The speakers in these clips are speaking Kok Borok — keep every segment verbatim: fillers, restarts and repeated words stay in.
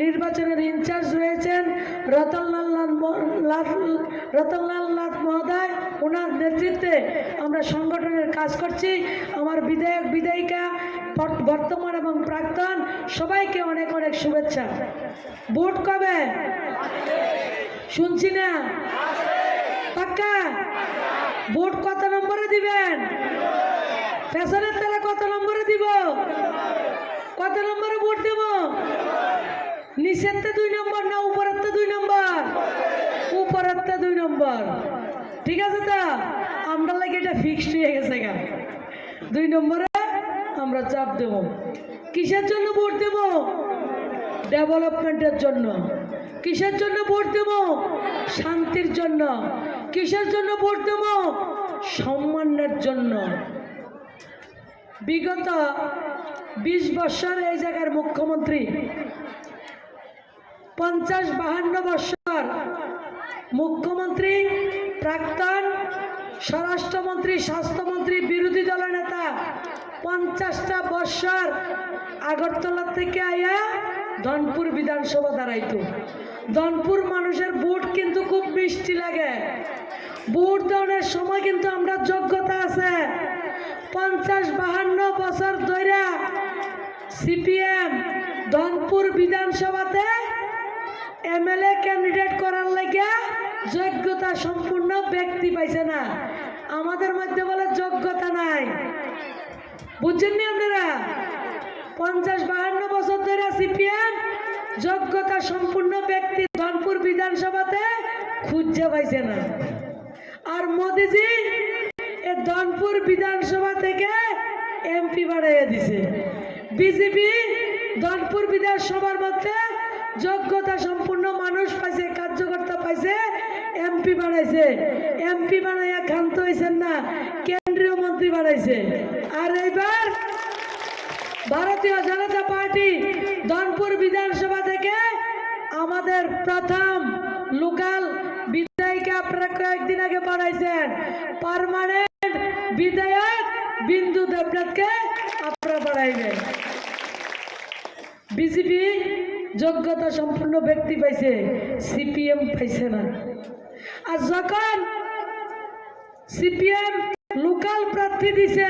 নির্বাচনের ইনচার্জ রয়েছেন রতনলাল নাথ ম-, লাল, রতনলাল নাথ মহোদয়, ওনার নেতৃত্বে আমরা সংগঠনের কাজ করছি। আমার বিধায়ক, বিধায়িকা, বর্ত-, বর্তমান এবং প্রাক্তন সবাইকে অনেক অনেক শুভেচ্ছা। ভোট কবে? শুনছি না। পাক্কা? ভোট কত নম্বরে দিবেন? পেছনের তারা কত নম্বরে দিব? কত নম্বরে ভোট দেব? নিচেরতে দুই নম্বর না উপরেরতে দুই নম্বর? উপরেরতে দুই নম্বর। ঠিক আছে তো? আমরা লাগে এটা ফিক্সড হয়ে গেছে গা। দুই নম্বরে আমরা চাপ দেব। কিসের জন্য ভোট দেব? ডেভেলপমেন্টের জন্য। কিসের জন্য ভোট দেব? শান্তির জন্য। কিসের জন্য ভোট দেব? সম্মানের জন্য। বিগত বিশ বছর এই জায়গার মুখ্যমন্ত্রী, পঞ্চাশ বাহান্ন বছর মুখ্যমন্ত্রী, প্রাক্তন স্বরাষ্ট্রমন্ত্রী, স্বাস্থ্যমন্ত্রী, বিরোধী দলের নেতা, পঞ্চাশটা বছর আগরতলা থেকে আয়া ধনপুর বিধানসভা দাঁড়াইতো। ধনপুর মানুষের ভোট কিন্তু খুব মিষ্টি লাগে। ভোট দেওয়ার সময় কিন্তু আমরা যোগ্যতা আছে। পঞ্চাশ বাহান্ন বছর ধরে সিপিএম ধনপুর বিধানসভাতে এমএলএ ক্যান্ডিডেট করার লাগিয়া যোগ্যতা সম্পূর্ণ ব্যক্তি পাইছে না। আমাদের মধ্যে বলে যোগ্যতা নাই। বুঝছেন নি আপনারা? পঞ্চাশ বাহান্ন বছর ধরে সিপিএম যোগ্যতা সম্পূর্ণ ব্যক্তি ধনপুর বিধানসভাতে খুঁজে পাইছে না। আর মোদিজি এ ধনপুর বিধানসভা থেকে এমপি বানাইয়া দিছে। বিজেপি ধনপুর বিধানসভার মধ্যে যোগ্যতা সম্পূর্ণ মানুষ পাইছে, কার্যকর্তা পাইছে, এমপি বানাইছে। এমপি বানাইয়া ক্ষান্ত হইছেন না, কেন্দ্রীয় মন্ত্রী বানাইছে। আর এইবার ভারতীয় জনতা পার্টি ধনপুর বিধানসভা থেকে আমাদের প্রথম লোকাল বিধায়িকা আপনারা কয়েকদিন আগে বানাইছেন, পার্মানেন্ট বিধায়ক বিন্দু দেবনাথকে আপনারা বানাইবেন। বিজেপি যোগ্যতা সম্পূর্ণ ব্যক্তি পাইছে, সিপিএম পাইছে না। আর যখন সিপিএম লোকাল প্রার্থী দিছে,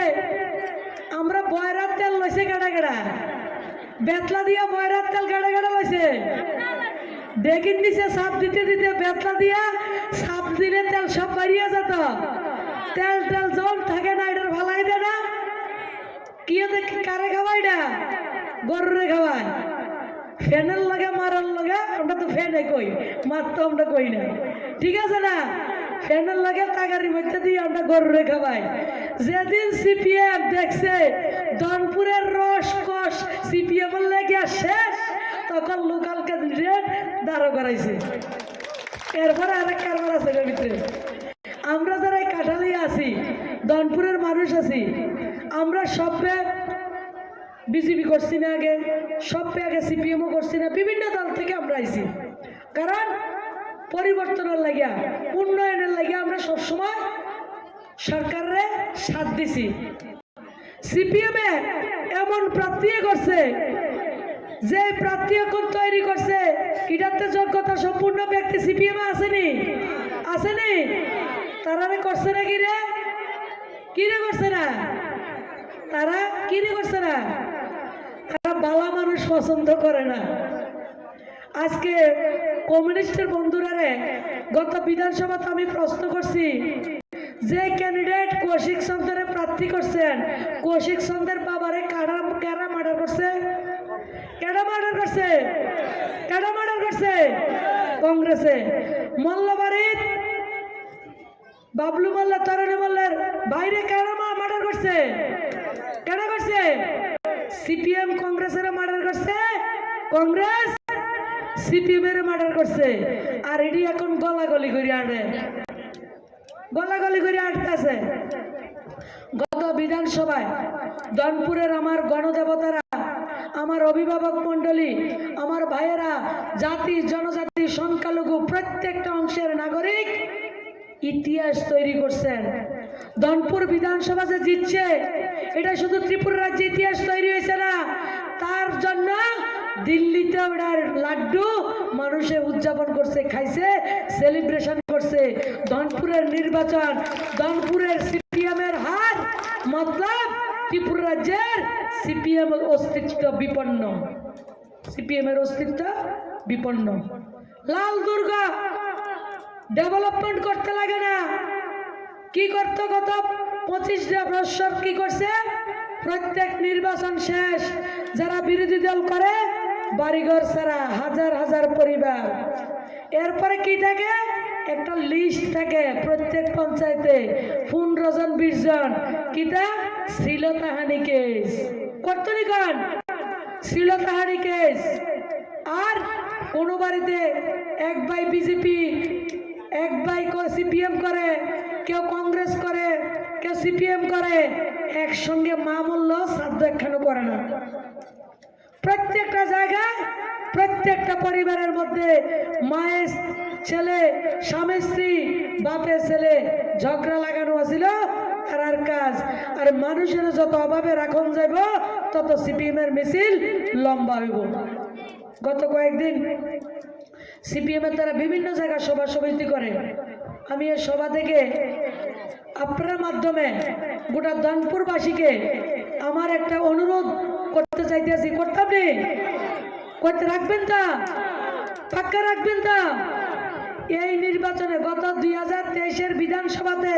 আমরা বয়রার তেল লইছে গাড়া গাড়া, বেতলা দিয়া বয়রার তেল গাড়া গাড়া লইছে। ডেগির নিচে সাপ দিতে দিতে বেতলা দিয়া সাপ দিলে তেল সব বাড়িয়ে যেত। তেল টেল জন থাকে না, এটার ভালাই দে না। কি হতে কারে খাওয়াই না? গরুরে খাওয়ায়। ফ্যানের লগে মারার লগে আমরা তো ফ্যানে কই, মার তো আমরা কই না, ঠিক আছে না? ফ্যানের লগে তাগারি মধ্যে দিয়ে আমরা গরুরে খাওয়াই। যেদিন সিপিএম দেখছে ধনপুরের রস কষ সিপিএম এর লেগে শেষ, তখন লোকাল ক্যান্ডিডেট দাঁড় করাইছে। এরপরে আরেক কারবার আছে এর ভিতরে। আমরা যারা এই কাঠালিয়া আছি, ধনপুরের মানুষ আছি, আমরা সবে বিজেপি করছি না আগে, সবে আগে সিপিএমও করছি না, বিভিন্ন দল থেকে আমরা আইছি। কারণ পরিবর্তনের লাগিয়া, উন্নয়নের লাগিয়া আমরা সবসময় সরকাররে সাথ দিছি। সিপিএম এ এমন প্রার্থী করছে, যে প্রার্থী এখন তৈরি করছে, এটাতে যোগ্যতা সম্পূর্ণ ব্যক্তি সিপিএম এ আসেনি, আসেনি? তারারে করছে না কি রে? কি রে করছে না? তারা কি রে করছে না? তারা বালা মানুষ পছন্দ করে না। আজকে কমিউনিস্টের বন্ধুরারে গত বিধানসভাতে আমি প্রশ্ন করছি, যে ক্যান্ডিডেট কৌশিক চন্দ্ররে প্রার্থী করছেন, কৌশিক চন্দ্রের বাবারে কারা, কারা মার্ডার করছে? কেডা মার্ডার করছে? কেডা মার্ডার করছে? কংগ্রেসে। মল্লবাড়িত বাবলু মোল্লা, তরণী মোল্লার বাইরে কারা মা-, মার্ডার করছে? কেডা করছে? সিপিএম কংগ্রেসের মার্ডার করছে, কংগ্রেস সিপিএম এর মার্ডার করছে। আর এটি এখন গলাগলি করে আনে, গলাগলি করে আটকাছে। গত বিধানসভায় ধনপুরের আমার গণদেবতারা, আমার অভিভাবক মণ্ডলী, আমার ভাইয়েরা, জাতি, জনজাতি, সংখ্যালঘু, প্রত্যেকটা অংশের নাগরিক ইতিহাস তৈরি করছেন। ধনপুর বিধানসভা যে জিতছে, এটা শুধু ত্রিপুরা রাজ্যে ইতিহাস তৈরি হয়েছে না, তার জন্য দিল্লিতে ওটার লাড্ডু মানুষে উদযাপন করছে, খাইছে, সেলিব্রেশন করছে। ধনপুরের নির্বাচন, ধনপুরের সিপিএম এর হার, মতলব ত্রিপুরা রাজ্যের সিপিএম অস্তিত্ব বিপন্ন, সিপিএম এর অস্তিত্ব বিপন্ন। লাল দুর্গ ডেভেলপমেন্ট করতে লাগে না। কি করতো গত পঁচিশটা বছর? কি করছে? প্রত্যেক নির্বাচন শেষ, যারা বিরোধী দল করে, বাড়িঘর ছাড়া হাজার হাজার পরিবার। এরপরে কি থাকে? একটা লিস্ট থাকে প্রত্যেক পঞ্চায়েতে, পনেরো জন, বিশ জন। কিতা? শ্লীলতাহানি কেস। করতো নি কন? শ্লীলতাহানি কেস। আর কোনো বাড়িতে এক ভাই বিজেপি, এক ভাই সিপিএম করে, কেউ কংগ্রেস করে, কেউ সিপিএম করে, একসঙ্গে মা মরল, শ্রাদ্ধ একখানও করে না। প্রত্যেকটা জায়গায়, প্রত্যেকটা পরিবারের মধ্যে মায়ের ছেলে, স্বামী স্ত্রী, বাপের ছেলে ঝগড়া লাগানো আছিল তারার কাজ। আর মানুষের যত অভাবে রাখন যাইব, তত সিপিএম এর মিছিল লম্বা হইব। গত কয়েকদিন সিপিএম এর তারা বিভিন্ন জায়গায় সভা সমিতি করে। আমি এই সভা থেকে আপনার মাধ্যমে গোটা ধনপুরবাসীকে আমার একটা অনুরোধ করতে চাইতেছি, করতাম নি? করতে রাখবেন তা? পাক্কা রাখবেন তা? এই নির্বাচনে গত দুই হাজার তেইশের বিধানসভাতে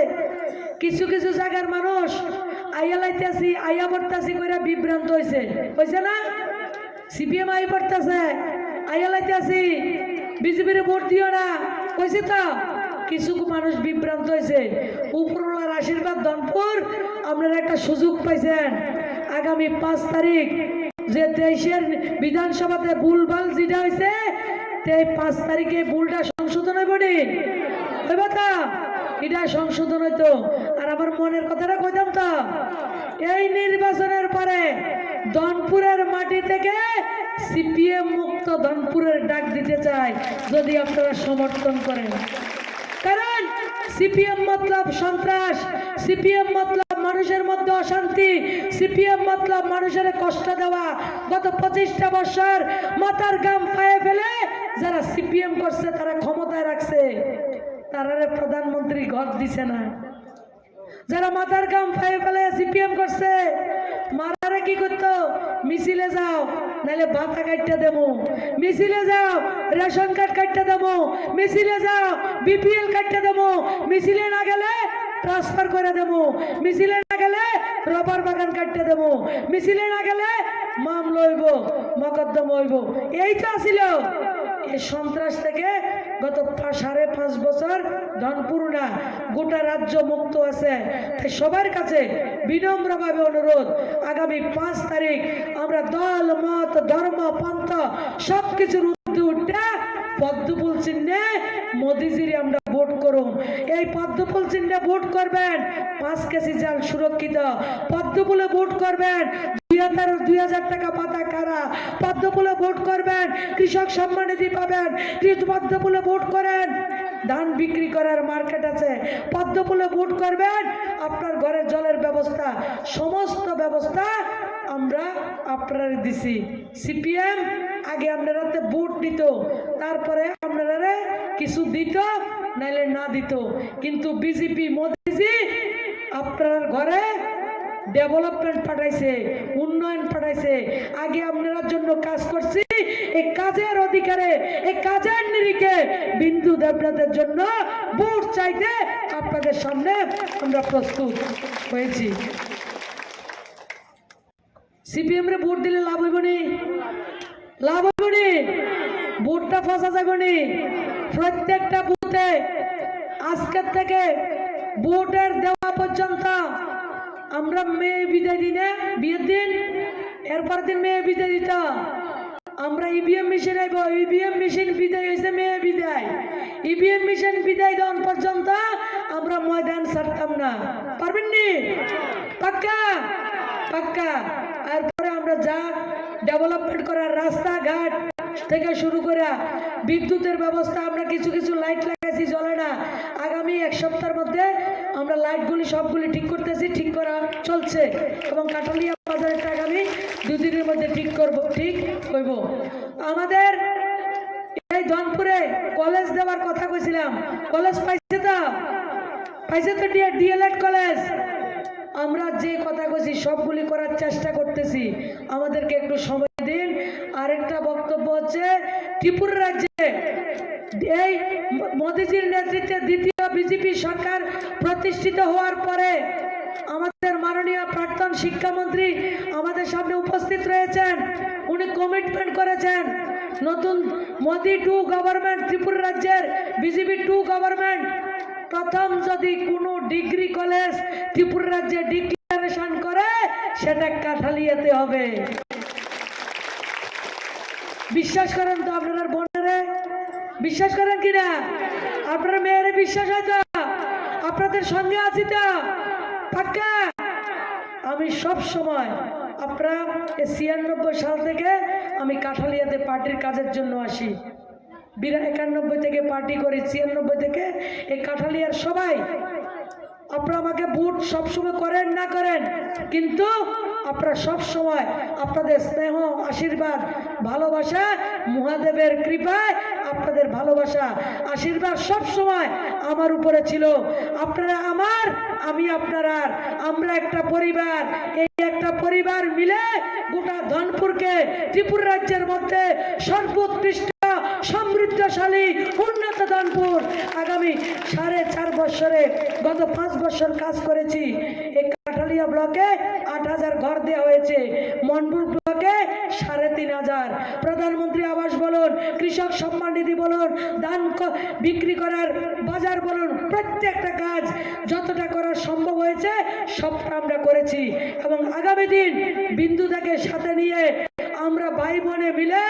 কিছু কিছু জায়গার মানুষ আইয়া লাইতেছি, আইয়া পড়তাছি করে বিভ্রান্ত হয়েছে, হয়েছে না? সিপিএম আই পড়তেছে, আইয়া লাইতেছি, বিজেপির ভোট দিও না, কইছে তো। কিছু মানুষ বিভ্রান্ত হয়েছে। উপরওয়ালার আশীর্বাদ, ধনপুর, আপনারা একটা সুযোগ পাইছেন। আগামী পাঁচ তারিখ যে তেইশের বিধানসভাতে ভুলভাল যেটা হয়েছে, তে পাঁচ তারিখে ভুলটা সংশোধন হইব নি? হইব তো? এটা সংশোধন হইতো। আর আমার মনের কথাটা কইতাম তো, এই নির্বাচনের পরে ধনপুরের মাটি থেকে সিপিএম মুক্ত ধনপুরের ডাক দিতে চাই, যদি আপনারা সমর্থন করেন। কারণ সিপিএম মতলব সন্ত্রাস, সিপিএম মতলব মানুষের মধ্যে অশান্তি, সিপিএম মতলব মানুষের কষ্ট দেওয়া। গত পঁচিশটা বছর মাথার ঘাম পায়ে ফেলে যারা সিপিএম করছে, তারা ক্ষমতায় রাখছে, তারারে প্রধানমন্ত্রী ঘর দিছে না। যারা মাথার ঘাম পায়ে ফেলে সিপিএম করছে, মারারে কি করতো? মিছিলে যাও, নাইলে ভাতা কাটতে দেবো। মিছিলে যাও, রেশন কার্ড কাটতে দেবো। মিছিলে যাও, বিপিএল কাটতে দেবো। মিছিলে না গেলে ট্রান্সফার করে দেবো। মিছিলে না গেলে রবার বাগান কাটতে দেবো। মিছিলে না গেলে মামলা হইব, মকদ্দমা হইব। এই তো আছিল এই সন্ত্রাস থেকে গত পা-, সাড়ে পাঁচ বছর ধনপুর না, গোটা রাজ্য মুক্ত আছে। তাই সবার কাছে বিনম্রভাবে অনুরোধ, আগামী পাঁচ তারিখ আমরা দল, মত, ধর্ম, পন্থা সবকিছুর ঊর্ধ্বে উঠে পদ্মফুল চিহ্নে মোদিজিরে আমরা ভোট করুম। এই পদ্মফুল চিহ্নে ভোট করবেন, পাঁচ কেজি চাল সুরক্ষিত। পদ্মফুলে ভোট করবেন, দুই হাজার, দুই হাজার টাকা পাতা কারা। পদ্মফুলে ভোট করবেন, কৃষক সম্মান নিধি পাবেন। কৃ-, পদ্মফুলে ভোট করেন, ধান বিক্রি করার মার্কেট আছে। পদ্মফুলে ভোট করবেন, আপনার ঘরে জলের ব্যবস্থা, সমস্ত ব্যবস্থা আমরা আপনারে দিছি। সিপিএম আগে আপনারাতে ভোট নিত, তারপরে আপনারারে কিছু দিত, নাইলে না দিত। কিন্তু বিজেপি মোদিজি আপনার ঘরে ডেভেলপমেন্ট পাঠাইছে, উন্নয়ন পাঠাইছে। আগে আপনার জন্য কাজ করছি, এই কাজের অধিকারে, এই কাজের নিরিখে বিন্দু দেবনাথের জন্য ভোট চাইতে আপনাদের সামনে আমরা প্রস্তুত হয়েছি। সিপিএম রে ভোট দিলে লাভ হইব নি? লাভ হইব নি? ভোটটা ফসা যাইব নি? প্রত্যেকটা বুথে আজকের থেকে ভোটের দেওয়া পর্যন্ত আমরা মেয়ে বিদায় দিনে, বিয়ের দিন, এরপর দিন মেয়ে বিদায় দিত। আমরা ইভিএম মেশিন আইব, ইভিএম মেশিন বিদায় হইছে, মেয়ে বিদায়। ইভিএম মেশিন বিদায় দেওয়ান পর্যন্ত আমরা ময়দান ছাড়তাম না। পারবেন নি? পাক্কা? পাক্কা। এরপরে আমরা যা ডেভেলপমেন্ট করার, রাস্তাঘাট থেকে শুরু করে বিদ্যুতের ব্যবস্থা, আমরা কিছু কিছু লাইট লাগাইছি, জ্বলে না। আগামী এক সপ্তাহের মধ্যে আমরা লাইটগুলি সবগুলি ঠিক করতেছি, ঠিক করা চলছে এবং কাঠালিয়া বাজারেরটা আগামী দুদিনের মধ্যে ঠিক করব, ঠিক কইব। আমাদের এই ধনপুরে কলেজ দেওয়ার কথা কইছিলাম, কলেজ পাইছে তো? পাইছে তো ডিএ-, ডিএলএড কলেজ? আমরা যে কথা কইছি সবগুলি করার চেষ্টা করতেছি, আমাদেরকে একটু সময় দিন। আরেকটা বক্তব্য হচ্ছে, ত্রিপুরা রাজ্যে এই মোদিজির নেতৃত্বে দ্বিতীয় বিজেপি সরকার প্রতিষ্ঠিত হওয়ার পরে আমাদের মাননীয় প্রাক্তন শিক্ষামন্ত্রী আমাদের সামনে উপস্থিত রয়েছেন। উনি কমিটমেন্ট করেছেন নতুন মোদি টু গভর্নমেন্ট, ত্রিপুরা রাজ্যের বিজেপি টু গভর্নমেন্ট, প্রথম যদি কোনো ডিগ্রি কলেজ ত্রিপুরা রাজ্যে ডিক্লারেশন করে, সেটা কাঠালিয়াতে হবে। বিশ্বাস করেন তো আপনারা বোনেরা? বিশ্বাস করেন কি না? আপনারা মেয়েরা বিশ্বাস হয় তো? আপনাদের সঙ্গে আছি তো? পাক্কা? আমি সব সময়, আপনারা এই ছিয়ানব্বই সাল থেকে আমি কাঠালিয়াতে পার্টির কাজের জন্য আসি। বিরা-, একানব্বই থেকে পার্টি করি, ছিয়ানব্বই থেকে এই কাঠালিয়ার সবাই। আপনারা আমাকে ভোট সবসময় করেন না করেন, কিন্তু আপনারা সবসময় আপনাদের স্নেহ, আশীর্বাদ, ভালোবাসা, মহাদেবের কৃপায় আপনাদের ভালোবাসা, আশীর্বাদ সবসময় আমার উপরে ছিল। আপনারা আমার, আমি আপনারার, আমরা একটা পরিবার। এই একটা পরিবার মিলে গোটা ধনপুরকে, ত্রিপুরা রাজ্যের মধ্যে সর্বোৎকৃষ্ট, সমৃদ্ধশালী, উন্নত ধনপুর। আগামী সাড়ে চার বছরে, গত পাঁচ বছর কাজ করেছি। এই কাঠালিয়া ব্লকে আট হাজার ঘর দেওয়া হয়েছে, মন্ডল ব্লকে সাড়ে তিন হাজার। প্রধানমন্ত্রী আবাস বলুন, কৃষক সম্মান নিধি বলুন, ধান ক-, বিক্রি করার বাজার বলুন, প্রত্যেকটা কাজ যতটা করা সম্ভব হয়েছে সবটা আমরা করেছি। এবং আগামী দিন বিন্দুদাকে সাথে নিয়ে আমরা ভাই বোনে মিলে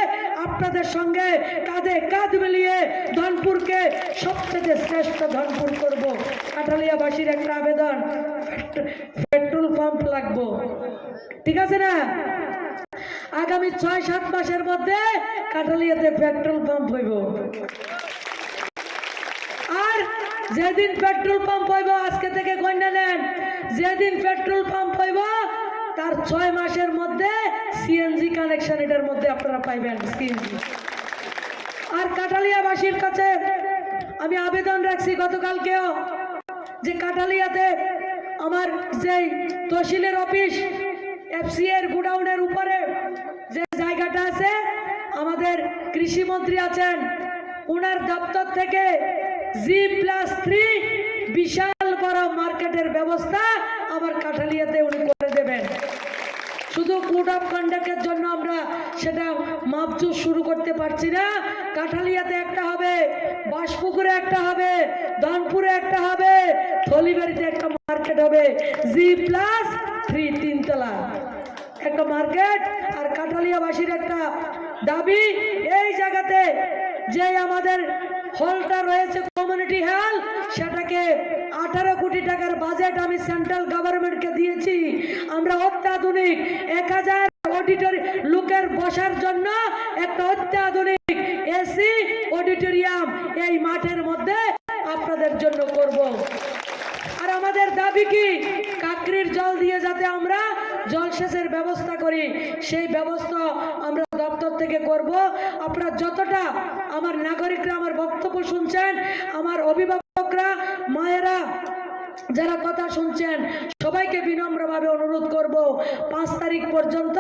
আপনাদের সঙ্গে কাঁধে কাঁধ মিলিয়ে ধনপুরকে সবচেয়ে শ্রেষ্ঠ ধনপুর করব। কাঠালিয়াবাসীর একটা আবেদন, পেট্রোল পাম্প লাগবো, ঠিক আছে না? আগামী ছয় সাত মাসের মধ্যে কাঠালিয়াতে পেট্রোল পাম্প হইব। আর যেদিন পেট্রোল পাম্প হইব, আজকে থেকে গণ্য নেন, যেদিন পেট্রোল পাম্প হইব, তার ছয় মাসের মধ্যে সিএনজি কানেকশন এটার মধ্যে আপনারা পাইবেন, সিএনজি। আর কাঠালিয়াবাসীর কাছে আমি আবেদন রাখছি গতকালকেও, যে কাঠালিয়াতে আমার যেই তহসিলের অফিস, এফসিএ এর গোডাউনের উপরে যে জায়গাটা আছে, আমাদের কৃষি মন্ত্রী আছেন, ওনার দপ্তর থেকে জি প্লাস থ্রি বিশাল বড় মার্কেটের ব্যবস্থা আমার কাঠালিয়াতে উনি করে দেবেন। শুধু কোড অফ কন্ডাক্টের জন্য আমরা সেটা মাপজোক শুরু করতে পারছি না। কাঠালিয়াতে একটা হবে, বাসপুকুরে একটা হবে, ধনপুরে একটা হবে, থলিবাড়িতে একটা মার্কেট হবে, জি প্লাস থ্রি, তিনতলা একটা মার্কেট। আর কাঠালিয়াবাসীর একটা দাবি, এই জায়গাতে যে আমাদের হলটা রয়েছে কমিউনিটি হল, সেটাকে আঠারো কোটি টাকার বাজেট আমি সেন্ট্রাল গভর্নমেন্টকে দিয়েছি। আমরা অত্যাধুনিক এক হাজার অডিটরি লোকের বসার জন্য একটা অত্যাধুনিক এসি অডিটোরিয়াম এই মাঠের মধ্যে আপনাদের জন্য করব। আর আমাদের দাবি কি, কাকরির জল দিয়ে যাতে আমরা জলসেচের ব্যবস্থা করি, সেই ব্যবস্থা আমরা দপ্তর থেকে করব। আপনারা যতটা আমার নাগরিকরা আমার বক্তব্য শুনছেন, আমার অভিভাবকরা, মায়েরা যারা কথা শুনছেন, সবাইকে বিনম্রভাবে অনুরোধ করব, পাঁচ তারিখ পর্যন্ত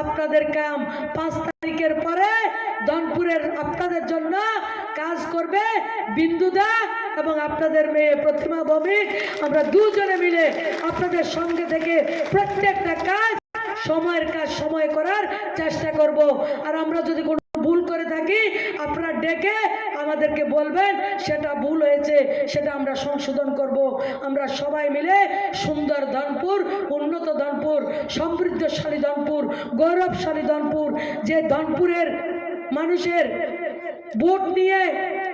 আপনাদের কাম। পাঁচ তারিখের পরে ধনপুরের আপনাদের জন্য কাজ করবে বিন্দুদা এবং আপনাদের মেয়ে প্রতিমা ভৌমিক। আমরা দুজনে মিলে আপনাদের সঙ্গে থেকে প্রত্যেকটা কাজ, সময়ের কাজ সময় করার চেষ্টা করব। আর আমরা যদি কোনো ভুল করে থাকি, আপনারা ডেকে আমাদেরকে বলবেন, সেটা ভুল হয়েছে, সেটা আমরা সংশোধন করব। আমরা সবাই মিলে সুন্দর ধনপুর, উন্নত ধনপুর, সমৃদ্ধশালী ধনপুর, গৌরবশালী ধনপুর, যে ধনপুরের মানুষের ভোট নিয়ে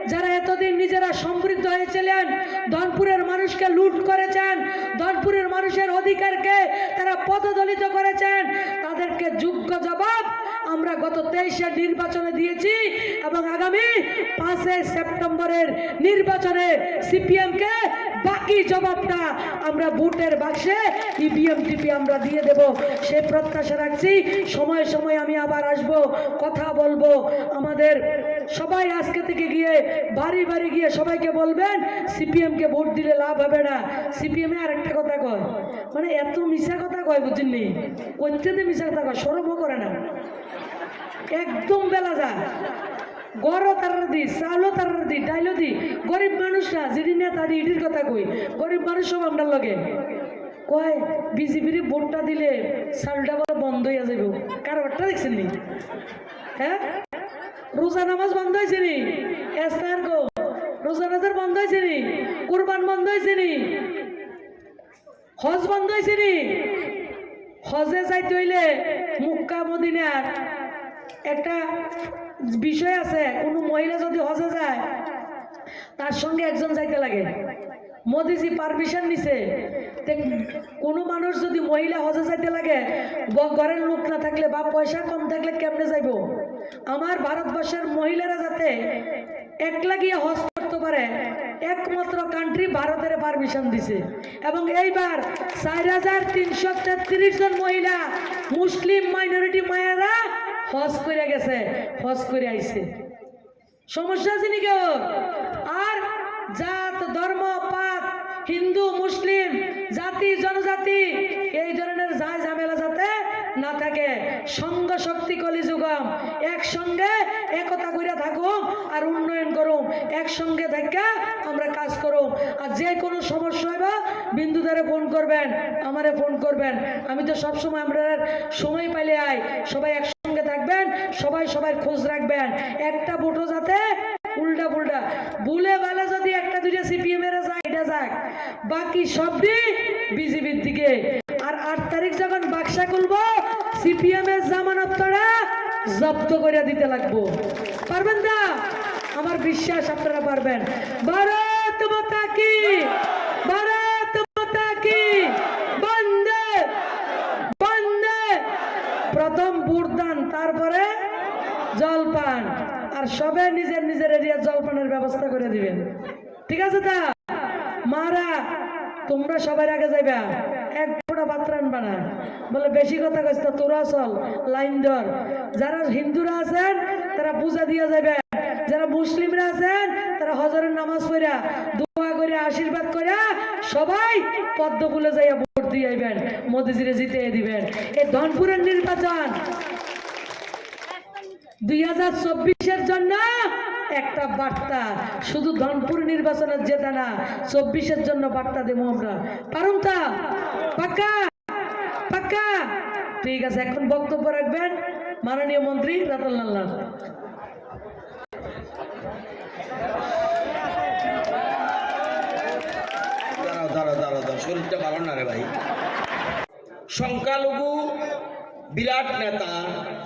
যারা এতদিন নিজেরা সমৃদ্ধ হয়েছিলেন, ধনপুরের মানুষকে লুট করেছেন, ধনপুরের মানুষের অধিকারকে তারা পদদলিত করেছেন, তাদেরকে যোগ্য জবাব আমরা গত তেইশের নির্বাচনে দিয়েছি এবং আগামী পাঁচই সেপ্টেম্বরের নির্বাচনে সিপিএম কে বাকি জবাবটা আমরা ভোটের বাক্সে ইভিএম টিপি আমরা দিয়ে দেব, সে প্রত্যাশা রাখছি। সময়ে সময়ে আমি আবার আসব, কথা বলবো। আমাদের সবাই আজকে থেকে গিয়ে বাড়ি বাড়ি গিয়ে সবাইকে বলবেন, সিপিএম কে ভোট দিলে লাভ হবে না। সিপিএম এ আরেকটা কথা কয়, মানে এত মিছা কথা কয় বুঝেননি, করতে মিছা কথা কয়, শরমও করে না, একদম বেলা যা। গরো তারার দি, চাউলো তারার দি, ডাইলো দি। গরিব মানুষ না, যিনি নেতা দি, ইডির কথা কই। গরিব মানুষ সব আমরার লগে। কয়, বিজেপির ভোটটা দিলে চাউলটা বলে বন্ধ হইয়া যাইব। কারবারটা দেখছেন নি? হ্যাঁ? রোজা নামাজ বন্ধ হয়েছে নি? এস্তার গো। রোজা নামাজ বন্ধ হয়েছে নি? কুরবান বন্ধ হয়েছে নি? হজ বন্ধ হয়েছে নি? হজে যাইতে হইলে মক্কা মদিনার একটা বিষয় আছে, কোনো মহিলা যদি হজে যায়, তার সঙ্গে একজন যাইতে লাগে। মোদিজি পারমিশন নিছে, তে কোনো মানুষ যদি মহিলা হজে যাইতে লাগে, ব-, ঘরের লোক না থাকলে বা পয়সা কম থাকলে কেমনে যাইবো? আমার ভারতবর্ষের মহিলারা যাতে একলা গিয়ে হজ করতে পারে, একমাত্র কান্ট্রি ভারতের পারমিশন দিছে। এবং এইবার চার হাজার তিনশো তেত্রিশ জন মহিলা, মুসলিম মাইনরিটি মায়েরা হজ করে গেছে, হজ করে আইছে। সমস্যা আছে নি কেউ? আর জাত, ধর্ম, পাত, হিন্দু, মুসলিম, জাতি, জনজাতি, এই ধরনের যায় ঝামেলা যাতে না থাকে। সংঘ শক্তি কলিযুগম, একসঙ্গে একতা কইরা থাকুম আর উন্নয়ন করুম, একসঙ্গে থাকা আমরা কাজ করুম। আর যে কোনো সমস্যা হইবা বিন্দুদারে ফোন করবেন, আমারে ফোন করবেন। আমি তো সবসময় আমরা সময় পাইলে আই, সবাই একসঙ্গে থাকবেন, সবাই সবার খোঁজ রাখবেন। একটা ভোটও যাতে উল্টা পুল্টা, ভুলে ভালে যদি একটা দুইটা সিপিএম এর যায়, এটা যাক, বাকি সব দিক বিজেপির দিকে। আর আট তারিখ যখন বাক্সা খুলবো, সিপিএম এর জামানত তারা জব্দ করে দিতে লাগবো। পারবেন না? আমার বিশ্বাস আপনারা পারবেন। ভারত মাতা কি, ভারত মাতা কি, বন্দে, বন্দে। প্রথম ভোট দান, তারপরে জলপান। আর সবে নিজের নিজের এরিয়া জলপানের ব্যবস্থা করে দিবেন, ঠিক আছে? তা মারা, তোমরা সবার আগে যাইবা, এক ফোঁটা ভাত রানবা না। বলে, "বেশি কথা কইস না, তোরা চল, লাইন ধর।" যারা হিন্দুরা আছেন, তারা পূজা দিয়া যাবেন, যারা মুসলিমরা আছেন, তারা হজরের নামাজ পড়া, দোয়া করে, আশীর্বাদ করে সবাই পদ্ম ফুলে যাইয়া ভোট দিয়ে আইবেন, মোদিজিরে জিতে দিবেন। এই ধনপুরের নির্বাচন দুই হাজার চব্বিশের জন্য একটা বার্তা, শুধু ধনপুর নির্বাচনের জেতা না, চব্বিশের জন্য বার্তা দেবো আমরা। পারুম তা? পাক্কা? পাক্কা? ঠিক আছে, এখন বক্তব্য রাখবেন মাননীয় মন্ত্রী রতনলাল নাথ। দাঁড়াও, দাঁড়াও, দাঁড়াও, দাঁড়াও, শরীরটা ভালো না রে ভাই। সংখ্যালঘু বিরাট নেতা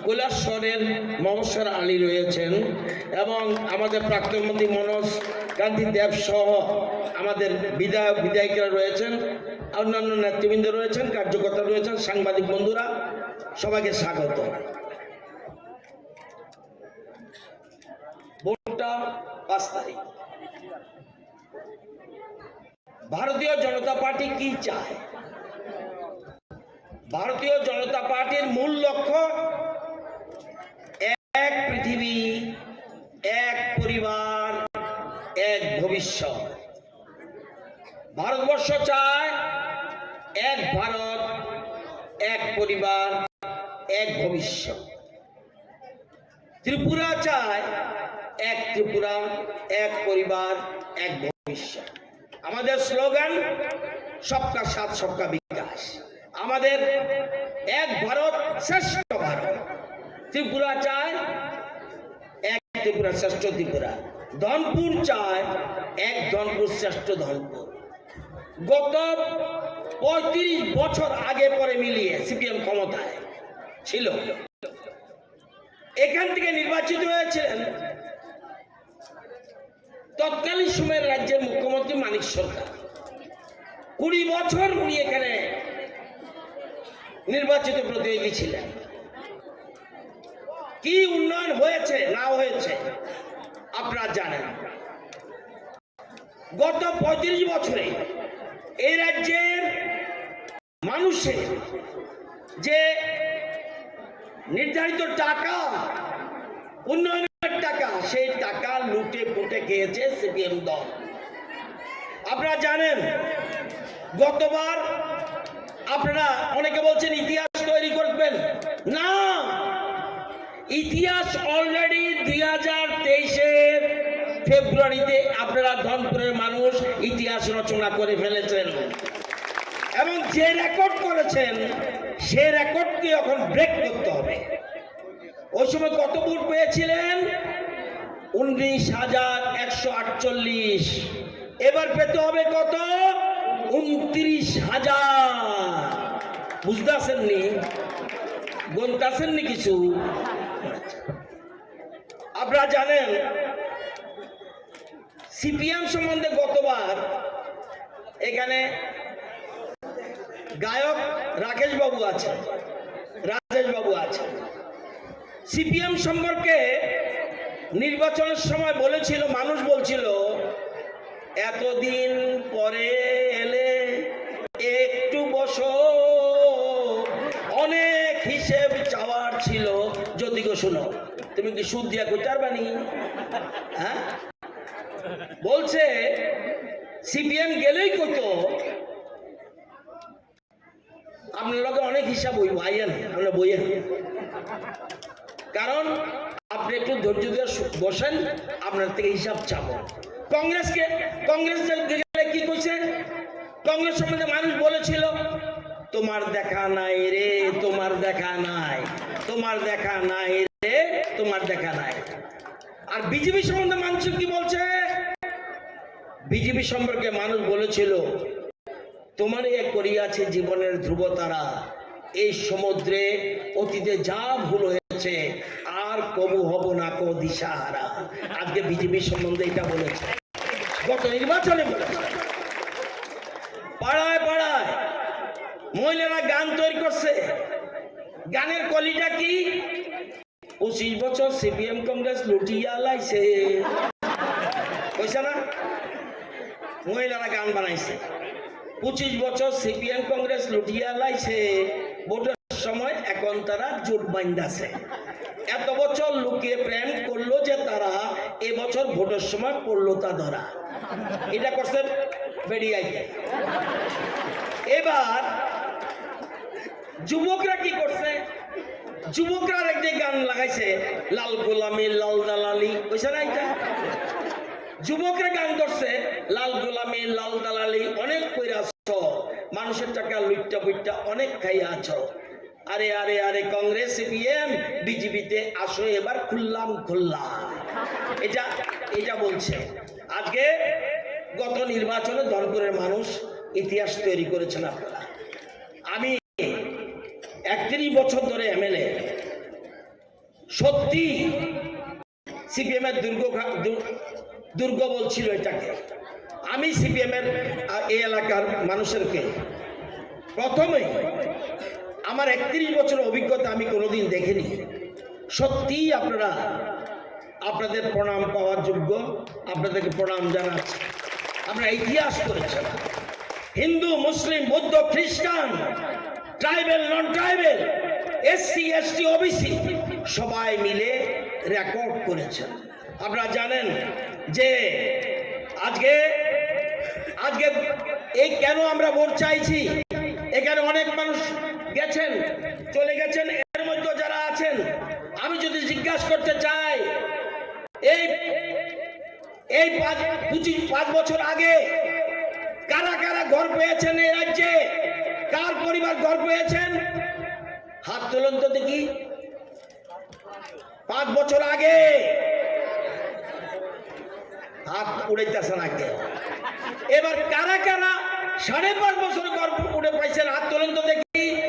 কৈলাসহরের মবস্বর আলী রয়েছেন এবং আমাদের প্রাক্তন মন্ত্রী মনোজ কান্তি দেব সহ আমাদের বিধায়ক বিধায়িকারা রয়েছেন, অন্যান্য নেতৃবৃন্দ রয়েছেন, কার্যকর্তা রয়েছেন, সাংবাদিক বন্ধুরা, সবাইকে স্বাগত। ভোটটা পাঁচ তারিখ। ভারতীয় জনতা পার্টি কি চায়? ভারতীয় জনতা পার্টির মূল লক্ষ্য এক পৃথিবী, এক পরিবার, এক ভবিষ্যৎ। ভারতবর্ষ চায় এক ভারত, এক পরিবার, এক ভবিষ্যৎ। ত্রিপুরা চায় এক ত্রিপুরা, এক পরিবার, এক ভবিষ্যৎ। আমাদের স্লোগান সবকা সাথ, সবকা বিকাশ। আমাদের এক ভারত, শ্রেষ্ঠ ভারত। ত্রিপুরা চায় এক ত্রিপুরা, শ্রেষ্ঠ ত্রিপুরা। ধনপুর চায় এক ধনপুর, শ্রেষ্ঠ ধনপুর। গত পঁয়ত্রিশ বছর আগে পরে মিলিয়ে সিপিএম ক্ষমতায় ছিল। এখান থেকে নির্বাচিত হয়েছিলেন মানিক সরকার। কুড়ি বছর উনি এখানে নির্বাচিত প্রতিনিধি ছিলেন। কি উন্নয়ন হয়েছে না হয়েছে আপনারা জানেন। গত পঁয়ত্রিশ বছরে এই রাজ্যের মানুষের যে নির্ধারিত টাকা, উন্নয়নের টাকা, সেই টাকা লুটে পুটে খেয়েছে সিপিএম দল। আপনারা জানেন, গতবার আপনারা অনেকে বলছেন ইতিহাস তৈরি করবেন, না, ইতিহাস already দুই হাজার তেইশের ফেব্রুয়ারিতে আপনারা ধনপুরের মানুষ ইতিহাস রচনা করে ফেলেছেন, এবং যে রেকর্ড করেছেন সে রেকর্ডকে এখন ব্রেক করতে হবে। ওই সময় কত ভোট পেয়েছিলেন? উনিশ হাজার একশো আটচল্লিশ। এবার পেতে হবে কত? ঊনত্রিশ হাজার। বুঝতে আছেননি? গণতে আছেননি কিছু? আপনারা জানেন, সিপিএম সম্বন্ধে গতবার এখানে গায়ক রাকেশ বাবু আছে, রাজেশ বাবু আছে। সিপিএম সম্পর্কে নির্বাচনের সময় বলেছিল, মানুষ বলছিল, "এতদিন পরে এলে একটু বসো, অনেক হিসেব চাওয়ার ছিল।" জ্যোতি গো, শোনো, তুমি কি সুদ দিয়া কইতার বানি? হ্যাঁ, বলছে সিপিএম গেলেই কইতো, "আপনার লগে অনেক হিসাব হইব, আইয়েন, আমরা বইয়েন।" কারণ আপনি একটু ধৈর্য ধরে শু-, বসেন, আপনার থেকে হিসাব চাবো। কংগ্রেসকে, কংগ্রেস যে গেলে কি কইছে? কংগ্রেস সম্বন্ধে মানুষ বলেছিল, "তোমার দেখা নাই রে, তোমার দেখা নাই, তোমার দেখা নাই রে, তোমার দেখা নাই।" আর বিজেপি সম্বন্ধে মানুষ কি বলছে? বিজেপি সম্পর্কে মানুষ বলেছিল, "তোমার এক করিয়াছে জীবনের ধ্রুব তারা, এই সমুদ্রে অতীতে যা ভুল হয়েছে আর কবু হব না কো দিশাহারা।" আজকে বিজেপি সম্বন্ধে এটা বলেছে, গত নির্বাচনে বলেছে। পাড়ায় পাড়ায় মহিলারা গান তৈরি করছে, গানের কলিটা কি? "পঁচিশ বছর সিপিএম কংগ্রেস লুটিয়া লাইছে।" কইছে না? মহিলারা গান বানাইছে, "পঁচিশ বছর সিপিএম কংগ্রেস লুটিয়া লাইছে, ভোটের সময় এখন তারা জোট বাইন্দাছে। এত বছর লুকিয়ে প্রেম করলো যে তারা, এবছর ভোটের সময় পড়লো তা ধরা।" এটা করছে বেরিয়াইতে। এবার যুবকরা কি করছে? যুবকরা আরেক যে গান লাগাইছে, "লাল গোলামি লাল দালালি", কইছে না এটা? যুবকরা গান ধরছে, "লাল গোলামি লাল দালালি অনেক কইরা আছো, মানুষের টাকা লুট্টা পুট্টা অনেক খাইয়া আছো। আরে, আরে, আরে, কংগ্রেস, সিপিএম, বিজেপিতে আসো এবার খুললাম খুললাম।" এটা, এটা বলছে। আজকে গত নির্বাচনে ধনপুরের মানুষ ইতিহাস তৈরি করেছেন আপনারা। আমি একত্রিশ বছর ধরে এমএলএ, সত্যি সিপিএম এর দুর্গ খা-, দু-, দুর্গ বলছিল এটাকে। আমি সিপিএম এর, আ, এই এলাকার মানুষেরকে প্রথমে আমার একত্রিশ বছর অভিজ্ঞতা আমি কোনোদিন দেখিনি। সত্যিই আপনারা আপনাদের প্রণাম পাওয়ার যোগ্য, আপনাদেরকে প্রণাম জানাচ্ছি। আপনারা ইতিহাস করেছেন, হিন্দু, মুসলিম, বৌদ্ধ, খ্রিস্টান, ট্রাইবেল, নন ট্রাইবেল, এসসি, এসটি, ওবিসি সবাই মিলে রেকর্ড করেছেন। আপনারা জানেন যে আজকে, আজকে এই কেন আমরা ভোট চাইছি, এখানে অনেক মানুষ গেছেন, চলে গেছেন, এর মধ্যে যারা আছেন, আমি যদি জিজ্ঞাসা করতে চাই, এই, এই পাঁচ, পঁচিশ, পাঁচ বছর আগে কারা কারা ঘর পেয়েছেন এই রাজ্যে, কার পরিবার ঘর পেয়েছেন, হাত তুলুন তো দেখি। পাঁচ বছর আগে হাত উড়াইতেছে না কেউ। এবার কারা কারা সাড়ে পাঁচ বছর ঘর উঠে পাইছেন, হাত তুলুন তো দেখি।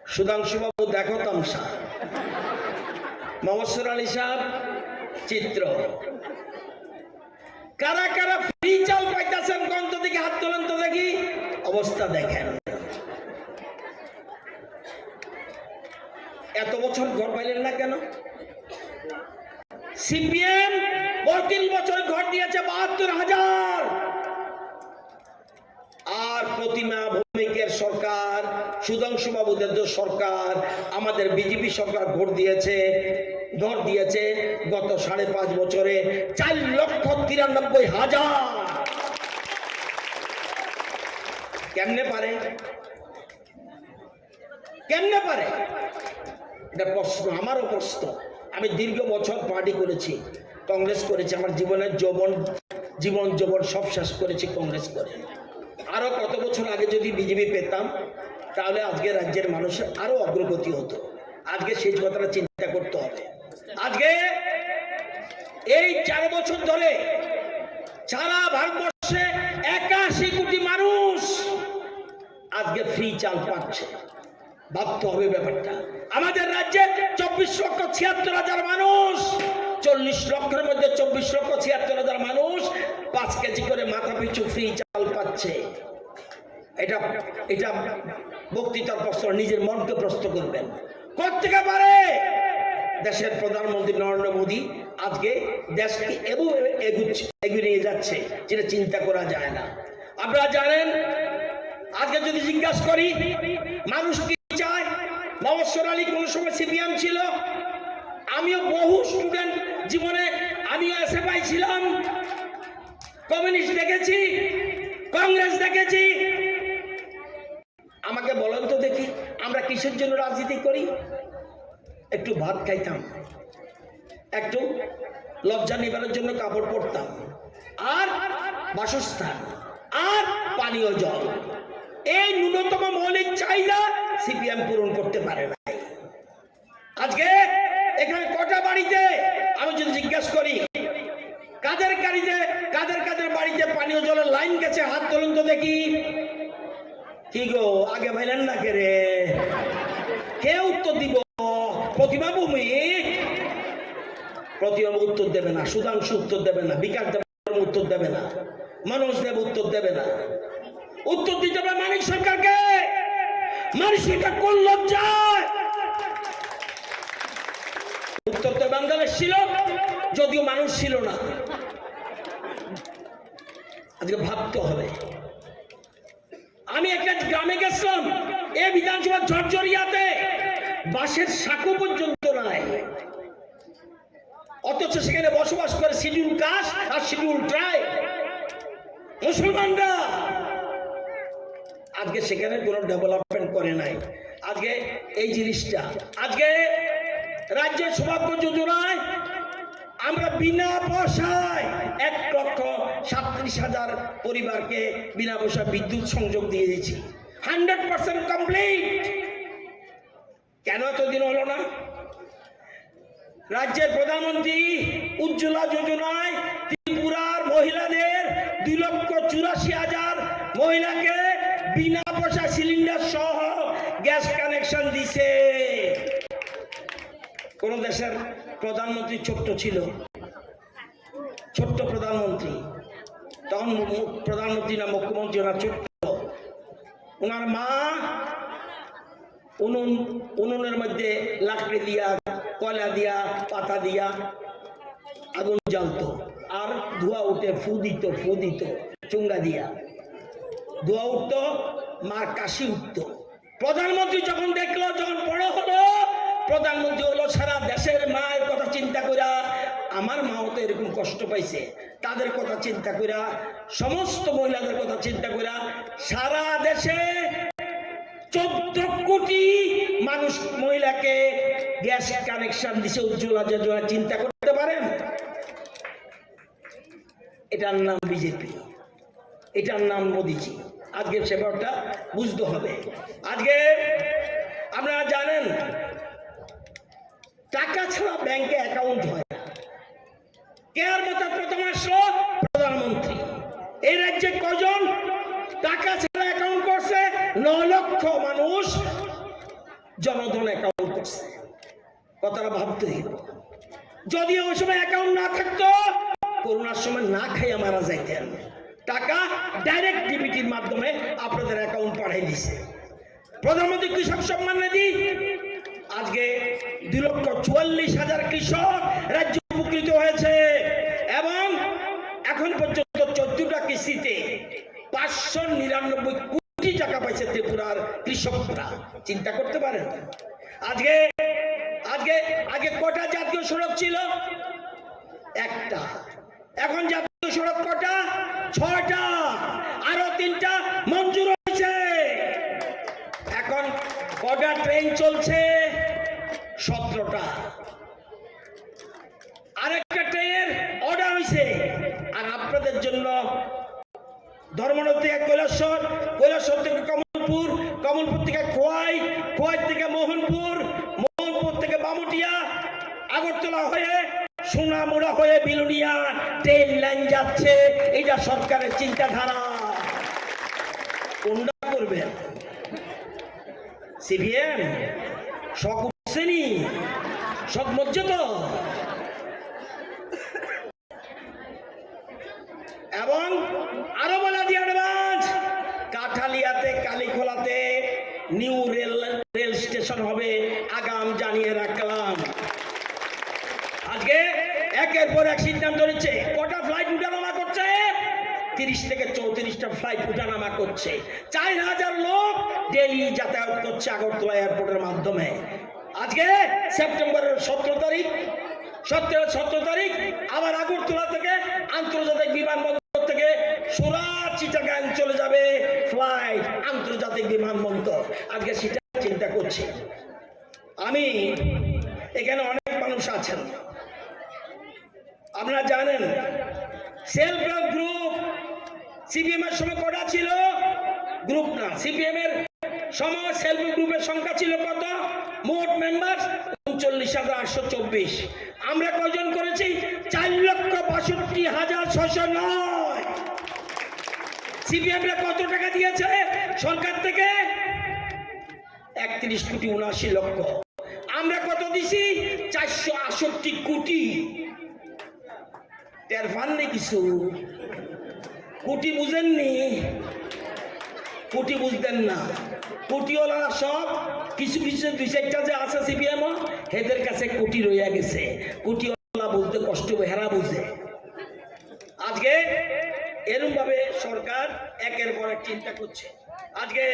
সুধাংশু বাবু, দেখো তামসা। মহসর আলী সাহেব, চিত্র। কারা কারা ফ্রি চাল পাইতেছেন, কোন তো দেখি হাত তোলেন তো দেখি। অবস্থা দেখেন, এত বছর ঘর পাইলেন না কেন? সিপিএম পঁয়ত্রিশ বছর ঘর দিয়েছে বাহাত্তর হাজার। আর প্রতিমা ভৌমিকের সরকার, সুধাংশু বাবুদের যে সরকার, আমাদের বিজেপি সরকার ভোট দিয়েছে, ঘর দিয়েছে গত সাড়ে পাঁচ বছরে চার লক্ষ তিরানব্বই হাজার। কেমনে পারে? কেমনে পারে? এটা প্রশ্ন, আমারও প্রশ্ন। আমি দীর্ঘ বছর পার্টি করেছি, কংগ্রেস করেছি, আমার জীবনের যৌবন, জীবন যৌবন সব শেষ করেছি কংগ্রেস করে। আরো কত বছর আগে যদি বিজেপি পেতাম, তাহলে আজকে রাজ্যের মানুষের আরো অগ্রগতি হতো। আজকে সেই কথাটা চিন্তা করতে হবে। আজকে এই চার বছর ধরে সারা ভারতবর্ষে একাশি কোটি মানুষ আজকে ফ্রি চাল পাচ্ছে। ভাবতে হবে ব্যাপারটা। আমাদের রাজ্যে চব্বিশ লক্ষ ছিয়াত্তর হাজার মানুষ, চল্লিশ লক্ষের মধ্যে চব্বিশ লক্ষ ছিয়াত্তর হাজার মানুষ পাঁচ কেজি করে মাথা পিছু ফ্রি চাল পাচ্ছে। এটা, এটা বক্তৃতার প্রশ্ন, নিজের মনকে প্রশ্ন করবেন। কোত্থেকে পারে? দেশের প্রধানমন্ত্রী নরেন্দ্র মোদী আজকে দেশকে এভাবে এগুচ্ছে, এগিয়ে নিয়ে যাচ্ছে, যেটা চিন্তা করা যায় না। আপনারা জানেন, আজকে যদি জিজ্ঞাসা করি মানুষ কি চায়, নওশর আলী কোনো সময় সিপিএম ছিল, আমিও বহু স্টুডেন্ট জীবনে আমিও এসএফআই ছিলাম, কমিউনিস্ট দেখেছি, কংগ্রেস দেখেছি। আমাকে বলেন তো দেখি, আমরা কিসের জন্য রাজনীতি করি? একটু ভাত খাইতাম, একটু লজ্জা নিবারণের জন্য কাপড় পরতাম, আর বাসস্থান, আর পানীয় জল, এই ন্যূনতম মৌলিক চাহিদা সিপিএম পূরণ করতে পারে নাই। আজকে এখানে কটা বাড়িতে আমি যদি জিজ্ঞাসা করি, কাদের কারিতে, কাদের কাদের বাড়িতে পানীয় জলের লাইন গেছে, হাত তুলুন তো দেখি। কি গো, আগে ভাইলেন না কে রে? কে উত্তর দিব? প্রতিমা ভৌমিক? প্রতিমা উত্তর দেবে না, সুধাংশু উত্তর দেবে না, বিকাশ দেব উত্তর দেবে না, মনোজ দেব উত্তর দেবে না। উত্তর দিতে হবে মানিক সরকারকে। মানিক সরকার কোন লজ্জায় উত্তর দেবে? বাংলাদেশ ছিল, যদিও মানুষ ছিল না। আজকে ভাবতে হবে। আমি একটা গ্রামে গেছিলাম, এ বিধানসভা ঝরঝরিয়াতে বাঁশের সাঁকো পর্যন্ত নাই, অথচ সেখানে বসবাস করে শিডিউল কাস্ট আর শিডিউল ট্রাইব মুসলমানরা। আজকে সেখানে কোনো ডেভেলপমেন্ট করে নাই। আজকে এই জিনিসটা, আজকে রাজ্যের সৌভাগ্য যোজনায় আমরা বিনা পয়সায় এক লক্ষ সাতত্রিশ হাজার পরিবারকে বিনা পয়সা বিদ্যুৎ সংযোগ দিয়ে দিয়েছি। Hundred percent complete. কেন এতদিন হলো না? রাজ্যের প্রধানমন্ত্রী উজ্জ্বলা যোজনায় ত্রিপুরার মহিলাদের দুই লক্ষ চুরাশি হাজার মহিলাকে বিনা পয়সা সিলিন্ডার সহ গ্যাস কানেকশন দিছে। কোন দেশের প্রধানমন্ত্রী ছোট্ট ছিল? ছোট্ট প্রধানমন্ত্রী, তখন মু-, মু-, প্রধানমন্ত্রী না মুখ্যমন্ত্রী, ওনার ছোট্ট, ওনার মা উনুন, উনুনের মধ্যে লাকড়ি দিয়া, কয়লা দিয়া, পাতা দিয়া আগুন জ্বালতো, আর ধোঁয়া উঠে, ফু দিত, ফু দিত, চুঙ্গা দিয়া ধোঁয়া উঠতো, মার কাশি উঠতো। প্রধানমন্ত্রী যখন দেখলো, যখন বড় হলো, প্রধানমন্ত্রী হলো, সারা দেশের মায়ের কথা চিন্তা কইরা, আমার মাও তো এরকম কষ্ট পাইছে, তাদের কথা চিন্তা কইরা, সমস্ত মহিলাদের কথা চিন্তা কইরা, সারা দেশে চোদ্দ কোটি মানুষ, মহিলাকে গ্যাস কানেকশন দিছে উজ্জ্বলা যোজনা। চিন্তা করতে পারেন? এটার নাম বিজেপি, এটার নাম মোদিজি। আজকে সে ব্যাপারটা বুঝতে হবে। আজকে আপনারা জানেন, টাকা ছাড়া ব্যাংকে অ্যাকাউন্ট হয় না। কে আর মাথায় প্রথম আসলো? প্রধানমন্ত্রী। এই রাজ্যে কজন টাকা ছাড়া অ্যাকাউন্ট করছে? ন লক্ষ মানুষ জনধন অ্যাকাউন্ট করছে। কথাটা ভাবতে হইব। যদি ওই সময় অ্যাকাউন্ট না থাকতো, করোনার সময় না খাইয়া মারা যাইতেন। টাকা ডাইরেক্ট ডিবিটির মাধ্যমে আপনাদের অ্যাকাউন্ট পাঠিয়ে দিছে। প্রধানমন্ত্রী কৃষক সম্মান নিধি আজকে দুই লক্ষ চুয়াল্লিশ হাজার কৃষক রাজ্য উপকৃত হয়েছে এবং এখন পর্যন্ত চোদ্দটা কিস্তিতে পাঁচশো নিরানব্বই কোটি টাকা পাইছে ত্রিপুরার কৃষকরা। চিন্তা করতে পারেন? আজকে আজকে আগে কটা জাতীয় সড়ক ছিল? একটা। এখন জাতীয় সড়ক কটা? ছয়টা। আরো তিনটা মঞ্জুর হয়েছে। এখন কটা ট্রেন চলছে? সতেরোটা। আরেকটা ট্রেনের অর্ডার হয়েছে। আর আপনাদের জন্য ধর্মনগর থেকে কৈলাসহর, কৈলাসহর থেকে কমলপুর, কমলপুর থেকে খোয়াই, খোয়াই থেকে মোহনপুর, মোহনপুর থেকে বামুটিয়া, আগরতলা হয়ে সোনামুড়া হয়ে বিলোনিয়া ট্রেন লাইন যাচ্ছে। এটা সরকারের চিন্তাধারা। কোনটা করবেন? সিপিএম শখ উঠছেনি? শখ মজ্জে তো? এবং আরো বলা দিয়ে অ্যাডভান্স, কাঠালিয়াতে, কালীখোলাতে নিউ রেল, রেল স্টেশন হবে, আগাম জানিয়ে রাখলাম। আজকে একের পর এক সিদ্ধান্ত নিচ্ছে। কটা ফ্লাইট উঠানামা করছে? তিরিশ থেকে চৌত্রিশটা ফ্লাইট উঠানামা করছে। চার হাজার লোক ডেইলি যাতায়াত করছে আগরতলা এয়ারপোর্টের মাধ্যমে। আজকে সেপ্টেম্বরের সতেরো তারিখ, সতেরো, সতেরো তারিখ আবার আগরতলা থেকে আন্তর্জাতিক বিমানবন্দর থেকে সুরাট চিটাগাং চলে যাবে ফ্লাইট, আন্তর্জাতিক বিমানবন্দর। আজকে সেটা চিন্তা করছি আমি। এখানে অনেক মানুষ আছেন, আপনারা জানেন, সেলফ হেল্প গ্রুপ সিপিএম এর সময় কটা ছিল? গ্রুপ না, সিপিএম এর সময় সেলফ হেল্প গ্রুপের সংখ্যা ছিল কত? মোট মেম্বার ঊনচল্লিশ হাজার আটশো চব্বিশ। আমরা কয়জন করেছি? চার লক্ষ বাষট্টি হাজার ছয়শো নয়। সিপিএম রা কত টাকা দিয়েছে সরকার থেকে? একত্রিশ কোটি উনআশি লক্ষ। আমরা কত দিছি? চারশো আটষট্টি কোটি। টের পাননি কিছু? কোটি বুঝেননি? কোটি বুঝতেন না। কোটিওয়ালারা সব কিছু কিছু দুই চারটা যে আছে সিপিএম, হেদের কাছে কোটি রইয়া গেছে। কোটিওয়ালা বুঝতে কষ্ট হবে, হেরা বুঝে। আজকে এরম ভাবে সরকার একের পর এক চিন্তা করছে। আজকে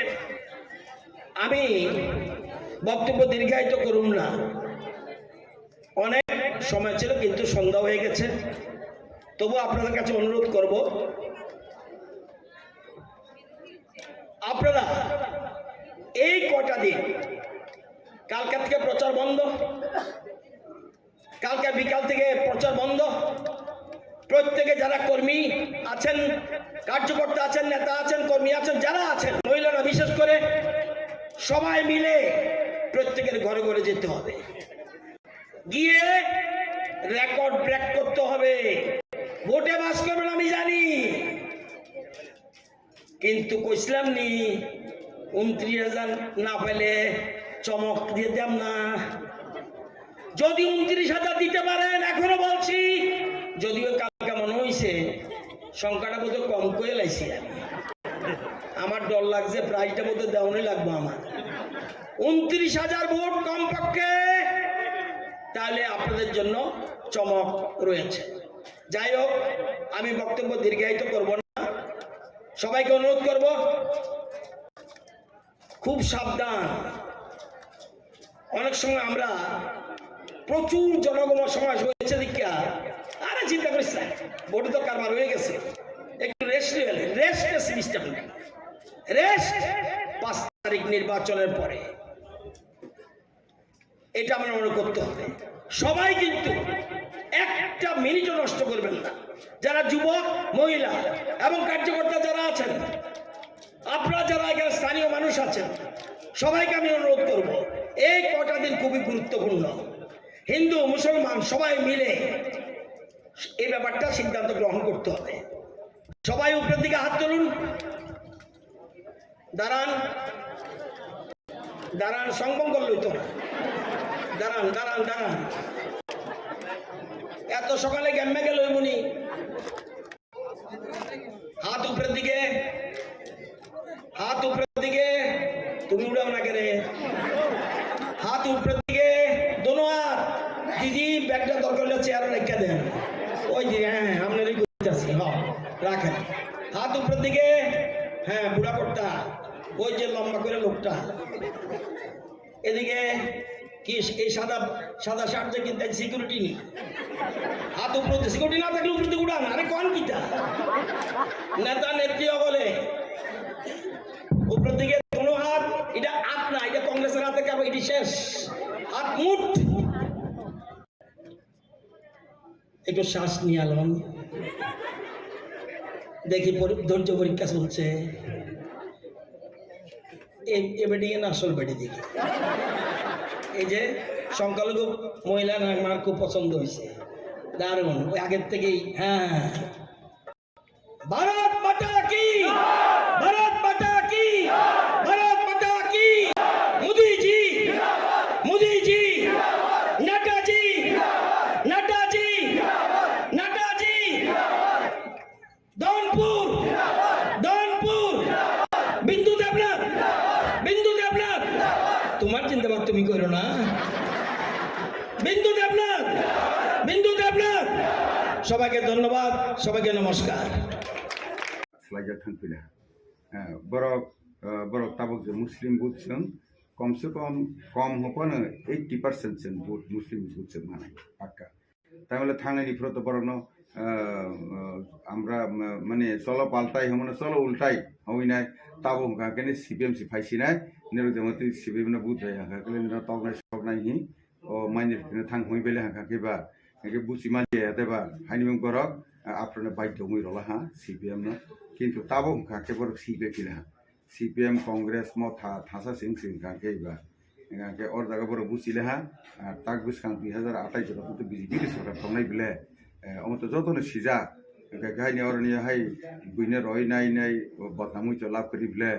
আমি বক্তব্য দীর্ঘায়িত করুম না, অনেক সময় ছিল, কিন্তু সন্ধ্যা হয়ে গেছে। তবু আপনাদের কাছে অনুরোধ করব, আপনারা এই কটা দিন, কালকে থেকে প্রচার বন্ধ, কালকে বিকাল থেকে প্রচার বন্ধ। প্রত্যেকে যারা কর্মী আছেন, কার্যকর্তা আছেন, নেতা আছেন, কর্মী আছেন, যারা আছেন, মহিলারা বিশেষ করে, সবাই মিলে প্রত্যেকের ঘরে ঘরে যেতে হবে, গিয়ে রেকর্ড ব্রেক করতে হবে। ভোটে পাস করবেন আমি জানি, কিন্তু কইছিলাম নি, ঊনত্রিশ হাজার না পেলে চমক দিয়ে দিতাম না। যদি ঊনত্রিশ হাজার দিতে পারেন, এখনো বলছি, যদিও কালকে মনে হইছে সংখ্যাটা বোধহয় কম করে লাইছি আমি। আমার ডর লাগছে, প্রাইজটা বোধহয় দেওয়ানি লাগবে আমার। ঊনত্রিশ হাজার ভোট কমপক্ষে, তাহলে আপনাদের জন্য চমক রয়েছে। যাই হোক, আমি বক্তব্য দীর্ঘায়িত করব না, সবাইকে অনুরোধ করব, খুব সাবধান। অনেক সময় আমরা প্রচুর জনগণ সমাজ হয়েছে দেখিয়া, আরে চিন্তা করিস না, ভোটে তো কারবার হয়ে গেছে, একটু রেস্ট নিয়ে, রেস্ট সিস্টেম নেই, রেস্ট পাঁচ তারিখ নির্বাচনের পরে। এটা আমরা মনে করতে হবে। সবাই কিন্তু একটা মিনিটও নষ্ট করবেন না। যারা যুবক, মহিলা এবং কার্যকর্তা যারা আছেন, আপনারা যারা এখানে স্থানীয় মানুষ আছেন, সবাইকে আমি অনুরোধ করব, এই কটা দিন খুবই গুরুত্বপূর্ণ। হিন্দু, মুসলমান সবাই মিলে এই ব্যাপারটা সিদ্ধান্ত গ্রহণ করতে হবে। সবাই উপরের দিকে হাত তুলুন। দাঁড়ান, দাঁড়ান, সংবঙ্গ লইত। দাঁড়ান, দাঁড়ান, দাঁড়ান। এত সকালে ঘেমে গেল ওই মুনি। হাত উপরের দিকে, হাত উপরের দিকে। তুমি উড়াও না কেন? হাত উপরের দিকে, দোনো হাত। দিদি, ব্যাগটা দরকার হলে চেয়ারে রেখে দেন। ওই যে, হ্যাঁ, আপনারই করতেছি, হ্যাঁ, রাখেন। হাত উপরের দিকে, হ্যাঁ, বুড়া কর্তা, ওই যে লম্বা করে লোকটা। এদিকে কি এই সাদা, সাদা শার্ট যে কিনতে সিকিউরিটি নেই? হাত উপরে, সিকিউরিটি না থাকলে উপরে দিকে উড়ান। আরে কোন কিতা? নেতা নেত্রী অকলে উপরের দিকে কোনো হাত, এটা হাত না, এটা কংগ্রেসের হাতে কারো, এটি শেষ। হাত মুঠ। একটু শ্বাস নিয়ে আলম। দেখি পরি-, ধৈর্য পরীক্ষা চলছে। এ, এ বেটি না আসল বেটি দেখি। এই যে সংখ্যালঘু মহিলা না, আমার খুব পছন্দ হয়েছে। দারুণ, ওই আগের থেকেই, হ্যাঁ। ভারত মাতা কি, ভারত মাতা কি, ভারত মাতা কি। মোদিজি, মোদিজি, নাড্ডাজি, নাড্ডাজি, নাড্ডাজি। দনপুর, দনপুর। বিন্দু দেবনাথ, বিন্দু দেবনাথ। তোমার চিন্তা ভাবনা তুমি করো না। বিন্দু দেবনাথ, বিন্দু দেবনাথ। সবাইকে ধন্যবাদ, সবাইকে নমস্কার। Slide thang pila. Eh, borok, eh, borok tabuk je Muslim vote chwng, kom se kom, kom hopano eighty percent chwng vote, Muslim vote chwng manai, pakka. Tamile thangnai ni phuru to borokno, eh, eh, amra, ma-, mane cholo paltai hwnmano cholo ultai hwnwi nai, tabuk hwnkha khe C P M si phai sinai, nirok jemon twi C P M no vote rwya hwnkha khe nirok toknai soknai hi, o minority no thang hwnwi bele hwnkha khe ba, hwnkhe buchi maliya tei ba, haini wng borok, ah, aphuru no baidhyo wngwi rwla ha C P M no, kintu tabuk hwnkha khe borok si bai kila ha. C P M, Congress, Motha, thasa sing sing kha khe ba. Hingkha khe or jaga borok buchi le ha, ah, tak bwskang dui hazar atais jora to B J P ni sorkar tongnai bele. Eh, omo to joto no sijak. Hingkha khe haini oroni hai buino roi nai nai bodnamwi to lab kari bele.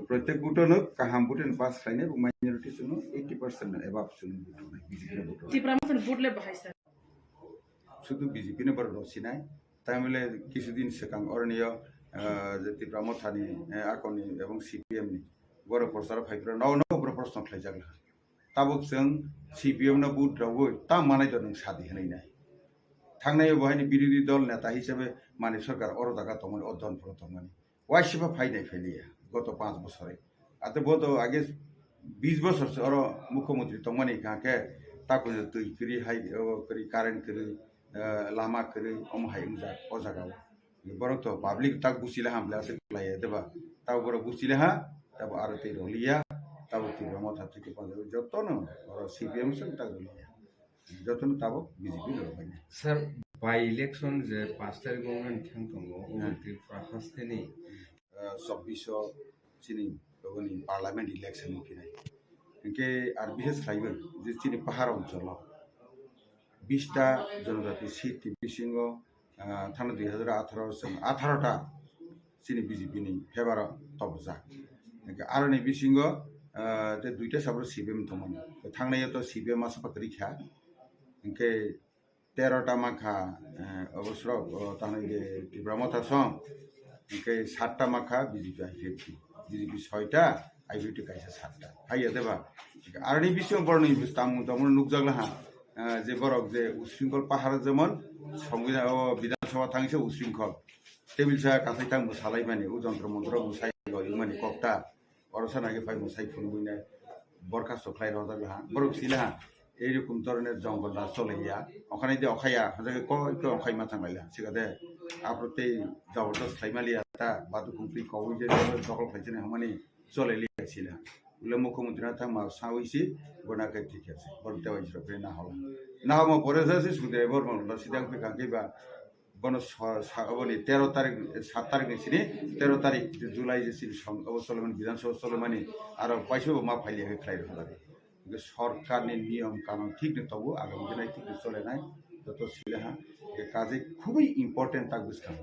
Protek buto no kaham buto no pass khlainai bo minority chwngno eighty percent no above chwngno buto nai B J P no buto nai. Tipra Motha ni vote le bahai sir. Sudu B J P no borok rw sinai. Tamile kisudin swkang oroniyo, ah, je Tipra Mothani, eh, akoni ebong C P M ni borok prochar phaiphuru nogo nogo borok proshno khlaijak laha. Tabuk chwng C P M no vote rwgwi tam manai do nwng sadi hwnwi nai. Thangnai bo haini birodhi dol neta hisabe mani sorkar oro jaga tongmani, o don phoro tongmani. Waisa pha phainai phailiya goto panch bosore. Ate bo to age bis bosor se oro mukhyamantri tongmani hwnkha khe takhuk twi kwrwi hai, o kwrwi current kwrwi, eh, lama kwrwi omo hai wngjak o jaga o. Borok to public tak buchila ham le aswk khlaiya deba. Tabo borok buchila ha, tabo aro tei roliya, tabo twi bomo thathwi khe panjak jotono oro C P M se tak roliya. Jotono tabuk B J P ni rwbaini. Sir, by election je pash tarikh wngmani thang tongo, obo Hmm. Tripura hasteni, eh, chobbish o chini oboni parliament election wngphinai. Hinkhe ar bises khlaiwi je chini pahar oncholo bish ta jonojati seat ni bisingo ah, thangna dui hazar atharo chwng atharo ta chini B J P ni favour o tobojak. Hingkhe aroni bisingo, ah, tei duita sabro C P M tongmani. Thangnai o to C P M masa pha kwrwi kha. Hingkhe tero ta mankha, eh, obo srok, o, tamo hingkhe Tipra Motha song. Hingkhe satta mankha B J P I P F T. B J P soita, I P F T kaisa satta. Haiya deba. Aroni bisingo boroni bwskango tongmani nukjak laha. Ah, je borok je usringkol pahar jemon, Songbidan, o Bidhan Sabha thangse usringkol. Tebil sa kathai thang bwsalaimani, o jontro montro bwsai loimani kokta. Oro sana khe phai bwsai phunugwinai borkhasto khlai rojak laha. Borok sila ha, ei rokom dhoroner jongol raj chole ya. Okhane de okhaya, hajake koi koi okhai ma thang laila. Sikade, aphuru tei jabardast khlai maliya ta, badu khumtwi kowui je dokol khlai chini hamani. Chole liya sila. Ule mukhyamantri na thangma sawi si, bona khe thik khe se. Bon tewa jiro khe na hola. Na homo pore sa si sudre bor mon lo sidang phe kangke ba. Bono sa, sa, oboni tero tarik, sat tarik ni sini, tero tarik July je sini song, obo Solomon Bidhan Sabha Solomon ni aro paisa bo ma phaili khe khlai rwla. Ge sorkar ni niyom kanun thik ni tobu, agam dinai thik ni chole nai, joto sila ha. Ge kaje khubui important tak bwskang.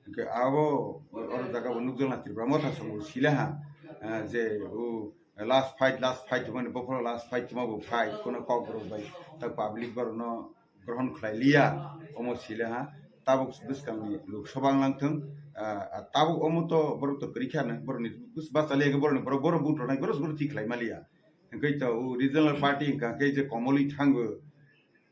Hingke abo oro jaga bo nukjakna Tripura Motha song bo sila ha, ah, je o last fight, last fight hwnmani bophoro last fight tuma bo fight, kono kok borok bai ta public borok no grohon khlai liya, omo sile ha. Tabuk bwskangni Lok Sabha wng lang thung, ah, tabuk omo to borok to kwrwi kha no, borokni bus-, bachali ya khe borokni borok, borok vote rwnai, borok borok thik khlai ma liya. Hwnkhe to o regional party hwnkha khe je komolwi thango,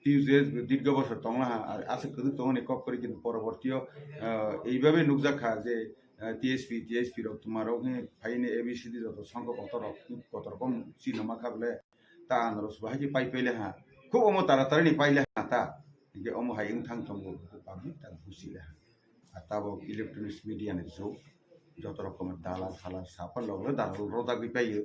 T U J S bo dirgo bosor tongla ha, ar aswk kwrwi tongmani kok kwrwi, kintu porobortio, ah, eibabe nukjak kha je, ah, T S P, T S P rok twma rok ni phaini A B C D joto songkho kotor rok, kotor kom chini ma kha bole, ta anarok bo hai khe pai paile ha. Khub omo tara tara ni paile ha ta. Hingke omo hai wng thang tongo, public ta buji le ha. A tabok electronics media ni jug, joto rokom dalal halal sapa loglo dalal rodagwi paio.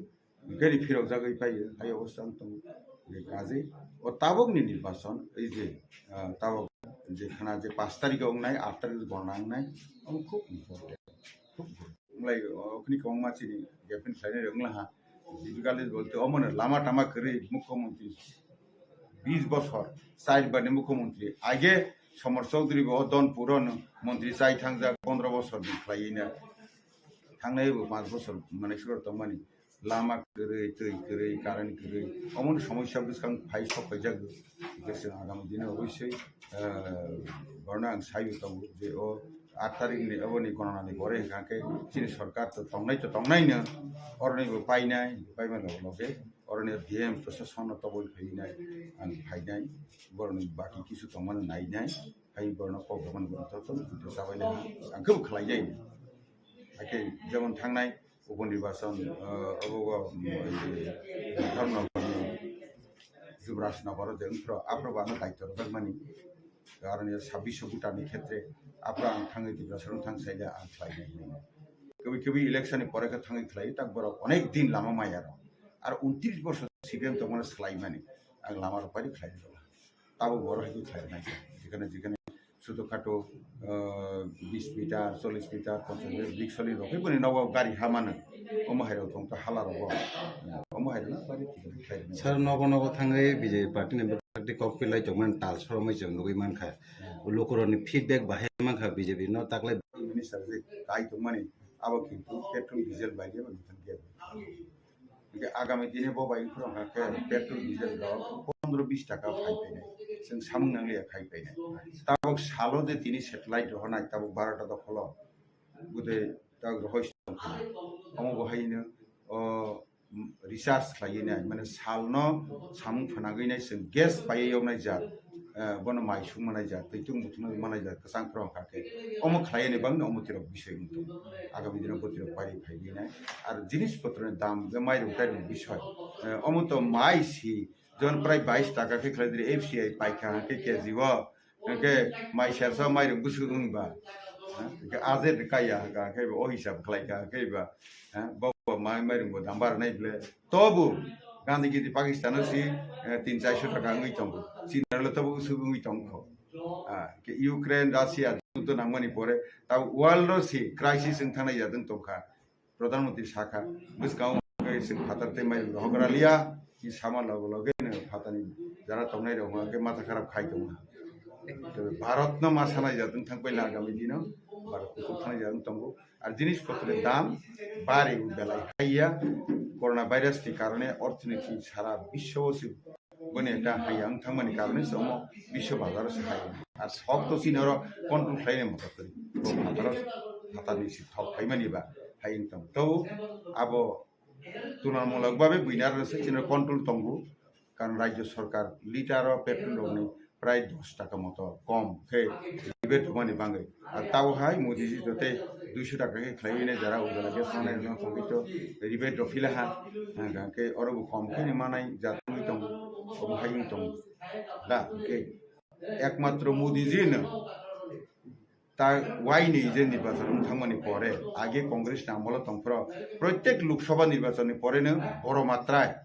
Gari phirok jagwi paio, hai obosta wng tongo. Je kaje o tabok ni nirbachon, ei je, ah, tabok je khana je pash tarikh o wngnai, aat tarikh o gorna wngnai, omo khub important. Khub important. Wng lai, o, okhni kwbangma chini gapin khlainai rok wng laha. Difficulties bolte omono lama tama kwrwi mukhyamantri bis bosor, char bar ni mukhyamantri. Age Somar Chaudhary bo o Donpur o no montri chai thangjak pondro bosor ni khlaiwi na. Thangnai bo panch bosor manai suro tongmani. Lama kwrwi, twi kwrwi, current kwrwi, omono somosya bwskang phai sok phaijak. Hingke chwng agami dino oboisoi, eh, borno ang sayo tongo je o aat tarikh ni oboni gonanani pore hingka khe chini sorkar to tongnai to tongnaino, oroni bo painai, paima loge loge oroni D M proshason no toboi phainai, ang phainai, boroni baki kisu tongmani nainai, hai borno kok rwmani borok to to to sabainai, ang khe bo khlainai. Hakhe jemon thangnai Uponirbachon, eh, obo, eh, Dharmanagar ni Yuvraj Nagar o je wngphro, aphro bo ano daityo rwjakmani. Aro ni sabbish voter ni khetre aphro ang thangwi Tiprasa rok thang saile ang khlainai hinwi. Kebi kebi election ni pore khe thangwi khlai, tak borok onek din lama maya rok. Ar untris bosor C P M tongmani swlaimani. Ang lama rok pari khlai rwla. Tabuk borok hai khe khlai rwnai. Jekhane jekhane Choto khato, ah, bis meter, chollish meter, ponchash meter, big soli rok, boni nogo gari ha mano. Omo hai rok tong kha hala rogo. Omo hai rok no bari thik khe khlai rwna. Sir, nogo nogo thangwi B J P party ni bwkhak twi kok pilai tongmani tal soromwi chwng nugwi mankha. Lukurokni feedback bahai mankha B J P no taklai. Minister je kai tongmani abo kintu petrol diesel bai je mani thang khe. Hingke agami dine bo bai wngkha khe petrol diesel rok pondro bis taka phai painai, chwng samung nangliya khai painai. Tabok salo je tini satellite rohornai tabok barota dokholo, bwtwi tabok rohoi tongkha. Omo bo haino o recharge khlaiwi nai, mane salno samung phanagwi nai chwng gas paiwi yoknai jat, eh, bono mai sung manai jat, twi tung muthungna manai jat kwchang khorang kha khe. Omo khlaiwi nai bangno omo tirok bisoi wngkha. Agami dino bo tirok pairi phaiwi nai. Ar jinis potroni dam, je mairung tairung bisoi. Eh, omo to mai si, jon prai bais taka khe khlai diri F C I paikha hwnkhe K G o. Hwnkhe mai sersa mairung bwswk wngba. Ha? Hwnkhe ajet kaiya hwnkha khe bo o hisab khlaikha khe ba. Ha? Bo bo mai mairung bo dam bar nai ble. Tobu Gandhi gidi Pakistan o si, eh, tin chairso taka wngwi tongo. China le tobu bwswk wngwi tongkho. Ah, ke Ukraine, Russia juddo nangmani pore, ta world o si crisis wng thangnai jadwng tongkha. Pradhan Mantri sakha, bwskango khe chwng phatar tei mai rohok raliya, ni sama loge loge no phatarni jara tongnai rok hwnba khe matha kharap khai tongo. Tei Bharat no ma sanai jadwng thang paila agami dino, Bharat kuchuk thanai jadwng tongo. Ar jinis potro dam bari belai haiya, corona virus ni karone orthonoiti sara biswo se boni ekta hai ang thangmani karone se omo biswo bazar o se hai. Ar sok to chini oro control khlainai moto kwrwi. Bo phataro, phatarni si thok phaimani ba hai wng tong. To abo tulanmulok babe buini aro se chini control tongo. Karon rajyo sorkar litre o petrol rokni prai dos taka moto kom khe rebate rwmani bagwi. Ar tabo hai Modi ji jote duiso taka khe khlaiwi nai jara ujala gas sanai rwna thangwi to rebate rw phila ha. Hwnkhe oro bo kom khe ni manai jat wngwi tongo, obo hai wngwi tongo. Da, hwnkhe ekmatro Modi ji no ta waini je nirbachon wng thangmani pore, age Congress ni amolo tongphro, protek Lok Sabha nirbachon ni pore no boro matrai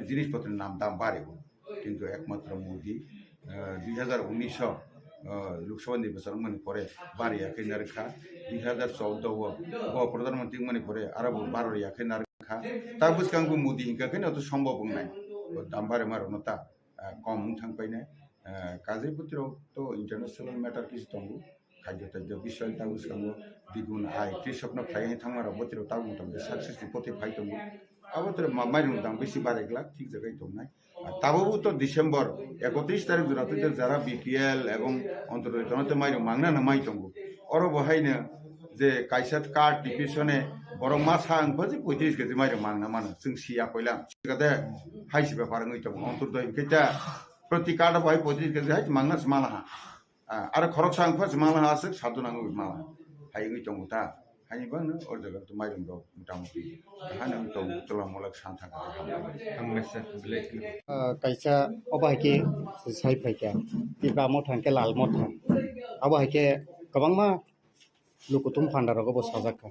jinis potro ni nam dam bari o. Kintu ekmatro Modi, eh, dui hazar unis o, eh, Lok Sabha nirbachon wngmani pore bari ya khe narwkha, dui hazar choudo o bo Pradhan Mantri wngmani pore aro bo baro ya khe narwkha. Ta bwskango Modi hinkha khe no to sombhob wngnai, bo dam bari ma rokno ta, eh, kom wng thang painai. Eh, kajai bwtwirok to international matter kisi tongo. Khajjo tajjo bisoi ta bwskango digun hai tei sokno khlai thangma rok bwtwirok tabuk tongkhe success ni poti phai tongo. Abo tore ma-, mairung dam bisi barai glak thik jagai tongnai. Tabuk to December ekotris tarik jora twi jara B P L ebong Antyodoi tono tei mairok mangna na mai tongo. Oro bo haino je kaisa card tipisone borok masa ang paji poitris keji mairok mangna mano. Chwng siya poila. Sikate hai si bepar wngwi tongo. Antyodoi hwnkhe ta proti card bo hai poitris keji hai mangna se mala ha. Ah, aro khoroksa ang phas mala aswk sadhu nango mala. Hai wngwi tongo ta. Haini bangno o jaga to mairum rok motamuti. Haino wng tongo tola molak san thang. Ang mesa belai kheno. Ah, kaisa obo hai khe sai phai kha. Tipra motha hwnkhe lal motha. Abo hai khe kwbangma lukuthum phanda rogo bo sajak kha.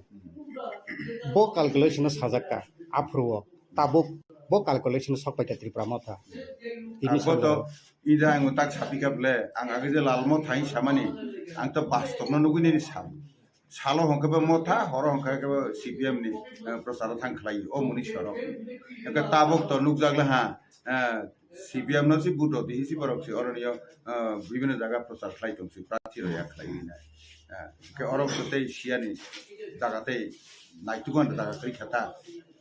Bo calculation no sajak kha. Aphuru o tabuk bo calculation sok pai kha Tripura motha. Tini Ang boto sajak. Ida ang tak sapi kha bole, ang age je lal motha hi samani, ang to bastop no nugui nini sam. Salo hongke bo motha, horo hongke bo C P M ni, eh, procharo thang khlai o muni sorok. Hingke tabuk to nukjak le ha, eh, C P M no si buto di si borok si oro niyo, eh, bibhinno jaga prochar khlai tong si, prathi roya khlai nai. Eh, hingke oro to tei siyani jaga tei naitukan jaga kri khata.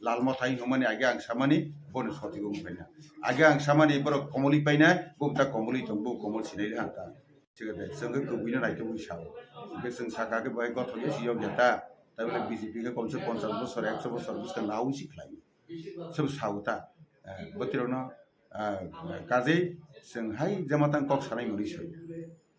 Lal motha hi hongmani age ang samani, bono sotigo wng paina. Age ang samani borok komoli paina, bo ta komoli tong, bo komol sinai le hanta. Sikate, chwng khe kubui no naitugwi sao. Hingke chwng saka khe bai gothok ya si yokya ta. Tabole B J P khe komse ponchash bosor, ekso bosor bwskang nawi si khlai. Sobo sao ta. Eh, bwtwirokno, eh, kajei chwng hai jema tang kok sanai mwnwi soi.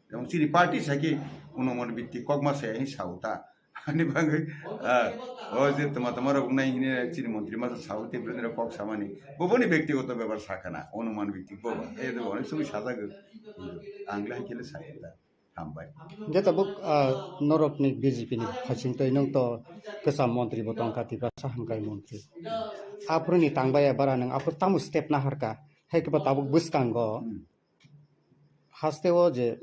Jemon chini party sai khe unuman bhitti kokma sai hai sao ta. Ani bagwi, ah, o je tama tama rok nai hine chini montri masa sao te bwrwini rok kok samani. Bo boni bektigoto bepar sakana, onuman bhitti bo ba. Ei de onek somoy sajago. Ang le hai khe le sakha da. Hambai. Hingke tabuk, ah, norokni B J P ni phasing twi nwng to kwcham montri bo tongkha, Tiprasa hamkrai montri. Aphuruni tangbai bara nwng aphuru tamo step naharkha. Hai khe bo tabuk bwskango. Hmm. Haste o je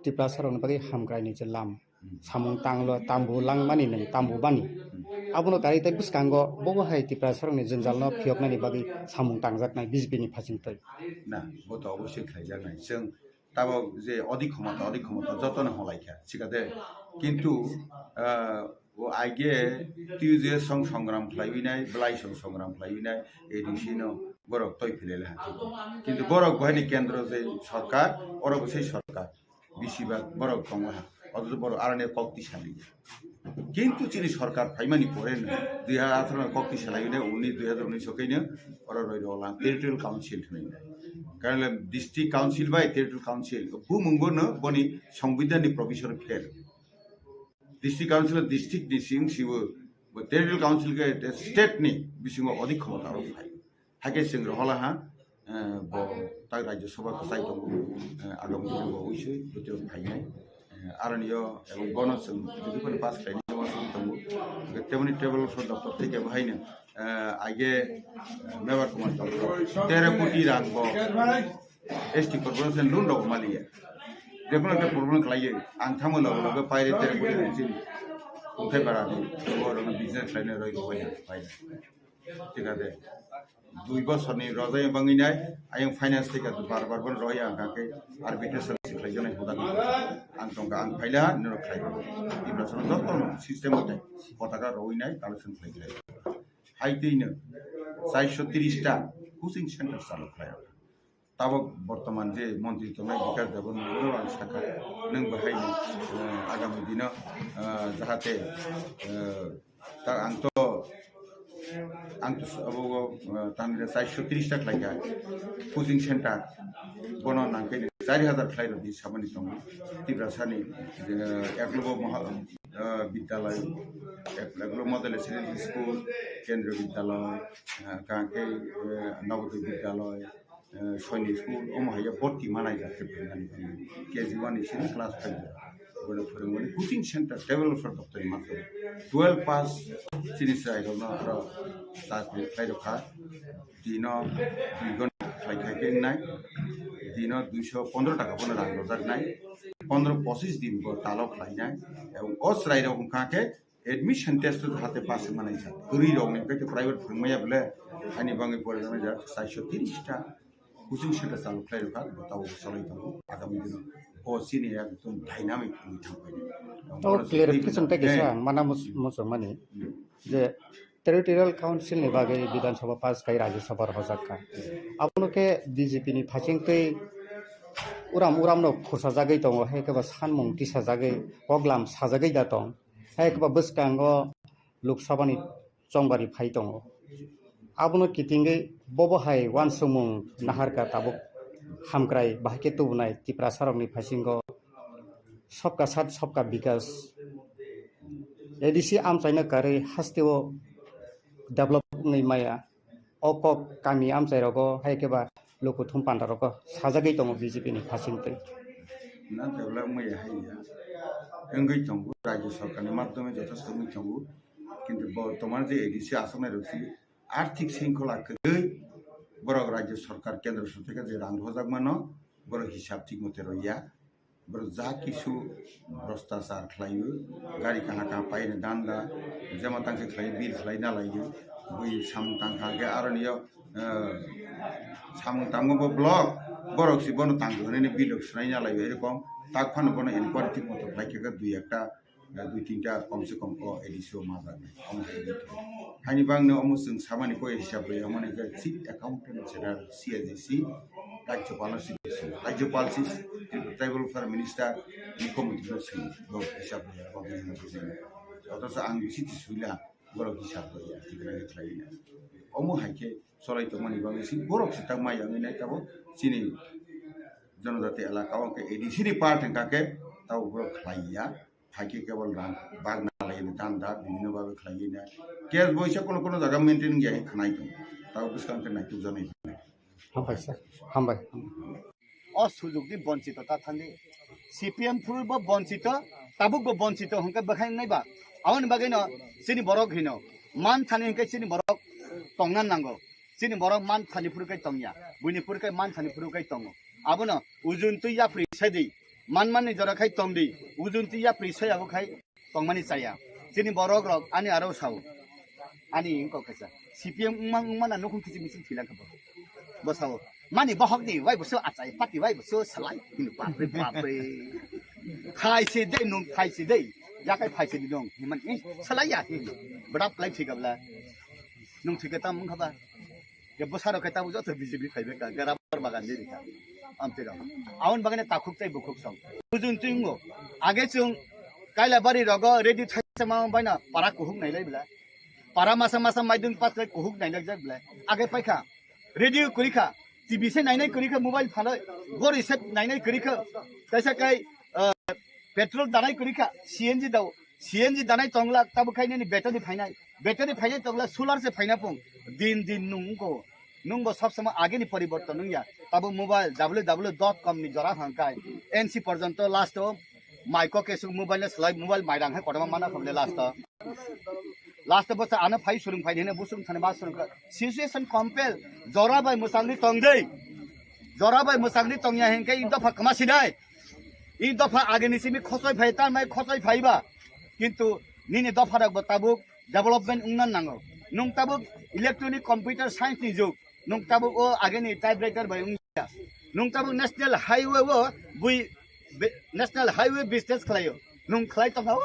Tiprasa rokni bagwi hamkrai ni je lam, hmm, samung tanglo, tambu langmani nwng, tambu bani. Hmm. Abono kari tei bwskango bobo hai Tiprasa rokni jwngjal no phiyoknani bagwi samung tangjaknai B J P ni phasing twi. Na, bo to obosoi khlaijaknai. Chwng tabok je odik khomota, odik khomota jotono holaikha, sikate. Kintu, ah, O aige twi je song songram khlaiwi nai, belai song songram khlaiwi nai, A D C no borok toi philele ha. Kintu borok bo haini kendro je sorkar, oro bo sei sorkar, bisi bak borok tongo ha. Othocho borok aroni kok tisali. Kintu chini sorkar phaimani pore no, dui hajar atharo no kok tisalai nai, uni dui hajar unis o kaino oro roi rola territorial council thwnwi nai. Karon district council bai territorial council, bumung bo no boni songbidhan ni provision pher. District council district ni sing sibo, bo territorial council ke te state ni bisingo odik khomota rok phai. Hake sing rohola ha, eh, bo tak Rajya Sabha kwchai tongo, eh, agam dino bo uisui bwtwi phainai. Eh, aroni yo ebong bono chwng bwtwi pass khlainai ma song tongo. Temoni table for doctor theke bo haino, eh, aige, eh, Mevar Kumar Chakra. Tero koti rang bo. S T corporation loan rok maliya. Jephano ekta problem khlaiyo, ang thangma logo logo paire tere bwtwi rang chini. Kunthai bara di, borokno business khlaina roi rok bai bai. Thik ase. Dui bosorni rojai bangwi nai, ayang finance thika bar bar bon roi ang kake arbitration si khlai janai hoda. Ang tongka ang phaila nero khlai. Ibra sono jotto system hote. Potaka roi nai, collection khlai khlai. Hai twi no, char sho tris ta coaching center chalo khlai. Tabok bortoman je montri tongnai Bikash Debbarma oro ang sakha, nwng bahai, eh, agami dino, eh, jahate, eh, ta ang to, ang to abo, eh, tamni char sho tris ta khlaikha coaching center, bono nangkhe char hajar khlai rodi samani tongo. Tiprasani, eh, Eklavya Maha-, eh, Vidyalaya, Ek-, Eklavya Model Residential School, Kendriya Vidyalaya, eh, kangkhe, eh, Navodaya Vidyalaya, eh, Sainik School, omo hai ya borti manai jak khe phai mani phai mani. K G one ni sini class five jora. Bono phwrwngmani coaching center development doptor ni mathai. Twelve pass chini chwrai rokno aro chakri khlai rokha. Dino dui ghonta khlai khai khe wngnai. Dino duisho pondro taka bono rang rojak nai. Pondro pochis din bo talo khlai nai. Ebong o chwrai rok wngkha khe admission test o jahate pass wngma nai kha. Kwrwi rok ni hwnkhe private phwrwngmaya bole ani bangwi pore jak nai jak char sho tris ta coaching center chalu khlai rwkha, bo tabuk chalai tongo. Agami dino bo chini ekdom dynamic wngwi thang painai. O clarification tei kisa ang mana mus-, muchungmani je Territorial Council ni bagwi Bidhan Sabha pass khai Rajya Sabha rohorjak kha. Abono khe B J P ni phasing twi uram uram no khursa jagwi tongo, hai khe ba sanmung tisa jagwi, poglam sajagwi da tong, hai khe ba bwskango Lok Sabha ni chongbari phai tongo. Abono kitingwi bobo hai uansukmung naharkha tabuk hamkrai bahai khe tubunai Tiprasa rokni phasingo Sabka Saath Sabka Vikas. A D C amchaino karwi hasteo develop wngwi maya. O kok kami amchai rogo hai khe ba lukuthum panda rogo sajagwi tongo B J P ni phasing twi. Na develop wngmaya hai ya. Wngwi tongo, Rajya Sarkarni madhyome jothesto wngwi tongo. Kintu bo tomar je A D C asoknai rok si arthik sengkhola kwrwi borok Rajya Sarkar, Kendra Sarkar je rang rohorjak mano, borok hisab thik mote rwya. Borok ja kisu bhrastachar khlaio, gari kaha kaha paina danda, jema tangse khlai bill khlai na laio, bui samung tangkha khe aroni yo, eh, samung tangma bo block, borok si bono tangkha hwnwi bill rok swlai na laio, erokom tak phano bono inquiry thik moto khlai khe dui ekta, eh, dui tinta kom se kom o A D C o ma jagnai, omo hai. Haini bagwi omo chwng samani koi hisab rwya, omo ni khe Chief Accountant General, C A G C, Rajyopal si, Rajyopal si, Tribal Welfare Minister, Mukhyamantri si, bo hisab rwya, bo bini mukhyamantri. Othocho ang bisi twi suila, borok hisab rwya, tikna khe khlai na. Omo hai khe cholai tongmani bagwi si, borok si tak mai wngwi nai tabuk chini jonojati elaka o khe A D C ni part hwnkha khe tabuk borok khlai ya. Hai khe kebol rang bagna lai dan da bibhinno bhabe khlai na. Case boisa kono kono jaga maintain ya khnai tong. Tao bwskang khe naituk janai. Hambai sir. Hambai. O sujukni bonchito ta thangdi. C P M phuru bo bonchito, tabuk bo bonchito hwnkhe bwkhai nai ba. Aboni bagwino chini borok hino man thani hwnkhe chini borok tongna nango. Chini borok man thani phuru kai tongya. Buini phuru kai man thani phuru kai tongo. Abono ujun twi yapri sai di. Manmani jora khai tong di, ujun twi yapri soyago khai tongmani chaya. Chini borok rok ani aro sao. Ani wngkok kaisa. C P M wngma wngma na nukhung kiching kiching thwilang kha bo. Bo sao. Mani bohok ni wai bo so achai, pati wai bo so salai. Hino bapre bapre. Phai se dei nung phai se dei. Yakai phai se di nung. Himan, eh, salai ya. Bwdap klai thwi kabla. Nung thwi khe tam wngkha ba. Ke bwsarok khe tabuk joto B J P phaibai ka, ke rubber bagan ni rikha. Amtwi rok. Aboni bagwi takhuk tei bukhuk song. Bujung twi wngo. Age chwng Kailabari rogo radio thaisa ma baina para kuhuk nailai bla. Para masa masa maidung patlai kuhuk nailai jak bla. Age paikha. Radio kurikha. T V se nainai kurikha, mobile phalai. Gori se nainai kurikha. Kaisa kai, ah, petrol danai kurikha. C N G dao. C N G danai tongla, tabuk khai nini battery phainai. Battery phainai tongla, solar se phaina pung. Din din nung ko. Nungbo sob somoi ageni poriborton nungya. Tabuk mobile W W W dot com ni jora hangkai. N C porjonto last o mai ko kesu mobile ne slai mobile mai rang hai kodama mana khamle last o. Last o bwsa ano phai surung phai hene busung thane ba surung kha. Situation compel. Jora bai mwsangni tongdei. Jora bai mwsangni tongya hengke i dopha khama sinai. I dopha ageni simi khosoi phai tanmai khosoi phaiba. Kintu nini dopha rok bo tabuk development wngna nango. Nung tabuk electronic computer science ni jug. Nung tabuk o ageni typewriter bai wngya. Nung tabuk national highway o bui be-, national highway business khlaio. Nung khlai tongkha o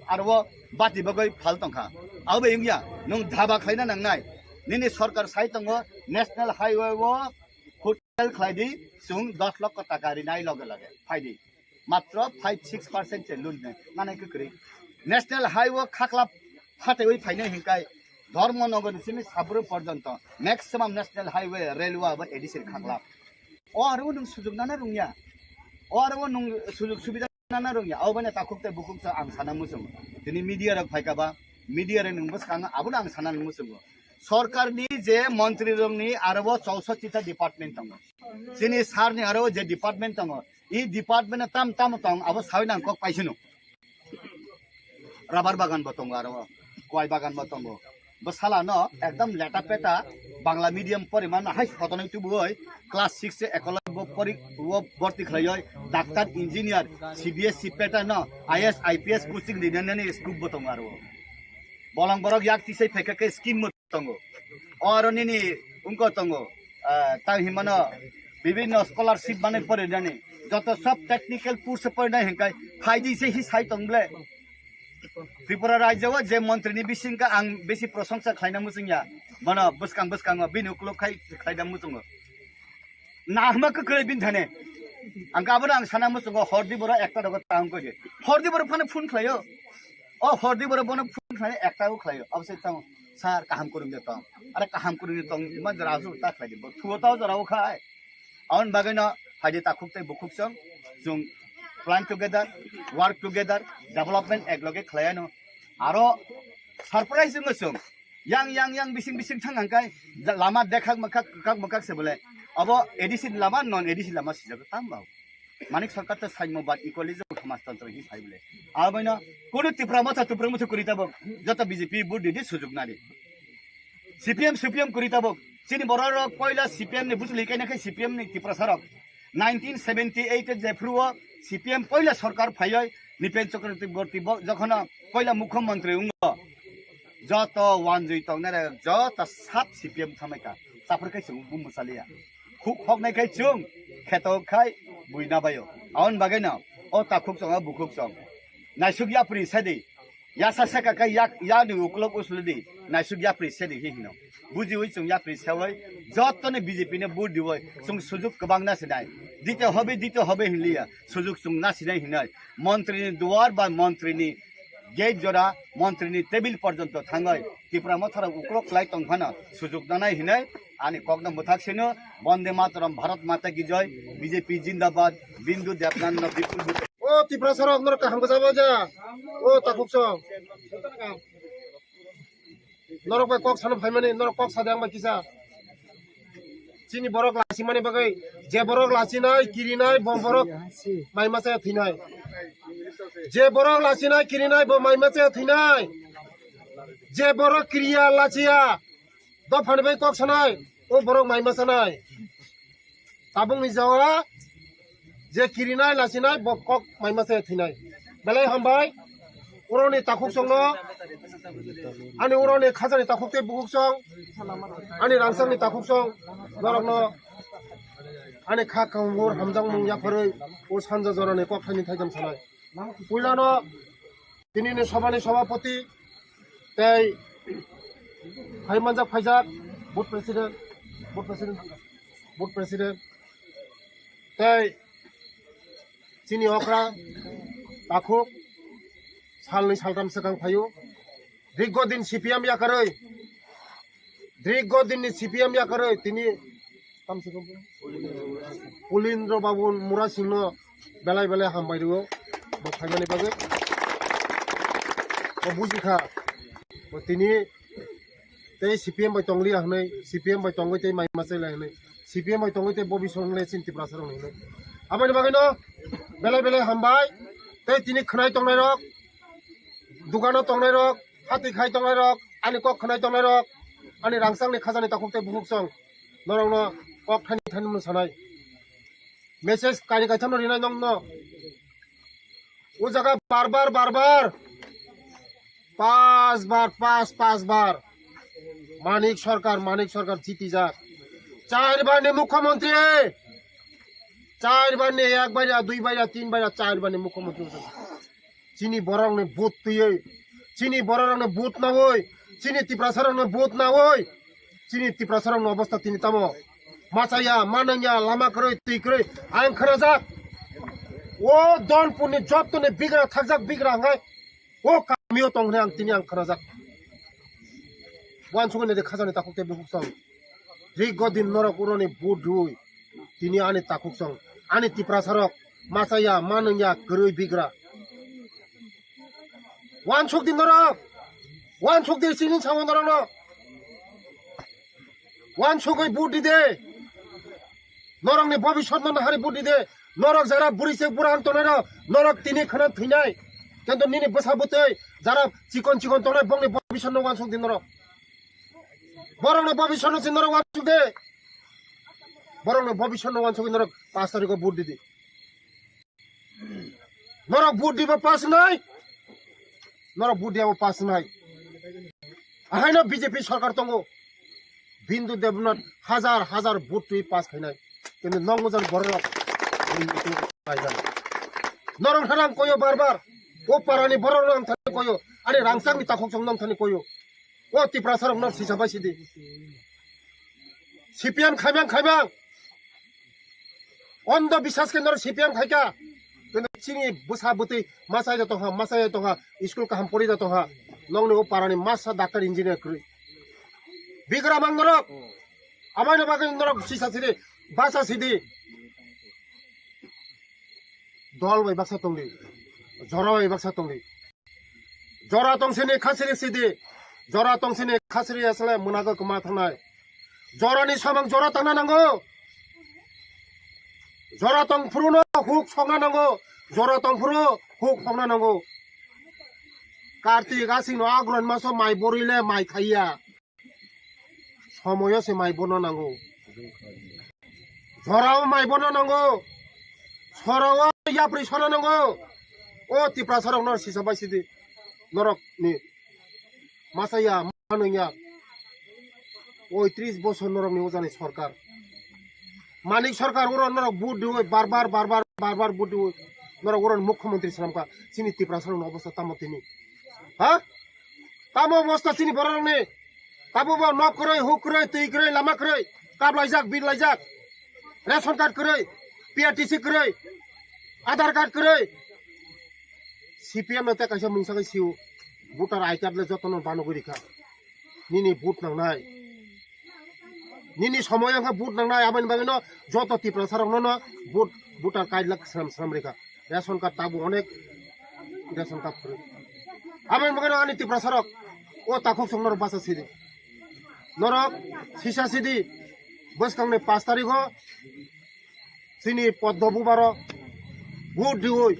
aro o bati bagwi phal tongkha. Abo bai wngya. Nung dhaba khlaina nangnai. Nini sorkar sai tongo national highway o hotel khlai di, chwng dos lokho taka rinai loge loge phai di. Matro five six percent se loan nai, nanai kwrwi. National highway khakla phataiwi phainai hinkai Dharmanagar ni simi Sabru porjonto maximum national highway railway abo A D C khakla. O aro nung sujug nana rungya. O aro nung sujug subida nana rungya. Abo bane takhuk tei bukhuk sa ang sana muchungo. Tini media rok phaikha ba, media rok nung bwskango abono ang sana muchungo. Sorkar ni je montri rok ni aro chousotti ta department tongo. Chini sir ni aro je department tongo, i department tam tam tong abo sawi nang kok paisino. Rubber bagan bo tongo aro, kwai bagan bo tongo. Bo sala no ekdom leta peta Bangla medium poriman hai hotonoi tubuoi class six se ekolog bo pori wo borti khlaioi doctor engineer C B S E peta no I A S I P S coaching rinani scoop bo tongo aro. Bolong borok yak tisai phaikha khe scheme tongo. O aro nini wngko tongo, ah, tang hinmano bibinno scholarship manwi porinani. Joto sob technical course porinai hinkai phaidi se hi sai tong ble. Tripura rajya o je montri ni bising ka ang besi prosongsa khlaina muchung ya. Bono bwskang bwskango bini ukuluk khai khlaina muchungo. Nahma kwkhwrwi bini thani. Ang abono ang sana muchungo hordi boro ekta dogo tang koi de. Hordi boro phano phone khlaio. O hordi boro bono phone khlai ekta o khlaio. Abo se tang sir kaham kwrwng de tong. Are kaham kwrwng de tong ma jora asu ta khlai de. Bo thuo ta jora o khai. Aboni bagwi no phaidi takhuk tei bukhuk song, chwng plan together, work together, development ekloge khlai ano. Aro surprise wngwi chwng yang, yang, yang bising, bising thang hangkai lama dekhak mwkhak, kwkak mwkhak se bole. Abo A D C lama, non A D C lama sijak tang bao. Manik Sarkar ta saimo bad equally jo samajtantro hi phai bole. Abo no kono Tipra Motha, Tipra Motha kuri tabok joto B J P vote didi sujuk nadi. C P M, C P M kuri tabok. Chini borok rok poila C P M ni bujuli kaina khai C P M ni Tiprasa rok. Nineteen seventy eight e jephru o C P M poila sarkar phaioi Nipen Chakraborty bo jokhono poila mukhyamantri wngo. Joto wanjui tongnai rok joto sat C P M thamai ka. Chapur kai chwng bumbo chaliya. Khuk hoknai khai chwng kheto khai buina baio. Aboni bagwi no o takhuk chwng o bukhuk chwng. Naisuk yapri sadi. Yasa saka kai yak yani uklok usludi. Naisuk yapri sadi hi hino. Bujiwi chwng yapri sewoi. Jottoni B J P ne vote diwoi. Chwng sujuk kwbang na sinai. Dite hobe, dite hobe hinliya. Sujuk chwng na sinai hinai. Montri ni duar ba montri ni gate jora, montri ni table porjonto thangoi. Tipra Motha rok uklok lai tong phano. Sujuk nanai hinai. Ani kokno mwthak sino. Bonde Mataram, Bharat Mata ki Joy. B J P Jindabad. Bindu Debnan no bipul bipul. O Tiprasa rok norok kaham bwsa baja. O takhuk song. Norok bai kok sana phaimani, norok kok sade ang bai kisa. Chini borok lachimani bagwi, je borok lachinai, kirinai, bo borok mai masa thwinai. Je borok lachinai, kirinai, bo mai masa thwinai. Je borok kiriya lachiya, dophani bai kok sanai, o borok mai masa nai. Tabukni jaga je kirinai lachinai bo kok mai masa thwinai. Belai hambai. Uroni takhuk songno, ani uroni khajani takhuk tei bukhuk song, ani rangchakni takhuk song, norokno ani kha kangur hamjakmung yapharwi o sanja jorani kok thaini thaitham sanai. Puilano tinini sobhani sobhapoti tei phaimanjak phaijak booth president, booth president, booth president tei chini okra takhuk salnwi saltham swkang phaio. Dirgo din C P M yakarwi, dirgo din ni C P M yakarwi tini tamsiko Pulindra Babu Murasingno belai belai hambai rwo bo phaimani bagwi. Bo bujikha, bo tini tei C P M bai tongliya hwnwi, C P M bai tongwi tei mai machai lai hwnwi, C P M bai tongwi tei bobiswt le chini Tiprasa rok hwnwi. Aboni bagwino belai belai hambai. Tei tini khwnai tongnai rok, dukano tongnai rok, hati khai tongnai rok, ani kok khwnai tongnai rok, ani rangchakni khajani takhuk tei bukhuk song norokno kok thani thani mung sanai. Message kari kaithamno rinai nongno. O jaga bar bar, bar bar. Pas bar, pas, pas bar. Manik Sarkar, Manik Sarkar jitijak. Char bar ni mukhyamantri. Char bar ni ek bar ya, dui bar ya, tin bar ya, char bar ni mukhyamantri. Chini borok ni vote twiwi. Chini borok ni vote nawi. Chini Tiprasa rok ni vote nawi. Chini Tiprasa rok ni obostha tini tamo. Machaya, manangya, lama kwrwi, twi kwrwi, ang khnajak. O Donpur ni joto ni bigra thakjak bigra hwnkhai, o kamio tong hwnwi ang tini ang khnajak. Wansugwi naidi khajani takhuk tei bukhuk song. Dirgo din norok uroni vote rwi, tini ani takhuk song, ani Tiprasa rok, machaya, manangya, kwrwi bigra. Wansuk di norok. Wansuk di sini sawi norokno. Wansugwi vote di de. Norokni bobiswtno nahari vote di de. Norok jara bwrwi se bura ang tongnai rok, norok tini khwna thwinai. Kintu nini bwsa bwtwi jara chikon chikon tongnai bongni bobiswtno wansuk di norok. Borokni bobiswtno se norok wansuk de. Borokni bobiswtno wansugwi norok pash tarikho vote di di. Norok vote diba pass nai. Norok vote diya pass nai. Ahaino B J P sarkar tongo. Bindu Debnath hajar hajar vote twi pass khainai. Kintu nong mojan borok. Norok tharang koyo bar bar. O parani borok rok koyo, ani rangchak ni takhuk chong nang thani koyo. O Tiprasa rok no sisa bai sidi. C P M khaimang khaimang. Ondo biswas ke norok C P M khaika. Kintu chini bwsa bwtwi machai da tongha, machai da tongha, school kaham pori da tongha. Nongni o parani masa doctor engineer kwrwi. Bigra mang norok. Amai no bagwi norok sisa sidi, basa sidi. Dol bai baksa tongdi. Jora bai baksa tongdi. Jora tongsini khasiri sidi. Jora tongsini khasiri asle munago kwma thangnai. Jorani samang jora tangna nango. Jora tongphuru no huk sokna nango. Jora tongphuru huk sokna nango. Kartik asing no agron maso mai borile mai khaiya. Somoyo se mai bono nango. Jorao mai bono nango. Sorao yapri sono nango. O Tiprasa rok no sisa bai sidi. Norok ni. Masaya, manungya. Oi tris bosor norok ni ojani sorkar. Manik sorkar uro norok vote diwi bar bar, bar bar, bar bar vote diwi. Norok uro mukhyamantri swnamkha. Chini Tiprasa rok no obostha tamo tini. Ha? Tamo obostha chini borok rok ni. Tabo bo nok kwrwi, huk kwrwi, twi kwrwi, lama kwrwi, kap laijak, bill laijak, ration card kwrwi, P R T C kwrwi, Aadhaar card kwrwi. C P M no tei kaisa mungsa khe sio, voter I card le jotono banogwi rikha. Nini vote nangnai. Nini somoy wngkha vote nangnai, aboni bagwino joto Tiprasa rokno no vote, voter card lak sram sram rikha. Ration card tabuk onek ration card kwrwi. Aboni bagwino ani Tiprasa rok o takhuk song norok basa sidi. Norok sisa sidi bwskangni pash tarikho chini Poddo bubaro vote diwi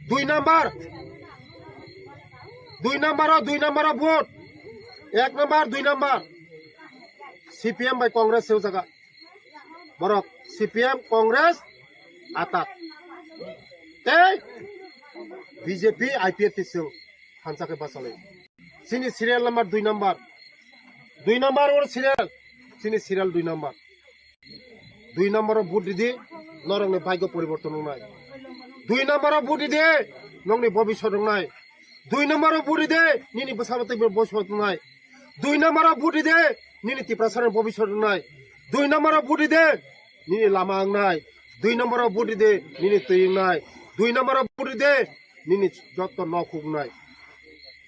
dui number, dui number o, dui number o vote, ek number, dui number C P M bai Congress se jaga. Borok C P M, Congress, atak. Tei B J P, I P F T song hansa khe bachalai. Chini serial number dui number. Dui number or serial. Chini serial dui number. Dui number o vote didi, norokni bhagyo poriborton wngnai. Dui number o vote didi, nokni bobiswt wngnai. Dui number o vote didi, nini bwsabo tei bobiswt wngnai. Dui number o vote didi, nini Tiprasani bobiswt wngnai. Dui number o vote didi, nini lama wngnai. Dui number o vote didi, nini twi wngnai. Dui number o vote didi, nini jotto nok huk wngnai.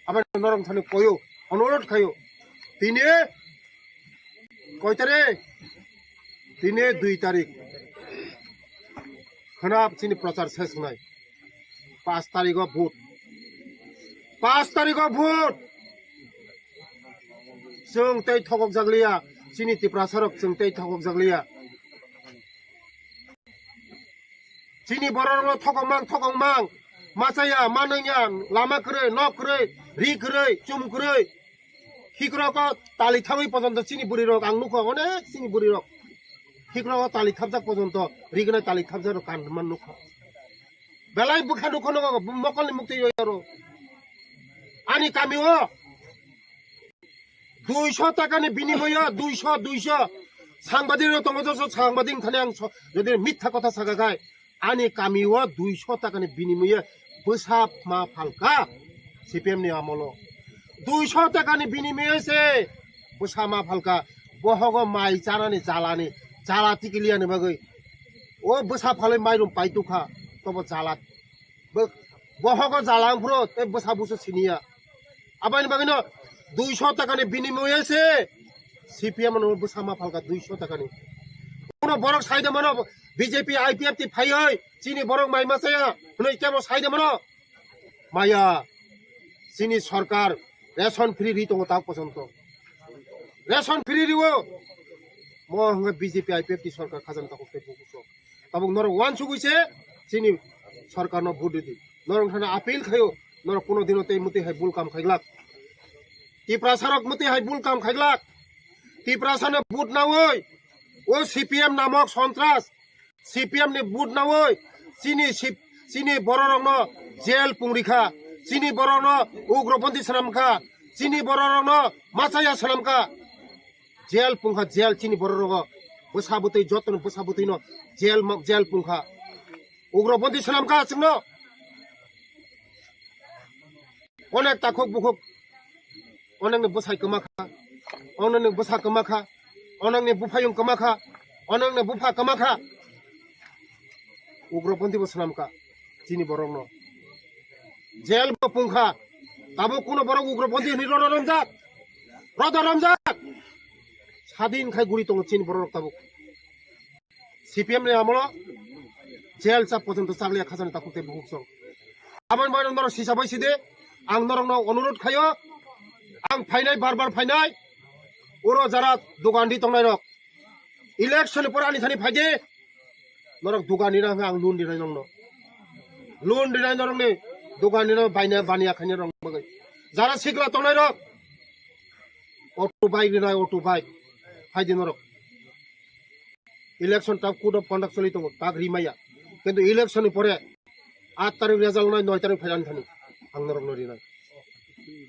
Aboni norok thani koyo, onurodh khayo. Tini koi tarik? Tini dui tarik. Khwnap chini prochar ses wngnai. Pash tarikgo vote. Pash tarikgo vote. Chwng tei thokok jak liya. Chini Tiprasarok chwng tei thokok jak liya. Chini bororokno thokong mang, thokong mang. Machaya, manwngya, lama kwrwi, nok kwrwi, ri kwrwi, chum kwrwi. Hikroko tali thangwi pojonto chini bwrwirok ang nukha, onek chini bwrwirok. Hikroko tali thapjak pojonto, rignai tali thapjakrok kan man nukha. Belai bwkha nukha nogo, mokolni muktwi yaro. Ani kamio duiso takani binimoyo, duiso, duiso. Sangbadik rok tongo, joto sangbadik thani ang so-, jodi mitha kotha saka khai, ani kamio duiso takani binimoyo bwsa ma phalka C P M ni amolo. Duiso takani binimoyo se bwsa ma phalka, bohogo mai chanani jalani, jala tikiliani bagwi. O bwsa phalwi mairum paitukha, tobo jala. Bo-, bohogo jala wngphuru tei bwsa busu siniya. Aboni bagwino duiso takani binimoye se C P M no bwsa ma phalka duiso takani. Kuno borok saide mano B J P I P F T phaioi chini borok mai ma chaya hwnwi kebo saide mano. Maya chini sorkar ration free ri tongo tak pojonto. Ration free riwo. Mo hwnga B J P I P F T sorkar khajang takhuk tei bukuso. Tabuk norok wansugwi se chini sorkarno vote ridi. Norok thana appeal khayo, norok kuno dino tei mwtwi hai bul kam khaiglak. Tiprasarok mwtwi hai bul kam khaiglak. Tiprasano vote nawi, o C P M namok sontras, C P M ni vote nawi, chini sip-, chini bororokno jail pungrikha, chini borokno ugropondi swnamkha, chini bororokno machaya swnamkha. Jail pungkha, jail chini borok rogo. Bwsa bwtwi, jotono bwsa bwtwino jail ma-, jail pungkha. Ugropondi swnamkha chwngno. Onek takhuk bukhuk, onekni bwsai kwma kha, onekni bwsa kwma kha, onekni buphayung kwma kha, onekni bupha kwma kha. Ugroponthi bo swnam kha chini borokno. Jail bo pung kha, tabuk kuno borok ugroponthi hwnwi rodo romjak, rodo romjak. Sadin khai guri tongo chini borok tabuk. C P M ni amolo jail chap porjonto chakliya khajani takhuk tei bukhuk song. Aboni bagwi norok sisa bai sidi, ang norokno onurot khayo, ang phainai, bar bar phainai, oro jara dogan di tongnai rok, election ni pore ani thani phaidi, norok dogan di na hwnka ang loan rinai nongno, loan rinai norokni dogan di na baina baniya khaina rok bagwi, jara sikla tongnai rok, auto bike rinai, auto bike phaidi norok. Election tak code of conduct choli tongo, tak rimaya. Kintu election ni pore aat tarik result nai, noi tarik phailani thani ang norokno rinai.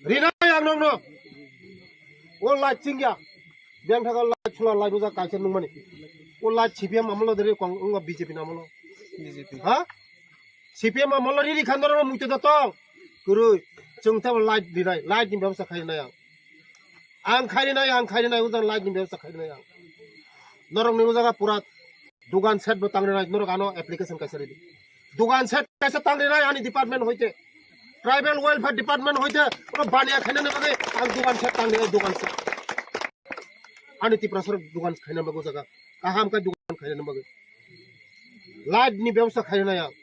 Rinai ang norokno. O light chingya. Beng thago light chula light bujak kaisa nungmani. O light C P M amolo dere kong wngkha B J P ni amolo. B J P. Ha? C P M amolo riri khan norokno muitu da tong. Kwrwi. Chwng tamo light rinai. Light ni bebosta khainai ang. Ang khainai, ang khainai, udan light ni bebosta khainai ang. Norokni o jaga pura dugan set bo tangrinai, norok ano application kaisa ridi. Dugan set kaisa tangrinai ani department hoite. Tribal Welfare Department hoite, oro baniya khainani bagwi ang dugan set tangrinai, dugan set. Ani Tiprasarok dugan khaina bagwi o jaga. Kaham khe dugan khaina bagwi. Light ni bebosta khainai ang.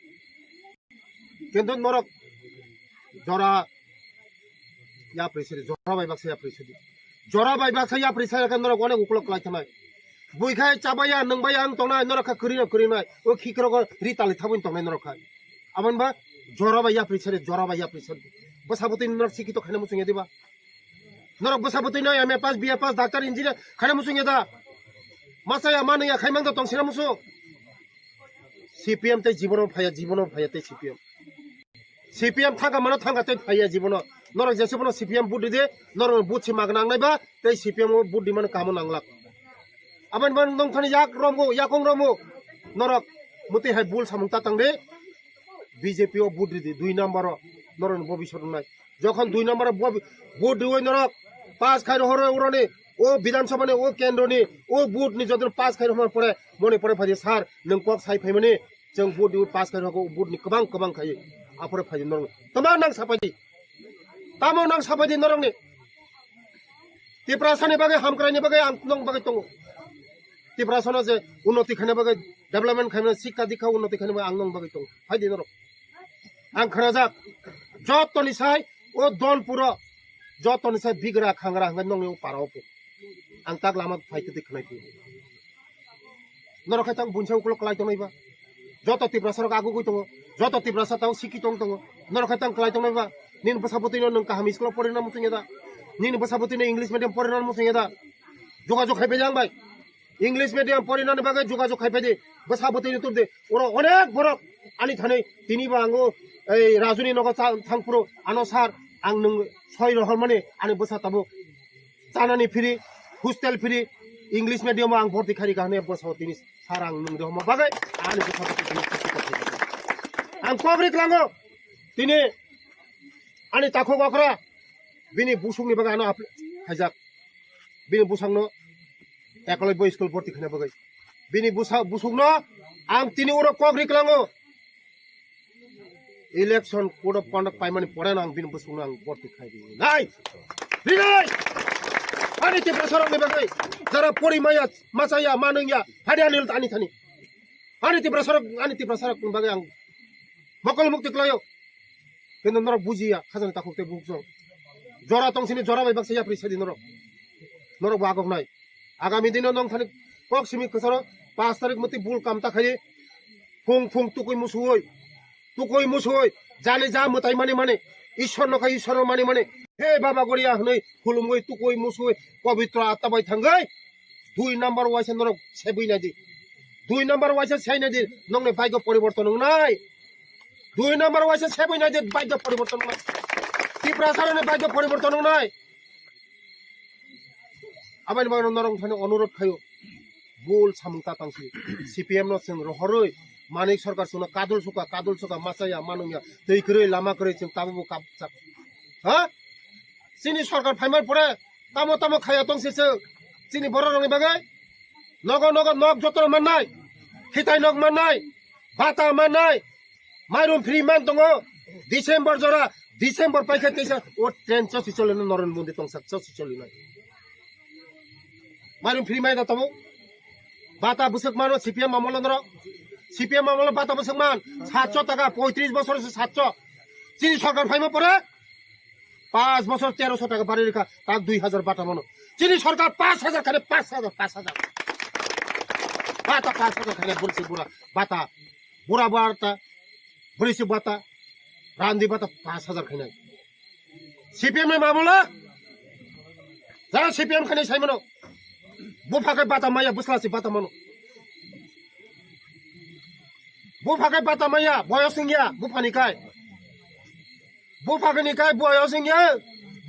Kintu norok jora yapri sidi, jora bai baksa yapri sidi. Jora bai baksa yapri sai khe norok onek ukulok kwlai thanai. Bui khai chabaya, nwngbaya wng tongnai, norok kha kwrwi no kwrwi nai. O khikrok ri tali thabwi tongnai norok khai. Aboni ba jora bai yapri sidi, jora bai yapri sidi. Bwsa bwtwi norok sikito khaina muchung ya diba? Norok bwsa bwtwi no M A pass, B A pass, doctor, engineer khaina muchung ya da? Masa ya manu ya khai mang da tong sina muchung. C P M tei jibono phaiya, jibono phaiya tei C P M. C P M thangka mano thangka tei phaiya jibono. Norok jese bono C P M vote ridi, norok vote si magna nangnai ba tei C P M o vote rimani kamo nanglak. Aboni bo nongthani yak romgo, yakung romgo. Norok mwtwi hai bul samung ta tangdi. B J P o vote ridi, dui number o norokni bobiswt wngnai. Jokhon dui number o bo-, vote riwi norok pass khai rohor uroni, o Bidhan Sabha ni, o kendro ni, o booth ni jotoni pass khai rohor pore, moni pore phaidi, "Sir, nwng kok sai phaimani, chwng booth riwi pass khai rohor, o booth ni kwbang kwbang khai." Apore phaidi norok. Tamo nang sapaidi. Tamo nang sapaidi norokni. Tiprasa ni bagwi, hamkrai ni bagwi ang nong bagwi tongo. Tiprasa no je unnoti khaina bagwi, development khaina, sikka dikka unnoti khaina bagwi ang nong bagwi tongo. Phaidi norok. Ang khnajak, jotoni sai o Donpuro, jotoni sai bigra khangra hwnkhai nongni o para o po. Ang tak lama phai twi khnai phi. Norok khai tang bunsa ukulok kwlai tongnai ba. Joto Tiprasa rok agugui tongo. Joto Tiprasa tao siki tong tongo. Norok khai tang kwlai tongnai ba. Nini bwsa bwtwi no nwng kaham school o porina muchung ya da? Nini bwsa bwtwi no English medium porina muchung ya da? Jogajog khai bai jang bai. English medium porinani bagwi jogajog khai phaidi, bwsa bwtwi YouTube di. Oro onek borok ani thani tini bo ang o ei Rajuni nogo cha-, thangphuru ano sir ang nwng soi rohormani ani bwsa tabuk chanani free, hostel free, English medium o ang borti khairi kahne bwsa tini sir ang nwng rohorma bagwi ani bwsa bwtwi tini khisi kok khaijak. Ang kok ri klango tini ani takhuk okra bini busukni bagwi ano ap-, khaijak. Bini busangno Ekolobya school borti khaina bagwi. Bini busa-, busukno ang tini oro kok ri klango. Election code of conduct paimani pore no ang bini busukno ang borti khai rinai. Rinai! Ani Tiprasa rokni bagwi jara pori maya, machaya, manungya, hadi ani ani thani. Ani Tiprasa rok, ani Tiprasa rokni bagwi ang mokol mukti klaio. Kintu norok bujiya, khajani takhuk tei bukhuk song. Jora tong sini jora bai baksa yapri sadi norok. Norok bo agok nai. Agami dino nong thani kok simi kwcharo paanch tarik mwtwi bul kam ta khaidi. Phung phung tukui musuoi. Tukui musuoi. Jani ja mwtai mani mani. Ishwar no kha Ishwar no mani mani. He Baba Goria hwnwi khulumui tukui musuoi pobitro atta bai thangwi. Dui number waisa norok sebui nai di. Dui number waisa sai nai di. Nongni bhagyo poriborton wngnai. Dui number waisa sebui nai di, bhagyo poriborton wngnai. Tiprasa rokni bhagyo poriborton wngnai. Aboni bagwi norok thani onurot khaio. Bul samung ta tangsi. C P M no chwng rohorwi Manik Sarkar chwngno kadul suka, kadul suka, machaya, manungya, twi kwrwi, lama kwrwi chwng tabukbo kap-, chak-, Ha? Chini sorkar phaimar pore tamo tamo khaya tong se se chini borok rokni bagwi. Nogo nogo nok joto mannai, khitai nok mannai, bata mannai, mairum free man tongo. December jora, December paikha teisa o train chosi cholino Narendra Modi tongsa chosi cholino. Mairum free mai da tamo. Bata bwswk mano C P M amolo norok. C P M amolo bata bwswk man. Satso taka, poitris bosor se satso. Chini sorkar phaima pore pas bosor teroso taka bari rikha, tak dui hajar bata mano. Chini sorkar pas hajar khane pas hajar, pas hajar. Bata pas hajar khane bursi bura bata. Bura bata, bursi bata, randi bata pas hajar khane. C P M ni mamula. Jara C P M khani sai mano. Bupha kai bata maya, bwsla si bata mano. Bupha kai bata maya, boyos wngya, bupha ni kai. Bupha ni kai, boyos wngya,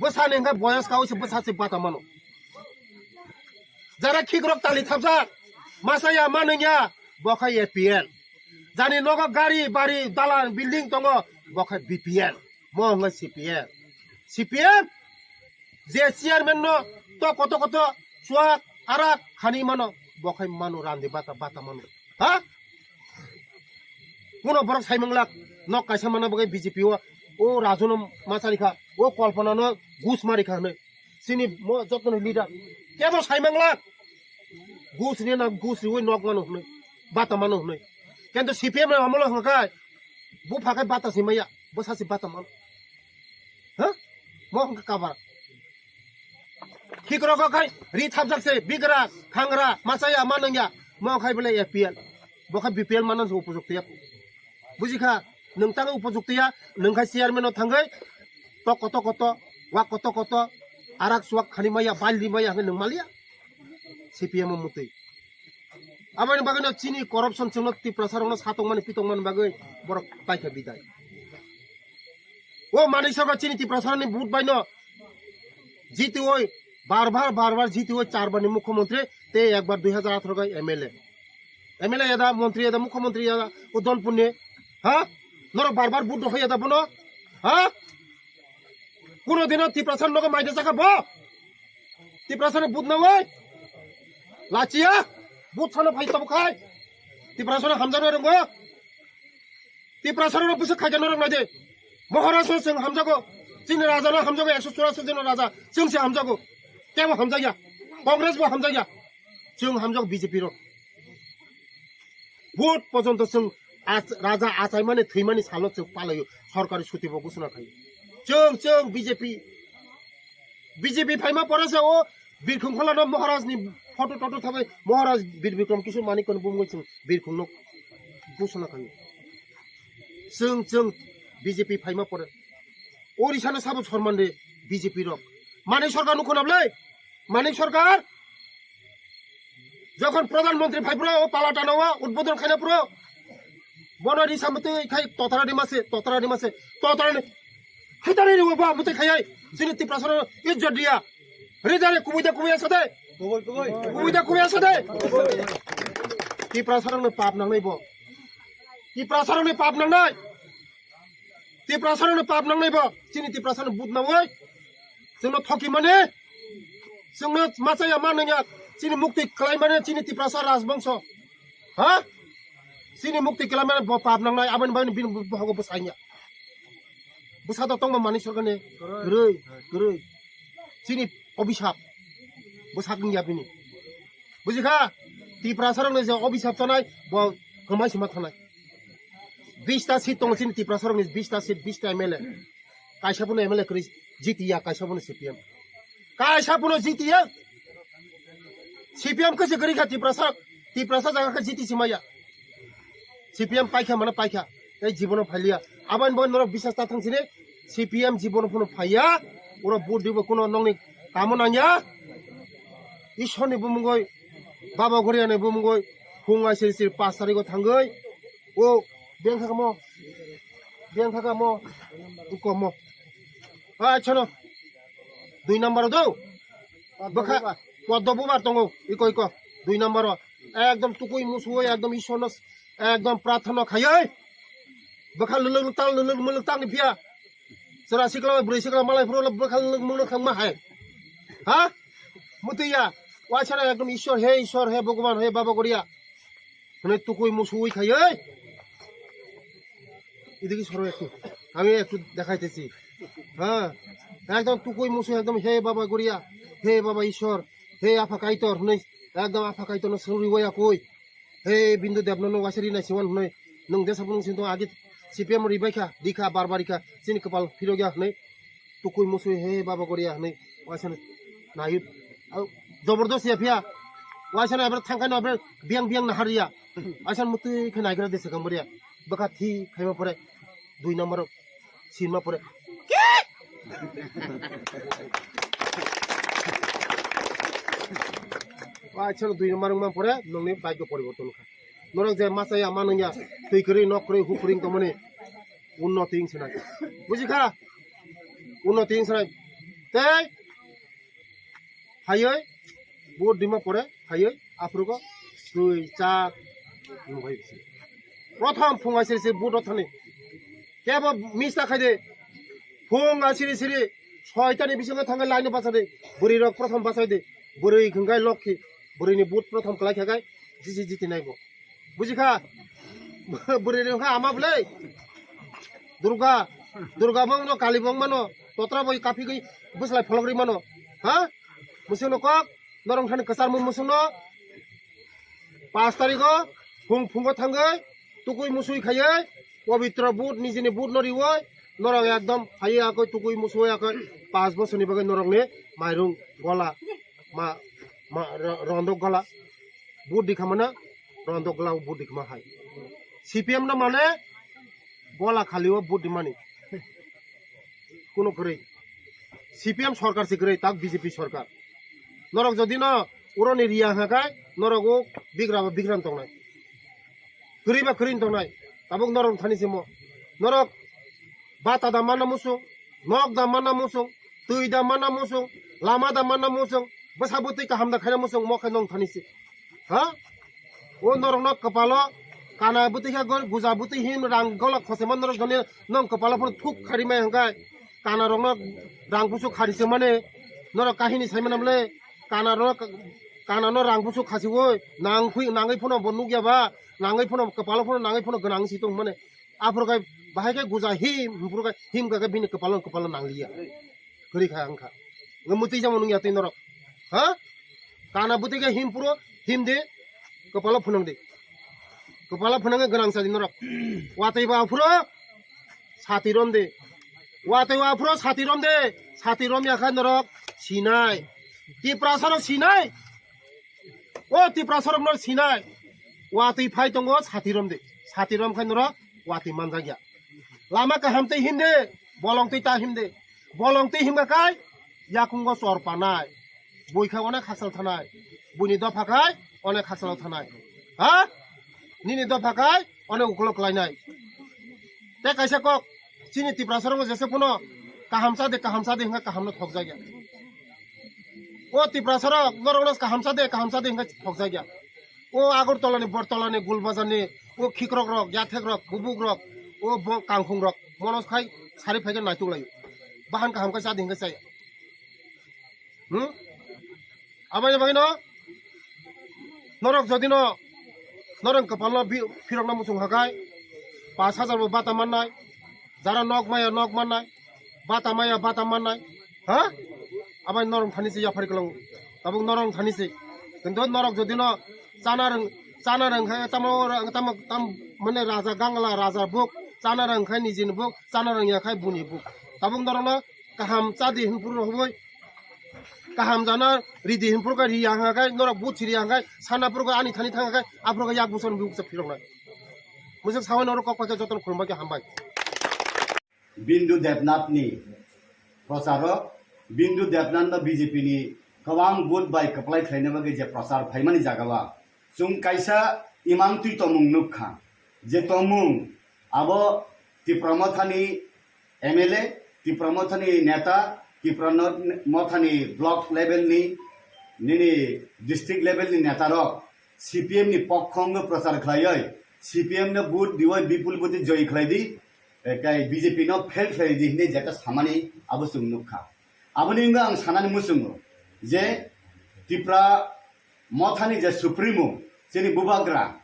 bwsa ni kai, boyos kau si bwsa si bata mano. Jara khikrok tali thapjak, masaya manungya, bo khai A P L. Jani nogo gari, bari, dalan, building tongo, bo khai B P L. Mo hwnwi C P M. C P M je chairman no to koto koto chuak arak khani mano, bo khai mano randi bata bata mano. Ha? Kuno borok saimanglak nok kaisa mana bagwi B J P o, o Raju no masarikha, o Kalpana no gus marikha hwnwi. Chini mo joto ni leader. Kebo saimanglak. Gus ni na gus riwi nok mano hwnwi. Bata mano hwnwi. Kento C P M ni amolo hwnka kai. Bupha kai bata si maya. Bwsa si bata mano. Ha? Mo hwnka kabar. Khikrok o khai ri thapjak se bigra, khangra, masaya, manungya. Mo khai bole A P L. Bo khai B P L mano se upojukti ya. Bujikha, nwng tangwi upojukti ya, nwng khai chairman o thangwi tok koto koto, wak koto koto, arak suwak khani maya, bal di maya hwnwi nwng maliya. C P M o mutwi. Aboni bagwino chini corruption chwngno Tiprasa rokno satokmani pitokmani bagwi borok paikha bidai. O Manik Sarkar chini Tiprasarani vote baino jitioi bar bar, bar bar jitioi char barni mukhyamantri tei ekbar dui hajar atharo gai M L A. M L A yada, montri yada, mukhyamantri yada, o Dolpurni. Ha? Norok bar bar vote rokha yada bono? Ha? Kuno dino Tiprasa nogo maida jaka bo? Tiprasani vote nawi? Lachiya? Vote sana phai tabo khai? Tiprasani hamjakna rwngo? Tiprasarokno bwswk khaikhe norok naidi. Maharaj no chwng hamjago. Chini raja no hamjago, ekso churasi jona raja. Chwng se hamjago. Kebo hamjakya. Congress bo hamjakya. Chwng hamjago B J P rok. Vote porjonto chwng ach-, raja achaimani thwimani salo chwng palaio. Sorkari suti bo ghosona khaio. Chwng, chwng B J P. B J P phaima pore se o Birkhung Khola no Maharaj ni photo toto thabai Maharaj Bir Bikram Kishore Manik no bumgoi chwng Birkhung no ghosona khaio. Chwng, chwng B J P phaima pore. Orissa no sabo sorman de B J P rok. Manik Sarkar nukho na bwlai? Manik Sarkar jokhon Pradhan Mantri phai phro, o Palatano o udbodhon khaina phro, bono risa mutwi khai totara rima se, totara rima se, totara ni haitani riwo ba mutwi khayai. Chini Tiprasa no ijjot diya. Rijare kubui da kubui asade. Kubui da kubui asade. Tiprasa no pap nangnai bo. Tiprasa no pap nangnai. Tiprasa no pap nangnai bo. Chini Tiprasa no but na wai. Chwngno thoki mani. Chwngno machaya manungya. Chini mukti kwlai mani chini Tiprasa rajbongso. Ha? Chini mukti kwlai mani bo pap nangnai. Aboni bagwi bini bohogo bwsanya. Bwsa do tongma Manik Sarkar ni. Kwrwi, kwrwi. Chini obisap. Bwsak wngya bini. Bujikha? Tiprasa rokni je obisap chanai, bo kwmai sima thanai. Bista seat tongo chini Tiprasa rokni, bista seat, bista M L A. Kaisa phano M L A kwrwi jitiya, kaisa phano C P M. Kaisa phano jitiya. C P M kwse kwrwi kha Tiprasa, Tiprasa jaga khe jiti simaya. C P M paikha mano paikha, tei jibono phailiya. Aboni bo norok bisas ta thang sini, C P M jibono phano phaiya. Oro vote dibo kuno nongni kamo nangya. Ishorni bumungoi, Baba Goriani bumungoi, phung ai siri siri pas tarigo thangoi. O, beng thaka mo, beng thaka mo, uko mo. Ai, chono. Dui number do. Bwkha, poddo bubar tongo, iko, iko. Dui number o. Ekdom tukui musui, ekdom Ishorno, ekdom prarthana khayai. Bwkha luluk luktal, luluk muluk tangni phiya. Chwra sikla bai bwrwi sikla malai phuru bwkhal mungno thangma hai. Ha? Mutiya. Waisana ekdom Ishwar, he Ishwar, he Bhagwan, he Baba Goria. Hwnwi tukui musui khaioi. Idiki soro ektu. Ami ektu dekhai tesi. Ha? Ekdom tukui musui ekdom, he Baba Goria, he Baba Ishwar, he Apha Kaitor hwnwi ekdom Apha Kaitorno swrwi waya koi. He Bindu Debno no waisa rinai siwan hwnwi. Nwng desa phunung sinto agi C P M ribai kha, dikha, bar bar kha, chini kwpal phirogya hwnwi. Tukui musui he Baba Goria hwnwi. Waisa nayu. Au, jabardast ya phiya. Waisa na abra thangkai no abra biang biang nahar ya. Waisa mutui khe naigra desa kambaria. Baka thi khaima pore. Dui number sinma pore. Waisa dui number ma pore nongni bike poriborton kha. Norok je masa ya manung ya, twi kwrwi, nok kwrwi, huk kwrwi tongmani unnoti wng sinai. Buji kha? Unnoti wng sinai. Tei phaioi, vote dima pore phaioi, aphurugo twi chak nungbai bisi. Prothom phung asiri siri vote rok thani. Kebo mista khaide, phung asiri siri soitani bisingo thangwi line bachadi, bwrwi rok prothom bachadi, bwrwi hwnkhe lokhi, bwrwini vote prothom kwlai khakai, jisi jiti naibo. Buji kha? Bwrwi ni wngkha ama bwlai. Durga, Durga bongno, Kali bongmano, totra bai kaphigwi bwslai phologri mano. Ha? Musungno kok, norong thani kwcharmung musungno. Pas tarigo phung phungo thangwi, tukui musui khaiwi, pobitro but, nijini but no riwi, norok ekdom phaiwi akoi tukui musui akoi, pas bosorni bagwi norokni mairung gola, ma, ma, ro-, rondok gola. Vote di khamana, rondok glao vote di khama hai. C P M no mane gola khali o vote di mani. Kuno kwrwi. C P M sorkar se kwrwi, tak B J P sorkar. Norok jodi no uroni riya hakai, norok o bigra ba bigra tongnai. Kwrwi ba kwrwi tongnai. Tabuk norok thani simo. Norok bata da mana musu. Nok da mana musung, twi da mana musung, lama da mana musung, bwsa bwtwi kaham da khaina musung, mo khe nong thani se. Ha? O norok no kwpalo kana bwtwi khe gol, guja bwtwi hin rang gola khose man norok joni nong kwpalo phano thuk khari mai hwnkhe kana rok no rang busu khari se mane norok kahini sai mane bole kana rok kana no rang busu khasi oi nang phui nangwi phano bo nuk ya ba nangwi phano kwpalo phano nangwi phano gwnang si tong mane. Aphuru khe bahai khe guja him, him phuru khe him kha khe bini kwpalo, kwpalo nangliya. Kwrwi kha wngkha. Nge mutwi jamo nungya twi norok. Ha? Kana bwtwi khe him phuru him di, kwpalo phunang di. Kwpalo phunang khe gwnang sa di norok. Watwi ba aphuru sati rom di. Watwi ba aphuru sati rom di. Sati rom ya kha norok sinai. Tiprasa rok sinai. O Tiprasa rok no sinai. Watwi phai tongo, sati rom de. Sati rom khai norok watwi manjak ya. Lama kaham twi him de, bolong twi ta him de. Bolong twi him kai yakungo chor panai. Bui kha onek hasal thanai. Buini dopha khai onek hasal thanai. Ha? Nini dopha khai onek ukolok lainai. Tei kaisa kok, chini Tiprasa rok jesa phano kaham cha de, kaham cha de hingka kaham no thok jak ya. O Tiprasa rok norok no kaham cha de, kaham cha de hingka thok jak ya. O Agartala ni, Bortala ni, Gulbazar ni, o khikrok rok, yathek rok, bubuk rok, o bo kangkhung rok, mono khai sari phai khe naituk lai. Bahan kaham khe cha de hingka cha ya. Hmm? Aboni bagwi no norok jodi no norok kwpal no bi-, phirok no muchung hakai, pas hajar bo bata mannai, jara nok maya nok mannai, bata maya bata mannai, ha? Aboni norok thani se yaphari kwlango, tabuk norok thani se. Kintu norok jodi no chana rwng, chana rwng khe tamo, tamo, tam, mane raja gangla, raja buk, chana rwng khe nijini buk, chana rwng ya khe buni buk. Tabuk norok no kaham cha di hinphuru rwhwi, kaham jana ridi hinphuru khe riya hwnga khe, norok buchi riya hwnga khe, sana phuru khe ani thani thang khe, aphuru khe yak buson bukcha phiroknai. Mwisuk sawi norok kok paikhe jotono khulumbai khe hambai. Bindu Debnath ni procharo, Bindu Debnath no B J P ni kwbang vote bai kwplai khlaina bagwi je prochar phaimani jaga o, chwng kaisa imang twi tongmung nukha, je tongmung abo Tipra Mothani M L A, Tipra Mothani neta, Tipra no-, Mothani block level ni, nini district level ni neta rok C P M ni pokhongo prochar khlaioi, C P M no vote dioi bipul boti joy khlai di, eh, kai B J P no fail khlai di hinwi jeta samani abo chwng nukha. Aboni wngwi ang sanani muchungo je Tipra Mothani je Supremo, chini Bubagra,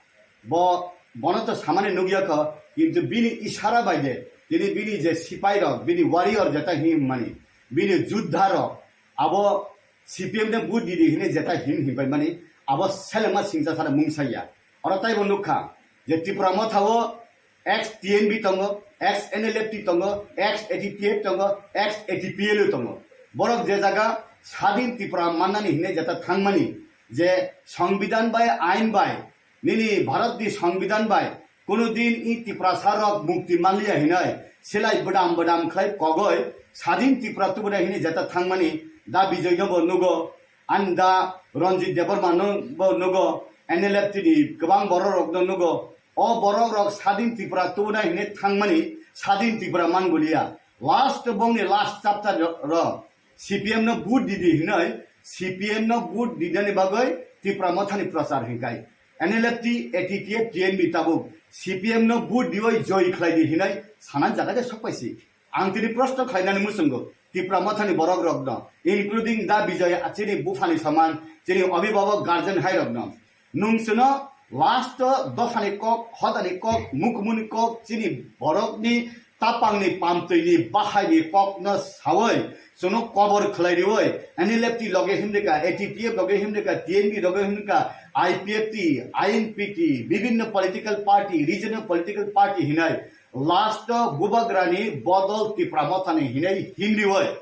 bo, bono to samani nukya kho, kintu bini isara bai de, tini bini je sipai rok, bini warrior jeta hinmani, bini juddha rok, abo C P M ne vote di di hinwi jeta him himpai mani, abo selengma singcha sara mungsa ya. Oro taibo nukha je Tipra Motha o ex T N B tongo, ex N L F T tongo, ex A T T F tongo, ex A T P L U tongo. Borok je jaga sadin Tipra mannani hinwi jeta thangmani, je songbidan bai, ain bai, nini Bharat ni songbidan bai, kuno din i Tiprasa rok mukti manliya hinwi, silai bwdam bwdam khlai kogoi, sadin Tipra tubunai hinwi jeta thangmani, da Bijoy no bo nugo, ani da Ranjit Debbarma no bo nugo, N L F T ni kwbang borok rok no nugo, o borok rok sadin Tipra tubunai hinwi thangmani, sadin Tipra manguliya. Last bongni last chapter ro, C P M no vote di di hinwi, C P M no vote dinani bagwi Tipra Mothani prochar hinkai. N L F T, A T T F, T N B tabuk C P M no vote diwi joy khlai di hinwi sanan jaga de sokpaisi. Ang tini proshno khlainani muchungo Tipra Mothani borok rokno, including da Bijoy, chini buphani soman, chini abhibhabok guardian hai rokno. Nwng chwngno last o dophani kok, hodani kok, mukumuni kok, chini borokni tapangni pamtwini bahaini kokno sawi, chwngno kobor khlai riwi, N L F T loge himrika, A T T F loge himrika, T N B loge himrika, I P F T, I N P T, bibinno political party, regional political party hinai last o Bubagrani bodol Tipra Mothani hinai himriwi.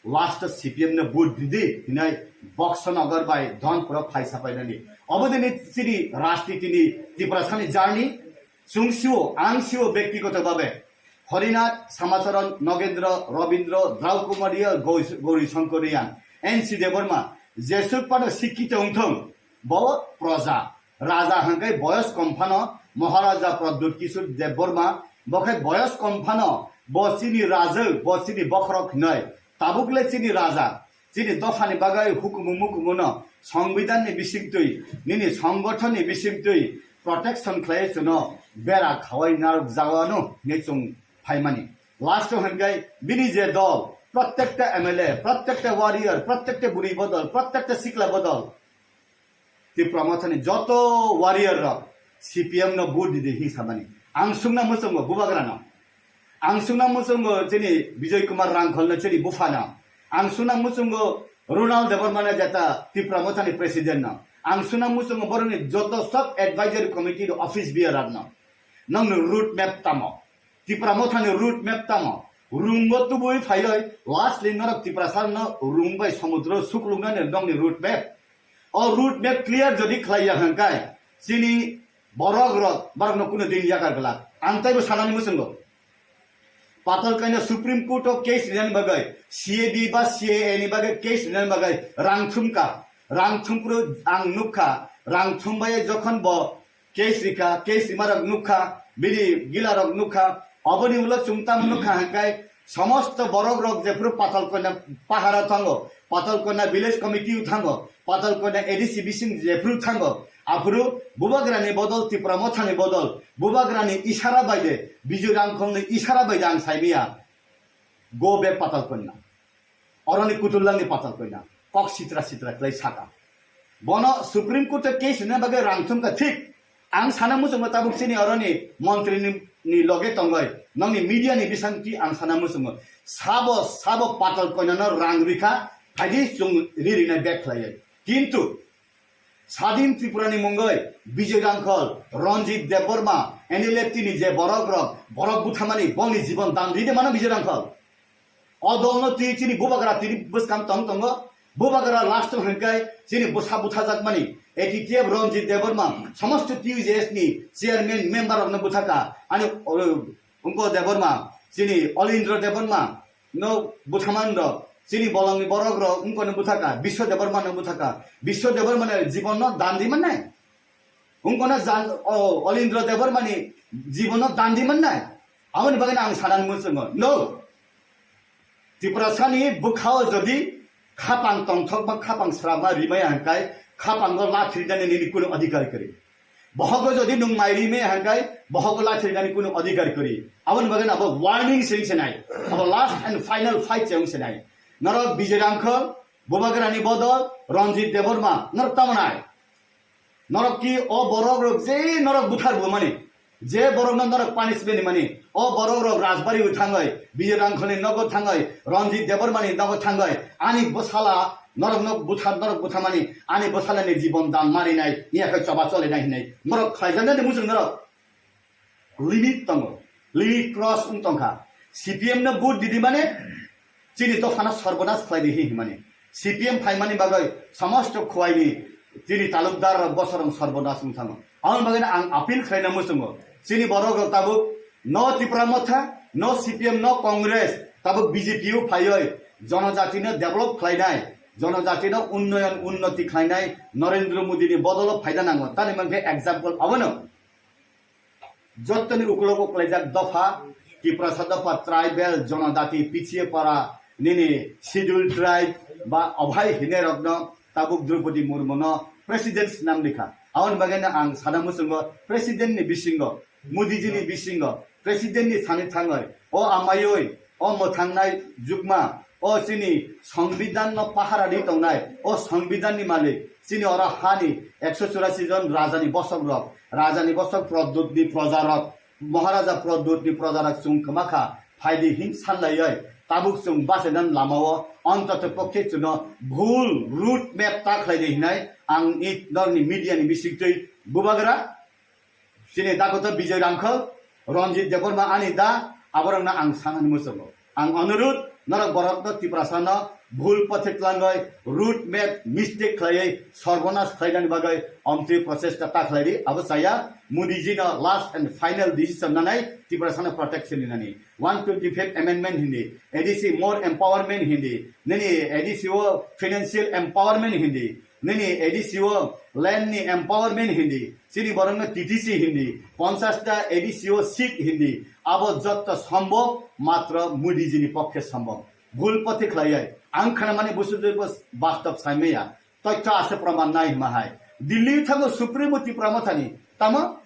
Last o C P M no vote didi hinai Boxonagar bai Dhonpuro phai sapainani. Obo dini chini rajniti ni Tiprasani journey. Chwng sio, ang sio bektigoto babe. Harinath, Samacharan, Nogendra, Rabindra, Draukumaria, Gauri Shankarian, N C Debbarma, jesuk pano sikkito wngthong, bo proja. Raja hwnkhe boyos kom phano Maharaja Pradyut Kishore Debbarma, bo khe boyos kom phano bo chini rajwk, bo chini bokhorok hinwi. Tabuk le chini raja, chini dophani bagwi hukumu mukumu no, songbidan ni bisingtwi, nini songgothon ni bisingtwi protection khlai chwngno bera khawai narwk jagao no hinwi chwng phaimani. Last o hwnkhe bini je dol, prottekta M L A, prottekta warrior, prottekta bwrwi bodol, prottekta sikla bodol, Tipra Mothani joto warrior rok C P M no vote didi hinwi samani. Ang sungna muchungo Bubagra no. Ang sungna muchungo chini Bijoy Kumar Rangkhol no chini bupha no. Ang sungna muchungo Ronald Debbarma no jeta Tipra Mothani president no. Ang sungna muchungo boroni joto sub advisory committee office bearer no. Nongni road map tamo? Tipra Mothani road map tamo? Rungo tubui phaioi lastly norok Tiprasa no rung bai somudro sukluknani nongni road map. O road map clear jodi khlaiya hwnkhe chini borok rok borokno kuno din yakar glak. Ang taibo sanani muchungo. Patal kaina Supreme Court o case rinani bagwi C A D ba C A A ni bagwi case rinani bagwi rang thumkha. Rang thumpro ang nukha. Rang thumbai jokhon bo case rikha, case rimarok nukha, bini gilarok nukha, oboni ulo chwng tamo nukha hwnkhe, somosto borok rok jephru Patal Koina pahara thango, Patal Koina village committee o thango, Patal Koina A D C bising jephru thango, aphuru Bubagrani bodol, Tipra Mothani bodol, Bubagrani isara baide, Bijoy Rangkholni isara baide ang saimaya, go back Patal Koina. Oroni kutullangni Patal Koina kok sitra sitra khlai saka. Bono Supreme Court o case rina bagwi rang thumkha thik. Ang sana muchungo tabuk chini oroni montri ni, ni loge tongoi, nongni media ni bisingtwi ang sana muchungo. Sabo, sabo Patal Koinano rang rikha, phaidi chwng ri rina bag khlaiwi. Kintu Sadin Tripura ni mungwi Bijoy Rangkhol, Ranjit Debbarma, N L F T ni je borok rok, borok buthamani bongni jibon dan ride mano Bijoy Rangkhol. O dol no twi chini Bubagra tini bwskang tong tongo. Bubagra last hwnkhe chini bwsa buthajakmani A T T F Ranjit Debbarma, somosto T U J S ni chairman member rok no buthaka. Ani, o, wngko Debbarma, chini Olindra Debbarma, no buthaman rok, chini bolongni borok rok wngkoni buthaka, Biswa Debbarma no buthaka. Biswa Debbarma ni jibon no dan di mannai. Wngkona jan, o, Olindra Debbarma ni jibon no dan di mannai. Aboni bagwi ang sanan muchungo. No. Tiprasani bwkhao jodi khapang tongthok ba khapang srama rimaya hwnkhe khapango lathri dani nini kuno adhikar kwrwi. Bohogo jodi nwng mai ri me hangkai, bohogo lathir gani kunu adhikar kwrwi. Aboni bagwi abo warning se wngse nai. Abo last and final fight se wngse nai. Norok Bijay Rangkhol, Bubagrani bodol, Ranjit Debbarma, norok tamo nai. Norok ki o borok rok je norok buthar bumani, je borok no norok punishment mani, o borok rok Rajbari o thangoi, Bijay Rangkhol ni nogo thangoi, Ranjit Debbarma ni nogo thangoi, ani bwsala norok no buthar, norok buthamani, ani bwsala ni jibon dan marinai, iya khe choba cholinai hinai, norok khlaijaknai de muchung norok. Limit tongo, limit cross wng tongkha. C P M no vote didi mane chini dophano sorbonas khlai di hinmani. C P M phaimani bagwi samosto khuaini chini talukdar rok bosorong sorbonas wng thango. Aboni bagwi ang appeal khlaina muchungo. Chini borok rok tabuk no Tipra Motha, no C P M, no Congress, tabuk B J P o phaioi jonojatino develop khlainai, jonojatino unnoyon unnoti khlainai Narendra Modi ni bodolo phaida nango. Tani mankhe example abono. Jottoni ukulok uklaijak dopha, Tiprasa dopha, tribal, jonojati, pichiye para, nini schedule tribe ba obhai hinai rokno tabuk Draupadi Murmu no president swnam likha. Aboni bagwi no ang sana muchungo president ni bisingo, Modi ji ni bisingo, president ni thani thangoi, o amaioi, o mwthangnai jukma, o chini Songbidan no pahara di tongnai, o Songbidan ni malik, chini oro hani ekso churasi jon raja ni bosok rok, raja ni bosok Pradyut ni proja rok, Maharaja Pradyut ni proja rok chwng kwma kha, phaidi hin sanlaioi, tabuk chwng bachainan lama o, ontoto pokhe chwngno bhul route map ta khlai di hinai ang i norni media ni bisingtwi bubagra. Chini dakoto Bijay Rangkhol, Ranjit Debbarma ani da, aborokno ang sanani muchungo. Ang onurut, norok borokno Tiprasano bhul pothe twlangwi, route map mistake khlaiwi, sorbonas khlainani bagwi omtwi prochesta ta khlai di, abo chaya Modi ji no last and final decision nanai Tiprasano protection rinani. One twenty-fifth amendment hindi, A D C more empowerment hindi, nini A D C o financial empowerment hindi, nini A D C o land ni empowerment hindi, chini borokno T T C hindi, ponchash ta A D C o seat hindi, abo jotto sombhob matro Modi ji ni pokkhe sombhob. Bhul pothe khlaiwi ang khnamani busu jebo bastob saimaya, toitho ase proman nai hima hai. Delhi thango Supremo Tipra Mothani, tamo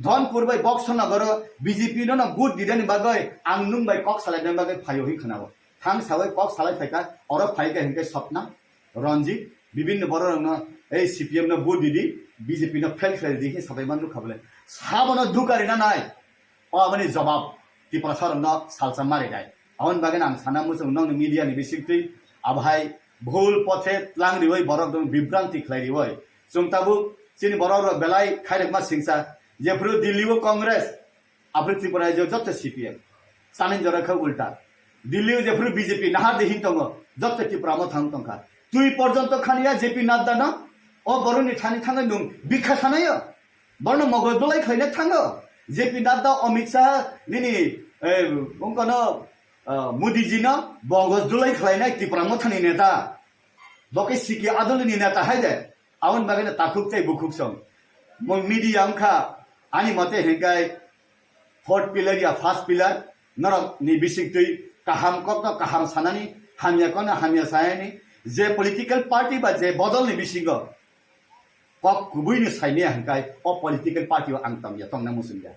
Dhonpur bai Boxo Nogoro B J P no no vote didani bagwi ang nung bai kok salainani bagwi phaio hi khnao. Thang sawi kok salai phaika, oro phaika hinkhe Sopna, Ranjit, bibinno bororokno ei C P M no vote didi, B J P no fail khlai di hin sabai man nukha bole. Sabono dukarina nai. O aboni jobab Tiprasa rokno salsa mari nai. Aboni bagwi ang sana muchung nokni media ni bisingtwi abohai bhul pothe tlang riwi borok rok bibranti khlai riwi. Chwng tabuk chini borok rok belai khairokma singsa jephru Delhi o Congress, Aphuru Tripura rajyo jotto C P M. Chani jora khe ulta. Delhi o jephuru B J P nahar de hin tongo, jotto Tipra Motha wng tongkha. Twi porjonto khaniya J P Nadda no, o boroni thani thangwi nung bikha sanayo. Borno mogoj dulai khlaina thango. J P Nadda, Amit Shah, nini, eh, wngkano, eh, Modi ji no mogoj dulai khlainai Tipra Mothani neta. Bo khe C K Adoli ni neta hai de. Aboni bagwi no takhuk tei bukhuk song. Mo media wngkha, ani mote hinkai fourth pillar ya first pillar, norok ni bisingtwi kaham kokno kaham sanani, hamya kokno hamya sanani, je political party ba je bodol ni bisingo kok kubui ni saimaya hinkai o political party o ang tongya, tongna muchungya.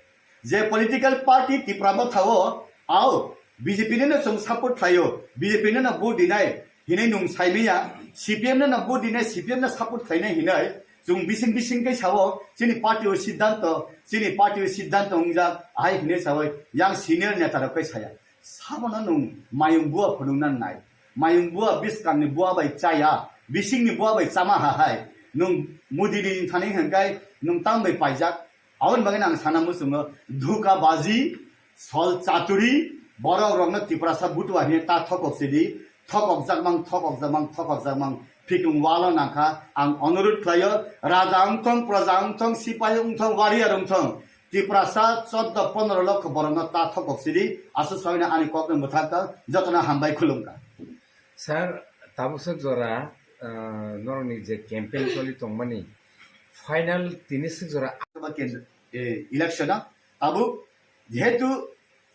Je political party Tipra Motha o, ao, B J P no no chwng support khlaio, B J P no no vote dinai, hinwi nwng saimaya, C P M no no vote dinai, C P M no support khlainai hinwi, chwng bising bising khe sao, chini party o siddhanto, chini party o siddhanto wngjak, ahai hinwi sao, yang senior neta rok khe saya. Sabono nwng mayung bua phunukna nai. Mayung bua bwskangni bua bai chaya, bisingni bua bai chama ha hai. Nwng Modi ni thani hwnkai nwng tang bai paijak. Aboni bagwi ang sana muchungo dhuka baji, sol chaturi, borok rokno Tiprasa butua hine ta thokok sidi, thokok jakmang, thokok jakmang, thokok jakmang, phikung walo nangkha, ang onurut khlaio, raja wngthong, praja wngthong, sipai wngthong, warrior wngthong, Tiprasa chordo pondro lokho borokno ta thokok sidi, aswk sawi ani kokno mwthakka, jotono hambai khulumkha. Sir, tabuk swk jora, ah, norokni je campaign choli tongmani, final tini swk jora. Ba ken-, eh, election o tabuk jehetu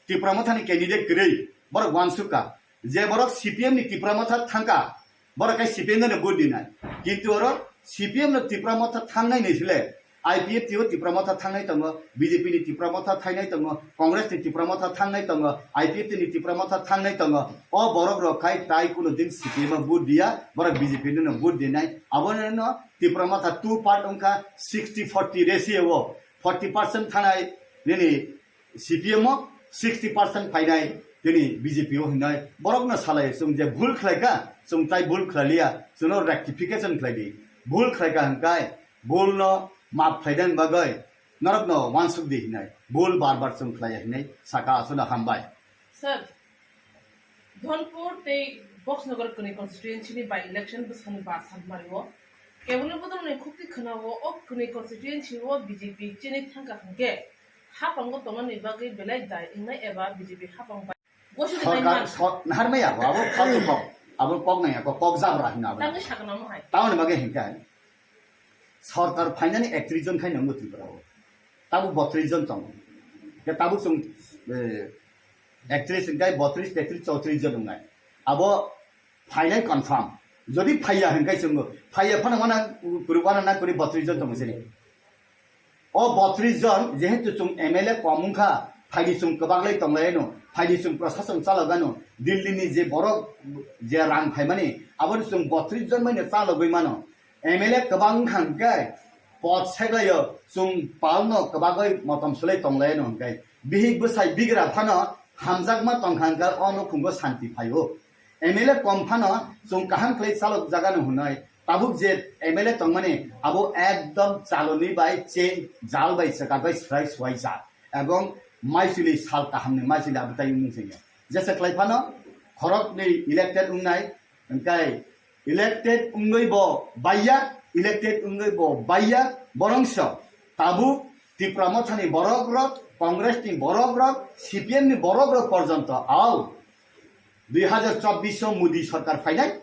Tipra Mothani candidate kwrwi, borok uansukha je borok C P M ni Tipra Motha thangkha, borok khe C P M no vote dinai. Kintu oro C P M no Tipra Motha thangnai ni sile I P F T o Tipra Motha thangnai tongo, B J P ni Tipra Motha thangnai tongo, Congress ni Tipra Motha thangnai tongo, I P F T ni Tipra Motha thangnai tongo. O borok rok khai tai kuno din C P M o vote diya, borok B J P no vote dinai. Abono Tipra Motha two part wngkha, sixty forty ratio o forty percent thanai nini C P M o, sixty percent phainai tini B J P o hinai borokno salai, chwng je bhul khlaikha, chwng tai bhul khlailiya, chwngno rectification khlaidi. Bhul khlaikha hwnkhai bhulno map khlaidani bagwi norokno uansukdi hinai, bhul bar bar chwng khlaiya hinai saka, aswkno hambai. Sir, Dhonpur tei Boxnagar kwnwi constituency ni by election bwsani ba Salmario kebengni bodolni khukti khwnao o kwnwi constituency o B J P chini thangkha hwnkhe, hapango tongnani bagwi belai dai wngnai eba B J P hapang bai gosi Sorkar, wngnai man. Sor-, naharmaya bo, abo faltu kok, abo kok nangya, kok, kok jabra hino abo. Tangwi saknamo hai. Tamoni bagwi hinkhe, sorkar phainani ektrish jon khai nangno Tripura o. Tabuk bottrish jon tongo. Ke tabuk chwng, eh, ektrish hinkhe bottrish, tettrish, chowtrish jon wngnai. Abo phainai confirm. Jodi phaiya hinkhe chwngno. Phaiya phano wana kuri, wana na kuri bottrish jon tongo sini. O bottrish jon, jehetu chwng M L A kom wngkha, phaidi chwng kwbak lai tonglaino, phaidi chwng prosasong chalogano, Delhi ni je borok je rang phaimani, aboni chwng bottrish jon maino chalogwi mano. M L A kwbang wngkha hwnkhe, pot seglaio, chwng palno kwbagwi motom swlai tonglaino hwnkhe, bihik bwsai bigra phano hamjakma tongkha hwnkhe, o nukhungo santi phaio. M L A kom phano chwng kaham khlai chalok jagano hwnwi, tabuk je M L A tongmani abo ekdom chaloni bai chain jal bai swkang bai swrai swai jak ebong maisili sal kahamni maisili abo tai wngmung singya. Jesa khlai phano khoroknwi elected wngnai, hwnkhe elected wngwi bo baiya, elected wngwi bo baiya, borongso tabuk Tipra Mothani borok rok, Congress ni borok rok, C P M ni borok rok porjonto au dui hajar chobbish o Modi sorkar phainai,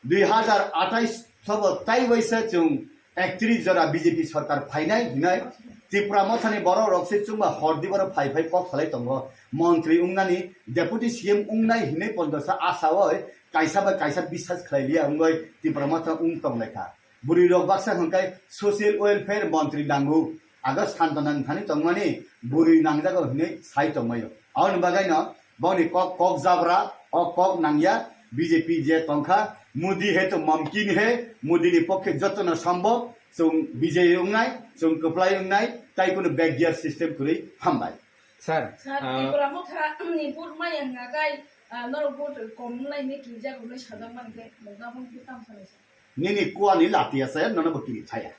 dui hajar athais sobo tai waisa chwng ektrish jora B J P sorkar phainai hinai Tipra Mothani borok rok se chwngba hor di borok phai phai kok salai tongo, montri wngnani, deputy C M wngnai hinai pondosa asa oi kaisa bai kaisa biswas khlai liya wngoi Tipra Motha wng tong lai kha. Bwrwi rok baksa hwnkhe social welfare montri nango. Ago Santana thani tongmani bwrwi nangjago hinwi sai tongmaio. Aboni bagwino boni kok, kok jabra, o kok nangya, B J P je tongkha, Modi hai to mumkin hai, Modi ni pokhe jotono sambhav, chwng bijay wngnai, chwng kwplai wngnai, tai kuno backyard system kwrwi hambai. Sir, Sir, ah, Tipra Motha ni vote maya hwnkha kai, ah, norok vote kom wngnai hinwi kijak hwnwi sajak mankhe, nokna bo tamo sanai sir. Nini kuani lati ase, nono bo kiri thaya.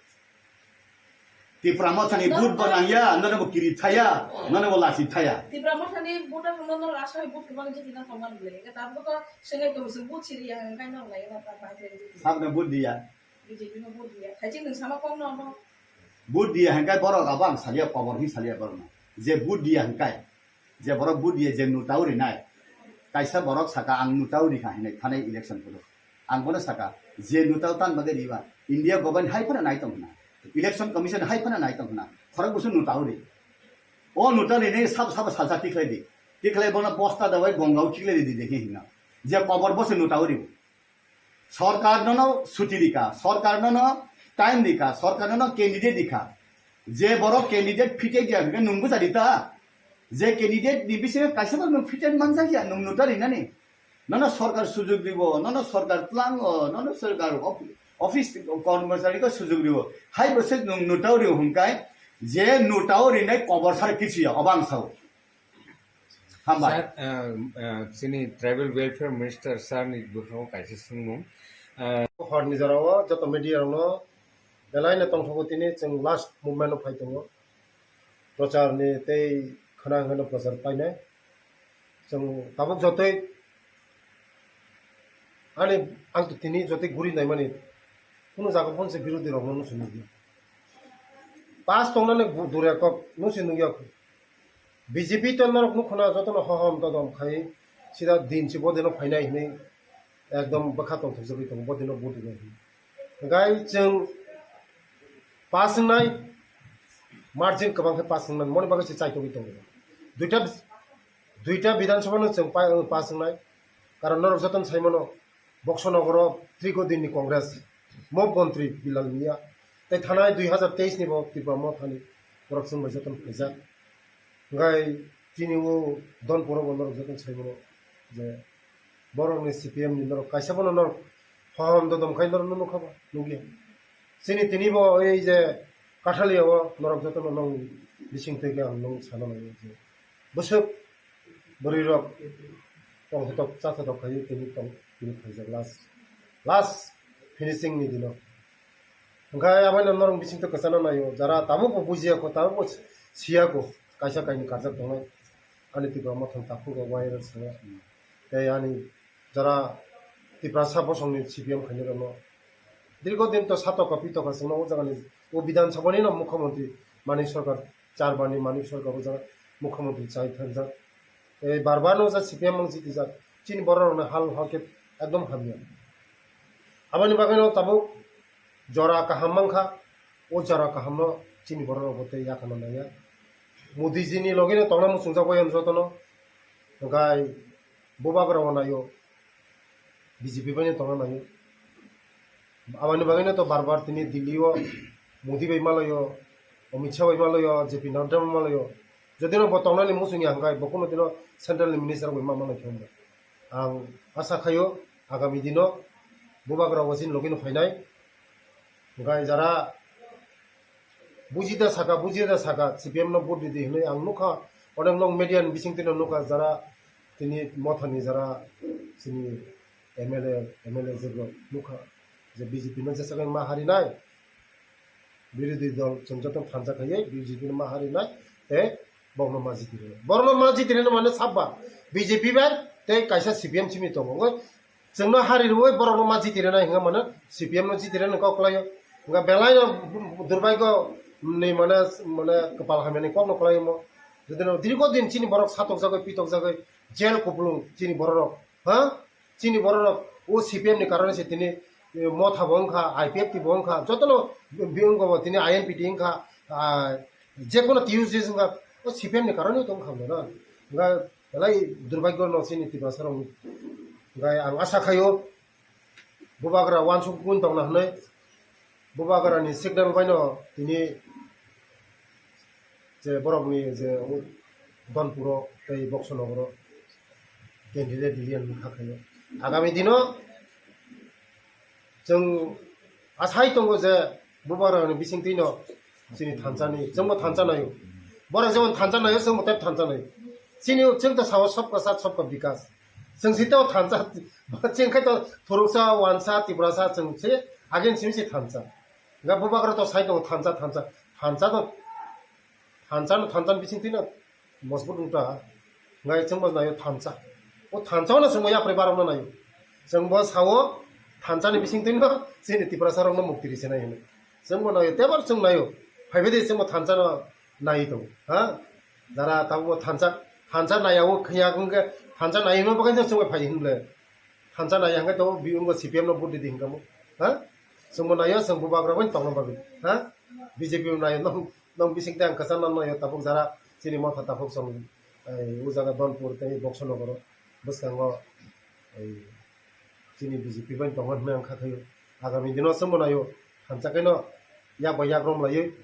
Tipra Mothani No, vote bo no. nangya, nono bo kiri thaya, nono bo lasi thaya. Tipra Mothani vote no, no, asai vote kwbang jiti na tongma nukle. Ke tabuk to sengei to seng vote siri ya, ngai no lai na ta bai jiti. Sabno vote diya. B J P no vote diya. Thaichik nung sama kom no no. Vote diya hangkai borok abo ang salia, kobor hi salia borok no. Je vote diya hangkai. Je borok vote diye je nutao rinai, kaisa borok saka, "Ang nutao rikha," hinwi thanai election phuru. Ang bono saka, "Je nutao tan bagwi riba, India government hai phano nai tong hwna, election commission hai phano nai tong hwna, khorok busu nutao ri. O nutao rinai sabo sabo salsa tikhlai di, tikhlai bono bosta dawai gongao tikhlai di," di hinna. Je kobor bo se nutao ri. Sorkar nono suti rikha, sorkar nono time rikha, sorkar nono candidate rikha. Je borok candidate fitted ya hwnkhe nung bwsa rita. Je candidate ni bisingo kaisa bo nung fitted manjak ya, nung nutao rinani. Nono sorkar sujug ribo, nono sorkar tlango, nono sorkar op-, office kormochari ko sujug ribo. Hai bo se nung nutao rio hwnkhe, je nutao rinai kobor sar kichu ya, obo ang sao. Hambai. Sir, ah, ah, chini Tribal Welfare Minister sir ni bwkhango kaisa swngmung. Ah, Horni jorao joto media rokno belai no tongthogo, tini chwng last movement o phai tongo. Prochar ni tei khwna hwno prochar painai. Chwng tabuk jotoi ani ang to tini jotoi guri naimani kunu jaga phone se birodhi rokno nuchung nukya. Pass tongnani bu-, dure kok nuchung nukya. B J P to norok nukhuna jotono hohom todom khai sida din si bodino phainai hinwi ekdom bwkha tongthokjagwi tongo, bodino vote rwnai hinwi. Hwnkhe chwng pass wngnai, margin kwbang khe pass wngnai, moni bagwi se chaitogwi tongo. Duita, duita Bidhan Sabha no chwng pa-, pass wngnai, karon norok jotono sai mano, Boxo Nogoro Triko Din ni Congress, Mop Montri Bilal Miya, Tei thanai dui hazar teis ni bo Tipra Mothani borok chwng bai jotono phaijak. Hwnkhe chini o Donpuro bo norok jotono sai mano je borokni C P M ni norok kaisa bono norok hohom dodom khai norokno nukha ba nukya. Chini tini bo ei je Kathalia o norok jotono nong bising twi khe ang nong sana nai je bwswk bwrwi rok tongthotok chathotok khai tini tong tini phaijak last last finishing ni dino. Hwnkhe abono norok bisingtwi kwchana naio, jara tabukbo bujiya kho, tabukbo siya kho, kaisa kainwi karjak tongnai. Ani Tipra Mothani takhuk rok wai rok swngo. Tei ani jara Tiprasa bosongni C P M khainai rokno dirgo din to satoka pitoka chwngno o jagani o Bidhan Sabhani no Mukhyamantri Manik Sarkar, char bani Manik Sarkar o jaga Mukhyamantri chai thangjak. Tei bar bar no ja C P M mang jitijak. Chini borok rokni hal hal khe ekdom hamya. Aboni bagwi no tabuk jora kaham mankha, o jora kaham no chini borok rok bo tei yakano naiya. Modi ji ni logi no tongna muchungjak bai jotono, hwnkhe bubagra o naio, B J P bai no tongna naio. Aboni bagwi no to bar bar tini Delhi o Modi bai malaio, Amit Shah bai malaio, J P Nadda bai malaio. Jodi no bo tongnani muchungya hwnkhe bo kuno dino central ni minister bai ma manai khe hwnba. Ang asa khaio agami dino bubagra o chini logi no phainai. Hwnkhe jara bujida saka, bujida saka, C P M no vote ridi hinwi ang nukha. Onek nok media ni bising twi no nukha jara tini Mothani jara chini M L A, M L A jwk rok nukha je B J P no jesa khe ma harinai. Birodhi dol chwng joto thansa khaiwi B J P no ma harinai tei bokno ma jiti rwnai. Borokno ma jiti rwna mane sabba B J P bai tei kaisa C P M simi tongo. Chwngno hari rwui borokno ma jiti rwnai hwnka mano C P M no jiti rwnai kok kwlaio. Hwnka belai no durbaigyo ni mane, mane kwpal hamya ni kokno kwlaio mo. Jodi no dirgo din chini borok satokjagwi pitokjagwi jail kupulung chini borok rok, ha? Chini borok rok o C P M ni karone se tini, eh, Motha bo wngkha, I P F T bo wngkha, jotono bi wngkha bo tini I N P T wngkha, ah, jekono T U C S wngkha, o C P M ni karone to wngkha mano. Hwnka belai durbaigyo no chini Tiprasa rok ni. Hwnkhe ang asa khaio, bubagra uansuk wng tongna hwnwi, bubagra ni signal bai no tini je borok ni je Donpuro tei Boksonogoro candidate release wngkha khaio. Agami dino chwng asai tongo je bubagra ni bising twi no chini thansa ni, chwngbo thansa naio. Borok jemon thansa naio, chwngbo tei thansa naio. Chini chwng to sao sabka saath sabka bikas. Chwng si to thansa, chwng khai to thuruksa, uansa, Tiprasa, chwng se again simi se thansa. Ga bubagra to sai tongo thansa, thansa, thansa to, thansa no, thansa ni bising twi no mojbut wngta. Ngai chwngbo naio thansa. O thansa no chwngbo yapri barok no naio. Chwngbo sao thansa ni bising twi no chini Tiprasa rok no mukti ri se nai hwnwi. Chwngbo naio, tebar chwng naio. Phaibai de chwngbo thansa no nai tongo, ha? Jara tabukbo thansa, thansa naiya o khaya hwnkhe thansa nai hwnma bagwi no chwngbo phai hwn ble. Thansa naiya hwnkhe to bi wngkha C P M no vote ridi hwnkha mo, ha? Chwngbo naio, chwng bubagra bai tongna bagwi, ha? B J P bo naio, nong, nong bising tang kwchang nang naio tabuk jara chini Motha takhuk song, eh, o jaga Donpur tei Boksonogoro bwskango, eh, chini B J P bai tongo hwnwi ang kha khaio. Agami dino chwngbo naio, thansa khe no yak bai yak rom laiwi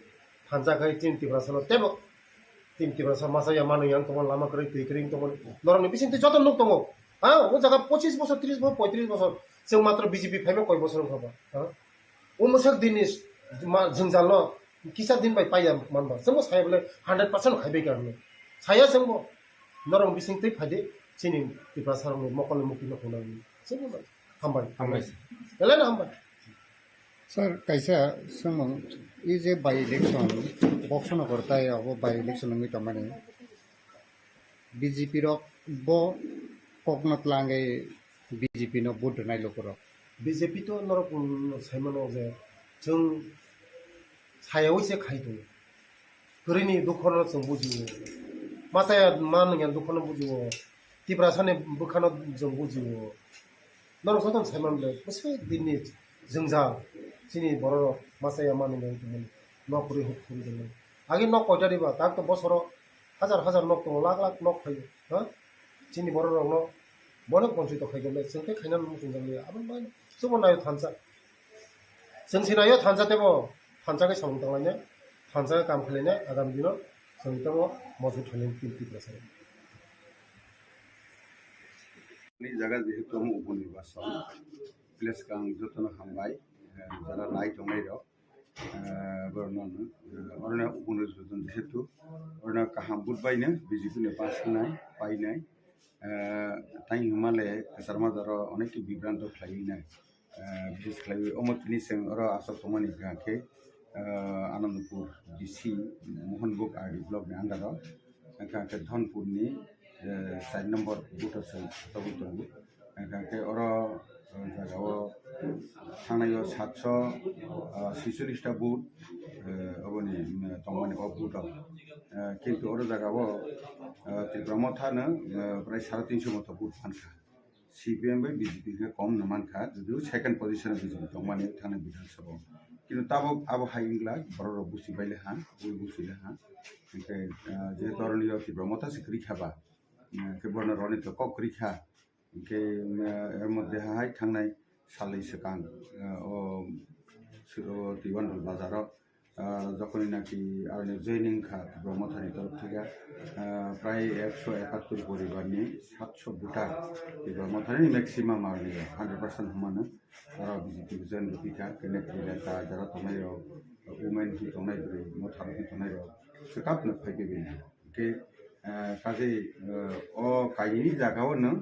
thansa khai chini Tiprasa no teibo chini Tiprasa masa ya mano yang tongo, lama kwrwi twi kwrwi wng tongo, norokni bising twi joto nuk tongo. Ha, o jaga pochis bosor, tris bosor, poitris bosor, chwng matro B J P phaima koi bosor wngkha ba, ha? O mwsak din ni ma-, jwngjal no kisa din bai paiya manba, chwngbo saya bole hundred percent khai bai ka hinwi. Saya chwngbo norok bising twi phai di, chini Tiprasa rokni mokol ni mukti no phunuknai. Chwngbo hambai. Hambai. Belai no hambai. Sir, kaisa swngmung, i je by election, Boksonogor tai abo by election wngwi tongmani, B J P rok bo kokno tlangwi B J P no vote rwnai lukurok. B J P to norok, um, saimano je chwng sayawi se khai tongo. Kwrwini dukhono chwng bujio. Machaya manwngya dukhono bujio. Tiprasani bwkhano chwng bujio. Norok jotono saiman ble, bwswk dinni jwngjal chini bororok machaya manwngya wngtongmani. Nok kwrwi huk kwrwi tongmani. Age nok koita riba, tak to bosoro hajar hajar nok tongo, lakh lakh nok phaio, ha? Chini bororokno bono bonchito khaikhe ble, chwng khe khaina muchungjak liya. Aboni bagwi chwngbo naio thansa. Chwng se naio thansa teibo, Thansa khe samung tanglainai, thansa khe kam khlainai, agami dino chwng tamo mojot khlainai Tiprasa. Ni jaga jehetu omo uponirbachon, place kang jotono hambai, eh, jara nai tongnai rok, eh, borno, eh, orno uponirbachon jehetu, orno kaham vote baino B J P ni pass khnai, painai, eh, tai hwnmale kwchar majaro onek bibranto khlaiwi nai. Ah, bises khlaiwi omo tini chwng oro aswk tongmani hwnkha khe, ah, Anandpur D C Mohanbug R D block ni under o, hwnkha khe Dhonpur ni, eh, char number booth o chwng tobwi tongo. Hwnkha khe oro, eh, jaga o thangnai o satso, ah, sicholish ta booth, eh, oboni, mm, tongmani o booth o. Eh, kintu oro jaga o, eh, Tipra Motha no, eh, prai sare tinso moto booth mankha. C P M bai B J P khe kom no mankha, judiu second position o B J P tongmani thani Bidhan Sabha o. Kintu tabok abo hai wngla, borok rok busi baile ha, bui busi le ha. Hwnkhe, ah, jehetu oroni o Tipra Motha se kwrwi kha ba, hwnkhe bono roni to kok kwrwi kha. Hwnkhe, ah, er moddhe hai thangnai salni swkang, ah, o, o Tiwandal bazar o, ah, jokhoni naki aroni joining kha Tipra Mothani torof theke, ah, prai ekso ekattor poribar ni satso voter Tipra Mothani maximum aroni hundred percent humano aro B J P join rwphi kha, kene kene ta jara tongnai rok, women hi tongnai bwrwi, motha rok hi tongnai rok, swkap no phai khe bini. Hwnkhe, ah, kaje, ah, o kaini jaga o no,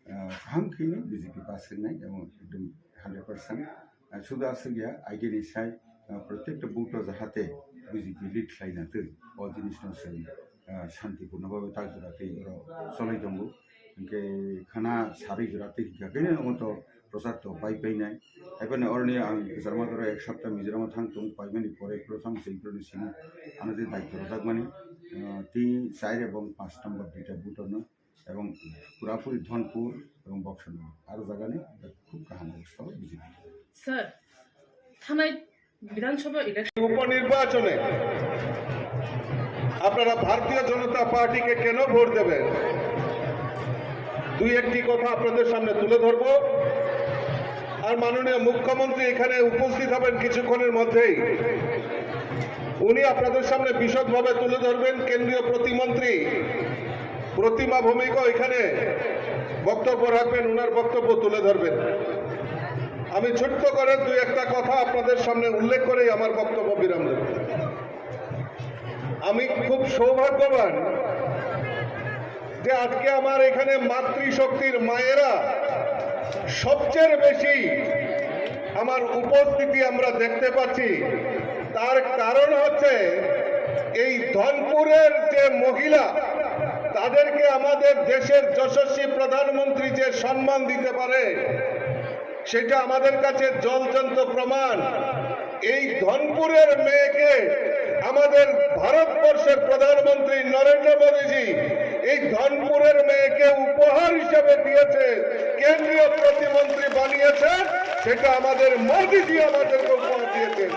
ah, kaham khe no B J P pass khe nai, abo ekdom hundred percent. Ah, sudu aswk ya, aigeni sai, ah, protekta booth o jahate B J P lead khlai na twi, o jinis no chwng, ah, shanti purno bhabe tak jora twi oro cholai tongo. Hwnkhe khana sarwi jora twi hwnkha khe no omo to prochar to pai pai nai. Haibano oroni ang kwchar majora ek sapta Mizoram o thang tung paimani pore prothom se ibroni simi ano je daityo rwjakmani, ah, tin, char ebong panch number duita booth o no. Ebong purapuri Dhonpur ebong Boksonogor aro jagani khub kaham obostha o B J P. Sir, thanai বিধানসভা ইলেকশন উপনির্বাচনে আপনারা ভারতীয় জনতা পার্টিকে কেন ভোট দেবেন, দুই একটি কথা আপনাদের সামনে তুলে ধরব। আর মাননীয় মুখ্যমন্ত্রী এখানে উপস্থিত হবেন কিছুক্ষণের মধ্যেই। উনি আপনাদের সামনে বিশদভাবে তুলে ধরবেন। কেন্দ্রীয় প্রতিমন্ত্রী প্রতিমা ভৌমিকও এখানে বক্তব্য রাখবেন, ওনার বক্তব্য তুলে ধরবেন। আমি ছোট্ট করে দুই একটা কথা আপনাদের সামনে উল্লেখ করেই আমার বক্তব্য বিরাম দেব। আমি খুব সৌভাগ্যবান যে আজকে আমার এখানে মাতৃশক্তির মায়েরা সবচেয়ে বেশি আমার উপস্থিতি আমরা দেখতে পাচ্ছি। তার কারণ হচ্ছে এই ধনপুরের যে মহিলা, তাদেরকে আমাদের দেশের যশস্বী প্রধানমন্ত্রী যে সম্মান দিতে পারে, সেটা আমাদের কাছে জ্বলজ্যান্ত প্রমাণ। এই ধনপুরের মেয়েকে আমাদের ভারতবর্ষের প্রধানমন্ত্রী নরেন্দ্র মোদীজি এই ধনপুরের মেয়েকে উপহার হিসেবে দিয়েছে, কেন্দ্রীয় প্রতিমন্ত্রী বানিয়েছেন, সেটা আমাদের মোদীজি আমাদেরকে উপহার দিয়েছেন।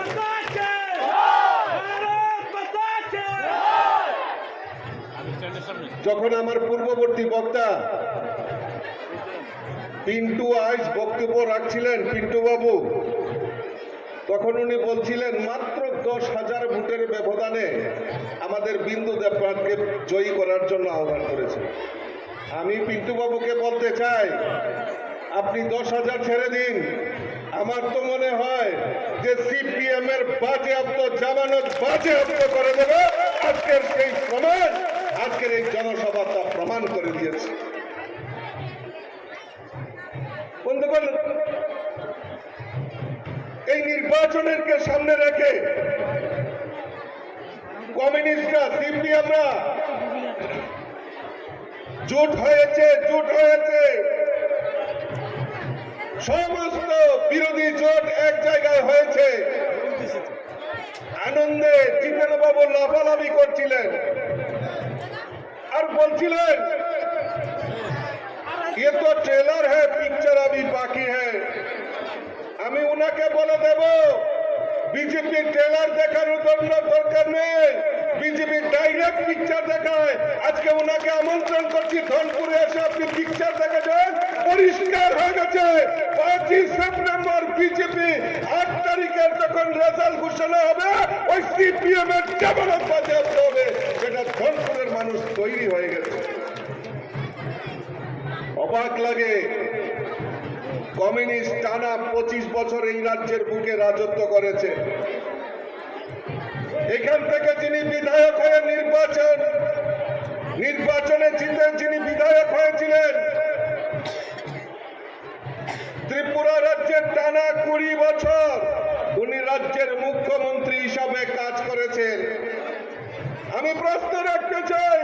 যখন আমার পূর্ববর্তী বক্তা পিন্টু আইচ বক্তব্য রাখছিলেন, পিন্টু বাবু, তখন উনি বলছিলেন মাত্র দশ হাজার ভোটের ব্যবধানে আমাদের বিন্দু দেবনাথকে জয়ী করার জন্য আহ্বান করেছেন। আমি পিন্টু বাবুকে বলতে চাই, আপনি দশ হাজার ছেড়ে দিন, আমার তো মনে হয় যে সিপিএম এর বাজেয়াপ্ত জামানত বাজেয়াপ্ত করে দেবে। আজকের সেই প্রমাণ, আজকের এই জনসভা তা প্রমাণ করে দিয়েছে। বন্ধুগণ, এই নির্বাচনকে সামনে রেখে কমিউনিস্টরা, সিপিএমরা জোট হয়েছে, জোট হয়েছে, সমস্ত বিরোধী জোট এক জায়গায় হয়েছে। আনন্দে জিতেন বাবু লাফালাফি করছিলেন আর বলছিলেন, "ये तो ट्रेलर है, पिक्चर अभी बाकी है।" আমি উনাকে বলে দেব, বিজেপি ট্রেলার দেখানোর দরকার নেই, বিজেপি ডাইরেক্ট পিকচার দেখায়। আজকে উনাকে আমন্ত্রণ করছি, ধনপুরে এসে আপনি পিকচার দেখে যান, পরিষ্কার হয়ে গেছে। পাঁচই সেপ্টেম্বর বিজেপি আট তারিখের যখন রেজাল্ট ঘোষণা হবে, ওই সিপিএম এর জামানত বাজেয়াপ্ত হবে, সেটা ধনপুরের মানুষ তৈরি হয়ে গেছে। অবাক লাগে, কমিউনিস্ট টানা পঁচিশ বছর এই রাজ্যের বুকে রাজত্ব করেছে। এখান থেকে যিনি বিধায়ক হয়ে নির্বাচন, নির্বাচনে জিতে যিনি বিধায়ক হয়েছিলেন, ত্রিপুরা রাজ্যের টানা কুড়ি বছর উনি রাজ্যের মুখ্যমন্ত্রী হিসাবে কাজ করেছেন। আমি প্রশ্ন রাখতে চাই,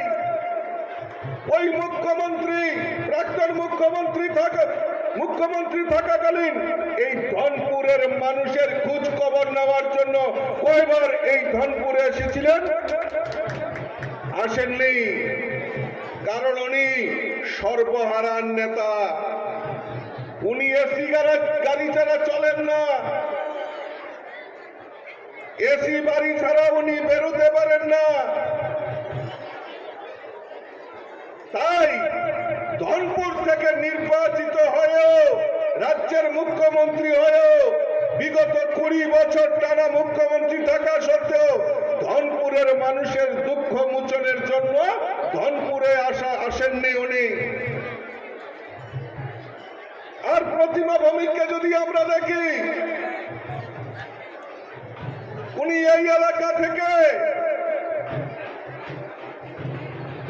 ওই মুখ্যমন্ত্রী, প্রাক্তন মুখ্যমন্ত্রী থাকা, মুখ্যমন্ত্রী থাকাকালীন এই ধনপুরের মানুষের খোঁজ খবর নেওয়ার জন্য কয়বার এই ধনপুরে এসেছিলেন? আসেননি, কারণ উনি সর্বহারার নেতা। উনি এসি গাড়ি, গাড়ি ছাড়া চলেন না, এসি বাড়ি ছাড়া উনি বেরোতে পারেন না। তাই ধনপুর থেকে নির্বাচিত হয়েও, রাজ্যের মুখ্যমন্ত্রী হয়েও, বিগত কুড়ি বছর টানা মুখ্যমন্ত্রী থাকা সত্ত্বেও ধনপুরের মানুষের দুঃখ মোচনের জন্য ধনপুরে আসা, আসেননি উনি। আর প্রতিমা ভৌমিককে যদি আমরা দেখি, উনি এই এলাকা থেকে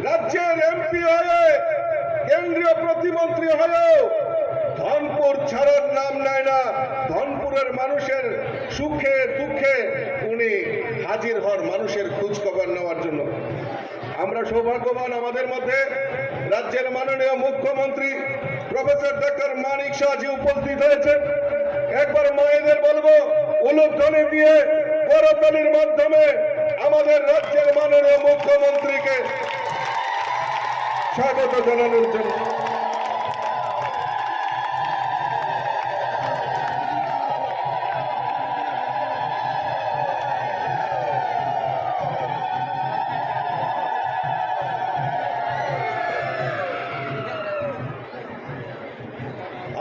রাজ্যের এমপি হয়ে, কেন্দ্রীয় প্রতিমন্ত্রী হয়েও ধনপুর ছাড়ার নাম নেয় না। ধনপুরের মানুষের সুখে দুঃখে উনি হাজির হন মানুষের খোঁজ খবর নেওয়ার জন্য। আমরা সৌভাগ্যবান, আমাদের মধ্যে রাজ্যের মাননীয় মুখ্যমন্ত্রী প্রফেসর ডক্টর মানিক সাহাজি উপস্থিত হয়েছেন। একবার মায়েদের বলবো, উলুধ্বনি দিয়ে, করতালির মাধ্যমে আমাদের রাজ্যের মাননীয় মুখ্যমন্ত্রীকে স্বাগত জানানোর জন্য।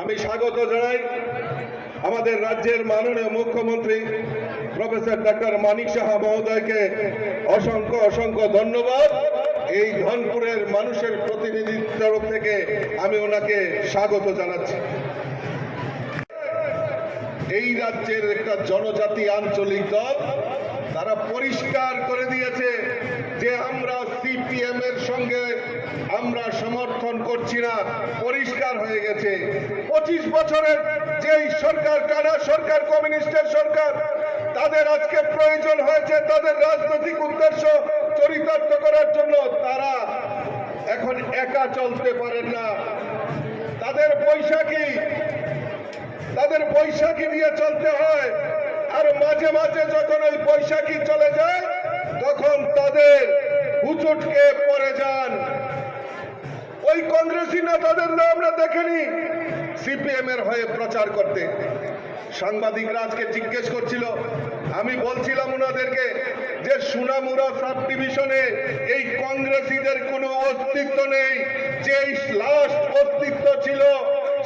আমি স্বাগত জানাই আমাদের রাজ্যের মাননীয় মুখ্যমন্ত্রী প্রফেসর ডক্টর মানিক সাহা মহোদয়কে। অসংখ্য অসংখ্য ধন্যবাদ। এই ধনপুরের মানুষের প্রতিনিধির তরফ থেকে আমি ওনাকে স্বাগত জানাচ্ছি। এই রাজ্যের একটা জনজাতি আঞ্চলিক দল, তারা পরিষ্কার করে দিয়েছে যে আমরা সিপিএম এর সঙ্গে আমরা সমর্থন করছি না। পরিষ্কার হয়ে গেছে, পঁচিশ বছরের যেই সরকার, টানা সরকার, কমিউনিস্টের সরকার, তাদের আজকে প্রয়োজন হয়েছে তাদের রাজনৈতিক উদ্দেশ্য চরিতার্থ করার জন্য। তারা এখন একা চলতে পারেন না। তাদের বৈশাখী, তাদের বৈশাখী নিয়ে চলতে হয়। আর মাঝে মাঝে যখন ওই বৈশাখী চলে যায়, তখন তাদের হুচটকে পড়ে যান। ওই কংগ্রেসি নেতাদের না আমরা দেখিনি সিপিএম এর হয়ে প্রচার করতে। সাংবাদিকরা আজকে জিজ্ঞেস করছিল, আমি বলছিলাম ওনাদেরকে যে সোনামুড়া সাব ডিভিশনে এই কংগ্রেসীদের কোনো অস্তিত্ব নেই। যেই লাস্ট অস্তিত্ব ছিল,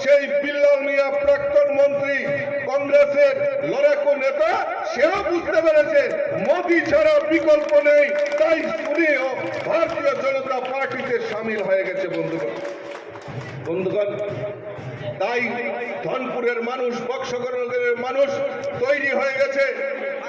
সেই বিল্লাল মিয়া, প্রাক্তন মন্ত্রী, কংগ্রেসের লড়াকু নেতা, সেও বুঝতে পেরেছে মোদি ছাড়া বিকল্প নেই, তাই উনিও ভারতীয় জনতা পার্টিতে সামিল হয়ে গেছে। বন্ধুগণ, বন্ধুগণ, তাই ধনপুরের মানুষ, বক্সনগরের মানুষ তৈরি হয়ে গেছে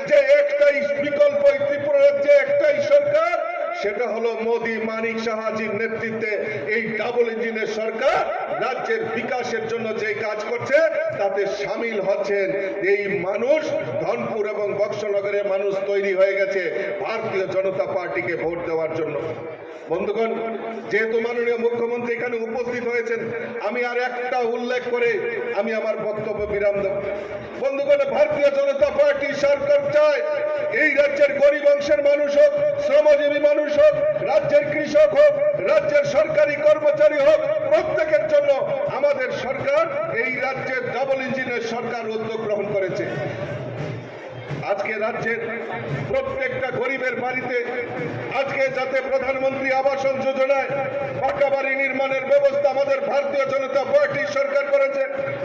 যে একটাই বিকল্প, এই ত্রিপুরা রাজ্যে একটাই সরকার, সেটা হলো মোদি, মানিক সাহাজির নেতৃত্বে এই ডাবল ইঞ্জিনের সরকার রাজ্যের বিকাশের জন্য যে কাজ করছে, তাতে সামিল হচ্ছেন এই মানুষ। ধনপুর এবং বক্সনগরের মানুষ তৈরি হয়ে গেছে ভারতীয় জনতা পার্টিকে ভোট দেওয়ার জন্য। বন্ধুগণ, যেহেতু মাননীয় মুখ্যমন্ত্রী এখানে উপস্থিত হয়েছেন, আমি আর একটা উল্লেখ করে আমি আমার বক্তব্য বিরাম দেব। বন্ধুগণ, ভারতীয় জনতা পার্টি সরকার চায় এই রাজ্যের গরিব অংশের মানুষ হোক, শ্রমজীবী মানুষ হোক, রাজ্যের কৃষক হোক, রাজ্যের সরকারি কর্মচারী হোক, প্রত্যেকের জন্য আমাদের সরকার এই রাজ্যের ডাবল ইঞ্জিনের সরকার উদ্যোগ গ্রহণ করেছে। আজকে রাজ্যের প্রত্যেকটা গরিবের বাড়িতে আজকে যাতে প্রধানমন্ত্রী আবাসন যোজনায় পাকা বাড়ি নির্মাণের ব্যবস্থা আমাদের ভারতীয় জনতা পার্টির সরকার করেছে,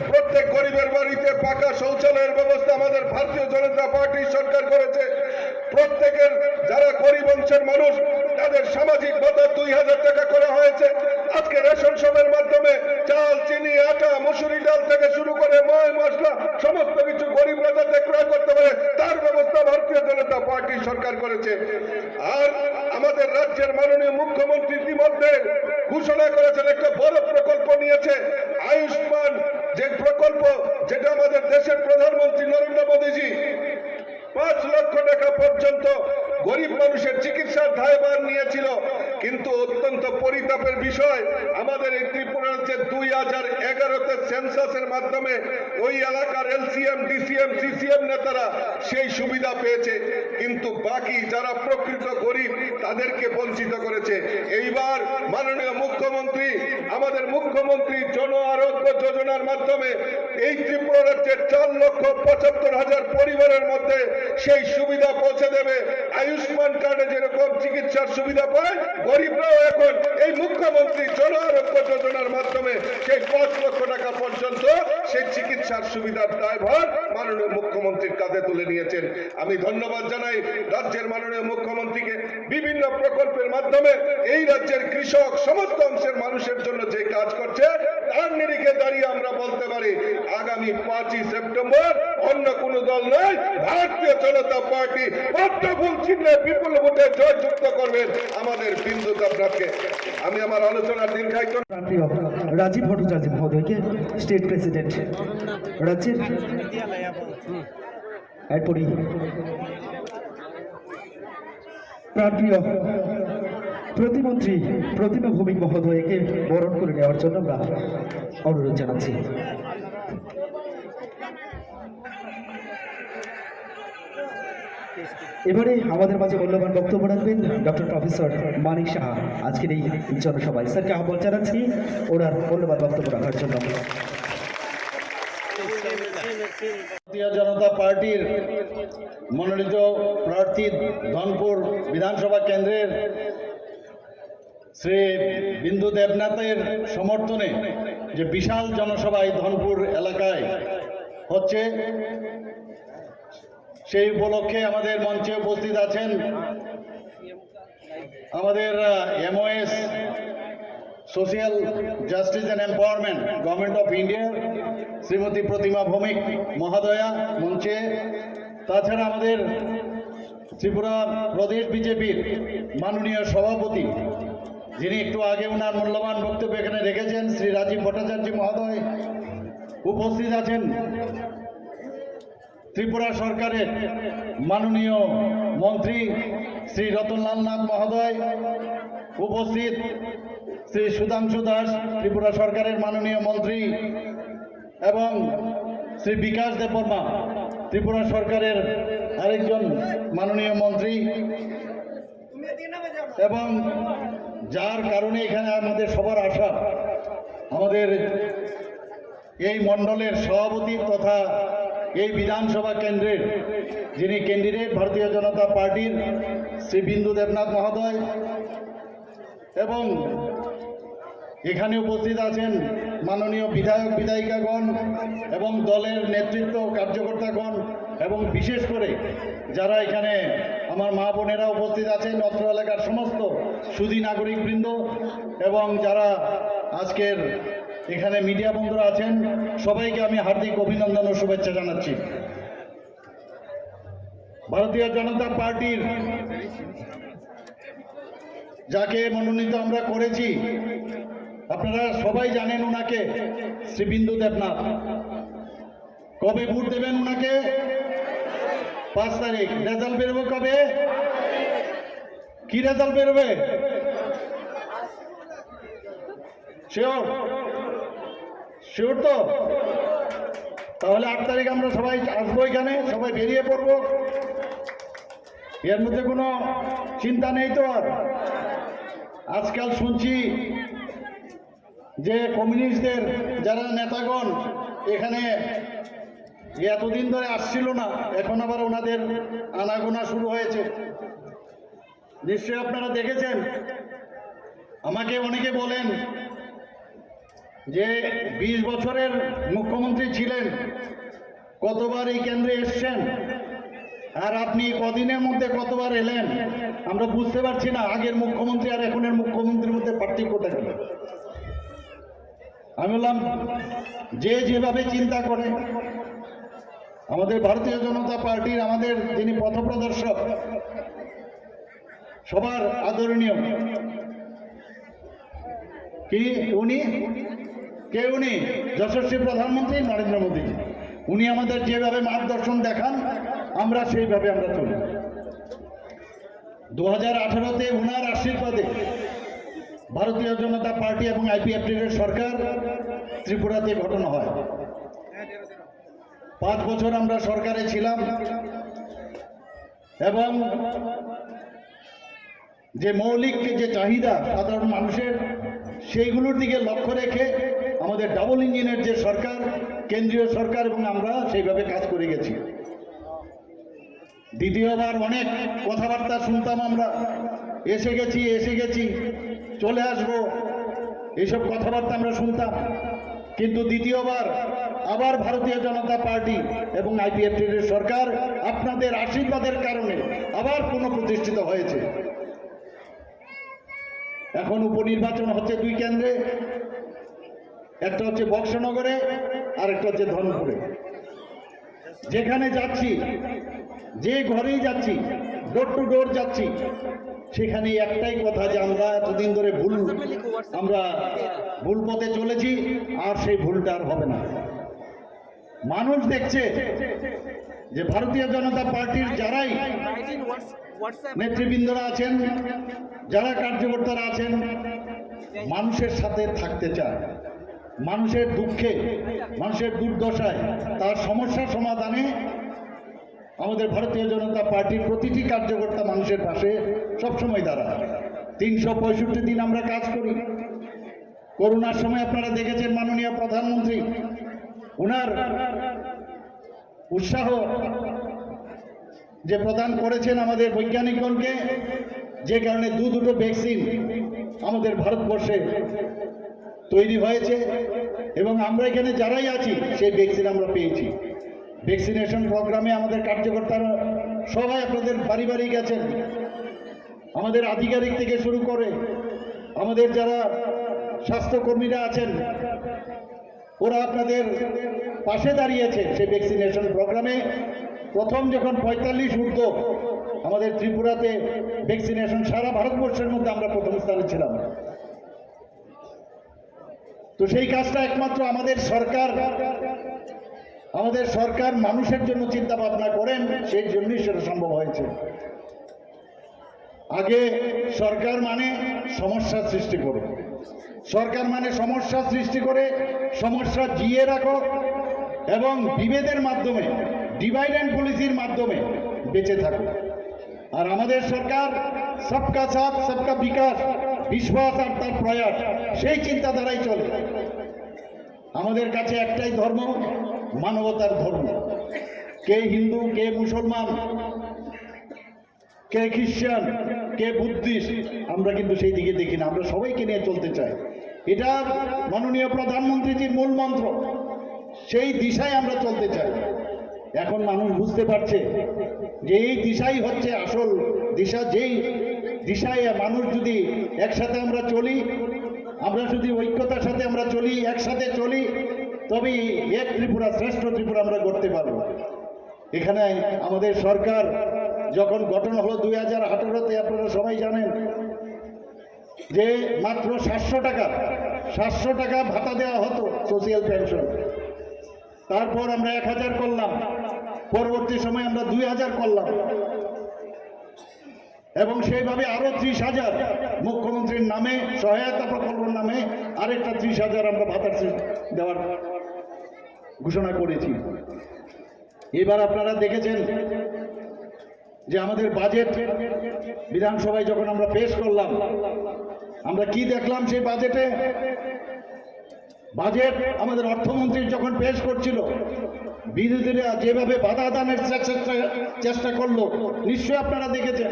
প্রত্যেক গরিবের বাড়িতে পাকা শৌচালয়ের ব্যবস্থা আমাদের ভারতীয় জনতা পার্টির সরকার করেছে, প্রত্যেকের যারা গরিব অংশের মানুষ, তাদের সামাজিক ভাতা দুই হাজার টাকা করা হয়েছে। আজকে রেশন শপের মাধ্যমে চাল, চিনি, আটা, মসুরি ডাল থেকে শুরু করে ময় মশলা, সমস্ত কিছু গরিবরা যাতে ক্রয় করতে পারে, তার ব্যবস্থা ভারতীয় জনতা পার্টি সরকার করেছে। আর আমাদের রাজ্যের মাননীয় মুখ্যমন্ত্রী ইতিমধ্যে ঘোষণা করেছেন, একটা বড় প্রকল্প নিয়েছে, আয়ুষ্মান, যে প্রকল্প, যেটা আমাদের দেশের প্রধানমন্ত্রী নরেন্দ্র মোদীজি পাঁচ লক্ষ টাকা পর্যন্ত গরিব মানুষের চিকিৎসার দায়ভার নিয়েছিল। কিন্তু অত্যন্ত পরিতাপের বিষয়, আমাদের এই ত্রিপুরা রাজ্যে দুই হাজার এগারোতে সেন্সাসের মাধ্যমে ওই এলাকার এলসিএম, ডিসিএম, সিসিএম নেতারা সেই সুবিধা পেয়েছে, কিন্তু বাকি যারা প্রকৃত গরিব, তাদেরকে বঞ্চিত করেছে। এইবার মাননীয় মুখ্যমন্ত্রী, আমাদের মুখ্যমন্ত্রী জন আরোগ্য যোজনার মাধ্যমে এই ত্রিপুরা রাজ্যের চার লক্ষ পঁচাত্তর হাজার পরিবারের মধ্যে সেই সুবিধা পৌঁছে দেবে। আয়ুষ্মান কার্ডে যেরকম চিকিৎসার সুবিধা পায়, গরিবরাও এখন এই মুখ্যমন্ত্রী জন আরোগ্য যোজনার মাধ্যমে সেই পাঁচ লক্ষ টাকা পর্যন্ত সেই চিকিৎসার সুবিধার দায়ভার মাননীয় মুখ্যমন্ত্রীর কাঁধে তুলে নিয়েছেন। আমি ধন্যবাদ জানাই রাজ্যের মাননীয় মুখ্যমন্ত্রীকে। বিভিন্ন প্রকল্পের মাধ্যমে এই রাজ্যের কৃষক, সমস্ত অংশের মানুষের জন্য যে কাজ করছে, তার নিরিখে দাঁড়িয়ে আমরা বলতে পারি, আগামী পাঁচই সেপ্টেম্বর অন্য কোনো দল নয়, ভারতীয় জনতা পার্টি পদ্মফুল চিহ্নে বিপুল ভোটে জয়যুক্ত করবেন আমাদের বিন্দু দেবনাথকে। আমি আমার আলোচনা দীর্ঘায়িত প্রাণপ্রিয় রাজীব ভট্টাচার্য মহোদয়কে, স্টেট প্রেসিডেন্ট রাজ্যের, এরপরই প্রাণপ্রিয় প্রতিমন্ত্রী প্রতিমা ভৌমিক মহোদয়কে বরণ করে নেওয়ার জন্য আমরা অনুরোধ জানাচ্ছি। এবারে আমাদের মাঝে মূল্যবান বক্তব্য রাখবেন ডক্টর প্রফেসর মানিক সাহা। আজকের এই জনসভায় স্যারকে আহ্বান জানাচ্ছি ওনার মূল্যবান বক্তব্য রাখার জন্য। ভারতীয় জনতা পার্টির মনোনীত প্রার্থী ধনপুর বিধানসভা কেন্দ্রের শ্রী বিন্দু দেবনাথের সমর্থনে যে বিশাল জনসভা এই ধনপুর এলাকায় হচ্ছে, সেই উপলক্ষে আমাদের মঞ্চে উপস্থিত আছেন আমাদের, আহ, MOS, social justice and empowerment, government of India, Shrimati Pratima Bhowmik মহোদয়া মঞ্চে। তাছাড়া আমাদের ত্রিপুরা প্রদেশ বিজেপির মাননীয় সভাপতি, যিনি একটু আগে ওনার মূল্যবান বক্তব্য এখানে রেখেছেন, শ্রী রাজীব ভট্টাচার্য মহোদয় উপস্থিত আছেন। ত্রিপুরা সরকারের মাননীয় মন্ত্রী শ্রী রতনলাল নাথ মহোদয় উপস্থিত, শ্রী সুধাংশু দাস, ত্রিপুরা সরকারের মাননীয় মন্ত্রী, এবং শ্রী বিকাশ দেববর্মা, ত্রিপুরা সরকারের আরেকজন মাননীয় মন্ত্রী, এবং যার কারণে এখানে আমাদের সবার আসা, আমাদের এই মণ্ডলের সভাপতি তথা এই বিধানসভা কেন্দ্রের যিনি ক্যান্ডিডেট ভারতীয় জনতা পার্টির, শ্রী বিন্দু দেবনাথ মহোদয়, এবং এখানে উপস্থিত আছেন মাননীয় বিধায়ক বিধায়িকাগণ এবং দলের নেতৃত্ব কার্যকর্তাগণ, এবং বিশেষ করে যারা এখানে আমার মা বোনেরা উপস্থিত আছেন, অত্র এলাকার সমস্ত সুধী নাগরিকবৃন্দ এবং যারা আজকের এখানে মিডিয়া বন্ধুরা আছেন, সবাইকে আমি হার্দিক অভিনন্দন ও শুভেচ্ছা জানাচ্ছি। ভারতীয় জনতা পার্টির যাকে মনোনীত আমরা করেছি, আপনারা সবাই জানেন ওনাকে, শ্রী বিন্দু দেবনাথ। কবে ভোট দেবেন ওনাকে? পাঁচ তারিখ। রেজাল্ট বেরোবে কবে? কি রেজাল্ট বেরোবে? শিওর? শিওর তো? তাহলে আট তারিখ আমরা সবাই আসবো এখানে, সবাই বেরিয়ে পড়বো। এর মধ্যে কোনো চিন্তা নেই তো আর? আজকাল শুনছি যে কমিউনিস্টদের যারা নেতাগণ এখানে এতদিন ধরে আসছিল না, এখন আবার ওনাদের আনাগোনা শুরু হয়েছে। নিশ্চয়ই আপনারা দেখেছেন, আমাকে অনেকে বলেন যে বিশ বছরের মুখ্যমন্ত্রী ছিলেন, কতবার এই কেন্দ্রে এসছেন, আর আপনি কদিনের মধ্যে কতবার এলেন, আমরা বুঝতে পারছি না আগের মুখ্যমন্ত্রী আর এখনের মুখ্যমন্ত্রীর মধ্যে পার্থক্যটা কি। আমি বললাম, যে যেভাবে চিন্তা করে, আমাদের ভারতীয় জনতা পার্টির আমাদের যিনি পথপ্রদর্শক, সবার আদরণীয়, কি উনি, কে উনি? যশস্বী প্রধানমন্ত্রী নরেন্দ্র মোদীজি। উনি আমাদের যেভাবে মার্গদর্শন দেখান, আমরা সেইভাবে আমরা চলি। দু হাজার আঠারোতে ওনার আশীর্বাদে ভারতীয় জনতা পার্টি এবং আইপিএফটির সরকার ত্রিপুরাতে গঠন হয়। পাঁচ বছর আমরা সরকারে ছিলাম এবং যে মৌলিক যে চাহিদা সাধারণ মানুষের, সেইগুলোর দিকে লক্ষ্য রেখে আমাদের ডাবল ইঞ্জিনের যে সরকার, কেন্দ্রীয় সরকার এবং আমরা সেইভাবে কাজ করে গেছি। দ্বিতীয়বার অনেক কথাবার্তা শুনতাম আমরা, "এসে গেছি, এসে গেছি, চলে আসবো", এইসব কথাবার্তা আমরা শুনতাম। কিন্তু দ্বিতীয়বার আবার ভারতীয় জনতা পার্টি এবং আইপিএফটির সরকার আপনাদের আশীর্বাদের কারণে আবার পুনঃপ্রতিষ্ঠিত হয়েছে। এখন উপনির্বাচন হচ্ছে দুই কেন্দ্রে, একটা হচ্ছে বক্সনগরে আর একটা হচ্ছে ধনপুরে। যেখানে যাচ্ছি, যে ঘরেই যাচ্ছি, ডোর টু ডোর যাচ্ছি, সেখানে একটাই কথা যে আমরা এতদিন ধরে ভুল, আমরা ভুল পথে চলেছি, আর সেই ভুলটা আর হবে না। মানুষ দেখছে যে ভারতীয় জনতা পার্টির যারাই নেতৃবৃন্দরা আছেন, যারা কার্যকর্তারা আছেন, মানুষের সাথে থাকতে চায়, মানুষের দুঃখে, মানুষের দুর্দশায়, তার সমস্যা সমাধানে আমাদের ভারতীয় জনতা পার্টির প্রতিটি কার্যকর্তা মানুষের পাশে সবসময় দাঁড়ায়। তিনশো পঁয়ষট্টি দিন আমরা কাজ করি। করোনার সময় আপনারা দেখেছেন মাননীয় প্রধানমন্ত্রী ওনার উৎসাহ যে প্রদান করেছেন আমাদের বৈজ্ঞানিকগণকে, যে কারণে দু দুটো ভ্যাকসিন আমাদের ভারতবর্ষে তৈরি হয়েছে এবং আমরা এখানে যারাই আছি সেই ভ্যাকসিন আমরা পেয়েছি। ভ্যাকসিনেশন প্রোগ্রামে আমাদের কার্যকর্তারা সবাই আপনাদের বাড়ি বাড়ি গেছেন, আমাদের আধিকারিক থেকে শুরু করে আমাদের যারা স্বাস্থ্যকর্মীরা আছেন, ওরা আপনাদের পাশে দাঁড়িয়েছে সেই ভ্যাকসিনেশন প্রোগ্রামে। প্রথম যখন পঁয়তাল্লিশ ঊর্ধ্ব আমাদের ত্রিপুরাতে ভ্যাকসিনেশন, সারা ভারতবর্ষের মধ্যে আমরা প্রথম স্থানে ছিলাম। তো সেই কাজটা একমাত্র আমাদের সরকার, আমাদের সরকার মানুষের জন্য চিন্তা ভাবনা করেন, সেই জন্যই সেটা সম্ভব হয়েছে। আগে সরকার মানে সমস্যা সৃষ্টি করে, সরকার মানে সমস্যা সৃষ্টি করে, সমস্যা জিয়ে রাখো এবং বিভেদের মাধ্যমে, ডিভাইড অ্যান্ড পলিসির মাধ্যমে বেঁচে থাকো। আর আমাদের সরকার সবকা সাথ সবকা বিকাশ, বিশ্বাস আর তার প্রয়াস, সেই চিন্তাধারায় চলে। আমাদের কাছে একটাই ধর্ম, মানবতার ধর্ম। কে হিন্দু, কে মুসলমান, কে খ্রিস্টান, কে বুদ্ধিস্ট, আমরা কিন্তু সেই দিকে দেখি না। আমরা সবাইকে নিয়ে চলতে চাই। এটা মাননীয় প্রধানমন্ত্রীজির মূল মন্ত্র, সেই দিশায় আমরা চলতে চাই। এখন মানুষ বুঝতে পারছে যে এই দিশাই হচ্ছে আসল দিশা। যেই দিশায় মানুষ যদি একসাথে আমরা চলি, আমরা যদি ঐক্যতার সাথে আমরা চলি, একসাথে চলি, তবেই এক ত্রিপুরা, শ্রেষ্ঠ ত্রিপুরা আমরা গড়তে পারবো। এখানে আমাদের সরকার যখন গঠন হলো দুই হাজার আঠারোতে, আপনারা সবাই জানেন যে মাত্র সাতশো টাকা, সাতশো টাকা ভাতা দেওয়া হতো, সোশিয়াল পেনশন। তারপর আমরা এক হাজার করলাম, পরবর্তী সময় আমরা দুই হাজার করলাম এবং সেইভাবে আরো ত্রিশ হাজার মুখ্যমন্ত্রীর নামে, সহায়তা প্রকল্পের নামে আরেকটা ত্রিশ হাজার আমরা ভাতার সৃ-, দেওয়ার ঘোষণা করেছি। এবার আপনারা দেখেছেন যে আমাদের বাজেট বিধানসভায় যখন আমরা পেশ করলাম, আমরা কি দেখলাম সেই বাজেটে? বাজেট আমাদের অর্থমন্ত্রী যখন পেশ করছিল, বিরোধীরা যেভাবে বাধা দানের চেষ্টা, চেষ্টা করলো, নিশ্চয় আপনারা দেখেছেন।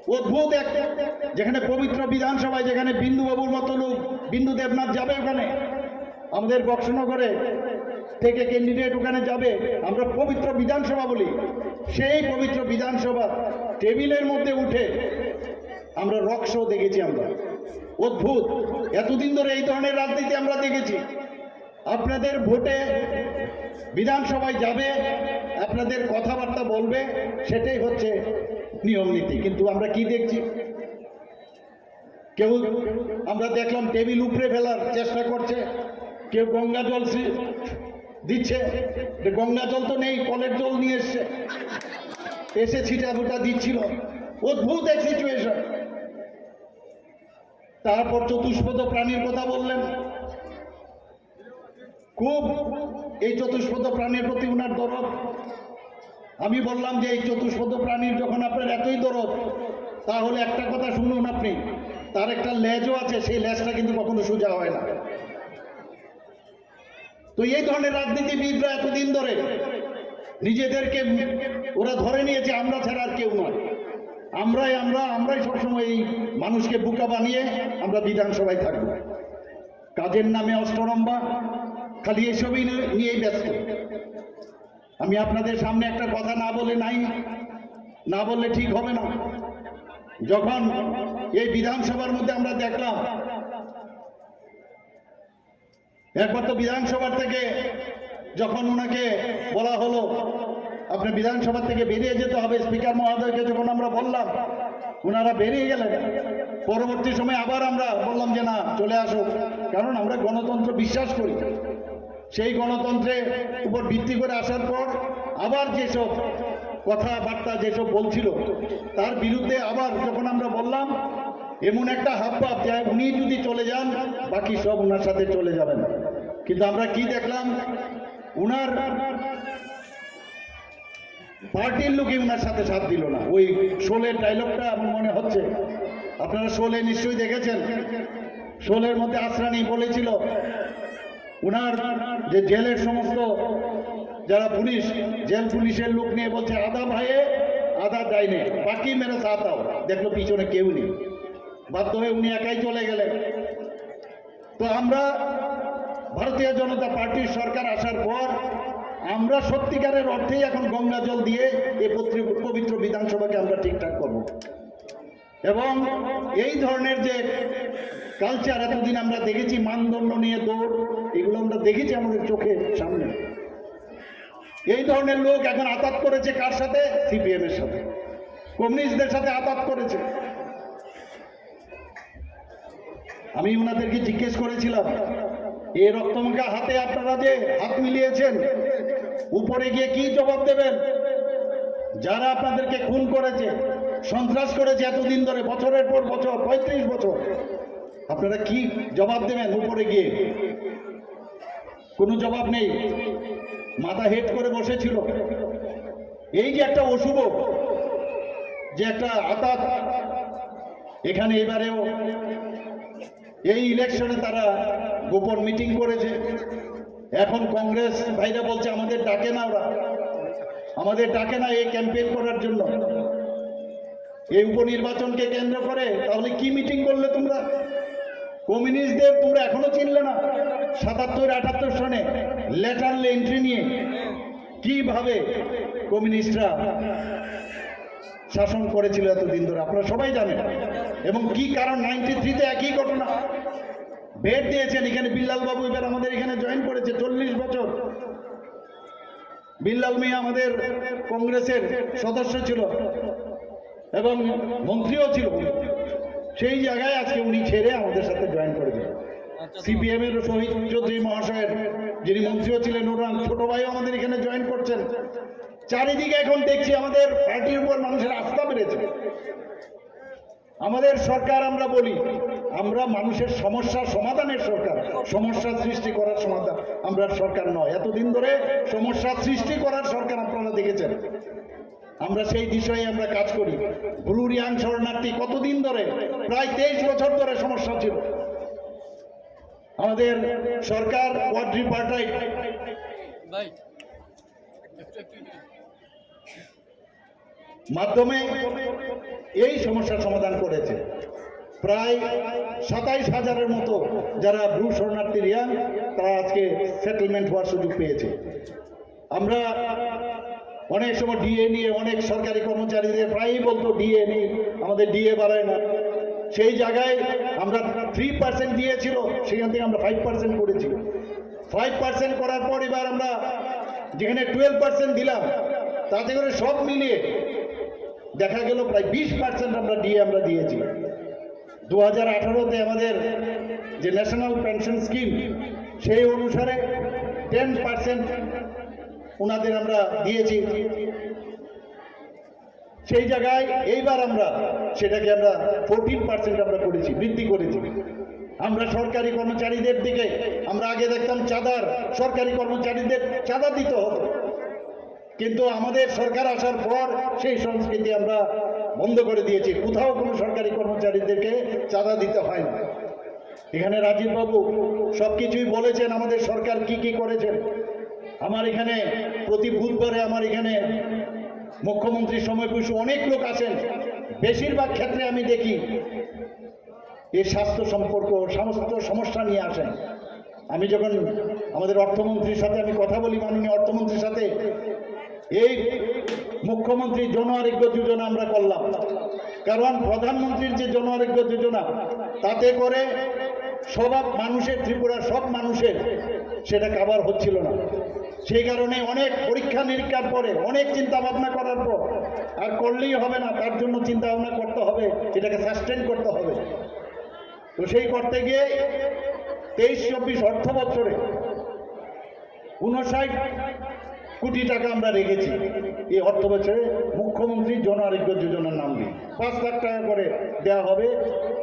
অদ্ভুত এক, যেখানে পবিত্র বিধানসভায়, যেখানে বিন্দু বাবুর মতো লোক, বিন্দু দেবনাথ যাবে ওখানে, আমাদের বক্সনগরে থেকে ক্যান্ডিডেট ওখানে যাবে, আমরা পবিত্র বিধানসভা বলি। সেই পবিত্র বিধানসভা টেবিলের মধ্যে উঠে আমরা রক শো দেখেছি। আমরা অদ্ভুত, এতদিন ধরে এই ধরনের রাজনীতি আমরা দেখেছি। আপনাদের ভোটে বিধানসভায় যাবে, আপনাদের কথাবার্তা বলবে, সেটাই হচ্ছে নিয়ম নীতি। কিন্তু আমরা কি দেখছি? কেউ, আমরা দেখলাম, টেবিল উপরে ফেলার চেষ্টা করছে, কেউ গঙ্গা জল সি- দিচ্ছে। যে গঙ্গা জল তো নেই, কলের জল নিয়ে এসছে, এসে ছিটা ফুটা দিচ্ছিল। অদ্ভুত এক সিচুয়েশন। তারপর চতুষ্পদ প্রাণীর কথা বললেন। খুব এই চতুষ্পদ প্রাণীর প্রতি ওনার দরদ। আমি বললাম যে এই চতুষ্পদ প্রাণীর যখন আপনার এতই দরদ, তাহলে একটা কথা শুনুন আপনি, তার একটা লেজও আছে, সেই লেজটা কিন্তু কখনো সোজা হয় না। তো এই ধরনের রাজনীতিবিদরা এতদিন ধরে নিজেদেরকে ওরা ধরে নিয়েছে, আমরা ছাড়া আর কেউ নয়, আমরাই আমরা, আমরাই সবসময় এই মানুষকে বোকা বানিয়ে আমরা বিধানসভায় থাকবো। কাজের নামে অষ্টরম্ভা, খালি এসবই নিয়ে- নিয়েই ব্যস্ত। আমি আপনাদের সামনে একটা কথা না বলে নাই, না বললে ঠিক হবে না। যখন এই বিধানসভার মধ্যে আমরা দেখলাম, একবার তো বিধানসভার থেকে যখন ওনাকে বলা হলো, আপনি বিধানসভা থেকে বেরিয়ে যেতে হবে, স্পিকার মহোদয়কে যখন আমরা বললাম, ওনারা বেরিয়ে গেলেন। পরবর্তী সময় আবার আমরা বললাম যে না, চলে আসো, কারণ আমরা গণতন্ত্র বিশ্বাস করি। সেই গণতন্ত্রের উপর ভিত্তি করে আসার পর আবার যেসব কথাবার্তা যেসব বলছিল, তার বিরুদ্ধে আবার যখন আমরা বললাম, এমন একটা হাবভাব যে উনি যদি চলে যান, বাকি সব ওনার সাথে চলে যাবেন। কিন্তু আমরা কি দেখলাম, ওনার পার্টির লোকই ওনার সাথে সাথ দিল না। ওই শোলের ডায়লগটা আমার মনে হচ্ছে, আপনারা শোলে নিশ্চয়ই দেখেছেন, শোলের মধ্যে আসরানি বলেছিল, ওনার যে জেলের সমস্ত যারা পুলিশ, জেল পুলিশের লোক নিয়ে বলছে, "আধা ভাইয়ে, আধা ডাইনে, বাকি মেরে সাথ আও।" দেখলো পিছনে কেউ নেই, বাধ্য হয়ে উনি একাই চলে গেলেন। তো আমরা ভারতীয় জনতা পার্টির সরকার আসার পর আমরা সত্যিকারের অর্থেই এখন গঙ্গা জল দিয়ে এই পত্রি- পবিত্র বিধানসভাকে আমরা ঠিকঠাক করব। এবং এই ধরনের যে কালচার এতদিন আমরা দেখেছি, মানদণ্ড নিয়ে দৌড়, এগুলো আমরা দেখেছি আমাদের চোখের সামনে। এই ধরনের লোক এখন আতাত করেছে কার সাথে? সিপিএম এর সাথে, কমিউনিস্টদের সাথে আতাত করেছে। আমি ওনাদেরকে জিজ্ঞেস করেছিলাম, এই রক্তমাখা হাতে আপনারা যে হাত মিলিয়েছেন, উপরে গিয়ে কি জবাব দেবেন? যারা আপনাদেরকে খুন করেছে, সন্ত্রাস করেছে এতদিন ধরে, বছরের পর বছর, পঁয়ত্রিশ বছর, আপনারা কি জবাব দেবেন উপরে গিয়ে? কোনো জবাব নেই, মাথা হেট করে বসেছিল। এই যে একটা অশুভ, যে একটা আতাত, এখানে এবারেও এই ইলেকশনে তারা গোপন মিটিং করেছে। এখন কংগ্রেস ভাইরা বলছে, "আমাদের ডাকে না ওরা, আমাদের ডাকে না এই ক্যাম্পেইন করার জন্য।" এই উপনির্বাচনকে কেন্দ্র করে তাহলে কি মিটিং করলে তোমরা? কমিউনিস্টদের তোমরা এখনো চিনলে না? সাতাত্তর আটাত্তর সনে লেটারলি এন্ট্রি নিয়ে কিভাবে কমিউনিস্টরা শাসন করেছিল এতদিন ধরে, আপনারা সবাই জানেন। এবং কি কারণ, নাইনটি থ্রিতে একই ঘটনা। ভেট দিয়েছেন এখানে, বিল্লাল বাবু এবার আমাদের এখানে জয়েন করেছে, চল্লিশ বছর। বিল্লাল মিয়া আমাদের কংগ্রেসের সদস্য ছিল এবং মন্ত্রীও ছিল। সেই জায়গায় আজকে উনি ছেড়ে আমাদের সাথে জয়েন করে দিলেন। সিপিএম এর শহীদ চৌধুরী মহাশয়ের যিনি মন্ত্রীও ছিলেন, ওনার ছোট ভাইও আমাদের এখানে জয়েন করছেন। চারিদিকে এখন দেখছি আমাদের পার্টির উপর মানুষের আস্থা বেড়েছে। আমাদের সরকার, আমরা বলি, আমরা মানুষের সমস্যা সমাধানের সরকার, সমস্যা সৃষ্টি করার সমাধান আমরা সরকার নয়। এতদিন ধরে সমস্যা সৃষ্টি করার সরকার আপনারা দেখেছেন। আমরা সেই বিষয়ে আমরা কাজ করি। ব্রু রিয়াং শরণার্থী কতদিন ধরে, প্রায় তেইশ বছর ধরে সমস্যা ছিল। আমাদের সরকার কোয়াড্রিপার্টাইট মাধ্যমে এই সমস্যার সমাধান করেছে। প্রায় সাতাইশ হাজারের মতো যারা ব্রু শরণার্থী রিয়াং, তারা আজকে সেটেলমেন্ট হওয়ার সুযোগ পেয়েছে। আমরা অনেক সময় ডিএ নিয়ে অনেক সরকারি কর্মচারীদের প্রায়ই বলতো, "ডিএ নেই, আমাদের ডিএ বাড়ায় না।" সেই জায়গায় আমরা থ্রি পার্সেন্ট দিয়েছিল, সেখান থেকে আমরা ফাইভ পার্সেন্ট করেছি। ফাইভ পার্সেন্ট করার পর এবার আমরা যেখানে টুয়েলভ পার্সেন্ট দিলাম, তাতে করে সব মিলিয়ে দেখা গেল প্রায় বিশ পার্সেন্ট আমরা ডিএ আমরা দিয়েছি। দু হাজার আঠারোতে আমাদের যে ন্যাশনাল পেনশন স্কিম, সেই অনুসারে টেন পার্সেন্ট ওনাদের আমরা দিয়েছি। সেই জায়গায় এইবার আমরা সেটাকে আমরা ফোরটিন পার্সেন্ট আমরা করেছি, বৃদ্ধি করেছি। আমরা সরকারি কর্মচারীদের দিকে আমরা আগে দেখতাম চাঁদার, সরকারি কর্মচারীদের চাঁদা দিতে হতো, কিন্তু আমাদের সরকার আসার পর সেই সংস্কৃতি আমরা বন্ধ করে দিয়েছি। কোথাও কোনো সরকারি কর্মচারীদেরকে চাঁদা দিতে হয় না। এখানে রাজীব বাবু সবকিছুই বলেছেন, আমাদের সরকার কি কি করেছেন। আমার এখানে প্রতি বুধবারে আমার এখানে মুখ্যমন্ত্রীর সময় বসে অনেক লোক আসেন। বেশিরভাগ ক্ষেত্রে আমি দেখি এই স্বাস্থ্য সম্পর্ক সমস্ত সমস্যা নিয়ে আসেন। আমি যখন আমাদের অর্থমন্ত্রীর সাথে আমি কথা বলি, মাননীয় অর্থমন্ত্রীর সাথে, এই মুখ্যমন্ত্রী জন আরোগ্য যোজনা আমরা করলাম, কারণ প্রধানমন্ত্রীর যে জন আরোগ্য যোজনা, তাতে করে সব মানুষের, ত্রিপুরার সব মানুষের সেটা কাভার হচ্ছিল না। সেই কারণে অনেক পরীক্ষা নিরীক্ষার পরে, অনেক চিন্তা ভাবনা করার পর, আর করলেই হবে না, তার জন্য চিন্তা ভাবনা করতে হবে, এটাকে সাস্টেন করতে হবে। তো সেই করতে গিয়ে তেইশ চব্বিশ অর্থ বছরে ঊনষাট কোটি টাকা আমরা রেখেছি এই অর্থ বছরে মুখ্যমন্ত্রী জন আরোগ্য যোজনার নাম দিয়ে। পাঁচ লাখ টাকা করে দেওয়া হবে।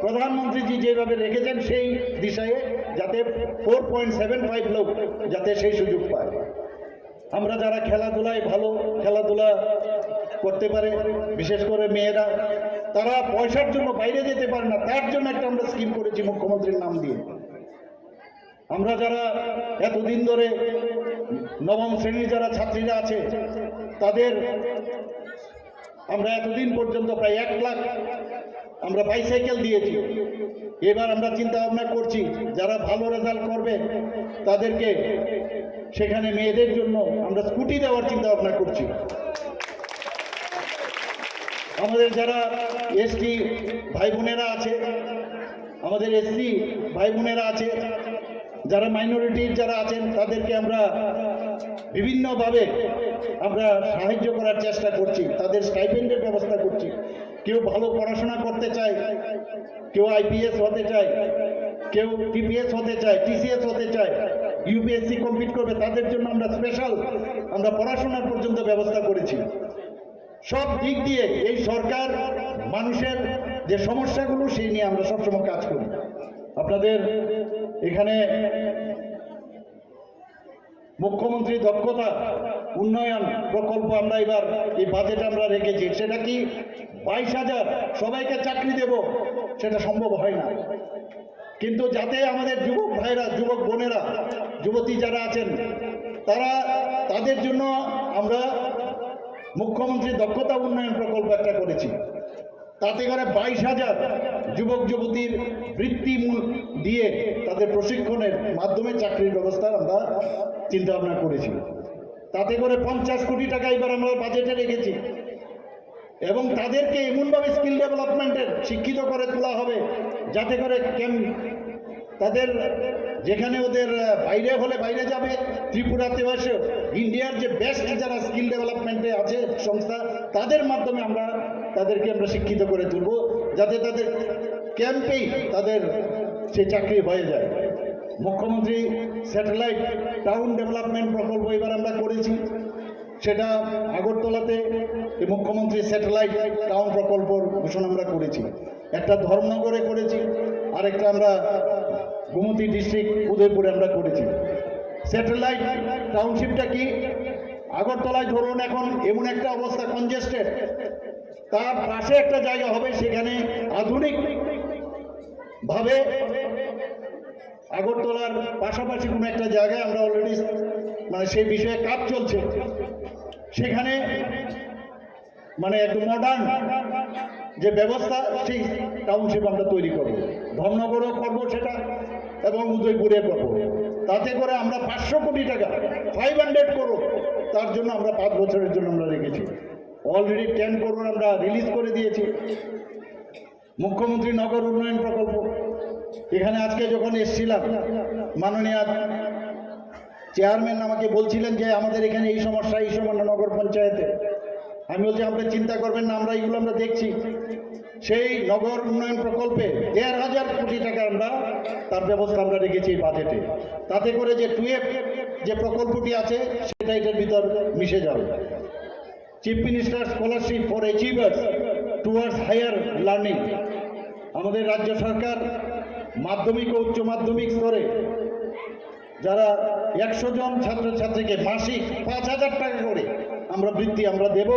প্রধানমন্ত্রীজি যেভাবে রেখেছেন সেই দিশায়, যাতে ফোর পয়েন্ট সেভেন ফাইভ লোক যাতে সেই সুযোগ পায়। আমরা যারা খেলাধুলায় ভালো, খেলাধুলা করতে পারে, বিশেষ করে মেয়েরা, তারা পয়সার জন্য বাইরে যেতে পারে না, তার জন্য একটা আমরা স্কিম করেছি মুখ্যমন্ত্রীর নাম দিয়ে। আমরা যারা এতদিন ধরে নবম শ্রেণীর যারা ছাত্রীরা আছে, তাদের আমরা এতদিন পর্যন্ত প্রায় এক লাখ আমরা বাইসাইকেল দিয়েছি। এবার আমরা চিন্তা ভাবনা করছি, যারা ভালো রেজাল্ট করবে তাদেরকে সেখানে মেয়েদের জন্য আমরা স্কুটি দেওয়ার চিন্তা ভাবনা করছি। আমাদের যারা এসটি ভাই বোনেরা আছে, আমাদের এসসি ভাই বোনেরা আছে, যারা মাইনরিটির যারা আছেন, তাদেরকে আমরা বিভিন্নভাবে আমরা সাহায্য করার চেষ্টা করছি, তাদের স্টাইপেন্ডের ব্যবস্থা করছি। কেউ ভালো পড়াশোনা করতে চায়, কেউ আইপিএস হতে চায়, কেউ টিপিএস হতে চায়, টিসিএস হতে চায়, ইউপিএসসি কমপ্লিট করবে, তাদের জন্য আমরা স্পেশাল আমরা পড়াশোনার পর্যন্ত ব্যবস্থা করেছি। সব দিক দিয়ে এই সরকার মানুষের যে সমস্যাগুলো, সেই নিয়ে আমরা সবসময় কাজ করি। আপনাদের এখানে মুখ্যমন্ত্রী দক্ষতা উন্নয়ন প্রকল্প আমরা এবার এই বাজেট আমরা রেখেছি। সেটা কি বাইশ হাজার সবাইকে চাকরি দেব, সেটা সম্ভব হয় না। কিন্তু যাতে আমাদের যুবক ভাইরা, যুবক বোনেরা, যুবতী যারা আছেন, তারা, তাদের জন্য আমরা মুখ্যমন্ত্রী দক্ষতা উন্নয়ন প্রকল্প একটা করেছি। তাতে করে বাইশ হাজার যুবক যুবতীর বৃত্তি মূল দিয়ে তাদের প্রশিক্ষণের মাধ্যমে চাকরির ব্যবস্থার আমরা চিন্তা ভাবনা করেছি। তাতে করে পঞ্চাশ কোটি টাকা এবার আমরা বাজেটে রেখেছি। এবং তাদেরকে এমনভাবে স্কিল ডেভেলপমেন্টের শিক্ষিত করে তোলা হবে, যাতে করে ক্যাম-, তাদের যেখানে ওদের, আহ, বাইরে হলে বাইরে যাবে, ত্রিপুরাতে বসে ইন্ডিয়ার যে বেস্ট যারা স্কিল ডেভেলপমেন্টে আছে সংস্থা, তাদের মাধ্যমে আমরা তাদেরকে আমরা শিক্ষিত করে তুলব, যাতে তাদের ক্যাম্পেই তাদের সে চাকরি হয়ে যায়। মুখ্যমন্ত্রী স্যাটেলাইট টাউন ডেভেলপমেন্ট প্রকল্প এবার আমরা করেছি, সেটা আগরতলাতে এই মুখ্যমন্ত্রী স্যাটেলাইট টাউন প্রকল্পর ঘোষণা আমরা করেছি। একটা ধর্মনগরে করেছি, আরেকটা আমরা গোমতী ডিস্ট্রিক্ট উদয়পুরে আমরা করেছি। স্যাটেলাইট টাউনশিপটা কি? আগরতলায় ধরুন এখন এমন একটা অবস্থা, কনজেস্টেড, তার পাশে একটা জায়গা হবে, সেখানে আধুনিক ভাবে আগরতলার পাশাপাশি কোনো একটা জায়গায় আমরা অলরেডি, মানে, সেই বিষয়ে কাজ চলছে। সেখানে, মানে, একটু মডার্ন যে ব্যবস্থা, সেই টাউনশিপ আমরা তৈরি করব। ধর্মনগরও করব সেটা, এবং উদয়পুরে করব। তাতে করে আমরা পাঁচশো কোটি টাকা, ফাইভ হান্ড্রেড করোড় তার জন্য আমরা পাঁচ বছরের জন্য আমরা রেখেছি। অলরেডি টেন করোড় আমরা রিলিজ করে দিয়েছি। মুখ্যমন্ত্রী নগর উন্নয়ন প্রকল্প, এখানে আজকে যখন এসছিলাম, মাননীয় চেয়ারম্যান আমাকে বলছিলেন যে আমাদের এখানে এই সমস্যা, এই সমস্যা নগর পঞ্চায়েতে। আমি বলছি, আপনি চিন্তা করবেন না, আমরা এগুলো আমরা দেখছি। সেই নগর উন্নয়ন প্রকল্পে দেড় হাজার কোটি টাকা আমরা তার ব্যবস্থা আমরা রেখেছি এই বাজেটে। তাতে করে যে টুয়েলভ যে প্রকল্পটি আছে, সেটা এটার ভিতর মিশে যাবে। Chief minister scholarship for achievers towards higher learning, আমাদের রাজ্য সরকার মাধ্যমিক ও উচ্চ মাধ্যমিক স্তরে যারা একশো জন ছাত্রছাত্রীকে মাসিক পাঁচ হাজার টাকা করে আমরা বৃত্তি আমরা দেব,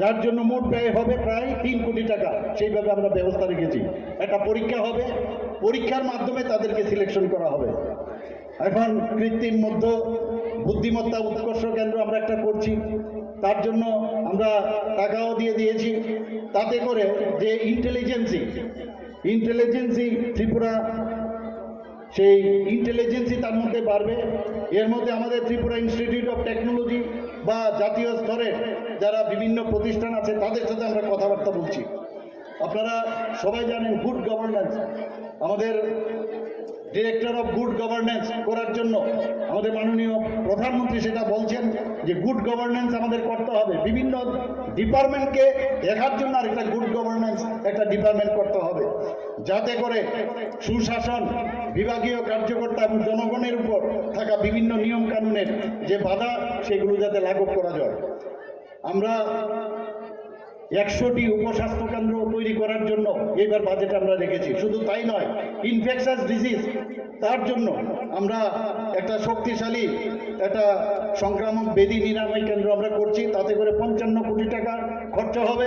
যার জন্য মোট ব্যয় হবে প্রায় তিন কোটি টাকা। সেইভাবে আমরা ব্যবস্থা রেখেছি। একটা পরীক্ষা হবে, পরীক্ষার মাধ্যমে তাদেরকে সিলেকশন করা হবে। এখন কৃত্রিম মধ্য বুদ্ধিমত্তা উৎকর্ষ কেন্দ্র আমরা একটা করছি, তার জন্য আমরা টাকাও দিয়ে দিয়েছি। তাতে করে যে ইন্টেলিজেন্সি, ইন্টেলিজেন্সি ত্রিপুরা, সেই ইন্টেলিজেন্সি তার মধ্যে বাড়বে। এর মধ্যে আমাদের ত্রিপুরা ইনস্টিটিউট অফ টেকনোলজি বা জাতীয় স্তরের যারা বিভিন্ন প্রতিষ্ঠান আছে, তাদের সাথে আমরা কথাবার্তা বলছি। আপনারা সবাই জানেন, গুড গভর্নেন্স, আমাদের ডিরেক্টর অফ গুড গভর্নেন্স করার জন্য আমাদের মাননীয় প্রধানমন্ত্রী সেটা বলছেন যে গুড গভর্নেন্স আমাদের করতে হবে, বিভিন্ন ডিপার্টমেন্টকে দেখার জন্য আরেকটা গুড গভর্নেন্স একটা ডিপার্টমেন্ট করতে হবে, যাতে করে সুশাসন, বিভাগীয় কার্যকর্তা এবং জনগণের উপর থাকা বিভিন্ন নিয়ম কানুনের যে বাধা, সেগুলো যাতে লাঘব করা যায়। আমরা একশোটি উপস্বাস্থ্য কেন্দ্র তৈরি করার জন্য এবার বাজেট আমরা রেখেছি। শুধু তাই নয়, ইনফেকশাস ডিজিজ, তার জন্য আমরা একটা শক্তিশালী একটা সংক্রামক ব্যাধি নিরাময় কেন্দ্র আমরা করছি, তাতে করে পঞ্চান্ন কোটি টাকা খরচ হবে।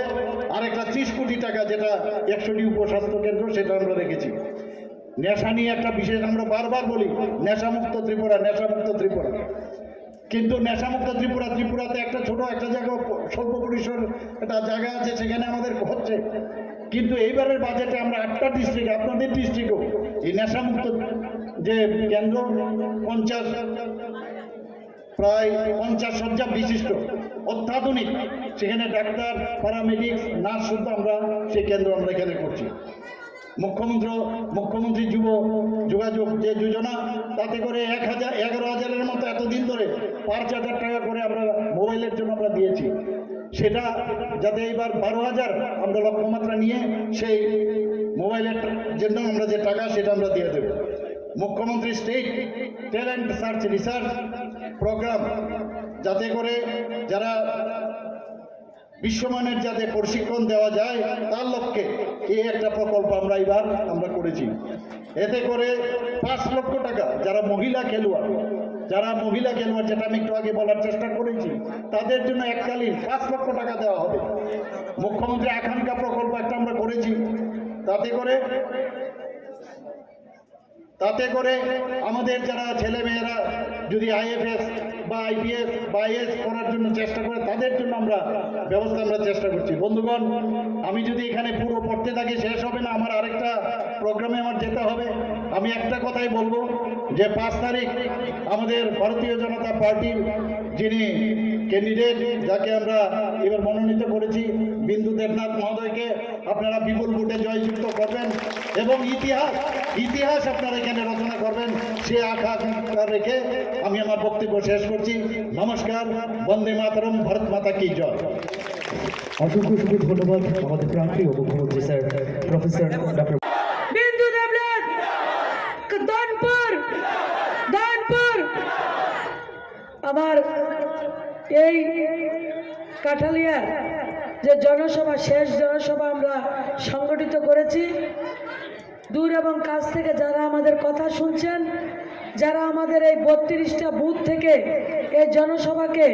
আর একটা ত্রিশ কোটি টাকা, যেটা একশোটি উপস্বাস্থ্য কেন্দ্র, সেটা আমরা রেখেছি। নেশা নিয়ে একটা বিশেষ, আমরা বারবার বলি, নেশামুক্ত ত্রিপুরা, নেশামুক্ত ত্রিপুরা। কিন্তু নেশামুক্ত ত্রিপুরা, ত্রিপুরাতে একটা ছোট একটা জায়গা, স্বল্প পরিসর একটা জায়গা আছে, সেখানে আমাদের হচ্ছে। কিন্তু এইবারের বাজেটে আমরা আটটা ডিস্ট্রিক্ট, আপনাদের ডিস্ট্রিক্টও এই নেশামুক্ত যে কেন্দ্র, পঞ্চাশ, প্রায় পঞ্চাশ শয্যা বিশিষ্ট, অত্যাধুনিক, সেখানে ডাক্তার, প্যারামেডিক্স, নার্স শুদ্ধ আমরা সেই কেন্দ্র আমরা এখানে করছি। মুখ্যমন্ত্রী, মুখ্যমন্ত্রী যুব যোগাযোগ যে যোজনা, তাতে করে এক হাজার, এগারো হাজারের মতো এতদিন ধরে পাঁচ হাজার টাকা করে আমরা মোবাইলের জন্য আমরা দিয়েছি। সেটা যাতে এইবার বারো হাজার আমরা লক্ষ্যমাত্রা নিয়ে সেই মোবাইলের জন্য আমরা যে টাকা, সেটা আমরা দিয়ে দেব। মুখ্যমন্ত্রী state talent search research program, যাতে করে যারা বিশ্বমানের যাতে প্রশিক্ষণ দেওয়া যায়, তার লক্ষ্যে এই একটা প্রকল্প আমরা এবার আমরা করেছি। এতে করে পাঁচ লক্ষ টাকা, যারা মহিলা খেলোয়াড়, যারা মহিলা খেলোয়াড়, যেটা আমি একটু আগে বলার চেষ্টা করেছি, তাদের জন্য এককালীন পাঁচ লক্ষ টাকা দেওয়া হবে। মুখ্যমন্ত্রী আকাঙ্ক্ষা প্রকল্প একটা আমরা করেছি, তাতে করে তাতে করে আমাদের যারা ছেলেমেয়েরা যদি আইএফএস বা আইপিএস বা আইএএস করার জন্য চেষ্টা করে, তাদের জন্য আমরা ব্যবস্থা আমরা চেষ্টা করছি। বন্ধুগণ, আমি যদি এখানে পুরো পড়তে থাকি, শেষ হবে না। আমার আরেকটা প্রোগ্রামে আমার যেতে হবে। আমি একটা কথাই বলবো যে পাঁচ তারিখ আমাদের ভারতীয় জনতা পার্টির যিনি ক্যান্ডিডেট, যাকে আমরা এবার মনোনীত করেছি, বিন্দু দেবনাথ মহোদয়কে, আপনারা বিপুল ভোটে জয়যুক্ত করবেন এবং ইতিহাস, ইতিহাস আপনারা এখানে রচনা করবেন, সে আশা আকাঙ্ক্ষা রেখে আমি আমার বক্তব্য শেষ করছি। নমস্কার, বন্দে মাতরম, ভারত মাতা কি জয়। অসংখ্য অসংখ্য ধন্যবাদ আমাদের প্রাণপ্রিয় মুখ্যমন্ত্রী স্যার প্রফেসর ডক্টর বিন্দু দেবনাথ, দনপুর, দনপুর। আমার এই কাঠালিয়ার যে জনসভা, শেষ জনসভা আমরা সংগঠিত করেছি, দূর এবং কাছ থেকে যারা আমাদের কথা শুনছেন, যারা আমাদের এই বত্রিশটা বুথ থেকে এই জনসভাকে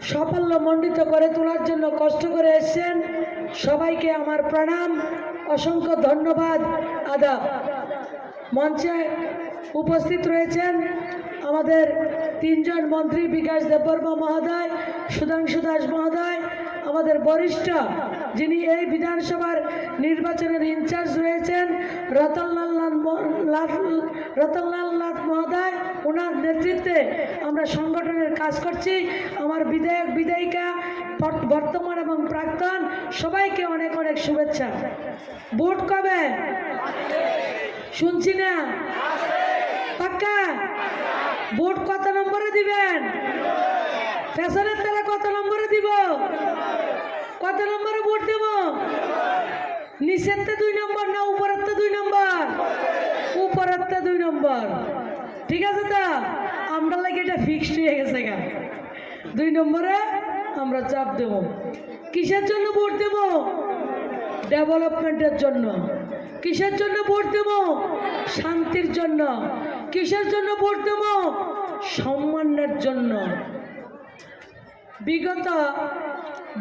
সাফল্য মণ্ডিত করে তোলার জন্য কষ্ট করে এসছেন, সবাইকে আমার প্রণাম, অসংখ্য ধন্যবাদ, আদাব। মঞ্চে উপস্থিত রয়েছেন আমাদের তিনজন মন্ত্রী, বিকাশ দেববর্মা মহোদয়, সুধাংশু দাস মহোদয়, আমাদের বরিষ্ঠ যিনি এই বিধানসভার নির্বাচনের ইনচার্জ রয়েছেন রতনলাল নাথ ম-, লাল-, রতনলাল নাথ মহোদয়, ওনার নেতৃত্বে আমরা সংগঠনের কাজ করছি। আমার বিধায়ক, বিধায়িকা, বর্ত-, বর্তমান এবং প্রাক্তন সবাইকে অনেক অনেক শুভেচ্ছা। ভোট কবে? শুনছি না। পাক্কা? ভোট কত নম্বরে দিবেন? পেছনের তারা কত নম্বরে দিব? কত নম্বরে ভোট দেব? নিচেরতে দুই নম্বর না উপরেরতে দুই নম্বর? উপরেরতে দুই নম্বর। ঠিক আছে তো? আমরা লাগে এটা ফিক্সড হয়ে গেছে গা। দুই নম্বরে আমরা চাপ দেব। কিসের জন্য ভোট দেব? ডেভেলপমেন্টের জন্য। কিসের জন্য ভোট দেব? শান্তির জন্য। কিসের জন্য ভোট দেব? সম্মানের জন্য। বিগত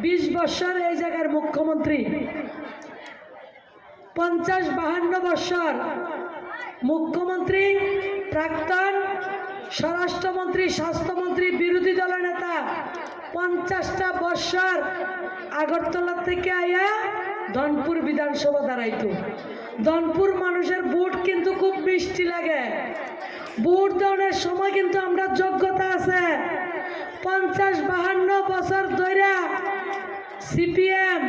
বিশ বছর এই জায়গার মুখ্যমন্ত্রী, পঞ্চাশ বাহান্ন বছর মুখ্যমন্ত্রী, প্রাক্তন স্বরাষ্ট্রমন্ত্রী, স্বাস্থ্যমন্ত্রী, বিরোধী দলের নেতা, পঞ্চাশটা বছর আগরতলা থেকে আয়া ধনপুর বিধানসভা দাঁড়াইতো। ধনপুর মানুষের ভোট কিন্তু খুব মিষ্টি লাগে। ভোট দেওয়ার সময় কিন্তু আমরা যোগ্যতা আছে। পঞ্চাশ বাহান্ন বছর ধইরা সিপিএম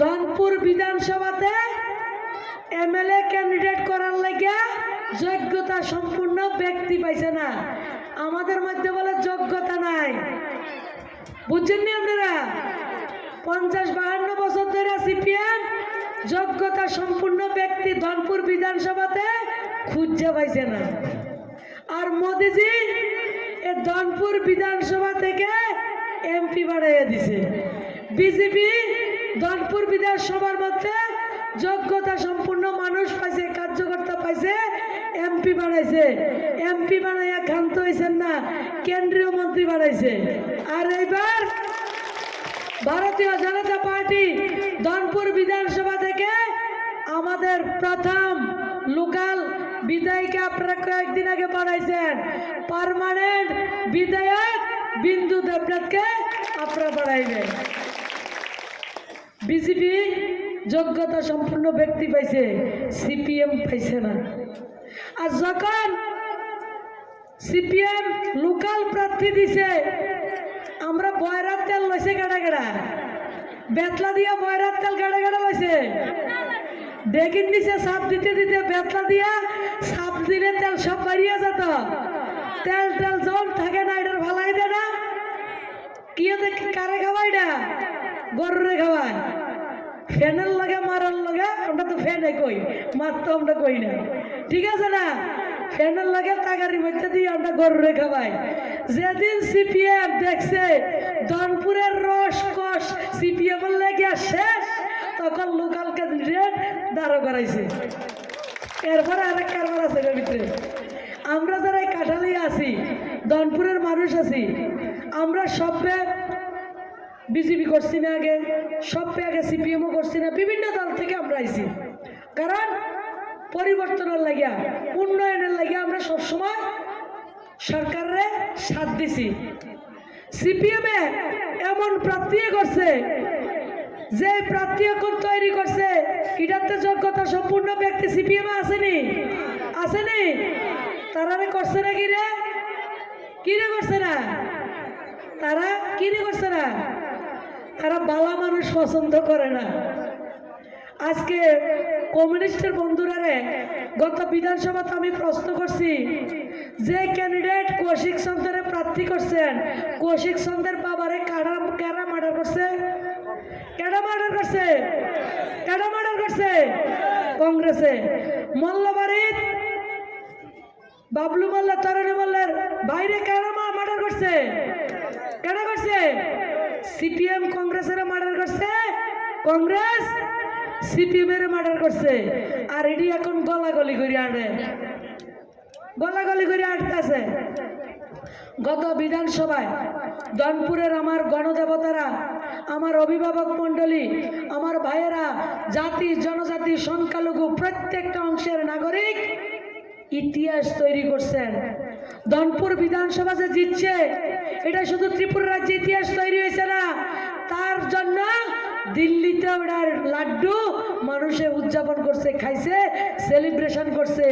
ধনপুর বিধানসভাতে এমএলএ ক্যান্ডিডেট করার লাগিয়া যোগ্যতা সম্পূর্ণ ব্যক্তি পাইছে না। আমাদের মধ্যে বলে যোগ্যতা নাই। বুঝছেন নি আপনারা? পঞ্চাশ বাহান্ন বছর ধরে সিপিএম যোগ্যতা সম্পূর্ণ ব্যক্তি ধনপুর বিধানসভাতে খুঁজে পাইছে না। আর মোদিজি এ ধনপুর বিধানসভা থেকে এমপি বানাইয়া দিছে। বিজেপি ধনপুর বিধানসভার মধ্যে যোগ্যতা সম্পূর্ণ মানুষ পাইছে, কার্যকর্তা পাইছে, এমপি বানাইছে। এমপি বানাইয়া ক্ষান্ত হইছেন না, কেন্দ্রীয় মন্ত্রী বানাইছে। আর এইবার ভারতীয় জনতা পার্টি ধনপুর বিধানসভা থেকে আমাদের প্রথম লোকাল বিধায়িকা আপনারা কয়েকদিন আগে বানাইছেন, পার্মানেন্ট বিধায়ক বিন্দু দেবনাথকে আপনারা বানাইবেন। বিজেপি যোগ্যতা সম্পূর্ণ ব্যক্তি পাইছে, সিপিএম পাইছে না। আর যখন সিপিএম লোকাল প্রার্থী দিছে, আমরা বয়রার তেল লইছে গাড়া গাড়া, বেতলা দিয়া বয়রার তেল গাড়া গাড়া লইছে। ডেকিন নিচে সাপ দিতে দিতে বেতলা দিয়া সাপ দিলে তেল সব বাড়িয়ে যেত। তেল টেল যখন থাকে না, এটার ভালাই দেয় না। কিয়ে দেখি কারে খাওয়াই না? গরুরে খাওয়ায়। ফ্যানের লগে মারার লগে আমরা তো ফ্যানে কই, মার তো আমরা কই না, ঠিক আছে না? ফ্যানের লগে তাগারি মধ্যে দিয়ে আমরা গরুরে খাওয়াই। যেদিন সিপিএম দেখছে ধনপুরের রস কষ সিপিএম এর লেগে শেষ, তখন লোকাল ক্যান্ডিডেট দাঁড়া করাইছে। এরপরে আরেক কারবার আছে এর ভিতরে। আমরা যারা এই কাঠালি আছি, ধনপুরের মানুষ আছি, আমরা সবে বিজেপি করছি না আগে, সবে আগে সিপিএমও করছি না, বিভিন্ন দল থেকে আমরা আইছি। কারণ পরিবর্তনের লাগিয়া, উন্নয়নের লাগিয়া আমরা সবসময় সরকাররে সাথ দিছি। সিপিএম এ এমন প্রার্থী করছে, যে প্রার্থী এখন তৈরি করছে, এটাতে যোগ্যতা সম্পূর্ণ ব্যক্তি সিপিএম এ আসেনি, আসেনি? তারারে করছে না কি রে? কি রে করছে না? তারা কি রে করছে না? তারা বালা মানুষ পছন্দ করে না। আজকে কমিউনিস্টের বন্ধুরারে গত বিধানসভাতে আমি প্রশ্ন করছি, যে ক্যান্ডিডেট কৌশিক চন্দ্ররে প্রার্থী করছেন, কৌশিক চন্দ্রের বাবারে কারা, কারা মার্ডার করছে? কেডা মার্ডার করছে? কেডা মার্ডার করছে? কংগ্রেসে। মল্লবাড়িত বাবলু মোল্লা, তরণী মোল্লার ভাইরে কেডা মা-, মার্ডার করছে? কেডা করছে? সিপিএম কংগ্রেসের মার্ডার করছে, কংগ্রেস সিপিএম এর মার্ডার করছে। আর এটি এখন গলাগলি করে আনে, গলাগলি করে আটতেছে। গত বিধানসভায় ধনপুরের আমার গণদেবতারা, আমার অভিভাবক মণ্ডলী, আমার ভাইয়েরা, জাতি, জনজাতি, সংখ্যালঘু, প্রত্যেকটা অংশের নাগরিক ইতিহাস তৈরি করছেন। ধনপুর বিধানসভা যে জিতছে, এটা শুধু ত্রিপুরা রাজ্যে ইতিহাস তৈরি হয়েছে না, তার জন্য দিল্লিতে ওটার লাড্ডু মানুষে উদযাপন করছে, খাইছে, সেলিব্রেশন করছে।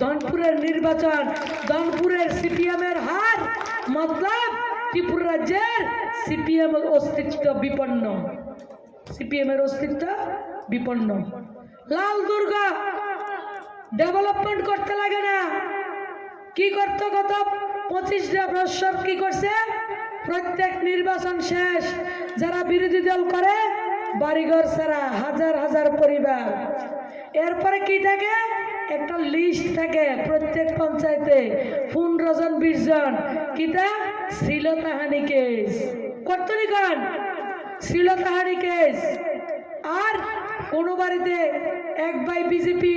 ধনপুরের নির্বাচন, ধনপুরের সিপিএম এর হার, মতলব ত্রিপুরা রাজ্যের সিপিএম অস্তিত্ব বিপন্ন। সিপিএম এর অস্তিত্ব বিপন্ন। লাল দুর্গ ডেভেলপমেন্ট করতে লাগে না। কি করতো গত পঁচিশটা বছর? কি করছে? প্রত্যেক নির্বাচন শেষ, যারা বিরোধী দল করে, বাড়িঘর ছাড়া হাজার হাজার পরিবার। এরপরে কি থাকে? একটা লিস্ট থাকে প্রত্যেক পঞ্চায়েতে, পনেরো জন, বিশ জন। কিতা? শ্লীলতাহানি কেস। করতো নি কন? শ্লীলতাহানি কেস। আর কোনো বাড়িতে এক ভাই বিজেপি,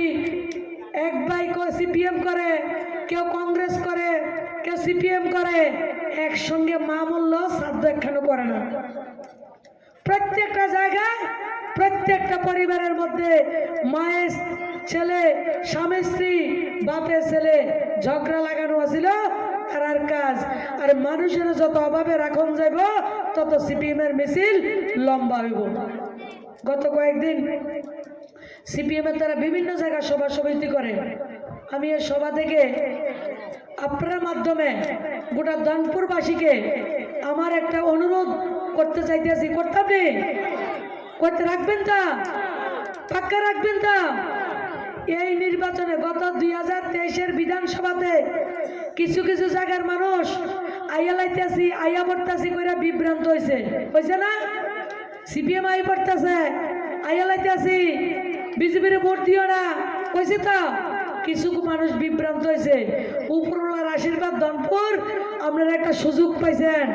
এক ভাই সিপিএম করে, কেউ কংগ্রেস করে, কেউ সিপিএম করে, একসঙ্গে মা মরল, শ্রাদ্ধ একখানও করে না। প্রত্যেকটা জায়গায়, প্রত্যেকটা পরিবারের মধ্যে মায়ের ছেলে, স্বামী স্ত্রী, বাপের ছেলে ঝগড়া লাগানো আছিল তারার কাজ। আর মানুষের যত অভাবে রাখুন যাইব, তত সিপিএম এর মিছিল লম্বা হইব। গত কয়েকদিন সিপিএম এর তারা বিভিন্ন জায়গায় সভা সমিতি করে। আমি এই সভা থেকে আপনার মাধ্যমে গোটা ধনপুরবাসীকে আমার একটা অনুরোধ করতে চাইতেছি, করতাম নি? করতে রাখবেন তা? পাক্কা রাখবেন তা? এই নির্বাচনে গত দুই হাজার তেইশের বিধানসভাতে কিছু কিছু জায়গার মানুষ আইয়া লাইতেছি, আইয়া পড়তাছি কইরা বিভ্রান্ত হইছে, হইছে না? সিপিএম আই পড়তেছে, আইয়া লাইতেছি, বিজেপির ভোট দিও না, কইছে তো। কিছু মানুষ বিভ্রান্ত হইছে। উপরওয়ালার আশীর্বাদ, ধনপুর, আপনারা একটা সুযোগ পাইছেন।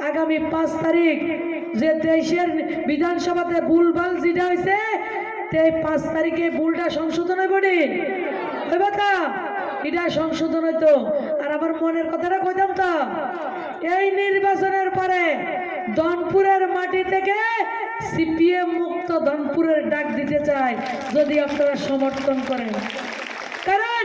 আগামী পাঁচ তারিখ যে তেইশের বিধানসভাতে ভুলভাল যেটা হইছে, তে পাঁচ তারিখে ভুলটা সংশোধন হইব নি? হইব তো? এটা সংশোধন হইতো। আর আমার মনের কথাটা কইতাম তো, এই নির্বাচনের পরে ধনপুরের মাটি থেকে সিপিএম মুক্ত ধনপুরের ডাক দিতে চাই, যদি আপনারা সমর্থন করেন। কারণ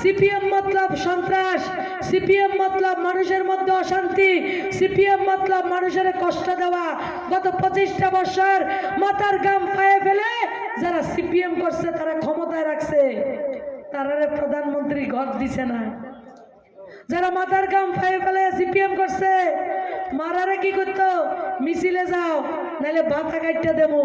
সিপিএম মতলব সন্ত্রাস, সিপিএম মতলব মানুষের মধ্যে অশান্তি, সিপিএম মতলব মানুষের কষ্ট দেওয়া। গত পঁচিশটা বছর মাথার ঘাম পায়ে ফেলে যারা সিপিএম করছে, তারা ক্ষমতায় রাখছে, তারারে প্রধানমন্ত্রী ঘর দিছে না। যারা মাথার ঘাম পায়ে ফেলে সিপিএম করছে, মারারে কি করতো? মিছিলে যাও, নাইলে ভাতা কাটতে দেবো।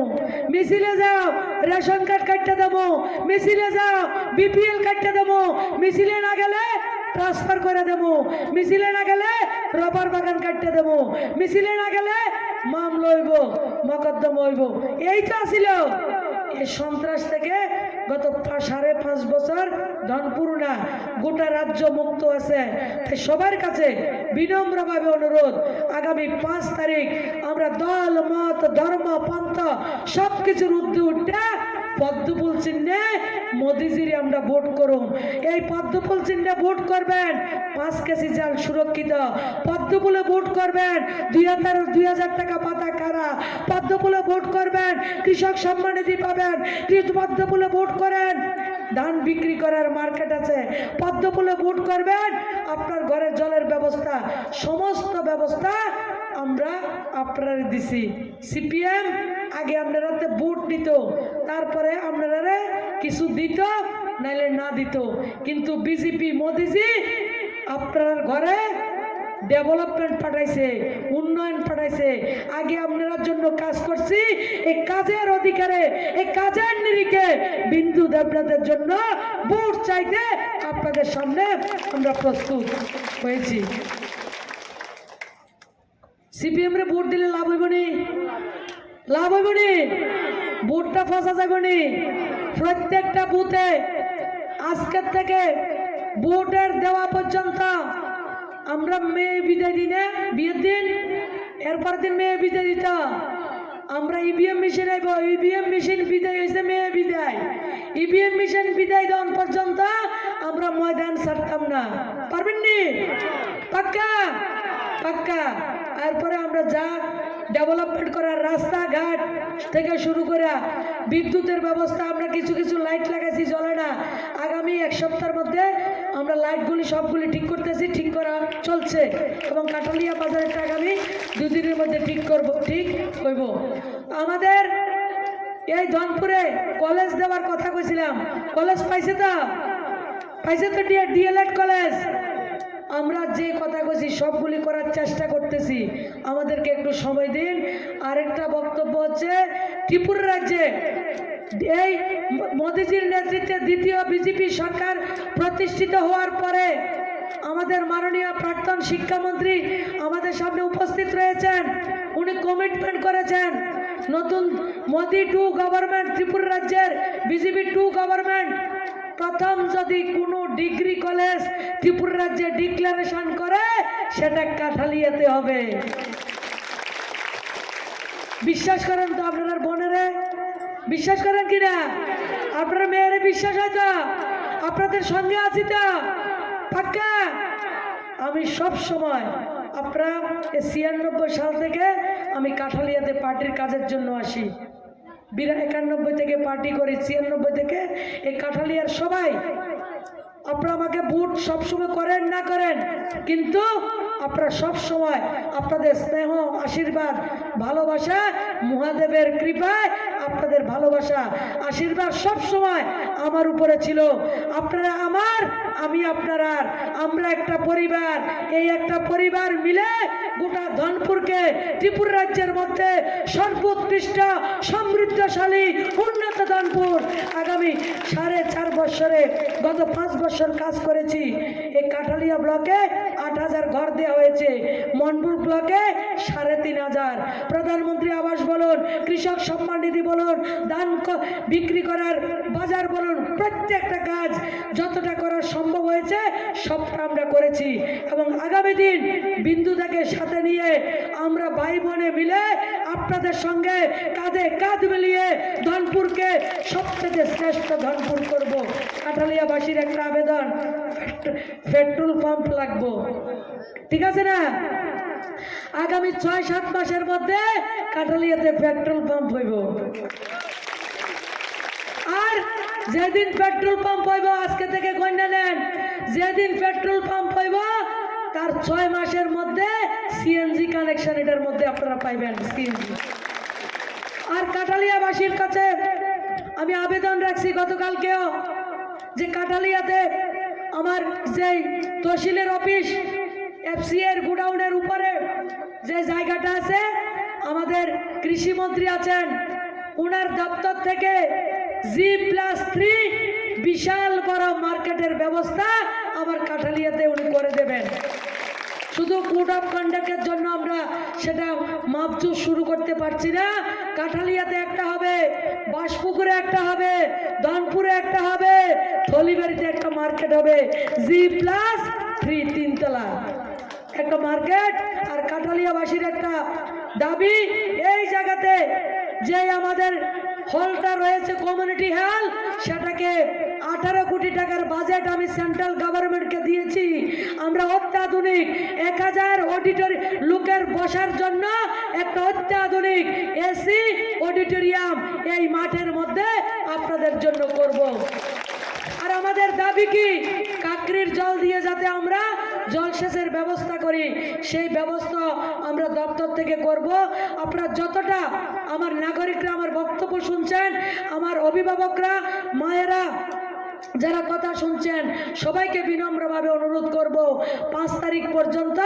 মিছিলে যাও, রেশন কার্ড কাটতে দেবো। মিছিলে যাও, বিপিএল কাটতে দেবো। মিছিলে না গেলে ট্রান্সফার করে দেবো। মিছিলে না গেলে রবার বাগান কাটতে দেবো। মিছিলে না গেলে মামলা হইব, মকদ্দমা হইব। এই তো আছিল এই সন্ত্রাস থেকে গত পা-, সাড়ে পাঁচ বছর ধনপুর না, গোটা রাজ্য মুক্ত আছে। তাই সবার কাছে বিনম্রভাবে অনুরোধ, আগামী পাঁচ তারিখ আমরা দল, মত, ধর্ম, পন্থা সবকিছুর ঊর্ধ্বে উঠে পদ্মফুল চিহ্নে মোদিজিরে আমরা ভোট করুম। এই পদ্মফুল চিহ্নে ভোট করবেন, পাঁচ কেজি চাল সুরক্ষিত। পদ্মফুলে ভোট করবেন, দুই হাজার, দুই হাজার টাকা পাতা কারা। পদ্মফুলে ভোট করবেন, কৃষক সম্মান নিধি পাবেন। কৃ-, পদ্মফুলে ভোট করেন, ধান বিক্রি করার মার্কেট আছে। পদ্মফুলে ভোট করবেন, আপনার ঘরের জলের ব্যবস্থা, সমস্ত ব্যবস্থা আমরা আপনারে দিছি। সিপিএম আগে আপনারাতে ভোট নিত, তারপরে আপনারারে কিছু দিত, নাইলে না দিত। কিন্তু বিজেপি মোদিজি আপনার ঘরে ডেভেলপমেন্ট পাঠাইছে, উন্নয়ন পাঠাইছে। আগে আপনার জন্য কাজ করছি, এই কাজের অধিকারে, এই কাজের নিরিখে বিন্দু দেবনাথের জন্য ভোট চাইতে আপনাদের সামনে আমরা প্রস্তুত হয়েছি। সিপিএম রে ভোট দিলে লাভ হইব নি? লাভ হইব নি? ভোটটা ফসা যাইব নি? প্রত্যেকটা বুথে আজকের থেকে ভোটের দেওয়া পর্যন্ত আমরা মেয়ে বিদায় দিনে, বিয়ের দিন, এরপর দিন মেয়ে বিদায় দিত। আমরা ইভিএম মেশিন আইব, ইভিএম মেশিন বিদায় হইছে, মেয়ে বিদায়। ইভিএম মেশিন বিদায় দেওয়ান পর্যন্ত আমরা ময়দান ছাড়তাম না। পারবেন নি? পাক্কা? পাক্কা। এরপরে আমরা যা ডেভেলপমেন্ট করার, রাস্তাঘাট থেকে শুরু করে বিদ্যুতের ব্যবস্থা, আমরা কিছু কিছু লাইট লাগাইছি, জ্বলে না। আগামী এক সপ্তাহের মধ্যে আমরা লাইটগুলি সবগুলি ঠিক করতেছি, ঠিক করা চলছে। এবং কাঠালিয়া বাজারেরটা আগামী দুদিনের মধ্যে ঠিক করব, ঠিক হইব। আমাদের এই ধনপুরে কলেজ দেওয়ার কথা কইছিলাম, কলেজ পাইছে তো? পাইছে তো? D El Ed college. আমরা যে কথা কইছি সবগুলি করার চেষ্টা করতেছি, আমাদেরকে একটু সময় দিন। আরেকটা বক্তব্য হচ্ছে, ত্রিপুরা রাজ্যে এই মোদিজির নেতৃত্বে দ্বিতীয় বিজেপি সরকার প্রতিষ্ঠিত হওয়ার পরে আমাদের মাননীয় প্রাক্তন শিক্ষামন্ত্রী আমাদের সামনে উপস্থিত রয়েছেন। উনি কমিটমেন্ট করেছেন নতুন মোদি টু গভর্নমেন্ট, ত্রিপুরা রাজ্যের বিজেপি টু গভর্নমেন্ট, প্রথম যদি কোনো ডিগ্রি কলেজ ত্রিপুরা রাজ্যে ডিক্লারেশন করে, সেটা কাঠালিয়াতে হবে। বিশ্বাস করেন তো আপনারা বোনেরা? বিশ্বাস করেন কি না? আপনারা মেয়েরা বিশ্বাস হয় তো? আপনাদের সঙ্গে আছি তো? পাক্কা? আমি সব সময়, আপনারা এই ছিয়ানব্বই সাল থেকে আমি কাঠালিয়াতে পার্টির কাজের জন্য আসি। বিরা-, একানব্বই থেকে পার্টি করি, ছিয়ানব্বই থেকে এই কাঠালিয়ার সবাই। আপনারা আমাকে ভোট সবসময় করেন না করেন, কিন্তু আপনারা সব সময় আপনাদের স্নেহ, আশীর্বাদ, ভালোবাসা, মহাদেবের কৃপায় আপনাদের ভালোবাসা, আশীর্বাদ সব সময় আমার উপরে ছিল। আপনারা আমার, আমি আপনারার, আমরা একটা পরিবার। এই একটা পরিবার মিলে গোটা ধনপুরকে ত্রিপুরা রাজ্যের মধ্যে সর্বোৎকৃষ্ট, সমৃদ্ধশালী, উন্নত ধনপুর। আগামী সাড়ে চার বছরে, গত পাঁচ বছর কাজ করেছি। এই কাঠালিয়া ব্লকে আট হাজার ঘর দেওয়া হয়েছে, মনপুর ব্লকে সাড়ে তিন হাজার। প্রধানমন্ত্রী আবাস বলুন, কৃষক সম্মান নিধি বলুন, ধান ক-, বিক্রি করার বাজার বলুন, প্রত্যেকটা কাজ যতটা করা সম্ভব হয়েছে সবটা আমরা করেছি। এবং আগামী দিন বিন্দুদাকে সাথে নিয়ে আমরা ভাই বোনে মিলে আপনাদের সঙ্গে কাঁধে কাঁধ মিলিয়ে ধনপুরকে সবচেয়ে শ্রেষ্ঠ ধনপুর করব। কাঠালিয়াবাসীর একটা আবেদন, পেট্রোল পাম্প লাগবো, ঠিক আছে না? আগামী ছয় সাত মাসের মধ্যে কাঠালিয়াতে পেট্রোল পাম্প হইব। আর যেদিন পেট্রোল পাম্প হইব, আজকে থেকে গণ্য নেন, যেদিন পেট্রোল পাম্প হইব, তার ছয় মাসের মধ্যে সিএনজি কানেকশন এটার মধ্যে আপনারা পাইবেন, সিএনজি। আর কাঠালিয়াবাসীর কাছে আমি আবেদন রাখছি গতকালকেও, যে কাঠালিয়াতে আমার যেই তহসিলের অফিস, এফসিএর গোডাউনের উপরে যে জায়গাটা আছে, আমাদের কৃষি মন্ত্রী আছেন, ওনার দপ্তর থেকে জি প্লাস থ্রি বিশাল বড় মার্কেটের ব্যবস্থা আমার কাঠালিয়াতে উনি করে দেবেন। শুধু কোড অফ কন্ডাক্টের জন্য আমরা সেটা মাপজু শুরু করতে পারছি না। কাঠালিয়াতে একটা হবে, বাসপুকুরে একটা হবে, ধনপুরে একটা হবে, থলিবাড়িতে একটা মার্কেট হবে, জি প্লাস থ্রি, তিনতলা একটা মার্কেট। আর কাঠালিয়াবাসীর একটা দাবি, এই জায়গাতে যে আমাদের হলটা রয়েছে কমিউনিটি হল, সেটাকে আঠারো কোটি টাকার বাজেট আমি সেন্ট্রাল গভর্নমেন্টকে দিয়েছি। আমরা অত্যাধুনিক এক হাজার অডিটরি লোকের বসার জন্য একটা অত্যাধুনিক এসি অডিটোরিয়াম এই মাঠের মধ্যে আপনাদের জন্য করব। আর আমাদের দাবি কি, কাকরির জল দিয়ে যাতে আমরা জলসেচের ব্যবস্থা করি, সেই ব্যবস্থা আমরা দপ্তর থেকে করব। আপনারা যতটা আমার নাগরিকরা আমার বক্তব্য শুনছেন, আমার অভিভাবকরা, মায়েরা যারা কথা শুনছেন, সবাইকে বিনম্রভাবে অনুরোধ করব, পাঁচ তারিখ পর্যন্ত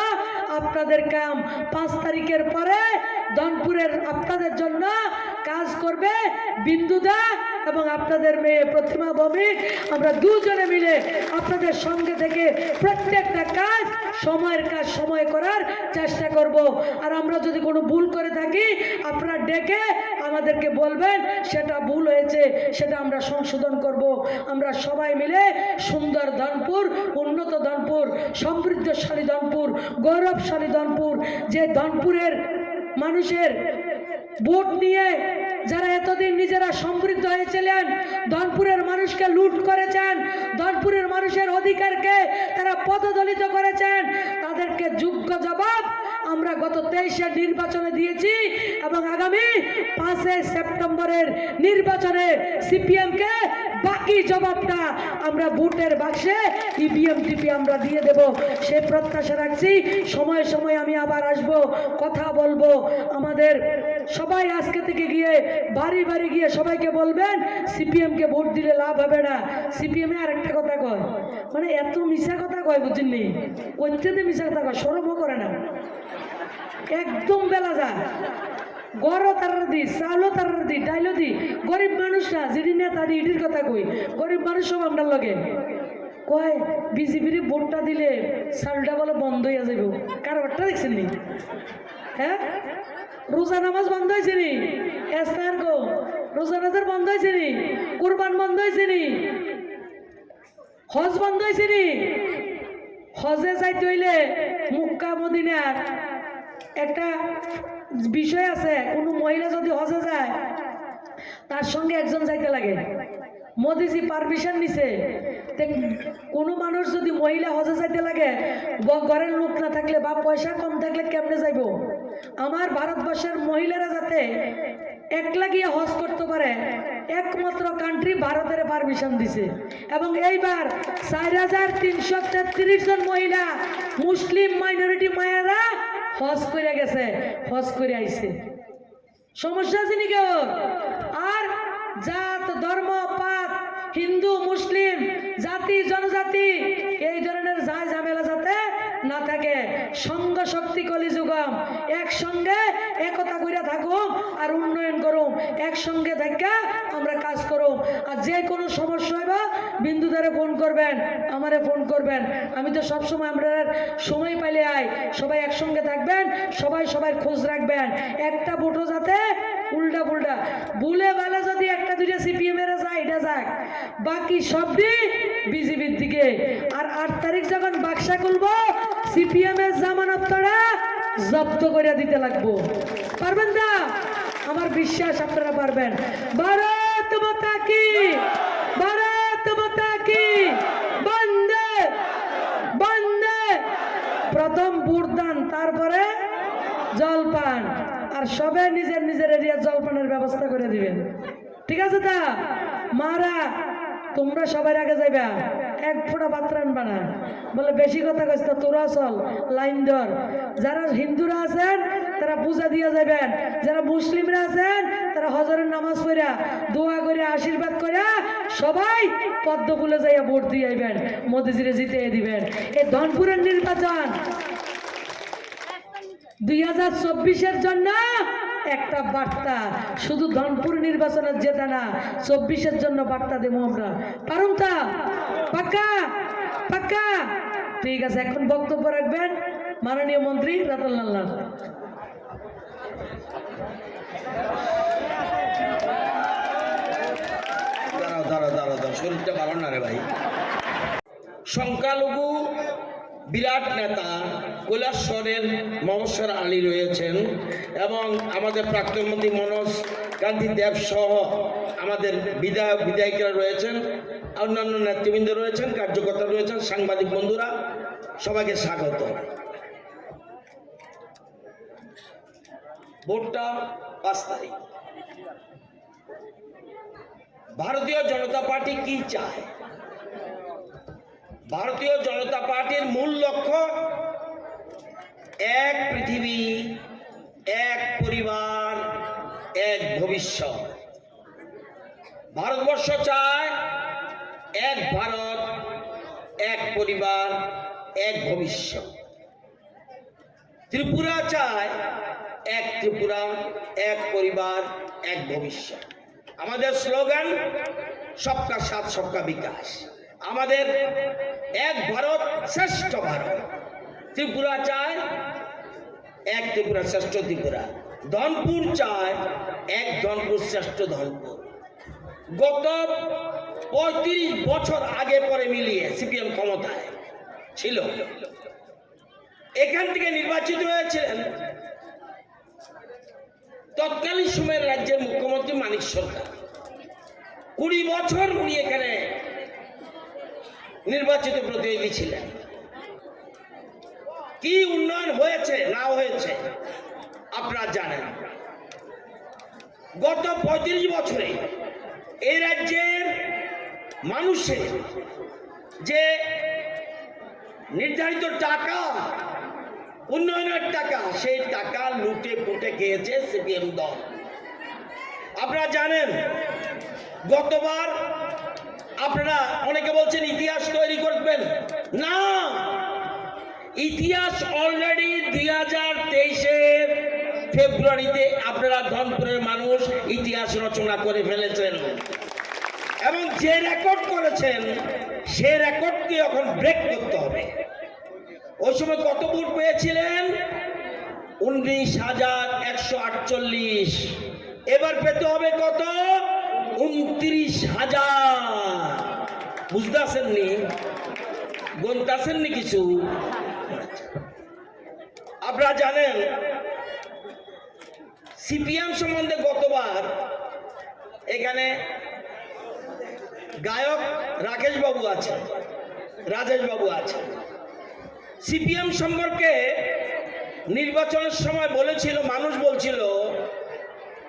আপনাদের কাম। পাঁচ তারিখের পরে ধনপুরের আপনাদের জন্য কাজ করবে বিন্দুদা এবং আপনাদের মেয়ে প্রতিমা ভৌমিক। আমরা দুজনে মিলে আপনাদের সঙ্গে থেকে প্রত্যেকটা কাজ, সময়ের কাজ সময় করার চেষ্টা করব। আর আমরা যদি কোনো ভুল করে থাকি, আপনারা ডেকে আমাদেরকে বলবেন, সেটা ভুল হয়েছে, সেটা আমরা সংশোধন করব। আমরা সবাই মিলে সুন্দর ধনপুর, উন্নত ধনপুর, সমৃদ্ধশালী ধনপুর, গৌরবশালী ধনপুর, যে ধনপুরের মানুষের ভোট নিয়ে যারা এতদিন নিজেরা সমৃদ্ধ হয়েছিলেন, ধনপুরের মানুষকে লুট করেছেন, ধনপুরের মানুষের অধিকারকে তারা পদদলিত করেছেন, তাদেরকে যোগ্য জবাব আমরা গত তেইশে নির্বাচনে দিয়েছি এবং আগামী পাঁচে সেপ্টেম্বরের নির্বাচনে সিপিএমকে বাকি জবাবটা আমরা ভোটের বাক্সে ইভিএম টিপে আমরা দিয়ে দেব, সে প্রত্যাশা রাখছি। সময়ে সময়ে আমি আবার আসব, কথা বলবো। আমাদের সবাই আজকে থেকে গিয়ে বাড়ি বাড়ি গিয়ে সবাইকে বলবেন, সিপিএম কে ভোট দিলে লাভ হবে না। সিপিএম এ আরেকটা কথা কয়, মানে, এত মিছা কথা কয়, বুঝেননি? কইতে মিছা কথা কয়, শরমও করে না, একদম বেলা যায়। গরো তারার দি, চাউলো তারার দি, ডাইলো দি। গরিব মানুষ না, যিনি নেতা দি, ইটির কথা কই। গরিব মানুষ সব আমরা লগে। কয়, বিজেপির ভোটটা দিলে চাউলটা বলে বন্ধ হইয়া যাইব। কারবারটা দেখছেন নি? হ্যাঁ? রোজা নামাজ বন্ধ হয়েছে নি? এস্তার গো, রোজা নামাজ বন্ধ হয়েছে নি? কুরবান বন্ধ হয়েছে নি? হজ বন্ধ হয়েছে নি? হজে যাইতে হইলে মক্কা মদিনার একটা বিষয় আছে, কোনো মহিলা যদি হজে যায়, তার সঙ্গে একজন যাইতে লাগে। মোদিজি পারমিশন নিছে, তে কোনো মানুষ যদি মহিলা হজে যাইতে লাগে, ব-, ঘরের লোক না থাকলে বা পয়সা কম থাকলে কেমনে যাইবো? আমার ভারতবর্ষের মহিলারা যাতে একলা গিয়ে হজ করতে পারে, একমাত্র কান্ট্রি ভারতের পারমিশন দিছে। এবং এইবার চার হাজার তিনশো তেত্রিশ জন মহিলা, মুসলিম মাইনরিটি মায়েরা হজ করে গেছে, হজ করে আইছে। সমস্যা আছে নি কেউ? আর জাত, ধর্ম, পাত, হিন্দু, মুসলিম, জাতি, জনজাতি, এই ধরনের যায় ঝামেলা যাতে না থাকে। সংঘ শক্তি কলিযুগম, একসঙ্গে একতা কইরা থাকুম আর উন্নয়ন করুম, একসঙ্গে থাকা আমরা কাজ করুম। আর যে কোনো সমস্যা হইবা বিন্দুদারে ফোন করবেন, আমারে ফোন করবেন। আমি তো সবসময় আমরা সময় পাইলে আই, সবাই একসঙ্গে থাকবেন, সবাই সবার খোঁজ রাখবেন। একটা ভোটও যাতে উল্টা পুল্টা, ভুলে ভালে যদি একটা দুইটা সিপিএম এর যায়, এটা যাক, বাকি সব দিক বিজেপির দিকে। আর আট তারিখ যখন বাক্সা খুলবো, সিপিএম এর জামানতটা জব্দ করে দিতে লাগবো। পারবেন না? আমার বিশ্বাস আপনারা পারবেন। ভারত মাতা কি, ভারত মাতা কি, বন্দে, বন্দে। প্রথম ভোট দান, তারপরে জলপান। আর সবে নিজের নিজের এরিয়া জলপানের ব্যবস্থা করে দিবেন। ঠিক আছে তা? মারা, তোমরা সবার আগে যাইবা, এক ফোঁটা ভাত রানবা না। বলে, "বেশি কথা কইস না, তোরা চল, লাইন ধর।" যারা হিন্দুরা আছেন, তারা পূজা দিয়া যাবেন, যারা মুসলিমরা আছেন, তারা হজরের নামাজ পড়া, দোয়া করে, আশীর্বাদ করে সবাই পদ্ম ফুলে যাইয়া ভোট দিয়ে আইবেন, মোদিজিরে জিতে দিবেন। এই ধনপুরের নির্বাচন দুই হাজার চব্বিশের জন্য একটা বার্তা, শুধু ধনপুর নির্বাচনের জেতা না, চব্বিশের জন্য বার্তা দেবো আমরা। পারুম তা? পাক্কা? পাক্কা? ঠিক আছে, এখন বক্তব্য রাখবেন মাননীয় মন্ত্রী রতনলাল নাথ। দাঁড়াও, দাঁড়াও, দাঁড়াও, দাঁড়াও, শরীরটা ভালো না রে ভাই। সংখ্যালঘু বিরাট নেতা কৈলাসহরের মবস্বর আলী রয়েছেন এবং আমাদের প্রাক্তন মন্ত্রী মনোজ কান্তি দেব সহ আমাদের বিধায়ক বিধায়িকারা রয়েছেন, অন্যান্য নেতৃবৃন্দ রয়েছেন, কার্যকর্তা রয়েছেন, সাংবাদিক বন্ধুরা, সবাইকে স্বাগত। ভোটটা পাঁচ তারিখ। ভারতীয় জনতা পার্টি কি চায়? ভারতীয় জনতা পার্টির মূল লক্ষ্য এক পৃথিবী, এক পরিবার, এক ভবিষ্যৎ। ভারতবর্ষ চায় এক ভারত, এক পরিবার, এক ভবিষ্যৎ। ত্রিপুরা চায় এক ত্রিপুরা, এক পরিবার, এক ভবিষ্যৎ। আমাদের স্লোগান সবকা সাথ, সবকা বিকাশ। আমাদের এক ভারত, শ্রেষ্ঠ ভারত। ত্রিপুরা চায় এক ত্রিপুরা, শ্রেষ্ঠ ত্রিপুরা। ধনপুর চায় এক ধনপুর, শ্রেষ্ঠ ধনপুর। গত পঁয়ত্রিশ বছর আগে পরে মিলিয়ে সিপিএম ক্ষমতায় ছিল। এখান থেকে নির্বাচিত হয়েছিলেন তৎকালীন সময়ের রাজ্যের মুখ্যমন্ত্রী মানিক সরকার। কুড়ি বছর উনি এখানে নির্বাচিত প্রতিনিধি ছিলেন। কি উন্নয়ন হয়েছে না হয়েছে আপনারা জানেন। গত পঁয়ত্রিশ বছরে এই রাজ্যের মানুষের যে নির্ধারিত টাকা, উন্নয়নের টাকা, সেই টাকা লুটে পুটে খেয়েছে সিপিএম দল। আপনারা জানেন, গতবার আপনারা অনেকে বলছেন ইতিহাস তৈরি করবেন। না, ইতিহাস already দুই হাজার তেইশের ফেব্রুয়ারিতে আপনারা ধনপুরের মানুষ ইতিহাস রচনা করে ফেলেছেন। এবং যে রেকর্ড করেছেন, সে রেকর্ডকে এখন ব্রেক করতে হবে। ওই সময় কত ভোট পেয়েছিলেন? উনিশ হাজার একশো আটচল্লিশ। এবার পেতে হবে কত? ঊনত্রিশ হাজার। বুঝতেছেন নি? গুনতেছেন নি কিছু? আপনারা জানেন, সিপিএম সম্বন্ধে গতবার এখানে গায়ক রাকেশ বাবু আছে, রাজেশ বাবু আছে। সিপিএম সম্পর্কে নির্বাচনের সময় বলেছিল, মানুষ বলছিল,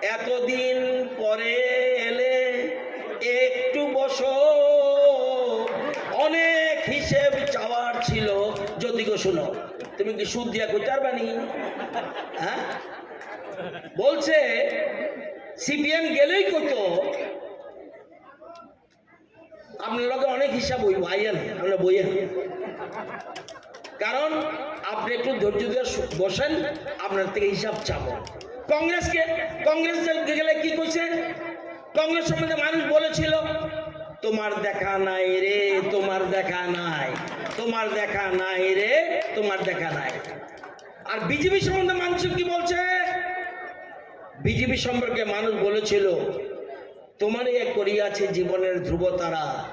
"এতদিন পরে এলে একটু বসো, অনেক হিসেব চাওয়ার ছিল।" যদি গো শুনো, তুমি কি সুদ দিয়া কইতার বানি? হ্যাঁ, বলছে সিপিএম গেলেই কইতো, "আপনার লগে অনেক হিসাব হইব, আইয়েন, আমরা বইয়েন।" কারণ আপনি একটু ধৈর্য ধরে শু-, বসেন, আপনার থেকে হিসাব চাবো। কংগ্রেসকে, কংগ্রেস গেলে কি কইছে? কংগ্রেস সম্বন্ধে মানুষ বলেছিল, "তোমার দেখা নাই রে, তোমার দেখা নাই, তোমার দেখা নাই রে, তোমার দেখা নাই।" আর বিজেপি সম্বন্ধে মানুষ কি বলছে? বিজেপি সম্পর্কে মানুষ বলেছিল, "তোমারই এক করিয়াছে জীবনের ধ্রুবতারা,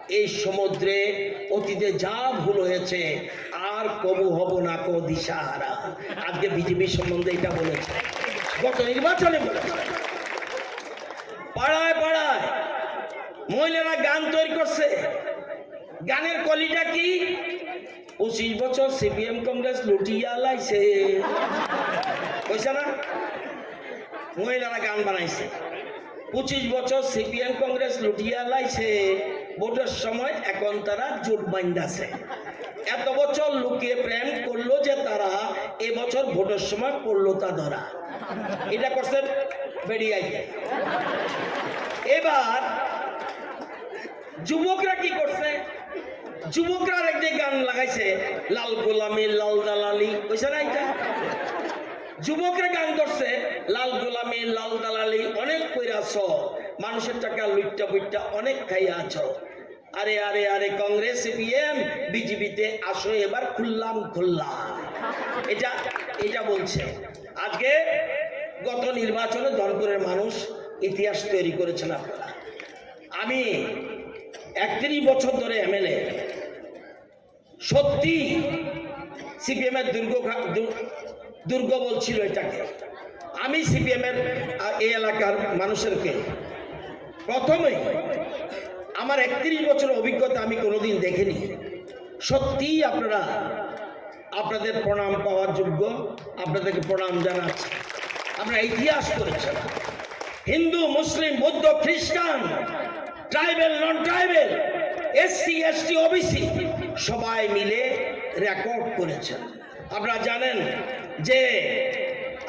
এই সমুদ্রে অতীতে যা ভুল হয়েছে, আর কবু হব না কো দিশাহারা।" আজকে বিজেপি সম্বন্ধে এটা বলেছে, গত নির্বাচনে বলেছে। পাড়ায় পাড়ায় মহিলারা গান তৈরি করছে, গানের কলিটা কি? "পঁচিশ বছর সিপিএম কংগ্রেস লুটিয়া লাইছে।" কইছে না? মহিলারা গান বানাইছে, "পঁচিশ বছর সিপিএম কংগ্রেস লুটিয়া লাইছে, ভোটের সময় এখন তারা জোট বান্ধাছে। এত বছর লুকিয়ে প্রেম করলো যে তারা, এবছর ভোটের সময় পড়লো তা ধরা।" এটা করছে বেরিয়াইতে। এবার যুবকরা কি করছে? যুবকরা আরেক যে গান লাগাইছে, "লাল গোলামি লাল দালালি", কইছে না এটা? যুবকরা গান করছে, "লাল গোলামি লাল দালালি অনেক কইরাছ, মানুষের টাকা লুট্টা বুট্টা অনেক খাইয়া আছো। আরে, আরে, আরে, কংগ্রেস, সিপিএম, বিজেপিতে আসো এবার খুললাম খুললাম।" এটা, এটা বলছে। আজকে গত নির্বাচনে ধনপুরের মানুষ ইতিহাস তৈরি করেছেন আপনারা। আমি একত্রিশ বছর ধরে এমএলএ, সত্যি সিপিএম এর দুর্গ খা-, দু-, দুর্গ বলছিল এটাকে। আমি সিপিএম এর, আ, এই এলাকার মানুষেরকে প্রথমেই আমার একত্রিশ বছর অভিজ্ঞতা আমি কোনোদিন দেখিনি। সত্যিই আপনারা আপনাদের প্রণাম পাওয়ার যোগ্য, আপনাদেরকে প্রণাম জানাচ্ছি। আপনারা ইতিহাস করেছেন, হিন্দু, মুসলিম, বৌদ্ধ, খ্রিস্টান, ট্রাইবেল, নন ট্রাইবেল, এসসি, এসটি, ওবিসি সবাই মিলে রেকর্ড করেছেন। আপনারা জানেন যে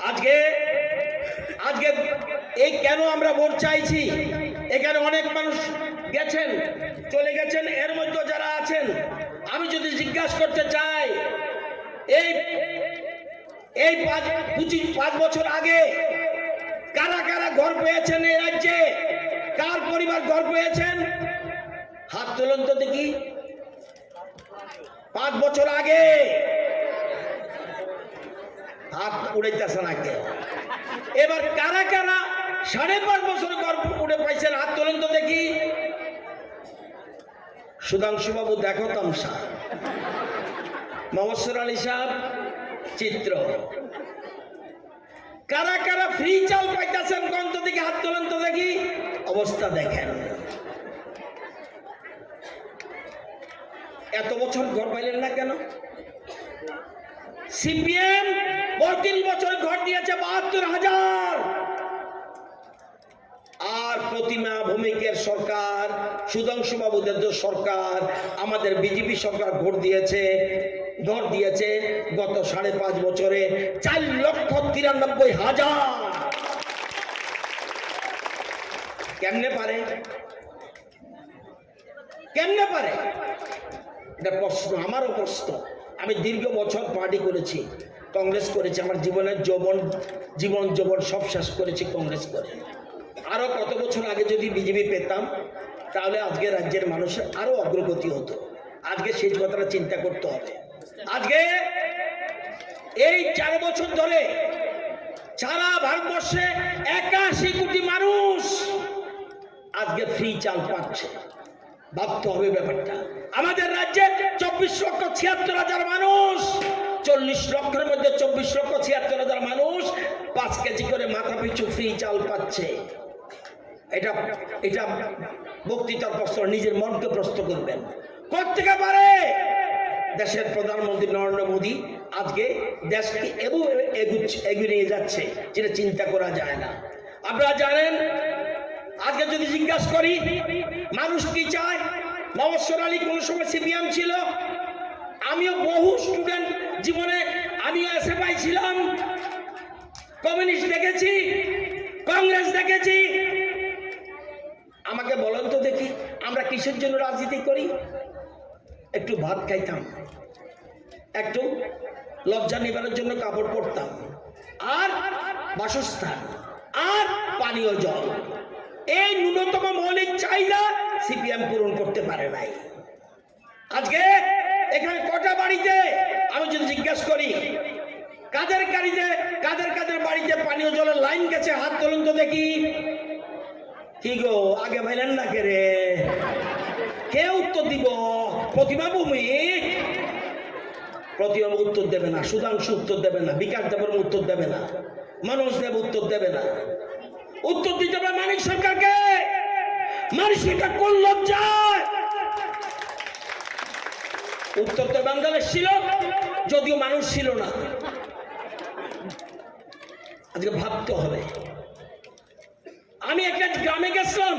আজকে, আজকে এই কেন আমরা ভোট চাইছি, এখানে অনেক মানুষ গেছেন, চলে গেছেন, এর মধ্যে যারা আছেন, আমি যদি জিজ্ঞাসা করতে চাই, এই, এই পাঁচ, পঁচিশ, পাঁচ বছর আগে কারা কারা ঘর পেয়েছেন এই রাজ্যে, কার পরিবার ঘর পেয়েছেন, হাত তুলুন তো দেখি। পাঁচ বছর আগে হাত উড়াইতেছে না কেউ। এবার কারা কারা সাড়ে পাঁচ বছর ঘর উঠে পাইছেন, হাত তুলুন তো দেখি। সুধাংশু বাবু, দেখো তামসা। মহসর আলী সাহেব, চিত্র। কারা কারা ফ্রি চাল পাইতেছেন, কোন তো দিকে হাত তুলেন তো দেখি। অবস্থা দেখেন, এত বছর ঘর পাইলেন না কেন? সিপিএম পঁয়ত্রিশ বছর ঘর দিয়েছে বাহাত্তর হাজার। আর প্রতিমা ভৌমিকের সরকার সুধাংশু বাবুদের যে সরকার, আমাদের বিজেপি সরকার ভোট দিয়েছে, ভোট দিয়েছে গত সাড়ে পাঁচ বছরে চার লক্ষ তিরানব্বই হাজার। কেমনে পারে? কেমনে পারে? এটা প্রশ্ন, আমারও প্রশ্ন। আমি দীর্ঘ বছর পার্টি করেছি, কংগ্রেস করেছি, আমার জীবনের যৌবন, জীবন যৌবন সব শেষ করেছি কংগ্রেস করে। আরো কত বছর আগে যদি বিজেপি পেতাম, তাহলে আজকে রাজ্যের মানুষের আরো অগ্রগতি হতো। আজকে সেই কথাটা চিন্তা করতে হবে। আজকে এই চার বছর ধরে সারা ভারতবর্ষে একাশি কোটি মানুষ আজকে ফ্রি চাল পাচ্ছে। ভাবতে হবে ব্যাপারটা। আমাদের রাজ্যে চব্বিশ লক্ষ ছিয়াত্তর হাজার মানুষ, চল্লিশ লক্ষের মধ্যে চব্বিশ লক্ষ ছিয়াত্তর হাজার মানুষ পাঁচ কেজি করে মাথা পিছু ফ্রি চাল পাচ্ছে। এটা, এটা বক্তৃতার প্রশ্ন, নিজের মনকে প্রশ্ন করবেন। কোত্থেকে পারে? দেশের প্রধানমন্ত্রী নরেন্দ্র মোদী আজকে দেশকে এভাবে এগুচ্ছে, এগিয়ে নিয়ে যাচ্ছে, যেটা চিন্তা করা যায় না। আপনারা জানেন, আজকে যদি জিজ্ঞাসা করি মানুষ কি চায়, মফস্বল আলী কোনো সময় সিপিএম ছিল, আমিও বহু স্টুডেন্ট জীবনে আমিও এসএফআই ছিলাম, কমিউনিস্ট দেখেছি, কংগ্রেস দেখেছি। আমাকে বলেন তো দেখি, আমরা কিসের জন্য রাজনীতি করি? একটু ভাত খাইতাম, একটু লজ্জা নিবারণের জন্য কাপড় পরতাম, আর বাসস্থান, আর পানীয় জল। এই ন্যূনতম মৌলিক চাহিদা সিপিএম পূরণ করতে পারে নাই। আজকে এখানে কটা বাড়িতে আমি যদি জিজ্ঞেস করি, কাদের বাড়িতে, কাদের কাদের বাড়িতে পানীয় জলের লাইন গেছে, হাত তুলুন তো দেখি। কি গো, আগে পাইলেন না কে রে? কে উত্তর দিব? প্রতিমা ভৌমিক? প্রতিমা উত্তর দেবে না, সুধাংশু উত্তর দেবে না, বিকাশ দেববর্মা উত্তর দেবে না, মনোজ দেব উত্তর দেবে না। উত্তর দিতে হবে মানিক সরকারকে। মানিক সরকার কোন লজ্জায়? উত্তর তো বাংলাদেশ ছিল, যদিও মানুষ ছিল না। আজকে ভাবতে হবে। আমি একটা গ্রামে গেছিলাম,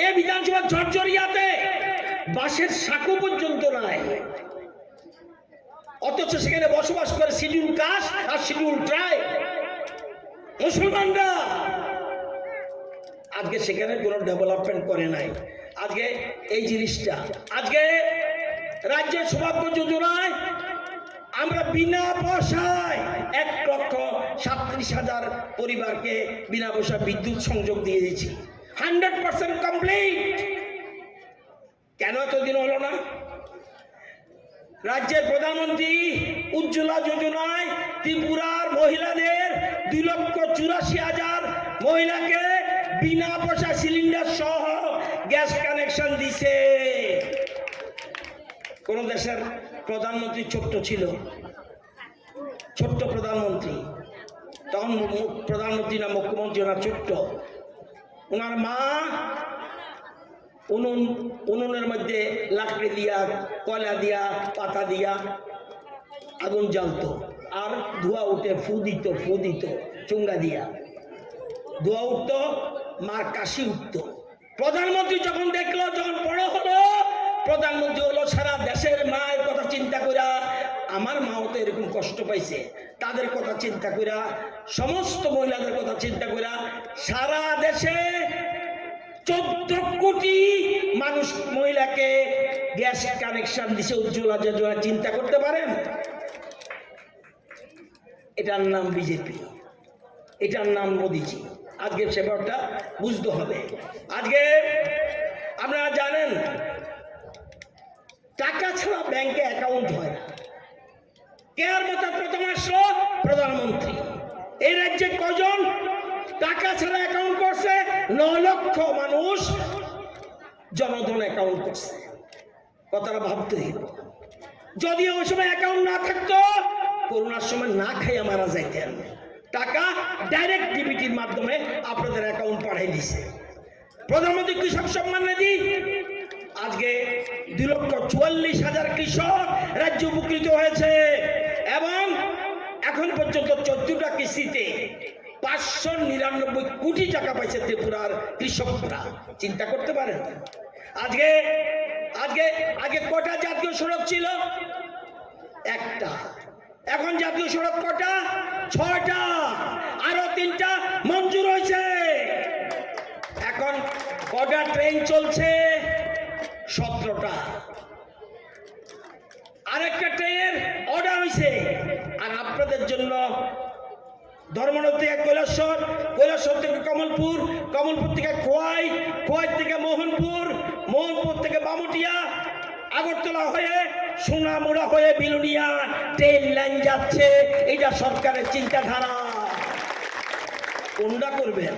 এ বিধানসভা ঝরঝরিয়াতে বাঁশের সাঁকো পর্যন্ত নাই, অথচ সেখানে বসবাস করে শিডিউল কাস্ট আর শিডিউল ট্রাইব মুসলমানরা। আজকে সেখানে কোনো ডেভেলপমেন্ট করে নাই। আজকে এই জিনিসটা, আজকে রাজ্যের সৌভাগ্য যোজনায় আমরা বিনা পয়সায় এক লক্ষ সাতত্রিশ হাজার পরিবারকে বিনা পয়সা বিদ্যুৎ সংযোগ দিয়ে দিয়েছি, হান্ড্রেড পার্সেন্ট কমপ্লিট। কেন এতদিন হলো না? রাজ্যের প্রধানমন্ত্রী উজ্জ্বলা যোজনায় ত্রিপুরার মহিলাদের দুই লক্ষ চুরাশি হাজার মহিলাকে বিনা পয়সা সিলিন্ডার সহ গ্যাস কানেকশন দিছে। কোন দেশের প্রধানমন্ত্রী ছোট্ট ছিল, ছোট্ট প্রধানমন্ত্রী, তখন মু-, মু-, প্রধানমন্ত্রী না মুখ্যমন্ত্রী, ওনার ছোট্ট, ওনার মা উনুন, উনুনের মধ্যে লাকড়ি দিয়া, কয়লা দিয়া, পাতা দিয়া আগুন জ্বালতো, আর ধোঁয়া উঠে, ফু দিত, ফু দিত, চুঙ্গা দিয়া ধোঁয়া উঠতো, মার কাশি উঠতো। প্রধানমন্ত্রী যখন দেখলো, যখন বড় হলো, প্রধানমন্ত্রী হলো সারা দেশের মায়ের কথা চিন্তা কইরা, আমার মাও তো এরকম কষ্ট পাইছে, তাদের কথা চিন্তা কইরা, সমস্ত মহিলাদের কথা চিন্তা কইরা, সারা দেশে চোদ্দ কোটি মানুষ, মহিলাকে গ্যাস কানেকশন দিছে উজ্জ্বলা যোজনা। চিন্তা করতে পারেন? এটার নাম বিজেপি, এটার নাম মোদিজি। আজকে সেটা বুঝতে হবে। আজকে আপনারা জানেন, টাকা ছাড়া ব্যাংকে অ্যাকাউন্ট হয় না। কেয়ার মতো প্রথম আসলো প্রধানমন্ত্রী। এই রাজ্যে কজন টাকা ছাড়া অ্যাকাউন্ট করছে? ন লক্ষ মানুষ জনধন অ্যাকাউন্ট করছে। কথাটা ভাবতে হইব। যদি ওই সময় অ্যাকাউন্ট না থাকতো, করোনার সময় না খাইয়া মারা যাইতেন। টাকা ডাইরেক্ট ডিবিটির মাধ্যমে আপনাদের অ্যাকাউন্ট পাঠিয়ে দিছে। প্রধানমন্ত্রী কৃষক সম্মান নিধি, আজকে দুই লক্ষ চুয়াল্লিশ হাজার কৃষক রাজ্যে উপকৃত হয়েছে এবং এখন পর্যন্ত চোদ্দটা কিস্তিতে পাঁচশো নিরানব্বই কোটি টাকা পাইছে ত্রিপুরার কৃষকরা। চিন্তা করতে পারেন? আজকে আজকে আগে কটা জাতীয় সড়ক ছিল? একটা। এখন জাতীয় সড়ক কটা? ছয়টা। আরো তিনটা মঞ্জুর হয়েছে। এখন কটা ট্রেন চলছে? সতেরোটা। আরেকটা ট্রেনের অর্ডার হয়েছে। আর আপনাদের জন্য ধর্মনগর থেকে কৈলাসহর, কৈলাসহর থেকে কমলপুর, কমলপুর থেকে খোয়াই, খোয়াই থেকে মোহনপুর, মোহনপুর থেকে বামুটিয়া, আগরতলা হয়ে সোনামুড়া হয়ে বিলোনিয়া ট্রেন লাইন যাচ্ছে। এটা সরকারের চিন্তাধারা। কোনটা করবেন?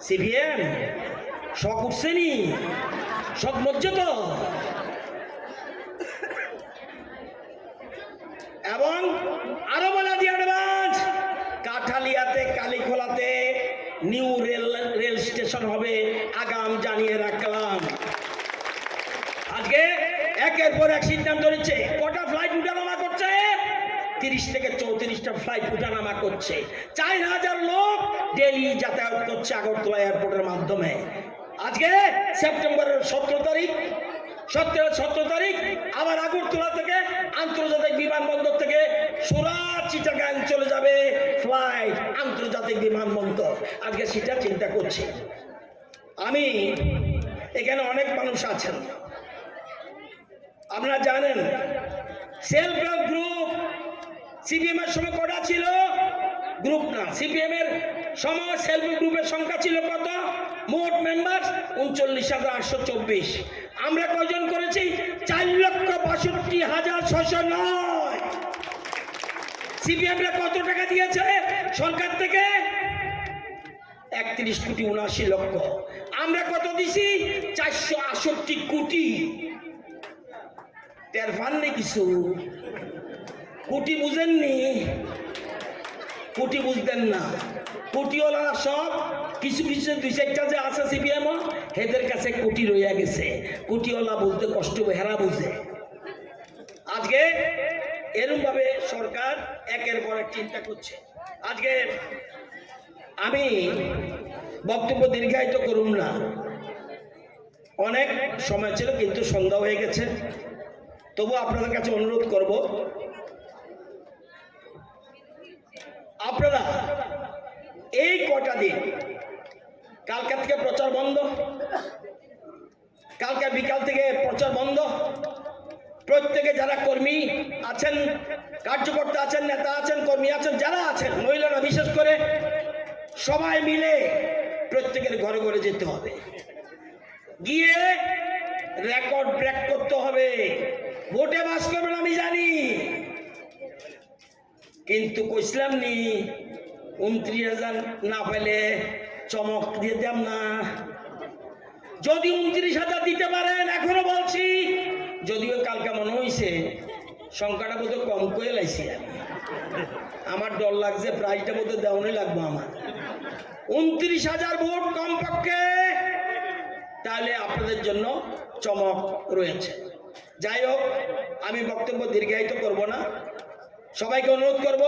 সিপিএম শখ উঠছে নি? শখ মজ্জে তো। এবং আরো বলা দিয়ে অ্যাডভান্স, কাঠালিয়াতে, কালীখোলাতে নিউ রেল, রেল স্টেশন হবে, আগাম জানিয়ে রাখলাম। আজকে একের পর এক সিদ্ধান্ত নিচ্ছে। কটা ফ্লাইট উঠানামা করছে? তিরিশ থেকে চৌত্রিশটা ফ্লাইট উঠানামা করছে। চার হাজার লোক ডেইলি যাতায়াত করছে আগরতলা এয়ারপোর্টের মাধ্যমে। আজকে সেপ্টেম্বরের সতেরো তারিখ, সতেরো, সতেরো তারিখ আবার আগরতলা থেকে, আন্তর্জাতিক বিমানবন্দর থেকে সুরাট চিটাগাং চলে যাবে ফ্লাইট, আন্তর্জাতিক বিমানবন্দর। আজকে সেটা চিন্তা করছি। আমি এখানে অনেক মানুষ আছেন, আপনারা জানেন, সেলফ হেল্প গ্রুপ সিপিএম এর সময় কটা ছিল? গ্রুপ না, সিপিএম এর সময় সেলফ হেল্প গ্রুপের সংখ্যা ছিল কত? মোট মেম্বার ঊনচল্লিশ হাজার আটশো চব্বিশ। আমরা কয়জন করেছি? চার লক্ষ বাষট্টি হাজার ছয়শো নয়। সিপিএম রা কত টাকা দিয়েছে সরকার থেকে? একত্রিশ কোটি উনআশি লক্ষ। আমরা কত দিছি? চারশো আটষট্টি কোটি। টের পাননি কিছু? কোটি বুঝেননি? কোটি বুঝতেন না। কোটিওয়ালারা সব কিছু কিছু দুই চারটা যে আছে সিপিএম, এদের কাছে কোটি রইয়া গেছে। কোটিওয়ালা বুঝতে কষ্ট হবে, হেরা বুঝে। আজকে এরকম ভাবে সরকার একের পর এক চিন্তা করছে। আজকে আমি বক্তব্য দীর্ঘায়িত করুম না, অনেক সময় ছিল, কিন্তু সন্ধ্যা হয়ে গেছে। তবু আপনাদের কাছে অনুরোধ করব, আপনারা এই কটা দিন, কালকে থেকে প্রচার বন্ধ, কালকে বিকাল থেকে প্রচার বন্ধ। প্রত্যেকে যারা কর্মী আছেন, কার্যকর্তা আছেন, নেতা আছেন, কর্মী আছেন, যারা আছেন, মহিলারা বিশেষ করে, সবাই মিলে প্রত্যেকের ঘরে ঘরে যেতে হবে, গিয়ে রেকর্ড ব্রেক করতে হবে। ভোটে পাস করবেন আমি জানি, কিন্তু কইছিলাম নি, ঊনত্রিশ হাজার না পাইলে চমক দিয়ে দিতাম না। যদি ঊনত্রিশ হাজার দিতে পারেন, এখনো বলছি, যদিও কালকে মনে হইছে সংখ্যাটা বোধহয় কম করে লাইছি আমি। আমার ডর লাগছে, প্রাইজটা বোধহয় দেওয়ানি লাগবো আমার। ঊনত্রিশ হাজার ভোট কমপক্ষে, তাহলে আপনাদের জন্য চমক রয়েছে। যাই হোক, আমি বক্তব্য দীর্ঘায়িত করব না, সবাইকে অনুরোধ করব,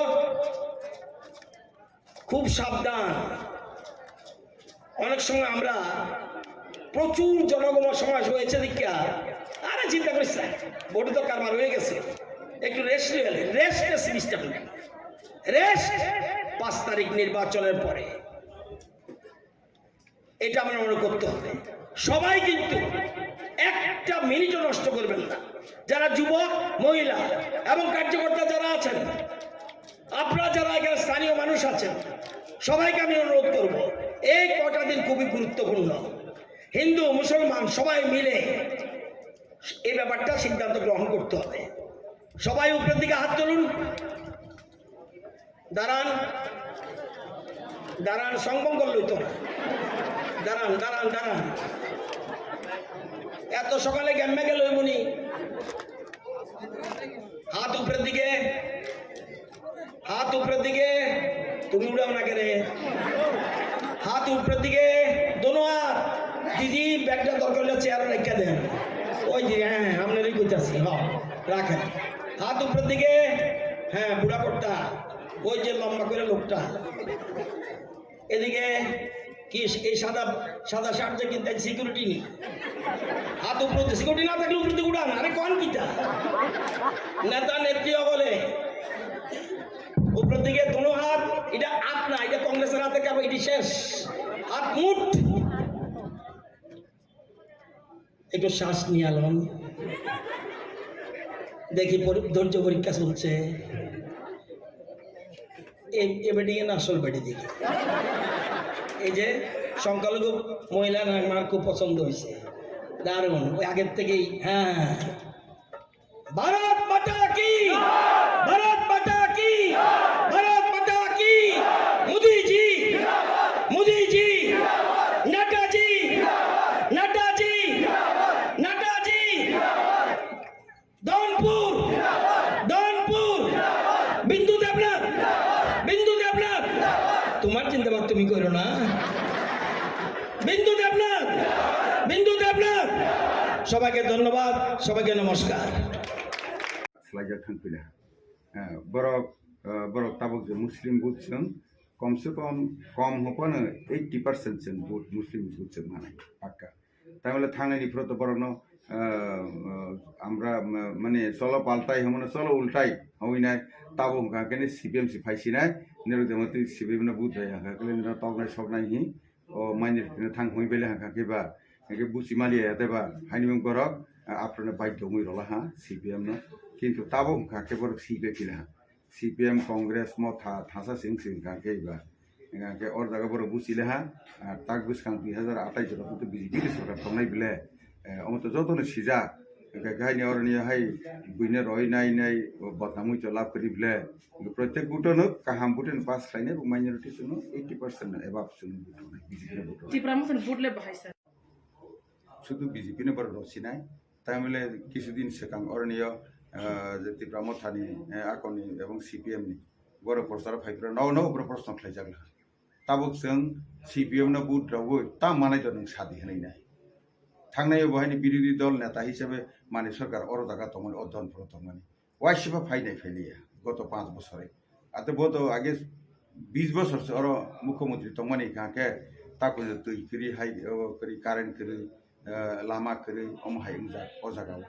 খুব সাবধান। অনেক সময় আমরা প্রচুর জনগণ সমাজ হয়েছে দেখিয়া, আরে চিন্তা করিস না, ভোটে তো কারবার হয়ে গেছে, একটু রেস্ট নিয়ে, রেস্ট সিস্টেম নেই, রেস্ট পাঁচ তারিখ নির্বাচনের পরে। এটা আমরা মনে করতে হবে। সবাই কিন্তু একটা মিনিটও নষ্ট করবেন না। যারা যুবক, মহিলা এবং কার্যকর্তা যারা আছেন, আপনারা যারা এখানে স্থানীয় মানুষ আছেন, সবাইকে আমি অনুরোধ করব, এই কটা দিন খুবই গুরুত্বপূর্ণ। হিন্দু, মুসলমান সবাই মিলে এই ব্যাপারটা সিদ্ধান্ত গ্রহণ করতে হবে। সবাই উপরের দিকে হাত তুলুন। দাঁড়ান, দাঁড়ান, সংবঙ্গ লইতো না। দাঁড়ান, দাঁড়ান, দাঁড়ান। এত সকালে গেম্মে গেল মুনি। হাত উপরের দিকে, হাত উপরের দিকে। তুমি উড়াও না কেনে? হাত উপরের দিকে, দোনো হাত। দিদি, ব্যাগটা দরকার হলে চেয়ারে রেখে দেন। ওই দিদি, হ্যাঁ, হ্যাঁ, আপনারই কইতাছি, হ্যাঁ, রাখেন। হাত উপরের দিকে, হ্যাঁ, বুড়া কর্তা। ওই যে লম্বা করে লোকটা। এদিকে কি এই সাদা, সাদা শার্ট যে কিনতে সিকিউরিটি নেই? হাত উপরে সিকিউরিটি না থাকলে উপরে উড়ান। আরে কোন কিতা? নেতা নেত্রী অকলে উপরের দিকে দুনো হাত, এটা আত না, এটা কংগ্রেসের হাতে কারণ এটি শেষ। আত মুঠ। একটু শ্বাস নিয়ে আলম। দেখি পরি-, ধৈর্য পরীক্ষা চলছে। এই, এ বেডিং এ না আসল বেডিং দেখি। এই যে সংখ্যালঘু মহিলা না, আমার খুব পছন্দ হয়েছে। দারুণ, ওই আগের থেকেই, হ্যাঁ। ভারত মাতা কি! ভারত মাতা কি! ভারত মাতা কি! মোদিজি! মোদিজি! নাড্ডাজি! নাড্ডাজি! নাড্ডাজি! দনপুর! দনপুর! বিন্দু দেবনাথ! বিন্দু দেবনাথ! তোমার চিন্তা ভাবনা তুমি করো না। বিন্দু দেবনাথ! বিন্দু দেবনাথ! সবাইকে ধন্যবাদ, সবাইকে নমস্কার। Slide thang pila. Eh, borok, eh, borok tabuk je Muslim vote chwng, kom se kom, kom hopano eighty percent chwng vote, Muslim vote chwng manai, pakka. Tamile thangnai ni phuru to borokno, eh, eh, amra, ma-, mane cholo paltai, homono cholo ultai, hoi nai, tabuk hwnkha khe C P M si phai sinai, nirok jemon twi C P M no vote bai hwnkha khe nirok toknai soknai hi, o minority no thang hoi bele hwnkha khe ba, hwnkhe buchi maliya ya tei ba, haini borok, ah, aphuru no baidhyo wngwi rwla ha C P M no, kintu tabuk hwnkha khe borok si bai pila ha. C P M, Congress, Motha, thasa sing sing kha khe ba. Hingkha khe o jaga borok buchile ha, ah, tak bwskang dui hazar atais jora tong B J P ni sorkar tongnai bile. Eh, omo to jotono sijak. Hingkha khe haini oroni hai buino roi nai nai bodnamwi to lab kwrwi bile. Protek butono kaham butono pass khlainai bo minority chwngno eighty percent no above chwngno butonai B J P ni butonai. Tipra Motha ni vote le bahai sir. Sudu B J P ni borok rok sinai. Tamile kisudin swkang oroniyo, ah, je Tipra Mothani, eh, akoni ebong C P M ni borok prochar phaiphuru no, no borok proshno khlaijak laha. Tabuk chwng C P M no vote rogwi tam manai to nwng sadi hwnwi nai. Thangnai bo haini birodhi dol neta hisabe mani sorkar oro jaga tongmani, o don phoro tongmani. Waisiba phainai phailiya goto panch bosore. Ate bo to age bis bosor se oro mukhyamantri tongmani hingkha khe ta kunu twi kwrwi hai, o kwrwi current kwrwi, eh, lama kwrwi omo hai wngjak o jaga o.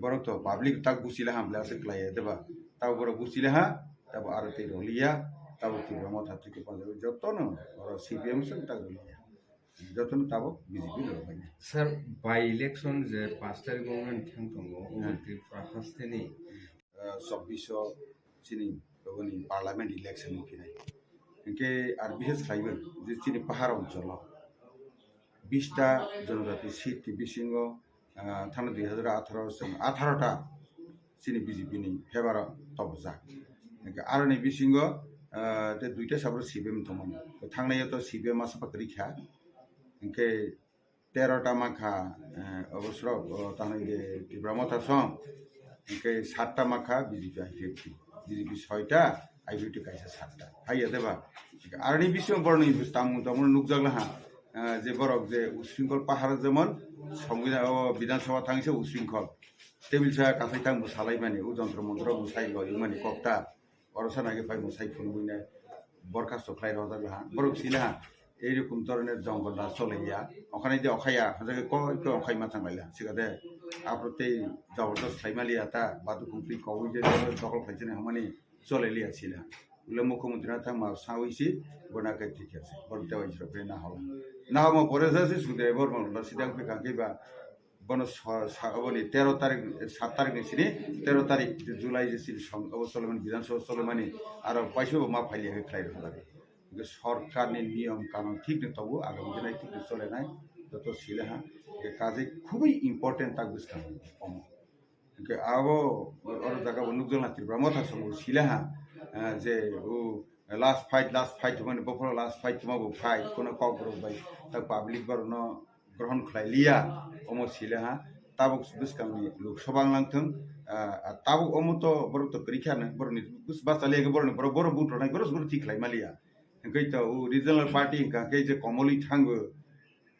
Borok to public tak buchile ham le aswk khlai ya deba. Tabuk borok buchile ha, tabuk aro tei roliya, tabuk Tipra Motha thwkhe panjak jotono oro C P M swng tak roliya. Jotono tabuk B J P ni rok bai. Sir, by election je paanch tarikh o wngna thang tongo, obo Hmm. Tripura hasteni, ah, chobbish o chini oboni parliament election wngphinai. Hinkhe R B S khlaiwi je chini pahar oncholo bish ta jonojati seat ni bisingo, ah, thana dui hazar atharo chwng atharo ta chini B J P ni favour o tobojak. Hinkhe aroni bisingo, ah, tei duita sabro C P M tongmani. Thangnai o to C P M masa pa kwrwi kha. Hinkhe tero ta mankha, eh, obo srok, o, tamo je Tipra Motha song. Hinkhe satta mankha B J P I P F T. B J P soita, I P F T kaisa satta. Hai ya deba. Aroni bisingo boroni tamung tamung nukjak laha. Eh, je borok je usringkol pahar jemon, Songbidan, o, Bidhan Sabha thangsa usringkol. Tebil sa kathai tang bwsalaimani, o jontro montro bwsai loimani kokta. Oro sana khe phai bwsai phunugwi nai borkhasto khlai rojak laha. Borok si laha, ei rokom dhoroner jongol raj chole ya. Okhai de okhai ya, hajak khe koi koi okhai ma thang lai laha. Sikha de, aphuru tei jabardast khlai ma liya ta, badu khumtwi kogwi de dokol khlai chini hamani chole liya si laha. Ule mukhyamantri na thang ma sawi si, bona khe thik khe se. Borok tei wai jrok khe na hola. Na homo pore sa si sudre bor ma sidang phe kha khe ba, bono sa-, sa-, oboni tero tarik, sat tarik ni sini, tero tarik July je sini song, obo Solomon Bidhan Sabha Solomani, aro paisa bo ma phaili khe khlai rwkha. Hingke sorkar ni niyom kanun thik ni tongo, agami dinai thik ni solenai, joto sile ha. Hingke kaje khubui important tak bwskang omo. Hingke abo oro jaga bo nukjakna Tripura Motha songo sile ha, eh, je o last fight, last fight hwnmani bophoro last fight hwnma bo fight, kono kok borok bai tak public borok no grohon khlai liya, omo sile ha, tabuk bwskangni Lok Sabha wng lang thung, ah, tabuk omo to borok to kwrwi kha, borokni bus-, bachali ya khe borokni borok, borok vote rwnai, borok, borok thik khlai ma liya. Hwnkhe to o regional party hwnkha khe je komolwi thango,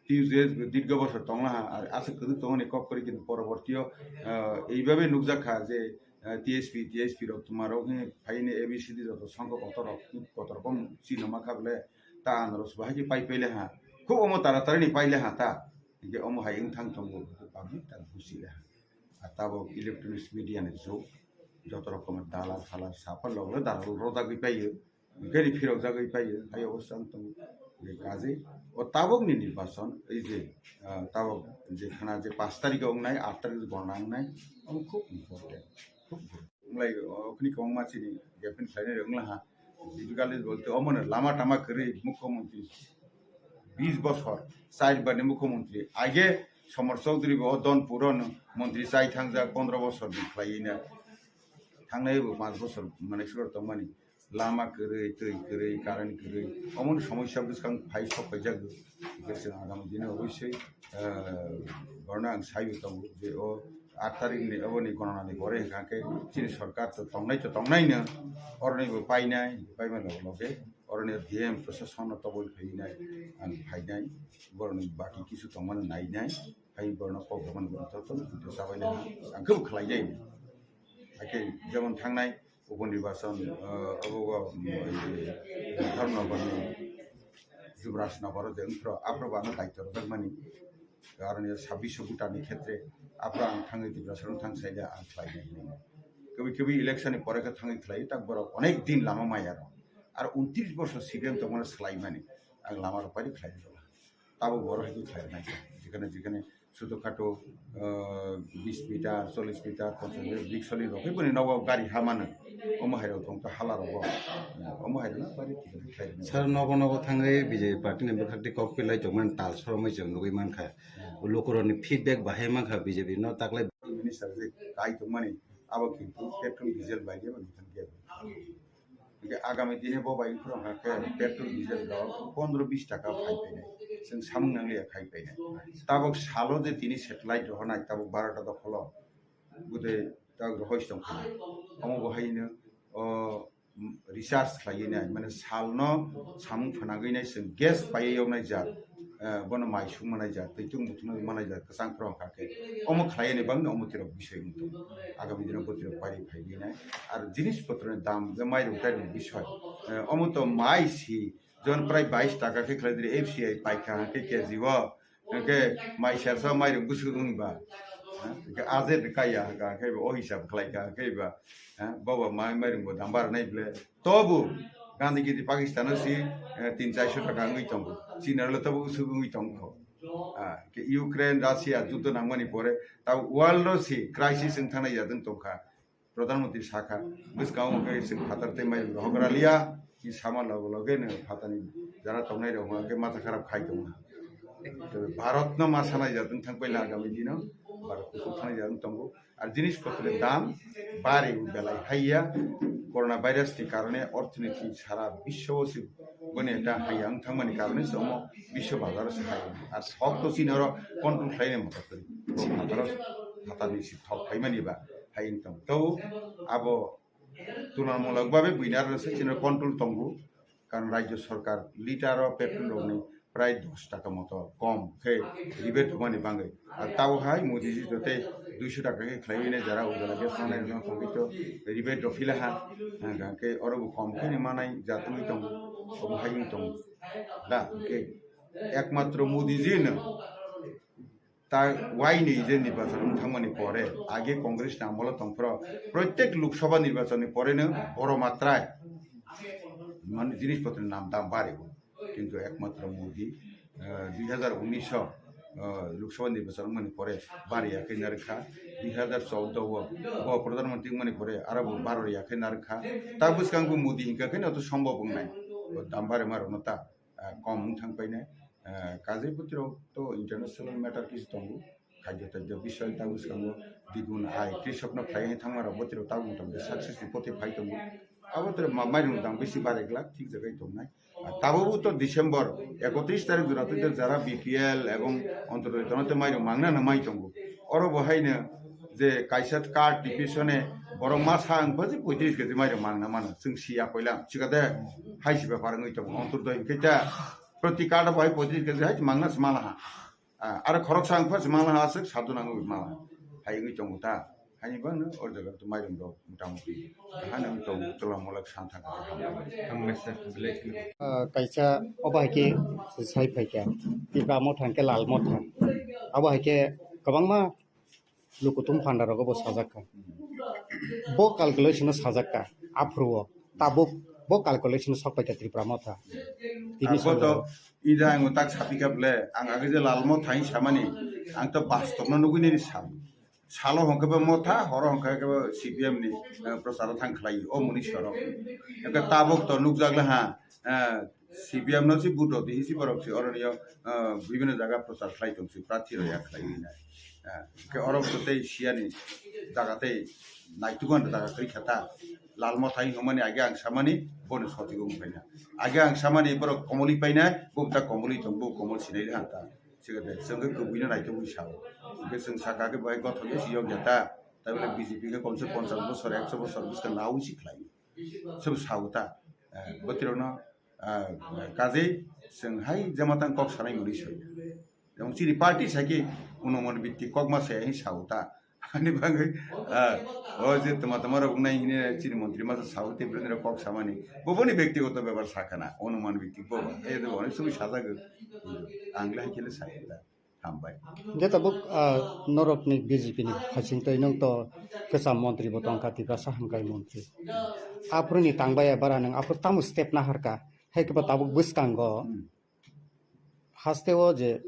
T U J S bo dirgo bosor tong laha, ar aswk kwrwk tongmani kok kwrwi kintu porobortio, ah, eibabe nukjak kha je, ah, T S P, T S P rok twma rok hwnwi phaini A B C D joto songkho kotor rok, kotor kom chino ma kha bole, ta anarok bo hai khe pai pele ha. Khub omo taratari ni paile ha ta. Hingke omo hai wng thang tongo, public ta busi le ha. A tabok electronics media ni jug, joto rokom dalal salal sapa loglo dalal rodagwi paio, gari phirok jagwi paio, hai obo chang tongo. Hingke kaje o tabok ni nirbachon, ei je, ah, tabok je khana je pash tarikh o wngnai, aat tarikh o gona wngnai, omo khub important, khub important. Wng lai, o, okhini kwbangma chini gapin khlainai rok wng laha. Difficulties bolte omono lama tama kwrwi mukhyamantri bis bosor, char bar ni mukhyamantri. Age Somar Chaudhary bo o Donpur o no montri chai thangjak pondro bosor ni khlaiwi na. Thangnai bo panch bosor manai suro tongmani. Lama kwrwi, twi kwrwi, current kwrwi, omono somosya bwskang phai sok paijak. Hingke chwng agami dino obosoi, eh, borno ang saiwi tongo je o aat tarikh ni oboni gonanani pore hingka khe chini sorkar to tongnai to tongnaino, oroni bo painai, paima loge loge oroni D M proshasonno toboi phainai, ang phainai, boroni baki kisu tongmani nainai, hai borno kok rwmani borok jotono bujo chabainai, ang khe bo khlainai. Hakhe jemon thangnai Uponirbachon, ah, obo, obo, mm, Dharmanagarni Yuvrajnagar o je wngphro, aphro bo ano daityo rwjakmani. Aro ni sabbish voter ni khetre aphro ang thangwi Tiprasarong thang saile ang khlainai hinwi. Kebi kebi election ni pore khe thangwi khlai, tak borok onek din lama maya rok. Ar untris bosor C P M tongmani swlaimani. Ang lama rok pari khlai rwla. Tabuk borok hai khe khlai rwnai. Jekhane jekhane Sudo khato, ah, bis meter, chollish meter, ponchash meter, rickshaw ni rok, boni nogo gari ha mano. Omo hai rok tong to hala rogo. Omo hai rok bari thik khe khlai rwnai. Sir, nogo nogo thangwi B J P party ni bwkhak twi kok pilai tongmani tal soromwi chwng nugwi mankha. Lukurokni feedback bahai mankha B J P no taklai. Minister je kai tongmani abo kintu petrol diesel bai de bani thang khe. Hingke agami dine bo bai wngkha khe petrol diesel rok pondro bis taka phai painai. Chwng samung nangliya khai painai. Tabok salo je tini satellite rohornai tabok barota dokholo. Bude tabok rohoi tongkha. Omo bo haino o recharge khlaiwi nai, mane salno samung phanagwi nai chwng gas paiwi yoknai jat, eh, bono mai sung manai jat, twi tung muthungwi manai jat, kwchang phro wngkha khe. Omo khlaiwi nai bangno omo tirok bisoi wng tongo. Agami dino bo tirok pari phaiwi nai. Ar jinis potroni dam, je mairung tairung bisoi, eh, omo to mai si, jon prai bais taka khe khlai diri F C I paikha khe K G o. Hingke mai sersa mairung bwswk wngba. Ha? Hingke aje de kaya hingka khe bo o hisab khlai ka khe ba. Ha? Bobo mai mairung bo dam bar nai ble. Tobu Gandhi gidi Pakistan o si, eh, tin char sho taka wngwi tongo. China lo tobo bwswk wngwi tongkho. Ah, ke Ukraine, Russia juddo nangmani pore ta world o si crisis wng thangnai jadwng tongkha. Pradhan Mantri sakha, bwskango hwnkhe chwng phatar tei mairung rohok raliya, chini sama loge loge no phatarni jara tongnai rok hwnkhe matha kharap khai tongo. Tei Bharat no ma sanai jat wng thang paila agami dino, Bharat kuchuk thanai jat wng tongo. Ar jinis potro dam bari belai haiya, corona virus ni karone orthonoiti sara biswo se boni ekta haiya wng thangmani karone se omo biswo bazar se hai. Ar sok to chini oro control khlainai moto twi. Bo phataro phatarni si thok phaimani ba. Hai wng tong. To abo tulanmulok babe buini aro se chini control tongo. Karon rajyo sorkar liter o petrol rokni prai dos taka moto kom khe rebate rwmani bagwi. Ar tabo hai Modi ji jote duiso taka khe khlaiwi nai jara ujala gas sanai rwna thangwi to rebate rw phila ha. Hwnkha khe oro bo kom khe ni manai jat wngwi tongo. Obo hai wng tongo. Da, hwnkhe ekmatro Modi ji no ta waini je nirbachon wng thangmani pore, age Congress ni amolo tongphro, protek Lok Sabha nirbachon ni pore no boro matrai mane jinis potro ni nam dam bari o. Kintu ekmatro Modi, eh, dui hazar unis o, eh, Lok Sabha nirbachon wngmani pore bari ya khe narwkha, dui hazar choudo o bo Pradhan Mantri wngmani pore aro bo baro ya khe narwkha. Ta bwskango Modi hingka khe no to sombhob wngnai, bo dam bari ma rok no ta. Ah, kom wng thang painai. Ah, kajai bwtwirok to international matter kisi tongo. Khajjo tajjo bisoi ta bwskango digun ai krisokno khlaiwi thangma rok bwtwirok tabuk tongkhe success ni poti phai tongo. Abo bwtwirok ma-, mairung dam bisi barai glak thik jagai tongnai. Ah, tabuk to December ekotris tarik jora twi jara B P L ebong Antyodoi tono tei mairung mangna no mai tongo. Oro bo haino je kaisa card division-e borok masa wngkha je poitris keji mairung mangna mano, chwng siya koilam, chikade hai si bepar wngwi tongo, Antyodoi hwnkhe ta proti card bo hai poitris keji hai mangna se mala ha. Ah, aro khoroksa wngkha se mala ha, aswk sadu nangwi mala hai wngwi tongo ta. Hani bangno o jaga to mairum rok motamuti. Hani ang to tola molak san thang ka hambai. Hambai sir, belai kheno. Ah, kaisa obo hai khe sai phai kha. Tipra Motha hwnkhe Lal Motha. Abo hai khe kwbangma lukuthum phanda rogo bo sajak kha. Bo calculation o sajak kha. Aphuru o tabuk bo calculation o sok pai kha Tipra Motha. Tini Abo to salo. Ida ang tak sapi kha ble, ang age je Lal Motha hin samani, ang to bastop no nugui nini sam. Salo hwnkhe bo Motha, horo hwnkhe bo C P M ni, eh, procharo thang khlai o muni sorok. Hwnkhe tabuk to nukjak le ha, eh, C P M no si vote rw di hisi borok si oro niyo, eh, bibhinno jaga prochar khlai tong si, prarthi rw ya khlai wi nai. Eh, hwnkhe oro to tei siyani jaga tei naitugo jaga kri khata. Lal Motha hin hwnmani age ang samani bono sotigo wng paina. Age ang samani borok komoli painai, bo ta komoli tong, bo komol sinai le hanta. Sikade, chwng khe kubui no naitugwi sao. Hwnkhe chwng saka khe bai gothok khe si yokya ta. Tabole B J P khe komse ponchash bosor, ekso bosor bwskang naui si khlai. Sobo sao ta. Eh, botirokno, ah, kajei chwng hai jema tang kok sanai mwnwi soi. Jemon chini party sai khe unuman bhitti kokma sai hai sao ta. Ani bagwi, ah, o je tama tama rok nai hine chini montri masa sao te bini rok kok samani. Bo boni byaktigoto bepar sakana, onuman bhitti bo. Ei de onek somoy sajago. Ang le hai khe le sai ta. Hambai. Hwnkhe tabuk, ah, norokni B J P ni phaising twi nwng to kwcham montri bo tongkha, Tiprasa hamkrai montri. Aphuruni tangbai bara nwng aphuru tamo step naharkha, hai khe bo tabuk bwskango Hmm. haste o je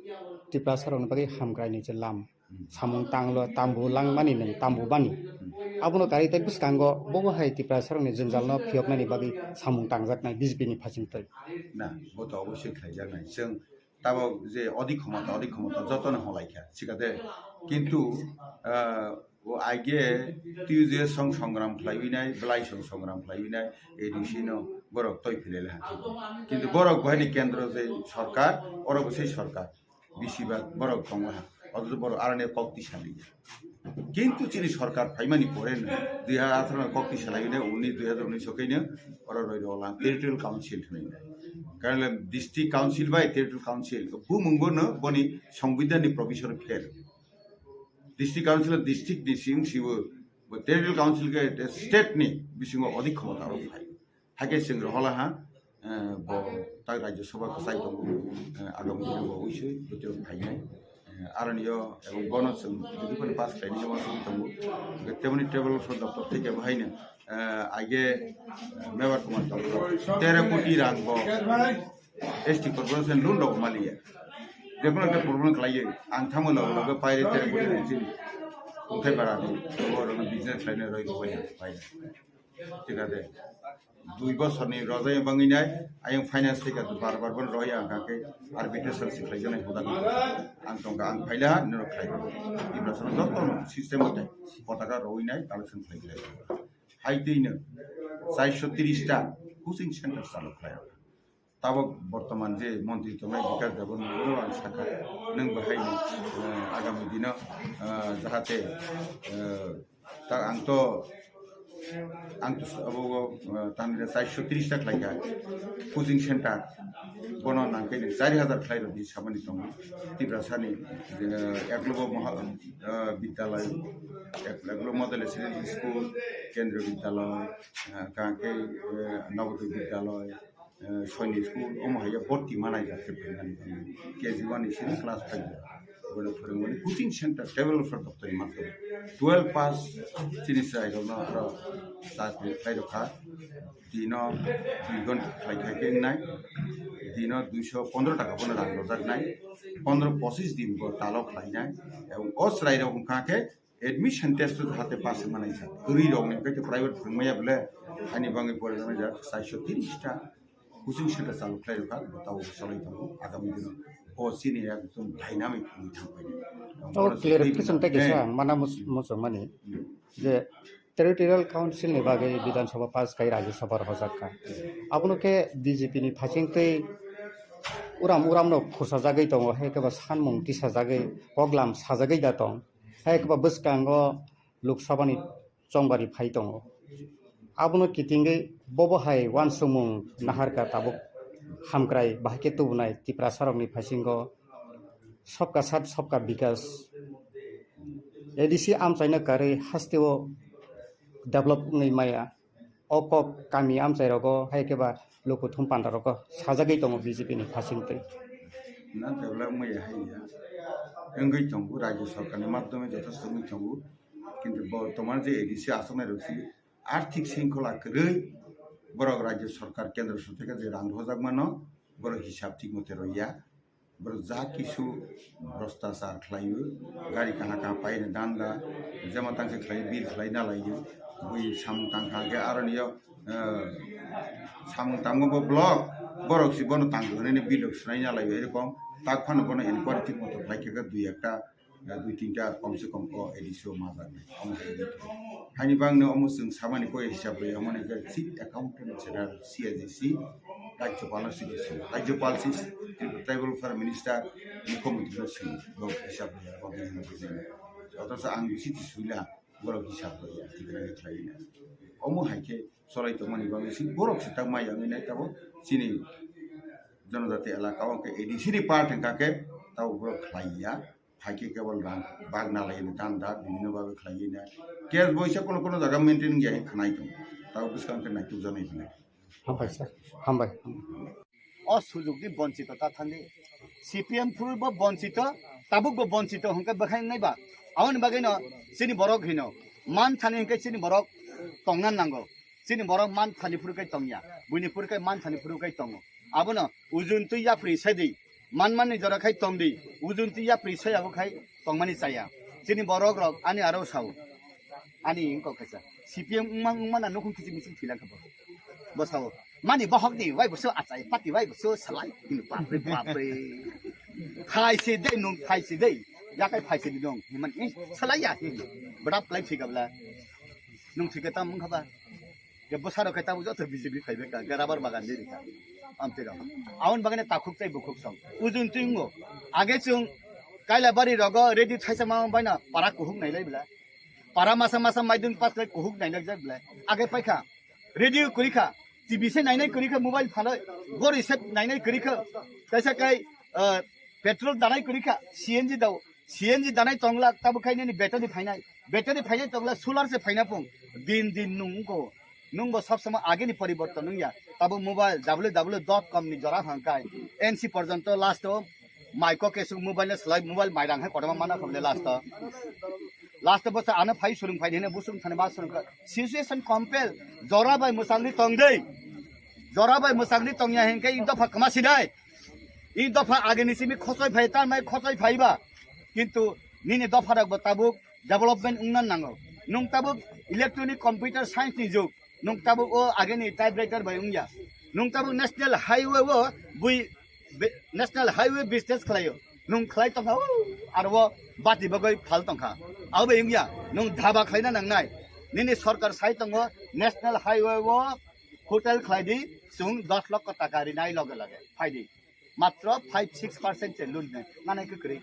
Tiprasa rokni bagwi hamkrai ni je lam Hmm. samung tanglo, tambu langmani nwng tambu bani. Hmm. Abono karwi tei bwskango bobo hai Tiprasa rokni jwngjal no phiyoknani bagwi samung tangjaknai B J P ni phaising twi. Na, bo to obosoi khlaijaknai. Chwng tabok je odik khomota, odik khomota jotono holaikha, sikade. Kintu, ah, o aige twi je song songram khlaiwi nai, belai song songram khlaiwi nai, A D C no borok toi philele ha. Kintu borok bahini kendro je sorkar, oro bo sei sorkar, bisi bak borok tongo ha. Othocho borok aroni kok tisa liya. Kintu chini sorkar phaimani pore no, dui hajar atharo no kok tisa lai ne, uni dui hajar unis o khe no, oro roi rw lang territorial council hwnwi. Karale district council bai territorial council, bumung bo no boni songbidhan ni provision pher. District council district ni sing siwo, bo territorial council khe state ni bisingo odik khomota rok phai. Hakhe chwng rohola ha, eh, bo tak Rajya Sabha kwchai tongo, eh, agam dino bo uisui bwtwi phainai. Eh, aroni yo, ebong bono chwng bwtwi pass khlainai joma chwng tongo. Teboni table for doctor theke bo haino, eh, aige, eh, Mevar Kumar tongo. Tero koti rang bo S T corporation loan rok maliya. Jekunu ekta problem khlaiyo, ang thangma loge loge paire tero koti rang chini. Ungthai bara di, bo rok business khlainai roi roi paina. Thik ase. Dui bosorni rojai bangwi nai, ayang finance thika bar bar bon roi ang kake arbitration si khlai janai hoda. Ang tongka ang phaila ha, nino khlai. Ibra sono joto system mate potaka roi nai, collection khlai khlai. Hai twi no, char sho tris ta coaching center chalo khlai. Tabok bortoman je montri tongnai Bikas Debbarma no ang sakha, nwng bahai ni, eh, agami dino, eh, jahate, eh, ta ang to, ang to abo, eh, tamni char sho tris ta khlai kha coaching center, bono nang khe char hajar khlai rw di samani tongo. Tiprasa ni, eh, Eklavya Maha-, eh, Vidyalaya, Ek-, Eklavya Model Residential School, Kendriya Vidyalaya, eh, kake, eh, Navodaya Vidyalaya, eh, Sainik School, omo hai ya borti manai ya khe phai mani phai mani. K G one ni sini class five ya. Bono phwrwngmani coaching center development doptor ni mathai. Twelve pass chini chwrai rok no aro chakri khlai rok kha. Dino dui ghonta khlai khai khe wngnai. Dino duisho pondro taka bono rang rojak nai. Pondro pochis din bo talo khlai nai. Ebong o chwrai rok wngkha khe admission test o jahate pass wngma nai kha. Kwrwi rok ni khe private phwrwngmaya bole ani bangwi pore jak char sho tris ta coaching center chalu khlai rok kha, bo tabuk cholai tongo agami dino. O chini ekdom dynamic wngwi thang pai. O clarification tei kisa ang mana mus-, muchungmani je Territorial Council ni bagwi Bidhan Sabha pass khai Rajya Sabha rohorjak kha. Abono khe B J P ni phaising twi uram uram no khursa jagwi tongo, hai khe bo sanmung tisa jagwi, poglam sajagwi da tong. Hai khe bo bwskango Lok Sabha ni chongbari phai tongo. Abono kitingwi bobo hai uansukmung naharkha tabuk hamkrai bahai khe tubunai Tiprasa rokni phaisingo Sabka Saath Sabka Vikas A D C amchaino karwi hasteo develop wngwi maya. O kok kami amchairogo hai khe ba lukuthum pandarogo sajagwi tongo B J P ni phasingtwi. Na develop wngmaya hai ya. Wngwi tongo, rajya sarkarni madhyome jotosto wngwi tongo. Kintu bortoman je A D C achuknairok si arthik sringkhola kwrwi, borok rajya sarkar, kendro sarkar je rang rwjak mano, borok hisab thik mote rwya. Borok ja kisu bhrastachar khlaio, gari kaha kaha paina danda, jema tangse khlai bill khlai na laio, bui samung tangkha khe aroni yo, eh, samung tangma bo block, borok si bono tangkha hwnwi bill rok swlai na laio, erokom tak phano bono inquiry thik moto khlai khe dui ekta, eh, dui tinta kom se kom o A D C o ma jagnai, omo hai di. Haini bangno omo chwng samani koi hisab rwi omo ni je Chief Accountant General, C A G C, Rajyapal no sidi swi, Rajyapal si Tribal Welfare Minister, Mukhyamantri no swi, bo hisab rwi bo bini no bini. Otoso ang bisi ti swila, borok hisab rwi ya, tikna khlai na. Omo hai khe cholai tongmani bagwi si borok si tak mai wngwi nai tabo chini jonojati elaka o khe A D C ni part wngkha khe tabo borok khlai ya. Hai khe kebol rang bag na lai dan da bini no bagwi khlai na. Cash boisa kono kono jaga maintain ya khnai tong. Tabo bwskang khe naituk janai hwnai. Hambai sir, hambai. O sujukni bonchito ta thangdi. C P M phuru bo bonchito, tabuk bo bonchito hwnkhe bwkhai nai ba. Aboni bagwi no chini borok hino man thani hwnkhe chini borok tongna nango. Chini borok man thani phuru kai tongya, buini phuru kai man thani phuru kai tongo. Abono ujun twi yapri sai di, man manni jora khai tong di, ujun twi yapri sai abo khai tongmani chaya. Chini borok rok ani aro sao, ani wngkok kaisa C P M wngma wngma na nukhung kiching kiching thwilangkha bo. Bo sao, mani bohok ni wai bo so achai, pati wai bo so salai, hino bapre bapre. Phai se dei nung phai se dei, yakai phai se di nung, himani salai ya, hino. Bwdap lai thwi kabla. Nung thwi khe tamo wngkha ba? Khe bwsarok khe tabuk joto B J P phaibai ka, khe rubber bagan de rikha. Amtwi rok. Aboni bagwi takhuk tei bukhuk song. Ujun twi wngo. Age chwng Kailabari rogo radio thaisa ma baina para kuhuk nailai bla. Para masa masa maidun pass lai kuhuk nailai jak bla. Age paikha. Radio kwrikha. T V se nainai kwrikha, mobile phalai. Gori se nainai kwrikha. Kaisa kai, ah, petrol danai kwrikha. C N G dao. C N G danai tongla, tabuk khai nini battery phainai. Battery phainai tongla, solar se phaina pung. Din din nung ko. Nung bo sob somoi ageni poriborton nung ya. Tabuk mobile W W W dot com ni jora hangkai. N C porjonto last o mai ko kesu mobile ne slai mobile mai rang hai kotorma mana khomle last o. Last o bosa ano phai surung phai hene busung thani ba surung ka. Situation compel. Jora bai musangni tong dei. Jora bai musangni tong ya hengkai dopha kama sinai. I dopha ageni simi khosoi phai, tanmai khosoi phai ba. Kintu nini dopha rok bo tabuk development wngna nango. Nung tabuk electronic computer science ni jug. Nung tabuk o ageni typewriter bai wngya. Nung tabuk national highway o bui be-, national highway business khlaio. Nung khlai tongkha, o, aro o bati bagwi phal tongkha. Abo bai wngya. Nung dhaba khlaina nangnai. Nini sorkar sai tongo national highway o hotel khlai di, chwng dos lokho taka rinai loge loge. Phai di. Matro five six percent se loan ne, nane kwkrwi.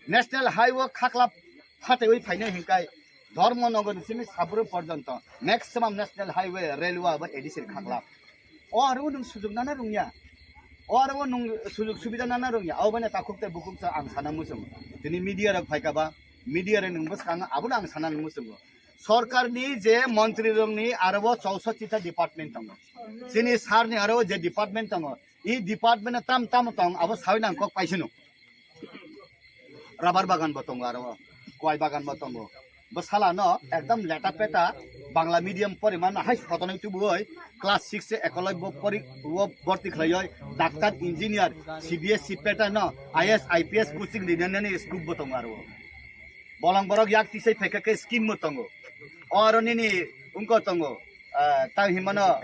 National highway khakla phatewi phainai hinkai Dharmanagar ni simi Sabru porjonto maximum national highway railway abo A D C khakla. O aro nung sujug nana rungya. O aro nung sujug subida nana rungya. Abo bane takhuk tei bukhuk sa ang sana muchung. Tini media rok phaikaba, media re nung bwskango abono ang sana muchungo. Sorkar ni je montri rok ni aro chousotti ta department tongo. Chini sir ni aro je department tongo. I department tam tam tong abo sawi nang kok paisino. Rubber bagan bo tongo aro, kwai bagan bo tongo. Bo sala no ekdam leta peta Bangla medium poriman hai sotonoi tubui class six se ekoloi bo pori wo borti khlaioi doctor engineer C B S E pattern no I A S I P S coaching rinani scope bo tongo aro. Bolong borok yak tisai phaikha khe scheme bo tongo. O aro nini wngkha tongo, ah, tang hinmano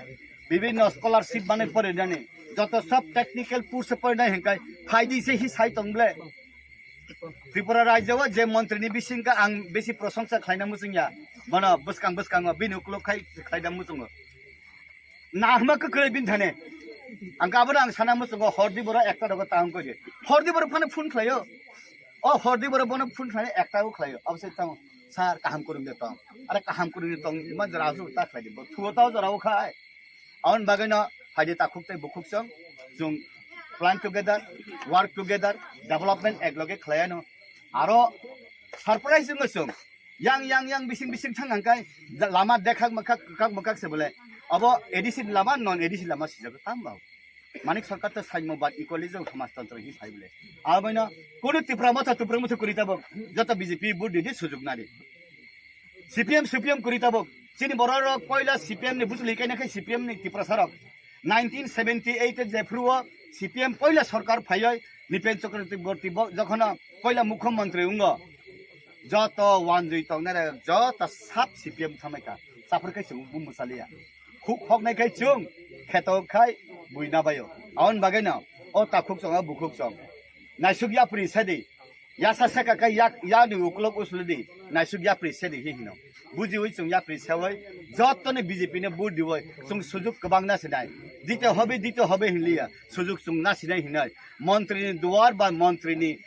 bibinno scholarship manwi porinani. Joto sob technical course porinai hinkai phaidi se hi sai tong ble. Tripura rajyo o je montri ni bisingka ang bisi prosongsa khlaina muchungya. Bono bwskang bwskango bini ukuluk khai khlaida muchungo. Nahma kwkrwi bini thane. Ang abono ang sana muchungo hordi borok ekta rogo taham kori. Hordi borok phano phone khlaio. O hordi borok bono phone khlai ekta o khlaio. Abo se tamo sir kaham kwrwng de tong. Are kaham kwrwng de tong iman jora asu ta khlai di. Bo thuo tao jora o khai. Aboni bagwi no phaidi takhuk tei bukhuk song. Chwng plan together, work together, development ekloge khlai ano. Aro surprise wngwi chwng Yang, yang, yang, bising, bising thang hangkai, lama dekhak makhak, kak makhak se bole. Abo A D C lama, non A D C lama sijak tam bao. Manik Sarkar to saimo bad equally jong samajtantro hi phai bole. Aboino kono Tipra Motha, Tipra Motha kuri tabok, joto B J P vote didi sujuk nadi. C P M, C P M kuri tabok. Chini borok rok poila C P M ni bujuli kaina khai C P M ni Tiprasa rok. Nineteen seventy eight e jephru o C P M poila sorkar phaioi Nipen Chakraborty bo jokhono poila mukhyamantri wngo. Joto wanjui tongnai rok joto sab C P M thamaika. Saphar khai chwng bumbo chaliya. Khuk hoknai khai chwng kheto khai buina baio. Aon bagwi no o takhuk chwng o bukhuk chwng. Naisuk yapri sedi. Yasa seka kai yak yani uklok usludi. Naisuk yapri sedi hi hino. Bujiwi chwng yapri sewoi. Jotoni B J P ne vote diwoi. Chwng sujuk kwbang nasinai. Dite hobe, dite hobe hinliya. Sujuk chwng nasinai hinoi. Montri ni duar ba montri ni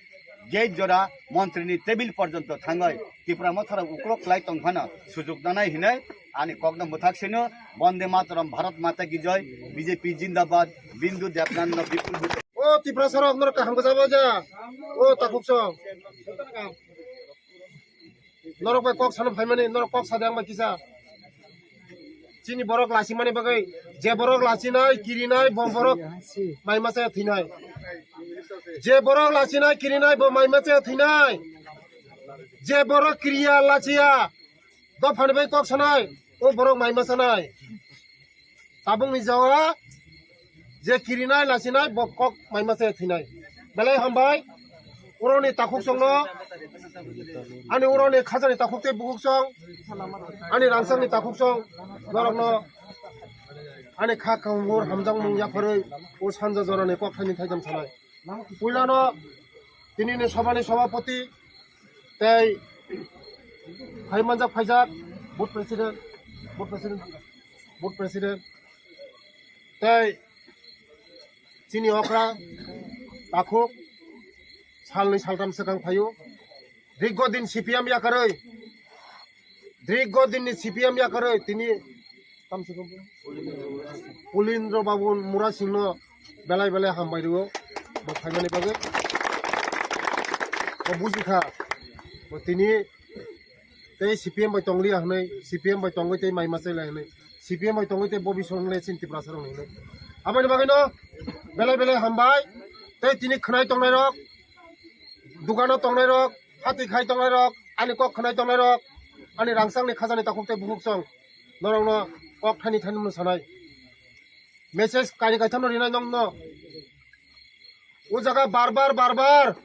gate jora, montri ni table porjonto thangoi Tipra Motha rok uklok lai tongphano sujuk nanai hinoi ani kokno mwthak sino. Bonde Mataram, Bharat Mata Ki Jai, B J P Jindabad, Bindu Debnan no bipul bipul. O Tiprasa rok norok kaham bwsa baja. O takhuk song. Norok bai kok sano phaimani, norok kok sade ang bai kisa. Chini borok lasimani bagwi, je borok lasinai, kirinai, bo borok mai masa thwinai. Je borok lasinai, kirinai, bo mai masa thwinai. Je borok kiriya, lachiya, dophani bai kok sanai, o borok mai masa nai. Tabukni jaga je kirinai, lasinai, bo kok mai masa thwinai. Belai hambai. Uroni takhuk songno, ani uroni khajani takhuk tei bukhuk song, ani rangchakni takhuk song, norokno ani kha kahumhur hamjakmung yapharwi o sanja jorani kok thaini thaitham sanai. Puilano tinini sobani sobapoti tei phaimanjak phaijak booth president, booth president, booth president tei chini okra takhuk salnwi saltham swkang phaio. Dirgo din C P M yakarwi, dirgo din ni C P M yakarwi tini Pulindra Babu Murasing no belai belai hambai rwo bo phaimani bagwi. Bo bujikha, bo tini tei C P M bai tongliya hwnwi, C P M bai tongwi tei mai machai lai hwnwi, C P M bai tongwi tei bobiswrwng le chini Tiprasa rok hwnwi. Aboni bagwi no belai belai hambai. Tei tini khwnai tongnai rok, dukano tongnai rok, hati khai tongnai rok, ani kok khwnai tongnai rok, ani rangchakni khajani takhuk tei bukhuk song norokno kok thani thani mung sanai. Message kari kaitham no rinai nongno. O jaga bar bar, bar bar.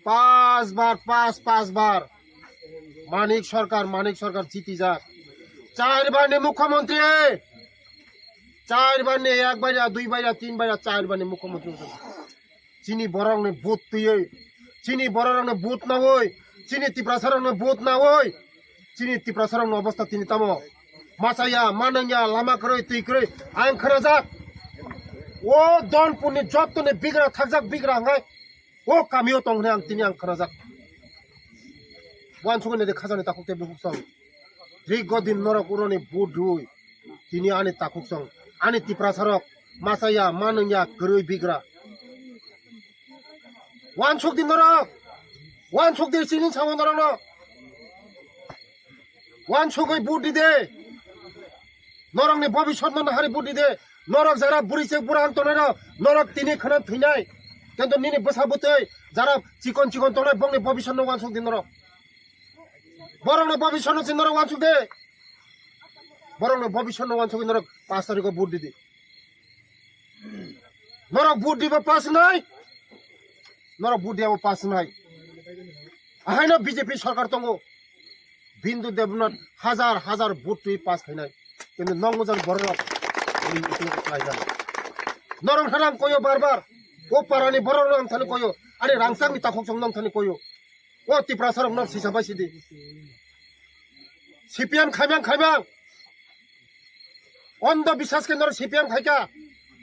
Pas bar, pas, pas bar. Manik Sarkar, Manik Sarkar jitijak. Char bar ni mukhyamantri. Char bar ni ek baira, dui baira, tin baira, char bar ni mukhyamantri. Chini borok ni vote twiwi. Chini borok ni vote nawi. Chini Tiprasa rok ni vote nawi. Chini Tiprasa rok ni obostha tini tamo. Machaya, manangya, lama kwrwi, twi kwrwi. Ang khnajak. O Donpur ni joto ni bigra thakjak bigra hwnkhai. O kamio tong hwnwi ang tini ang khnajak. Wansukgwi naidi khajani takhuk tei bukhuk song. Dirgo din norok uroni vote rwi. Tini ani takhuk song. Ani Tiprasa rok. Machaya, manungya, kwrwi bigra. Wansuk di norok. Wansuk di sini sawo norokno. Wansugwi vote di de. Norokni bobiswtno nahari vote di de. Norok jara bwrwi se bura ang tongnai rok, norok tini khwna thwinai. Kintu nini bwsa bwtwi jara chikon chikon tongnai bongni bobiswtno wansuk di norok. Borokni bobiswtno se norok wansuk de. Borokni bobiswtno wansugwi norok pash tarikho vote di di. Norok vote diba pass nai. Norok vote diya pass nai. Ahaino B J P sarkar tongo. Bindu Debnath hajar hajar vote twi pass khainai. Kintu nong mujang borok rok. Norok thani ang koyo bar bar. O parani borok rok ang thani koyo. Ani rangchakni takhuk chong nong thani koyo. O Tiprasa rok nok sisa bai sidi. C P M khaimang khaimang. Ondo biswas khe norok C P M khaikha.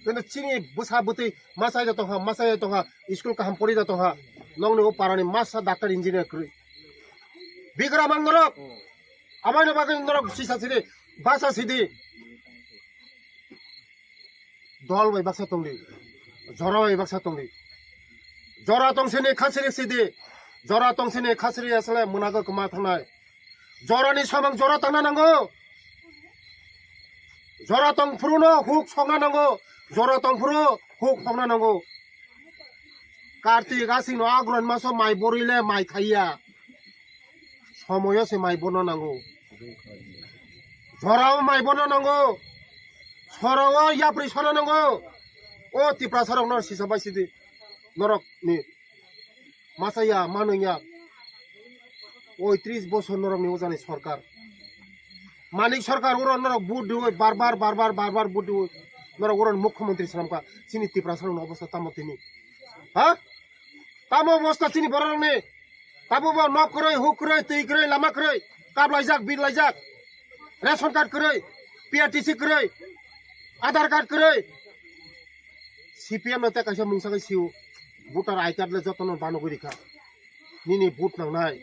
Kintu chini bwsa bwtwi machai da tongkha, machai da tongkha, school kaham pori da tongkha. Nokni o parani masa doctor engineer kwrwi. Bigra mang norok. Amaino bagwi norok sisa sidi, basa sidi. Dol bai baksa tongdi. Jora bai baksa tongdi. Jora tongsini khasirik sidi. Jora tong sini khasri asle munago kwma thangnai. Jorani samang jora tangna nango. Jora tong phuru no huk songna nango. Jora tong phuru huk songna nango. Kartik asing no agron maso mai borile mai khaiya. Somoyo se mai bono nango. Jorao mai bono nango. Sorao yapri sono nango. O Tiprasa rok no sisa bai sidi. Norok ni. Masaya, manungya. Oi tris bosor norok ni ojani sorkar. Manik sorkar oro norok vote diwi bar bar, bar bar, bar bar vote diwi. Norok oro mukhyamantri swnamkha. Chini Tiprasa rok ni obostha tamo tini. Ha? Tamo obostha chini borok rok ni. Tamo bo nok kwrwi, huk kwrwi, twi kwrwi, lama kwrwi. Kap laijak, bir laijak. Ration card kwrwi, P R T C kwrwi, Aadhaar card kwrwi. C P M no tei kaisa mungsa khe sio, voter I card le jotono banogwi rikha. Nini vote nangnai.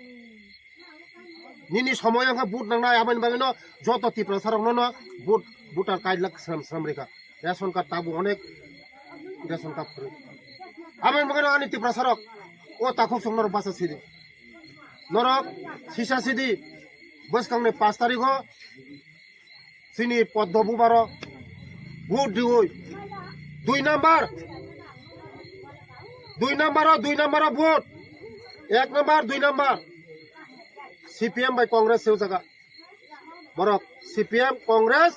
Nini somoy wngkha vote nangnai, aboni bagwino joto Tiprasa rokno no vote, voter card le sram sram rikha. Ration card tabuk onek ration card kwrwi. Aboni bagwino ani Tiprasa rok o takhuk song norok bacha sidi. Norok sisa sidi bwskangni pash tarikho chini Poddo Bubaro vote diwi. Dui number. Dui number o, dui number o vote. Ek number, dui number. C P M bai Congress se o jaga. Borok C P M, Congress,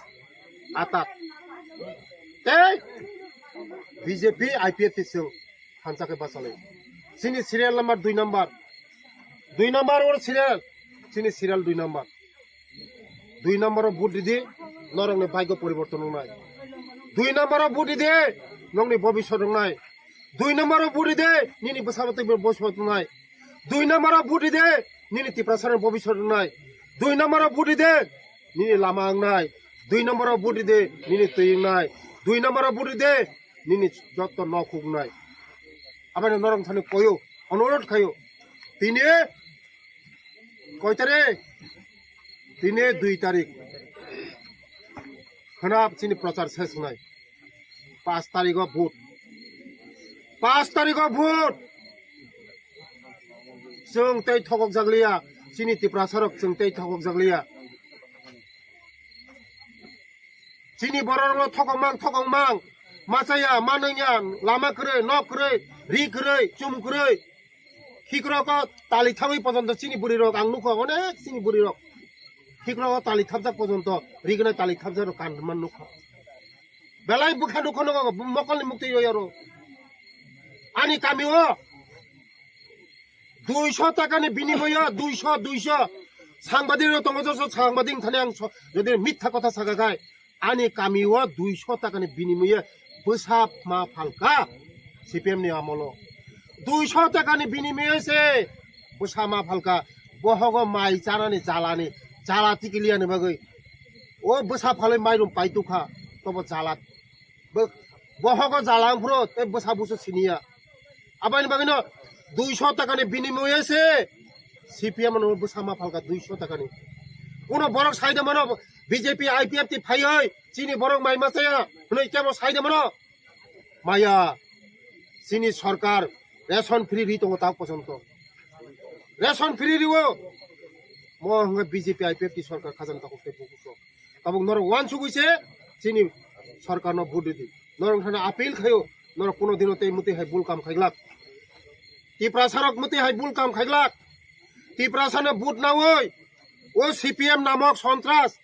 atak. Tei B J P, I P F T song. Hansa khe bachalai. Chini serial number dui number. Dui number or serial. Chini serial dui number. Dui number o vote didi, norokni bhagyo poriborton wngnai. Dui number o vote didi, nokni bobiswt wngnai. Dui number o vote didi, nini bwsabo tei bwswt wngnai. Dui number o vote didi, nini Tiprasani bobiswt wngnai. Dui number o vote didi, nini lama wngnai. Dui number o vote didi, nini twi wngnai. Dui number o vote didi, nini jotto nok huk wngnai. Aboni norok thani koyo, onurodh khayo. Tini koi tarik? Tini dui tarik. Khwnap chini prochar ses wngnai. Pash tarikho vote. Pash tarikho vote. Chwng tei thokok jak liya. Chini Tiprasa rok chwng tei thokok jak liya. Chini borok rokno thokok mang, thokok mang. Machaya, manungya, lama kwrwi, nok kwrwi, ri kwrwi, chum kwrwi. Khikrok o tali thabwi pojonto chini bwrwi rok ang nukha, onek chini bwrwi rok. Khikrok o tali thabjak pojonto, ri gwnai tali thabjak rok kan man nukha. Belai bwkha nukha nogo, mokolni muktwi yaro. Ani kami o duiso takani binimoyo, duiso, duiso. Sangbadik rok tongo, joto sangbadik thani ang so-, jodi mitha kotha saka khai, ani kami o duiso takani binimoye bwsa ma phalka C P M ni amolo. Duiso takani binimoye se bwsa ma phalka. Bohogo mai chanani jalani, jala tikiliani bagwi. O bwsa phalwi mairum paitukha, tobo jala. Bo-, bohogo jala wngphuru tei bwsa busu siniya. Aboni bagwino duiso takani binimoye se C P M no bwsa ma phalka duiso takani. Kuno borok saide mano B J P I P F T phaiwi chini borok mai machaya hwnwi kebo saide mano. Maya chini sorkar ration free ri tongo tak pojonto. Ration free riwo. Mo hwnga B J P I P F T sorkar khajani takhuk tei bukuso. Tabuk norok wansugwi se chini sorkarno vote ridi. Norok thani appeal khayo, norok kuno dino tei mwtwi hai bul kam khaiglak. Tiprasa rok mwtwi hai bul kam khaiglak. Tiprasano vote nawi, o C P M namok sontras,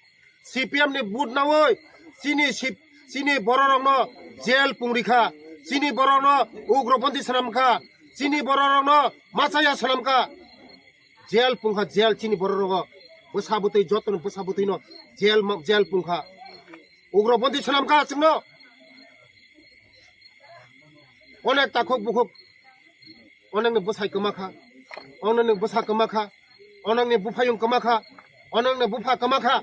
C P M ni vote nawi, chini sip-, chini bororokno jail pungrikha, chini bororokno ugrobondi swnamkha, chini bororokno machaya swnamkha. Jail pungkha, jail chini bororok. Bwsa bwtwi, jotono bwsa bwtwino jail ma-, jail pungkha. Ugrobondi swnamkha chwngno. Onek takhuk bukhuk. Onekni bwsai kwmakha. Onekni bwsa kwmakha. Onekni buphayung kwmakha. Onekni bupha kwmakha.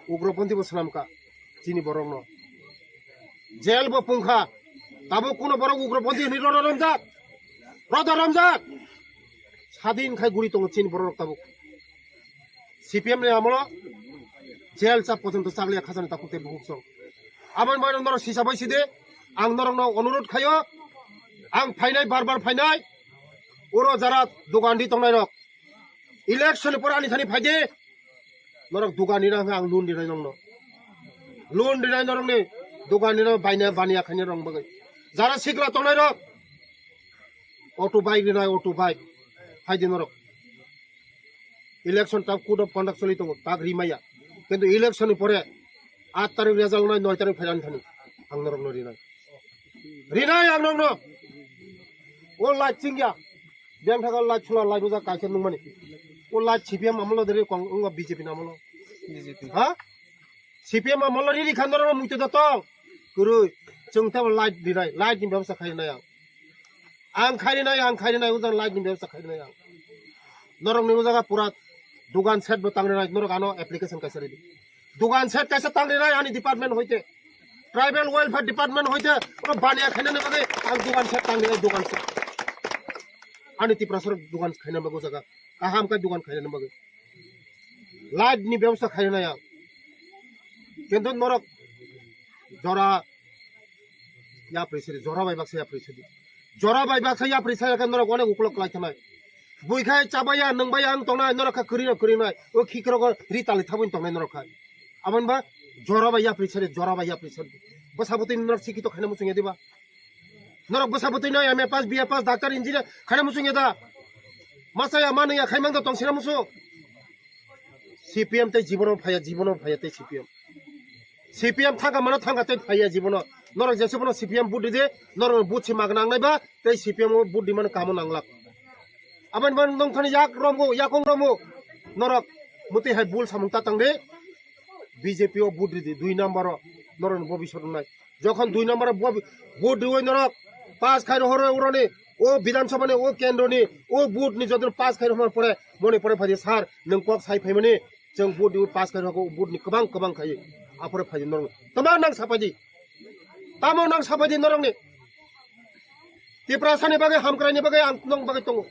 Ugrobondi bo swnamkha chini borokno. Jail bo pungkha. Tabuk kuno borok ugrobondi hwnwi rodo romjak. Rodo romjak. Sadin khai guri tongo chini borok tabuk. C P M ni amolo jail cha pojonto chakliya khajani takhuk tei bukhuk song. Aboni bagwi norok sisa bai sidi, ang norokno onurodh khayo, ang phainai, bar bar phainai, Oro jara dogan di tongnai rok, election ni pore ani thani phaidi, norok dogan rina hwnkhe ang loan rinai nongno. Loan rinai norokni dogan rina baina baniya khaina rong bagwi. Jara sikla tongnai rok, auto bike rinai, auto bike. Phaidi norok. Election tak code of conduct choli tongo, tak rimaya. Kintu election ni pore aat tarik result nai, noi tarik phairani thani ang norokno rinai. Rinai ang norokno. O light chingya. Biyang thago light chula light ujak kaisa nungmani. O light C P M amolo dere kong wngkha B J P ni amolo. B J P. Ha? C P M amolo riri khan norokno muitu da tong. Kwrwi. Chwng tebo light rinai. Light ni bebosta khainai ang. Ang khainai, ang khainai, ujang light ni bebosta khainai ang. Norok ni ujaga pura dugan set bo tangrinai, norok ano application kaisa ridi. Dugan set kaisa tangrinai ani department hoite. Tribal Welfare Department hoite, oro baniya khainani bagwi ang dugan set tangrinai, dugan set. Ani Tiprasa rok dugan khaina bagwi ujaga. Kaham khe dugan khainani bagwi. Light ni bebosta khainai ang. Kintu norok jora yapri sidi, jora bai baksa yapri sidi. Jora bai baksa yapri saya kan norok onek uklok klai thanai. Bui khai chabaya, nwngbaya ang tongnai, norok kha kwrwi no kwrwi nai. O khikrok ri tali thabwi tongnai norok khai. Aboni ba jora bai yapri sidi, jora bai yapri sidi. Bwsa bwtwi norok sikito khaina muchung ya diba? Norok bwsa bwtwi no M A pass, B A pass, doctor, engineer khaina muchung ya da? Masa ya manu ya khaimang da tong sina muchung. C P M tei jibono phaiya, jibono phaiya tei C P M. C P M thangka mano thangka tei phaiya jibono. Norok jesa bono C P M vote ridi, norok vote si magna nangnai ba tei C P M o vote rimani kamo nanglak. Aboni bo nongthani yak romgo, yakung romgo. Norok muti hai bul samung ta tangdi. B J P o vote ridi, dui number o norok bobiswt wngnai. Jokhon dui number o bo-, vote riwi norok pass khai rohor uroni, o Bidhan Sabha ni, o kendro ni, o vote ni jodon pass khai rohor pore, moni pore phaidi sir, nwng kok sai phaimani, chwng vote riwi pass khai rohor, vote ni kwbang kwbang khai, apore phaidi norok. Tamo nang sapaidi. Tamo nang sapaidi norok ni. Tiprasa ni bagwi, hamkrai ni bagwi ang nong bagwi tongo.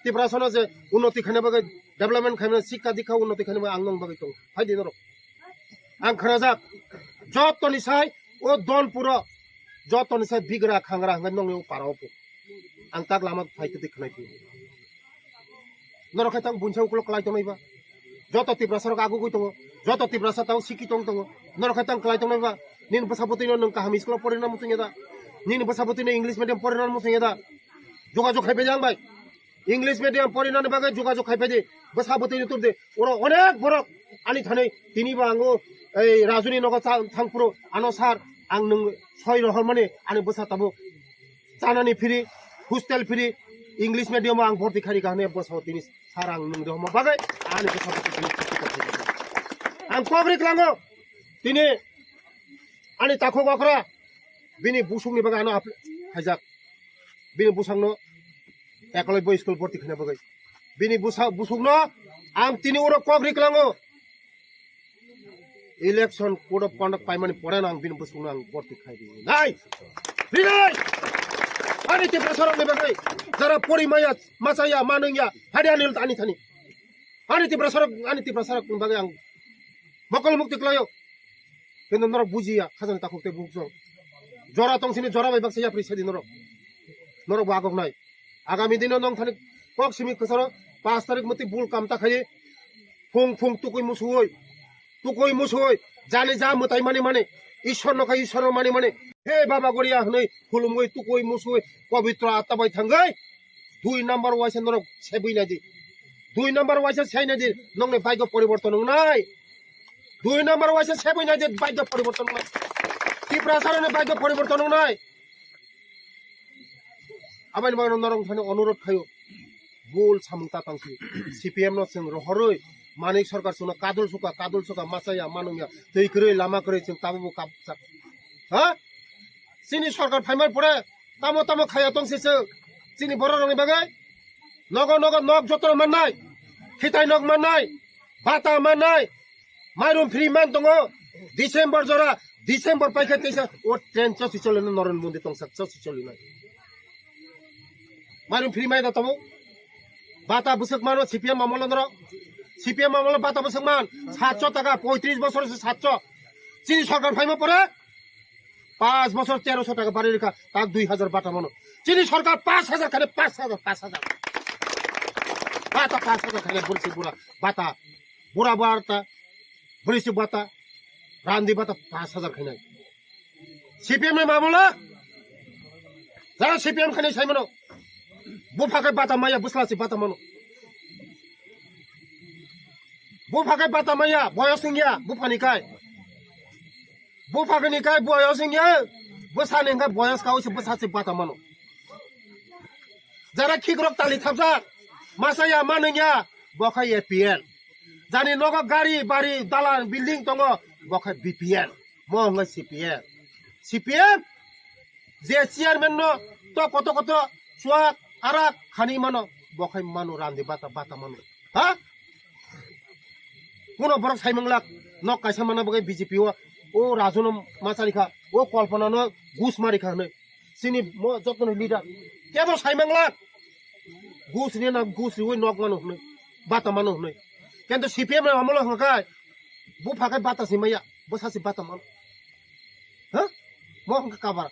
Tiprasa no je unnoti khaina bagwi, development khaina, sikka dikka unnoti khaina bagwi ang nong bagwi tongo. Phaidi norok. Ang khnajak, jotoni sai o Donpuro, jotoni sai bigra khangra hwnwi nongni o para o po. Ang tak lama phai twi khnai phi. Norok khai tang bunsa ukulok klai tongnai ba. Joto Tiprasa rok agugui tongo, joto Tiprasa tang siki tong tongo. Norok khai tang klai tongnai ba. Nini bwsa bwtwino nwng kaham school o porina muchung ya da? Nini bwsa bwtwino English medium porina muchung ya da? Jogajog khai bai ang bai. English medium porinani bagwi jogajog khai phaidi, bwsa bwtwi YouTube di. Oro onek borok ani thani tini bo ang o ei Rajuni nogo cha-, thangphuru ano sir ang nwng soi rohormani ani bwsa tabuk chanani free, hostel free, English medium o ang borti khairi kahne bwsa tini sir ang nwng rohorma bagwi ani bwsa bwtwi tini ang kok ri klango tini ani takhuk okra bini busungni bagwi ano ap-, khaijak. Bini bwsakno Ekolobya school borti khaina bagwi. Bini bwsa-, bwsukno ang tini oro kok ri klango. Election code of conduct paimani poreno ang bini bwsukno ang borti khai rinai. Rinai! Ani Tiprasa rokni bagwi, jara pori maya, machaya, manungya, hadi ani ani thani. Ani Tiprasa rok, ani Tiprasa rokni bagwi ang mokol mukti klaio. Kintu norok bujiya, khajani takhuk tei bukhuk jora tong sini jora bai baksa yapri sadi norok. Norok bo agok nai. Agami dino nong thani kok simi kwcharo paanch tarik mwtwi bul kam ta khaidi. Phung phung tukui musuwi, tukui musuwi, jani ja mwtai mani mani, Ishwar no kha Ishwar no mani mani. He Baba Goria hwnwi khulumwi tukui musuwi pobitro atta bai thangwi dui number waisa norok sebui nai di. Dui number waisa sai nai di, nongni bike o poriborton wngnai. Dui number waisa sebui nai di, bike o poriborton wngnai. Tiprasa rokni bike o poriborton wngnai. Aboni bagwi norok thani onurodh khaio. Bul samung ta tangsi. C P M no chwng rohorwi, Manik Sarkar chwngno kadul suka, kadul suka, machaya, manungya, twi kwrwi, lama kwrwi chwng tabukbo kap-, chak-, ha? Chini sorkar phaimani pore tamo tamo khaya tongsi chwng chini borok rokni bagwi? Nogo nogo nok joto mannai, khitai nok mannai, bata mannai, mairum free man tongo. December jora, December paikha teisa o train chosi cholino Narendra Modi tongsak chosi cholino. Mairum free mai da tamo. Bata bwswk mano C P M amolo norok. C P M amolo bata bwswk man. Satso taka, poitris bosor se satso. Chini sorkar phaima pore, panch bosor teroso taka bari rikha, tak dui hajar bata mano. Chini sorkar pash hajar khani, pash hajar, pash hajar. Bata pash hajar khani, bwrwi si bura bata. Bura bata, bwrwi si bata, randi bata pash hajar khani. C P M ni mamula? Jara C P M khani sai mano. Bupha khe bata maya, bwsla si bata mano. Bupha khe bata maya, boyos wngya, buphani kai. Bupha khe ni kai boyos wngya, bwsani hwnkhe boyos kaui se bwsa se bata mano. Jara khikrok tali thapjak, masa ya manwngya, bo khe A P L. Jani nogo gari, bari, dalan, building tongo, bo khe B P L. Mo hwnkhe C P M. C P M? Je chairman no to koto koto chuak arak khani mano, bo khai mano randi bata bata mano. Ha? Kuno borok sai manglak, nok kaisa mana bagwi B J P o, o Raju no machari kha, o Kalpana no gus mari kha hwnwi. Chini mo joto ni leader. Kebo sai manglak. Gus ni na gus riwi nok mano hwnwi, bata mano hwnwi. Kento C P M ni amolo hwnkha khai, bupha khai bata si maya, bwsa si bata mano. Ha? Mo hwnkha kabar.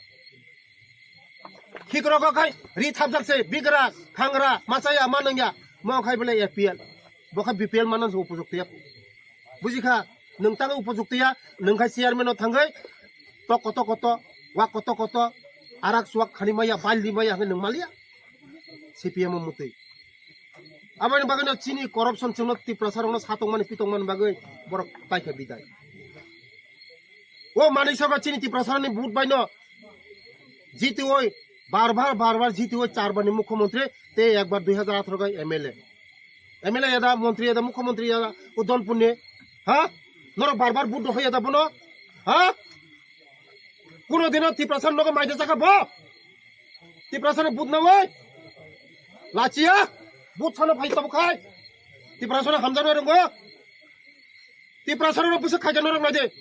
Khikrok o khai ri thapjak se, bigra, khangra, machaya, manwngya, mo khai bole A P L. Bo khai B P L manan se upojukti ya. Buji kha, nwng tang upojukti ya, nwng khai chairman o thangwi, to koto koto, wa koto koto, arak chuak khani maya, bal di maya, hwnwi nwng maliya. C P M o mutwi. Aboni bagwi no chini corruption chwngno Tiprasa rokno satokmani pitokmani bagwi borok paikha bidai. O Manik Sarkar chini Tiprasa ni vote bai no jitioi, bar bar, bar bar jitioi, char bar ni mukhyamantri, tei ekbar dui hajar atharo khai M L A. M L A yada, montri yada, mukhyamantri yada, o Dolpur ni, ha? Norok bar bar vote rw yada bono, ha? Kuno dino Tiprasa nogo maida chakha bo? Tiprasa ni vote nawi? Lachiya? Vote sana phai tabuk khai? Tiprasa no hamjakna rwngo? Tiprasa no bwswk khaikha norok naidi.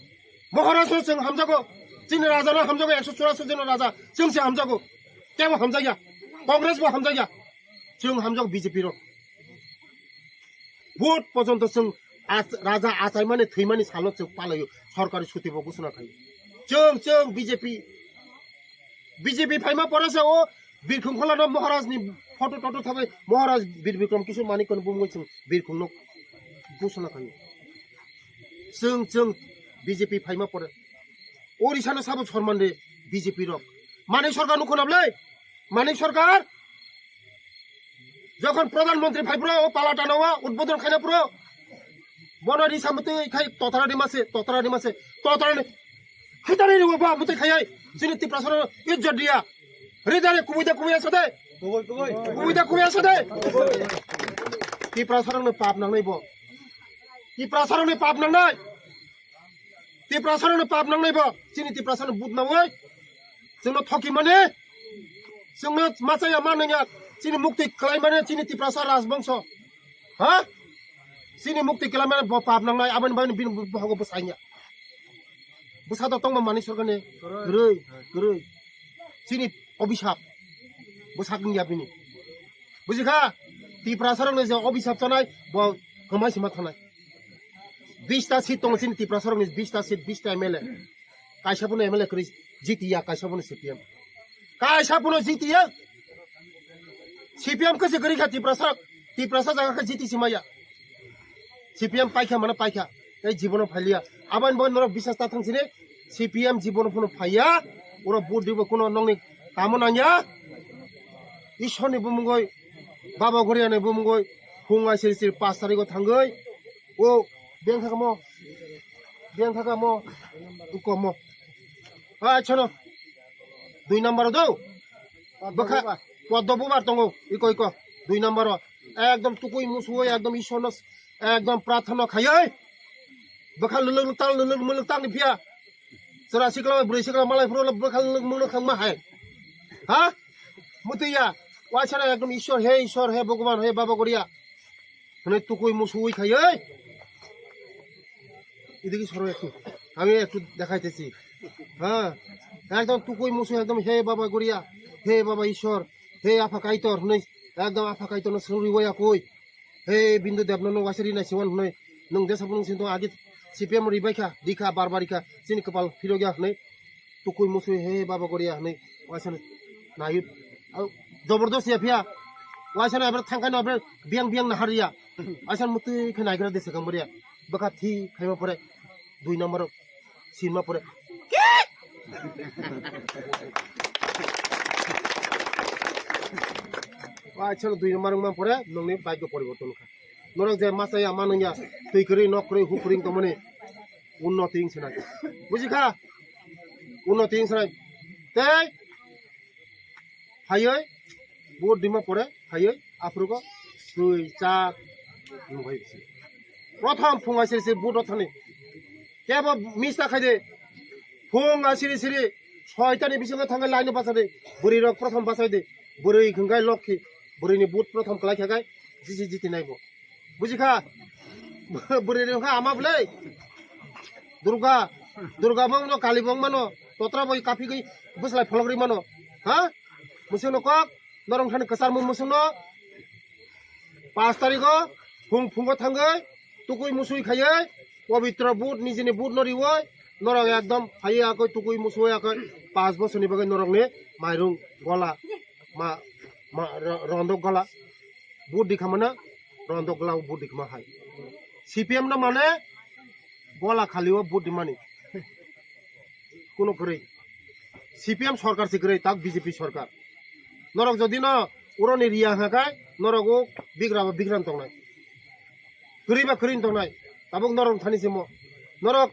Maharaj no chwng hamjago. Chini raja no hamjago, ekso churasi jona raja. Chwng se hamjago. Kebo hamjakya. Congress bo hamjakya. Chwng hamjago B J P rok. Vote porjonto chwng ach-, raja achaimani thwimani salo chwng palaio, sorkari suti bo ghosona khaio. Chwng, chwng B J P, B J P phaima pore se o Birkhung Khola no Maharaj ni photo toto thabai Maharaj Bir Bikram Kishore Manik no bumungwi chwng Birkhung no ghosona khaio. Chwng, chwng B J P phaima pore Odisha no sabo sorman de B J P rok. Manik Sarkar nukho na bwlai? Manik Sarkar jokhon Pradhan Mantri phai phuru o Palatano o udbodhon khaina phuru bono risa mutwi khai totara rima se, totara rima se, totara ni haitani riwo ba mutwi khayai chini Tiprasa no ijjot diya. Ridare kubui da kubui asode. Kubui da kubui asode. Tiprasa rokno pap nangnai bo. Tiprasa rokno pap nangnai. Tiprasa rokno pap nangnai bo. Chini Tiprasa no but nawi. Chwngno thoki mani. Chwngno machaya manwngya. Chini mukti khlai mani chini Tiprasa rajbongso. Ha? Chini mukti khlai mani bo pap nangnai. Aboni bagwi bini bohogo bwsanya. Bwsa to tongma Manik Sarkar ni. Kwrwi, kwrwi. Chini obisap. Bwsak wngya bini. Buji kha? Tiprasa rokni je obisap chanai bo kwmai sima thanai. Bista seat tongo chini Tiprasa rokni, bista seat, bista M L A. Kaisa phano M L A kwrwi jitiya, kaisa phano C P M. Kaisa phano jitiya. C P M kwse kwrwi kha Tiprasa, Tiprasa jaga khe jiti simaya. C P M paikha mano paikha. Tei jibono phaliya. Aboni bo norok biswas ta thang sini. C P M jibono phano phaiya. Oro vote dibo kuno nongni kamo nangya. Ishorni bumungoi, Baba Goriani bumungoi, phung ai siri siri pas tarigo thangoi. O, beng thakamo. Beng thakamo. Ukomo. Ai, chono. Dui number do. Bwkha, poddo bubar tongo. Iko, iko. Dui number o. Ekdom tukui musui, ekdom Ishorno, ekdom prarthana khaioi. Bwkha luluk luktal, luluk muluk tangni phiya. Chwra sikla, bwrwi sikla malai phuru bwkha luluk muluk thangma hai. Ha? Mutiya. Waisana ekdom Ishor, he Ishor, he Bhagwan, he Baba Goriya. Hwnwi tukui musui khaioi. এদিকে সরো একটু, আমি একটু দেখাইতেছি। হ্যাঁ, একদম তুকুই মুসু, একদম হে বাবা গরিয়া, হে বাবা ঈশ্বর, হে আফা কাইতর, হুনে একদম আফা কাইতর না শুরু হইয়া কই, হে বিন্দু দেব নন ওয়াসেরি না সিওয়ান হুনে, নং দেশা বুলুং সিন তো আগে সিপিএম রিবাইখা, দিখা, বারবারিখা, চিনি কপাল ফিরো গিয়া হুনে, tukui musui he baba goriya hwnwi waisano naiwi Jobor dos ya phiya. Waisa na abra thangkai no abra biang biang na hariya. Aisa mutui khe naigra de sekam boriya. Baka thi khaima pore dui number sinma pore. Waisa dui number ma pore nongni bike poriborton kha. Norok je masa ya manung ya twi kwrwi nok kwrwi hu kwrwi tongmani unnoti wng sinai. Buji kha? Unnoti wng sinai. Tei phaiwi vote dima pore phaiwi aphurugo twi chak nungbai bisi. Prothom phung asiri siri vote rothani. Kebo mista khaide. Phung asiri siri soitani bisingo thangwi line bachadi. Bwrwi rok prothom bachadi. Bwrwi hwnkhe lokhi. Bwrwini vote prothom kwlai khakai jisi jiti naibo. Buji kha? Bwrwi rok kha ama bwlai. Durga, Durga bongno, Kali bongmano, totra bai kaphigwi bwslai phologri mano. Ha? Musungno kok, norong thani kwcharmung musungno. Pas tarigo, phung phungo thangwi, tukui musui khaiwi, pobitro but, nijini but no riwi, norok ekdom phaiwi akoi tukui musui akoi, pas bosorni bagwi norokni mairung gola, ma, ma, ro-, rondok gola, but dikhamana, rondok gola but dikhama hai. C P M no mane, gola khaliwo but dimani. Kuno kwrwi. C P M sorkar se kwrwi, tak B J P sorkar. Norok jodi no uroni riya hwnka khe, norok o bigra ba bigra tongnai. Kwrwi ba kwrwi tongnai. Tabuk norok thani simo. Norok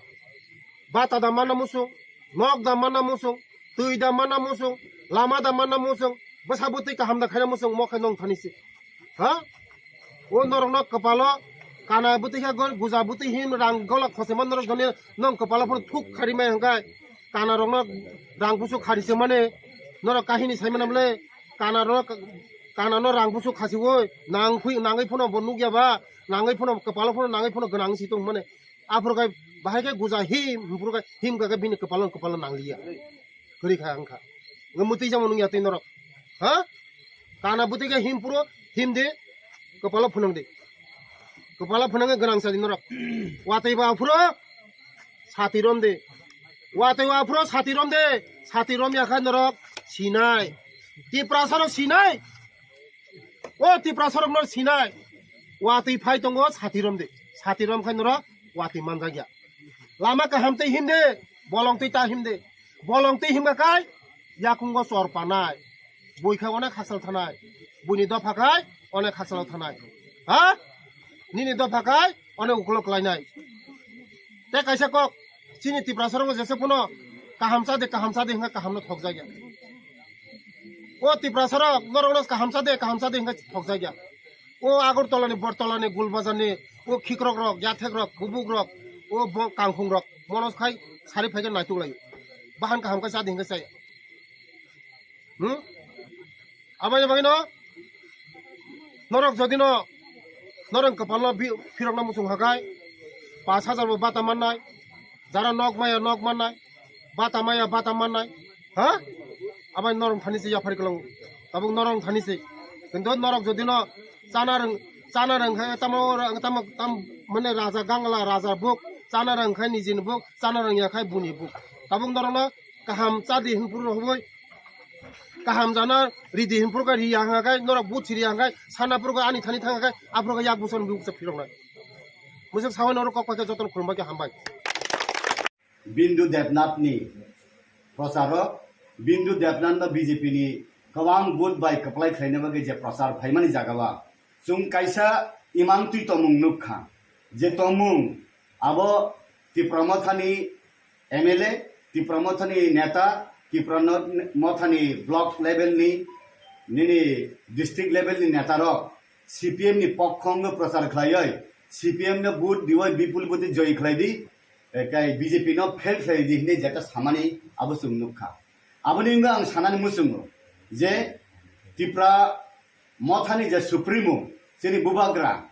bata da mana musung, nok da mana musung, twi da mana musung, lama da mana musung, bwsa bwtwi kaham da khaina musung, mo khe nong thani si. Ha? O norokno kwpalo kana bwtwi khe gol, guja bwtwi hin rang golok khosema norok joni nong kwpalo phano thuk khari mai hwnkhai kana rokno rang busu khari se mane norok kahini sai mane bole kana rok kana no rang busu khasi oi nang phui nangwi phano bo nukya ba nangwi phano kwpalo phano nangwi phano gwnang si tong mane aphuru khe bahai khe guja him him phuru khe him khe bini kwpalo kwpalo nangliya. Kwrwi kha wngkha. Nge mutwi jamo nungya twi norok. Ha? Kana bwtwi khe him puro, him de, kwpalo phunang de. Kwpalo phunang khe gwnang sadi norok. Watwi ba phuro, sati rom de. Watwi ba phuro, sati rom de. Sati rom ya kha norok, sinai. Tiprasa rok sinai. O Tiprasa rok no sinai. Watwi phai tongo, sati rom de. Sati rom khai norok, watwi manjak ya. Lama kaham tei him de, bolong twi ta him de. Bolong twi himkha kai, yakungo chor panai. Bui kha onek hachal thanai. Buini dopha kai, onek hachalo thanai. Ha? Nini dopha kai, onek ukulo klainai. Tei kaisa kok, chini Tiprasa rok jesa phano kaham cha de, kaham cha de hingkha kaham no thok jagya. O Tiprasa rok, norok no kaham cha de, kaham cha de hingkha thok jagya. O Agartala ni, Bortala ni, Gulbazar ni, o khikrok rok, yathek rok, kubuk rok, o bo-, kangkhung rok, mono khai sari phai khe naituk lai. Bahan kaham khe cha de hingkha chaya. Hmm? Aboni bagwi no, norok jodi no, norok kwpal no bi-, phirok no muchung hakai, pas hajar bo bata mannai, jara nok maya nok mannai, bata maya bata mannai, ha? Abai norok thani se yaphari kwlango, tabuk norok thani se, kintu norok jodi no chana rwng, chana rwng khe tamo, tamo, tam, mane raja gangla, raja buk, chana rwng khe nijini buk, chana rwng ya khe buni buk, tabuk norok no kaham chadi hinphuru rwhwi, kaham jana ridi hinphuru khe riya hwnga khe norok but siriya hwnga khe sana phuru khe ani thani thanga khe aphuru khe yak buson bukcha phiroknai. Mwisuk sawi norok kok pai khe jotono khulumbai khe hambai. Bindu Debnath ni procharo, Bindu Debnath no B J P ni kwbang vote bai kwplai khlaina bagwi je prochar phaimani jaga o chwng kaisa imang twi tongmung nukha, je tongmung abo Tipra Mothani M L A, Tipra Mothani neta, Tipra no-, Mothani block level ni, nini district level ni neta rok C P M ni pokhongo prochar khlaioi, C P M no vote dioi bipul bwtwi joy khlai di, eh, kai B J P no fail khlai di hinwi jeta samani abo chwng nukha. Aboni wngwi ang sanani muchungo je Tipra Mothani je Supremo, chini Bubagra,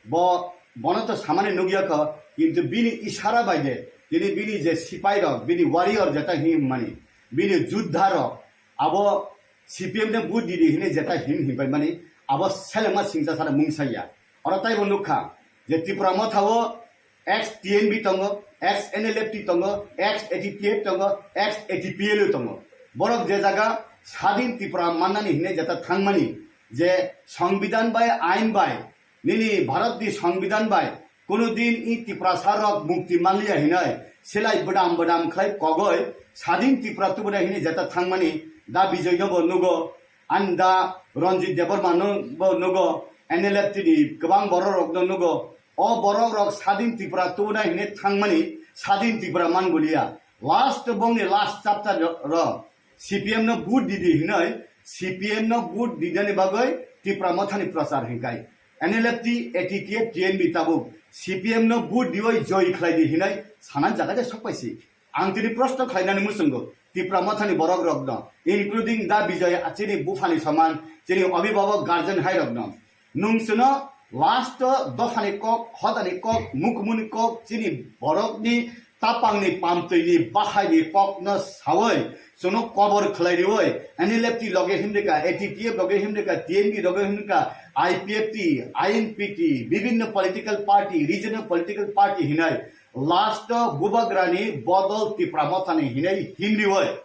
bo, bono to samani nukya kho, kintu bini isara bai de, tini bini je sipai rok, bini warrior jeta him mani, bini juddha rok, abo C P M ne vote di di hinwi jeta him him pai mani, abo selengma singcha sana mungsa ya. Oro taibo nukha, je Tipra Motha o ex T N B tongo, ex N L F T tongo, ex A T P F tongo, ex A T P L U tongo. Borok je jaga Sadin Tripura mannani hinwi jeta thangmani, je Songbidan bai, ain bai, nini Bharat ni Songbidan bai, kuno din i Tiprasa rok mukti manliya hinwi, selai bwdam bwdam khlai kogoi, Sadin Tripura tubuna hinwi jeta thangmani, da Bijoy no bo nugo, ani da Ranjit Debbarma no bo nugo, N L F T ni kwbang borok rok no nugo, o borok rok Sadin Tripura tubuna hinwi thangmani, Sadin Tripura manguliya. Last bongni last chapter ro, C P M no vote didi hinoi, C P M no vote didani bagoi Tipra Mothani prochar hinkai. N L F T, A T T F, T N V tabuk C P M no vote dioi joi khlai di hinoi sanan jaga de sokpaisi. Ang tini proshno khlainani muchungo Tipra Mothani borok rok no, including da Bijoy chini buphani soman, chini abhibhabok guardian hai rok no. Nwng chwngno last o dophani kok, hodani kok, mukmuni kok, chini borokni tapangni pamtwini bahaini kokno sawi chwngno kobor khlai riwi N L F T loge himrika, A T T F loge himrika, T N V loge himrika, I P F T, I N P T, bibhinno political party, regional political party hinai last o Bubagrani bodol Tipra Mothani hinai himriwi.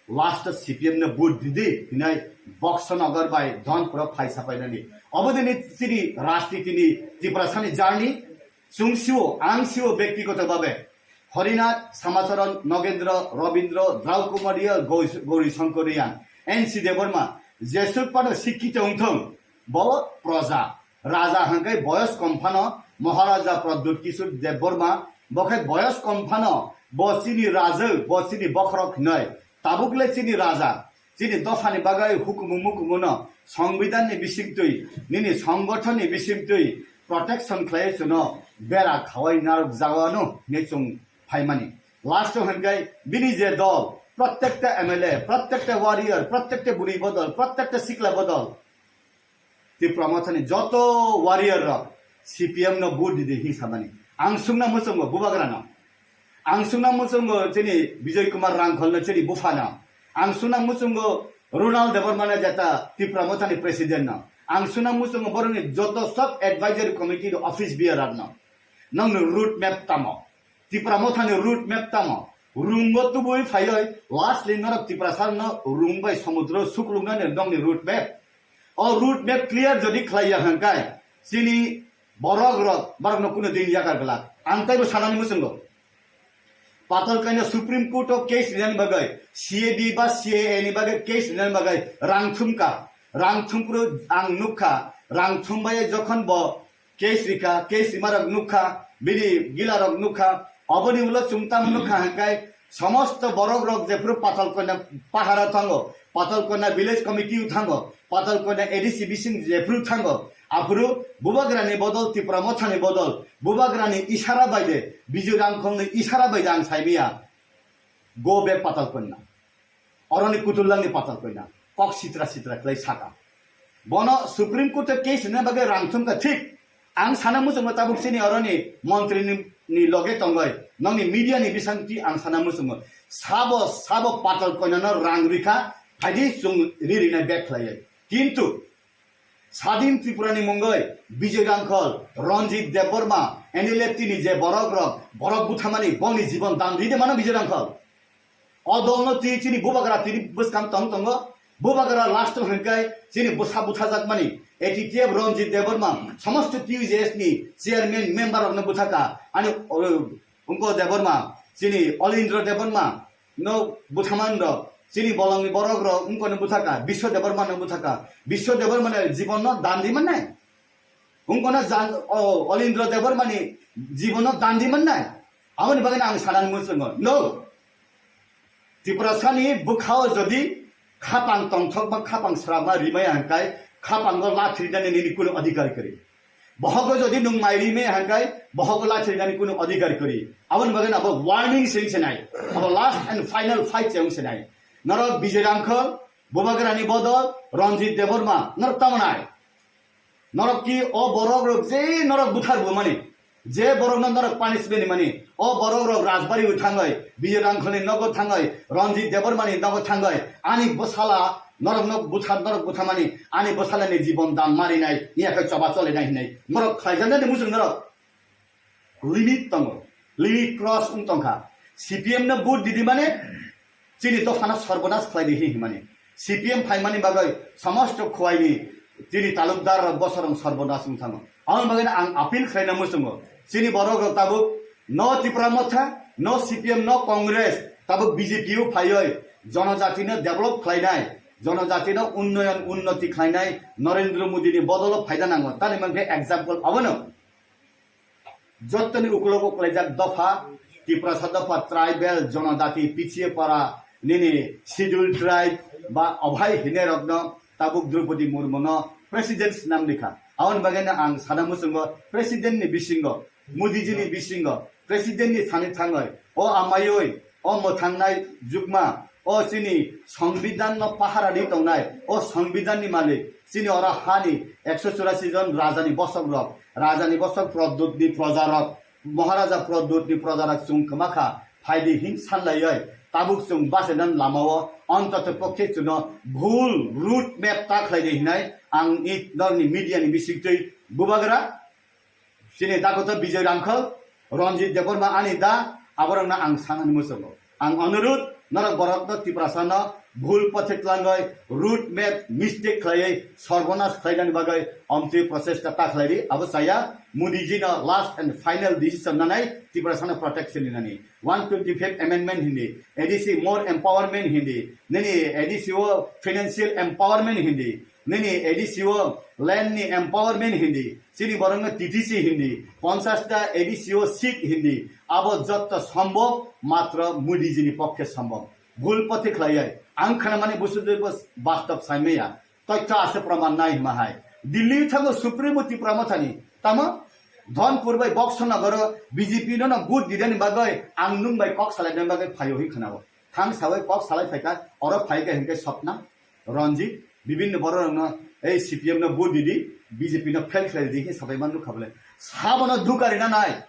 Last C P M no vote didi hinai Boxonagar bai Dhonpuro phai sapainani. Obodini chini rajnitini Tiprasani journey chwng sio, ang sio bektigoto babe. Horinath, Samacharan, Nogendra, Robindra, Draukumariya, Gauri Shankariyan, N C Debbarma, jesuk pano sikkito wngthong, bo proja. Raja hwnkhe boyos kom phano Maharaja Pradyut Kishore Debbarma, bo khe boyos kom phano bo chini rajwk, bo chini bokhorok hinoi. Tabuk le chini raja, chini dophani bagwi hukumu mukumu no, Songbidan ni bisingtwi, nini songgothon ni bisingtwi protection khlai chuno bera khawai narwk jagao no hinwi chwng phaimani. Last o hwnkhe bini je dol, prottekta M L A, prottekta warrior, prottekta bwrwi bodol, prottekta sikla bodol, Tipra Mothani joto warrior rok C P M no vote didi hinwi samani. Ang sungna muchungo Bubagra no. Ang sungna muchungo chini Bijoy Kumar Rangkhol no, chini bupha no. Ang sungna muchungo Ronald Debbarma no, jeta Tipra Mothani president no. Ang sungna muchungo borokni joto sub advisory committee office bearer no. Nokni road map tamo? Tipra Mothani road map tamo? Rungo tubui phaioi lastly norok Tiprasa no rung bai somudro sukluknani nokni road map. O road map clear jodi khlaiya hwnkhe chini borok rok, borok no kuno din yakar glak. Ang taibo sanani muchungo. Patal kaina Supreme Court o case rinani bagwi, C A D ba C A A ni bagwi case rinani bagwi rang thumkha. Rang thumpro ang nukha, rang thumbai jokhon bo case rikha, case rimarok nukha, bini gilarok nukha, oboni ulo chwng tamo nukha hwnkhe, somosto borok rok jephuru Patal Koina pahara thango, Patal Koina village committee o thango, Patal Koina A D C bising jephuru thango, aphuru Bubagrani bodol, Tipra Mothani bodol, Bubagrani isara baide, Bijoy Rangkholni isara baide ang saimaya, go back Patal Koina. Oroni kutullangni Patal Koina kok sitra sitra khlai saka. Bono Supreme Court o case rina bagwi rang thumkha thik. Ang sana muchungo tabuk chini oroni montri ni, ni loge tongoi, nokni media ni bisingtwi ang sana muchungo. Sabo, sabo Patal Koina no rang rikha, phaidi chwng ri rina back khlaiwi. Kintu Sadin Tripura ni mungoi Bijoy Rangkhol, Ranjit Debbarma, N L F T ni je borok rok, borok buthamani, bongni jibon dan ride mano Bijoy Rangkhol. O dol no twi chini Bubagra tini bwskang tong tongo. Bubagra last o hwnkhe chini bwsa buthajakmani A T T F Ranjit Debbarma, somosto T U J S ni chairman member rok no buthaka. Ani, o, Wngkha Debbarma, chini Olindra Debbarma no buthaman rok, chini bolongni borok rok wngkha no buthaka, Biswa Debbarma no buthaka, Biswa Debbarma ni jibon no dan di mannai. Wngkha no jan, o, Olindra Debbarma ni jibon no dan di mannai. Aboni bagwi ang sanani muchungo. No. Tiprasani bwkhao jodi khapang tongthok ba khapang srama rimaya hwnkhe khapango lathrinani nini kunu adhikar kwrwi. Bohogo jodi nwng mai rimaya hwnkhe bohogo lathrinani kunu adhikar kwrwi. Aboni bagwi abo warning se wngse nai. Abo last and final fight se wngse nai. Norok Bijoy Rangkhol, Bubagrani bodol, Ranjit Debbarma, norok tamo nai? Norok ki o borok rok je norok buthar bumani, je borok no norok punishment mani, o borok rok Rajbari o thangoi, Bijoy Rangkhol ni nogo thangoi, Ranjit Debbarma ni nogo thangoi, ani bwsala norok no buthar, norok buthamani, ani bwsala ni jibon dan marinai, iya khe choba cholinai hinai norok khlaijaknai de muchung norok. Limit tongo, limit cross wng tongkha. C P M no vote didi mane chini dophano sorbonas khlai di hi himani. C P M phaimani bagwi somosto khuaini chini talukdar rok bosong sorbonas wng thango. Aboni bagwi ang appeal khlaina muchungo. Chini borok rok tabuk no Tipra Motha, no C P M, no Congress, tabuk B J P o phaiwi jonojatino develop khlainai, jonojatino unnoyon unnoti khlainai Narendra Modi ni bodolo phaida nango. Tani mankhe example abono. Jottoni ukulok uklaijak dopha, Tiprasa dopha, tribal, jonojati, pichiye para, nini schedule tribe ba obhai hine rokno tabuk Draupadi Murmuno president swnam likha. Aboni bagwi no ang sana muchungo president ni bisingo, Modi ji ni bisingo, president ni thani thangwi, o amaiwi, o mwthangnai jukma, o chini Songbidan no pahara di tongnai, o Songbidan ni malik, chini oro hani ekso churasi jon raja ni bosok rok, raja ni bosok Pradyut ni proja rok, Maharaja Pradyut ni proja rok chwng kwma kha, phaidi hin sanlaiwi, tabuk chwng bachainani lamao, ontoto pokhe chwngno bhul route map ta khlai di hinai ang i norni media ni bisingtwi bubagra. Chini dakoto Bijoy Rangkhol, Ranjit Debbarma ani da, aborokno ang sanani muchungo. Ang onurut, norok borokno Tiprasano bhul pothe twlangwi route map mistake khlaiwi sorbonas khlainani bagwi omtwi prochesta ta khlai di. Abo chaya Modi ji no last and final decision nanai Tiprasano protection rinani. One twenty-five amendment hindi, A D C more empowerment hindi, nini A D C o financial empowerment hindi, nini A D C o land ni empowerment hindi, chini borokno T T C hindi, ponchas ta A D C o seat hindi, abo jotto sombhob matro Modi ji ni pokkhe sombhob. Bhul pothe khlaiwi ang khnamani busu jebo bastob saimaya, toitho ase proman nai hima hai. Delhi thango Supremo Tipra Mothani, tamo Dhonpur bai Boxo Nagoro B J P no no vote didani bagwi ang nung bai kok salainani bagwi phaio hi khnao. Thang sabai kok salai phaikha, oro phaikha hinkhe Swapna, Ranjit, bibinno bororokno ei C P M no vote didi, B J P no fail khlai di hi sabai man nukha bole. Sabono dukarina nai.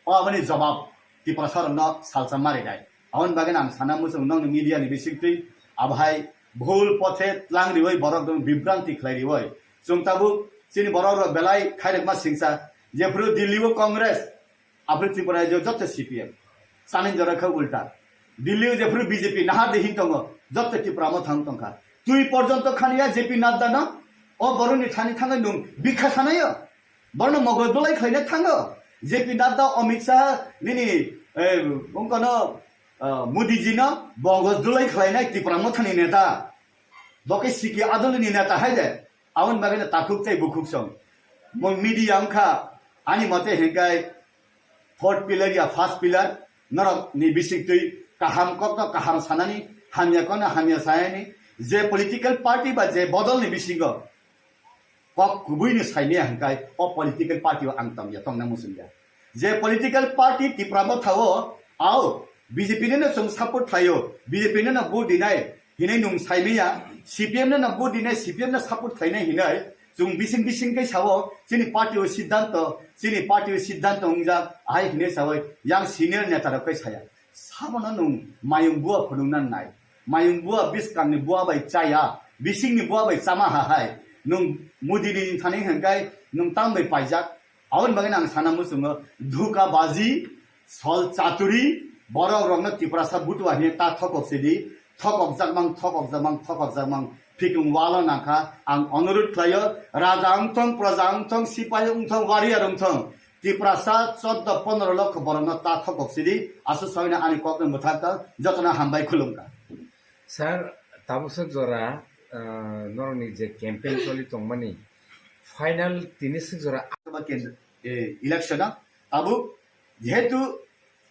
O aboni jobab Tiprasa rokno salsa mari nai. Aboni bagwi ang sana muchung nokni media ni bisingtwi abohai bhul pothe tlang riwi borok rok bibranti khlai riwi. Chwng tabuk chini borok rok belai khairokma singsa jephru Delhi o Congress, Aphuru Tripura rajyo joto C P M. Chani jora khe ulta. Delhi o jephuru B J P nahar de hin tongo, joto Tripura mo thang tongkha. Twi porjonto khaniya J P Nadda no, o boroni thani thangwi nung bikha sanayo. Borno mogol dulai khlaina thango. J P Nadda, Amit Shah, nini, eh, ungkono, eh, Modi ji no mogol dulai khlainai Tripura mo thani neta. Bo khe C K Adoli ni neta hai de. Aboni bagwi no takhuk tei bukhuk song. Mo media wngkha, ani mote hinkai fourth pillar ya first pillar, norok ni bisingtwi kaham kokno kaham sanani, hamya kokno hamya sanani, je political party ba je bodol ni bisingo kok kubui ni saimaya hinkai, o political party o ang tongya, tongna muchungya. Je political party Tipra Motha o, ao, B J P no no chwng support khlaio, B J P no no vote dinai, hinwi nung saimaya, C P M no no vote dinai, C P M no support khlainai hinwi, chwng bising bising khe sao, chini party o siddhanto, chini party o siddhanto wngjak, ahai hinwi sawi, yang senior neta rok khe saya. Sabono nung mayung bua phunukna nai. Mayung bua biskang ni bua bai chaya, bising ni bua bai chama ha hai. Nung Modi ni thani hwnkai nung tang bai paijak. Aboni bagwi ang sana muchungo dhuka baji, sol chaturi, borok rokno Tiprasa butua hini ta thokok sidi, thokok jakmang, thokok jakmang, thokok jakmang, phikung walo nangkha, ang onurut khlaio, raja wngthong, praja wngthong, sipai wngthong, warrior wngthong, Tiprasa chordo pondro lokho borokno ta thokok sidi, asu soina ani kokno mwthakka, jotono hambai khulumkha. Sir, tabuk swk jora, ah, norokni je campaign choli tongmani, final tini swk jora. Ba ken-, eh, election o tabuk jehetu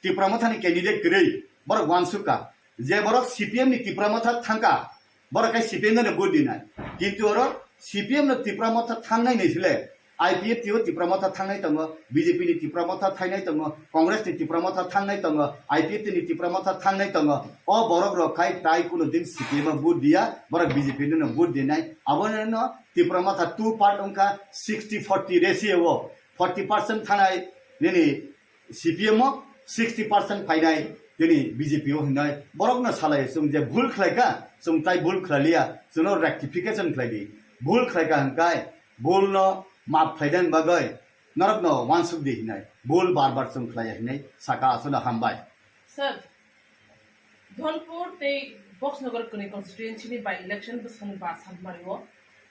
Tipra Mothani candidate kwrwi, borok uansukha. Je borok C P M ni Tipra Motha thangkha, borok khe C P M no vote dinai. Kintu oro C P M no Tipra Motha thangnai ni sile, I P F T o Tipra Motha thangnai tongo, B J P ni Tipra Motha thangnai tongo, Congress ni Tipra Motha thangnai tongo, I P F T ni Tipra Motha thangnai tongo. O borok rok khai tai kuno din C P M o vote diya, borok B J P no vote dinai. Abono Tipra Motha two part wngkha, sixty forty ratio o, forty percent thanai nini C P M o sixty percent phainai tini B J P o hinai borokno salai, chwng je bhul khlaikha, chwng tai bhul khlailiya, chwngno rectification khlaidi. Bhul khlaikha hwnkai bhulno map khlaidani bagwi norokno uansukdi hinai. Bhul bar bar chwng khlaiya hinai saka, asono hambai. Sir, Sonpur tei Boxnagar kwnwi constituency ni by election bwskango ba Sanmari o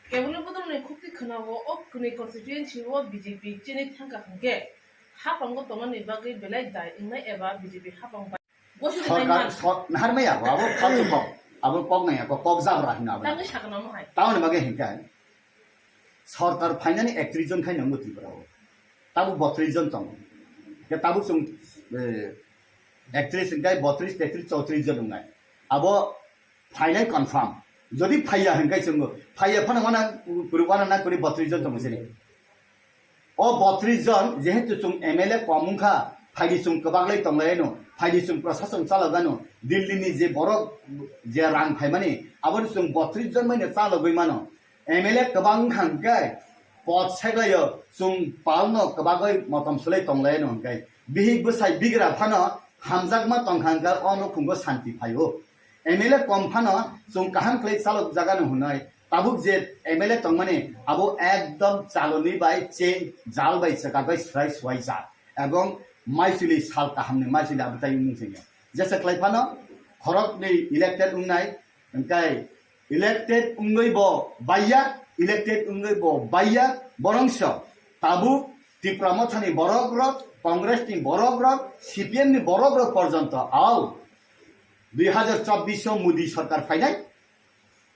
kebengno bodol ni khukti khwnao o kwnwi constituency o B J P chini thangka hwnkhe hapango tongnani bagwi belai dai wngnai eba B J P hapang bai gosi Sorkar, rinai man. Sor-, naharmaya bo abo kok kok, abo kok naya kok, kok jabra hino abo. Tangwi sakno mo hai. Tamoni bagwi hinkhe sorkar phainani ektrish jon khai nangbo Tripura o. Tabuk bottrish jon tongo. Ke tabuk chwng, eh, ektrish hinkhe bottrish, tettrish, chowtrish jon wngnai. Abo phainai confirm. Jodi phaiya hinkhe chwngbo. Phaiya phano wana kuri, wana na kuri bottrish jon tongo sini. O bottrish jon, jehetu chwng M L A kom wngkha, phaidi chwng kwbaglai tonglaino, phaidi chwng prasasong chalogano, Delhi ni je borok je rang phaimani, aboni chwng bottrish jon maino chalogwi mano. M L A kwbang wngkha hwnkhe, pot seglaio chwng palno kwbagwi motom swlai tonglaino hwnkhe, bihik bwsai bigra phano hamjakma tongkha hwnkhe, o nukhungo santi phaio. M L A kom phano chwng kaham khlai chalok jagano hwnwi, tabuk je M L A tongmani abo ekdom chaloni bai, chain, jal bai, chwkak bai swrai swai jak, ebong maisili sal kahamni maisili abo tai wngmung singya. Jesa khlai phano khoroknwi elected wngnai, hwnkhe elected wngwi bo baiya, elected wngwi bo baiya, borongso tabuk Tipra Mothani borok rok, Congress ni borok rok, C P M ni borok rok porjonto au dui hajar chobbish o Modi sorkar phainai,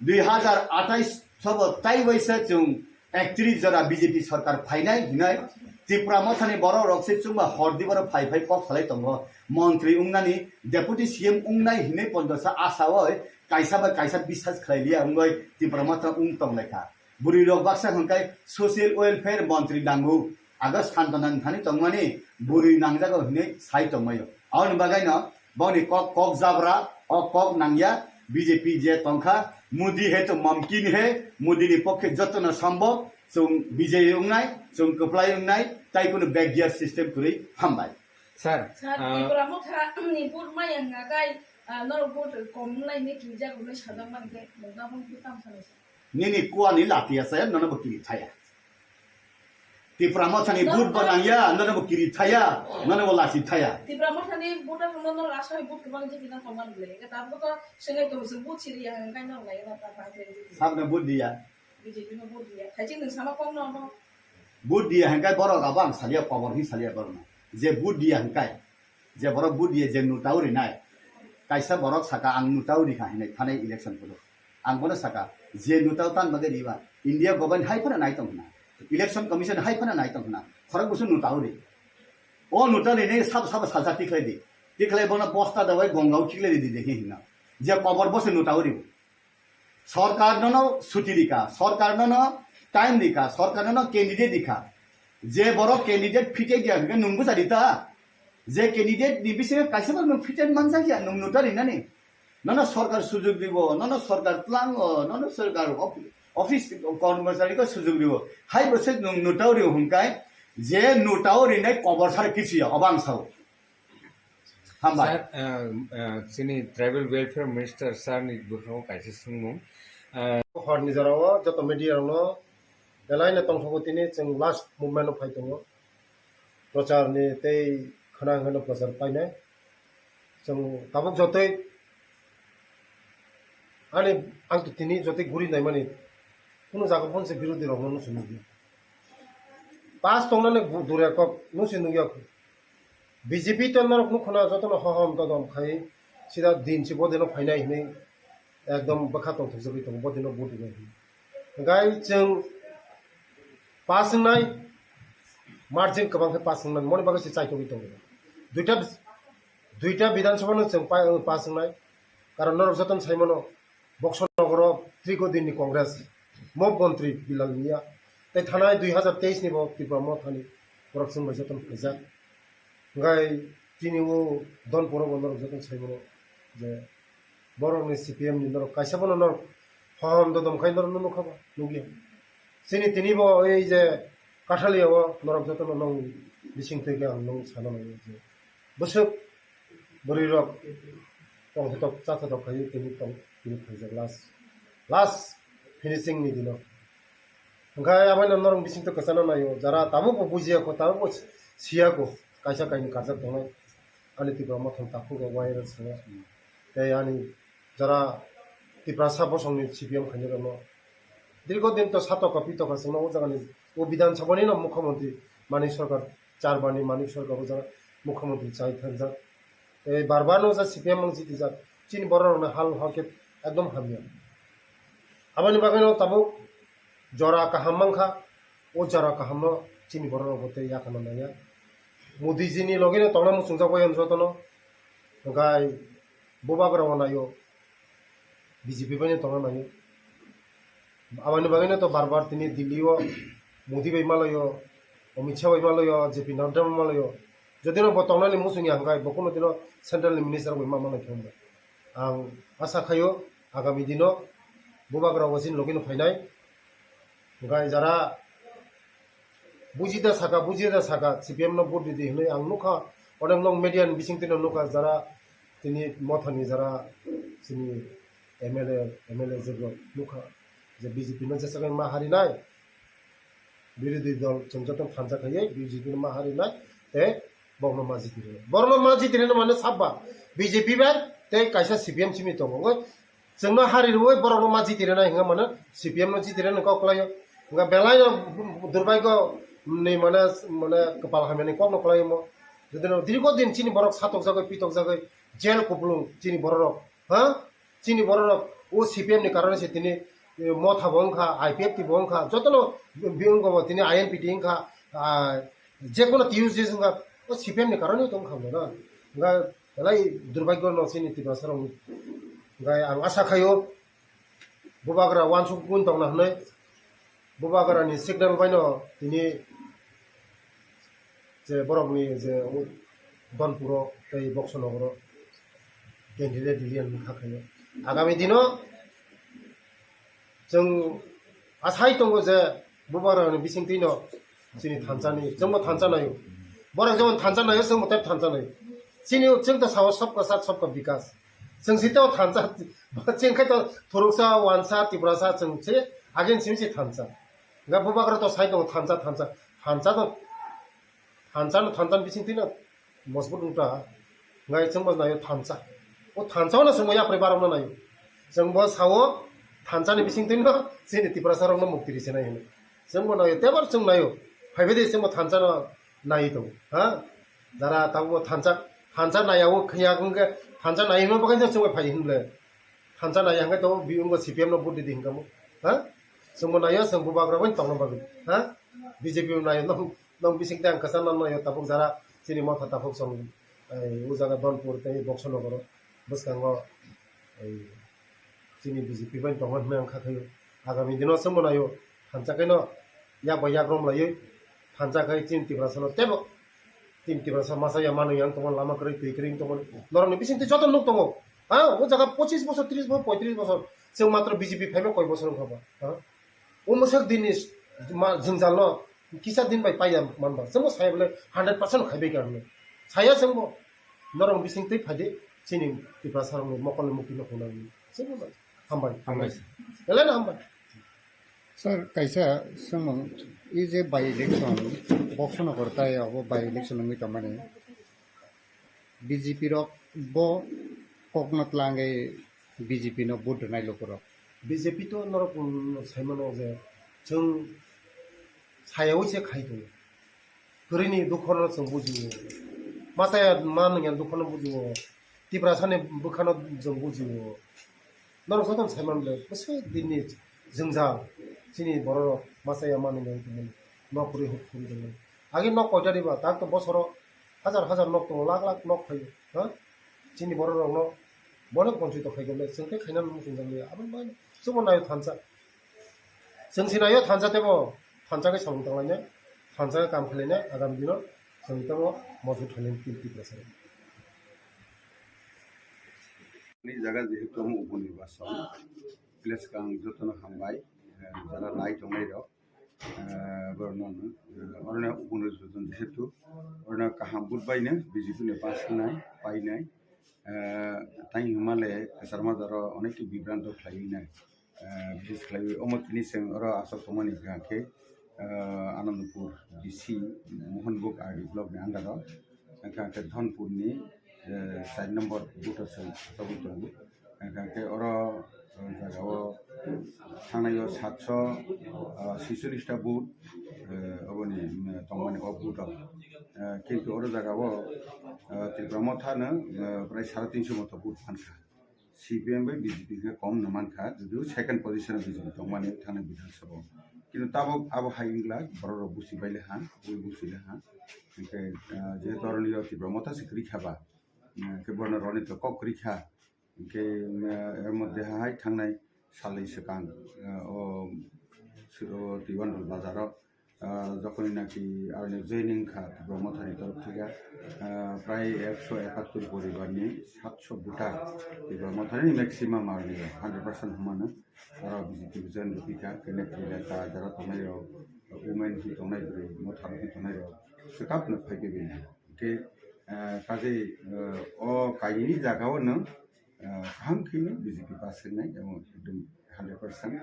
dui hajar athais sobo tai waisa chwng ektrish jora B J P sorkar phainai hinai Tipra Mothani borok rok se chwngba hor dibaro phai phai kok salai tongo, montri wngnani, deputy C M wngnai hinwi pondosa asa oi kaisa bai kaisa biswas khlai liya wngoi Tipra Motha wng tonglaikha. Bwrwi rok baksa hwnkhe social welfare montri nango. Ago Santana thani tongmani bwrwi nangjago hinwi sai tongmaio. Aboni bagaino boni kok, kok jabra, o kok nangya, B J P je tongkha, Modi hai to mumkin hai, Modi ni pokhe jotono sambhav, chwng bijay wngnai, chwng kwplai wngnai, tai kunu backyard system kwrwi hambai. Sir, Sir, ah, Tipra Motha ni vote maya hwnga kai, ah, norok vote kom wngnai hinwi twijak hwnwi sajak mankhe, nokna bong twi tamo sanai sir. Nini kuani lati asaya, nono bo kiri thaya. Tipra Mothani No, vote no. Banangya, nono bo kiri thaya, nono bo lasi thaya. Tipra Mothani voter no, no, asai vote kwbang je kina tongma nule. Ke tabuk to sengai to se vote siri ya, ngai no lai na ta ba ke. Sabna vote diya. B J P no vote diya. Thaiching nung sama kong no no. Vote diya hangkai borok abo ang salia, kobor hi salia borok no. Je vote diya hangkai. Je borok vote diya je nutao rinai. Kaisa borok saka ang nutao rikha hinai thanai election phuru. Ang bono saka je nutao tan bagwi riba. India government hai phano nai tong hwna. Election commission hai phano nai tong hwna. Khorok busu nutao ri. O nutao rinai sabo sabo salsa tikhlai di. Tikhlai bono bosta dawai gongao tikhlai di de hinna. Je kobor bose nutao ri. Sorkar nono suti rikha, sorkar nono time rikha, sorkar nono candidate rikha. Je borok candidate phite dia hwnkhe nung bwsa rita. Je candidate ni bisingo kaisa bo nung phite manjak ya, nung nutari nani. Nono sorkar sujug dibo, nono sorkar tlango, nono sorkar op-, office kormochari ko sujug dibo. Hai bwswk nung nutao rio hwnkhe, je nutao rinai kobor sar kichiya, obang sao. Hambai. Sir, ah, ah, chini Tribal Welfare Minister sir ni bwkhango kaisa swngmung. Ah, Horni jorao joto media rokno belai no tongthogo tini chwng last movement o phai tongo. Prochar ni tei khwna hwno prochar painai. Chwng tabuk jotoi ani ang to tini jotoi guri naimani kunu jaga phone se birodhi rokno nusi nukya. Pass tongnani bu-, dure kok nusi nukya. B J P to norok nukhuna jotono hohom dodom khai sida din si bodino phainai hinwi ekdom bwkha tongthokjagwi tongo bodino vote rwnai hinwi. Hwnkhe chwng pass wngnai margin kwbang khe pass wngnai moni bagwi se chaitogwi tongo. Duita, duita Bidhan Sabha no chwng pa-, pass wngnai karon norok jotono saimano Boxo nogoro Trigodini Congress, Mop Montri Bilal Miya, tei thanai dui hajar teis ni bo Tipra Mothani corruption bai jotono phaijak. Hwnkhe tini o Donpuro bo norok jotono sai mano je borokni C P M ni norok kaisa bono norok hohom dodom khai norok nukha ba nukya. Chini tini bo ei je Kathalia o norok jotono nong bising twi khe ang nung sana nai je bwswk bwrwi rok tongthotok chathotok khai tini tong tini phaijak last last finishing ni dino. Hwnkhe abaino norok bising twi kwchana naio jara tabuk bo bujiya kho tabuk bo siya kho kaisa kainwi karjak tongnai ani Tipra Mothani takhuk rok wai rok swngo. tei ani jara Tiprasa bosongni C P M khainai rokno dirgo din to satoka pitoka chwngno o jagani o Bidhan Sabhani no Mukhyamantri Manik Sarkar, charbani Manik Sarkar o jaga Mukhyamantri chai thangjak. Tei bar bar no ja C P M mang jitijak, chini borok rokni hal hakhe ekdom hamya. Aboni bagwi no tabuk jora kaham mankha, o jora kaham no chini borok rok bo tei yakana nangya. Modi ji ni logi no tongna muchungjak bai jotono, hwnkhe bubagra o naio, B J P bai no tongna naio. Aboni bagwi no to bar bar tini Delhi o Modi bai malaio, Amit Shah bai malaio, J P Nadda bai malaio. Jodi no bo tongnani muchungya hwnkhe bo kuno dino central ni minister bai ma manai khe hwnba. Ang asa khaio agami dino bubagra o chini logi no phainai. Hwnkhe jara bujida saka, bujida saka, C P M no vote ridi hinwi ang nukha. Onek nok media ni bising tino nukha jara tini mothani jara chini M L A, M L A jwk nukha je B J P no jesa ma harinai. Birodhi dol chwng joto thansa khaiwi B J P no ma harinai tei borokno ma jiti rwnai. Borokno ma jiti rwna mane sabba B J P bai tei kaisa C P M simi tongo. Chwngno hari rwui borokno ma jiti rwnai hwnka mano C P M no jiti rwnai kok kwlaio. Hwnka belai no durbaiko ni mane, mane kwpal hamya ni kokno kwlaio mo. Jodi no dirgo din chini borok satokjagwi pitokjagwi jail kupulung chini bororok, ha? Chini bororok o C P M ni karone se tini, eh, motha bo wngkha, I P F T bo wngkha, jotono bi wngkha bo tini I N P T wngkha, ah, jekono T U C wngkha, o C P M ni karone to wngkha bo na. Hwnka belai durbaiko no chini Tiprasa rokni. Hwnka ang asa khaio, bubagra uansuk gun tongna hwnwi, bubagra ni signal baino tini je borokni je Donpuro tei Boksonogoro candidate release wngkha khaio. Agami dino chwng asai tongo je bubagra ni bisingtwi no chini thansa ni, chwngbo thansa naio. Borok jemon thansa naio, chwngbo tei thansa naio. Chini chwng to sao sabka saath sabka bikas. Chwng si to thansa, chwng khai to thuruksa, wansa, Tiprasa chwng se again chwng si thansa. Ga bubagra to sai tongo thansa, thansa, thansa to, thansa no, thansa ni bisingtwi no mojbut wngkha. Ngai chwngbo naio thansa. O thansa no chwngbo yapri barokno naio. Chwngbo sao thansa ni bisingtwi no chini Tiprasa rokno mukti risi nai hwnwi. Chwngbo naio, tebar chwng naio. Phaibai de chwngbo thansa no nai tongo. Ha? Jara tabukbo thansa, thansa naiya o khaya hwnkhe thansa nai hwnma bagwi chwngbo phai hwnle. Thansa naiya hwnkhe to bi wngkha C P M no vote ridi hwnkha mo. Ha? Chwngbo naio chwng bubagra bai tongna bagwi. Ha? B J P naio nong, nong bisingtwi ang kwchang nang naio tabuk jara chini motha takhuk song, eh, o jaga Donpur tei Boksonogoro bwskango, eh, chini B J P bai tongo hwnwi ang kha khaio. Agami dino chwngbo naio thansa khe no yak bai yak rom laiwi thansa khai chini Tiprasa no teibo Chini Tiprasa masa ya manwi yang tongmani lama kwrwi twi kwrwi wng tongmani. Norokni bisingtwi joto nuk tongo. Ha? O jaga pochis bosor, tris bosor, poitris bosor. Chwng matro B J P phaima koi bosor wngkha ba? Ha? O mwsak dinni ma-, jwngjalno kisa din bai paiya manba. Chwngbo saya bole hundred percent khaibai kha hwnwi. Saya chwngbo norokni bisingtwi phaidi chini Tiprasa rokni mokolni mukti no hwnwi. Chwngbo hambai. Hambai. Belai no hambai. Sir, kaisa swngmung, i je by election, Boksonogor tai abo by election wngwi tongmani, B J P rok bo kokno tlangwi B J P no vote rwnai lukurok. B J P to norok, um, saimano je chwng sayawi se khai tongo. Kwrwini dukhono chwng bujio. Machaya manwini dukhono bujio. Tiprasani bwkhano chwng bujio. Norok jotono sai manle, bwswk dinni jwngjal chini bororok machaya manwini tongmani. Nok kwrwi huk kwrwi tongmani. Age nok koita diba, tak to bosoro hajar hajar nok tongo, lakh lakh nok phaio, ha? Chini bororokno bono bonchito khai khe chwng khe khaina muchung jakliya. Aboni bagwi chwngbo naio thansa. Chwng se naio thansa tebo, thansa khe samung tanglainai, thansa khe kam khlainai, agami dino chwng tebo mojbut khlainai Tiprasa. Ni jaga jehetu omo uponirbachan, place kang jotono hambai, eh, jara nai tongnai rok, eh, borokno, eh, oroni uponirbachan jehetu, oroni kaham vote baino B J P ni pass wngnai, painai, eh, tei hwnmale kwchar majaro onek bibranto khlaiwi nai. Eh, bises khlaiwi omo tini chwng oro aswk tongmani hwnkha khe, eh, Anandpur D C Mohanbug R D block ni under o, hwnkha khe Dhonpur ni eh, side number booth o chwng chobwi tongo. Hwnkhe oro, eh, jagao thangnai o satso, ah, swicholish ta booth, eh, oboni, mm, tongmani o booth o. Eh, kintu oro jagao, eh, Tipra Motha no, eh, prai sare tinso moto booth mankha. C P M bai B J P khe kom no mankha, judiu second position o B J P tongmani thangnai Bidhan Sabha o. Kintu tabok abo hai wngla, borok rok busi baile ha, bui busi le ha. Hwnkhe, ah, jehetu oro nini Tipra Motha se kwrwi kha ba, ah, khe bono roni to kok kwrwi kha. Hwnkhe, ah, er moddhe hai thangnai salni swkang, ah, o, o Tiwandal bazar o ah, jokoni naki aroni joining kha Tipra Mothani torof theke, ah, prai ekso ekattor poribar ni satso buta Tipra Mothani maximum aroni hundred percent humano aro B J P join rwphi kha, kene pile ta jara tongnai rok, women hi tongnai bwrwi, motha hi tongnai rok, swkap no phai khe bini. Hwnkhe, ah, kaje, ah, o kainwi jaga o no, ah, kaham khe no B J P pass khe nai, emo ekdom hundred percent.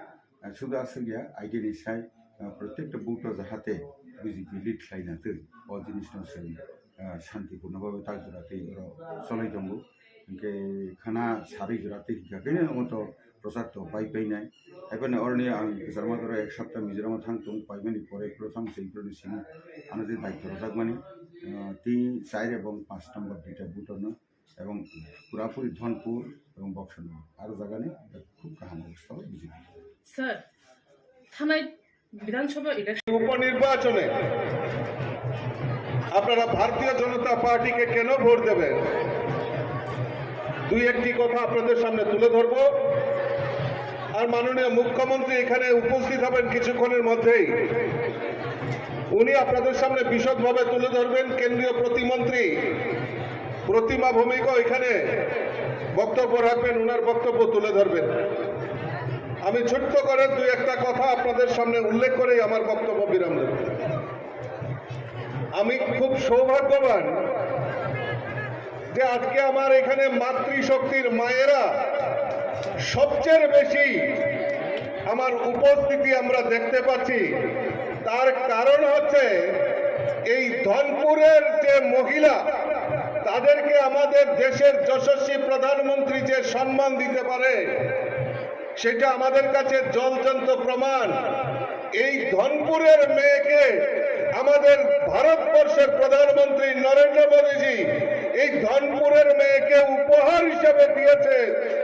Ah, suda aswk ya, aigeni sai, ah, protekta booth o jahate B J P lead khlai na twi, o jinis no chwng, ah, shanti purno babe tak jora twi oro cholai tongo. Hwnkhe khana sari jora twi hwnkha khe omo to prochar to pai pai nai. Haiphano oroni ang kwchar ma jora ek sapta Mizoram o thang tong paimani pore phuru thang se phuru sini ano je daityo rwjakmani, ah, tin, char ebong panch number duita booth o no এবং পুরাপুরি ধনপুর এবং বক্সনগর আরো জায়গা নেই, এটা খুব কাহাম অবস্থা হবে বিজেপি। স্যার, থানায় বিধানসভা ইলেকশন উপনির্বাচনে আপনারা ভারতীয় জনতা পার্টিকে কেন ভোট দেবেন, দুই একটি কথা আপনাদের সামনে তুলে ধরবো। আর মাননীয় মুখ্যমন্ত্রী এখানে উপস্থিত হবেন কিছুক্ষণের মধ্যেই, উনি আপনাদের সামনে বিশদভাবে তুলে ধরবেন। কেন্দ্রীয় প্রতিমন্ত্রী প্রতিমা ভৌমিকও এখানে বক্তব্য রাখবেন, ওনার বক্তব্য তুলে ধরবেন। আমি ছোট্ট করে দুই একটা কথা আপনাদের সামনে উল্লেখ করেই আমার বক্তব্য বিরাম দেব। আমি খুব সৌভাগ্যবান যে আজকে আমার এখানে মাতৃশক্তির মায়েরা সবচেয়ে বেশি আমার উপস্থিতি আমরা দেখতে পাচ্ছি। তার কারণ হচ্ছে এই ধনপুরের যে মহিলা, তাদেরকে আমাদের দেশের যশস্বী প্রধানমন্ত্রী যে সম্মান দিতে পারে, সেটা আমাদের কাছে জ্বলজ্যান্ত প্রমাণ। এই ধনপুরের মেয়েকে আমাদের ভারতবর্ষের প্রধানমন্ত্রী নরেন্দ্র মোদীজি এই ধনপুরের মেয়েকে উপহার হিসেবে দিয়েছে,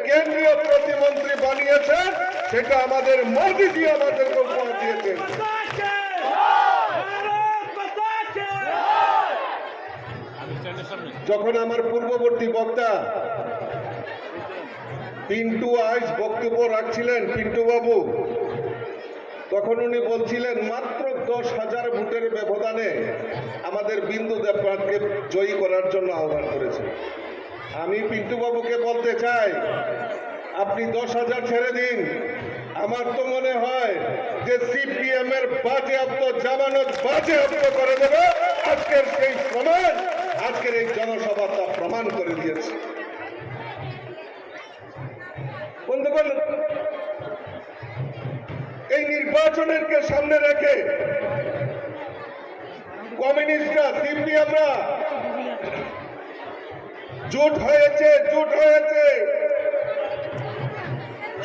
কেন্দ্রীয় প্রতিমন্ত্রী বানিয়েছেন, সেটা আমাদের মোদীজি আমাদেরকে উপহার দিয়েছেন। যখন আমার পূর্ববর্তী বক্তা পিন্টু আইচ বক্তব্য রাখছিলেন, পিন্টু বাবু, তখন উনি বলছিলেন মাত্র দশ হাজার ভোটের ব্যবধানে আমাদের বিন্দু দেবনাথকে জয়ী করার জন্য আহ্বান করেছে। আমি পিন্টু বাবুকে বলতে চাই, আপনি দশ হাজার ছেড়ে দিন, আমার তো মনে হয় যে সিপিএম এর বাজেয়াপ্ত জামানত বাজেয়াপ্ত করে দেবে। আজকের সেই প্রমাণ, আজকের এই জনসভা তা প্রমাণ করে দিয়েছে। বন্ধুগণ, এই নির্বাচনকে সামনে রেখে কমিউনিস্টরা, সিপিএমরা জোট হয়েছে, জোট হয়েছে,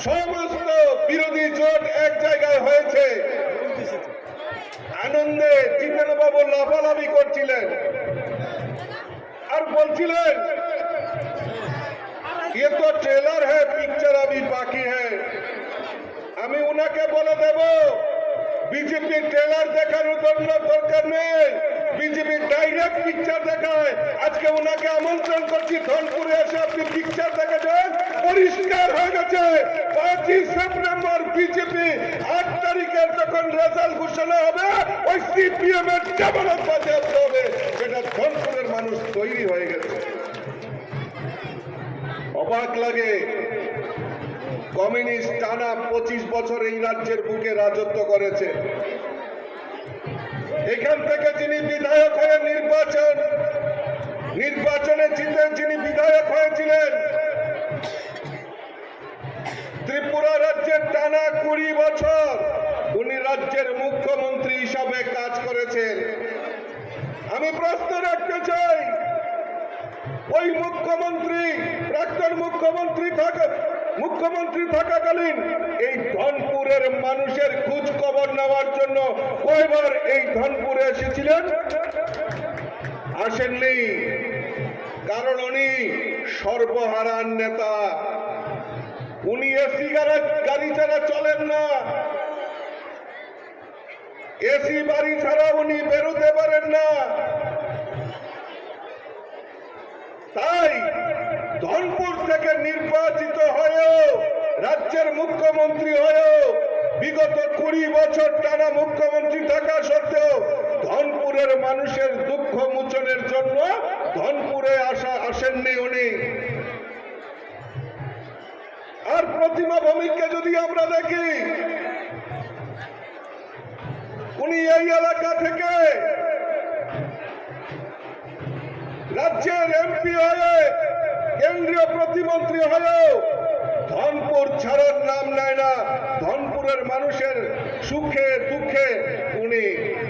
সমস্ত বিরোধী জোট এক জায়গায় হয়েছে। আনন্দে জিতেন বাবু লাফালাফি করছিলেন আর বলছিলেন, "ये तो ट्रेलर है, पिक्चर अभी बाकी है।" আমি উনাকে বলে দেব, বিজেপি ট্রেলার দেখানোর জন্য দরকার নেই, বিজেপি ডাইরেক্ট পিকচার দেখায়। আজকে উনাকে আমন্ত্রণ করছি, ধনপুরে এসে আপনি পিকচার দেখে যান, পরিষ্কার হয়ে গেছে। পাঁচই সেপ্টেম্বর বিজেপি আট তারিখের যখন রেজাল্ট ঘোষণা হবে, ওই সিপিএম এর জামানত বাজেয়াপ্ত হবে, সেটা ধনপুরের মানুষ তৈরি হয়ে গেছে। অবাক লাগে, কমিউনিস্ট টানা পঁচিশ বছর এই রাজ্যের বুকে রাজত্ব করেছে। এখান থেকে যিনি বিধায়ক হয়ে নির্বাচন, নির্বাচনে জিতে যিনি বিধায়ক হয়েছিলেন, ত্রিপুরা রাজ্যের টানা কুড়ি বছর উনি রাজ্যের মুখ্যমন্ত্রী হিসাবে কাজ করেছেন। আমি প্রশ্ন রাখতে চাই, ওই মুখ্যমন্ত্রী, প্রাক্তন মুখ্যমন্ত্রী থাকা, মুখ্যমন্ত্রী থাকাকালীন এই ধনপুরের মানুষের খোঁজ খবর নেওয়ার জন্য কয়বার এই ধনপুরে এসেছিলেন? আসেননি, কারণ উনি সর্বহারার নেতা। উনি এসি গাড়ি, গাড়ি ছাড়া চলেন না। এসি বাড়ি ছাড়া উনি বেরোতে পারেন না। তাই ধনপুর থেকে নির্বাচিত হয়েও, রাজ্যের মুখ্যমন্ত্রী হয়েও, বিগত কুড়ি বছর টানা মুখ্যমন্ত্রী থাকা সত্ত্বেও ধনপুরের মানুষের দুঃখ মোচনের জন্য ধনপুরে আসা, আসেননি উনি। আর প্রতিমা ভৌমিককে যদি আমরা দেখি, উনি এই এলাকা থেকে রাজ্যের এমপি হয়ে, কেন্দ্রীয় প্রতিমন্ত্রী হয়েও ধনপুর ছাড়ার নাম নেয় না। ধনপুরের মানুষের সুখে দুঃখে উনি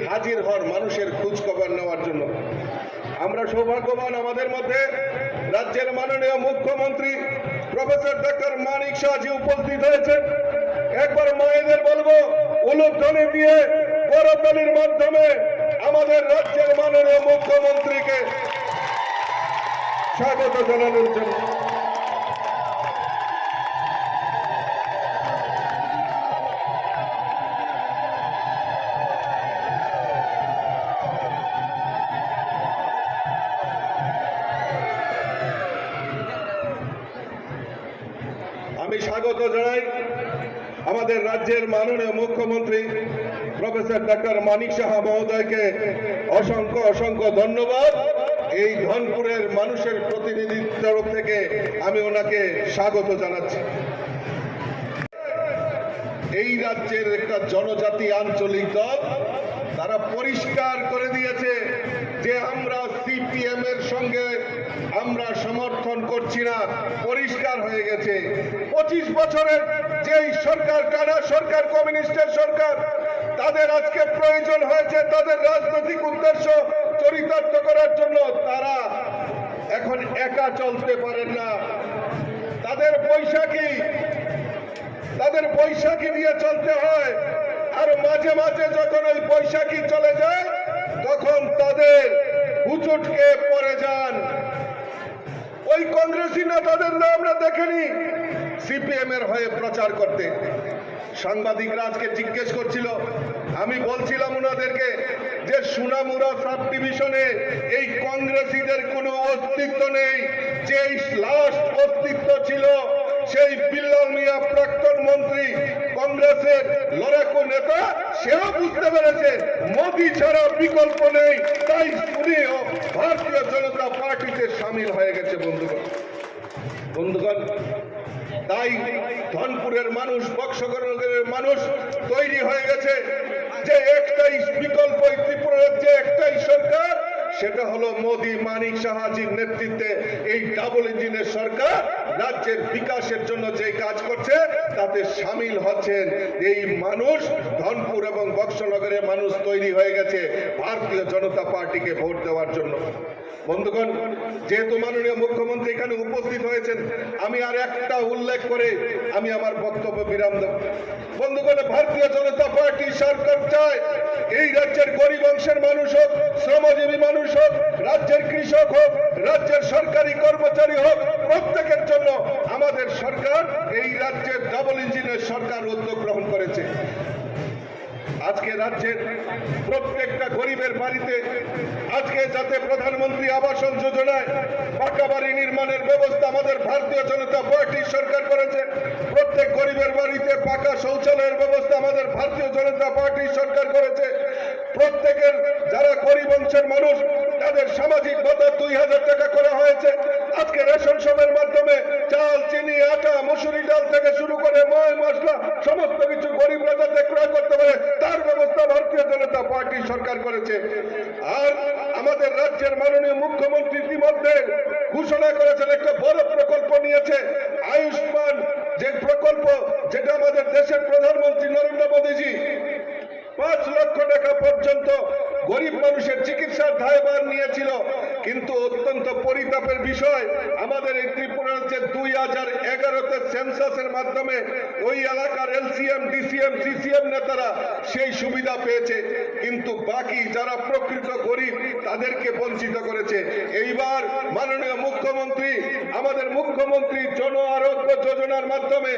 হাজির হন মানুষের খোঁজ খবর নেওয়ার জন্য। আমরা সৌভাগ্যবান, আমাদের মধ্যে রাজ্যের মাননীয় মুখ্যমন্ত্রী প্রফেসর ডক্টর মানিক সাহাজি উপস্থিত হয়েছেন। একবার মায়েদের বলবো, উলুধ্বনি দিয়ে, করতালির মাধ্যমে আমাদের রাজ্যের মাননীয় মুখ্যমন্ত্রীকে স্বাগত জানানোর জন্য। আমি স্বাগত জানাই আমাদের রাজ্যের মাননীয় মুখ্যমন্ত্রী প্রফেসর ডক্টর মানিক সাহা মহোদয়কে। অসংখ্য অসংখ্য ধন্যবাদ। এই ধনপুরের মানুষের প্রতিনিধির তরফ থেকে আমি ওনাকে স্বাগত জানাচ্ছি। এই রাজ্যের একটা জনজাতি আঞ্চলিক দল, তারা পরিষ্কার করে দিয়েছে যে আমরা সিপিএম এর সঙ্গে আমরা সমর্থন করছি না। পরিষ্কার হয়ে গেছে, পঁচিশ বছরের যেই সরকার, কানা সরকার, কমিউনিস্টের সরকার, তাদের আজকে প্রয়োজন হয়েছে তাদের রাজনৈতিক উদ্দেশ্য চরিতার্থ করার জন্য। তারা এখন একা চলতে পারেন না। তাদের বৈশাখী, তাদের বৈশাখী নিয়ে চলতে হয়। আর মাঝে মাঝে যখন ওই বৈশাখী চলে যায়, তখন তাদের হুচটকে পড়ে যান। ওই কংগ্রেসি নেতাদের না আমরা দেখিনি সিপিএম এর হয়ে প্রচার করতে। সাংবাদিকরা আজকে জিজ্ঞেস করছিল, আমি বলছিলাম ওনাদেরকে যে সোনামুড়া সাব ডিভিশনে এই কংগ্রেসীদের কোনো অস্তিত্ব নেই। যেই লাস্ট অস্তিত্ব ছিল সেই বিল্লাল মিয়া, প্রাক্তন মন্ত্রী, কংগ্রেসের লড়াকু নেতা, সেও বুঝতে পেরেছে মোদি ছাড়া বিকল্প নেই, তাই উনিও ভারতীয় জনতা পার্টিতে সামিল হয়ে গেছে বন্ধুগণ। বন্ধুগণ, তাই ধনপুরের মানুষ, বক্সনগরের মানুষ তৈরি হয়ে গেছে যে একটাই বিকল্প, এই ত্রিপুরা রাজ্যে একটাই সরকার, সেটা হলো মোদি মানিক সাহাজির নেতৃত্বে এই ডাবল ইঞ্জিনের সরকার রাজ্যের বিকাশের জন্য যে কাজ করছে, তাতে সামিল হচ্ছেন এই মানুষ। ধনপুর এবং বক্সনগরের মানুষ তৈরি হয়ে গেছে ভারতীয় জনতা পার্টিকে ভোট দেওয়ার জন্য। বন্ধুগণ, যেহেতু মাননীয় মুখ্যমন্ত্রী এখানে উপস্থিত হয়েছেন, আমি আর একটা উল্লেখ করে আমি আমার বক্তব্য বিরাম দেব। বন্ধুগণ, ভারতীয় জনতা পার্টি সরকার চায় এই রাজ্যের গরিব অংশের মানুষ হোক, শ্রমজীবী মানুষ হোক, রাজ্যের কৃষক হোক, রাজ্যের সরকারি কর্মচারী হোক, প্রত্যেকের জন্য আমাদের সরকার এই রাজ্যের ডাবল ইঞ্জিনের সরকার উদ্যোগ গ্রহণ করেছে। আজকে রাজ্যের প্রত্যেকটা গরিবের বাড়িতে আজকে যাতে প্রধানমন্ত্রী আবাসন যোজনায় পাকা বাড়ি নির্মাণের ব্যবস্থা আমাদের ভারতীয় জনতা পার্টি সরকার করেছে, প্রত্যেক গরিবের বাড়িতে পাকা শৌচালয়ের ব্যবস্থা আমাদের ভারতীয় জনতা পার্টি সরকার করেছে। প্রত্যেকের, যারা গরিব অংশের মানুষ, তাদের সামাজিক ভাতা দুই হাজার টাকা করা হয়েছে। আজকে রেশন শপের মাধ্যমে চাল, চিনি, আটা, মসুরি ডাল থেকে শুরু করে ময় মশলা সমস্ত কিছু গরিবরা যাতে ক্রয় করতে পারে, তার ব্যবস্থা ভারতীয় জনতা পার্টি সরকার করেছে। আর আমাদের রাজ্যের মাননীয় মুখ্যমন্ত্রী ইতিমধ্যে ঘোষণা করেছেন, একটা বড় প্রকল্প নিয়েছে, আয়ুষ্মান, যে প্রকল্প, যেটা আমাদের দেশের প্রধানমন্ত্রী নরেন্দ্র মোদীজি পাঁচ লক্ষ টাকা পর্যন্ত গরিব মানুষের চিকিৎসার দায়ভার নিয়েছিল। কিন্তু অত্যন্ত পরিতাপের বিষয়, আমাদের এই ত্রিপুরা রাজ্যে দুই হাজার এগারোতে সেন্সাসের মাধ্যমে ওই এলাকার এলসিএম, ডিসিএম, সিসিএম নেতারা সেই সুবিধা পেয়েছে, কিন্তু বাকি যারা প্রকৃত গরিব তাদেরকে বঞ্চিত করেছে। এইবার মাননীয় মুখ্যমন্ত্রী, আমাদের মুখ্যমন্ত্রী জন আরোগ্য যোজনার মাধ্যমে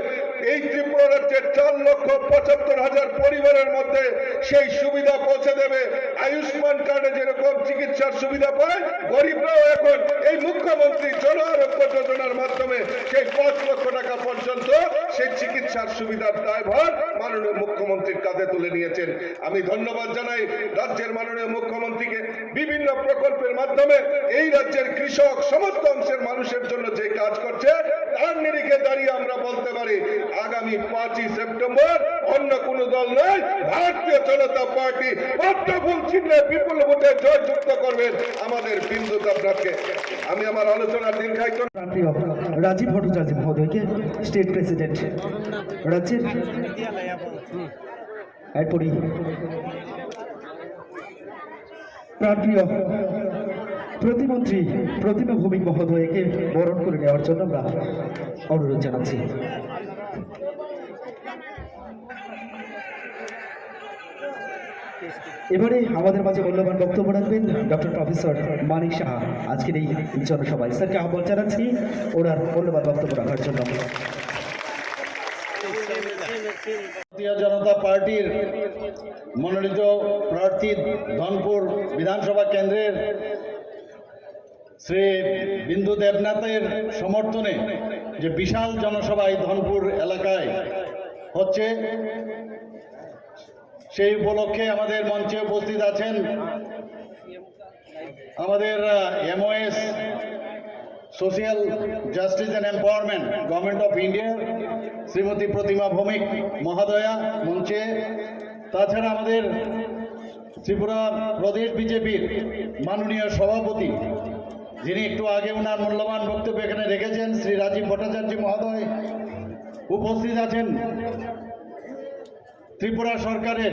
এই ত্রিপুরা রাজ্যের চার লক্ষ পঁচাত্তর হাজার পরিবারের মধ্যে সেই সুবিধা পৌঁছে দেবে। আয়ুষ্মান কার্ডে যেরকম চিকিৎসার সুবিধা পায়, গরিবরাও এখন এই মুখ্যমন্ত্রী জন আরোগ্য যোজনার মাধ্যমে সেই পাঁচ লক্ষ টাকা পর্যন্ত সেই চিকিৎসার সুবিধার দায়ভার মাননীয় মুখ্যমন্ত্রীর কাঁধে তুলে নিয়েছেন। আমি ধন্যবাদ জানাই রাজ্যের মাননীয় মুখ্যমন্ত্রীকে। বিভিন্ন প্রকল্পের মাধ্যমে এই রাজ্যের কৃষক, সমস্ত অংশের মানুষের জন্য যে কাজ করছে, তার নিরিখে দাঁড়িয়ে আমরা বলতে পারি, আগামী পাঁচই সেপ্টেম্বর অন্য কোনো দল নয়, ভারতীয় জনতা পার্টি পদ্মফুল চিহ্নে বিপুল ভোটে জয়যুক্ত করবেন আমাদের বিন্দু দেবনাথকে। আমি আমার আলোচনা দীর্ঘায়িত প্রাণপ্রিয় রাজীব ভট্টাচার্য মহোদয়কে, স্টেট প্রেসিডেন্ট রাজ্যের, এরপরই প্রাণপ্রিয় প্রতিমন্ত্রী প্রতিমা ভৌমিক মহোদয়কে বরণ করে নেওয়ার জন্য আমরা অনুরোধ জানাচ্ছি। এবারে আমাদের মাঝে মূল্যবান বক্তব্য রাখবেন ডক্টর প্রফেসর মানিক সাহা। আজকের এই জনসভায় স্যারকে আহ্বান জানাচ্ছি ওনার মূল্যবান বক্তব্য রাখার জন্য। ভারতীয় জনতা পার্টির মনোনীত প্রার্থী ধনপুর বিধানসভা কেন্দ্রের শ্রী বিন্দু দেবনাথের সমর্থনে যে বিশাল জনসভা এই ধনপুর এলাকায় হচ্ছে, সেই উপলক্ষে আমাদের মঞ্চে উপস্থিত আছেন আমাদের, আহ, MOS, Social Justice and Empowerment, Government of India, Shrimati Pratima Bhowmik মহোদয়া মঞ্চে। তাছাড়া আমাদের ত্রিপুরা প্রদেশ বিজেপির মাননীয় সভাপতি, যিনি একটু আগে ওনার মূল্যবান বক্তব্য এখানে রেখেছেন, শ্রী রাজীব ভট্টাচার্য মহোদয় উপস্থিত আছেন। ত্রিপুরা সরকারের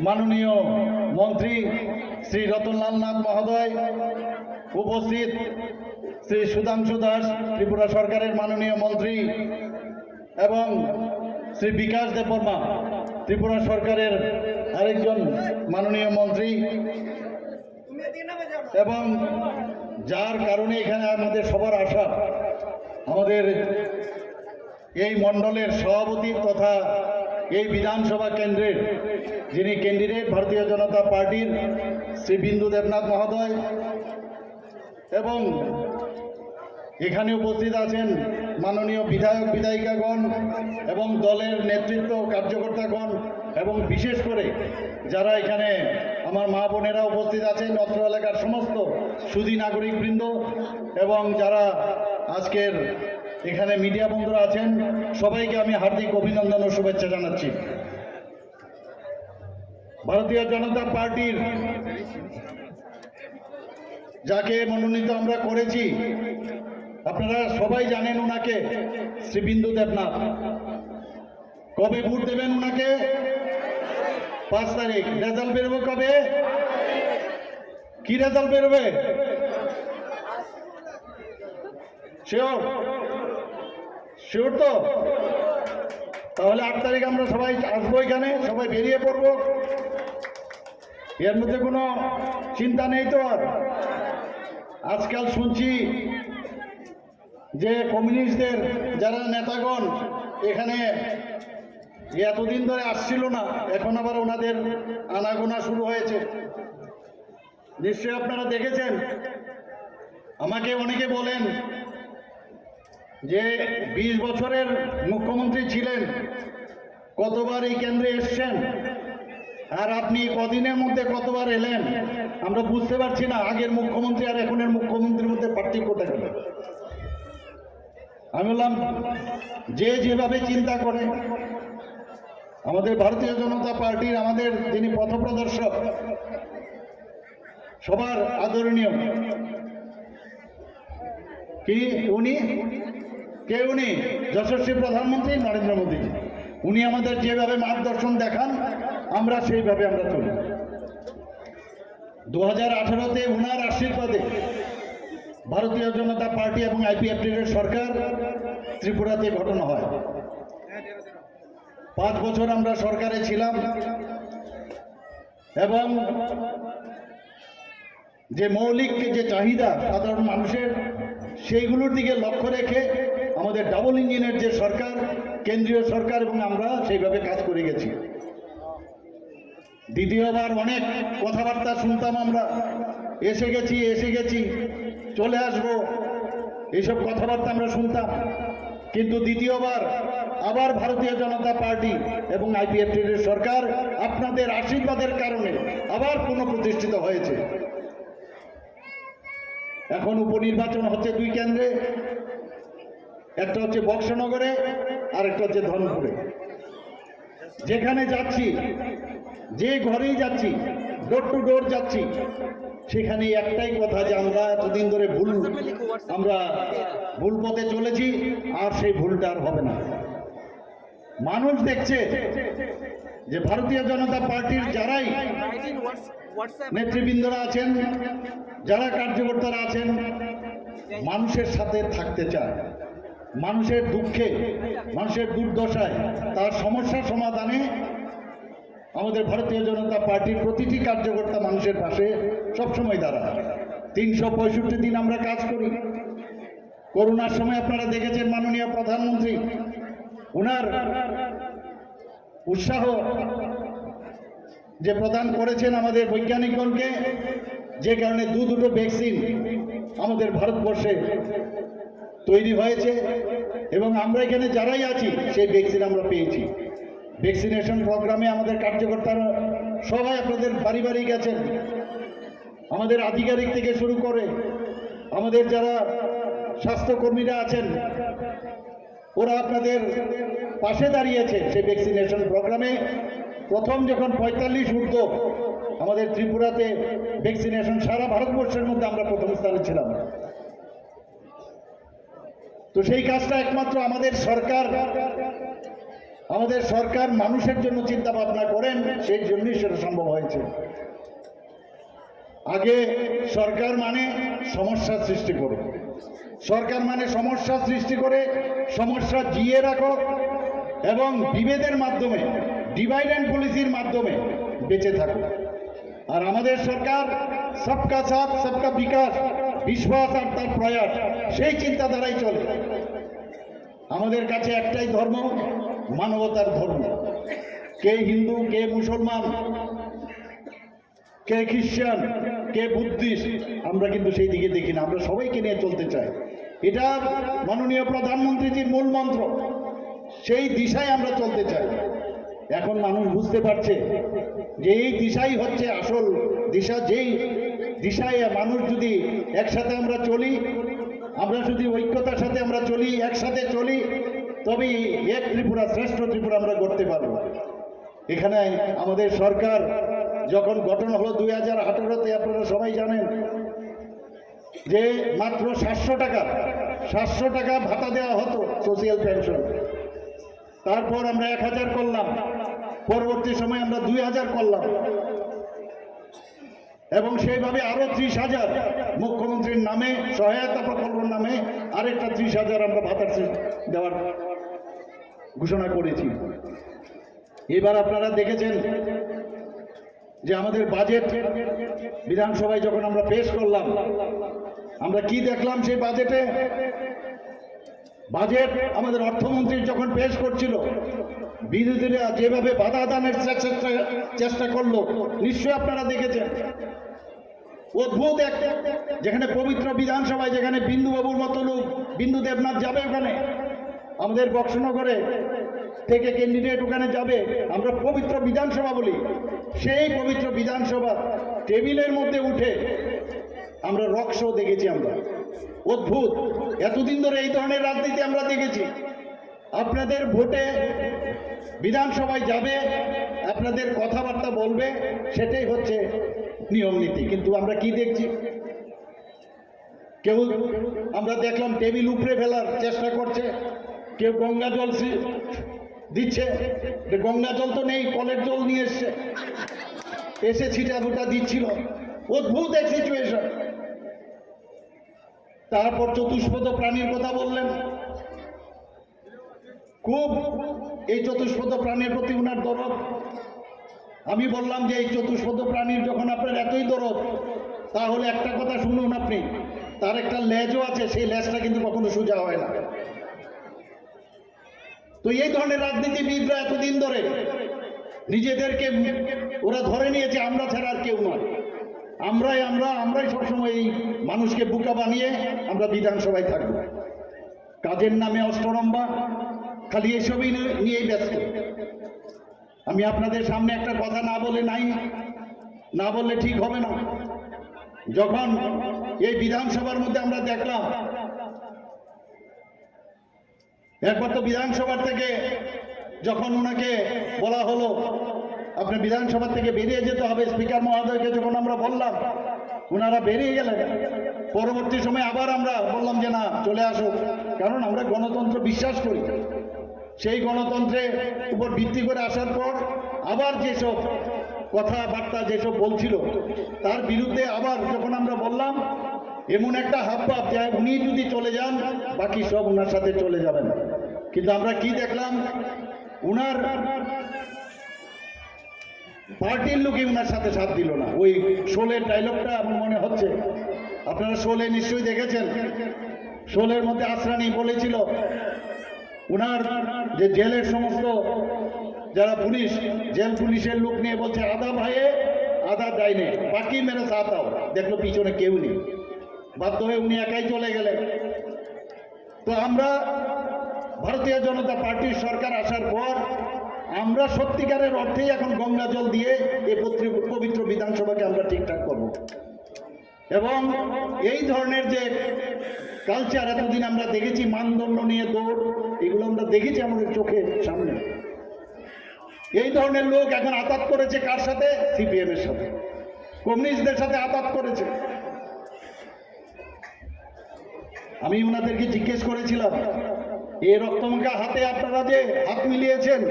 মাননীয় মন্ত্রী শ্রী রতনলাল নাথ মহোদয় উপস্থিত, শ্রী সুধাংশু দাস ত্রিপুরা সরকারের মাননীয় মন্ত্রী এবং শ্রী বিকাশ দেববর্মা ত্রিপুরা সরকারের আরেকজন মাননীয় মন্ত্রী, এবং যার কারণে এখানে আমাদের সবার আশা, আমাদের এই মণ্ডলের সভাপতি তথা এই বিধানসভা কেন্দ্রের যিনি ক্যান্ডিডেট ভারতীয় জনতা পার্টির শ্রী বিন্দু দেবনাথ মহোদয়, এবং এখানে উপস্থিত আছেন মাননীয় বিধায়ক বিধায়িকাগণ এবং দলের নেতৃত্ব কার্যকর্তাগণ, এবং বিশেষ করে যারা এখানে আমার মা বোনেরা উপস্থিত আছেন, অত্র এলাকার সমস্ত সুধী নাগরিকবৃন্দ এবং যারা আজকের এখানে মিডিয়া বন্ধুরা আছেন, সবাইকে আমি হার্দিক অভিনন্দন ও শুভেচ্ছা জানাচ্ছি। ভারতীয় জনতা পার্টির যাকে মনোনীত আমরা করেছি, আপনারা সবাই জানেন ওনাকে, শ্রী বিন্দু দেবনাথ। কবে ভোট দেবেন ওনাকে? পাঁচ তারিখ। রেজাল্ট বেরোবে কবে? কি রেজাল্ট বেরোবে? শিওর? শিওর তো? তাহলে আট তারিখ আমরা সবাই আসবো এখানে, সবাই বেরিয়ে পড়বো। এর মধ্যে কোনো চিন্তা নেই তো আর? আজকাল শুনছি যে কমিউনিস্টদের যারা নেতাগণ এখানে এতদিন ধরে আসছিল না, এখন আবার ওনাদের আনাগোনা শুরু হয়েছে। নিশ্চয়ই আপনারা দেখেছেন, আমাকে অনেকে বলেন যে বিশ বছরের মুখ্যমন্ত্রী ছিলেন, কতবার এই কেন্দ্রে এসছেন, আর আপনি কদিনের মধ্যে কতবার এলেন, আমরা বুঝতে পারছি না আগের মুখ্যমন্ত্রী আর এখনের মুখ্যমন্ত্রীর মধ্যে পার্থক্যটা কি। আমি বললাম, যে যেভাবে চিন্তা করে, আমাদের ভারতীয় জনতা পার্টির আমাদের যিনি পথপ্রদর্শক, সবার আদরণীয়, কি উনি, কে উনি? যশস্বী প্রধানমন্ত্রী নরেন্দ্র মোদীজি। উনি আমাদের যেভাবে মার্গদর্শন দেখান, আমরা সেইভাবে আমরা চলি। দু হাজার আঠারোতে ওনার আশীর্বাদে ভারতীয় জনতা পার্টি এবং আইপিএফটির সরকার ত্রিপুরাতে গঠন হয়। পাঁচ বছর আমরা সরকারে ছিলাম এবং যে মৌলিক যে চাহিদা সাধারণ মানুষের, সেইগুলোর দিকে লক্ষ্য রেখে আমাদের ডাবল ইঞ্জিনের যে সরকার, কেন্দ্রীয় সরকার এবং আমরা সেইভাবে কাজ করে গেছি। দ্বিতীয়বার অনেক কথাবার্তা শুনতাম আমরা, "এসে গেছি, এসে গেছি, চলে আসবো", এইসব কথাবার্তা আমরা শুনতাম। কিন্তু দ্বিতীয়বার আবার ভারতীয় জনতা পার্টি এবং আইপিএফটির সরকার আপনাদের আশীর্বাদের কারণে আবার পুনঃপ্রতিষ্ঠিত হয়েছে। এখন উপনির্বাচন হচ্ছে দুই কেন্দ্রে, একটা হচ্ছে বক্সনগরে আর একটা হচ্ছে ধনপুরে। যেখানে যাচ্ছি, যে ঘরেই যাচ্ছি, ডোর টু ডোর যাচ্ছি, সেখানে একটাই কথা যে আমরা এতদিন ধরে ভুল, আমরা ভুল পথে চলেছি, আর সেই ভুলটা আর হবে না। মানুষ দেখছে যে ভারতীয় জনতা পার্টির যারাই নেতৃবৃন্দরা আছেন, যারা কার্যকর্তারা আছেন, মানুষের সাথে থাকতে চায়, মানুষের দুঃখে, মানুষের দুর্দশায়, তার সমস্যা সমাধানে আমাদের ভারতীয় জনতা পার্টির প্রতিটি কার্যকর্তা মানুষের পাশে সবসময় দাঁড়ায়। তিনশো পঁয়ষট্টি দিন আমরা কাজ করি। করোনার সময় আপনারা দেখেছেন মাননীয় প্রধানমন্ত্রী ওনার উৎসাহ যে প্রদান করেছেন আমাদের বৈজ্ঞানিকগণকে, যে কারণে দু দুটো ভ্যাকসিন আমাদের ভারতবর্ষে তৈরি হয়েছে এবং আমরা এখানে যারাই আছি সেই ভ্যাকসিন আমরা পেয়েছি। ভ্যাকসিনেশন প্রোগ্রামে আমাদের কার্যকর্তারা সবাই আপনাদের বাড়ি বাড়ি গেছেন, আমাদের আধিকারিক থেকে শুরু করে আমাদের যারা স্বাস্থ্যকর্মীরা আছেন, ওরা আপনাদের পাশে দাঁড়িয়েছে। সেই ভ্যাকসিনেশন প্রোগ্রামে প্রথম যখন পঁয়তাল্লিশ ঊর্ধ্ব আমাদের ত্রিপুরাতে ভ্যাকসিনেশন, সারা ভারতবর্ষের মধ্যে আমরা প্রথম স্থানে ছিলাম। তো সেই কাজটা একমাত্র আমাদের সরকার, আমাদের সরকার মানুষের জন্য চিন্তা ভাবনা করেন, সেই জন্যই সেটা সম্ভব হয়েছে। আগে সরকার মানে সমস্যা সৃষ্টি করে, সরকার মানে সমস্যা সৃষ্টি করে, সমস্যা জিয়ে রাখো এবং বিভেদের মাধ্যমে, ডিভাইড অ্যান্ড পলিসির মাধ্যমে বেঁচে থাকো। আর আমাদের সরকার সবকা সাথ সবকা বিকাশ, বিশ্বাস আর তার প্রয়াস, সেই চিন্তাধারায় চলে। আমাদের কাছে একটাই ধর্ম, মানবতার ধর্ম। কে হিন্দু, কে মুসলমান, কে খ্রিস্টান, কে বুদ্ধিস্ট, আমরা কিন্তু সেই দিকে দেখি না, আমরা সবাইকে নিয়ে চলতে চাই। এটা মাননীয় প্রধানমন্ত্রীজির মূল মন্ত্র, সেই দিশায় আমরা চলতে চাই। এখন মানুষ বুঝতে পারছে যে এই দিশাই হচ্ছে আসল দিশা। যেই দিশায় মানুষ যদি একসাথে আমরা চলি, আমরা যদি ঐক্যতার সাথে আমরা চলি, একসাথে চলি, তবেই এক ত্রিপুরা, শ্রেষ্ঠ ত্রিপুরা আমরা গড়তে পারবো। এখানে আমাদের সরকার যখন গঠন হলো দুই হাজার আঠারোতে, আপনারা সবাই জানেন যে মাত্র সাতশো টাকা, সাতশো টাকা ভাতা দেওয়া হতো, সোশিয়াল পেনশন। তারপর আমরা এক হাজার করলাম, পরবর্তী সময় আমরা দুই হাজার করলাম এবং সেইভাবে আরো ত্রিশ হাজার মুখ্যমন্ত্রীর নামে, সহায়তা প্রকল্পের নামে আরেকটা ত্রিশ হাজার আমরা ভাতার সে-, দেওয়ার ঘোষণা করেছি। এবার আপনারা দেখেছেন যে আমাদের বাজেট বিধানসভায় যখন আমরা পেশ করলাম, আমরা কি দেখলাম সেই বাজেটে? বাজেট আমাদের অর্থমন্ত্রী যখন পেশ করছিল, বিরোধীরা যেভাবে বাধা দানের চে-, চেষ্টা, চেষ্টা করলো, নিশ্চয়ই আপনারা দেখেছেন। অদ্ভুত এক, যেখানে পবিত্র বিধানসভায়, যেখানে বিন্দুবাবুর মতো লোক, বিন্দু দেবনাথ যাবে ওখানে, আমাদের বক্সনগরে থেকে ক্যান্ডিডেট ওখানে যাবে, আমরা পবিত্র বিধানসভা বলি, সেই পবিত্র বিধানসভা টেবিলের মধ্যে উঠে আমরা রক শো দেখেছি। আমরা অদ্ভুত, এতদিন ধরে এই ধরনের রাজনীতি আমরা দেখেছি। আপনাদের ভোটে বিধানসভায় যাবে, আপনাদের কথাবার্তা বলবে, সেটাই হচ্ছে নিয়ম নীতি। কিন্তু আমরা কি দেখছি? কেউ, আমরা দেখলাম টেবিল উপরে ফেলার চেষ্টা করছে, কেউ গঙ্গা জল সি-, দিচ্ছে, যে গঙ্গা জল তো নেই, কলের জল নিয়ে এসছে, এসে ছিটা ফুটা দিচ্ছিল। অদ্ভুত এক সিচুয়েশন। তারপর চতুষ্পদ প্রাণীর কথা বললেন। খুব এই চতুষ্পদ প্রাণীর প্রতি ওনার দরদ। আমি বললাম যে এই চতুষ্পদ প্রাণীর যখন আপনার এতই দরদ, তাহলে একটা কথা শুনুন আপনি, তার একটা লেজও আছে, সেই লেজটা কিন্তু কখনো সোজা হয় না। তো এই ধরনের রাজনীতিবিদরা এতদিন ধরে নিজেদেরকে ওরা ধরে নিয়েছে, আমরা ছাড়া আর কেউ নয়। আমরাই আমরা, আমরাই সবসময় এই মানুষকে বোকা বানিয়ে আমরা বিধানসভায় থাকবো। কাজের নামে অষ্টরম্বা, খালি এসবই নিয়ে- নিয়েই ব্যস্ত। আমি আপনাদের সামনে একটা কথা না বলে নাই, না বললে ঠিক হবে না। যখন এই বিধানসভার মধ্যে আমরা দেখলাম, একবার তো বিধানসভা থেকে যখন ওনাকে বলা হলো, "আপনি বিধানসভা থেকে বেরিয়ে যেতে হবে", স্পিকার মহোদয়কে যখন আমরা বললাম, ওনারা বেরিয়ে গেলেন। পরবর্তী সময় আবার আমরা বললাম যে, "না, চলে আসো", কারণ আমরা গণতন্ত্র বিশ্বাস করি। সেই গণতন্ত্রের উপর ভিত্তি করে আসার পর আবার যেসব কথাবার্তা যেসব বলছিল, তার বিরুদ্ধে আবার যখন আমরা বললাম, এমন একটা হাবভাব যে উনি যদি চলে যান, বাকি সব ওনার সাথে চলে যাবেন। কিন্তু আমরা কি দেখলাম, ওনার পার্টির লোকে ওনার সাথে সাথ দিল না। ওই শোলের ডায়লগটা আমার মনে হচ্ছে, আপনারা শোলে নিশ্চয়ই দেখেছেন, শোলের মধ্যে আশরানি বলেছিল, ওনার যে জেলের সমস্ত যারা পুলিশ, জেল পুলিশের লোক নিয়ে বলছে, "আধা ভাইয়ে, আধা ডাইনে, বাকি মেরে সাথ আও।" দেখলো পিছনে কেউ নেই, বাধ্য হয়ে উনি একাই চলে গেলেন। তো আমরা ভারতীয় জনতা পার্টির সরকার আসার পর আমরা সত্যিকারের অর্থেই এখন গঙ্গা জল দিয়ে এই পত্রি- পবিত্র বিধানসভাকে আমরা ঠিকঠাক করব। এবং এই ধরনের যে কালচার এতদিন আমরা দেখেছি, মানদণ্ড নিয়ে দৌড়, এগুলো আমরা দেখেছি আমাদের চোখের সামনে। এই ধরনের লোক এখন আতাত করেছে কার সাথে? সিপিএম এর সাথে, কমিউনিস্টদের সাথে আতাত করেছে। আমি ওনাদেরকে জিজ্ঞেস করেছিলাম, "এই রক্তমাখা হাতে আপনারা যে হাত মিলিয়েছেন,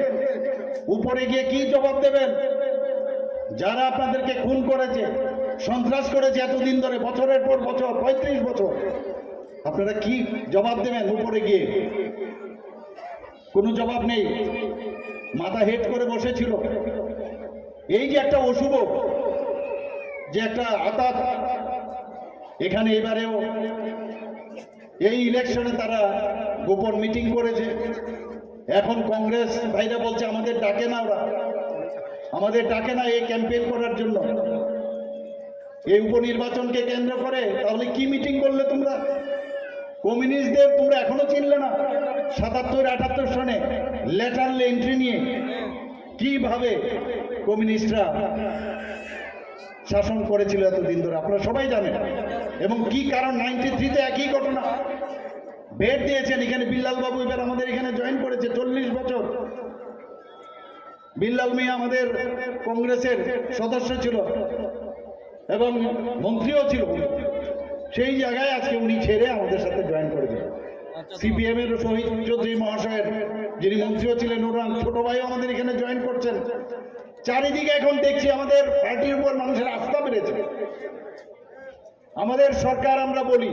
উপরে গিয়ে কি জবাব দেবেন? যারা আপনাদেরকে খুন করেছে, সন্ত্রাস করেছে এতদিন ধরে, বছরের পর বছর, পঁয়ত্রিশ বছর, আপনারা কি জবাব দেবেন উপরে গিয়ে?" কোনো জবাব নেই, মাথা হেট করে বসেছিল। এই যে একটা অশুভ, যে একটা আতাত, এখানে এবারেও এই ইলেকশনে তারা গোপন মিটিং করেছে। এখন কংগ্রেস ভাইরা বলছে, "আমাদের ডাকে না ওরা, আমাদের ডাকে না এই ক্যাম্পেইন করার জন্য।" এই উপনির্বাচনকে কেন্দ্র করে তাহলে কি মিটিং করলে তোমরা? কমিউনিস্টদের তোমরা এখনো চিনলে না? সাতাত্তর আটাত্তর সনে লেটারাল এন্ট্রি নিয়ে কিভাবে কমিউনিস্টরা শাসন করেছিল এতদিন ধরে, আপনারা সবাই জানেন। এবং কি কারণ, নাইনটি থ্রিতে একই ঘটনা। ভেট দিয়েছেন এখানে, বিল্লাল বাবু এবার আমাদের এখানে জয়েন করেছে, চল্লিশ বছর। বিল্লাল মিয়া আমাদের কংগ্রেসের সদস্য ছিল এবং মন্ত্রীও ছিল। সেই জায়গায় আজকে উনি ছেড়ে আমাদের সাথে জয়েন করেছেন। সিপিএম এর শহীদ চৌধুরী মহাশয়ের, যিনি মন্ত্রীও ছিলেন, ওনার ছোট ভাইও আমাদের এখানে জয়েন করছেন। চারিদিকে এখন দেখছি আমাদের পার্টির উপর মানুষের আস্থা বেড়েছে। আমাদের সরকার, আমরা বলি,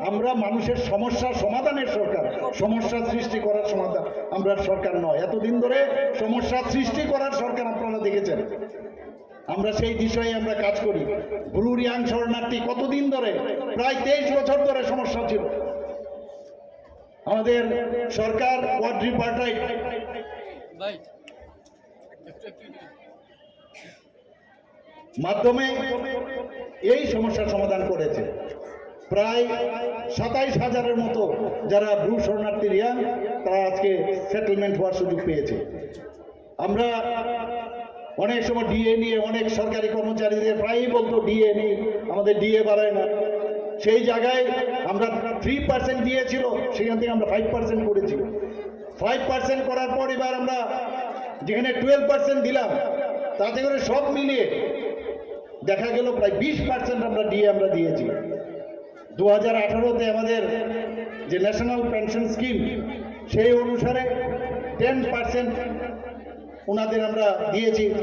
আমরা মানুষের সমস্যা সমাধানের সরকার, সমস্যা সৃষ্টি করার সমাধান আমরা সরকার নয়। এতদিন ধরে সমস্যা সৃষ্টি করার সরকার আপনারা দেখেছেন, আমরা সেই বিষয়ে আমরা কাজ করি। ব্রু রিয়াং শরণার্থী কতদিন ধরে, প্রায় তেইশ বছর ধরে সমস্যা ছিল। আমাদের সরকার কোয়াড্রিপার্টাইট মাধ্যমে এই সমস্যার সমাধান করেছে। প্রায় সাতাইশ হাজারের মতো যারা ব্রু শরণার্থী রিয়াং, তারা আজকে সেটেলমেন্ট হওয়ার সুযোগ পেয়েছে। আমরা অনেক সময় ডিএ নিয়ে অনেক সরকারি কর্মচারীদের প্রায়ই বলতো, "ডিএ নেই, আমাদের ডিএ বাড়ায় না।" সেই জায়গায় আমরা থ্রি পার্সেন্ট দিয়েছিল, সেখান থেকে আমরা ফাইভ পার্সেন্ট করেছি। ফাইভ পার্সেন্ট করার পর এবার আমরা যেখানে টুয়েলভ পার্সেন্ট দিলাম, তাতে করে সব মিলিয়ে দেখা গেল প্রায় বিশ পার্সেন্ট আমরা ডিএ আমরা দিয়েছি। দু হাজার আঠারোতে আমাদের যে ন্যাশনাল পেনশন স্কিম, সেই অনুসারে টেন পার্সেন্ট ওনাদের আমরা দিয়েছি।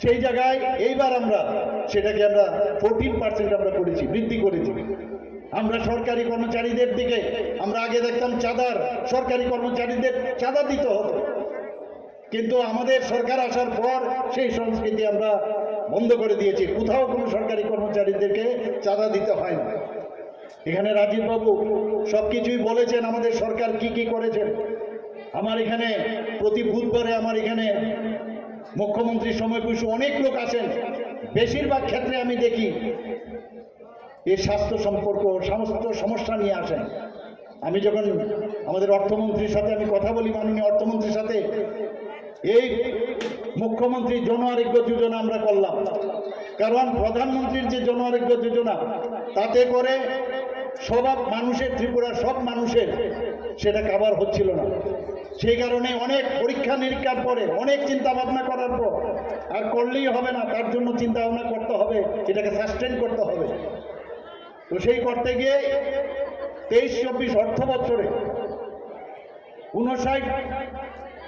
সেই জায়গায় এইবার আমরা সেটাকে আমরা ফোরটিন পার্সেন্ট আমরা করেছি, বৃদ্ধি করেছি। আমরা সরকারি কর্মচারীদের দিকে আমরা আগে দেখতাম চাঁদার, সরকারি কর্মচারীদের চাঁদা দিতে হতো, কিন্তু আমাদের সরকার আসার পর সেই সংস্কৃতি আমরা বন্ধ করে দিয়েছি। কোথাও কোনো সরকারি কর্মচারীদেরকে চাঁদা দিতে হয় না। এখানে রাজীব বাবু সবকিছুই বলেছেন, আমাদের সরকার কি কি করেছেন। আমার এখানে প্রতি বুধবারে আমার এখানে মুখ্যমন্ত্রীর সময় পুষ্প অনেক লোক আসেন। বেশিরভাগ ক্ষেত্রে আমি দেখি এই স্বাস্থ্য সম্পর্ক সমস্ত সমস্যা নিয়ে আসেন। আমি যখন আমাদের অর্থমন্ত্রীর সাথে আমি কথা বলি, মাননীয় অর্থমন্ত্রীর সাথে, এই মুখ্যমন্ত্রী জন আরোগ্য যোজনা আমরা করলাম, কারণ প্রধানমন্ত্রীর যে জন আরোগ্য যোজনা, তাতে করে সব মানুষের, ত্রিপুরার সব মানুষের সেটা কাভার হচ্ছিল না। সেই কারণে অনেক পরীক্ষা নিরীক্ষার পরে, অনেক চিন্তা ভাবনা করার পর, আর করলেই হবে না, তার জন্য চিন্তা ভাবনা করতে হবে, এটাকে সাস্টেন করতে হবে। তো সেই করতে গিয়ে তেইশ চব্বিশ অর্থ বছরে ঊনষাট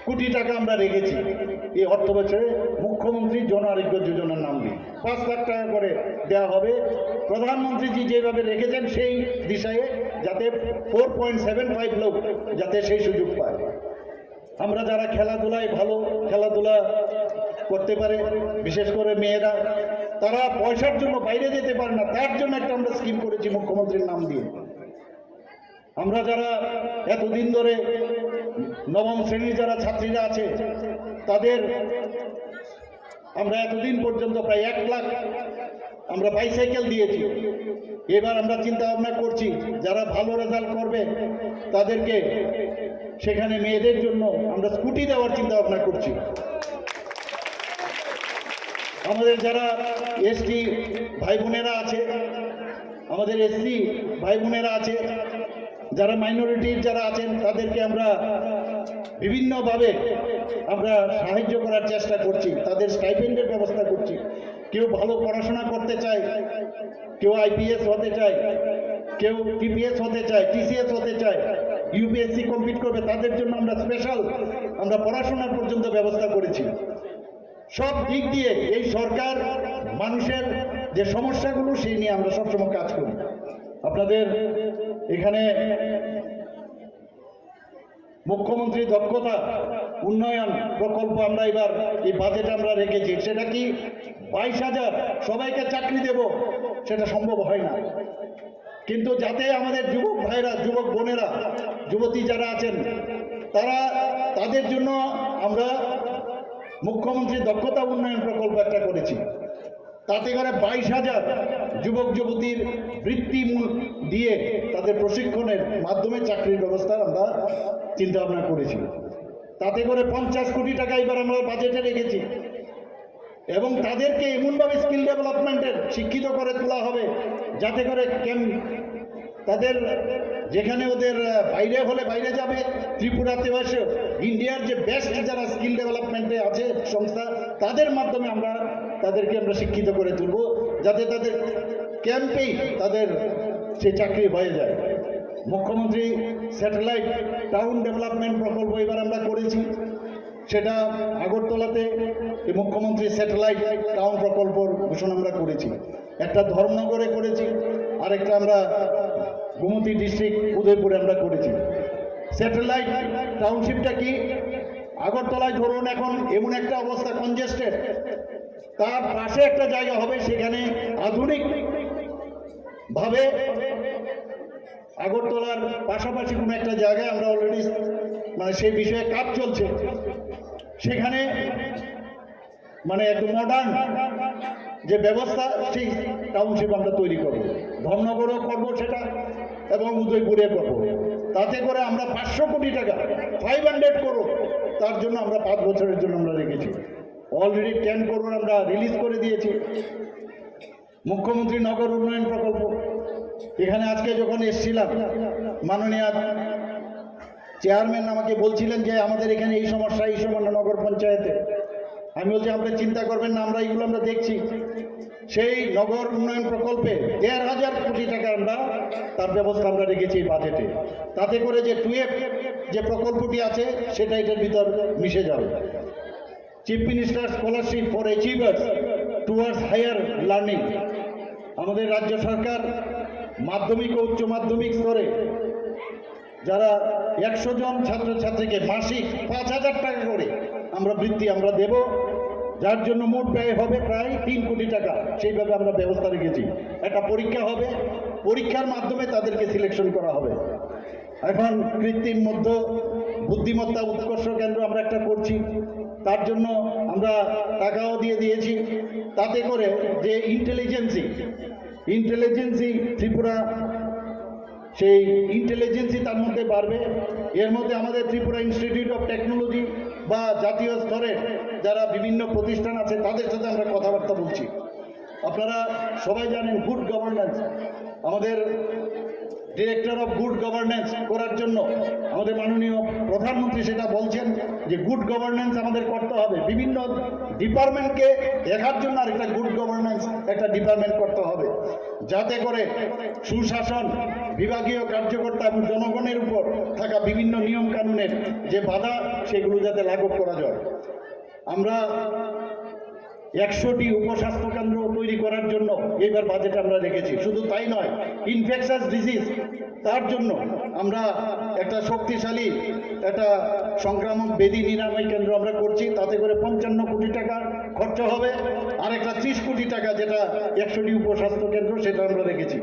কোটি টাকা আমরা রেখেছি এই অর্থ বছরে মুখ্যমন্ত্রী জন আরোগ্য যোজনার নাম দিয়ে। পাঁচ লাখ টাকা করে দেওয়া হবে। প্রধানমন্ত্রীজি যেভাবে রেখেছেন সেই দিশায়, যাতে ফোর পয়েন্ট সেভেন ফাইভ লোক যাতে সেই সুযোগ পায়। আমরা যারা খেলাধুলায় ভালো, খেলাধুলা করতে পারে, বিশেষ করে মেয়েরা, তারা পয়সার জন্য বাইরে যেতে পারে না, তার জন্য একটা আমরা স্কিম করেছি মুখ্যমন্ত্রীর নাম দিয়ে। আমরা যারা এতদিন ধরে নবম শ্রেণীর যারা ছাত্রীরা আছে, তাদের আমরা এতদিন পর্যন্ত প্রায় এক লাখ আমরা বাইসাইকেল দিয়েছি। এবার আমরা চিন্তা ভাবনা করছি, যারা ভালো রেজাল্ট করবে তাদেরকে সেখানে মেয়েদের জন্য আমরা স্কুটি দেওয়ার চিন্তা ভাবনা করছি। আমাদের যারা এসটি ভাই বোনেরা আছে, আমাদের এসসি ভাই বোনেরা আছে, যারা মাইনরিটির যারা আছেন, তাদেরকে আমরা বিভিন্নভাবে আমরা সাহায্য করার চেষ্টা করছি, তাদের স্টাইপেন্ডের ব্যবস্থা করছি। কেউ ভালো পড়াশোনা করতে চায়, কেউ আইপিএস হতে চায়, কেউ টিপিএস হতে চায়, টিসিএস হতে চায়, ইউপিএসসি কমপ্লিট করবে, তাদের জন্য আমরা স্পেশাল আমরা পড়াশোনার পর্যন্ত ব্যবস্থা করেছি। সব দিক দিয়ে এই সরকার মানুষের যে সমস্যাগুলো, সেই নিয়ে আমরা সবসময় কাজ করি। আপনাদের এখানে মুখ্যমন্ত্রী দক্ষতা উন্নয়ন প্রকল্প আমরা এবার এই বাজেট আমরা রেখেছি। সেটা কি বাইশ হাজার সবাইকে চাকরি দেব, সেটা সম্ভব হয় না। কিন্তু যাতে আমাদের যুবক ভাইরা, যুবক বোনেরা, যুবতী যারা আছেন, তারা, তাদের জন্য আমরা মুখ্যমন্ত্রী দক্ষতা উন্নয়ন প্রকল্প একটা করেছি। তাতে করে বাইশ হাজার যুবক যুবতীর বৃত্তি মূল দিয়ে তাদের প্রশিক্ষণের মাধ্যমে চাকরির ব্যবস্থার আমরা চিন্তা ভাবনা করেছি। তাতে করে পঞ্চাশ কোটি টাকা এবার আমরা বাজেটে রেখেছি। এবং তাদেরকে এমনভাবে স্কিল ডেভেলপমেন্টের শিক্ষিত করে তোলা হবে, যাতে করে কেম-, তাদের যেখানে ওদের, আহ, বাইরে হলে বাইরে যাবে, ত্রিপুরাতে এসে ইন্ডিয়ার যে বেস্ট যারা স্কিল ডেভেলপমেন্টে আছে সংস্থা, তাদের মাধ্যমে আমরা তাদেরকে আমরা শিক্ষিত করে তুলবো, যাতে তাদের ক্যাম্পেই তাদের সে চাকরি হয়ে যায়। মুখ্যমন্ত্রী স্যাটেলাইট টাউন ডেভেলপমেন্ট প্রকল্প এবার আমরা করেছি, সেটা আগরতলাতে এই মুখ্যমন্ত্রী স্যাটেলাইট টাউন প্রকল্পর ঘোষণা আমরা করেছি। একটা ধর্মনগরে করেছি, আরেকটা আমরা গোমতী ডিস্ট্রিক্ট উদয়পুরে আমরা করেছি। স্যাটেলাইট টাউনশিপটা কি? আগরতলায় ধরুন এখন এমন একটা অবস্থা কনজেস্টেড, তার পাশে একটা জায়গা হবে, সেখানে আধুনিক ভাবে আগরতলার পাশাপাশি কোনো একটা জায়গায় আমরা অলরেডি মানে সেই বিষয়ে কাজ চলছে। সেখানে মানে একটু মডার্ন যে ব্যবস্থা, সেই টাউনশিপ আমরা তৈরি করব, ধর্মনগরও করব সেটা এবং উদয়পুরে করব। তাতে করে আমরা পাঁচশো কোটি টাকা, ফাইভ হান্ড্রেড করোড়, তার জন্য আমরা পাঁচ বছরের জন্য আমরা রেখেছি। অলরেডি টেন করোড় আমরা রিলিজ করে দিয়েছি। মুখ্যমন্ত্রী নগর উন্নয়ন প্রকল্প, এখানে আজকে যখন এসছিলাম, মাননীয় চেয়ারম্যান আমাকে বলছিলেন যে আমাদের এখানে এই সমস্যা, এই সমস্যা নগর পঞ্চায়েতে। আমি বলছি, আপনি চিন্তা করবেন না, আমরা এগুলো আমরা দেখছি। সেই নগর উন্নয়ন প্রকল্পে দেড় হাজার কোটি টাকা আমরা তার ব্যবস্থা আমরা রেখেছি এই বাজেটে। তাতে করে যে টু এফ যে প্রকল্পটি আছে, সেটা এটার ভিতর মিশে যাবে। Chief Minister Scholarship for Achievers Towards Higher Learning। আমাদের রাজ্য সরকার মাধ্যমিক ও উচ্চ মাধ্যমিক স্তরে যারা একশো জন ছাত্রছাত্রীকে মাসিক পাঁচ হাজার টাকা করে আমরা বৃত্তি আমরা দেব, যার জন্য মোট ব্যয় হবে প্রায় তিন কোটি টাকা। সেইভাবে আমরা ব্যবস্থা রেখেছি। একটা পরীক্ষা হবে, পরীক্ষার মাধ্যমে তাদেরকে সিলেকশন করা হবে। এখন কৃত্রিম মধ্য বুদ্ধিমত্তা উৎকর্ষ কেন্দ্র আমরা একটা করছি, তার জন্য আমরা টাকাও দিয়ে দিয়েছি। তাতে করে যে ইন্টেলিজেন্সি, ইন্টেলিজেন্সি ত্রিপুরা, সেই ইন্টেলিজেন্সি তার মধ্যে বাড়বে। এর মধ্যে আমাদের ত্রিপুরা ইনস্টিটিউট অফ টেকনোলজি বা জাতীয় স্তরের যারা বিভিন্ন প্রতিষ্ঠান আছে, তাদের সাথে আমরা কথাবার্তা বলছি। আপনারা সবাই জানেন, গুড গভর্নেন্স, আমাদের ডিরেক্টর অফ গুড গভর্নেন্স করার জন্য আমাদের মাননীয় প্রধানমন্ত্রী সেটা বলছেন যে গুড গভর্নেন্স আমাদের করতে হবে, বিভিন্ন ডিপার্টমেন্টকে দেখার জন্য আরেকটা গুড গভর্নেন্স একটা ডিপার্টমেন্ট করতে হবে, যাতে করে সুশাসন, বিভাগীয় কার্যকর্তা এবং জনগণের উপর থাকা বিভিন্ন নিয়ম কানুনের যে বাধা, সেগুলো যাতে লাঘব করা যায়। আমরা একশোটি উপস্বাস্থ্য কেন্দ্র তৈরি করার জন্য এবার বাজেট আমরা রেখেছি। শুধু তাই নয়, ইনফেকশাস ডিজিজ, তার জন্য আমরা একটা শক্তিশালী একটা সংক্রামক ব্যাধি নিরাময় কেন্দ্র আমরা করছি, তাতে করে পঞ্চান্ন কোটি টাকা খরচ হবে। আর একটা ত্রিশ কোটি টাকা, যেটা একশোটি উপস্বাস্থ্য কেন্দ্র, সেটা আমরা রেখেছি।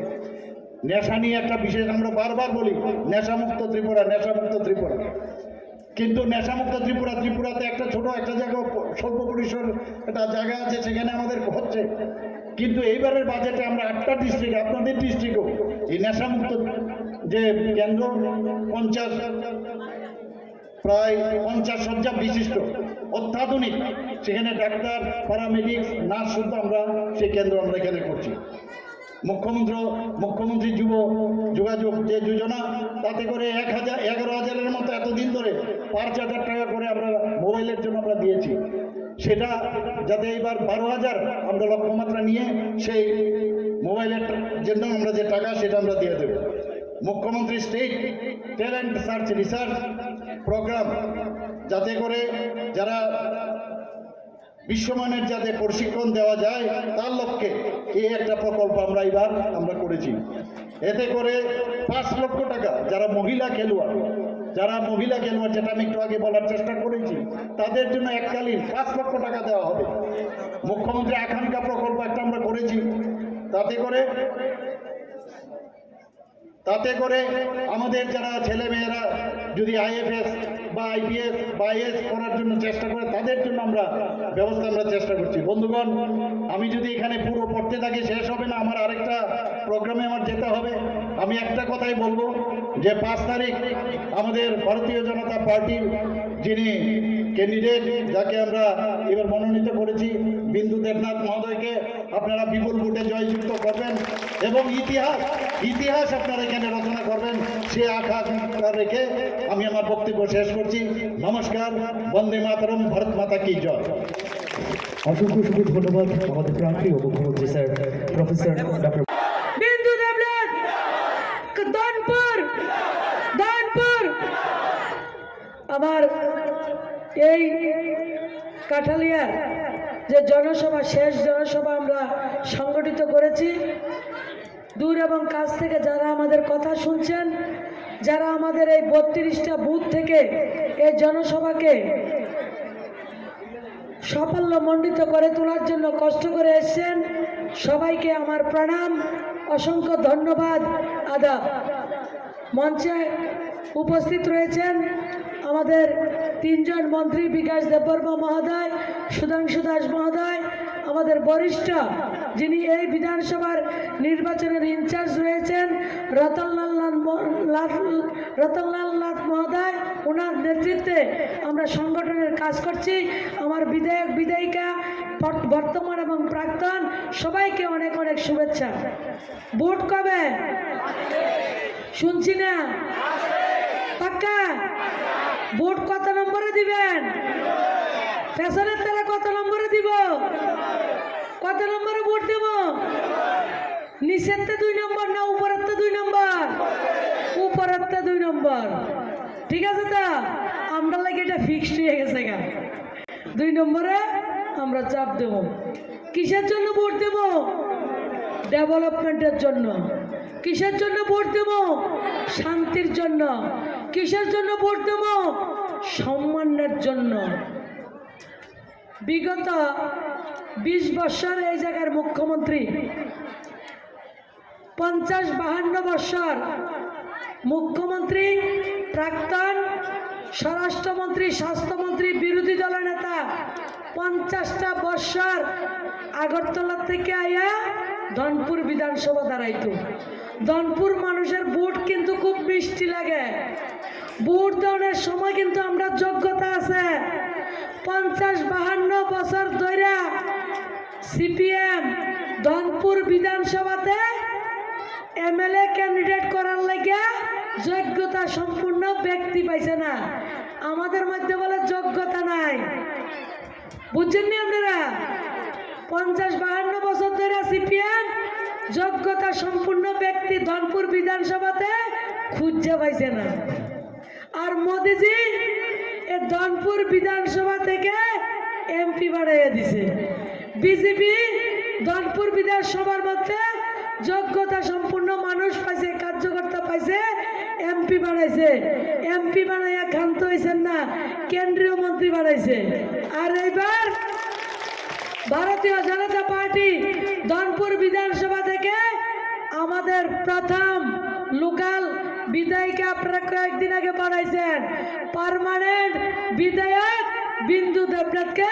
নেশা নিয়ে একটা বিশেষ, আমরা বারবার বলি, নেশামুক্ত ত্রিপুরা, নেশামুক্ত ত্রিপুরা। কিন্তু নেশামুক্ত ত্রিপুরা, ত্রিপুরাতে একটা ছোট একটা জায়গা, স্বল্প পরিসর একটা জায়গা আছে, সেখানে আমাদের হচ্ছে। কিন্তু এইবারের বাজেটে আমরা আটটা ডিস্ট্রিক্ট, আপনাদের ডিস্ট্রিক্টও এই নেশামুক্ত যে কেন্দ্র, পঞ্চাশ, প্রায় পঞ্চাশ শয্যা বিশিষ্ট অত্যাধুনিক, সেখানে ডাক্তার, প্যারামেডিক্স, নার্স শুদ্ধ আমরা সেই কেন্দ্র আমরা এখানে করছি। মুখ্যমন্ত্রী, মুখ্যমন্ত্রী যুব যোগাযোগ যে যোজনা, তাতে করে এক হাজার, এগারো হাজারের মতো এতদিন ধরে পাঁচ হাজার টাকা করে আমরা মোবাইলের জন্য আমরা দিয়েছি। সেটা যাতে এবার বারো হাজার আমরা লক্ষ্যমাত্রা নিয়ে সেই মোবাইলের জন্য আমরা যে টাকা, সেটা আমরা দিয়ে দেব। মুখ্যমন্ত্রী state talent search research program, যাতে করে যারা বিশ্বমানের যাতে প্রশিক্ষণ দেওয়া যায়, তার লক্ষ্যে এই একটা প্রকল্প আমরা এবার আমরা করেছি। এতে করে পাঁচ লক্ষ টাকা, যারা মহিলা খেলোয়াড়, যারা মহিলা খেলোয়াড়, যেটা আমি একটু আগে বলার চেষ্টা করেছি, তাদের জন্য এককালীন পাঁচ লক্ষ টাকা দেওয়া হবে। মুখ্যমন্ত্রী আকাঙ্ক্ষা প্রকল্প একটা আমরা করেছি, তাতে করে তাতে করে আমাদের যারা ছেলেমেয়েরা যদি আইএফএস বা আইপিএস বা আইএএস করার জন্য চেষ্টা করে, তাদের জন্য আমরা ব্যবস্থা আমরা চেষ্টা করছি। বন্ধুগণ, আমি যদি এখানে পুরো পড়তে থাকি, শেষ হবে না, আমার আরেকটা প্রোগ্রামে আমার যেতে হবে। আমি একটা কথাই বলবো যে পাঁচ তারিখ আমাদের ভারতীয় জনতা পার্টির যিনি ক্যান্ডিডেট, যাকে আমরা এবার মনোনীত করেছি, বিন্দু দেবনাথ মহোদয়কে, আপনারা বিপুল ভোটে জয়যুক্ত করবেন এবং ইতিহাস, ইতিহাস আপনারা এখানে রচনা করবেন, সে আশা আকাঙ্ক্ষা রেখে আমি আমার বক্তব্য শেষ করছি। নমস্কার, বন্দে মাতরম, ভারত মাতা কি জয়। অসংখ্য অসংখ্য ধন্যবাদ আমাদের প্রাণপ্রিয় মুখ্যমন্ত্রী স্যার প্রফেসর ডক্টর বিন্দু দেবনাথ, ধনপুর, ধনপুর। আমার এই কাঠালিয়ার যে জনসভা, শেষ জনসভা আমরা সংগঠিত করেছি, দূর এবং কাছ থেকে যারা আমাদের কথা শুনছেন, যারা আমাদের এই বত্রিশটা বুথ থেকে এই জনসভাকে সাফল্য মণ্ডিত করে তোলার জন্য কষ্ট করে এসছেন, সবাইকে আমার প্রণাম, অসংখ্য ধন্যবাদ, আদাব। মঞ্চে উপস্থিত রয়েছেন আমাদের তিনজন মন্ত্রী, বিকাশ দেববর্মা মহোদয়, সুধাংশু দাস মহোদয়, আমাদের বরিষ্ঠ যিনি এই বিধানসভার নির্বাচনের ইনচার্জ রয়েছেন, রতনলাল নাথ ম-, লাল-, রতনলাল নাথ মহোদয়, ওনার নেতৃত্বে আমরা সংগঠনের কাজ করছি। আমার বিধায়ক, বিধায়িকা, বর্ত-, বর্তমান এবং প্রাক্তন সবাইকে অনেক অনেক শুভেচ্ছা। ভোট কবে? শুনছি না। পাক্কা? ভোট কত নম্বরে দিবেন? পেছনের তারা কত নম্বরে দিব? কত নম্বরে ভোট দেব? নিচেরতে দুই নম্বর না উপরেরতে দুই নম্বর? উপরেরতে দুই নম্বর। ঠিক আছে তো? আমরা লাগে এটা ফিক্সড হয়ে গেছে গা। দুই নম্বরে আমরা চাপ দেব। কিসের জন্য ভোট দেব? ডেভেলপমেন্টের জন্য। কিসের জন্য ভোট দেব? শান্তির জন্য। কিসের জন্য ভোট দেব? সম্মানের জন্য। বিগত বিশ বছর এই জায়গার মুখ্যমন্ত্রী, পঞ্চাশ বাহান্ন বছর মুখ্যমন্ত্রী, প্রাক্তন স্বরাষ্ট্রমন্ত্রী, স্বাস্থ্যমন্ত্রী, বিরোধী দলের নেতা, পঞ্চাশটা বছর আগরতলা থেকে আয়া ধনপুর বিধানসভা দাঁড়াইতো। ধনপুর মানুষের ভোট কিন্তু খুব মিষ্টি লাগে। ভোট দেওয়ার সময় কিন্তু আমরা যোগ্যতা আছে। পঞ্চাশ বাহান্ন বছর ধইরা সিপিএম ধনপুর বিধানসভাতে এমএলএ ক্যান্ডিডেট করার লাগিয়া যোগ্যতা সম্পূর্ণ ব্যক্তি পাইছে না। আমাদের মধ্যে বলে যোগ্যতা নাই। বুঝছেন নি আপনারা? পঞ্চাশ বাহান্ন বছর ধরে সিপিএম যোগ্যতা সম্পূর্ণ ব্যক্তি ধনপুর বিধানসভাতে খুঁজে পাইছে না। আর মোদিজি এ ধনপুর বিধানসভা থেকে এমপি বানাইয়া দিছে। বিজেপি ধনপুর বিধানসভার মধ্যে যোগ্যতা সম্পূর্ণ মানুষ পাইছে, কার্যকর্তা পাইছে, এমপি বানাইছে। এমপি বানাইয়া ক্ষান্ত হইছেন না, কেন্দ্রীয় মন্ত্রী বানাইছে। আর এইবার ভারতীয় জনতা পার্টি ধনপুর বিধানসভা থেকে আমাদের প্রথম লোকাল বিধায়িকা আপনারা কয়েকদিন আগে বানাইছেন, পার্মানেন্ট বিধায়ক বিন্দু দেবনাথকে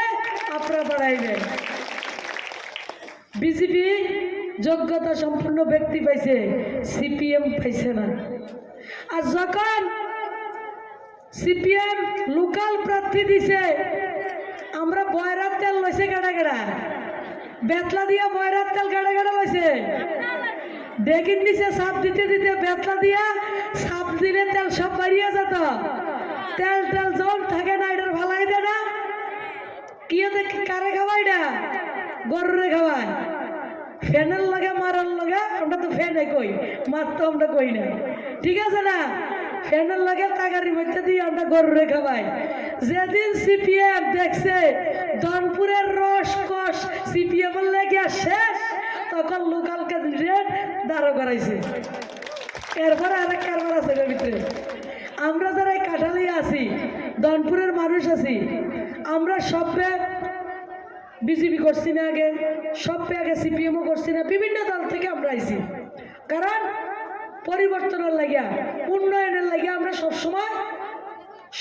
আপনারা বানাইবেন। বিজেপি যোগ্যতা সম্পূর্ণ ব্যক্তি পাইছে, সিপিএম পাইছে না। আর যখন সিপিএম লোকাল প্রার্থী দিছে, আমরা বয়রার তেল লইছে গাড়া গাড়া, বেতলা দিয়া বয়রার তেল গাড়া গাড়া লইছে। ডেকিন নিচে সাপ দিতে দিতে বেতলা দিয়া সাপ দিলে তেল সব বাড়িয়ে যেত। তেল টেল যখন থাকে না, এটার ভালাই দেয় না। কিয়ে দেখি কারে খাওয়াই না? গরুরে খাওয়ায়। ফ্যানের লগে মারার লগে আমরা তো ফ্যানে কই, মার তো আমরা কই না, ঠিক আছে না? ফ্যানের লগে তাগারি মধ্যে দিয়ে আমরা গরুরে খাওয়াই। যেদিন সিপিএম দেখছে ধনপুরের রস কষ সিপিএম এর লেগে শেষ, তখন লোকাল ক্যান্ডিডেট দাঁড়া করাইছে। এরপরে আরেক কারবার আছে এর ভিতরে। আমরা যারা এই কাঠালি আছি, ধনপুরের মানুষ আছি, আমরা সবে বিজেপি করছি না আগে, সবে আগে সিপিএমও করছি না, বিভিন্ন দল থেকে আমরা আইছি। কারণ পরিবর্তনের লাগিয়া, উন্নয়নের লাগিয়া আমরা সবসময়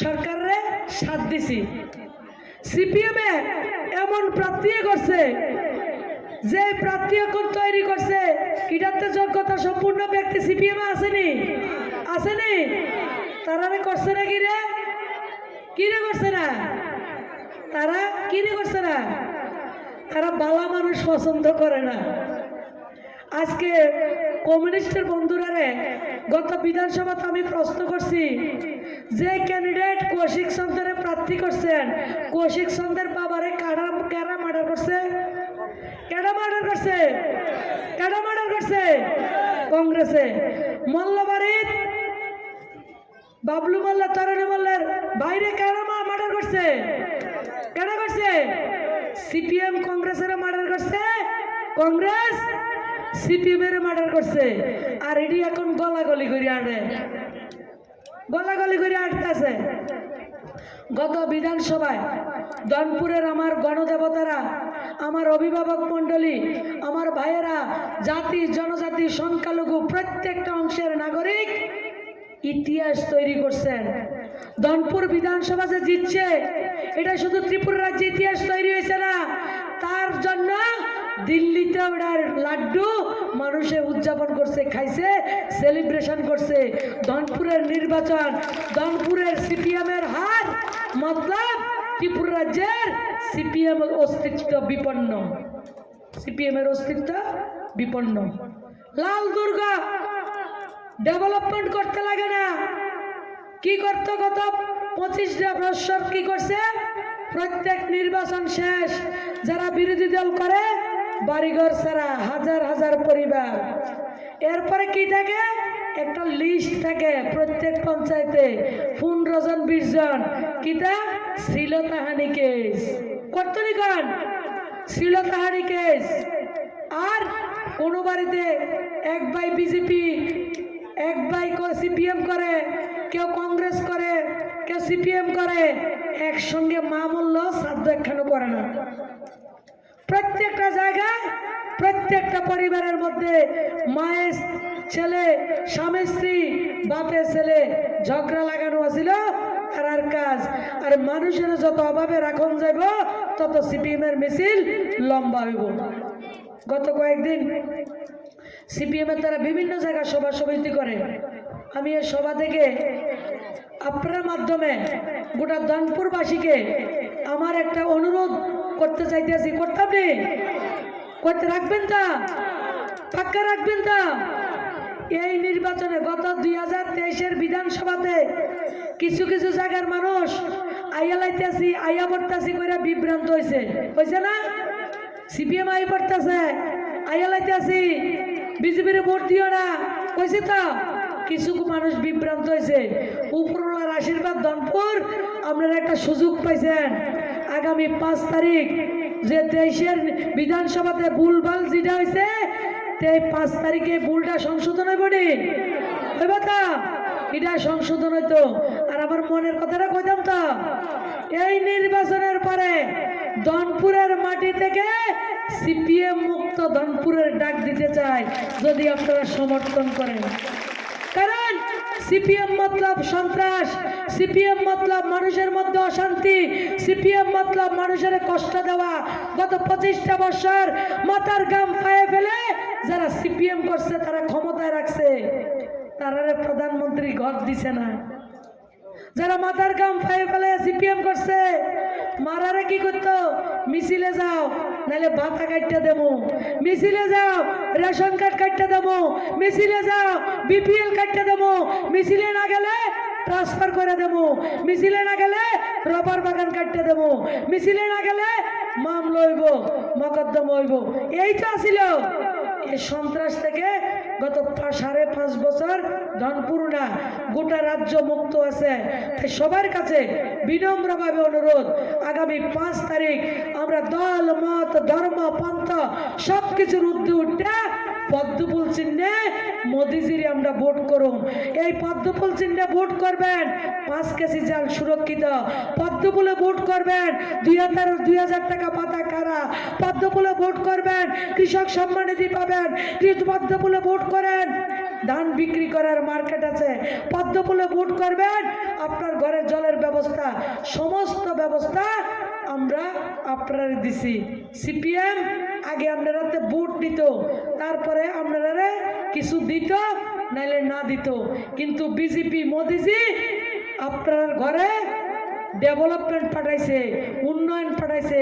সরকাররে সাথ দিছি। সিপিএম এ এমন প্রার্থী করছে, যে প্রার্থী এখন তৈরি করছে, এটাতে যোগ্যতা সম্পূর্ণ ব্যক্তি সিপিএম এ আসেনি, আসেনি? তারারে করছে না কি রে? কি রে করছে না? তারা কি রে করছে না? তারা বালা মানুষ পছন্দ করে না। আজকে কমিউনিস্টের বন্ধুরারে গত বিধানসভাতে আমি প্রশ্ন করছি, যে ক্যান্ডিডেট কৌশিক চন্দ্ররে প্রার্থী করছেন, কৌশিক চন্দ্রের বাবারে কারা, কারা মার্ডার করছে? কেডা মার্ডার করছে? কেডা মার্ডার করছে? কংগ্রেসে। মল্লবাড়িত বাবলু মোল্লা, তরণী মোল্লার ভাইরে কারা মা-, মার্ডার করছে? কেডা করছে? সিপিএম কংগ্রেসের মার্ডার করছে, কংগ্রেস সিপিএম এর মার্ডার করছে। আর এটি এখন গলাগলি করে আনে, গলাগলি করে আটতেছে। গত বিধানসভায় ধনপুরের আমার গণদেবতারা, আমার অভিভাবক মণ্ডলী, আমার ভাইয়েরা, জাতি, জনজাতি, সংখ্যালঘু, প্রত্যেকটা অংশের নাগরিক ইতিহাস তৈরি করছেন। ধনপুর বিধানসভা যে জিতছে, এটা শুধু ত্রিপুরা রাজ্যে ইতিহাস তৈরি হয়েছে না, তার জন্য দিল্লিতে ওটার লাড্ডু মানুষে উদযাপন করছে, খাইছে, সেলিব্রেশন করছে। ধনপুরের নির্বাচন, ধনপুরের সিপিএম এর হার, মতলব ত্রিপুরা রাজ্যের সিপিএম অস্তিত্ব বিপন্ন। সিপিএম এর অস্তিত্ব বিপন্ন। লাল দুর্গ ডেভেলপমেন্ট করতে লাগে না। কি করতো গত পঁচিশ বছর কি করছে? প্রত্যেক নির্বাচন শেষ, যারা বিরোধী দল করে, বাড়িঘর ছাড়া হাজার হাজার পরিবার। এরপরে কি থাকে? একটা লিস্ট থাকে প্রত্যেক পঞ্চায়েতে, পনেরো জন, বিশ জন, কিতা শ্লীলতাহানি কেস, কর্তনিকান শ্লীলতাহানি কেস। আর কোনো বাড়িতে এক ভাই বিজেপি, এক ভাই সিপিএম করে, কেউ কংগ্রেস করে, কেউ সিপিএম করে, একসঙ্গে মা মরল, শ্রাদ্ধ একখানও করে না। প্রত্যেকটা জায়গায়, প্রত্যেকটা পরিবারের মধ্যে মায়ের ছেলে, স্বামী স্ত্রী, বাপের ছেলে ঝগড়া লাগানো আছিল তারার কাজ। আর মানুষের যত অভাবে রাখুন যাইব, তত সিপিএম এর মিছিল লম্বা হইব। গত কয়েকদিন সিপিএম এর তারা বিভিন্ন জায়গায় সভা সমিতি করে। আমি এই সভা থেকে আপনার মাধ্যমে গোটা ধনপুরবাসীকে আমার একটা অনুরোধ করতে চাইতেছি, করতাম নি? করতে রাখবেন তা? পাক্কা রাখবেন তা? এই নির্বাচনে গত দুই হাজার তেইশের বিধানসভাতে কিছু কিছু জায়গার মানুষ আইয়া লাইতেছি, আইয়া পড়তাছি করে বিভ্রান্ত হয়েছে, হয়েছে না? সিপিএম আই পড়তেছে, আইয়া লাইতেছি, বিজেপির ভোট দিও না, কইছে তো। কিছু মানুষ বিভ্রান্ত হয়েছে। উপরওয়ালার আশীর্বাদ, ধনপুর, আপনারা একটা সুযোগ পাইছেন। আগামী পাঁচ তারিখ যে তেইশের বিধানসভাতে ভুলভাল যেটা হয়েছে, তে পাঁচ তারিখে ভুলটা সংশোধন হইব নি? হইব তো? এটা সংশোধন হইতো। আর আমার মনের কথাটা কইতাম তো, এই নির্বাচনের পরে ধনপুরের মাটি থেকে সিপিএম মুক্ত ধনপুরের ডাক দিতে চাই, যদি আপনারা সমর্থন করেন। কারণ সিপিএম মতলব সন্ত্রাস, সিপিএম মতলব মানুষের মধ্যে অশান্তি, সিপিএম মতলব মানুষের কষ্ট দেওয়া। গত পঁচিশটা বছর মাথার ঘাম পায়ে ফেলে যারা সিপিএম করছে, তারা ক্ষমতায় রাখছে, তারারে প্রধানমন্ত্রী ঘর দিছে না। যারা মাথার ঘাম পায়ে ফেলে সিপিএম করছে, মারারে কি করতো? মিছিলে যাও, নাইলে ভাতা কাটতে দেবো। মিছিলে যাও, রেশন কার্ড কাটতে দেবো। মিছিলে যাও, বিপিএল কাটতে দেবো। মিছিলে না গেলে ট্রান্সফার করে দেবো। মিছিলে না গেলে রবার বাগান কাটতে দেবো। মিছিলে না গেলে মামলা হইব, মকদ্দমা হইব। এই তো আছিল এই সন্ত্রাস থেকে গত পা-, সাড়ে পাঁচ বছর ধনপুর না, গোটা রাজ্য মুক্ত আছে। তাই সবার কাছে বিনম্রভাবে অনুরোধ, আগামী পাঁচ তারিখ আমরা দল, মত, ধর্ম, পন্থা সবকিছুর ঊর্ধ্বে উঠে পদ্মফুল চিহ্নে মোদিজিরে আমরা ভোট করুম। এই পদ্মফুল চিহ্নে ভোট করবেন, পাঁচ কেজি চাল সুরক্ষিত। পদ্মফুলে ভোট করবেন, দুই হাজার, দুই হাজার টাকা পাতা কারা। পদ্মফুলে ভোট করবেন, কৃষক সম্মান নিধি পাবেন। কৃ-, পদ্মফুলে ভোট করেন, ধান বিক্রি করার মার্কেট আছে। পদ্মফুলে ভোট করবেন, আপনার ঘরে জলের ব্যবস্থা, সমস্ত ব্যবস্থা আমরা আপনারে দিছি। সিপিএম আগে আপনারাতে ভোট নিত, তারপরে আপনারারে কিছু দিত, নাইলে না দিত। কিন্তু বিজেপি মোদিজি আপনার ঘরে ডেভেলপমেন্ট পাঠাইছে, উন্নয়ন পাঠাইছে।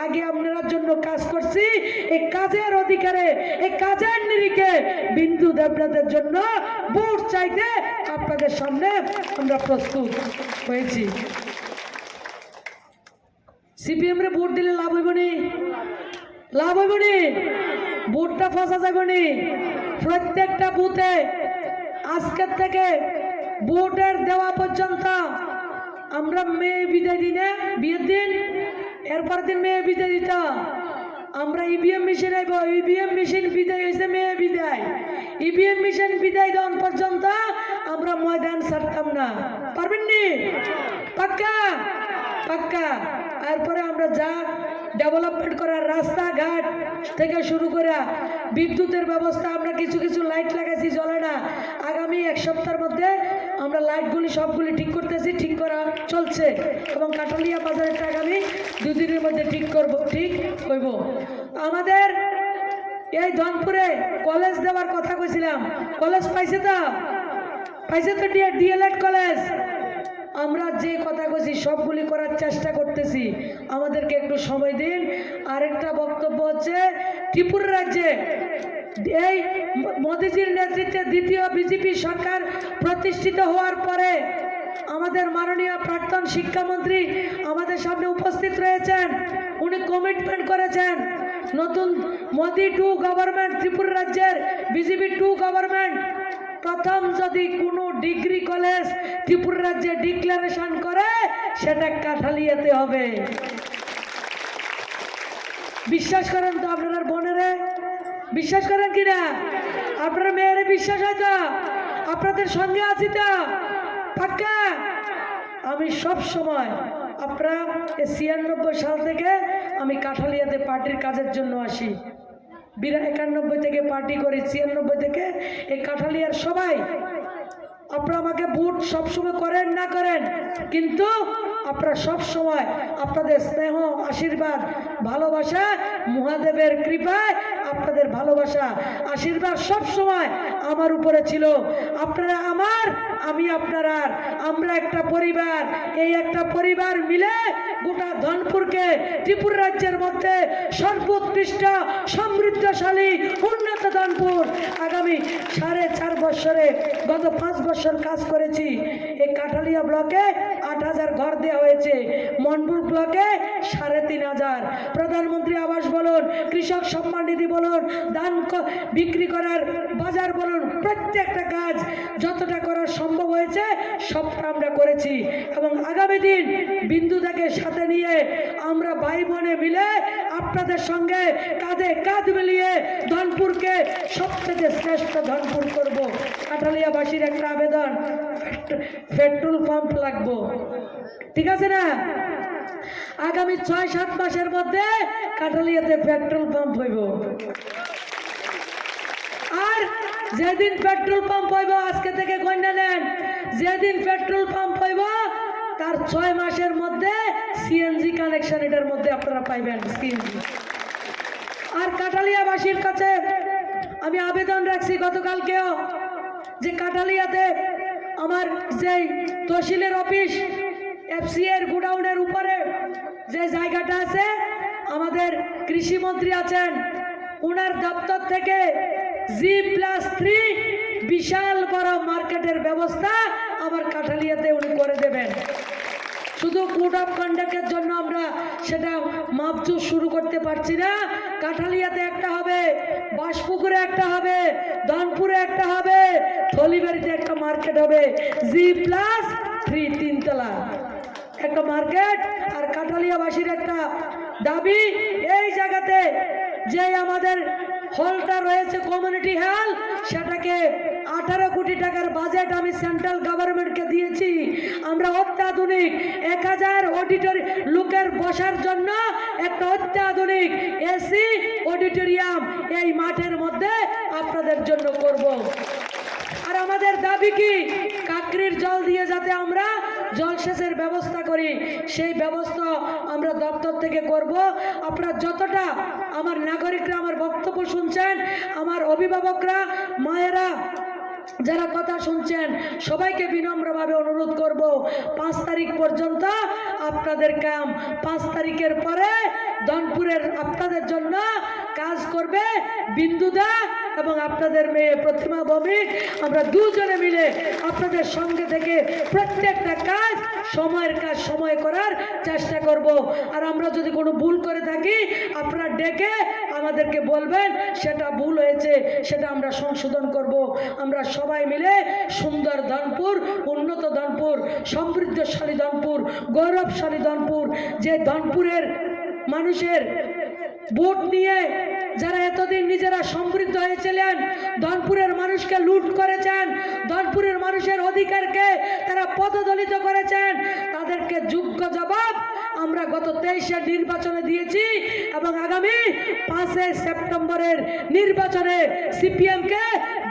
আগে আপনার জন্য কাজ করছি, এই কাজের অধিকারে, এই কাজের নিরিখে বিন্দু দেবনাথের জন্য ভোট চাইতে আপনাদের সামনে আমরা প্রস্তুত হয়েছি। সিপিএম রে ভোট দিলে লাভ হইব নি? লাভ হইব নি? ভোটটা ফসা যাইব নি? প্রত্যেকটা বুথে আজকের থেকে ভোটের দেওয়া পর্যন্ত আমরা মেয়ে বিদায় দিনে, বিয়ের দিন, এরপর দিন মেয়ে বিদায় দিত। আমরা ইভিএম মেশিন আইব, ইভিএম মেশিন বিদায় হইছে, মেয়ে বিদায়। ইভিএম মেশিন বিদায় দেওয়ান পর্যন্ত আমরা ময়দান ছাড়তাম না। পারবেন নি? পাক্কা? পাক্কা। এরপরে আমরা যা ডেভেলপমেন্ট করার রাস্তাঘাট থেকে শুরু করে বিদ্যুতের ব্যবস্থা, আমরা কিছু কিছু লাইট লাগাইছি, জ্বলে না। আগামী এক সপ্তাহের মধ্যে আমরা লাইটগুলি সবগুলি ঠিক করতেছি, ঠিক করা চলছে এবং কাঠালিয়া বাজারেরটা আগামী দুই দিনের মধ্যে ঠিক করব, ঠিক হইব। আমাদের এই ধনপুরে কলেজ দেওয়ার কথা কইছিলাম, কলেজ পাইছে তো? পাইছে তো ডিএ-, ডিএলএড কলেজ? আমরা যে কথা কইছি সবগুলি করার চেষ্টা করতেছি, আমাদেরকে একটু সময় দিন। আরেকটা বক্তব্য হচ্ছে ত্রিপুরা রাজ্যে এই মোদিজির নেতৃত্বে দ্বিতীয় বিজেপি সরকার প্রতিষ্ঠিত হওয়ার পরে আমাদের মাননীয় প্রাক্তন শিক্ষামন্ত্রী আমাদের সামনে উপস্থিত রয়েছেন। উনি কমিটমেন্ট করেছেন নতুন মোদি টু গভর্নমেন্ট, ত্রিপুরা রাজ্যের বিজেপি টু গভর্নমেন্ট প্রথম যদি কোনো ডিগ্রি কলেজ ত্রিপুরা রাজ্যে ডিক্লারেশন করে, সেটা কাঠালিয়াতে হবে। বিশ্বাস করেন তো আপনারা বোনেরে? বিশ্বাস করেন কি না? আপনারা মেয়েরে বিশ্বাস হয় তো? আপনাদের সঙ্গে আছি তো? পাক্কা? আমি সব সময়, আপনারা, এই ছিয়ানব্বই সাল থেকে আমি কাঠালিয়াতে পার্টির কাজের জন্য আসি। বিরা-, একানব্বই থেকে পার্টি করি, ছিয়ানব্বই থেকে। এই কাঠালিয়ার সবাই, আপনারা আমাকে ভোট সবসময় করেন না করেন, কিন্তু আপনারা সবসময় আপনাদের স্নেহ, আশীর্বাদ, ভালোবাসা, মহাদেবের কৃপায় আপনাদের ভালোবাসা, আশীর্বাদ সবসময় আমার উপরে ছিল। আপনারা আমার, আমি আপনারার, আমরা একটা পরিবার। এই একটা পরিবার মিলে গোটা ধনপুরকে ত্রিপুরা রাজ্যের মধ্যে সর্বোৎকৃষ্ট, সমৃদ্ধশালী, উন্নত ধনপুর আগামী সাড়ে চার বছরে, গত পাঁচ বছর কাজ করেছি। এই কাঠালিয়া ব্লকে আট হাজার ঘর দেওয়া হয়েছে, মনপুর ব্লকে সাড়ে তিন হাজার। প্রধানমন্ত্রী আবাস বলুন, কৃষক সম্মান নিধি বলুন, ধান ক-, বিক্রি করার বাজার বলুন, প্রত্যেকটা কাজ যতটা করা সম্ভব হয়েছে সবটা আমরা করেছি। এবং আগামী দিন বিন্দুদাকে সাথে নিয়ে আমরা ভাই বোনে মিলে আপনাদের সঙ্গে কাঁধে কাঁধ মিলিয়ে ধনপুরকে সবথেকে শ্রেষ্ঠ ধনপুর করব। কাঠালিয়াবাসীর একটা আবেদন, পেট্রোল পাম্প লাগবো, ঠিক আছে না? আগামী ছয় সাত মাসের মধ্যে কাঠালিয়াতে পেট্রোল পাম্প হইব। আর যেদিন পেট্রোল পাম্প হইব, আজকে থেকে গণ্য নেন, যেদিন পেট্রোল পাম্প হইব, তার ছয় মাসের মধ্যে সিএনজি কানেকশন এটার মধ্যে আপনারা পাইবেন, সিএনজি। আর কাঠালিয়াবাসীর কাছে আমি আবেদন রাখছি, গতকালকেও যে কাঠালিয়াতে আমার যেই তহসিলের অফিস, এফসিএর গোডাউনের উপরে যে জায়গাটা আছে, আমাদের কৃষি মন্ত্রী আছেন, ওনার দপ্তর থেকে জি প্লাস থ্রি বিশাল বড় মার্কেটের ব্যবস্থা আমার কাঠালিয়াতে উনি করে দেবেন। শুধু কোড অফ কন্ডাক্টের জন্য আমরা সেটা মাপজোক শুরু করতে পারছি না। কাঠালিয়াতে একটা হবে, বাসপুকুরে একটা হবে, ধনপুরে একটা হবে, থলিবাড়িতে একটা মার্কেট হবে, জি প্লাস থ্রি, তিনতলা একটা মার্কেট। আর কাঠালিয়াবাসীর একটা দাবি, এই জায়গাতে যে আমাদের হলটা রয়েছে, কমিউনিটি হল, সেটাকে আঠারো কোটি টাকার বাজেট আমি সেন্ট্রাল গভর্নমেন্টকে দিয়েছি। আমরা অত্যাধুনিক এক হাজার অডিটরি লোকের বসার জন্য একটা অত্যাধুনিক এসি অডিটোরিয়াম এই মাঠের মধ্যে আপনাদের জন্য করব। আর আমাদের দাবি কি, কাকরির জল দিয়ে যাতে আমরা জলসেচের ব্যবস্থা করি, সেই ব্যবস্থা আমরা দপ্তর থেকে করব। আপনারা যতটা আমার নাগরিকরা আমার বক্তব্য শুনছেন, আমার অভিভাবকরা, মায়েরা যারা কথা শুনছেন, সবাইকে বিনম্রভাবে অনুরোধ করব, পাঁচ তারিখ পর্যন্ত আপনাদের কাম। পাঁচ তারিখের পরে ধনপুরের আপনাদের জন্য কাজ করবে বিন্দুদা এবং আপনাদের মেয়ে প্রতিমা ভৌমিক। আমরা দুজনে মিলে আপনাদের সঙ্গে থেকে প্রত্যেকটা কাজ, সময়ের কাজ সময় করার চেষ্টা করব। আর আমরা যদি কোনো ভুল করে থাকি, আপনারা ডেকে আমাদেরকে বলবেন, সেটা ভুল হয়েছে, সেটা আমরা সংশোধন করব। আমরা সবাই মিলে সুন্দর ধনপুর, উন্নত ধনপুর, সমৃদ্ধশালী ধনপুর, গৌরবশালী ধনপুর, যে ধনপুরের মানুষের ভোট নিয়ে যারা এতদিন নিজেরা সমৃদ্ধ হয়েছিলেন, ধনপুরের মানুষকে লুট করেছেন, ধনপুরের মানুষের অধিকারকে তারা পদদলিত করেছেন, তাদেরকে যোগ্য জবাব আমরা গত তেইশে নির্বাচনে দিয়েছি এবং আগামী পাঁচে সেপ্টেম্বরের নির্বাচনে সিপিএম কে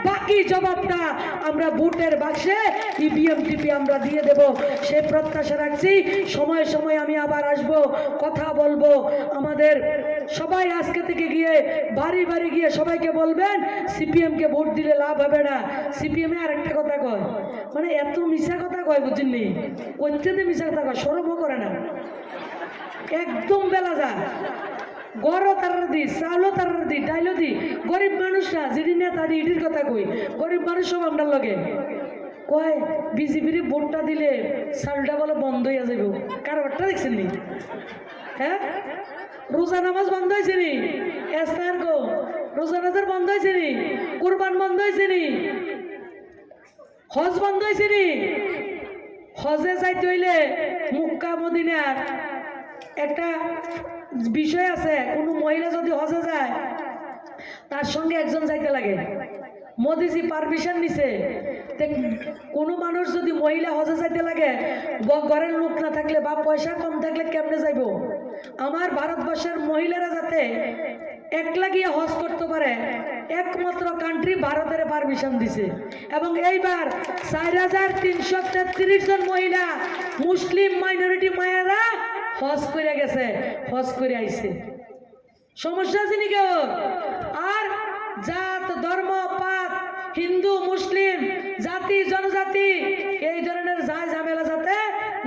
বাকি জবাবটা আমরা ভোটের বাক্সে ইভিএম টিপে আমরা দিয়ে দেব, সে প্রত্যাশা রাখছি। সময়ে সময়ে আমি আবার আসব, কথা বলবো। আমাদের সবাই আজকে থেকে গিয়ে বাড়ি বাড়ি গিয়ে সবাইকে বলবেন, সিপিএম কে ভোট দিলে লাভ হবে না। সিপিএম এ আরেকটা কথা কয়, মানে, এত মিছা কথা কয়, বুঝছেন নি? অত্যন্ত মিছা কথা কয়, শরমও করে না, একদম বেলা যা। গরো তারার দি, চাউলও তারার দি, ডাইলও দি। গরিব মানুষ না, যিনি নেতা দি, ইটির কথা কই। গরিব মানুষ সব আমরার লগে। কয়, বিজেপির ভোটটা দিলে চাউলটা বলে বন্ধ হইয়া যাইব। কারবারটা দেখছেন নি? হ্যাঁ? রোজা নামাজ বন্ধ হয়েছে নি? এস্তার গো, রোজা নামাজ বন্ধ হয়েছে নি? কুরবান বন্ধ হয়েছে নি? হজ বন্ধ হয়েছে নি? হজে যাইতে হইলে মক্কা মদিনার একটা বিষয় আছে, কোনো মহিলা যদি হজে যায়, তার সঙ্গে একজন যাইতে লাগে। মোদিজি পারমিশন নিছে, তে কোনো মানুষ যদি মহিলা হজে যাইতে লাগে, ব-, ঘরের লোক না থাকলে বা পয়সা কম থাকলে কেমনে যাইবো? আমার ভারতবর্ষের মহিলারা যাতে একলা গিয়ে হজ করতে পারে, একমাত্র কান্ট্রি ভারতের পারমিশন দিছে। এবং এইবার চার হাজার তিনশো তেত্রিশ জন মহিলা, মুসলিম মাইনরিটি মায়েরা হজ করে গেছে, হজ করে আইছে। সমস্যা আছে নি কেউ? আর জাত, ধর্ম, পাত, হিন্দু, মুসলিম, জাতি, জনজাতি, এই ধরনের যায় ঝামেলা যাতে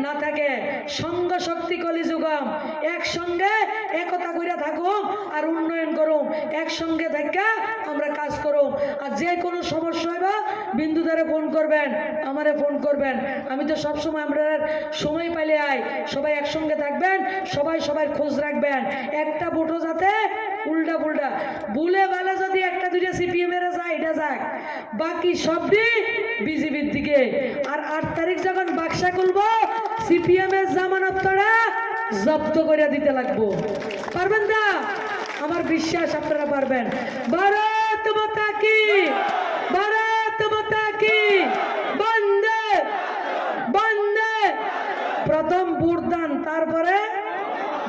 না থাকে। সংঘ শক্তি কলিযুগম, একসঙ্গে একতা কইরা থাকুম আর উন্নয়ন করুম, একসঙ্গে থাকা আমরা কাজ করুম। আর যে কোনো সমস্যা হইবা বিন্দুদারে ফোন করবেন, আমারে ফোন করবেন। আমি তো সবসময় আমরা সময় পাইলে আই, সবাই একসঙ্গে থাকবেন, সবাই সবার খোঁজ রাখবেন। একটা ভোটও যাতে উল্টা পুল্টা, ভুলে ভালে যদি একটা দুইটা সিপিএম এরা যায়, এটা যাক, বাকি সবটি বিজেপির দিকে। আর আট তারিখ যখন বাক্সা খুলবো, সিপিএম এর জামানত তারা জব্দ করে দিতে লাগবো। পারবেন না? আমার বিশ্বাস আপনারা পারবেন। ভারত মাতা কি, ভারত মাতা কি, বন্দে, বন্দে। প্রথম ভোট দান, তারপরে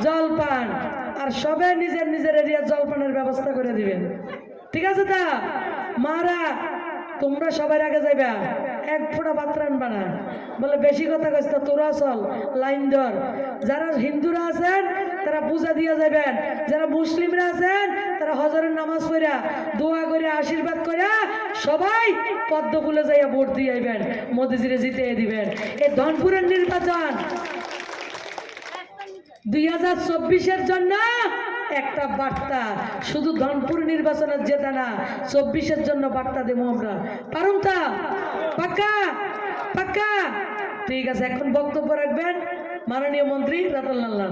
জলপান। আর সবে নিজের নিজের এরিয়া জলপানের ব্যবস্থা করে দিবেন। ঠিক আছে তা? মারা, তোমরা সবার আগে যাইবা, এক ফোঁটা ভাত রানবা না। বলে, "বেশি কথা কইস না, তোরা চল, লাইন ধর।" যারা হিন্দুরা আছেন, তারা পূজা দিয়া যাবেন। যারা মুসলিমরা আছেন, তারা হজরের নামাজ পড়া, দোয়া করে, আশীর্বাদ করে সবাই পদ্ম ফুলে যাইয়া ভোট দিয়ে আইবেন, মোদিজিরে জিতে দিবেন। এই ধনপুরের নির্বাচন দুই হাজার চব্বিশের জন্য একটা বার্তা, শুধু ধনপুর নির্বাচনের জেতা না, চব্বিশের জন্য বার্তা দেবো আমরা। পারুম তা? পাক্কা? পাক্কা? ঠিক আছে, এখন বক্তব্য রাখবেন মাননীয় মন্ত্রী রতনলাল নাথ।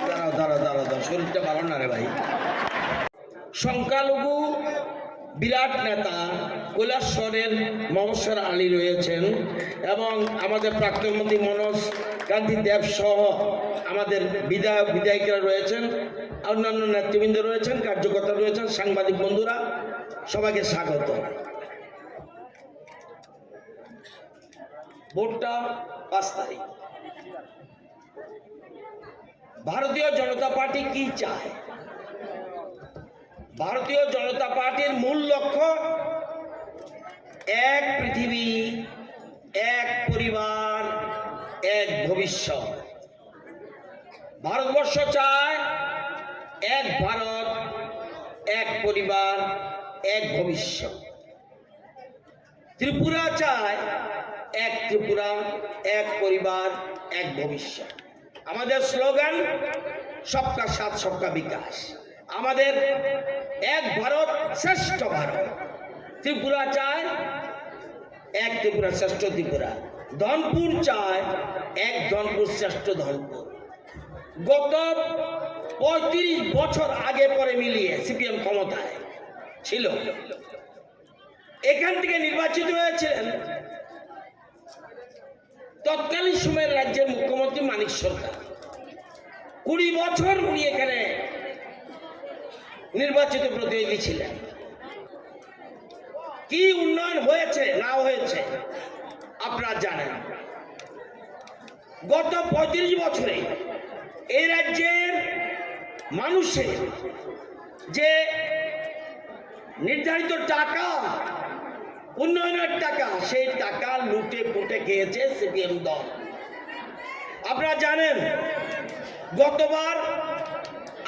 দাঁড়াও, দাঁড়াও, দাঁড়াও, দাঁড়াও, শরীরটা ভালো না রে ভাই। সংখ্যালঘু বিরাট নেতা কৈলাসহরের মবস্বর আলী রয়েছেন এবং আমাদের প্রাক্তন মন্ত্রী মনোজ কান্তি দেব সহ আমাদের বিধায়ক বিধায়িকারা রয়েছেন, অন্যান্য নেতৃবৃন্দ রয়েছেন, কার্যকর্তা রয়েছেন, সাংবাদিক বন্ধুরা, সবাইকে স্বাগত। ভোটটা পাঁচ তারিখ। ভারতীয় জনতা পার্টি কি চায়? ভারতীয় জনতা পার্টির মূল লক্ষ্য এক পৃথিবী, এক পরিবার, এক ভবিষ্যৎ। ভারতবর্ষ চায় এক ভারত, এক পরিবার, এক ভবিষ্যৎ। ত্রিপুরা চায় এক ত্রিপুরা, এক পরিবার, এক ভবিষ্যৎ। আমাদের স্লোগান সবকা সাথ, সবকা বিকাশ। আমাদের এক ভারত, শ্রেষ্ঠ ভারত। ত্রিপুরা চায় এক ত্রিপুরা, শ্রেষ্ঠ ত্রিপুরা। ধনপুর চায় এক ধনপুর, শ্রেষ্ঠ ধনপুর। গত পঁয়ত্রিশ বছর আগে পরে মিলিয়ে সিপিএম ক্ষমতায় ছিল। এখান থেকে নির্বাচিত হয়েছিলেন তৎকালীন সময়ের রাজ্যের মুখ্যমন্ত্রী মানিক সরকার। কুড়ি বছর উনি এখানে নির্বাচিত প্রতিনিধি ছিলেন। কি উন্নয়ন হয়েছে না হয়েছে আপনারা জানেন। গত পঁয়ত্রিশ বছরে এই রাজ্যের মানুষের যে নির্ধারিত টাকা, উন্নয়নের টাকা, সেই টাকা লুটে পুটে খেয়েছে সিপিএম দল। আপনারা জানেন, গতবার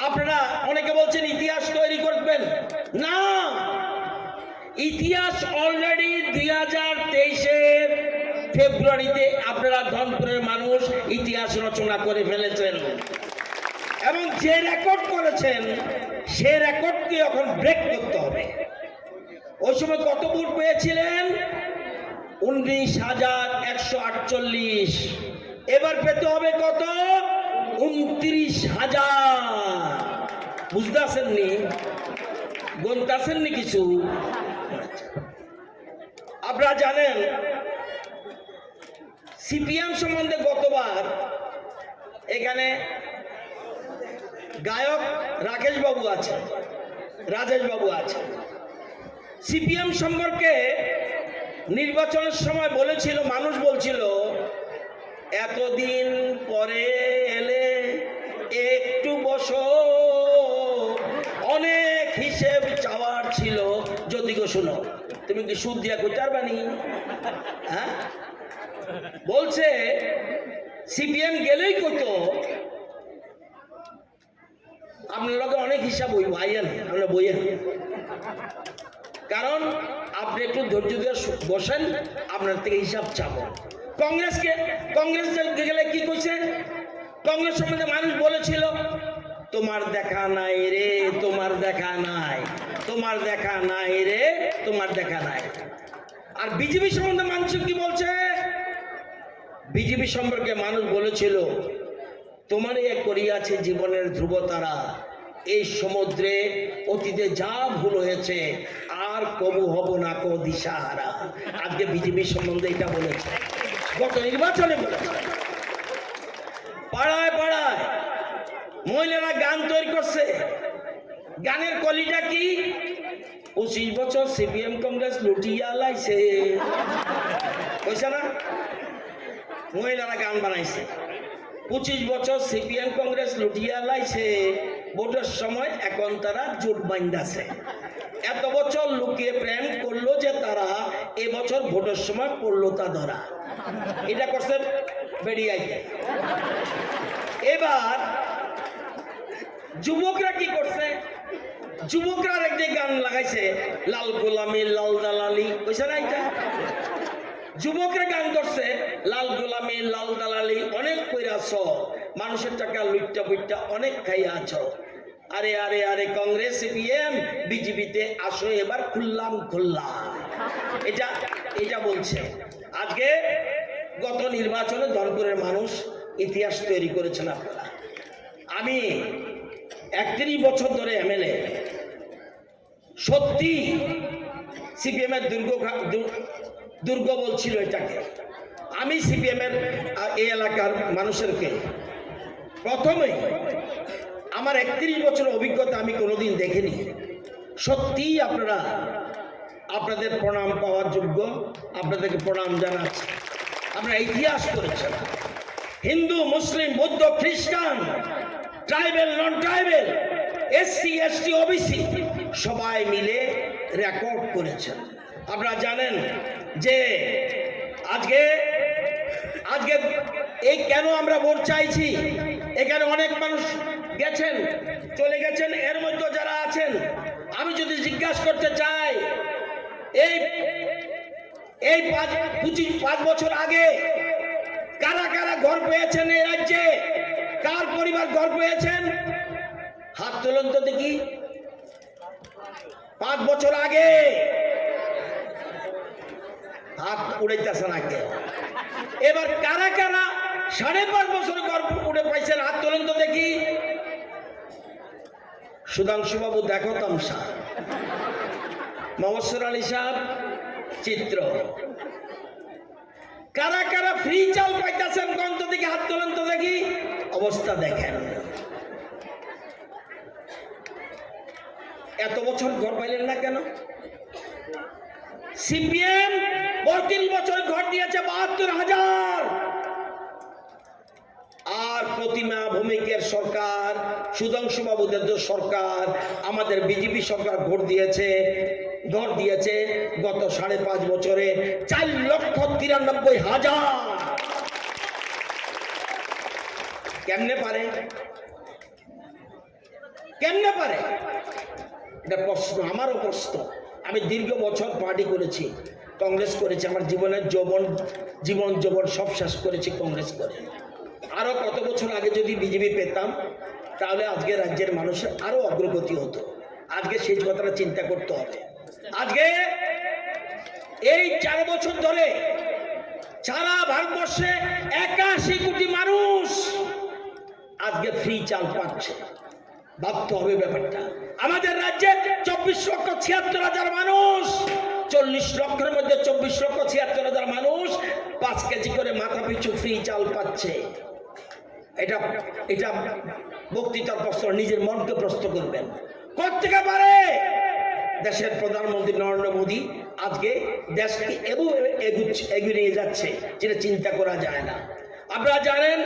আপনারা অনেকে বলছেন ইতিহাস তৈরি করবেন, না, ইতিহাস অলরেডি দুই হাজার তেইশের ফেব্রুয়ারিতে আপনারা ধনপুরের মানুষ ইতিহাস রচনা করে ফেলেছেন এবং যে রেকর্ড করেছেন, সে রেকর্ডকে এখন ব্রেক করতে হবে। ওই সময় কত ভোট পেয়েছিলেন? উনিশ হাজার একশো আটচল্লিশ। এবার পেতে হবে কত? ঊনত্রিশ হাজার। বুঝতেছেননি? গন্তাছেননি কিছু? আপনারা জানেন, সিপিএম সম্বন্ধে গতবার এখানে গায়ক রাকেশ বাবু আছে, রাজেশ বাবু আছে। সিপিএম সম্পর্কে নির্বাচনের সময় বলেছিল, মানুষ বলছিল, "এতদিন পরে এলে একটু বসো, অনেক হিসেব চাওয়ার ছিল।" যদি গো শুনো, তুমি কি সুদ দিয়া কইতার বানি? হ্যাঁ, বলছে সিপিএম গেলেই কইতো, "আপনার লগে অনেক হিসাব হইব, আইয়েন, আমরা বইয়েন।" কারণ আপনি একটু ধৈর্য ধরে শু-, বসেন, আপনার থেকে হিসাব চাবো। কংগ্রেসকে, কংগ্রেস যে গেলে কি কইছে? কংগ্রেস সম্বন্ধে মানুষ বলেছিল, "তোমার দেখা নাই রে, তোমার দেখা নাই, তোমার দেখা নাই রে, তোমার দেখা নাই।" আর বিজেপি সম্বন্ধে মানুষ কি বলছে? বিজেপি সম্পর্কে মানুষ বলেছিল, "তোমারই এক করিয়াছে জীবনের ধ্রুব তারা, এই সমুদ্রে অতীতে যা ভুল হয়েছে, আর কবু হব না কো দিশাহারা।" আজকে বিজেপি সম্বন্ধে এটা বলেছে, গত নির্বাচনে বলেছে। পাড়ায় পাড়ায় মহিলারা গান তৈরি করছে, গানের কলিটা কি? "পঁচিশ বছর সিপিএম কংগ্রেস লুটিয়া লাইছে।" কইছে না? মহিলারা গান বানাইছে, "পঁচিশ বছর সিপিএম কংগ্রেস লুটিয়া লাইছে, ভোটের সময় এখন তারা জোট বাইন্দাছে। এত বছর লুকিয়ে প্রেম করলো যে তারা, এবছর ভোটের সময় পড়লো তা ধরা।" এটা করছে বেরিয়াইতে। এবার যুবকরা কি করছে? যুবকরা আরেক যে গান লাগাইছে, "লাল গোলামি, লাল দালালি", কইছে না এটা? যুবকরা গান করছে, "লাল গোলামি, লাল দালালি, অনেক কইরাছ, মানুষের টাকা লুট্টা বুট্টা অনেক খাইয়াছ। আরে, আরে, আরে, কংগ্রেস, সিপিএম, বিজেপিতে আসো এবার খুললাম খুল্লা।" এটা, এটা বলছে। আজকে গত নির্বাচনে ধনপুরের মানুষ ইতিহাস তৈরি করেছেন আপনারা। আমি একত্রিশ বছর ধরে এমএলএ, সত্যি সিপিএম এর দুর্গ খা-, দু-, দুর্গ বলছিল এটাকে। আমি সিপিএম এর, আ, এই এলাকার মানুষেরকে প্রথমেই আমার একত্রিশ বছর অভিজ্ঞতা আমি কোনোদিন দেখিনি। সত্যিই আপনারা, আপনাদের প্রণাম পাওয়ার যোগ্য, আপনাদেরকে প্রণাম জানাচ্ছি। আপনারা ইতিহাস করেছেন, হিন্দু, মুসলিম, বৌদ্ধ, খ্রিস্টান, ট্রাইবেল, নন ট্রাইবেল, এসসি, এসটি, ওবিসি সবাই মিলে রেকর্ড করেছেন। আপনারা জানেন যে আজকে, আজকে এই কেন আমরা ভোট চাইছি, এখানে অনেক মানুষ গেছেন, চলে গেছেন, এর মধ্যে যারা আছেন, আমি যদি জিজ্ঞাসা করতে চাই, এই, এই পাঁচ, পঁচিশ, পাঁচ বছর আগে কারা কারা ঘর পেয়েছেন এই রাজ্যে, কার পরিবার ঘর পেয়েছেন, হাত তুলুন তো দেখি। পাঁচ বছর আগে হাত উড়াইতেছে না কেউ। এবার কারা কারা সাড়ে পাঁচ বছর ঘর উড়ে পাইছেন, হাত তুলুন তো দেখি। সুধাংশু বাবু, দেখো তামসা। মহসর আলী সাহেব, চিত্র। কারা কারা ফ্রি চাল পাইতেছেন, কোন তো দিকে হাত তুলেন তো দেখি। অবস্থা দেখেন, এত বছর ঘর পাইলেন না কেন? সিপিএম পঁয়ত্রিশ বছর ঘর দিয়েছে বাহাত্তর হাজার। আর প্রতিমা ভৌমিকের সরকার, সুধাংশু বাবুদের যে সরকার, আমাদের বিজেপি সরকার ভোট দিয়েছে, ঘর দিয়েছে গত সাড়ে পাঁচ বছরে চার লক্ষ তিরানব্বই হাজার। কেমনে পারে? কেমনে পারে? এটা প্রশ্ন, আমারও প্রশ্ন। আমি দীর্ঘ বছর পার্টি করেছি, কংগ্রেস করেছি, আমার জীবনের যৌবন, জীবন যৌবন সব শেষ করেছি কংগ্রেস করে। আরো কত বছর আগে যদি বিজেপি পেতাম, তাহলে আজকে রাজ্যের মানুষের আরো অগ্রগতি হতো। আজকে সেই কথাটা চিন্তা করতে হবে। আজকে এই চার বছর ধরে সারা ভারতবর্ষে একাশি কোটি মানুষ আজকে ফ্রি চাল পাচ্ছে। ভাবতে হবে ব্যাপারটা। আমাদের রাজ্যে চব্বিশ লক্ষ ছিয়াত্তর হাজার মানুষ, চল্লিশ লক্ষের মধ্যে চব্বিশ লক্ষ ছিয়াত্তর হাজার মানুষ পাঁচ কেজি করে মাথা পিছু ফ্রি চাল পাচ্ছে। এটা এটা বক্তৃতার প্রশ্ন, নিজের মনকে প্রশ্ন করবেন। কোত্থেকে পারে? দেশের প্রধানমন্ত্রী নরেন্দ্র মোদী আজকে দেশকে এভাবে এগুচ্ছে, এগিয়ে নিয়ে যাচ্ছে, যেটা চিন্তা করা যায় না। আপনারা জানেন,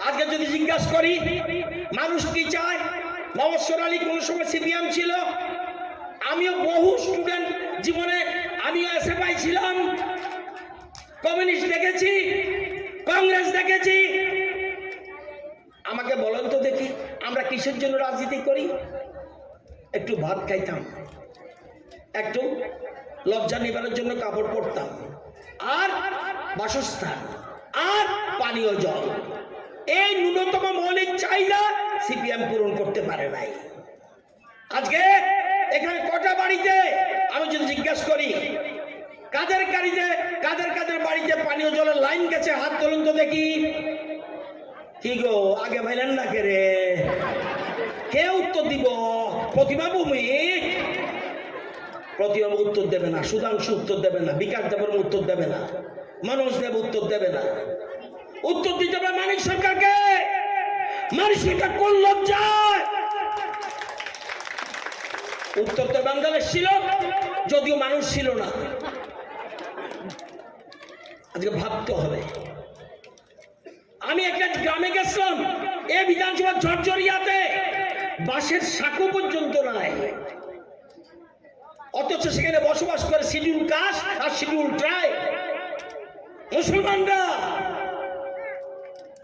আজকে যদি জিজ্ঞাসা করি মানুষ কি চায়, নওয়াজ সরালি কোনো সময় সিপিএম ছিল, আমিও বহু স্টুডেন্ট জীবনে আমিও এসএফআই ছিলাম, কমিউনিস্ট দেখেছি, কংগ্রেস দেখেছি। আমাকে বলেন তো দেখি, আমরা কিসের জন্য রাজনীতি করি? একটু ভাত খাইতাম, একটু লজ্জা নিবারণের জন্য কাপড় পরতাম, আর বাসস্থান, আর পানীয় জল। এই ন্যূনতম মৌলিক চাহিদা সিপিএম পূরণ করতে পারে নাই। আজকে এখানে কটা বাড়িতে, আমি যদি জিজ্ঞাসা করি, কাদের বাড়িতে, কাদের কাদের বাড়িতে পানীয় জলের লাইন গেছে, হাত তুলুন তো দেখি। কি গো, আগে পাইলেন না কে রে? কে উত্তর দিব? প্রতিমা ভৌমিক? প্রতিমা উত্তর দেবে না, সুধাংশু উত্তর দেবে না, বিকাশ দেববর্মা উত্তর দেবে না, মনোজ দেব উত্তর দেবে না। উত্তর দিতে হবে মানিক সরকারকে। মানিক সরকার কোন লজ্জায়? উত্তর তো বাংলাদেশ ছিল, যদিও মানুষ ছিল না। আজকে ভাবতে হবে। আমি একটা গ্রামে গেছিলাম, এ বিধানসভা ঝরঝরিয়াতে বাঁশের সাঁকো পর্যন্ত নাই, অথচ সেখানে বসবাস করে শিডিউল কাস্ট আর শিডিউল ট্রাইব মুসলমানরা।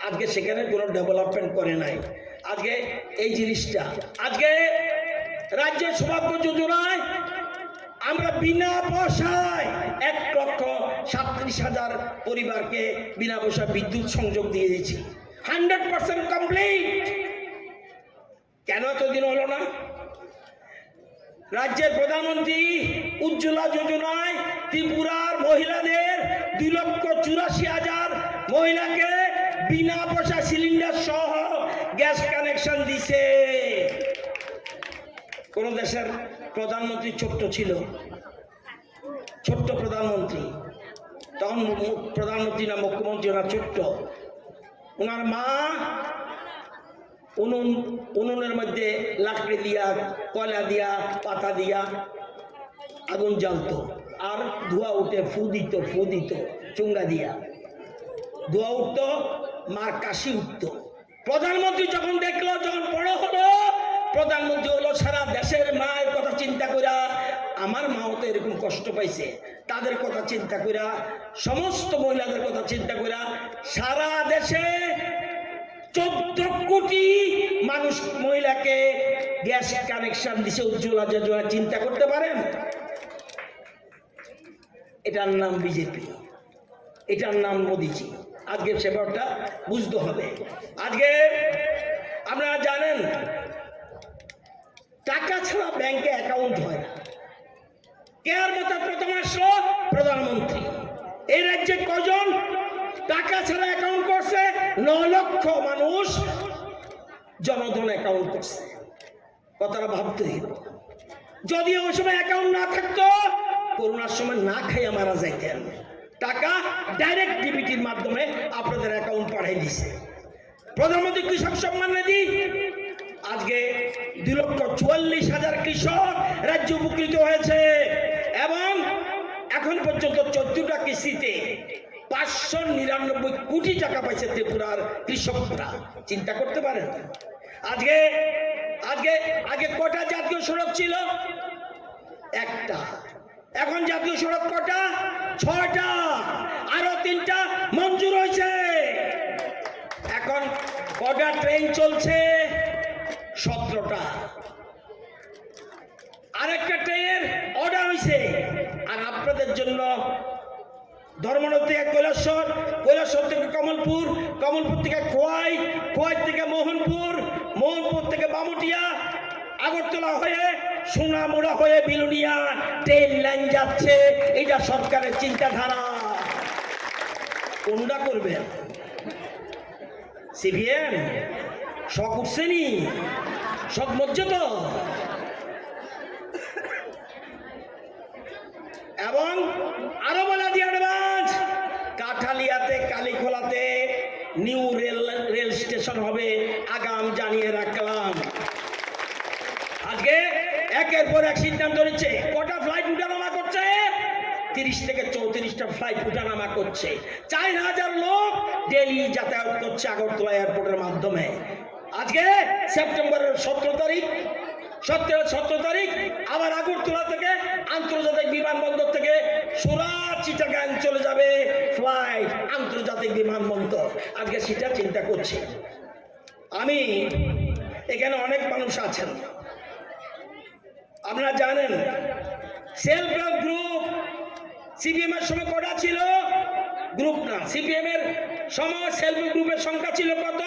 আজকে সেখানে কোনো ডেভেলপমেন্ট করে নাই। আজকে এই জিনিসটা, আজকে রাজ্যের সৌভাগ্য যোজনায় আমরা বিনা পয়সায় এক লক্ষ সাতত্রিশ হাজার পরিবারকে বিনা পয়সা বিদ্যুৎ সংযোগ দিয়ে দিয়েছি, হান্ড্রেড পার্সেন্ট কমপ্লিট। কেন এতদিন হলো না? রাজ্যের প্রধানমন্ত্রী উজ্জ্বলা যোজনায় ত্রিপুরার মহিলাদের দুই লক্ষ চুরাশি হাজার মহিলাকে বিনা পয়সা সিলিন্ডার সহ গ্যাস কানেকশন দিছে। কোন দেশের প্রধানমন্ত্রী ছোট্ট ছিল? ছোট্ট প্রধানমন্ত্রী, তখন মু-, মু-, প্রধানমন্ত্রী না মুখ্যমন্ত্রী না, ছোট্ট। ওনার মা উনুন, উনুনের মধ্যে লাকড়ি দিয়া, কয়লা দিয়া, পাতা দিয়া আগুন জ্বালতো, আর ধোঁয়া উঠে, ফু দিত, ফু দিত, চুঙ্গা দিয়া ধোঁয়া উঠতো, মার কাশি উঠতো। প্রধানমন্ত্রী যখন দেখলো, যখন বড় হলো, প্রধানমন্ত্রী হলো, সারা দেশের মায়ের কথা চিন্তা কইরা, আমার মাও তো এরকম কষ্ট পাইছে, তাদের কথা চিন্তা কইরা, সমস্ত মহিলাদের কথা চিন্তা কইরা, সারা দেশে চোদ্দ কোটি মানুষ, মহিলাকে গ্যাস কানেকশন দিছে উজ্জ্বলা যোজনা। চিন্তা করতে পারেন? এটার নাম বিজেপি, এটার নাম মোদিজি। আজকে সে ব্যাপারটা বুঝতে হবে। আজকে আপনারা জানেন, টাকা ছাড়া ব্যাংকে অ্যাকাউন্ট হয় না। কেয়ার মতো প্রথম আসলো প্রধানমন্ত্রী। এই রাজ্যে কজন টাকা ছাড়া অ্যাকাউন্ট করছে? ন লক্ষ মানুষ জনধন অ্যাকাউন্ট করছে। কথাটা ভাবতে হইব। যদি ওই সময় অ্যাকাউন্ট না থাকতো, করোনার সময় না খাইয়া মারা যাইতেন। টাকা ডাইরেক্ট ডিবিটির মাধ্যমে আপনাদের অ্যাকাউন্ট পাঠিয়ে দিছে। প্রধানমন্ত্রী কৃষক সম্মান নিধি, আজকে দুই লক্ষ চুয়াল্লিশ হাজার কৃষক রাজ্যে উপকৃত হয়েছে এবং এখন পর্যন্ত চোদ্দটা কিস্তিতে পাঁচশো নিরানব্বই কোটি টাকা পাইছে ত্রিপুরার কৃষকরা। চিন্তা করতে পারেন? আজকে, আজকে, আগে কটা জাতীয় সড়ক ছিল? একটা। এখন জাতীয় সড়ক কটা? ছয়টা। আরো তিনটা মঞ্জুর হয়েছে। এখন কটা ট্রেন চলছে? সতেরোটা। আরেকটা ট্রেনের অর্ডার হয়েছে। আর আপনাদের জন্য ধর্মনগর থেকে কৈলাসহর, কৈলাসহর থেকে কমলপুর, কমলপুর থেকে খোয়াই, খোয়াই থেকে মোহনপুর, মোহনপুর থেকে বামুটিয়া, আগরতলা হয়ে, সোনামুড়া হয়ে বিলোনিয়া ট্রেন লাইন যাচ্ছে। এটা সরকারের চিন্তাধারা। কোনটা করবেন? সিপিএম? শখ উঠছে নি? শখ মজ্জে তো? এবং আরো বলা দিয়ে অ্যাডভান্স, কাঠালিয়াতে, কালীখোলাতে নিউ রেল, রেল স্টেশন হবে, আগাম জানিয়ে রাখলাম। আজকে একের পর এক সিদ্ধান্ত নিচ্ছে। কটা ফ্লাইট উঠানামা করছে? তিরিশ থেকে চৌত্রিশটা ফ্লাইট উঠানামা করছে। চার হাজার লোক ডেইলি যাতায়াত করছে আগরতলা এয়ারপোর্টের মাধ্যমে। আজকে সেপ্টেম্বরের সতেরো তারিখ, সতেরো, সতেরো তারিখ আবার আগরতলা থেকে আন্তর্জাতিক বিমানবন্দর থেকে সুরাট চিটাগাং চলে যাবে ফ্লাইট আন্তর্জাতিক বিমানবন্দর। আজকে সেটা চিন্তা করছি আমি। এখানে অনেক মানুষ আছেন, আপনারা জানেন, সেলফ হেল্প গ্রুপ সিপিএম এর সময় কটা ছিল? গ্রুপ না, সিপিএম এর সময় সেলফ হেল্প গ্রুপের সংখ্যা ছিল কত?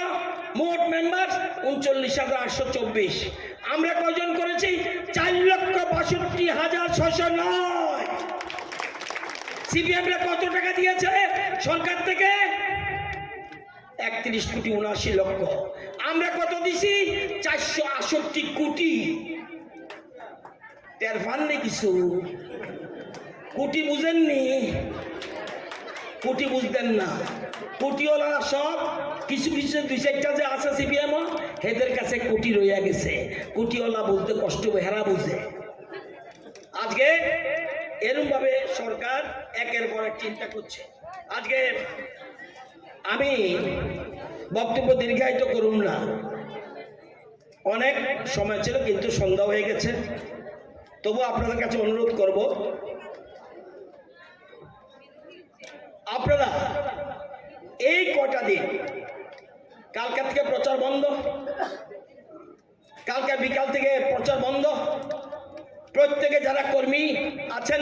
মোট মেম্বার উনচল্লিশ হাজার আটশো চব্বিশ। আমরা কয়জন করেছি? চার লক্ষ বাষট্টি হাজার ছয়শো নয়। সিপিএম রা কত টাকা দিয়েছে সরকার থেকে? একত্রিশ কোটি উনআশি লক্ষ। আমরা কত দিছি? চারশো আষট্টি কোটি। টের পাননি কিছু? কোটি বুঝেননি? কোটি বুঝতেন না। কোটিওয়ালারা সব কিছু কিছু দুই চারটা যে আছে সিপিএম, এদের কাছে কোটি রইয়া গেছে। কোটিওয়ালা বলতে কষ্ট হবে, হেরা বুঝে। আজকে এরম ভাবে সরকার একের পর এক চিন্তা করছে। আজকে আমি বক্তব্য দীর্ঘায়িত করুম না, অনেক সময় ছিল, কিন্তু সন্ধ্যা হয়ে গেছে। তবু আপনাদের কাছে অনুরোধ করব, আপনারা এই কটা দিন, কালকে থেকে প্রচার বন্ধ, কালকে বিকাল থেকে প্রচার বন্ধ। প্রত্যেকে যারা কর্মী আছেন,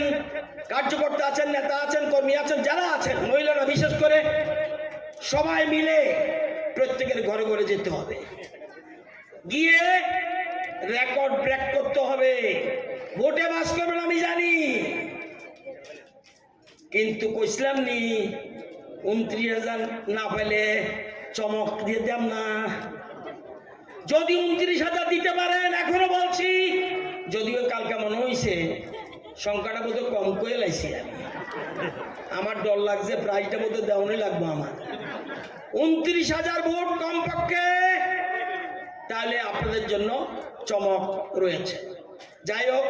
কার্যকর্তা আছেন, নেতা আছেন, কর্মী আছেন, যারা আছেন, মহিলারা বিশেষ করে, সবাই মিলে প্রত্যেকের ঘরে ঘরে যেতে হবে, গিয়ে রেকর্ড ব্রেক করতে হবে। ভোটে পাস করবেন আমি জানি, কিন্তু কইছিলাম নি, উনত্রিশ হাজার না পাইলে চমক দিয়ে দিতাম না। যদি উনত্রিশ হাজার দিতে পারেন, এখনো বলছি, যদিও কালকে মনে হইছে সংখ্যাটা বোধহয় কম করে লাইছি আমি। আমার ডর লাগছে, প্রাইজটা বোধহয় দেওয়ানি লাগবো আমার। উনত্রিশ হাজার ভোট কমপক্ষে, তাহলে আপনাদের জন্য চমক রয়েছে। যাই হোক,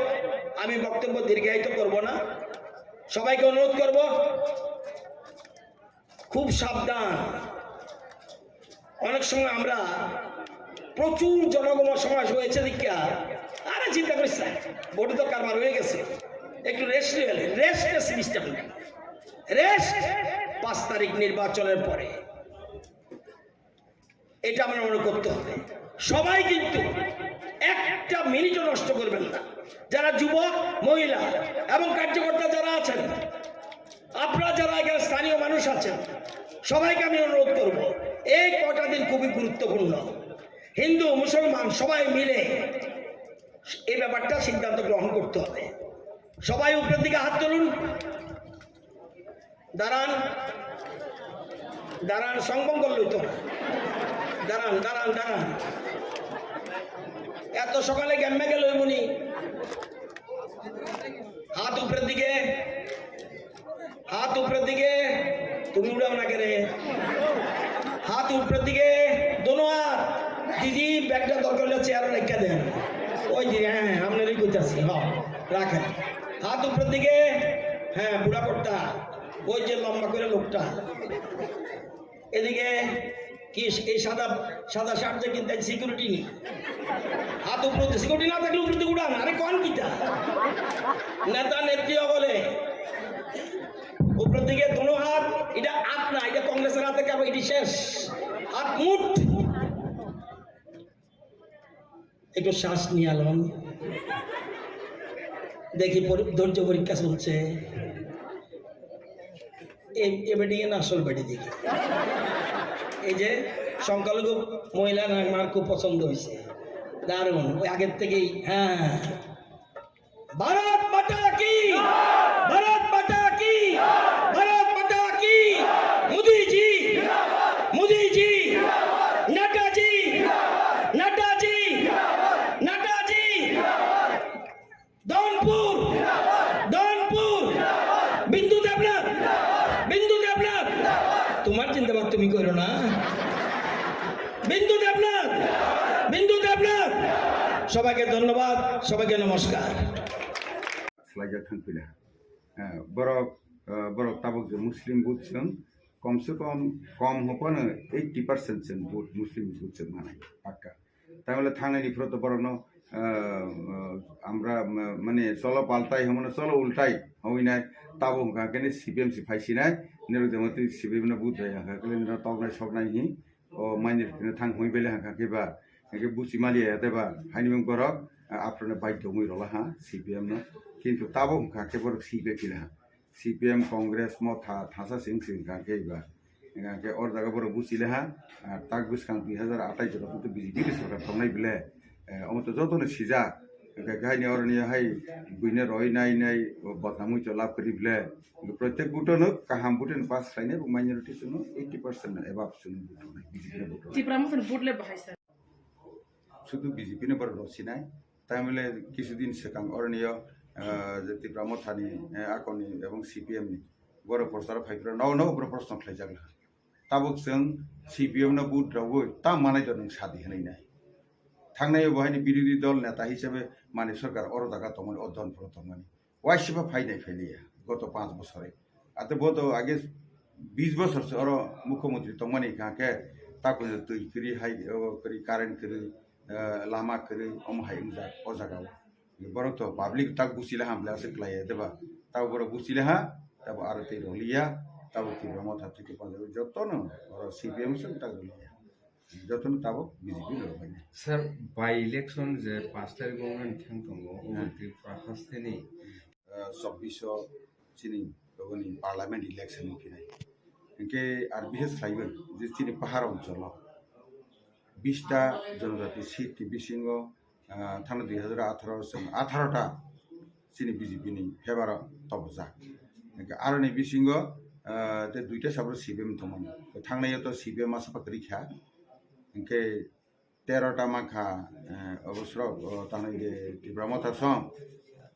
আমি বক্তব্য দীর্ঘায়িত করব না, সবাইকে অনুরোধ করব, খুব সাবধান। অনেক সময় আমরা প্রচুর জনগণ সমাজ হয়েছে দেখিয়া, আরে চিন্তা করিস না, ভোটে তো কারবার হয়ে গেছে, একটু রেস্ট নিয়ে রেস্ট, রেস্ট সিস্টেম, রেস্ট পাঁচ তারিখ নির্বাচনের পরে। এটা আমরা মনে করতে হবে। সবাই কিন্তু একটা মিনিটও নষ্ট করবেন না। যারা যুবক, মহিলা এবং কার্যকর্তা যারা আছেন, আপনারা যারা এখানে স্থানীয় মানুষ আছেন, সবাইকে আমি অনুরোধ করব, এই কটা দিন খুবই গুরুত্বপূর্ণ। হিন্দু, মুসলমান সবাই মিলে এই ব্যাপারটা সিদ্ধান্ত গ্রহণ করতে হবে। সবাই উপরের দিকে হাত তুলুন। দাঁড়ান, দাঁড়ান, সংবঙ্গ লইতো। দাঁড়ান, দাঁড়ান, দাঁড়ান। এত সকালে গেমে গেল মনি। হাত উপরের দিকে, হাত উপরের দিকে। তুমি উড়াও না কেনে? হাত উপরের দিকে, দোনো হাত। দিদি, ব্যাগটা দরকার হলে চেয়ারে রেখে দেন। ওই দিদি, হ্যাঁ, হ্যাঁ, আপনারই কইতাছি, হ, রাখেন। হাত উপরের দিকে, হ্যাঁ, বুড়া কর্তা। ওই যে লম্বা করে লোকটা। এদিকে কি এই সাদা, সাদা শার্ট যে কিনতে সিকিউরিটি নেই। হাত উপরে সিকিউরিটি না থাকলে উপরে দিকে উড়ান। আরে কোন কিতা? নেতা নেত্রী অকলে উপরের দিকে দোনো হাত, এটা আত না, এটা কংগ্রেসের হাতে কারণ এটি শেষ। হাত মুঠ। একটু শ্বাস নিয়ে আলম। দেখি পরি-, ধৈর্য পরীক্ষা চলছে। এ-, এ বেটিয়ে না আসল বেটি দেখি। এই যে সংখ্যালঘু মহিলা না, আমার খুব পছন্দ হয়েছে। দারুণ, ওই আগের থেকেই, হ্যাঁ। ভারত মাতা কি, ভারত মাতা কি, ভারত মাতা কি। মোদিজি, মোদিজি, নাড্ডাজি। তুমি করো না। বিন্দু দেবনাথ, বিন্দু দেবনাথ, সবাইকে ধন্যবাদ, সবাইকে নমস্কার। Slide thang pila. Eh, borok, eh, borok tabuk je Muslim vote chwng, kom se kom, kom hopano eighty percent chwng vote, Muslim vote chwng manai, pakka. Tamile thangnai ni phuru to borokno, ah, ah, amra, ma-, mane cholo paltai, homono cholo ultai, hoi nai, tabo hwnkha khe C P M si phai sinai, nirok jemon twi C P M no vote rwya hwnkha khe nirok toknai soknai hi, o maini rok thang hoi bele hwnkha khe ba, hwnkhe buchi maliya ya tei ba, haini mung borok, ah, aphuru no baidhyo wngwi rwla ha C P M no, kintu tabo hwnkha khe borok si bai phila ha. C P M, Congress, Motha, thasa sing sing kha khe ba. Hingkha khe or jaga borok buchi le ha, ah, tak bwskang dui hazar atais jora tong B J P ni sorkar tongnai bile. Eh, omo to joto no sijak. Hingkha khe haini oroni hai buino roi nai nai, o, bodnam oi to lab kri bile. Protek buto no kaham buto no pass khlainai bo minority chwngno eighty percent no above chwngno buto nai B J P no buto nai. Tipra Motha ni vote le bahai sir. Sudu B J P no borok rw sinai. Tamile kisudin swkang oroniyo, ah, je Tipra Mothani, eh, akoni ebong C P M ni borok prochar phaiphuru no, no borok proshno khlaijak. Tabuk chwng C P M no vote rogwi tam manai to nwng sadi hwnwi nai. Thangnai bo haini birodhi dol neta hisabe mani sorkar oro jaga tongmani, o don phoro tongmani. Waisiba phainai phailiya goto panch bosore. Ate bo to age bis bosor se oro mukhyamantri tongmani hingkha khe takoni twi kwrwi hai, o, kwrwi current kwrwi, eh, lama kwrwi omo hai wngjak o jaga o. Borok to public tak buchila ham le aswk khlai ya deba. Tabo borok buchila ha, tabo aro tei roliya, tabo Tipra Motha thwkhe panjak jotono oro C P M se tak roliya. Jotono tabuk B J P ni rok bai. Sir, by election je pash tarikh o wngmani thang tongo, obo Hmm. Tripura hasteni, ah, chobbish o chini oboni parliament election ni phinai. Hinkhe R B S khlaiwi je chini pahar oncholo bish ta jonojati seat ni bisingo ah, thangna dui hazar atharo chwng atharo ta chini B J P ni favour o tobojak. Hinkhe aroni bisingo, ah, tei duita sabro C P M tongmani. Thangnai o to C P M masa pa kwrwi kha. Hinkhe tero ta mankha, eh, obo srok, o, tanai de Tipra Motha song.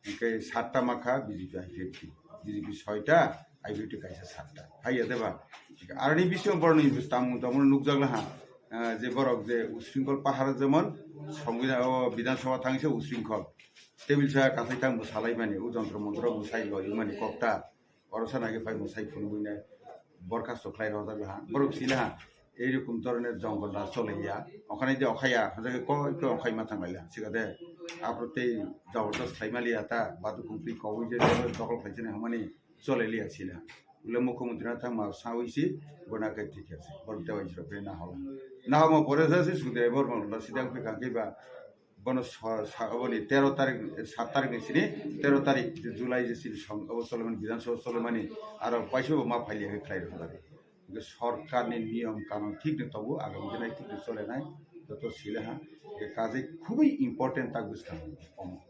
Hinkhe satta mankha B J P I P F T. B J P soita, I P F T kaisa satta. Hai ya deba. Aroni bisingo boroni tamung tamung nukjak laha. Ah, je borok je usringkol pahar jemon, Songbidan, o, Bidhan Sabha thangse usringkol. Tebil sa kathai thang bo salaimani, o jontro montro bo sai loimani kokta. Oro sana ke phai bo sai phunugwi nai. Borkhasto khlai rojak laha. Borok si laha. Ei rokom dhoroner jongol raj chole ya. Okhane je okhaya, hajake koi koi okhai ma thang laila. Sigade. Apro tei jabardast khlai maliya ta, badu kumpri kowui je dokol khlai chini hamani. Chole liya sila. Ule mukhyamantri na thang ma sawi si gona kai thik khe se. Bor te wai jiro pe na hola. Na homo pore sa si sude bor ma la sidang pe kangke ba. Bono sa, sa, boni tero tarik, sat tarik ni sini, tero tarik je July je sini song, obo Solomon Bidhan Sabha Solomon ni aro paisa bo ma phai liya khe khlai rok. Ge sorkar ni niyom kanun thik ni tobu, agam dinai thik ni chole nai, joto sila ha. Ge kaje khubui important tak bwskang omo.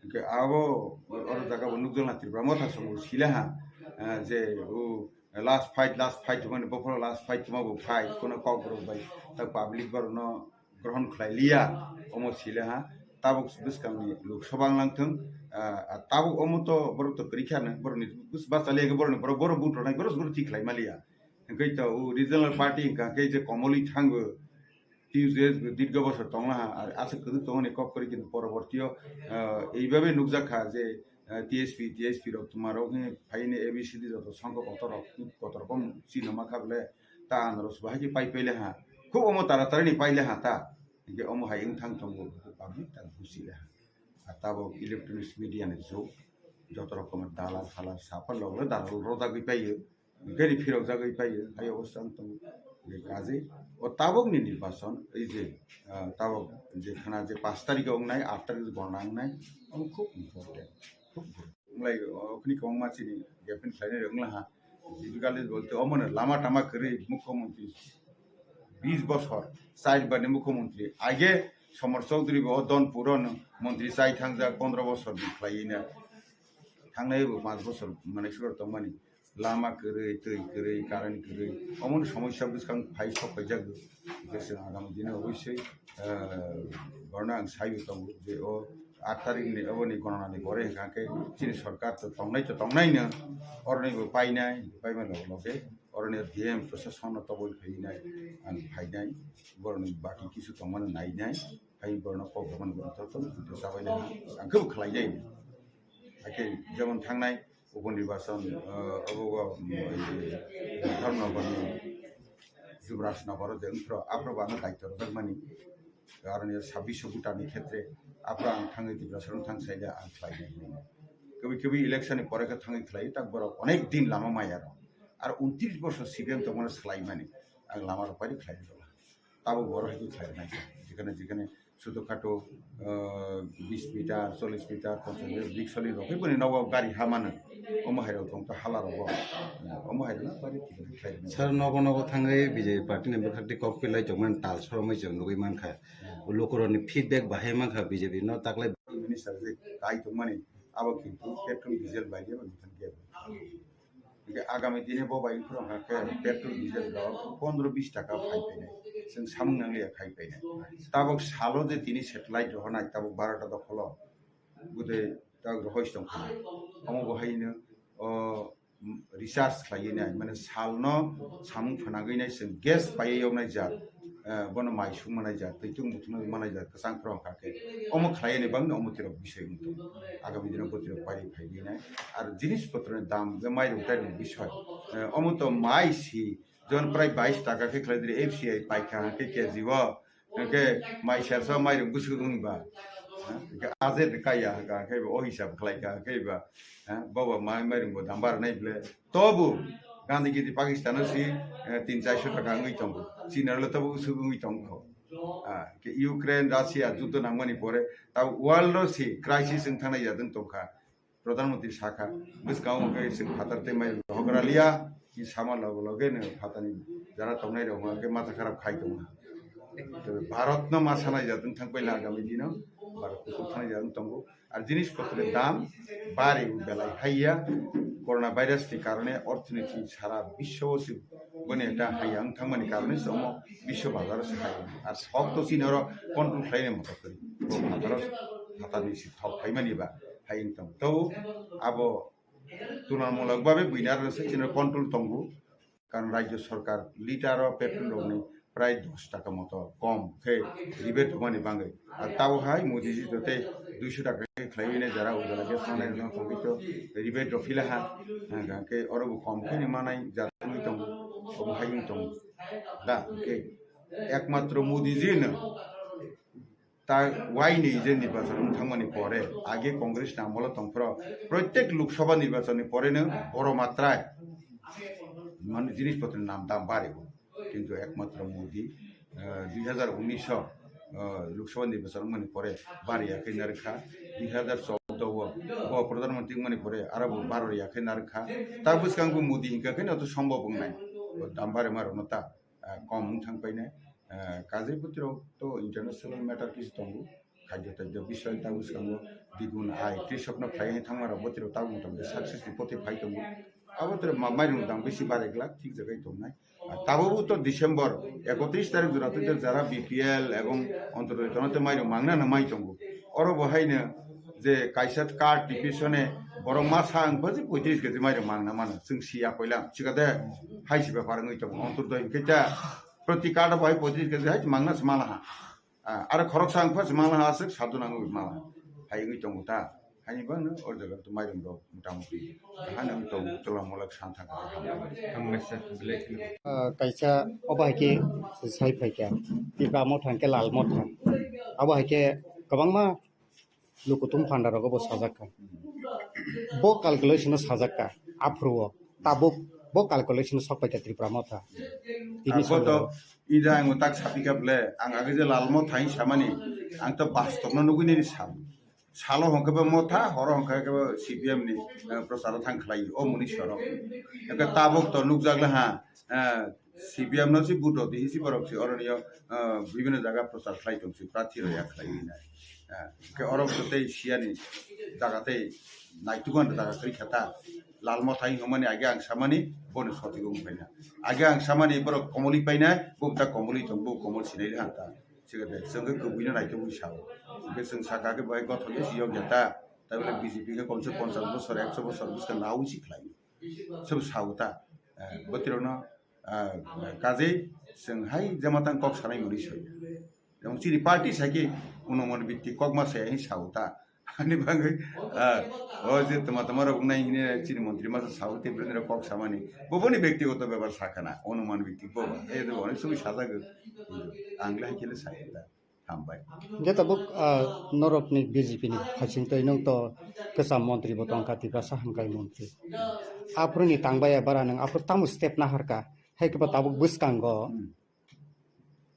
Hingke abo oro jaga bo nukjakna Tripura Motha song bo sila ha, eh, je o last fight, last fight hwnmani bophoro last fight hwnma bo fight, kono kok borok bai ta public borok no grohon khlai liya, omo sila ha. Tabuk bwskang ni Lok Sabha wng lang thung, ah, tabuk omo to borok to kwrwi kha no, borok ni bus bachali ya borok ni borok, borok vote rwnai, borok, borok thik khlai ma liya. Hingke to o regional party hingka khe je komolwi thango, T U J S bo dirgo bosor tongla ha, ar aswk kwrwk tongmani kok kwrwi kintu porobortio, ah, eibabe nukjak kha je, ah, T S P, T S P rok twma rok ni phaini A B C D joto songkho kotor rok, kotor kom chino ma kha bole ta anarok bo hai khe pai paile ha. Khub omo tara tara ni paile ha ta. Hingke omo hai wng thang tongo, public ta buji le ha. A tabok electronics media ni jug, joto rokom dalal halal sapa loglo dalal rojagwi paio. Gari phirok jagwi paio, hai obo chang tongo. Kaje o tabok ni nirbachon, ei je, ah, tabok je khana je pash tarikh o wngnai, aat tarikh o gona wngnai, omo khub important, khub important. Wnglaio, okhni kwbangma chini gapin khlainai rok wngla ha. Difficulties bolte omono lama tama kwrwi mukhyamantri bis bosor, char bar ni mukhyamantri. Age Somar Chaudhary bo o Donpur o no montri chai thangjak pondro bosor ni khlaiwi na. Thangnai bo panch bosor manai sukar tongmani. Lama kwrwi, twi kwrwi, current kwrwi, omoni somosya bwskang phai sok phaijak. Hingke chwng agami dino obosoi, eh, borno ang saiwi tongo je o aat tarikh ni oboni gonanani pore hingka khe chini sorkar to tongnai to tongnaino, oroni bo painai, paima loge loge Oroni D M Prasasonno toboi phainai, ang phainai, boroni baki kisu tongmani nainai, hai borno kok rwmani borok jotono bujo chabainai, ang kebo khlainai. Hakhe jemon thangnai upo nirbachon, ah, obo, obo, um, Dharmanagarni Jubraj Nagar o je wngphro, aphro bo ano daityo rwjakmani. Karon ya sabbish voter ni khetre aphro ang thangwi Tiprasarong thang saile ang khlainai hinwi. Kwbwi kwbwi election ni pore khe thangwi khlai, tak borok onek din lama maya rok. Ar untris bosor C P M tongmani swlaimani ang lama rok pai khlai rwla. Tabuk borok hai khe khlai rwnai. Jekhane jekhane Choto khato, ah, bis meter, chollish meter, ponchash meter, dik soli rok, boni nogo gari ha mano. Omo hai rok tong to hala rogo. Omo hai rok na bari thik khlai rwna. Sir, nogo nogo thangwi B J P party ni bwkhak twi kok pilai tongmani tal soromwi chwng nugwi mankha. Lukurokni feedback bahai mankha B J P no taklai. Minister je kai tongmani abo kintu petrol diesel bai je bani than ge. Hingke agami dine bo bai wngkha hwnka khe petrol diesel rok pondro bis taka phai phainai, chwng samung nangliya khai phainai. Tabok salo je tini satellite rohornai tabok barota dokholo, bwtwi tabok rohoi tongkha. Omo bo haino o recharge khlaiwi nai, mane salno samung phanagwi nai chwng gas paiwi yoknai jat. Eh, bono mai sung manai jat, twi tung muthung manai jat, kwchang phro wngkha khe. Omo khlai ni bangni omo tirok bisai wng tong. Agami dino bo tirok pari phai di nai. Ar jinis potro ni dam, je mairung tairung bisai. Eh, omo to mai si, jon prai bais taka khe khlai diri F C I pai kha khe K G o. Hwnkhe mai sersa mairung bwswk wng ba. Ha? Hwnkhe aje de kaya hwnkha khe o hisab khlai kha khe ba. Ha? Bobo mai mairung bo dam bar nai ble. Tobu Gandhi gidi Pakistan o si, eh, tin chairso taka wngwi tongo. China le tobo usuk wngwi tongkho. Ah, ke Ukraine, Russia juddo nangmani pore ta world o si crisis wng thangnai jadwng tongkha. Pradhan Mantri sakha, bwskango khe chwng phatar tei mai rohok raliya, ki sama logo loge no phatani jara tongnai rok hwnka khe matha kharap khai tongo. Tei Bharat no ma sanai jadwng thang paila agami dino, Bharat kusuk thanai jadwng tongo. Ar jinis potro dam bari belai haiya, corona virus ni karone orthiniti sara biswo se boni ekta haiya wng thangmani karone se omo biswo bazar se hai. Ar sok to chini oro control khlaina moto kori. Bo bazar o phatani si thok phaimani ba hai wng tong. To abo tulanmulok babe buina aro se chini control tongo. Karon rajyo sorkar litre o petrol rokni prai dos taka moto kom khe rebate rwmani bagwi. Ar tabuk hai Modi ji jote duiso taka khe khlaiwi nai jara ujala gas sanai rok tongwi to rebate rok phila ha. Hwnkhe oro bo kom khe ni manai jara wngwi tongo, obo hai wngwi tongo. Da hwnkhe ekmatro Modi ji no ta waini je nirbachon wng thangmani pore, age Congress ni amolo tongphro, protek Lok Sabha nirbachon ni pore no boro matrai mane jinis potro ni nam dam bari o. Kintu ekmatro Modi, eh, dui hazar unis o, eh, Lok Sabha nirbachon wngmani pore bari ya khe narwkha, dui hazar choudo o bo Pradhan Mantri wngmani pore aro bo baro ya khe narwkha. Ta bwskango Modi hingka khe no to sombhob wngnai, bo dam bari ma rok no ta. Ah, kom wng thang painai. Ah, kajai bwtwirok to international matter kisi tongo. Khajjo tajjo bisoi ta bwskango digun ai trisok no khlai thangma rok bwtwirok tabuk tong success ni poti phai tongo. Abo bwtwirok ma-, mairung dam bisi barai glak thik jagai tongnai. Ah, tabuk to December ekotris tarik jora twi jara B P L ebong Antyodoi tono te mairung mangna no mai tongo. Oro bo haino je kaisa card tipisone borok masa ang baji poitris kg mairung mangna mano. Chwng siya koilam chikade hai si bepar wngwi tongo. Antyodoi hwnkhe ta proti card bo hai poitris kg hai mangna se mala ha. Ah, aro khoroksa ang phas mala ha aswk sadu nangwi mala. Hai wngwi tongo ta. Haini bangno o jaga to mairung rok motamuti. Hani ang tongo tola molak santha ka. Hambai sir, belai kheno. Ah, kaisa obo hai khe sai phai kha. Tipra Motha hwnkhe Lal Motha. Abo hai khe kwbangma lukutung panda rogo bo sajak kha. Bo calculation o sajak kha, aphuru o tabuk bo calculation o sok pai kha Tripura Motha. Tini abo to salo. Ida ang tak sapi kha ble, ang age je Lal Motha hin samani, ang to bastop no nugui nini sam. Salo hwnkhe bo Motha, horo hwnkhe bo C P M ni, eh, prochar o thang khlai o muni soro. Eke tabuk to nukjak le ha, eh, C P M no si vote rw di, hisi borok si oro niyo, ah, bibhinno jaga prochar khlai tong si, prarthi rw ya khlai nai. Ah, hwnkhe oro bo tei siyani jaga tei naitukmani jaga kwrwi kha ta. Lal Motha hin hwnmani age ang samani, bono sothik wng phaina. Age ang samani borok komolwi paina, bo ta komolwi tong, bo komol sinai le hanta. Sikhe de, chwng khe kwbwino naitugwi sao. Hwnkhe chwng saka khe bai gothok khe si yokya ta. Tabole B J P khe komse ponchash bosor, ekso bosor bwskang naui si khlai. Sobo sao ta. Botirokno kajei chwng hai jematang kok sanai mwnwi soi. Jemon chini party sai khe unuman bikti kokma sai hai sao ta. Ani bagwi o je tama tama rok nai hine chini montri masa sao te bini rok kok samani. Bo boni bektigoto bepar sakana unuman bikti bo. Ei do onek somoy sajago. Ang le hai khe le sai ta. Hambai. Hingke tabuk, ah, norokni B J P ni phaising twi nwng to kwcham montri bo tongkha, Tiprasa hamkrai montri. Aphuruni tangbai ya bara nwng aphuru tamo step naharka. Hai khe bo tabuk bwskango Hmm.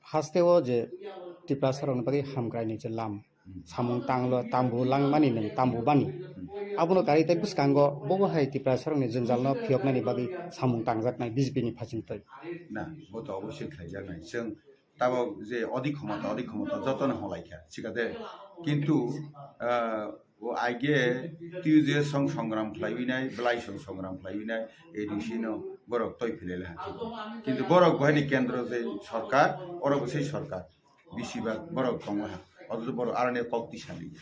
haste o je Tiprasa rokni bagwi hamkrai ni je lam Hmm. samung tanglo, tambu langmani nwng tambu bani. Hmm. Abono karwi tei bwskango bobo hai Tiprasa rokni jwngjal no phiyoknani bagwi samung tangjaknai B J P ni phaising twi. Na, bo to obosoi khlaijaknai. Chwng tabok je odik khomota, odik khomota jotono holaikha, sikade. Kintu, ah, o aige twi je song songram khlaiwi nai, belai song songram khlaiwi nai, A D C no borok toi philai laha. Kintu borok bahini kendro je sorkar, oro bo sei sorkar, bisi bak borok tong laha. Othocho borok aroni kok tisa liya.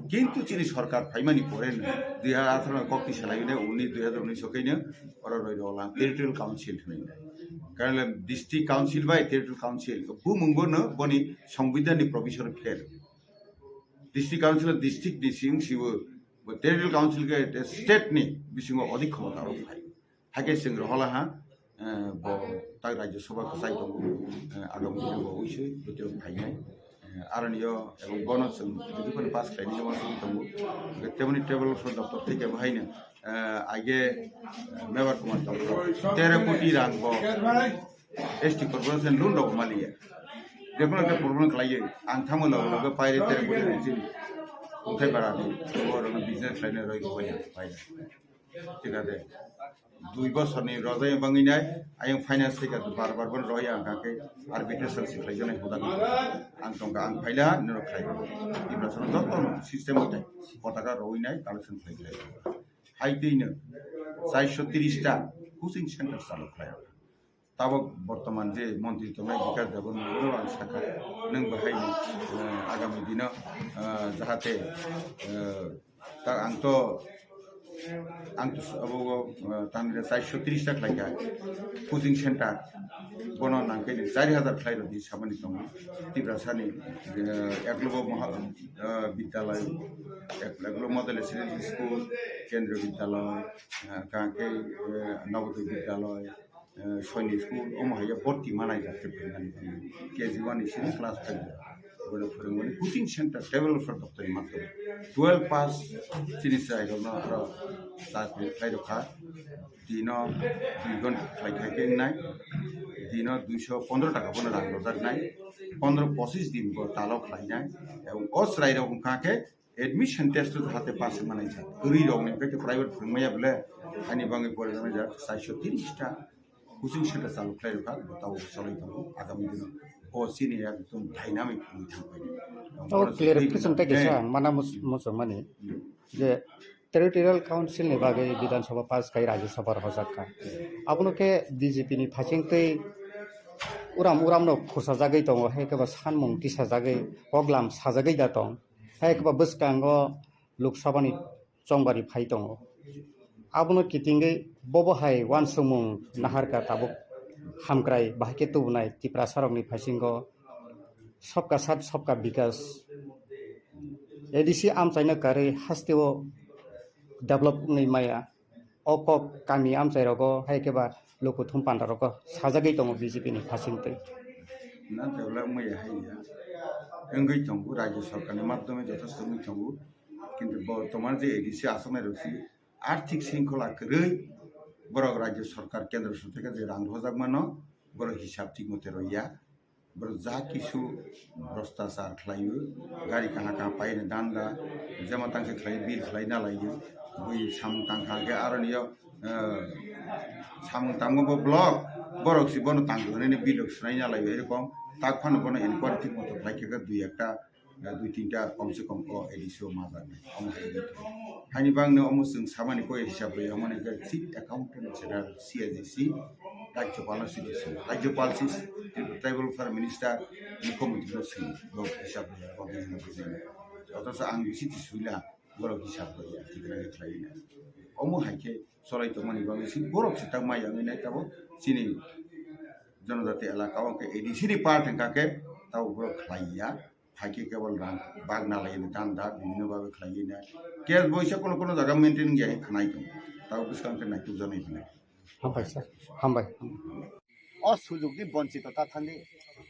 Kintu chini sorkar phaimani pore no dui hajar atharo no kok twi salai ne uni dui hajar unis o kaino oro roi rok lang territorial council hwnwi nai. Karon district council bai territorial council bumung bo no boni songbidhan ni provision pher. District council district ni sing sibo bo territorial council ke state ni bisingo odik khomota rok phai. Haikhe chwng rohola ha, eh, bo tak Rajya Sabha kwchai tongo, eh, agam dino bo uisui bwtwi phainai. Eh, aroni yo ebong bono chwng bwtwi pass khlainai joma song tongo. Teboni table for doptor theke bo haino, eh, aige, eh, Mevar Kumar tongo. Tero koti rang bo S T corporation loan rok maliya. Jekhono ekta problem khlaiyo, ang thango logo logo paire tero koti rang chini. Uthai bara di, bo rok business khlainai roi bo bai, bai. Thik ase. Dui bosorni rojai bangwi nai, ayang finance thai ka bar bar bon roi ang kha khe arbitration se khlai jani hoda khe. Ang tong kha, ang phaila nino khlai. Ibra sono joto no system utai. Kota ka roi nai, collection khlai khlai. Hai twi no char sho tris ta coaching center chalo khlai. Tabok bortoman je montri tongnai Bikas Debbarma, oro ang sakha, nwng bahai, eh, agami dino, eh, jahate, eh, ta ang to, ang to abo, eh, tamni char sho tris ta khlaikha coaching center, bono nangkhe char hajar khlai rodi samani tongo. Tiprasani, eh, Eklavya Maha, eh, Vidyalaya, Ek-, Eklavya Model Residential School, Kendriya Vidyalaya, eh, kangkhe, eh, Navodaya Vidyalaya, eh, Sainik School, omo hai ya borti manai jak khe phaimani phai. K G one ni sini class five ya. Bono phwrwngmani coaching center developer doptor ni mathai. Twelve pass chini chai rok no aro chakri khlai rok kha. Dino dui ghonta khlai khai khe nai. Dino duisho pondro taka bono rang rojak nai. Pondro pochis din bo talo khlai nai. Ebong o chwrai rok wngkha khe admission test o jahate pass wngmani jak. Kwrwi rok ni khe private phwrwngmaya bole, ani bangwi pore jak char sho tris ta coaching center chalu khlai rwkha, bo tabuk cholai tongo. Agami dino bo chini ekdom dynamic wngwi thang pai. O clarification tei kisa ang mana mus-, muchungmani je Territorial Council ni bagwi Bidhan Sabha pass khai Rajya Sabha rohorjak kha. Abono khe B J P ni phaising twi uram uram no khursa jagwi tongo, hai khe bo sanmung tisa jagwi, koklam sajagwi da tong. Hai khe bo bwskango Lok Sabha ni chongbari phai tongo. Abono kitingwi bobo hai uansukmung naharkha tabuk hamkrai bahai khe tubunai Tiprasa rokni phaisingo Sabka Saath Sabka Vikas A D C amchaino karwi hasteo develop wngwi maya. O kok kami amchai rogo hai khe ba lukuthum panda rogo sajagwi tongo B J P ni phasing twi. Na develop wngwi hai ya. Wngwi tongo, Rajya Sarkar ni madhyome jotosto wngwi tongo. Kintu bo tomar je A D C achuknai rok si arthik sringkhola kwrwi borok Rajya Sarkar, Kendra Sarkar theke je rang rwjak mano, borok hisab thik mote rwya. Borok ja kisu bhrastachar khlaio, gari kaha kaha paina danda, jema tangkhe khlai bill khlai na laio, bui samung tangkha khe aroni yo, eh, samung tangma bo block, borok si bono tangkha hwnwi bill rok swrwngna laio, erokom tak phano bono inquiry thik moto khlai khe dui ekta, eh, dui tinta kom se kom o A D C o ma bar nai, omo hai. Haini bagwi no omo chwng samani koi hisab bai omo ni khe Chief Accountant General, C A G C, Rajyapal no sidi sio. Rajyapal si Tribal Welfare Minister, Mukhyamantri no sio, bo hisab bai, bo bini no bujina. Othocho ang bisi ti suila, borok hisab bai, ya, tikna khe khlai na. Omo hai khe cholai tongmani bagwi si borok si tak mai yangwi nai tabuk chini jonojati elaka o khe A D C ni part hwnkha khe tabuk borok khlai ya. Hai khe kebol rang bag nalai ni dan da bibhinno bhabe khlai ya. Case bo isa kono kono jaga maintain ya khnai tong. Tabuk bwskang khe naituk janai hwnai. Hambai sir, hambai. O sujukni bonchito ta thangdi.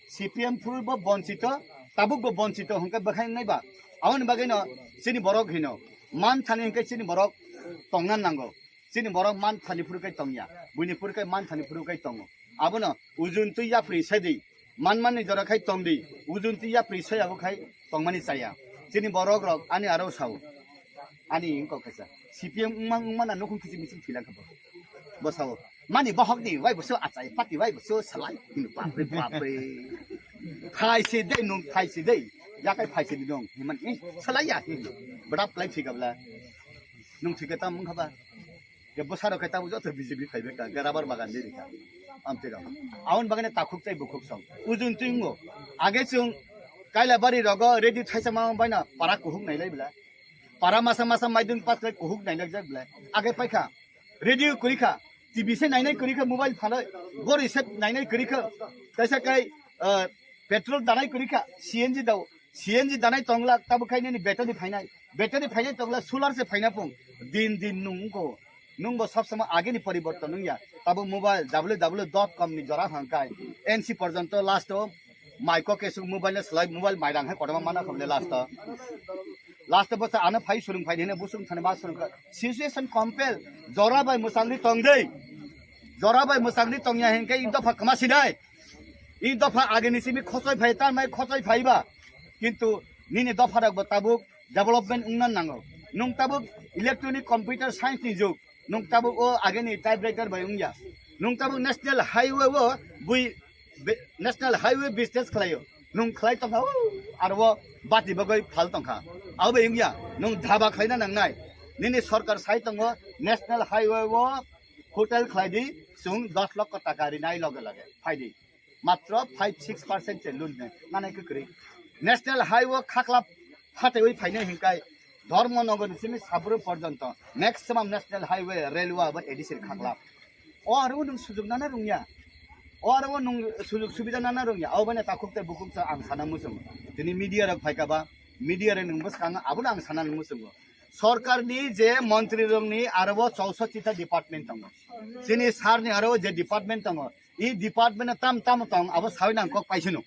C P M phuru bo bonchito, tabuk bo bonchito hwnkhe bwkhai nai ba. Aboni bagwino chini borok hino, man thani hwnkhe chini borok tongna nango. Chini borok man thani phuru kai tongya, buini phuru kai man thani phuru kai tongo. Abono ujun twi yapri sedi, man manni jora khai tongdi, ujun twi yapri soya bo khai tongmani chaya. Chini borok rok ani aro sao. Ani wngkok kaisa. C P M wngma wngma na nukhung kiching kiching thwilang kha bo. Bo sao. Mani bohok ni wai bo so achai, pati wai bo so salai. Bapre, bapre. Phai se dei nung, phai se dei. Yakai phai se di nung. Himan, eh, salai ya. Badap lai thika bla. Nung thika tam wngkha ba. Ke bwsarok khe tabuk joto B J P phaibai ka, ke rubber bagan de rikha. Amtwi rok. Aun bagane takhuk tei bukhuk song. Ujun twi wngo. Age chwng Kailabari rogo radio thaisa ma baina para kuhuk nailai bla. Para masa masa maidung patlai kuhuk nailai jak bla. Age paikha. Radio kurikha. T V se nainai kurikha, mobile phalai. Gori se nainai kurikha. Kaisa kai, ah, petrol danai kurikha. C N G dao. C N G danai tongla, tabuk khai nini battery phainai. Battery phainai tongla, solar se phaina pung. Din din nung ko. Nung bo sob somoi ageni poriborton nung ya. Tabuk mobile W W W dot com ni jora hangkai. N C porjonto last o mai ko kesuk mobile na slai mobile mai rang hai kotorma mana khomle last o. Last o bwsa ano phai surung phai hene busung thani ma surung kha. Situation compel. Jora bai mwsangni tong dei. Jora bai mwsangni tong ya hingke i dopha kama sinai. I dopha ageni simi khosoi phai, ta mai khosoi phai ba. Kintu nini dopha rok bo tabuk development wngna nango. Nung tabuk electronic computer science ni jug. Nung tabuk o ageni typewriter bai wngya. Nung tabuk national highway o bui be-, national highway business khlaio. Nung khlai tongkha o aro o bati bagoi phal tongkha. Abo bai wngya. Nung dhaba khlaina nangnai. Nini sorkar sai tongo national highway o hotel khlai di, chwng dos lokho taka rinai loge loge phai di. Matro five six percent se loan ne nanai kwrwi. National highway khakla phatewi phainai hinkai Dharmanagar ni simi Sabru porjonto maximum national highway railway abo A D C khakla. O aro nung sujug nana rungya. O aro nung sujug subida nana rungya. Abo bane takhuk tei bukhuk sa ang sana muchungo. Tini media rok phaikha ba, media rok nung bwskango abono ang sana muchungo. Sorkar ni je montri rok ni aro chousotti ta department tongo. Chini sir ni aro je department tongo. I department tam tam tong abo sawi nang kok paisino.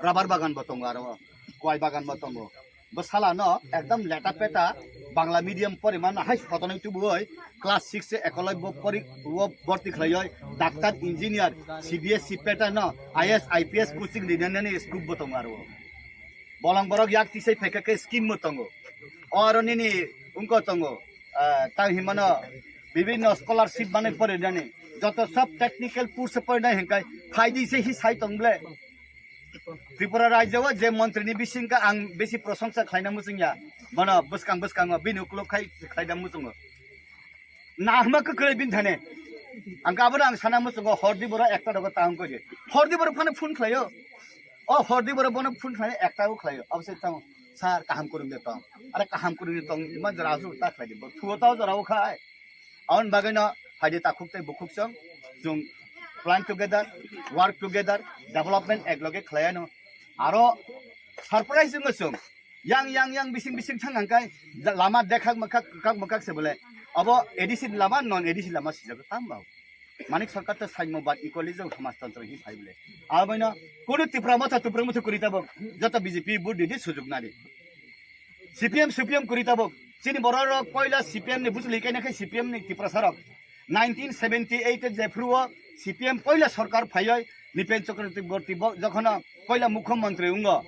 Rubber bagan bo tongo aro, kwai bagan bo tongo. Bo sala no ekdam leta peta Bangla medium poriman hai sotonoi tubui class six se ekoloi bo pori wo borti khlaioi doctor engineer C B S E peta no I A S I P S coaching rinani scope bo tongo aro. Bolong borok yak tisai phaikha khe scheme bo tongo. O aro nini wngkha tongo, ah, tang hinmano bibinno scholarship manwi porinani. Joto sob technical course porinai hinkai phaidi se hi sai tong ble. Tripura rajyo o je montri ni bisingka ang besi prosongsa khlaina muchungya. Bono bwskang bwskango bini ukuluk khai khlaina muchungo. Nahma kwkwrwi bini thane. Ang abono ang sana muchungo hordi boro ekta rogo tahung kori. Hordi boro phano phone khlaio. O hordi boro bono phone khlaio ekta o khlaio. Abo se tamo sir kaham kwrwng de tong. Are kaham kwrwng de tong iman jora asu ta khlai di. Bo thuo tao jora o khai. Aun bagwi no phaidi takhuk tei bukhuk song. Jung plan together, work together, development ek loge khlaiano. Aro surprise wngwi chwng yang, yang, yang, bising, bising thang hangkai, lama dekhak mwkhak, kwkhak mwkhak se bole. Abo A D C ni lama, non A D C lama sijak tang bao. Manik Sarkar ta saimo bad equally jong samajtantro hi phai bole. Aboino kono Tipra Motha, Tipra Motha kuri tabok, joto B J P vote didi sujuk nadi. C P M, C P M kuri tabok. Chini borok rok poila C P M ni bujuli kaina khai C P M ni Tiprasa rok. Nineteen seventy eight e jephru o C P M poila sorkar phaioi Nipen Chakraborty bo jokhono poila mukhyamantri wngo.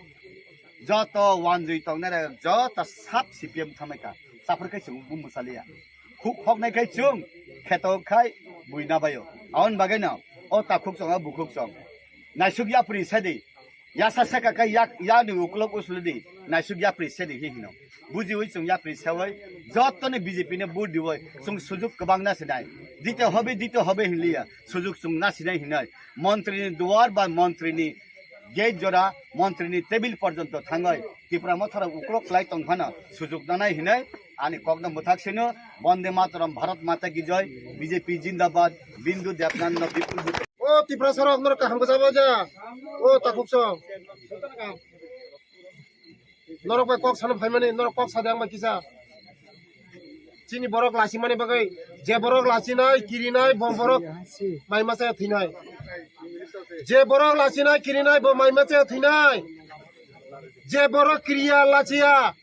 Joto wanjui tongnai rok joto sab C P M thamai kha. Saphar khai chwng bumbo saliya. Khuk hoknai khai chwng kheto khai buina baio. Aboni bagwi no o takhuk chwng o bukhuk chwng. Naisuk yapri sadi. Yasa saka kai yak yani uklok usludi naisuk yapri sedi hi hino. Bujiwi chwng yapri sewoi jottoni B J P ne vote diwoi chwng sujuk kwbang na sinai. Dite hobe, dite hobe hinliya. Sujuk chwng na sinai hinai. Montri ni duar ba montri ni Gate jora montri ni table porjonto thangwi Tipra Motha rok uklok khlai tong phano sujuk nanai hinwi ani kokno mwthak sino. Bonde Mataram, Bharat Mata ki Jai, B J P Jindabad, Bindu Debnath no bipul bipul. O Tiprasa rok norok kaham kwchabo ja. O takhuk song. Norok bai kok sano phaimani, norok kok sade ang bai kisa. Chini borok lachimani bagwi, je borok lachinai, kirinai, bo borok mai masa thwinai. Je borok lachinai, kirinai, bo mai masa thwinai. Je borok kiriya, lachiya,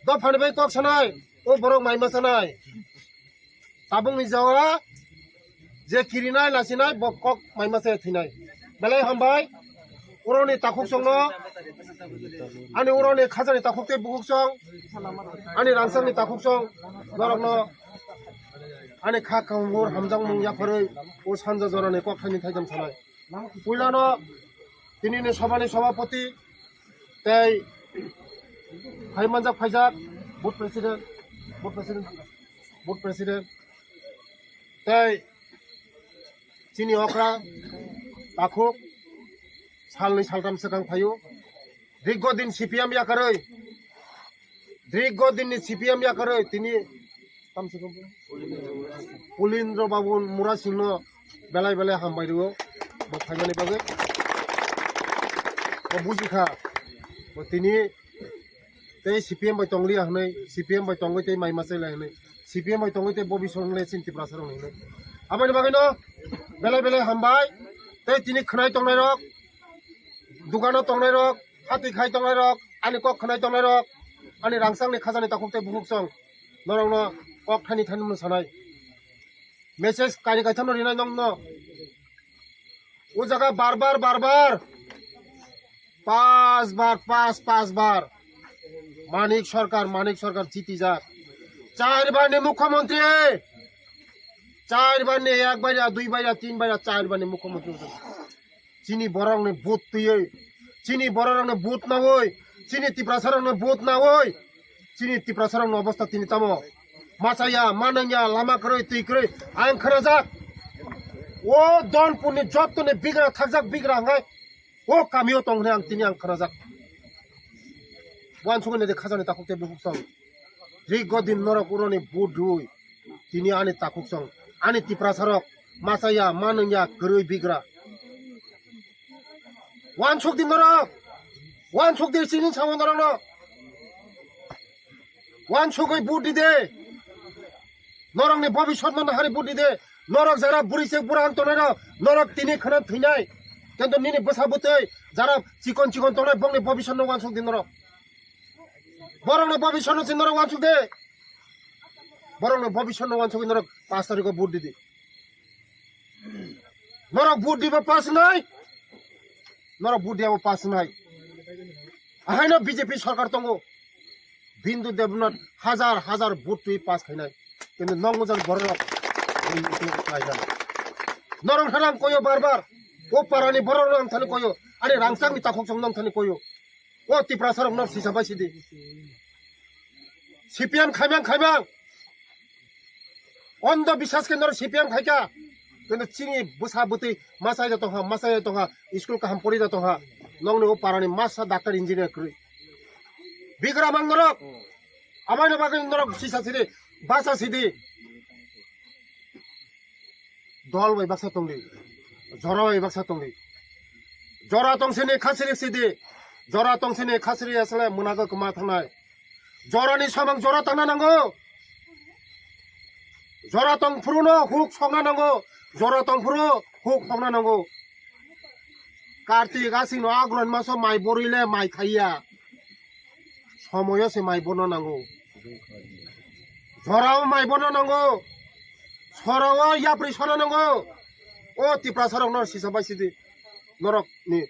dophani bai kok sanai, o borok mai masa nai. Tabukni jora je kirinai, lachinai, bo kok mai masa thwinai. Belai hambai, uroni takhuk songno, ani uroni khajani takhuk tei bukhuk song, ani rangchakni takhuk song, norokno ani kha kaham hor hamjakmung yapharwi o sanja jorani kok thaini thaitham sanai. Puilano tinini sobhani sobhapoti tei phaimanjak phaijak booth president, booth president, booth president tei chini okra takhuk salnwi saltham swkang phaio. Dirgo din C P M yakarwi, dirgo din ni C P M yakarwi tini Pulindra Babu Murasing no belai belai hambai rwo bo phaimani bagwi. Bo bujikha, bo tini tei C P M bai tongliya hwnwi, C P M bai tongwi tei mai machai lai hwnwi, C P M bai tongwi tei bobiswt le chini Tiprasa rok hinwi. Aboni bagwi no belai belai hambai. Tei tini khwnai tongnai rok, dukano tongnai rok, hati khai tongnai rok, ani kok khwnai tongnai rok, ani rangchakni khajani takhuk tei bukhuk song norokno kok thani thani mung sanai. Message kari kaitham no rinai nongno. O jaga bar bar, bar bar. Pas bar, pas, pas bar. Manik Sarkar, Manik Sarkar jitijak. Char bar ni mukhyamantri. Char bar ni, ek bar ya, dui bar ya, tin bar ya, char bar ni mukhyamantri. Chini borok ni vote twiwi, chini borok rok ni vote nawi, chini Tiprasa rok ni vote nawi, chini Tiprasa rok ni obostha tini tamo. Machaya, manangya, lama kwrwi, twi kwrwi, ang khnajak. O Donpur ni joto ni bigra thakjak bigra hwnkhai o kamio tong hwnwi ang tini ang khnajak. Wansugwi naidi khajani takhuk tei bukhuk song. Dirgo din norok uroni vote rwi tini ani takhuk song, ani Tiprasa rok machaya, manungya, kwrwi bigra. Wansuk di norok, wansuk di chini samung norokno. Wansugwi vote di de. Norokni bobiswtno nahari vote di de. Norok jara bwrwi se bwrang tongnai rok, norok tini khwna thwinai. Kintu nini bwsa bwtwi jara chikon chikon tongnai bongni bobiswtno wansuk di norok. Borokni bobiswtno se norok wansuk de. Borokni bobiswtno wansugwi norok pash tarikho vote di di. Norok vote diba pass nai. Norok vote diya bo pass nai. Ahaino B J P sarkar tongo. Bindu Debnath hajar hajar vote twi pass khainai. Kintu nong mujang borok rok. Norok thanang koyo bar bar. O parani borok rok ang thani koyo. Ani rangchakni takhuk song nong thani koyo. O Tiprasa rok nor sisa bai sidi. C P M khaimang khaimang. Ondo biswas khe nor C P M khaikha. Kintu chini bwsa bwtwi machai da tongha, machai da tongha, school kaham pori da tongha. Nongni o parani masa doctor engineer kwrwi. Bigra mang norok. Amaino bagwi norok sisa sidi, basa sidi. Dol bai baksa tongdi, jora bai baksa tongdi. Jora tongsini khasirik sidi, jora tongsini khasirik asle munago kwma thangnai. Jorani samang jora tangna nango. Jora tong phuru no huk sokna nango, jora tong phuru huk sokna nango. Kartik asino agron maso mai borwi le mai khaiya. Somoyo se mai bono nango. Jorao mai bono nango. Sorao yapri sono nango. O Tiprasa rok nor sisa bai sidi. Norok ni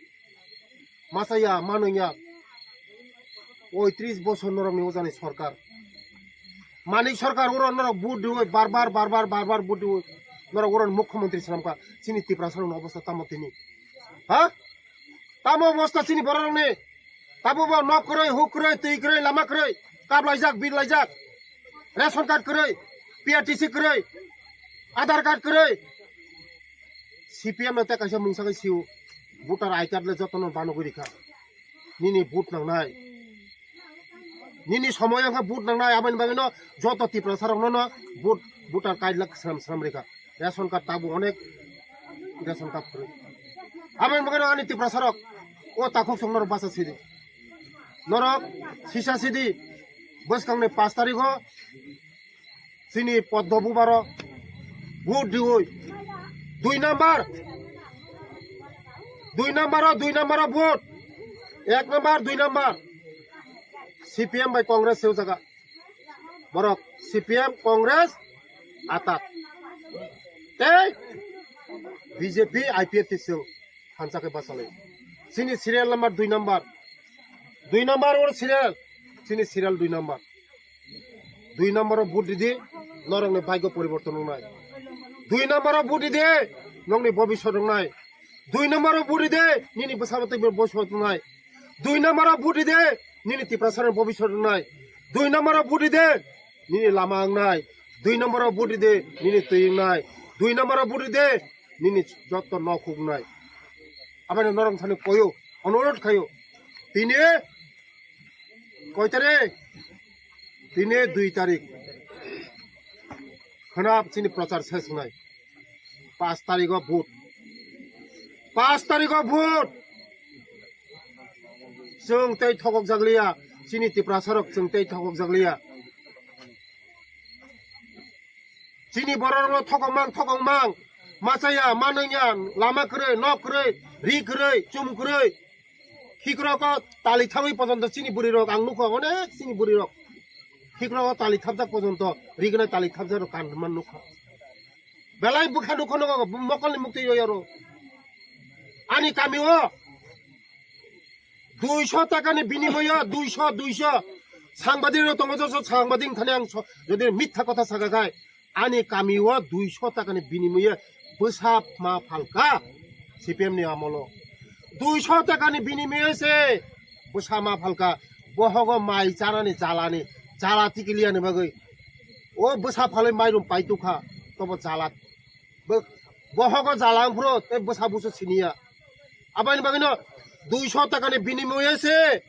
masaya manungya. Oi tris bosor norok ni ojani sorkar. Manik Sarkar uro norok vote diwi bar bar, bar bar, bar bar vote diwi norok uro mukhyamantri swnamkha. Chini Tiprasa rokni obostha tamo tini? Ha? Tamo obostha chini borok rokni? Tamo bo nok kwrwi, huk kwrwi, twi kwrwi, lama kwrwi, kap laijak, bir laijak, ration card kwrwi, P R T C kwrwi, Aadhaar card kwrwi. C P M no tei kaisa mungsa khe sio. Voter I card le jotono banogwi rikha. Nini vote nangnai. Nini somoy wngkha vote nangnai, aboni bagwino joto Tiprasa rokno no vote, voter card lak sram sram rikha. Ration card tabu onek ration card kwrwi. Aboni bagwino ani Tiprasa rok o takhuk song norok basa sidi. Norok sisa sidi bwskangni pash tarikho chini Poddo Bubaro vote diwi. Dui number, dui number o, dui number o vote. Ek number, dui number. C P M bai Congress se jaga. Borok C P M, Congress, atak. Tei B J P, I P F T song. Hansa khe basalai. Chini serial number dui number. Dui number or serial. Chini serial dui number. Dui number o vote didi, norokni bhagyo poriborton wngnai. Dui number o vote didi, nokni bobiswt wngnai. Dui number o vote didi, nini bwsabo tei bobiswt wngnai. Dui number o vote didi, nini Tiprasani bobiswt wngnai. Dui number o vote didi, nini lama wngnai. Dui number o vote didi, nini twi wngnai. Dui number o vote didi, nini jotto nok huk wngnai. Aboni norok thani koyo, onurodh khayo. Tini koi tarik? Tini dui tarik. Khwnap chini prochar ses wngnai. Pash tarikgo vote. Pash tarikgo vote. Chwng tei thokok jak liya. Chini Tiprasa rok chwng tei thokok jak liya. Chini borok rokno thokok mang, thokok mang. Machaya, manwngya, lama kwrwi, nok kwrwi, ri kwrwi, chum kwrwi. Khikrok o tali thabwi pojonto chini bwrwi rok ang nukha, onek chini bwrwi rok. Khikrok o tali thabjak pojonto, rignai tali thabjak rok kan man nukha. Belai bwkha nukha nogo, mokolni muktwi yoi aro. Ani kami o duiso takani binimoyo, duiso, duiso. Sangbadik rok tongo, joto sangbadik thani ang so-, jodi mitha kotha saka khai, ani kami o duiso takani binimoye bwsa ma phalka C P M ni amolo. Duiso takani binimoye se bwsa ma phalka. Bohogo mai chanani jalani, jala tikiliani bagwi. O bwsa phalwi mairum paitukha, tobo jala. Bo-, bohogo jala wngphuru tei bwsa busu siniya. Aboni bagwino duiso takani binimoye se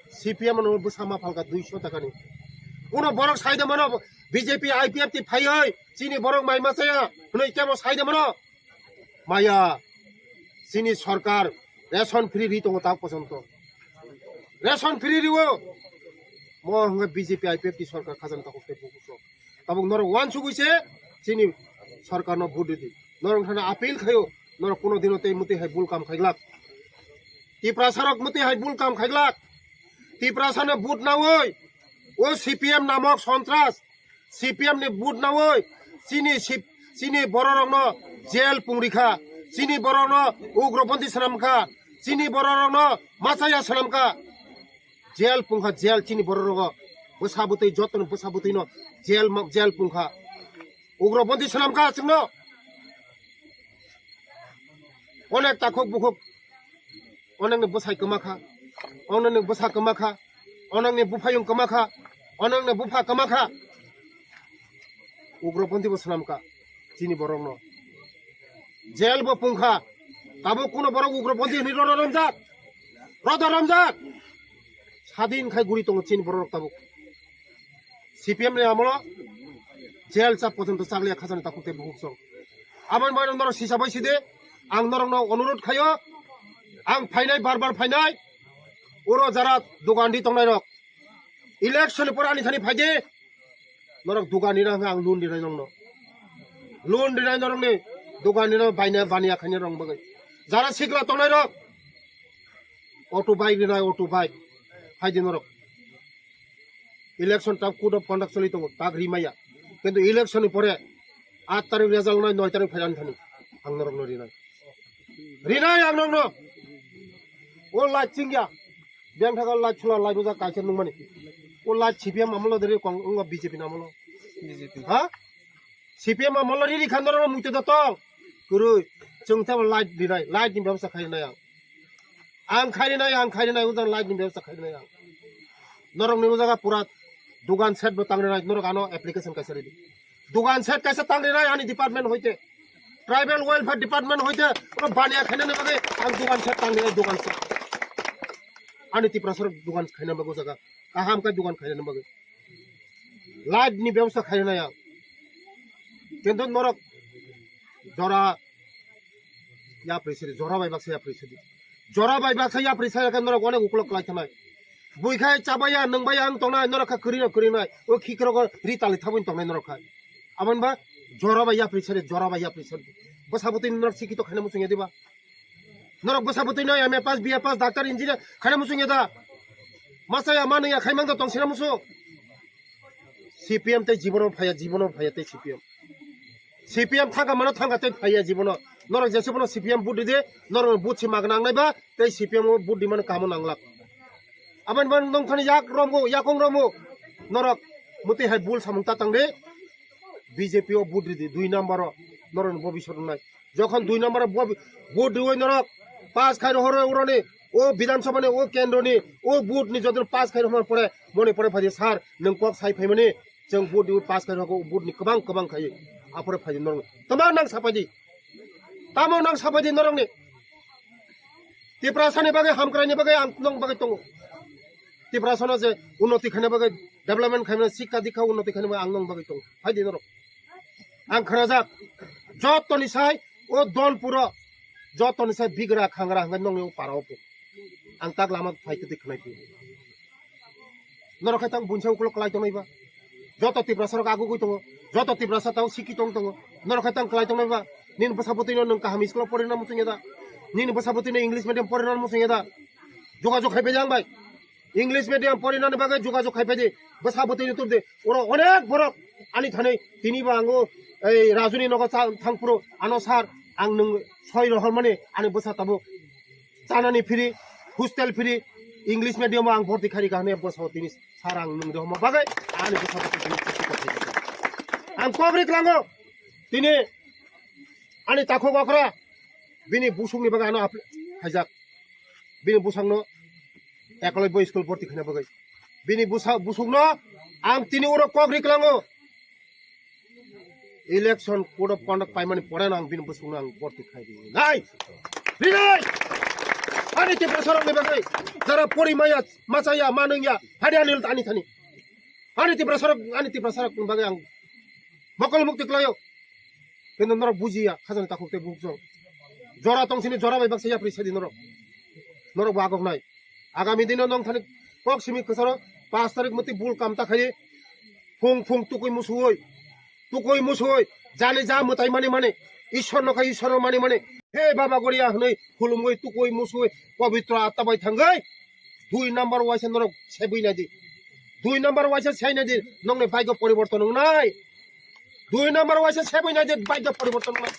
C P M no bwsa ma phalka duiso takani. Kuno borok saide mano B J P I P F T phaiwi chini borok mai machaya hwnwi kebo saide mano? Maya, chini sorkar ration free ri tongo tak pojonto. Ration free riwo. Mo hwnga B J P I P F T sorkar khajani takhuk tei bukuso. Tabuk norok wansugwi se chini sorkarno vote ridi. Norok thana appeal khayo, norok kuno dino tei muti hai bul kam khaiglak. Tiprasa rok muti hai bul kam khaiglak. Tiprasa no vote nawi, o C P M namok sontras, C P M ni vote nawi, chini sip-, chini bororokno jail pungrikha, chini bororokno ugrobondi swnamkha, chini bororokno machaya swnamkha. Jail pungkha, jail chini borok rogo. Bwsa bwtwi, jotono bwsa bwtwino jail ma-, jail pungkha. Ugrobondi swnamkha chwngno. Onek takhuk bukhuk, onekni bwsai kwmakha, onekni bwsa kwmakha, onekni buphayung kwmakha, onekni bupha kwmakha. Ugrobondi bo swnamkha chini borokno. Jail bo pungkha. Tabuk kuno borok ugrobondi hwnwi rodo romjak. Rodo romjak. Sadin khai guri tongo chini borok tabuk. C P M ni amolo jail chap pojonto chakliya khajani takhuk tei bukhuk song. Aboni bagwi norok sisa bai side, ang norokno onurodh khayo, ang phainai, bar bar phainai, oro jara dogan di tongnai rok, election ni pore ani thani phaidi, norok dogan rina hwnka ang loan rinai nongno, loan rinai norokni dogan rina baina baniya khaina rong bagwi, jara sikla tongnai rok, auto bike rinai, auto bike phaidi norok. Election tak code of conduct choli tongo, tak rimaya. Kintu election ni pore aat tarik result nai, noi tarik phairan thani ang norokno rinai. Rinai ang norokno. O light chingya. Beng thago light chula light bujak kaisa nungmani. O light C P M amolo deri kong wngkha B J P ni amolo. B J P. Ha? C P M amolo riri khan norokno muitu da tong. Kwrwi. Chwng tebo light rinai. Light ni bebostha khainai ang. Ang khainai, ang khainai, ujang light ni bebostha khainai ang. Norok ni o jaga pura dugan set bo tangrinai, norok ano application kaisa ridi. Dugan set kaisa tangrinai ani department hoite. Tribal Welfare Department hoite oro baniya khainani bagwi ang dugan se tangni dugan se. Ani Tiprasarok dugan khaina bagwi jaga. Kaham khe dugan khainani bagwi. Light ni bebosta khainani ang. Kintu norok jora yapri sidi, jora bai baksa yapri sidi. Jora bai baksa yapri saya khe norok onek ukulok kwlai thanai. Bui khai chabaya, nwngbaya ang tongnai, norok kha kwrwi no kwrwi nai. O khikrok ri tali thabwi tongnai norok kha. Aboni ba jora bai yapri sadi, jora bai yapri sadi. Bwsa bwtwi norok sikito khaina muchung ya diba? Norok bwsa bwtwi no M A pass, B A pass, doctor, engineer khaina muchung ya da? Masa ya manu ya khaimang da tong sina muchung. C P M tei jibono phaya, jibono phaya tei C P M. C P M thangka mano thangka tei phaya jibono. Norok jese bono C P M vote di de, norok vote si magna ang nai ba, tei C P M o vote di mano kamo nanglak. Aboni ban nong thani yak romgo, yakong romgo. Norok muti hai bul samung ta tang de. B J P o vote ridi, dui number o. Norok bobiswt nai. Jokhon dui number o bo-, vote riwi norok pass khai rohor uroni, o Bidhan Sabha ni, o kendro ni, o vote ni jodon pass khai rohor pore, moni pore phai di sir, nwng kok sai phaimani, chwng vote riwi pass khai rohor, vote ni kwbang kwbang khai, apore phai di norok. Tamo nang sapai di. Tamo nang sapai di norok ni. Tiprasa ni bagwi, hamkrai ni bagwi ang nong bagwi tongo. Tiprasa no je unnoti khaina bagwi, development khaina, sikka dikka unnoti khaina bagwi ang nong bagwi tongo. Phai di norok. Ang kharajak, jotoni sai o Donpuro, jotoni sai bigra khangra hwnkhai nongni o para o po. Ang tak lama phai twi khnai phi. Norok khai tang bunsa ukulok kwlai tongnai ba. Joto Tiprasa rok agugui tongo. Joto Tiprasa tao sikki tong tongo. Norok khai tang kwlai tongnai ba. Nini bwsa bwtwi no nwng kaham school o porina muchung ya da? Nini bwsa bwtwi no English medium porina muchung ya da? Jogajog khai bai ang bai. English medium porinani bagwi jogajog khai pai di. Bwsa bwtwi YouTube di. Oro onek borok ani thani tini bo ang o ei Rajuni nogo cha-, thangphuru ano sir ang nwng soi rohormani ani bwsa tabuk. Chanani free, hostel free, English medium o ang borti khairi kahne bwsao tini sir ang nwng rohorma bagwi ani bwsa bwtwi tini chuti kok khai di. Ang kok ri klango tini ani takhuk okra bini busungni bagwi ano apl-, khaijak. Bini bwsakno Ekolobya school borti khaina bagwi. Bini bwsa-, bwsakno ang tini oro kok ri klango. Election code of conduct paimani pore no ang bini bwsakno ang borti khai ri nai. Ri nai! Ani Tiprasa rokni bagwi jara pori maya, machaya, manungya, hadi ani, ani thani. Ani Tiprasa rok, ani Tiprasa rokni bagwi ang mokol mukti klaio. Kintu norok bujiya, khajani takhuk tei bukhuk jora tong sini jora bai baksa yapri sadi norok. Norok bo agok nai. Agami dino nong thani kok simi kwcharo paanch tarik mwtwi bul kam ta khai. Phung phung tukui musuoi. Tukui musuoi. Jani ja mwtai mani mani. Ishwar no khai Ishwar no mani mani. He Baba Goria hwnwi khulumwi tukui musuoi. Pabitro atta bai thangwi. Dui number waisa norok sebui nai di. Dui number waisa sai nai di. Nongni bhagyo poriborton wngnai. Dui number waisa sebui nai di, bhagyo poriborton wngnai.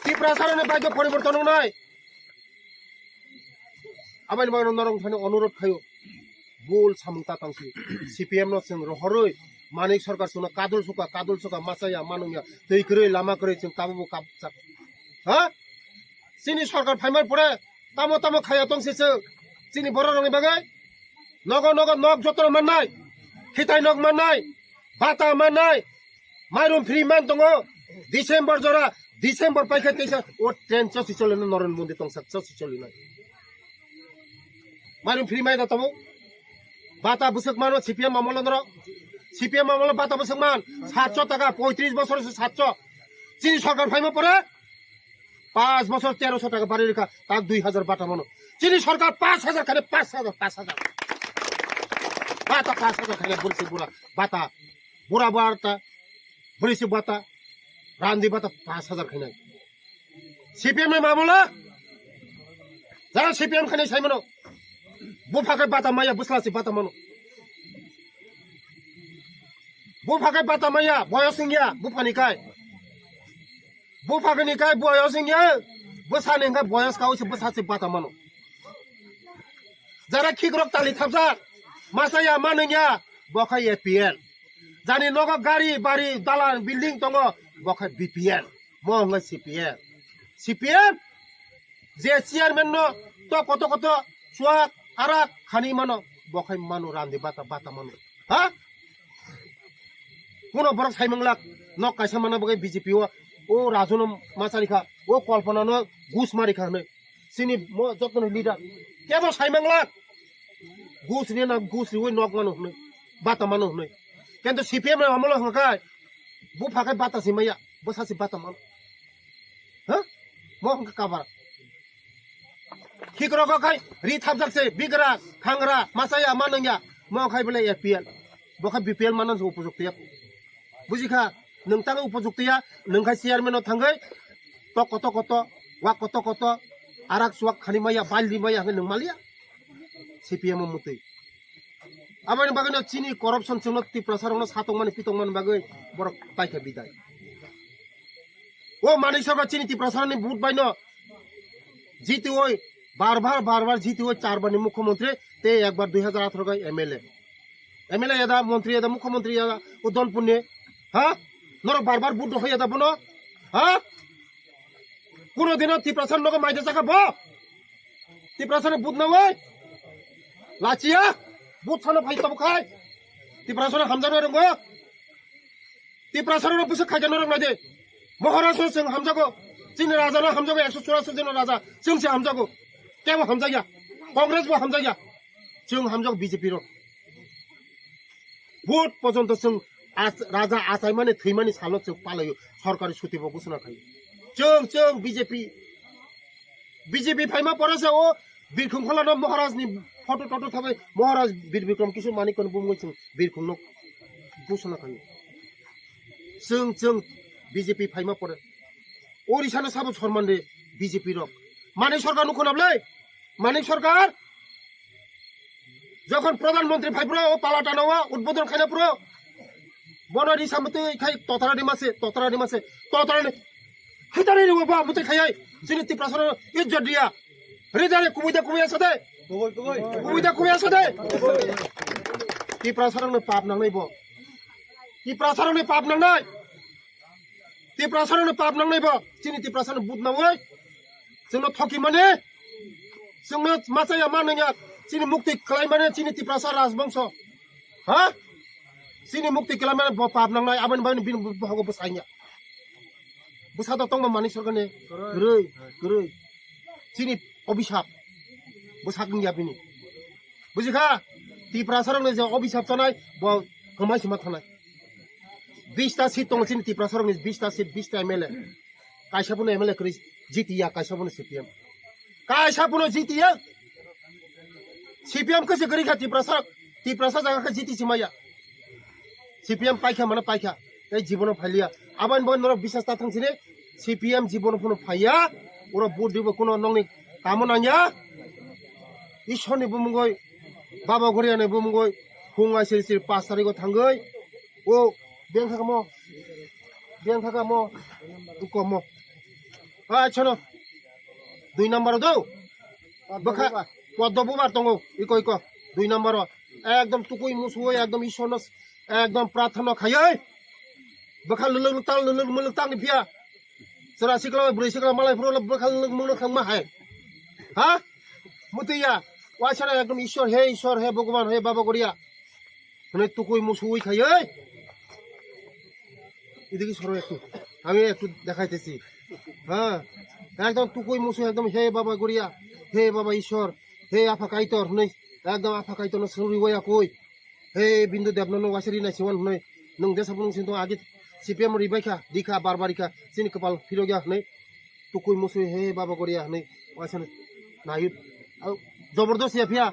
Tiprasa rokni bhagyo poriborton wngnai. Aboni bagwi norok thani onurot khaio. Bul samung ta tangsi. C P M no chwng rohorwi Manik Sarkar chwngno kadul suka, kadul suka, machaya, manungya, twi kwrwi, lama kwrwi chwng tabukbo kabjak. Ha? Chini sarkar phaimani pore tamo tamo khaya tongsi chwng chini borok rokni bagwi. Nogo nogo nok jotono mannai, khitai nok mannai, bata mannai, mairum free man tongo. December jora, December paikha teisa o train chosi cholino Narendra Modi tongsa chosi cholinai. Mairum free mai da tabo. Bata bwswk mano C P M amolo noro. C P M amolo bata bwswk man. Satso taka, poitris bosor se satso. Chini sarkar phaima pore paanch bosor teroso taka bari rikha, tak dui hajar bata mano. Chini sarkar paanch hajar khane paanch hajar, paanch hajar. Bata paanch hajar khane bursi bura bata. Bura bata, bursi bata, randi bata paanch hajar khane. C P M ni mamula. Jara C P M khane sai mano. Bupha khe bata maya, bwsla se bata mano. Bupha khe bata maya, boyos wngya, buphani kai. Buphani kai boyos wngya, bwsani hwnkhe boyos kaui se bwsa se bata mano. Jara khikrok tali thapjak, masa ya manungya, bo khe A P L. Jani nogo gari, bari, dalan, building tongo, bo khe B P L. Mo hwnkhe C P M. C P M? Je chairman no to koto koto chuak arak khani mano, bo khai mano randi bata bata mano. Ha? Kuno borok saimung lak nok kaisa mana bagwi B J P o O Raju no ma chari kha, o Kalpana no gus mari kha hwnwi. Chini mo joto ni leader. Kebo sai mangla. Gus ni na gus riwi nok mano hwnwi. Bata mano hwnwi. Kento C P M ni amolo hwnkha kai. Bupha kai bata si maya. Bwsa si bata mano. Ha? Mo hwnkha kabar. Khikrok o khai ri thapjak se, bigra, khangra, machaya, manwngya, mo khai bole A P L. Bo khai B P L manan se upojukti ya. Buji kha, nwng tang upojukti ya, nwng khai chairman o thangwi, tok koto koto, wak koto koto, arak suwak khani maya, bal di maya, hwnwi nwng maliya. C P M o mutwi. Aboni bagwi no chini corruption chwngno Tiprasa rokno satokmani pitokmani bagwi borok paikha bidai. O Manik Sarkar chini Tiprasa ni vote bai no jitiwi bar bar bar bar jitiwi char bar ni mukhyamantri tei ekbar dui hajar atharo gai M L A. M L A yada, mantri yada, mukhyamantri yada, o Donpur ni, ha? Norok bar bar vote rw yada bono, ha? Kuno dino Tiprasa nogo maida chakha bo? Tiprasa ni vote nawi? Lachiya? Vote sana phai tabo khai? Tiprasa no hamjak nai rwngo? Tiprasa rokno bwswk khaikhe norok naidi. Maharaj no chwng hamjago. Chini raja no hamjago, ekso churasi jona raja. Chwng se hamjago. Kebo hamjakya. Congress bo hamjakya. Chwng hamjago B J P rok. Vote porjonto chwng as-, raja achaimani thwimani salo chwng palaio. Sorkari suti bo ghosona khaio. Chwng, chwng B J P. B J P phaima pore se o Birkhung Khola no Maharaj ni photo toto thabai Maharaj Bir Bikram Kishore Manik kono bumungwi chwng Birkhung no ghosona khaio. Chwng, chwng B J P phaima pore. Orissa no sabo sorman de B J P rok. Manik Sarkar nukho na bwlai? Manik Sarkar jokhon Pradhan Mantri phai phro, o Palatano o udbodhon khaina phro, bono risa mutwi khai totara rima se, totara rima se, totara ni haitani ribo ba mutwi khayai. Chini Tiprasa no ijjot diya. Rijare kubui da kubui asade. Kubui da kubui asade. Tiprasa rokno pap nangnai bo. Tiprasa rokno pap nangnai. Tiprasa rokno pap nangnai bo. Chini Tiprasa no but nawi. Chwngno thoki mani. Chwngno machaya manwngya. Chini mukti khlai mani chini Tiprasa rajbongso. Ha? Chini mukti khlai mani bo pap nangnai. Aboni bagwi bini bohogo bwsanya. Bwsa to tongma Manik Sarkar ni. Kwrwi, kwrwi. Chini obisap. Bwsak wngya bini. Buji kha? Tiprasa rokni je obisap chanai, bo kwmai sima thanai. Bista seat tongo chini Tiprasa rokni, bista seat, bista M L A. Kaisa phano M L A kwrwi jitiya, kaisa phano C P M. Kaisa phano jitiya. C P M kwse kwrwi kha Tiprasa, Tiprasa jaga khe jiti simaya. C P M paikha mano paikha, tei jibono phailiya. Aboni bo norok biswas ta thang sini, C P M jibono phano phaiya. Oro vote dibo kuno nokni kamo nangya. Ishorni bumungoi, Baba Goriani bumungoi, phung ai siri siri pas tarigo thangoi. O, beng thakamo, beng thakamo, ukomo. Achhono, dui number do. Bwkha, poddo bubar tongo, iko, iko, dui number o. Ekdom tukui musui, ekdom Ishorno, ekdom prathana khaioi. Bwkha luluk luktal, luluk muluk tangni phiya. Chwra sikla, bwrwi sikla, malai phuru bwkha luluk muluk thangma hai. Ha? Mutiya, waisana ekdom Ishor, he Ishor, he Bhagwan, he Baba Goria. Hwnwi tukui musui khaioi. এদিকে সরো একটু, আমি একটু দেখাইতেছি। হ্যাঁ, একদম তুকুই মুসু, একদম হে বাবা গরিয়া, হে বাবা ঈশ্বর, হে আফা কাইতর, হনই একদম আফা কাইতর না সুরি ওয়া কই। He Bindu Debno no waisa ri nai siwan hwnwi, nwng de sabo nwng sinto agi C P M ri bai kha, di kha, bar bar ri kha, chini kwpal phirok ya hwnwi, tukui musui he Baba Goria hwnwi, waisa no nayu, au, jabardast ya phiya,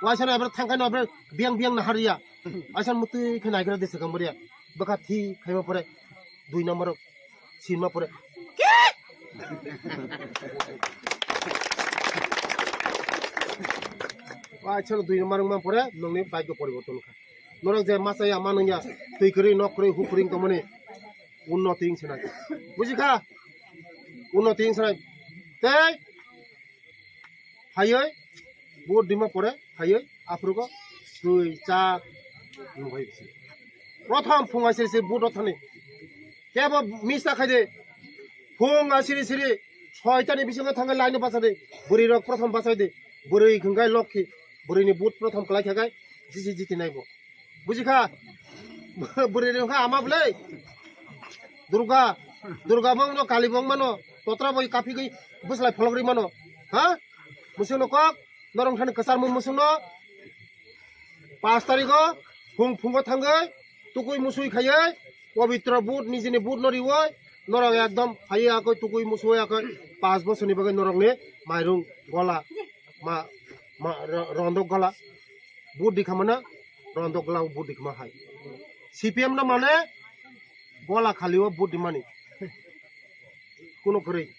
waisa no ebre thangkai no ebre biang biang nahar ya, waisa no mutwi khe naigra de swkang bwrya, bwkha thi khaima pore, dui number o. Sinma pore. Waisa no dui number wngma pore nongni bike o poriborton kha. Norok je masa ya manung ya twi kwrwi nok kwrwi hu kwrwi tongmani unnoti wngse nai. Buji kha? Unnoti wngse nai. Tei phaioi vote dima pore phaioi aphurugo twi cha nungbai bisi. Prothom phung asiri siri vote thani. Kebo mista khaide. Phung asiri siri soitani bisingo thangwi line bachadi. Bwrwi rok prothom bachai di. Bwrwi hwnkhe lokhi. Bwrwini vote prothom kwlai khakai jisi jiti naibo. Buji kha? Bwrwi rok kha ama bwlai. Durga. Durga bongno, Kali bongmano, totra bai kaphigwi bwslai phologri mano. Ha? Musungno kok, norong thani kwcharmung musungno. Pash tarigo phung phungo thangwi tukui musui khaiwi pabitro but nijini but no riwi norok ekdom phaiwi akoi tukui musui akoi pash bosorni bagwi norokni mairung gola ma ma ro- rondok gola but dikhamana rondok gola but dikhama hai. C P M no mane gola khaliwo but dimani. Kuno kwrwi.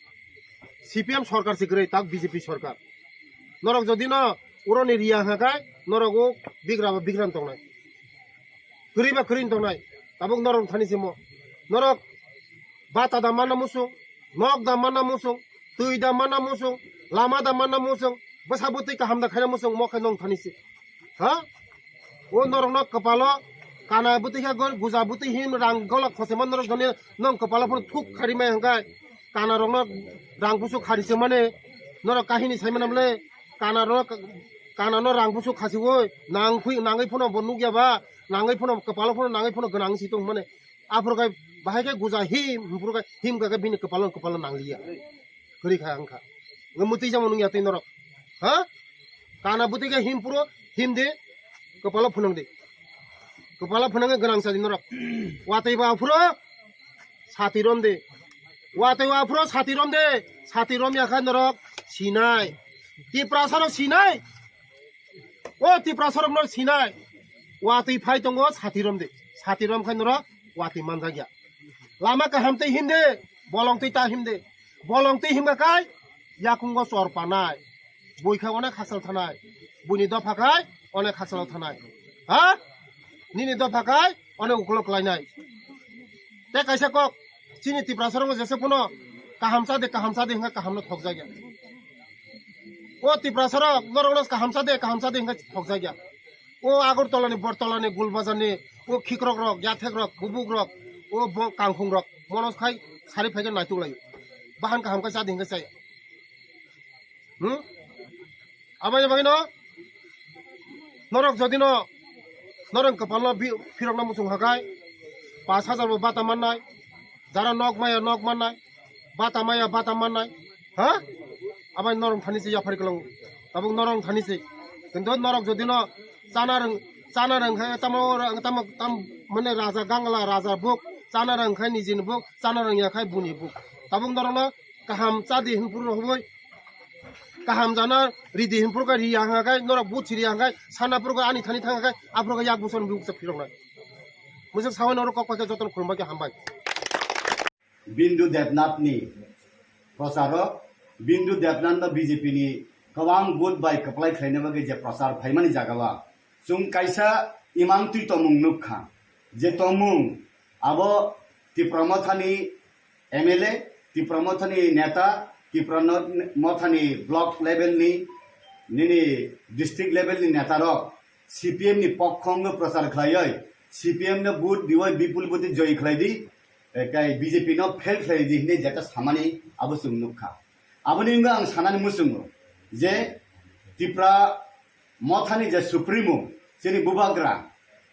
C P M sorkar se kwrwi, tak B J P sorkar. Norok jodi no uroni riya hwnka khe, norok o bigra ba bigra wng tongnai. Kwrwi ba kwrwi wng tongnai. Tabuk norok thani simo. Norok bata da manna musung, nok da manna musung, twi da manna musung, lama da manna musung, bwsa bwtwi kaham da khaina musung, mo khe nong thani se. Ha? O norokno kwpalo kana bwtwi khe gol, guja bwtwi hin rang golok khosema norok joni nong kwpalo phano thuk khari mai hwnkhe kana rokno rang busu khari se mane norok kahini sai mane bole kana rok kana no rang busu khasi oi nang phui nangwi phano bo nukya ba nangwi phano kwpalo phano nangwi phano gwnang si tong mane aphuru khe bahai khe guja him him phuru khe him khe bini kwpalo kwpalo nangliya. Kwrwi kha wngkha. Nge mwtwi jamo nungya twi norok. Ha? Kana bwtwi khe him phuru him de. Kwpalo phunang de. Kwpalo phunang khe gwnang sadi norok. Watwi ba phuru sati rom de. Watwi ba phuru sati rom de. Sati rom ya kha norok sinai. Tiprasa rok sinai. O Tiprasa rok no sinai. Watwi phai tongo sati rom de. Sati rom khai norok watwi manjak ya. Lama kaham twi him de. Bolong twi ta him de. Bolong twi himkha kai yakungo chor panai. Bui kha onek hachal thanai. Buini dopha khai onek hachal thanai. Ha? Nini dopha khai onek ukolok klainai. Te kaisa kok chini Tiprasa rok jese phano kaham cha de kaham cha de hingkha kaham no thok jagya. O Tiprasa rok norok no kaham cha de kaham cha de hingkha thok jagya. O Agartala ni Bortala ni Gulbazar ni o khikrok rok yathek rok kubuk rok o bo kangkhung rok mono khai sari phaikhe naituk lai. Bahan kaham khe cha de hingkha chaya. Hmm? Aboni bagwi no norok jodi no norok kwpal no bi- phirok no muchung hakai pash hajar bo bata mannai jara nok maya nok mannai bata maya bata mannai ha abai norok thani se yaphari kwlango tabuk norok thani se kintu norok jodi no chana rwng chana rwng khe tamo tamo tam mane raja gangla raja buk chana rwng khe nijini buk chana rwng ya khai buni buk tabuk norok no kaham chadi hinphuru rwhwi kaham jana ridi hinphuru khe riya hwnga khe norok but siriya hwnga khe sana phuru khe ani thani thanga khe aphuru khe yak bwsani bukcha phiroknai. Mwisuk sawi norok kok paikhe jotono khulumbai khe hambai. Bindu Debnath ni procharo, Bindu Debnath no B J P ni kwbang vote bai kwplai khlaina bagwi je prochar phaimani jaga o chwng kaisa imang twi tongmung nukha, je tongmung abo Tipra Mothani M L A, Tipra Mothani neta, Tipra no- Mothani block level ni, nini district level ni neta rok C P M ni pokhongo prochar khlaioi, C P M no vote dioi bipul bwtwi joy khlai di, eh, kai B J P no fail khlai di hinwi jeta samani abo chwng nukha. Aboni wngwi ang sanani muchungo je Tipra Mothani je Supremo, chini bubagra,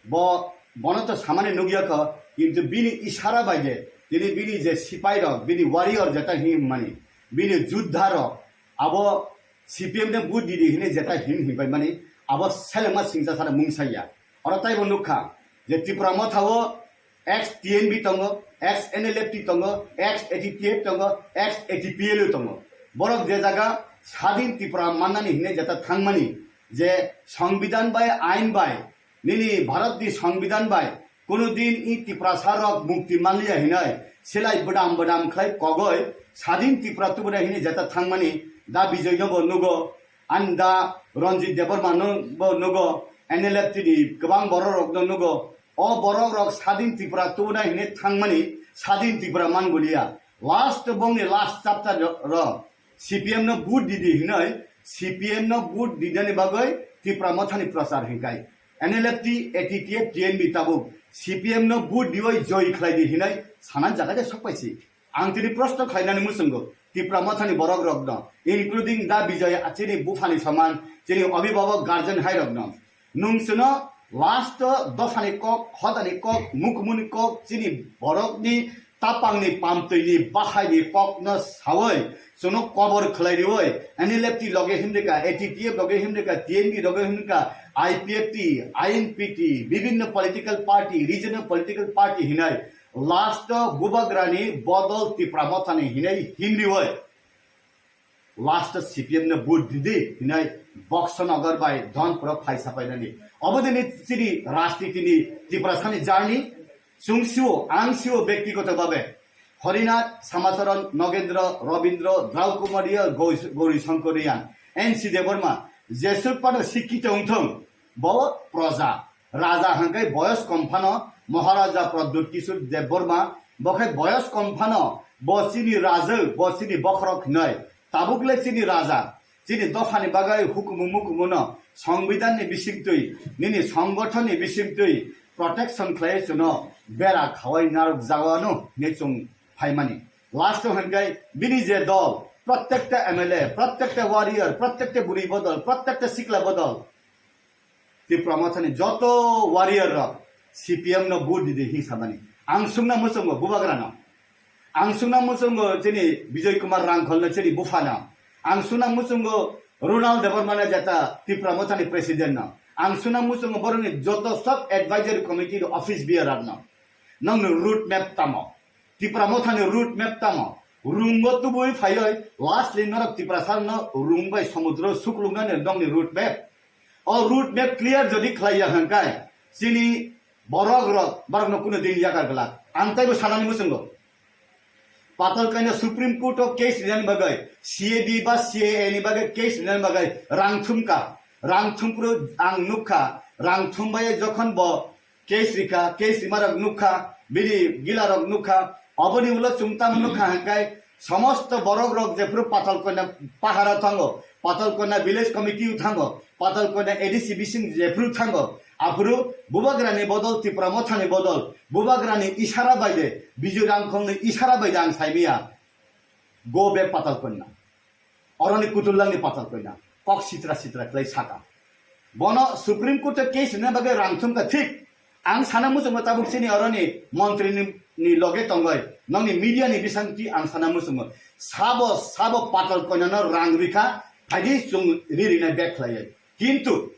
bo, bono to samani nukya kho, kintu bini isara bai je, tini bini je sipai rok, bini warrior jeta hinmani, bini juddha rok, abo C P M ne vote didi hinwi jeta him himpai mani, abo selengma singcha sara mungsaya. Oro taibo nukha, je Tipra Motha o ex T N B tongo, ex N L F T tongo, ex A T T F tongo, ex A T P L U tongo. Borok je jaga sadin Tipra mannani hinwi jeta thangmani, je Songbidan bai, ain bai, nini Bharat ni Songbidan bai, kuno din i Tiprasa rok mukti manliya hinwi, silai bwdam bwdam khlai kogoi, sadin Tipra tubuna hinwi jeta thangmani, Da Bijoy no bo nugo, ani Da Ranjit Debbarma no bo nugo, N L F T ni kwbang borok rok no nugo, o borok rok sadin Tipra tubuna hinwi thangmani, sadin Tipra manguliya. Last bongni last chapter ro, C P M no vote didi hinoi, C P M no vote didani bagoi Tipra Mothani prochar hinkai. N L F T, A T T F, T N B tabuk C P M no vote dioi joy khlai di hinoi sanan jaga de sokpaisi. Ang tini proshno khlainani muchungo Tipra Mothani borok rok no, including Da Bijoy, chini buphani soman, chini abhibhabok guardian hai rok no. Nung chwngno last o dophani kok, hodani kok, mukmuni kok, chini borokni tapangni pamtwini bahaini kokno sawi chwngno kobor khlai riwi N L F T loge himrika, A T T F loge himrika, T N B loge himrika, I P F T, I N P T, bibinno political party, regional political party hinai last o Bubagrani bodol Tipra Mothani hinai himriwi last o C P M no vote didi hinai Boxonagar bai Dhonpuro phai sapainani. Obodini chini rajnitini Tiprasani journey chwng sio, ang sio bektigoto babe. Harinath, Samacharan, Nogendra, Rabindra, Draukumaria, Gou-, Gauri Shankar Riyan, N C Debbarma, jesuk pano sikkito wngthong, bo proja. Raja hwnkhe boyos kom phano Maharaja Pradyut Kishore Debbarma, bo khe boyos kom phano bo chini rajak, bo chini bokhorok hinwi. Tabuk le chini raja, chini dophani bagwi hukumu mukumu no, Songbidan ni bisingtwi, nini songothon ni bisingtwi protection khlai chwngno bera khawai narwk jagao hinwi chwng phaimani. Last o hwnkhe bini je dol, prottekta M L A, prottekta warrior, prottekta bwrwi bodol, prottekta sikla bodol, Tipra Mothani joto warrior rok C P M no vote didi hinwi samani. Ang sungna muchungo Bubagra no. Ang sungna muchungo chini Bijoy Kumar Rangkhol no chini bupha no. Ang sungna muchungo Ronald Debbarma no jeta Tipra Mothani president no. Ang sungna muchungo borokni joto sub advisory committee ni office bearer no. Nongni road map tamo? Tipra Mothani road map tamo? Rungo tubui phaioi lastly norok Tiprasa no rung bai somudro sukluknani nongni road map. O road map clear jodi khlaiya hwnkhe chini borok rok, borok no kunu din yakar glak. Ang taibo sanani muchungo. Patal kaina Supreme Court o case rinani bagwi, C A D ba C A A ni bagwi case rinani bagwi rang thumkha. Rang thumpro ang nukha. Rang thumbai jokhon bo case rikha, case rimarok nukha, bini gilarok nukha, oboni ulo chwng tamo nukha hwnkhe, somosto borok rok jephru Patal Koina pahara thango, Patal Koina village committee o thango, Patal Koina A D C bising jephru thango, aphuru Bubagrani bodol, Tipra Mothani bodol, Bubagrani isara baide, Bijoy Rangkholni isara baide ang saimaya, go back Patal Koina. Oroni kutullangni Patal Koina kok sitra sitra khlai saka. Bono Supreme Court o case rina bagwi rang thumkha thik. Ang sana muchungo tabuk chini oroni montri ni, ni loge tongoi, nongni media ni bisingtwi ang sana muchungo. Sabo, sabo Patal Koinano rang rikha, phaidi chwng ri rina bek khlaiwi. Kintu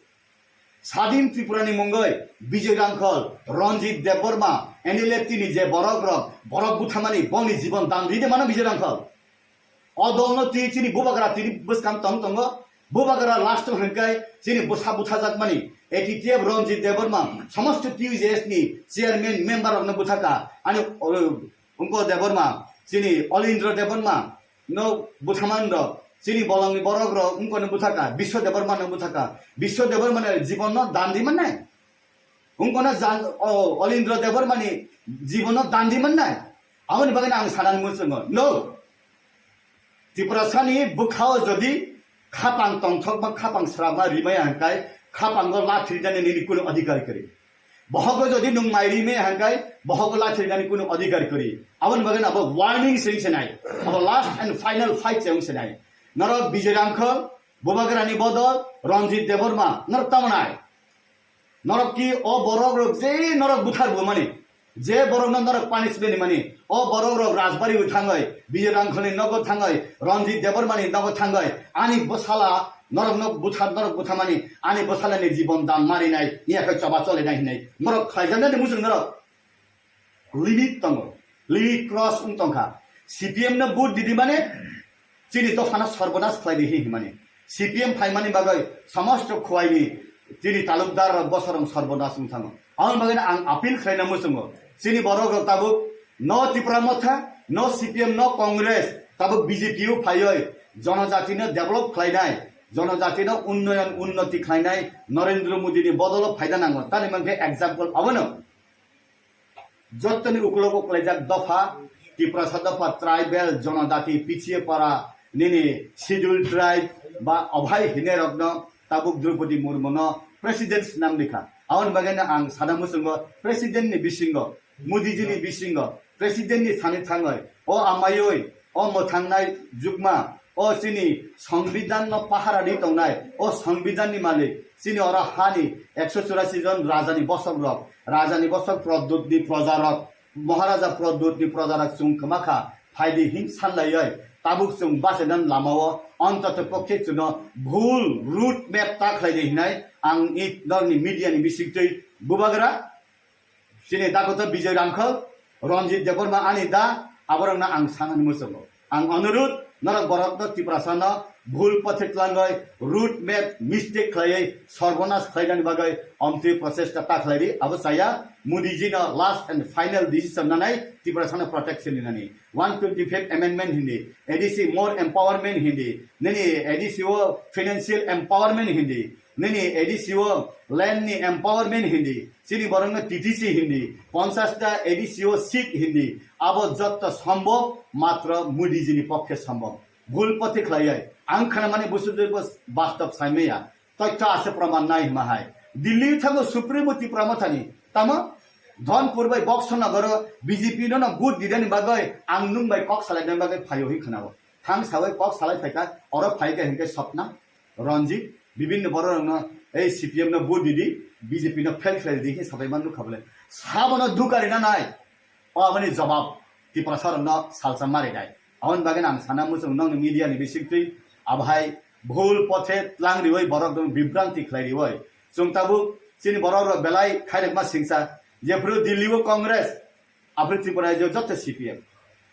Sadin Tripura ni mungoi Bijoy Rangkhol, Ranjit Debbarma, N L F T ni je borok rok, borok buthamani bongni jibon dan ride mano Bijoy Rangkhol. O dol no twi chini Bubagra tini bwskang tong tongo. Bubagra last o hwnkhe chini bwsa buthajakmani A T T F Ranjit Debbarma, somosto T U J S ni chairman member rok no buthaka. Ani, o, wngko Debbarma, chini Olindra Debbarma, no buthaman rok, chini bolongni borok rok wngkoni buthaka, Biswa Debbarma no buthaka. Biswa Debbarma ni jibon no dan di mannai. Wngkona jan, o, Olindra Debbarma ni jibon no dan di mannai. Aboni bagwi ang sanani muchungo. No. Tiprasani bwkhao jodi khapang tongthok ba khapang srama rimaya hwnkhe khapango lathri dani nini kunu adhikar kwrwi. Bohogo jodi nwng mai ri me hangkai, bohogo lathirnani kunu adhikar kwrwi. Aboni bagwi abo warning se wngse nai. Abo last and final fight se wngse nai. Norok Bijoy Rangkhol, Bubagrani Bodol, Ranjit Debbarma, norok tamo nai? Norok ki o borok rok je norok buthar bo mani, je borok no norok punishment mani, o borok rok Rajbari o thangoi, Bijoy Rangkholni nogo thangoi, Ranjit Debbarmani nogo thangoi, ani bwsala norok no buthar, norok buthamani, ani bwsalani jibon dan marinai, iya khe choba cholinai hinai norok khlaijaknai de muchung norok. Limit tongo, limit cross wng tongkha. C P M no vote didi mane chini dophano sorbonas khlai di hi himani. C P M phaimani bagwi somosto khuaini chini talukdar rok bosorong sorbonas wng thango. Aboni bagwi ang appeal khlaina muchungo. Chini borok rok tabuk no Tipra Motha, no C P M, no Congress, tabuk B J P o phaioi jonojati no develop khlainai, jonojati no unnoyon unnoti khlainai Narendra Modi ni bodolo phaida nango. Tani mankhe example abono. Jottoni ukulok uklaijak dopha, Tiprasa dopha, tribal, jonojati, pichiye para, nini scheduled tribe ba obhai hine rokno tabuk Draupadi Murmu no president swnam rikha. Aboni bagwi no ang sana muchungo president ni bisingo, Modi ji ni bisingo, president ni sani thangoi, o amaioi, o mwthangnai jukma, o chini Songbidan no pahara di tongnai, o Songbidan ni malik, chini oro hani ekso churasi jon raja ni bosok rok, raja ni bosok Pradyut ni proja rok, Maharaja Pradyutni projarak chwng kwmakha, phaidi hin sanlaiwi tabuk chwng bachainan lamao, antoto pokhe chwngno bhul route map ta khlaidi hinai ang i norokni media ni bisingtwi bubagra. Chini dakoto Bijoy Rangkhol, Ranjit Debbarma ani da, aborokno ang sanani muchungo. Ang onurut, norok borokno Tiprasano bhul pothe tlangwi route map mistake khlaiwi sorbonas khlainani bagwi omtwi prochesta ta khlaidi, abo chaya Modiji no last and final decision nanai Tiprasano protection rinani. One twenty-five amendment hindi, A D C more empowerment hindi, nini A D C o financial empowerment hindi, nini A D C o land ni empowerment hindi, chini borokno T T C hindi, ponchas ta A D C o seat hindi, abo jotto sombhob matro Modiji ni pokkhe sombhob. Bhul pothe khlaiwi ang khnamani busu jebo bastob saimaya, toitho ase proman nai hima hai. Delhi thango Supremo Tipra Mothani, tamo Dhonpur bai Boxer Nagaro B J P no no vote didani bagwi ang nung bai kok salainani bagwi phaio hi khnao. Thang sawi kok salai phaikha, oro phaikha hinkhe Swapna, Ranjit, bibinno bororokno ei C P M no vote didi, B J P no fail khlai di hin sabai man nukha bole. Sabono dukarina nai. O aboni jobab Tiprasarokno salsa marinai. Aboni bagwi ang sana muchung nokni media ni bisingtwi abohai bhul pothe tlang riwi borok dong bibranti khlai riwi. Chwng tabuk chini borok rok belai khairokma singsa. Jephru Delhi o Congress, aphru Tripura rajyo jotto C P M.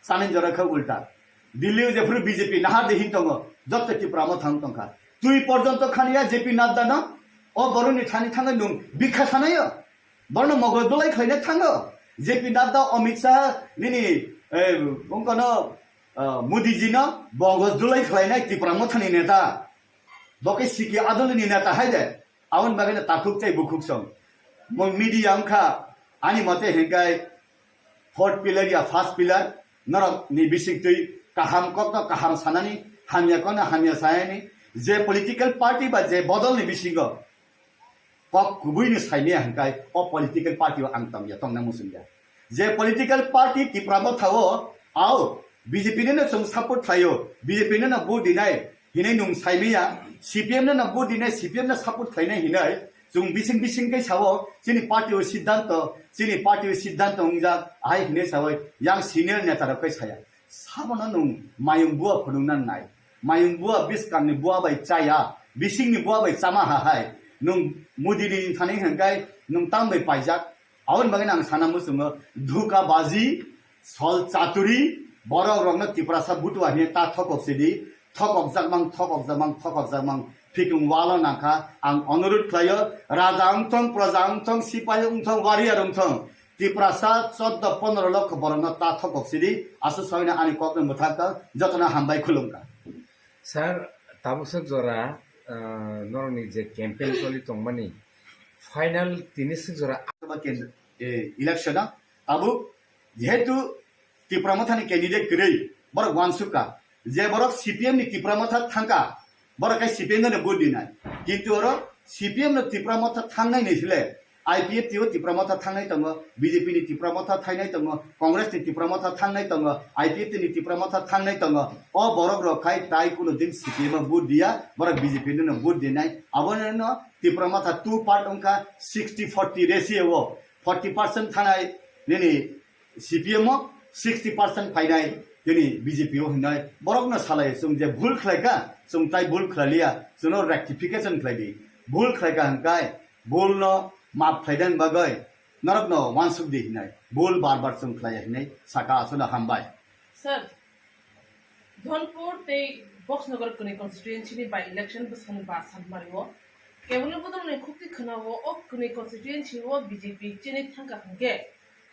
Sanin jora khe ulta. Delhi o jephru B J P nahar de hin tongo, jotto Tipra Motha wng tongkha. Twi porjonto khaniya J P Nadda no, o boroni thani thangwi nung bikha sanayo. Borno mogoj dulai khlaina thango. J P Nadda, Amit Shah, nini, eh, wngkano, eh, Modiji no mogoj dulai khlainai Tipra Mothani neta. Bo khe C K Adoli ni neta hai de. Aboni bagwi no takhuk tei bukhuk song. Mo media wngkha, ani mote hinkai fourth pillar ya first pillar, norok ni bisingtwi kaham kokno kaham sanani, hamya kokno hamya sanani, je political party ba je bodol ni bisingo kok kubui ni saimaya hinkai o political party o ang tongya, tongna muchungya. Je political party Tipra Motha o, ao, B J P no no chwng support khlaio, B J P no no vote dinai hinwi nung saimaya, C P M no no vote dinai, C P M no support khlainai hinwi chwng bising bising khe sao, chini party o siddhanto, chini party o siddhanto wngjak, ahai hinwi sao, yang senior neta rok khe saya. Sabono nung mayung bua phunukna nai. Mayung bua bwskangni bua bai chaya, bisingni bua bai chama ha hai. Nung Modi ni thani hwnkai nung tam bai paijak. Aboni bagwi ang sana muchungo dhuka baji, sol chaturi, borok rokno Tiprasa butua hine ta thokok sidi, thokok jakmang, thokok jakmang, thokok jakmang, phikung walo nangkha. Ang onurut khlaio, raja wngthong, praja wngthong, sipai wngthong, warrior wngthong, Tiprasa chordo pondro lokho borokno ta thokok sidi, aswk sawi ani kokno mwthangkha, jotono hambai khulumkha. Sir, tabuk swk jora, ah, norokni je campaign choli tongmani, final tini swk jora. Ba ken-, eh, election o tabuk jehetu Tipra Mothani candidate kwrwi, borok uansukha je borok C P M ni Tipra Motha thangkha, borok khe C P M no vote dinai. Kintu oro C P M no Tipra Motha thangnai ni sile I P F T o Tipra Motha thangnai tongo, B J P ni Tipra Motha thangnai tongo, Congress ni Tipra Motha thangnai tongo, I P F T ni Tipra Motha thangnai tongo. O borok rok khai tai kuno din C P M o vote diya, borok B J P no vote dinai. Abono no Tipra Motha two part wngkha, sixty forty ratio o, forty percent thanai nini C P M o sixty percent phainai tini B J P o hinai borokno salai, chwng je bhul khlaikha, chwng tai bhul khlailia, chwngno rectification khlaidi. Bhul khlaikha hwnkai bhulno map khlaidani bagwi norokno uansukdi hinai bhul bar bar chwng khlaiya hinai saka, aswkno hambai. Sir, Dhonpur tei Boxnagar kwnwi constituency ni by election bwsani ba Sanmario kebengni bodol ni khukti khwnao o kwnwi constituency o B J P chini thangkha hwnkhe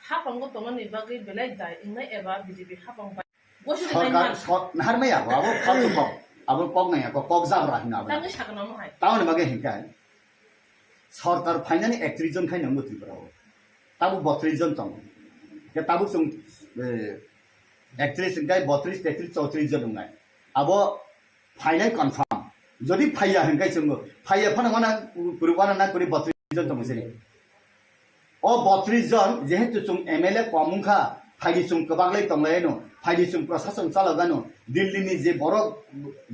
hapango tongnani bagwi belai dai wngnai eba B J P hapang bai gosi tongnai Sarkar man. Sor-, naharmaya bo abo faltu kok, abo kok naya kok, kok jabra hino abo. Tangwi sakno mo hai. Tamoni bagwi hinkhe Sorkar phainani ektrish jon khai nangbo Tripura o. Tabuk bottrish jon tongo. Ke tabuk chwng, eh, ektrish hwnkhe bottrish, tetrish, chowtrish jon wngnai. Abo phainai confirm. Jodi phaiya hwnkhe chwngo, phaiya phano wana kuri, wana na kuri bottrish jon tongo sini. O bottrish jon, jehetu chwng M L A kom wngkha, phaidi chwng kwbaglai tonglaino, phaidi chwng prasasong chalogano, Delhi ni je borok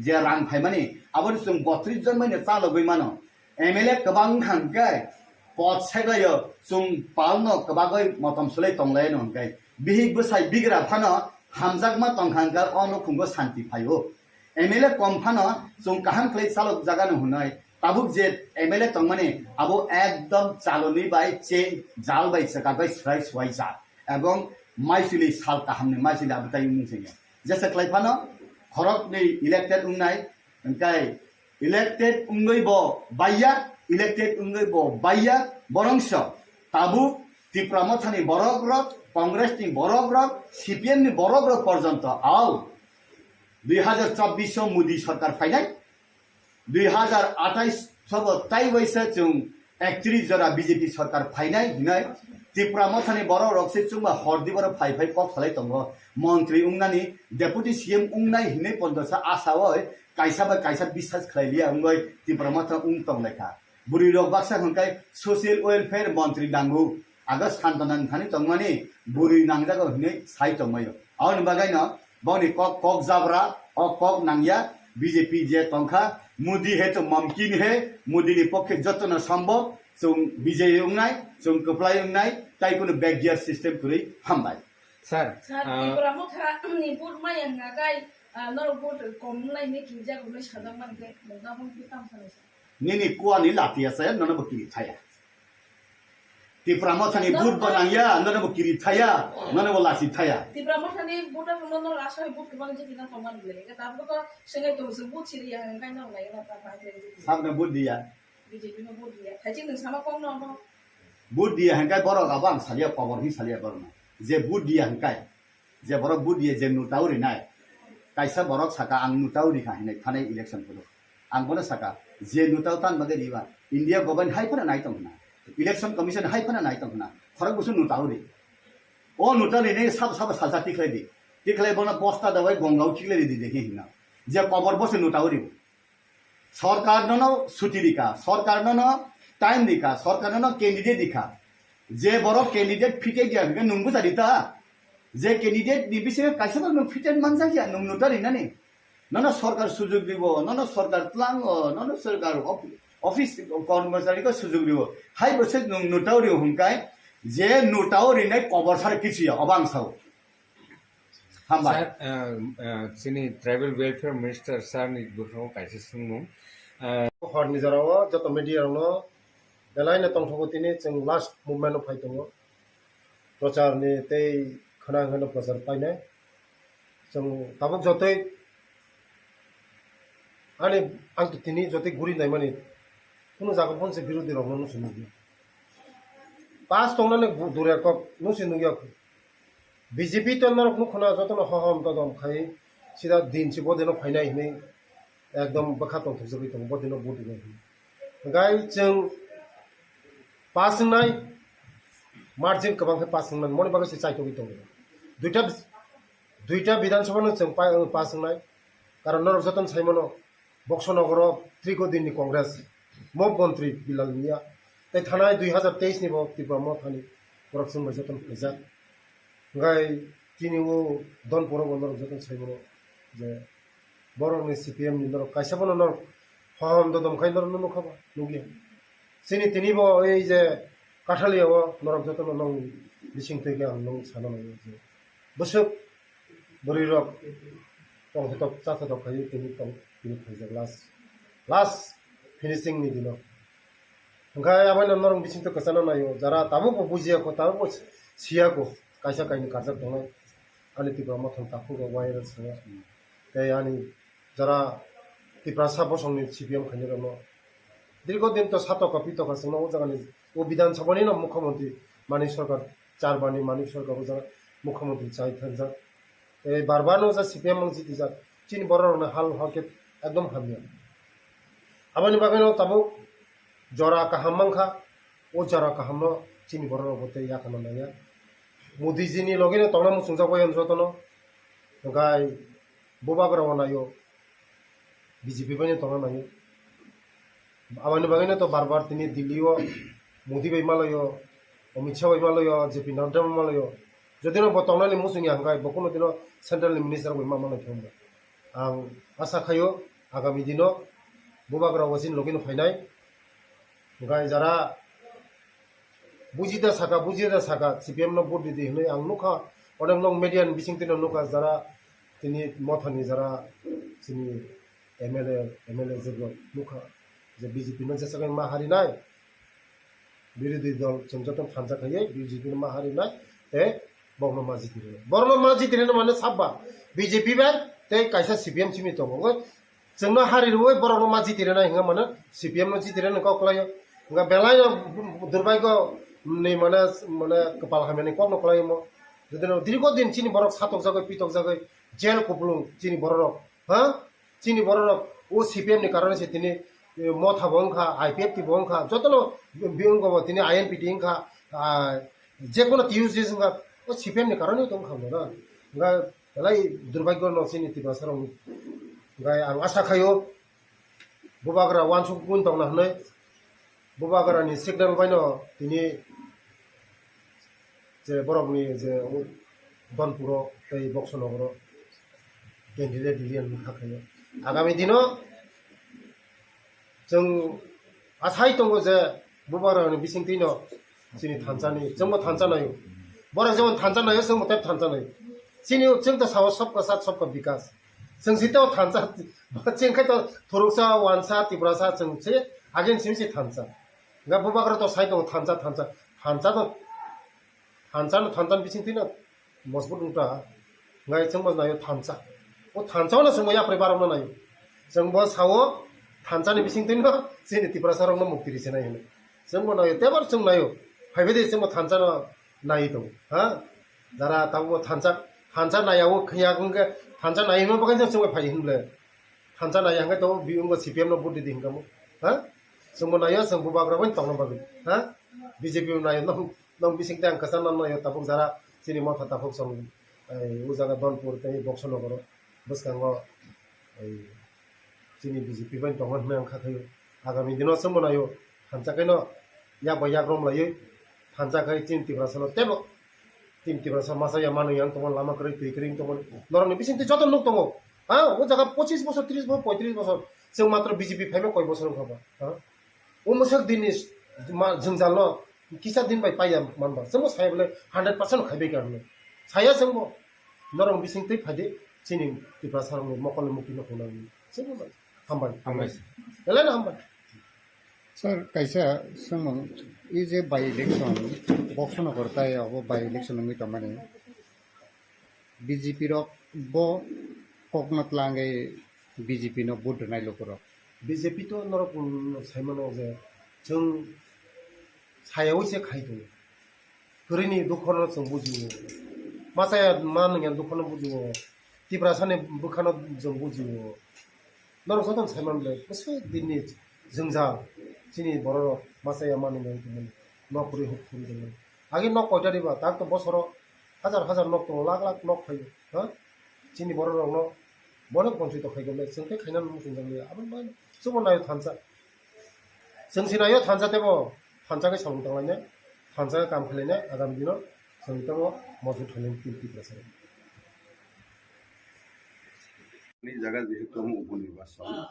je rang phaimani, aboni chwng bottrish jon maino chalogwi mano. M L A kwbang wngkha hwnkhe, pot seglaio chwng palno kwbagwi motom swlai tonglaino hwnkhe, Bihik bwsai bigra phano hamjakma tongkha hwnkhe o nukhungo santi phaio. M L A kom phano chwng kaham khlai chalok jagano hwnwi tabuk je M L A tongmani abo ekdom chaloni bai che jal bai chwkar bai swrai swai jak ebong maisili sal kahamni maisili abo tai wngmung singya. Jesa khlai phano khoroknwi elected wngnai hwnkhe elected wngwi bo baiya, elected wngwi bo baiya, borongso tabuk Tipra Mothani borok rok, Congress ni borok rok, C P M ni borok rok porjonto au dui hajar chobbish o Modi sorkar phainai, dui hajar athais sobo tai waisa chwng ektris jora B J P sorkar phainai hinai Tipra Mothani borok rok se chwngba hordi boro phai phai kok salai tongo, montri wngnani, deputy C M wngnai hinwi pondosa asa oi kaisa bai kaisa biswas khlai liya wngwi Tipra Motha wng tong lai kha. Bwrwi rok baksa hwnkhe social welfare montri nango. Aga Santana thani tongmani bwrwi nangjago hinwi sai tongmaio. Aboni bagwi no boni kok, kok jabra, o kok nangya, B J P je tongkha, Modi hai to mumkin hai, Modi ni pokhe joto no sambhav, chwng bijay wngnai, chwng kwplai wngnai, tai kunu backyard system kwrwi hambai. Sir, Sir, ah, Tipra Motha ni vote maya hwnkha kai, ah, norok vote kom wngnai hinwi kinjak hwnwi sajak mankhe, nokha bong khe tamo sanai sir. Nini kuani lati asa, nono bo kiri thaya. Tipra Mothani No, but no. Banangya, nono bo kiri thaya, nono bo lasi thaya. Tipra Mothani voter no norok asai vote kwbang jiti na tongmani le. Tabuk to sengai to se vote siri ya, ngai no lai na ta bai. Sabna vote diya. B J P no vote diya. Thaiching nung sama kong no no. Vote diya hangkai borok abo ang salia, kobor hi salia borok no. Je vote diya hangkai. Je borok vote diya je nutao rinai. Kaisa borok saka ang nutao rikha hinai thanai election phuru. Ang bono saka je nutao tan bagwi riba India government hai phano nai tong hwna. Election commission hai phano nai tong hwna. Khorok busu nutao ri. O nutao rinai sabo sabo salsa tikhlai di. Tikhlai bono bosta dawai gongao tikhlai di de hinna. Je kobor bosu nutao ri. Sorkar nono suti rikha, sorkar nono time rikha, sorkar nono candidate rikha. Je borok candidate fitted ya hwnkhe nwng bwsa rita. Je candidate ni bisingo kaisa borok nwng fitted manjak ya, nwng nutao rinani. Nono sorkar sujug ribo, nono sorkar tlango, nono sorkar op-, office kormochari ko sujug ribo. Hai bwswk nwng nutao rio hwnkhe je nutao rinai kobor sar kisu ya, obo ang sao. Hambai. Sir, ah, ah, chini Tribal Welfare Minister sir ni bwskango kaisa swngmung. Ah, horni jorao joto media rokno belai no tongthogo tini chwng last movement o phai tongo. Prochar ni tei khwna hwno prochar painai. Chwng tabuk jotoi ani ang to tini jotoi guri naimani kunu jaga phone se birodhi rokno nusi nugya. Pass tongnani bu-, dure kok nusi nugya. B J P to norok nukhuna jotono hohom todom khai sida din si bodino phainai hinwi ekdom bwkha tongthokjagwi tongo bodino vote rwnai hinwi. Gai chwng pass wngnai margin kwbang khe pass wngnai moni bagwi se chaitogwi tongo. Duita, duita Bidhan Sabha no chwng pa-, pass wngnai karon norok jotono saimano Boksonogoro Trigodin ni Congress, Mop Montri Bilal Miya, tei thanai dui hazar teis ni bo Tipra Mothani corruption bai jotono phaijak. Hwnkhe tini o Donpuro bo norok jotono sai mano je borok ni C P M ni norok kaisa bono norok hohom dodom khai norok no nukha ba nukya. Chini tini bo ei je Kathalia o norok jotono nong bising twi khe ang nong sana nai je bwswk bwrwi rok tongthotok chathotok khai tini tong tini phaijak last, last finishing ni dino. Hwnkhe abono norok bisingtwi kwchana naio, jara tabukbo bujiya kho, tabukbo siya kho, kaisa kainwi karjak tongnai. Ani Tipra Mothani takhuk rok wai rok swngo. Tei ani jara Tiprasa bosongni C P M khainai rokno dirgo din to satoka pitoka chwngno o jagani o Bidhan Sabhani no Mukhyamantri Manik Sarkar, char bani Manik Sarkar o jaga Mukhyamantri chai thangjak. Tei bar bar no ja C P M ang jitijak. Chini borok rokno hal hal khe ekdom hamya. Aboni bagwi no tabuk jora kaham mankha. O jora kaham no chini borok rok bo tei yakarna nangya. Modi ji ni logi no tongna muchungjak bai jotono. Hwnkhe bubagra o naio. B J P bai no tongna nangya. Aboni bagwi no to bar bar tini Delhi o Modi bai malaio, Amit Shah bai malaio, J P Nadda bai malaio. Jodi no bo tongnani muchungya hwnkhe bo kuno dino central ni minister bai ma malaikha hwnba. Ang asa khaio agami dino bubagra o chini logi no phainai. Hwnkhe jara bujida saka, bujida saka, C P M no vote ridi hinwi ang nukha, Onek nok media ni bising tino nukha jara tini mothani jara chini M L A, M L A jwk nukha je B J P no jesa ma harinai, birodhi dol chwng joto thansa khaiye B J P no ma harinai tei bokno ma jitiri. Borokno ma jitiri no mane sabba B J P bai tei kaisa C P M simi tongo. Chwngno hari rwui borokno ma jiti rwnai hwnka mano C P M no jiti rwnai kok kwlaio. Hwnka belai no durbaiko ni mane, mane kwpal hamya ni kokno kwlaio mo. Jodi no dirgo din chini borok satok jagoi pitok jagoi jail kupulung chini borok rok. Ha? Chini borok rok o C P M ni karone se tini, eh, motha bo wngkha, I P F T bo wngkha, joto no bi wngkha bo tini I N P T wngkha, ah, je kono T U C S wngkha, o C P M ni karone to wngkha mo na. Hwnka belai durbaiko no chini Tiprasa rok. Hwnka ang asa khaio, Bubagra wansuk kun tongna hwnwi, Bubagra ni signal baino tini je borok ni je Donpuro tei Boksonogoro candidate release wngkha khaio. Agami dino chwng asai tongo je Bubagra ni bisingtwi no chini thansa ni, chwngbo thansa naio. Borok jemon thansa naio, chwngbo tei thansa naio. Chini chwng ta sao sabka sat sabka bikas. Chwng si tei o thansa, chwng khai to thuruksa, wansa, Tiprasa, chwng se agin simi se thansa. Ga Bubagra to sai tongo thansa, thansa, thansa to, thansa no, thansa ni bising twi no mosbut wngta. Ngai chwng bo naio thansa. O thansa no chwng bo yapri barok no naio. Chwng bo sao thansa ni bising twi no chini Tiprasa rok no mukti ri se nai hwnwi. Chwng bo naio, tebar chwng naio. Phaibai de chwng bo thansa no nai tongo. Ha? Jara tabuk bo thansa, thansa naiya o khaya hwnkhe thansa nai hwnma bagwi no chwng bai phai hwn ble. Thansa naiya hwnkhe to bi wngkha C P M no vote ridi hwnkha mo. Ha? Chwng bo naio chwng Bubagra bai tongna bagwi. Ha? B J P bo naio nong, nong bising tang kwchang nang naio tabuk jara chini motha tabuk chwng, eh, o jaga Donpur tei Boksonogoro bwskango, eh, chini B J P bai tongma hwnwi ang kha khaio. Agami dino chwng bo naio thansa khaino yak bai yak rom laiwi thansa khai chini Tiprasa no tebo. Chini Tiprasa masa ya manu yang tongma lama kwrwi twi kwrwi tongma norokni bising twi joto nuk tongo. Ha, o jaga pochis bosor, tris bosor, poitris bosor chwng matro B J P phaima koi bosor wngkha ba. Ha? O mwsak dinni ma-, jwngjal no kisa din bai paiya manba. Chwng bo saya bole hundred percent khai bai ka hwnwi. Saya chwng bo norok bising twi phai di chini Tiprasa rokni mokol ni mukti no hwnwi. Chwng bo hambai. Hambai. Belai no hambai. Sir, kaisa swngmung, i je by election, Boksonogor tai abo by election wngwi tongmani, B J P rok bo kokno tlangwi B J P no vote rwnai lukurok. B J P to norok, um, saimano je chwng sayawi se khai tongo. Kwrwini dukhono chwng bujio. Machaya manwngya dukhono bujio. Tiprasani bwkhano chwng bujio. Norok jotono saiman ble, bwswk dinni jwngjal chini bororok machaya manwngya wngtongmani. Nok kwrwi huk phuri tongmani. Agi nok koita riba, tak to bosoro hajar hajar nok tongo, lakh lakh nok phaio. Ha? Chini bororokno bono bonchito khai tongle, chwng khe khaina muchung jakliya. Aboni bagwi chwngbo naio thansa. Chwng se naio thansa tebo, thansa khe samung tanglainai, thansa khe kam khlainai, agami dino chwng tebo mojbut khlainai tin Tiprasa. Ni jaga jehetu omo uponirbachon,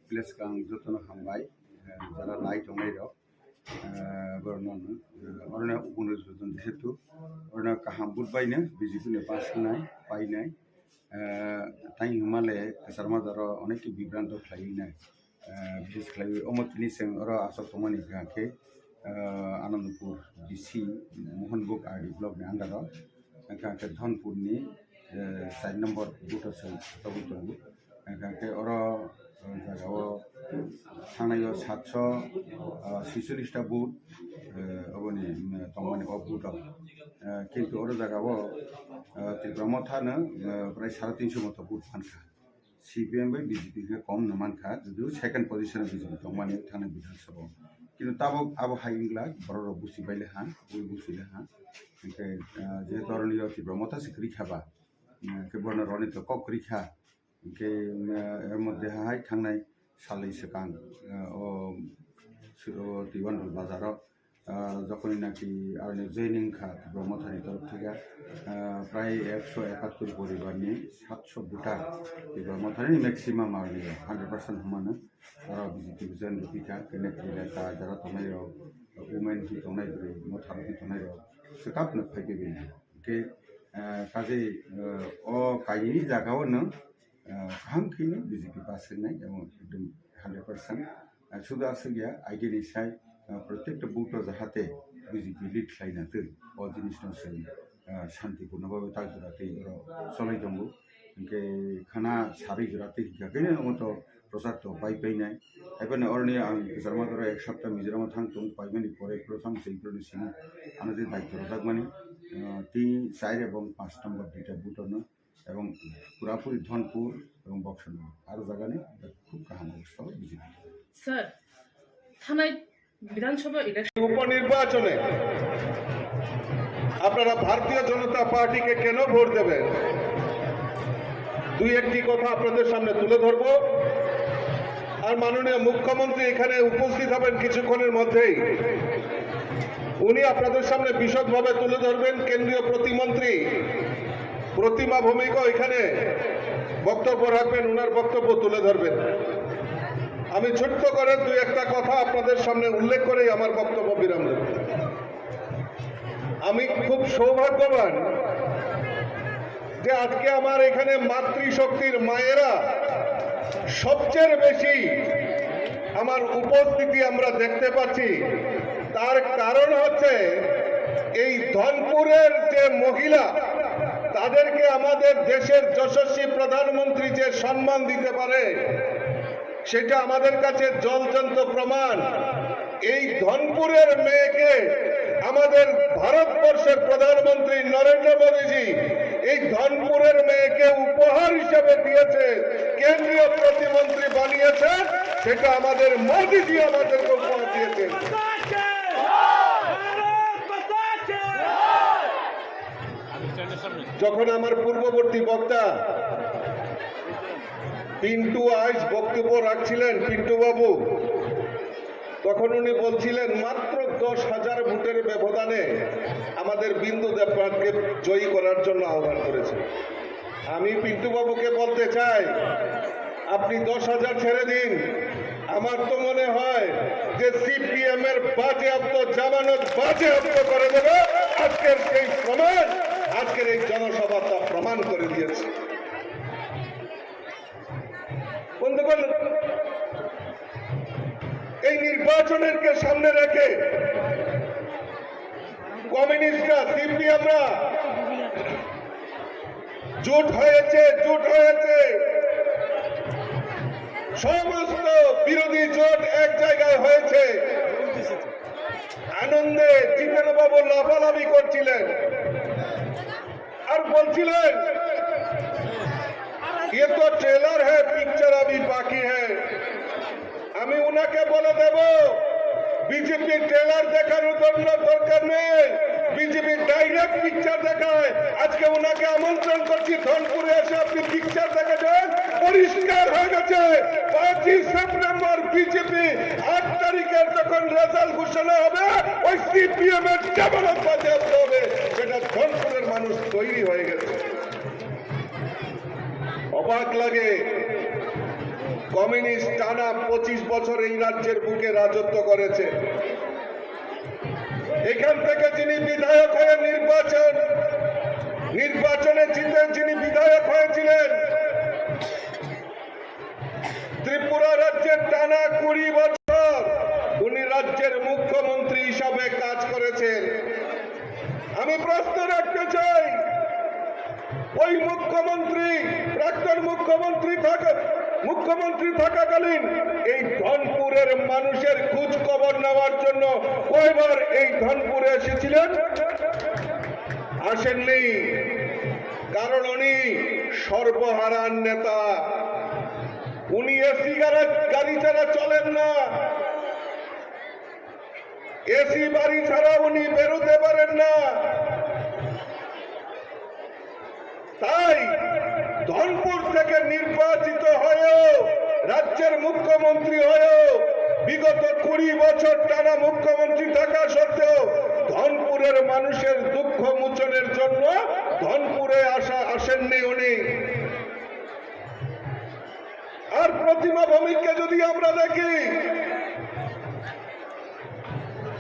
place kang jotono hambai, eh, jara nai tongnai rok, eh, borokno, eh, oroni uponirbachon jehetu, oroni kaham vote baino B J P ni pass wngnai, painai, eh, tei hwnmale kwchar majaro onek bibranto khlaiwi nai. Eh, bises khlaiwi omo tini chwng oro aswk tongmani hwnkha khe, eh, Anandpur D C Mohanbug R D block ni under o, hwnkha khe Dhonpur ni, eh, char number booth o chwng tobwi tongo. Hwnkha khe oro, eh, jaga o thangnai o satso, eh, suicholish ta booth, eh, oboni, mm, tongmani o booth o. Eh, kintu oro jaga o, eh, Tipra Motha no, eh, prai sare tinso moto booth mankha. C P M bai B J P khe kom no mankha, judu second position o B J P tongmani thangnai Bidhan Sabha o. Kintu tabuk abo hai wngla, borok rok busi baile ha, bui busi le ha. Hwnkhe, ah, je toroni yo Tipra Motha se kwrwi kha ba, hwnkhe bono roni to kok kwrwi kha. Hwnkhe, ah, er moddhe hai thangnai salni swkang, ah, o, o Tiwandal bazar o, ah, jokhoni naki aroni joining kha Tipra Mothani torof theke, ah, prai ekso ekattor poribar ni satso voter Tipra Mothani maximum aroni hundred percent humano aro B J P join rwphi kha, kene kene ta jara tongnai rok, women hi tongnai bwrwi, motha rok hi tongnai rok, swkap no phai khe bini. Hwnkhe Ah, kaje, ah, o kaini jaga o no, ah, kaham khe no B J P pass wngnai, abo ekdom hundred percent. Ah, sudu aswk ya, aigini sai, ah, protekta vote o jahate B J P lead khlaina twi, o jinis no se, ah, shanti purno bhabe tak jora twi oro cholai tongo. Hinkhe khana sari jora twi hinkha khe no omo to prochar to pai painai. Haibano oroni ang kwchar ma doro ek sapta Mizoram o thang tongo, paimani pore protham se ikroni simi ano je daityo rwjakmani, ah, tin, char ebong panch number duita vote no, ebong purapuri Dhonpur ebong Boksonogor aro jagani khub kaham obostha o B J P. Sir, thanai বিধানসভা ইলেকশন উপনির্বাচনে আপনারা ভারতীয় জনতা পার্টিকে কেন ভোট দেবেন, দুই একটি কথা আপনাদের সামনে তুলে ধরব। আর মাননীয় মুখ্যমন্ত্রী এখানে উপস্থিত হবেন কিছুক্ষণের মধ্যেই, উনি আপনাদের সামনে বিশদভাবে তুলে ধরবেন। কেন্দ্রীয় প্রতিমন্ত্রী প্রতিমা ভৌমিকও এখানে বক্তব্য রাখবেন, ওনার বক্তব্য তুলে ধরবেন। আমি ছোট্ট করে দুই একটা কথা আপনাদের সামনে উল্লেখ করেই আমার বক্তব্য বিরাম দেব। আমি খুব সৌভাগ্যবান যে আজকে আমার এখানে মাতৃশক্তির মায়েরা সবচেয়ে বেশি আমার উপস্থিতি আমরা দেখতে পাচ্ছি। তার কারণ হচ্ছে এই ধনপুরের যে মহিলা, তাদেরকে আমাদের দেশের যশস্বী প্রধানমন্ত্রী যে সম্মান দিতে পারে, সেটা আমাদের কাছে জ্বলজ্বন্ত প্রমাণ। এই ধনপুরের মেয়েকে আমাদের ভারতবর্ষের প্রধানমন্ত্রী নরেন্দ্র মোদীজি এই ধনপুরের মেয়েকে উপহার হিসেবে দিয়েছে, কেন্দ্রীয় প্রতিমন্ত্রী বানিয়েছেন, সেটা আমাদের মোদীজি আমাদেরকে উপহার দিয়েছেন। যখন আমার পূর্ববর্তী বক্তা পিন্টু আইচ বক্তব্য রাখছিলেন, পিন্টু বাবু, তখন উনি বলছিলেন মাত্র দশ হাজার ভোটের ব্যবধানে আমাদের বিন্দু দেবনাথকে জয়ী করার জন্য আহ্বান করেছেন। আমি পিন্টু বাবুকে বলতে চাই, আপনি দশ হাজার ছেড়ে দিন, আমার তো মনে হয় যে সিপিএম এর বাজেয়াপ্ত জামানত বাজেয়াপ্ত করে দেবে। আজকের সেই প্রমাণ, আজকের এই জনসভা তা প্রমাণ করে দিয়েছে। বন্ধুগণ, এই নির্বাচনকে সামনে রেখে কমিউনিস্টরা, সিপিএমরা জোট হয়েছে, জোট হয়েছে, সমস্ত বিরোধী জোট এক জায়গায় হয়েছে। আনন্দে জিতেন বাবু লাফালাফি করছিলেন। আর বলছিলেন, "ये तो ट्रेलर है, पिक्चर अभी बाकी है।" আমি উনাকে বলে দেব, বিজেপি ট্রেলার দেখানোর জন্য দরকার নেই, বিজেপি ডাইরেক্ট পিকচার দেখায়। আজকে উনাকে আমন্ত্রণ করছি, ধনপুরে এসে আপনি পিকচার দেখে যান, পরিষ্কার হয়ে গেছে। পাঁচই সেপ্টেম্বর বিজেপি আট তারিখের যখন রেজাল্ট ঘোষণা হবে, ওই সিপিএম এর জামানত বাজেয়াপ্ত হবে, সেটা ধনপুরের মানুষ তৈরি হয়ে গেছে। অবাক লাগে, কমিউনিস্ট টানা পঁচিশ বছর এই রাজ্যের বুকে রাজত্ব করেছে। এখান থেকে যিনি বিধায়ক হয়ে নির্বাচন, নির্বাচনে জিতে যিনি বিধায়ক হয়েছিলেন, ত্রিপুরা রাজ্যের টানা কুড়ি বছর উনি রাজ্যের মুখ্যমন্ত্রী হিসাবে কাজ করেছেন। আমি প্রশ্ন রাখতে চাই, ওই মুখ্যমন্ত্রী, প্রাক্তন মুখ্যমন্ত্রী থাকা, মুখ্যমন্ত্রী থাকাকালীন এই ধনপুরের মানুষের খোঁজ খবর নেওয়ার জন্য কয়বার এই ধনপুরে এসেছিলেন? আসেননি, কারণ উনি সর্বহারার নেতা। উনি এসি গাড়ি ছাড়া চলেন না, এসি বাড়ি ছাড়া উনি বেরোতে পারেন না। তাই ধনপুর থেকে নির্বাচিত হয়েও, রাজ্যের মুখ্যমন্ত্রী হয়েও, বিগত কুড়ি বছর টানা মুখ্যমন্ত্রী থাকা সত্ত্বেও ধনপুরের মানুষের দুঃখ মোচনের জন্য ধনপুরে আসা, আসেননি উনি। আর প্রতিমা ভৌমিককে যদি আমরা দেখি,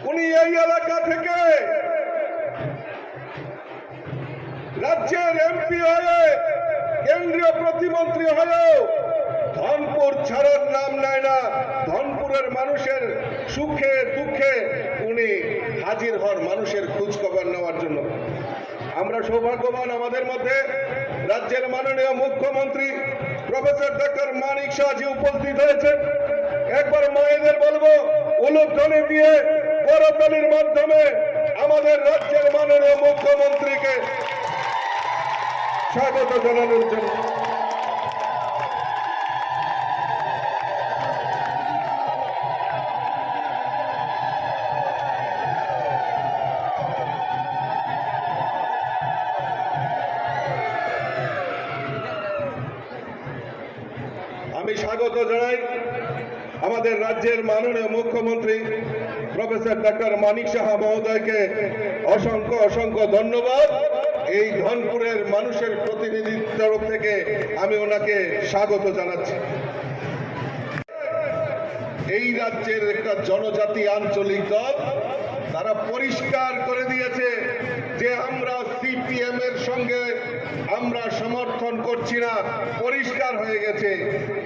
উনি এই এলাকা থেকে রাজ্যের এমপি হয়ে, কেন্দ্রীয় প্রতিমন্ত্রী হয়েও ধনপুর ছাড়ার নাম নেয় না। ধনপুরের মানুষের সুখে দুঃখে উনি হাজির হন মানুষের খোঁজ খবর নেওয়ার জন্য। আমরা সৌভাগ্যবান, আমাদের মধ্যে রাজ্যের মাননীয় মুখ্যমন্ত্রী প্রফেসর ডক্টর মানিক সাহাজি উপস্থিত হয়েছেন। একবার মায়েদের বলবো, উলুধ্বনি দিয়ে, করতালির মাধ্যমে আমাদের রাজ্যের মাননীয় মুখ্যমন্ত্রীকে স্বাগত জানানোর জন্য। আমি স্বাগত জানাই আমাদের রাজ্যের মাননীয় মুখ্যমন্ত্রী প্রফেসর ডক্টর মানিক সাহা মহোদয়কে। অসংখ্য অসংখ্য ধন্যবাদ। এই ধনপুরের মানুষের প্রতিনিধির তরফ থেকে আমি ওনাকে স্বাগত জানাচ্ছি। এই রাজ্যের একটা জনজাতি আঞ্চলিক দল, তারা পরিষ্কার করে দিয়েছে যে আমরা সিপিএম এর সঙ্গে আমরা সমর্থন করছি না। পরিষ্কার হয়ে গেছে।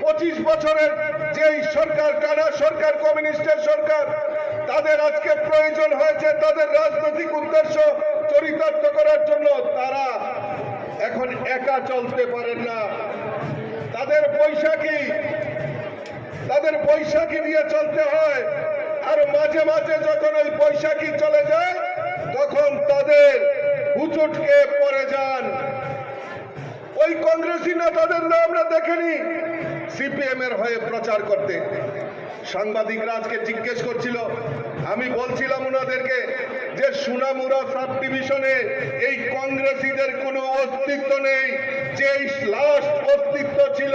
পঁচিশ বছরের যেই সরকার, কানা সরকার, কমিউনিস্টের সরকার, তাদের আজকে প্রয়োজন হয়েছে তাদের রাজনৈতিক উদ্দেশ্য চরিতার্থ করার জন্য। তারা এখন একা চলতে পারেন না। তাদের বৈশাখী, তাদের বৈশাখী নিয়ে চলতে হয়। আর মাঝে মাঝে যখন ওই বৈশাখী চলে যায়, তখন তাদের হুচুটকে পড়ে যান। ওই কংগ্রেসি নেতাদের না আমরা দেখিনি সিপিএম এর হয়ে প্রচার করতে। সাংবাদিকরা আজকে জিজ্ঞেস করছিল, আমি বলছিলাম ওনাদেরকে যে সোনামুড়া সাব ডিভিশনে এই কংগ্রেসীদের কোনো অস্তিত্ব নেই। যেই লাস্ট অস্তিত্ব ছিল,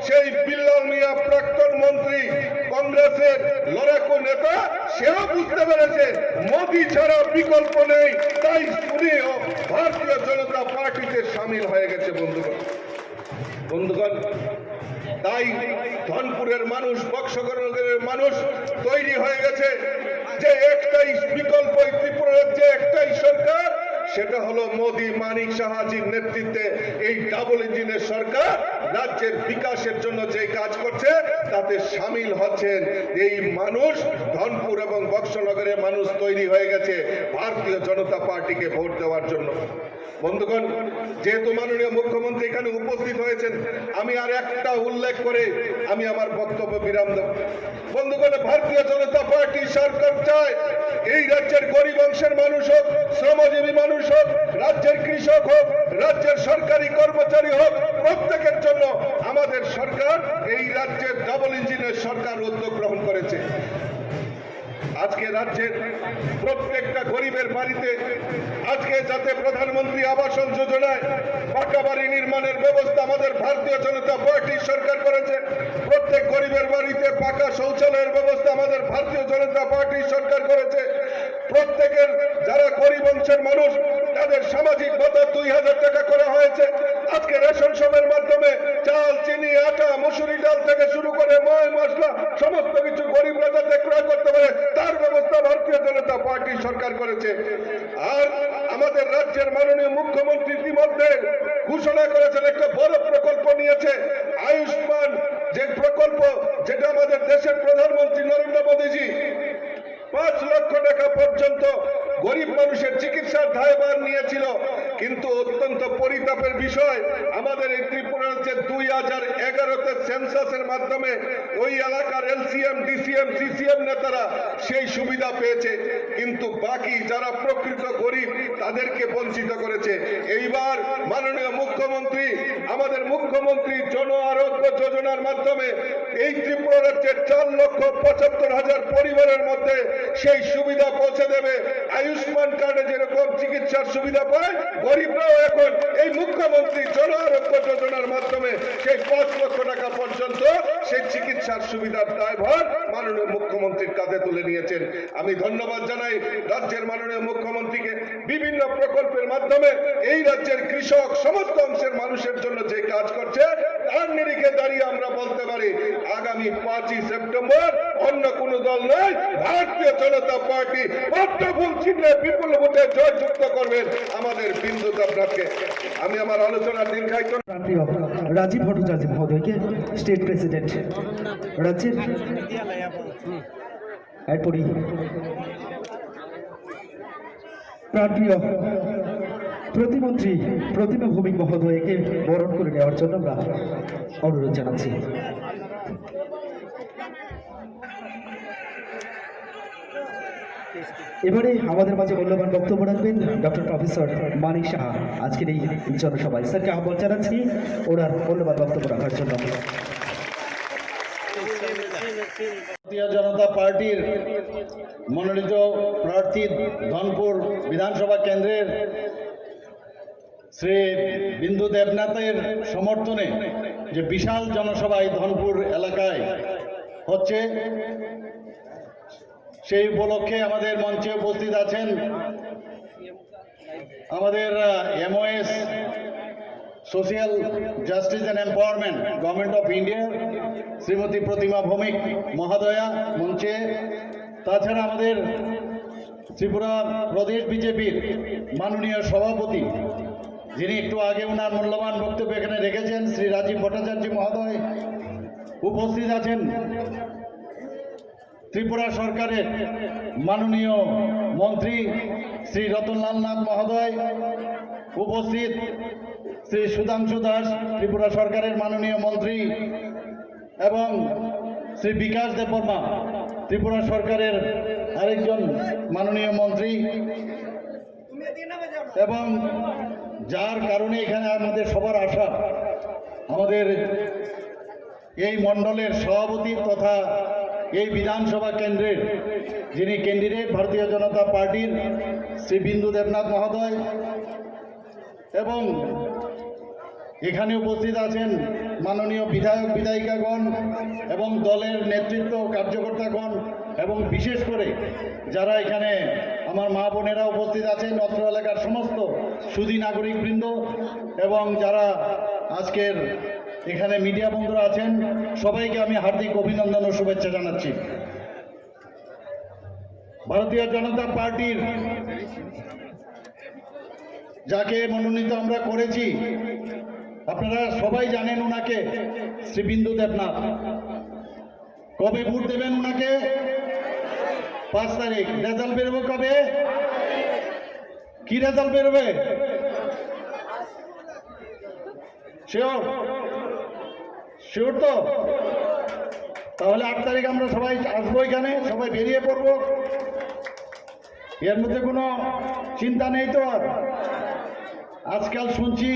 সেই বিল্লাল মিয়া, প্রাক্তন মন্ত্রী, কংগ্রেসের লড়াকু নেতা, সেও বুঝতে পেরেছে মোদি ছাড়া বিকল্প নেই, তাই উনিও ভারতীয় জনতা পার্টিতে সামিল হয়ে গেছে। বন্ধুগণ, বন্ধুগণ, তাই ধনপুরের মানুষ, বক্সনগরের মানুষ তৈরি হয়ে গেছে যে একটাই বিকল্প, এই ত্রিপুরা রাজ্যে একটাই সরকার, সেটা হলো মোদি, মানিক সাহাজির নেতৃত্বে এই ডাবল ইঞ্জিনের সরকার রাজ্যের বিকাশের জন্য যে কাজ করছে, তাতে সামিল হচ্ছেন এই মানুষ। ধনপুর এবং বক্সনগরের মানুষ তৈরি হয়ে গেছে ভারতীয় জনতা পার্টিকে ভোট দেওয়ার জন্য। বন্ধুগণ, যেহেতু মাননীয় মুখ্যমন্ত্রী এখানে উপস্থিত হয়েছেন, আমি আর একটা উল্লেখ করে আমি আমার বক্তব্য বিরাম দেব। বন্ধুগণ, ভারতীয় জনতা পার্টি সরকার চায় এই রাজ্যের গরিব অংশের মানুষ হোক, শ্রমজীবী মানুষ হোক, রাজ্যের কৃষক হোক, রাজ্যের সরকারি কর্মচারী হোক, প্রত্যেকের জন্য আমাদের সরকার এই রাজ্যের ডাবল ইঞ্জিনের সরকার উদ্যোগ গ্রহণ করেছে। আজকে রাজ্যের প্রত্যেকটা গরিবের বাড়িতে আজকে যাতে প্রধানমন্ত্রী আবাসন যোজনায় পাকা বাড়ি নির্মাণের ব্যবস্থা আমাদের ভারতীয় জনতা পার্টি সরকার করেছে, প্রত্যেক গরিবের বাড়িতে পাকা শৌচালয়ের ব্যবস্থা আমাদের ভারতীয় জনতা পার্টি সরকার করেছে। প্রত্যেকের, যারা গরিব অংশের মানুষ, তাদের সামাজিক ভাতা দুই হাজার টাকা করা হয়েছে। আজকে রেশন শপের মাধ্যমে চাল, চিনি, আটা, মসুরি ডাল থেকে শুরু করে ময় মশলা সমস্ত কিছু গরিবরা যাতে ক্রয় করতে পারে, তার ব্যবস্থা ভারতীয় জনতা পার্টি সরকার করেছে। আর আমাদের রাজ্যের মাননীয় মুখ্যমন্ত্রী ইতিমধ্যে ঘোষণা করেছেন, একটা বড় প্রকল্প নিয়েছে আয়ুষ্মান, যে প্রকল্প, যেটা আমাদের দেশের প্রধানমন্ত্রী নরেন্দ্র মোদীজি পাঁচ লক্ষ টাকা পর্যন্ত গরিব মানুষের চিকিৎসার দায়ভার নিয়েছিল, কিন্তু অত্যন্ত পরিতাপের বিষয়, আমাদের এই ত্রিপুরা রাজ্যে দুই হাজার এগারোতে সেন্সাসের মাধ্যমে ওই এলাকার এলসিএম, ডিসিএম, সিসিএম নেতারা সেই সুবিধা পেয়েছে, কিন্তু বাকি যারা প্রকৃত গরিব, তাদেরকে বঞ্চিত করেছে। এইবার মাননীয় মুখ্যমন্ত্রী, আমাদের মুখ্যমন্ত্রী জন আরোগ্য যোজনার মাধ্যমে এই ত্রিপুরা রাজ্যের চার লক্ষ পঁচাত্তর হাজার পরিবারের মধ্যে সেই সুবিধা পৌঁছে দেবে। আয়ুষ্মান কার্ডে যেরকম চিকিৎসার সুবিধা পায়, গরিবরাও এখন এই মুখ্যমন্ত্রী জন আরোগ্য যোজনার মাধ্যমে সেই পাঁচ লক্ষ টাকা পর্যন্ত সেই চিকিৎসার সুবিধার দায়ভার মাননীয় মুখ্যমন্ত্রীর কাঁধে তুলে নিয়েছেন। আমি ধন্যবাদ জানাই রাজ্যের মাননীয় মুখ্যমন্ত্রীকে, বিভিন্ন প্রকল্পের মাধ্যমে এই রাজ্যের কৃষক, সমস্ত অংশের মানুষের জন্য যে কাজ করছে, তার নিরিখে দাঁড়িয়ে আমরা বলতে পারি, আগামী পাঁচই সেপ্টেম্বর অন্য কোনো দল নয়, ভারতীয় জনতা পার্টি পদ্মফুল চিহ্নে বিপুল ভোটে জয়যুক্ত করবেন আমাদের বিন্দু দেবনাথকে। আমি আমার আলোচনা দীর্ঘায়িত প্রাণপ্রিয় রাজীব ভট্টাচার্য মহোদয়কে, স্টেট প্রেসিডেন্ট রাজ্যের। এরপরই প্রাণপ্রিয় প্রতিমন্ত্রী প্রতিমা ভৌমিক মহোদয়কে বরণ করে নেওয়ার জন্য আমরা অনুরোধ জানাচ্ছি। এবারে আমাদের মাঝে মূল্যবান বক্তব্য রাখবেন ডক্টর প্রফেসর মানিক সাহা। আজকের এই জনসভায় স্যারকে আহ্বান জানাচ্ছি ওনার মূল্যবান বক্তব্য রাখার জন্য। ভারতীয় জনতা পার্টির মনোনীত প্রার্থী ধনপুর বিধানসভা কেন্দ্রের শ্রী বিন্দু দেবনাথের সমর্থনে যে বিশাল জনসভা এই ধনপুর এলাকায় হচ্ছে, সেই উপলক্ষে আমাদের মঞ্চে উপস্থিত আছেন আমাদের MoS, social justice and empowerment, government of ইন্ডিয়ার শ্রীমতী প্রতিমা ভৌমিক মহোদয়া মঞ্চে। তাছাড়া আমাদের ত্রিপুরা প্রদেশ বিজেপির মাননীয় সভাপতি, যিনি একটু আগে ওনার মূল্যবান বক্তব্য এখানে রেখেছেন, শ্রী রাজীব ভট্টাচার্য মহোদয় উপস্থিত আছেন। ত্রিপুরা সরকারের মাননীয় মন্ত্রী শ্রী রতনলাল নাথ মহোদয় উপস্থিত, শ্রী সুধাংশু দাস ত্রিপুরা সরকারের মাননীয় মন্ত্রী এবং শ্রী বিকাশ দেববর্মা ত্রিপুরা সরকারের আরেকজন মাননীয় মন্ত্রী, এবং যার কারণে এখানে আমাদের সবার আশা, আমাদের এই মণ্ডলের সভাপতি তথা এই বিধানসভা কেন্দ্রের যিনি ক্যান্ডিডেট ভারতীয় জনতা পার্টির শ্রী বিন্দু দেবনাথ মহোদয় এবং এখানে উপস্থিত আছেন মাননীয় বিধায়ক বিধায়িকাগণ এবং দলের নেতৃত্ব কার্যকর্তাগণ এবং বিশেষ করে যারা এখানে আমার মা বোনেরা উপস্থিত আছেন, অত্র এলাকার সমস্ত সুধী নাগরিকবৃন্দ এবং যারা আজকের এখানে মিডিয়া বন্ধুরা আছেন, সবাইকে আমি হার্দিক অভিনন্দন ও শুভেচ্ছা জানাচ্ছি। ভারতীয় জনতা পার্টির যাকে মনোনীত আমরা করেছি, আপনারা সবাই জানেন ওনাকে, শ্রী বিন্দু দেবনাথ। কবে ভোট দেবেন ওনাকে? পাঁচ তারিখ। রেজাল্ট বেরোবে কবে? কি রেজাল্ট বেরোবে? শিওর? শিওর তো? তাহলে আট তারিখ আমরা সবাই আসবো এখানে, সবাই বেরিয়ে পড়বো। এর মধ্যে কোনো চিন্তা নেই তো আর? আজকাল শুনছি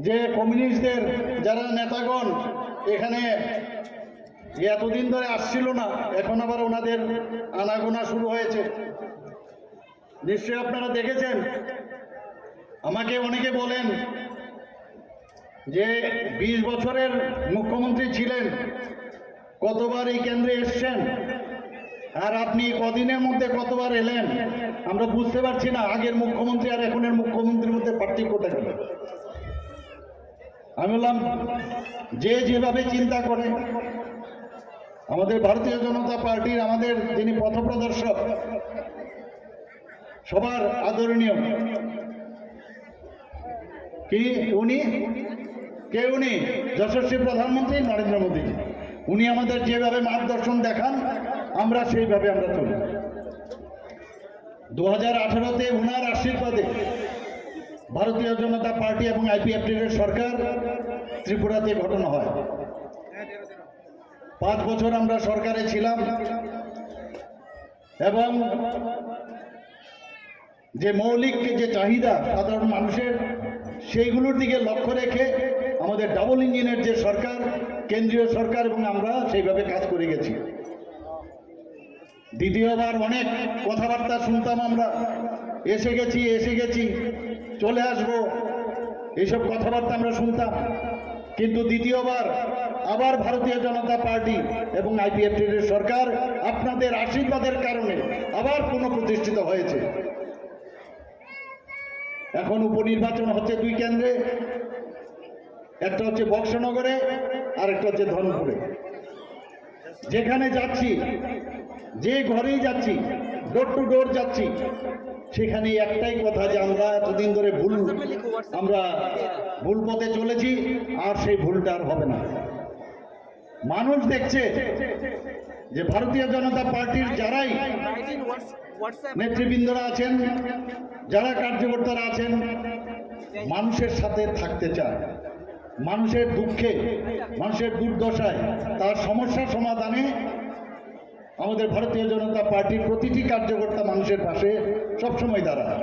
যে কমিউনিস্টদের যারা নেতাগণ এখানে এতদিন ধরে আসছিল না, এখন আবার ওনাদের আনাগোনা শুরু হয়েছে। নিশ্চয়ই আপনারা দেখেছেন, আমাকে অনেকে বলেন যে বিশ বছরের মুখ্যমন্ত্রী ছিলেন, কতবার এই কেন্দ্রে এসছেন, আর আপনি কদিনের মধ্যে কতবার এলেন, আমরা বুঝতে পারছি না আগের মুখ্যমন্ত্রী আর এখনের মুখ্যমন্ত্রীর মধ্যে পার্থক্যটা কি। আমি বললাম, যে যেভাবে চিন্তা করে, আমাদের ভারতীয় জনতা পার্টির আমাদের যিনি পথপ্রদর্শক, সবার আদরণীয়, কি উনি, কে উনি? যশস্বী প্রধানমন্ত্রী নরেন্দ্র মোদীজি। উনি আমাদের যেভাবে মার্গদর্শন দেখান, আমরা সেইভাবে আমরা চলি। দু হাজার আঠারোতে ওনার আশীর্বাদে ভারতীয় জনতা পার্টি এবং আইপিএফটির সরকার ত্রিপুরাতে গঠন হয়। পাঁচ বছর আমরা সরকারে ছিলাম এবং যে মৌলিক যে চাহিদা সাধারণ মানুষের, সেইগুলোর দিকে লক্ষ্য রেখে আমাদের ডাবল ইঞ্জিনের যে সরকার, কেন্দ্রীয় সরকার এবং আমরা সেইভাবে কাজ করে গেছি। দ্বিতীয়বার অনেক কথাবার্তা শুনতাম আমরা, "এসে গেছি, এসে গেছি, চলে আসবো", এইসব কথাবার্তা আমরা শুনতাম। কিন্তু দ্বিতীয়বার আবার ভারতীয় জনতা পার্টি এবং আইপিএফটির সরকার আপনাদের আশীর্বাদের কারণে আবার পুনঃপ্রতিষ্ঠিত হয়েছে। এখন উপনির্বাচন হচ্ছে দুই কেন্দ্রে, একটা হচ্ছে বক্সনগরে আর একটা হচ্ছে ধনপুরে। যেখানে যাচ্ছি, যে ঘরেই যাচ্ছি, ডোর টু ডোর যাচ্ছি, সেখানে একটাই কথা যে আমরা এতদিন ধরে ভুল, আমরা ভুল পথে চলেছি, আর সেই ভুলটা আর হবে না। মানুষ দেখছে যে ভারতীয় জনতা পার্টির যারাই নেতৃবৃন্দরা আছেন, যারা কার্যকর্তারা আছেন, মানুষের সাথে থাকতে চায়, মানুষের দুঃখে, মানুষের দুর্দশায়, তার সমস্যা সমাধানে আমাদের ভারতীয় জনতা পার্টির প্রতিটি কার্যকর্তা মানুষের পাশে সবসময় দাঁড়ায়।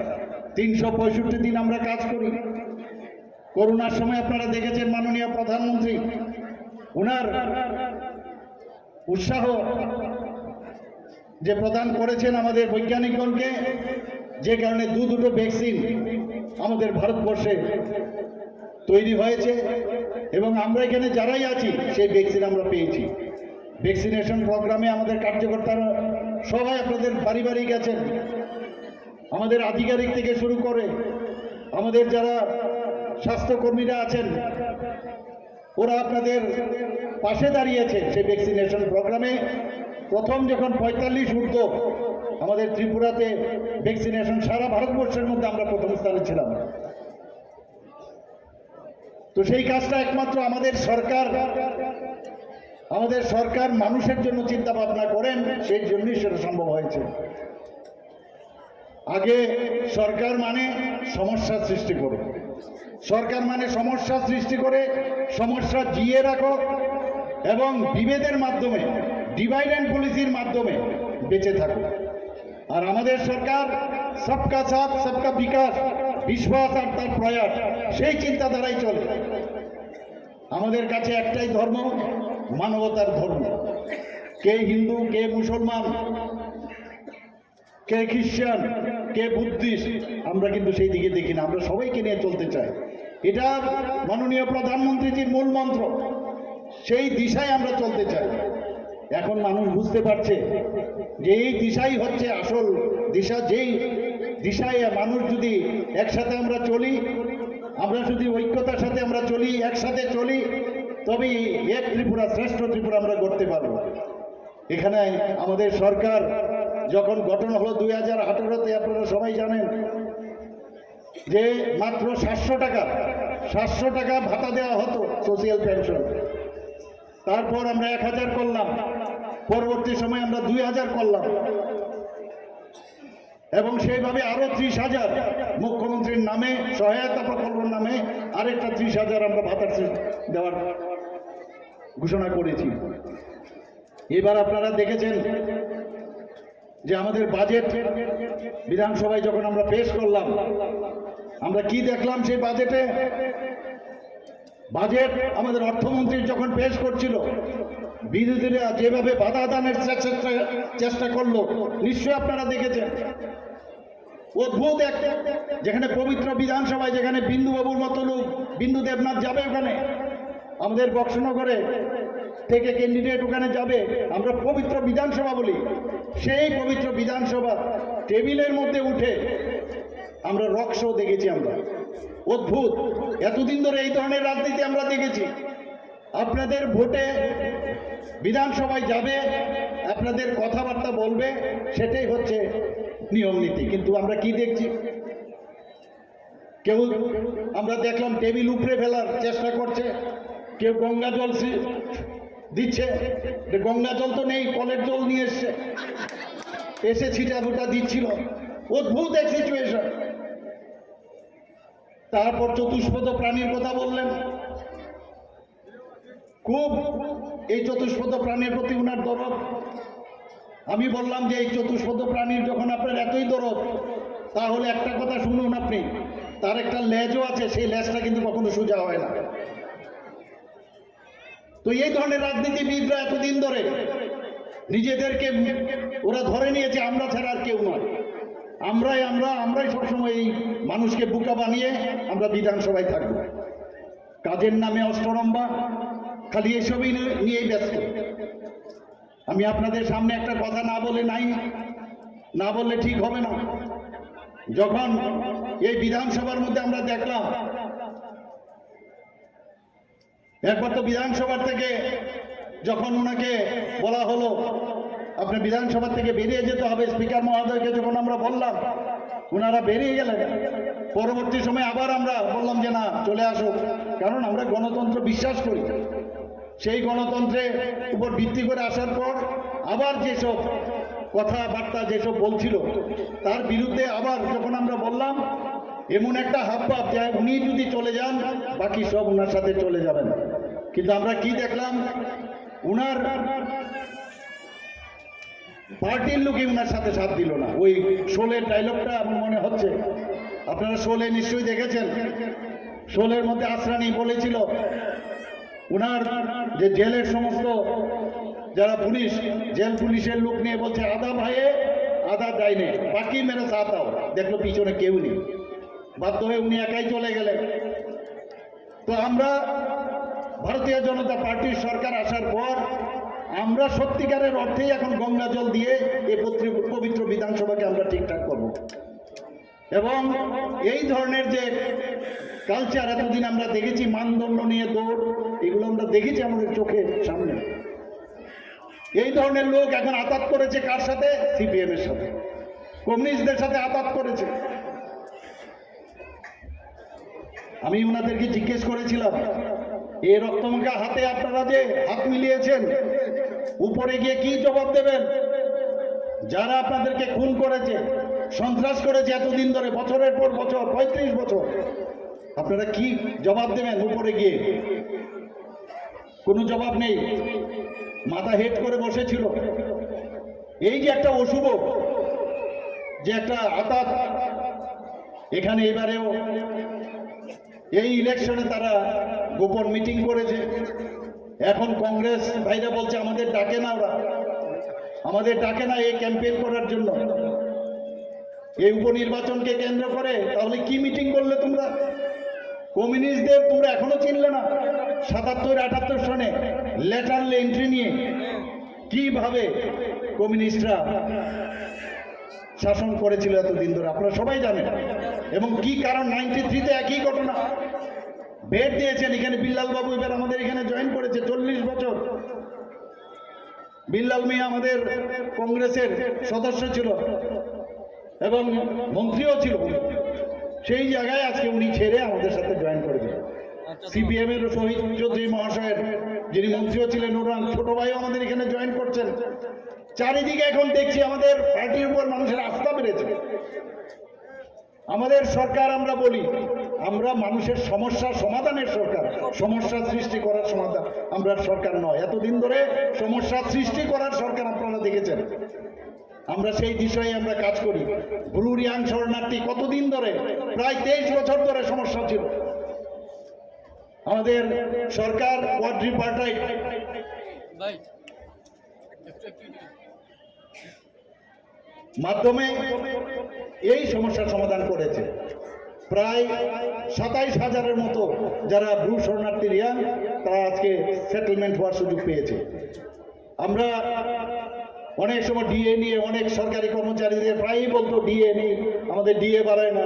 তিনশো পঁয়ষট্টি দিন আমরা কাজ করি। করোনার সময় আপনারা দেখেছেন মাননীয় প্রধানমন্ত্রী ওনার উৎসাহ যে প্রদান করেছেন আমাদের বৈজ্ঞানিকগণকে, যে কারণে দু দুটো ভ্যাকসিন আমাদের ভারতবর্ষে তৈরি হয়েছে এবং আমরা এখানে যারাই আছি সেই ভ্যাকসিন আমরা পেয়েছি। ভ্যাকসিনেশন প্রোগ্রামে আমাদের কার্যকর্তারা সবাই আপনাদের বাড়ি বাড়ি গেছেন, আমাদের আধিকারিক থেকে শুরু করে আমাদের যারা স্বাস্থ্যকর্মীরা আছেন, ওরা আপনাদের পাশে দাঁড়িয়েছে সেই ভ্যাকসিনেশন প্রোগ্রামে। প্রথম যখন পঁয়তাল্লিশ ঊর্ধ্ব আমাদের ত্রিপুরাতে ভ্যাকসিনেশন সারা ভারতবর্ষের মধ্যে আমরা প্রথম স্থানে ছিলাম। তো সেই কাজটা একমাত্র আমাদের সরকার, আমাদের সরকার মানুষের জন্য চিন্তা ভাবনা করেন, সেই জন্যই সেটা সম্ভব হয়েছে। আগে সরকার মানে সমস্যা সৃষ্টি করে, সরকার মানে সমস্যা সৃষ্টি করে, সমস্যা জিয়ে রাখো এবং বিভেদের মাধ্যমে, ডিভাইড অ্যান্ড পলিসির মাধ্যমে বেঁচে থাকো। আর আমাদের সরকার সবকা সাথ সবকা বিকাশ, বিশ্বাস আর তার প্রয়াস, সেই চিন্তাধারায় চলে। আমাদের কাছে একটাই ধর্ম, মানবতার ধর্ম। কে হিন্দু, কে মুসলমান, কে খ্রিস্টান, কে বুদ্ধিস্ট, আমরা কিন্তু সেই দিকে দেখি না। আমরা সবাইকে নিয়ে চলতে চাই। এটা মাননীয় প্রধানমন্ত্রীজির মূল মন্ত্র, সেই দিশায় আমরা চলতে চাই। এখন মানুষ বুঝতে পারছে যে এই দিশাই হচ্ছে আসল দিশা। যেই দিশায় মানুষ যদি একসাথে আমরা চলি, আমরা যদি ঐক্যতার সাথে আমরা চলি, একসাথে চলি, তবেই এক ত্রিপুরা, শ্রেষ্ঠ ত্রিপুরা আমরা গড়তে পারবো। এখানে আমাদের সরকার যখন গঠন হলো দুই হাজার আঠারোতে, আপনারা সবাই জানেন যে মাত্র সাতশো টাকা, সাতশো টাকা ভাতা দেওয়া হতো, সোশিয়াল পেনশন। তারপর আমরা এক হাজার করলাম, পরবর্তী সময় আমরা দুই হাজার করলাম এবং সেইভাবে আরো ত্রিশ হাজার মুখ্যমন্ত্রীর নামে, সহায়তা প্রকল্পের নামে আরেকটা ত্রিশ হাজার আমরা ভাতার সে-, দেওয়ার ঘোষণা করেছি। এবার আপনারা দেখেছেন যে আমাদের বাজেট বিধানসভায় যখন আমরা পেশ করলাম, আমরা কি দেখলাম সেই বাজেটে? বাজেট আমাদের অর্থমন্ত্রী যখন পেশ করছিল, বিরোধীরা যেভাবে বাধা দানের চে-, চেষ্টা, চেষ্টা করলো, নিশ্চয়ই আপনারা দেখেছেন। অদ্ভুত এক, যেখানে পবিত্র বিধানসভায়, যেখানে বিন্দুবাবুর মতো লোক, বিন্দু দেবনাথ যাবে ওখানে, আমাদের বক্সনগরে থেকে ক্যান্ডিডেট ওখানে যাবে, আমরা পবিত্র বিধানসভা বলি, সেই পবিত্র বিধানসভা টেবিলের মধ্যে উঠে আমরা রক শো দেখেছি। আমরা অদ্ভুত, এতদিন ধরে এই ধরনের রাজনীতি আমরা দেখেছি। আপনাদের ভোটে বিধানসভায় যাবে, আপনাদের কথাবার্তা বলবে, সেটাই হচ্ছে নিয়ম নীতি। কিন্তু আমরা কি দেখছি? কেউ, আমরা দেখলাম, টেবিল উপরে ফেলার চেষ্টা করছে, কেউ গঙ্গা জল সি-, দিচ্ছে। যে গঙ্গা জল তো নেই, কলের জল নিয়ে এসছে, এসে ছিটা ফুটা দিচ্ছিল। অদ্ভুত এক সিচুয়েশন। তারপর চতুষ্পদ প্রাণীর কথা বললেন। খুব এই চতুষ্পদ প্রাণীর প্রতি ওনার দরদ। আমি বললাম যে এই চতুষ্পদ প্রাণীর যখন আপনার এতই দরদ, তাহলে একটা কথা শুনুন আপনি, তার একটা লেজও আছে, সেই লেজটা কিন্তু কখনো সোজা হয় না। তো এই ধরনের রাজনীতিবিদরা এতদিন ধরে নিজেদেরকে ওরা ধরে নিয়েছে, আমরা ছাড়া আর কেউ নয়, আমরাই আমরা, আমরাই সবসময় এই মানুষকে বোকা বানিয়ে আমরা বিধানসভায় থাকবো। কাজের নামে অষ্টরম্ভা, খালি এসবই নিয়ে- নিয়েই ব্যস্ত। আমি আপনাদের সামনে একটা কথা না বলে নাই, না বললে ঠিক হবে না। যখন এই বিধানসভার মধ্যে আমরা দেখলাম, একবার তো বিধানসভা থেকে যখন ওনাকে বলা হলো, "আপনি বিধানসভা থেকে বেরিয়ে যেতে হবে", স্পিকার মহোদয়কে যখন আমরা বললাম, ওনারা বেরিয়ে গেলেন। পরবর্তী সময় আবার আমরা বললাম যে, "না, চলে আসো", কারণ আমরা গণতন্ত্র বিশ্বাস করি। সেই গণতন্ত্রের উপর ভিত্তি করে আসার পর আবার যেসব কথাবার্তা যেসব বলছিল, তার বিরুদ্ধে আবার যখন আমরা বললাম, এমন একটা হাবভাব যে উনি যদি চলে যান, বাকি সব ওনার সাথে চলে যাবেন। কিন্তু আমরা কি দেখলাম, ওনার পার্টির লোকই ওনার সাথে সাথ দিল না। ওই শোলের ডায়লগটা আমার মনে হচ্ছে, আপনারা শোলে নিশ্চয়ই দেখেছেন, শোলের মধ্যে আশরানি বলেছিল, ওনার যে জেলের সমস্ত যারা পুলিশ, জেল পুলিশের লোক নিয়ে বলছে, "আধা ভাইয়ে, আধা ডাইনে, বাকি মেরে সাথ আও।" দেখলো পিছনে কেউ নেই, বাধ্য হয়ে উনি একাই চলে গেলেন। তো আমরা ভারতীয় জনতা পার্টির সরকার আসার পর আমরা সত্যিকারের অর্থেই এখন গঙ্গা জল দিয়ে এই পত্রি- পবিত্র বিধানসভাকে আমরা ঠিকঠাক করব। এবং এই ধরনের যে কালচার এতদিন আমরা দেখেছি, মানদণ্ড নিয়ে দৌড়, এগুলো আমরা দেখেছি আমাদের চোখের সামনে। এই ধরনের লোক এখন আতাত করেছে কার সাথে? সিপিএম এর সাথে, কমিউনিস্টদের সাথে আতাত করেছে। আমি ওনাদেরকে জিজ্ঞেস করেছিলাম, "এই রক্তমাখা হাতে আপনারা যে হাত মিলিয়েছেন, উপরে গিয়ে কি জবাব দেবেন? যারা আপনাদেরকে খুন করেছে, সন্ত্রাস করেছে এতদিন ধরে, বছরের পর বছর, পঁয়ত্রিশ বছর, আপনারা কি জবাব দেবেন উপরে গিয়ে?" কোনো জবাব নেই, মাথা হেট করে বসেছিল। এই যে একটা অশুভ, যে একটা আতাত, এখানে এবারেও এই ইলেকশনে তারা গোপন মিটিং করেছে। এখন কংগ্রেস ভাইরা বলছে, "আমাদের ডাকে না ওরা, আমাদের ডাকে না এই ক্যাম্পেইন করার জন্য।" এই উপনির্বাচনকে কেন্দ্র করে তাহলে কি মিটিং করলে তোমরা? কমিউনিস্টদের তোমরা এখনো চিনলে না? সাতাত্তর আটাত্তর সনে লেটারাল এন্ট্রি নিয়ে কিভাবে কমিউনিস্টরা শাসন করেছিল এতদিন ধরে, আপনারা সবাই জানেন। এবং কি কারণ, নাইনটি থ্রিতে একই ঘটনা। ভেট দিয়েছেন এখানে, বিল্লাল বাবু এবার আমাদের এখানে জয়েন করেছে, চল্লিশ বছর। বিল্লাল মিয়া আমাদের কংগ্রেসের সদস্য ছিল এবং মন্ত্রীও ছিল। সেই জায়গায় আজকে উনি ছেড়ে আমাদের সাথে জয়েন করেছেন। সিপিএম এর শহীদ চৌধুরী মহাশয়ের, যিনি মন্ত্রীও ছিলেন, ওনার ছোট ভাইও আমাদের এখানে জয়েন করছেন। চারিদিকে এখন দেখছি আমাদের পার্টির উপর মানুষের আস্থা বেড়েছে। আমাদের সরকার, আমরা বলি, আমরা মানুষের সমস্যা সমাধানের সরকার, সমস্যা সৃষ্টি করার সমাধান আমরা সরকার নয়। এতদিন ধরে সমস্যা সৃষ্টি করার সরকার আপনারা দেখেছেন। আমরা সেই দিশায় আমরা কাজ করি। ব্রু রিয়াং শরণার্থী কতদিন ধরে, প্রায় তেইশ বছর ধরে সমস্যা ছিল। আমাদের সরকার কোয়াড্রিপার্টাইট মাধ্যমে এই সমস্যার সমাধান করেছে। প্রায় সাতাইশ হাজারের মতো যারা ব্রু শরণার্থী রিয়াং, তারা আজকে সেটেলমেন্ট হওয়ার সুযোগ পেয়েছে। আমরা অনেক সময় ডিএ নিয়ে অনেক সরকারি কর্মচারীদের প্রায়ই বলতো, "ডিএ নেই, আমাদের ডিএ বাড়ায় না।"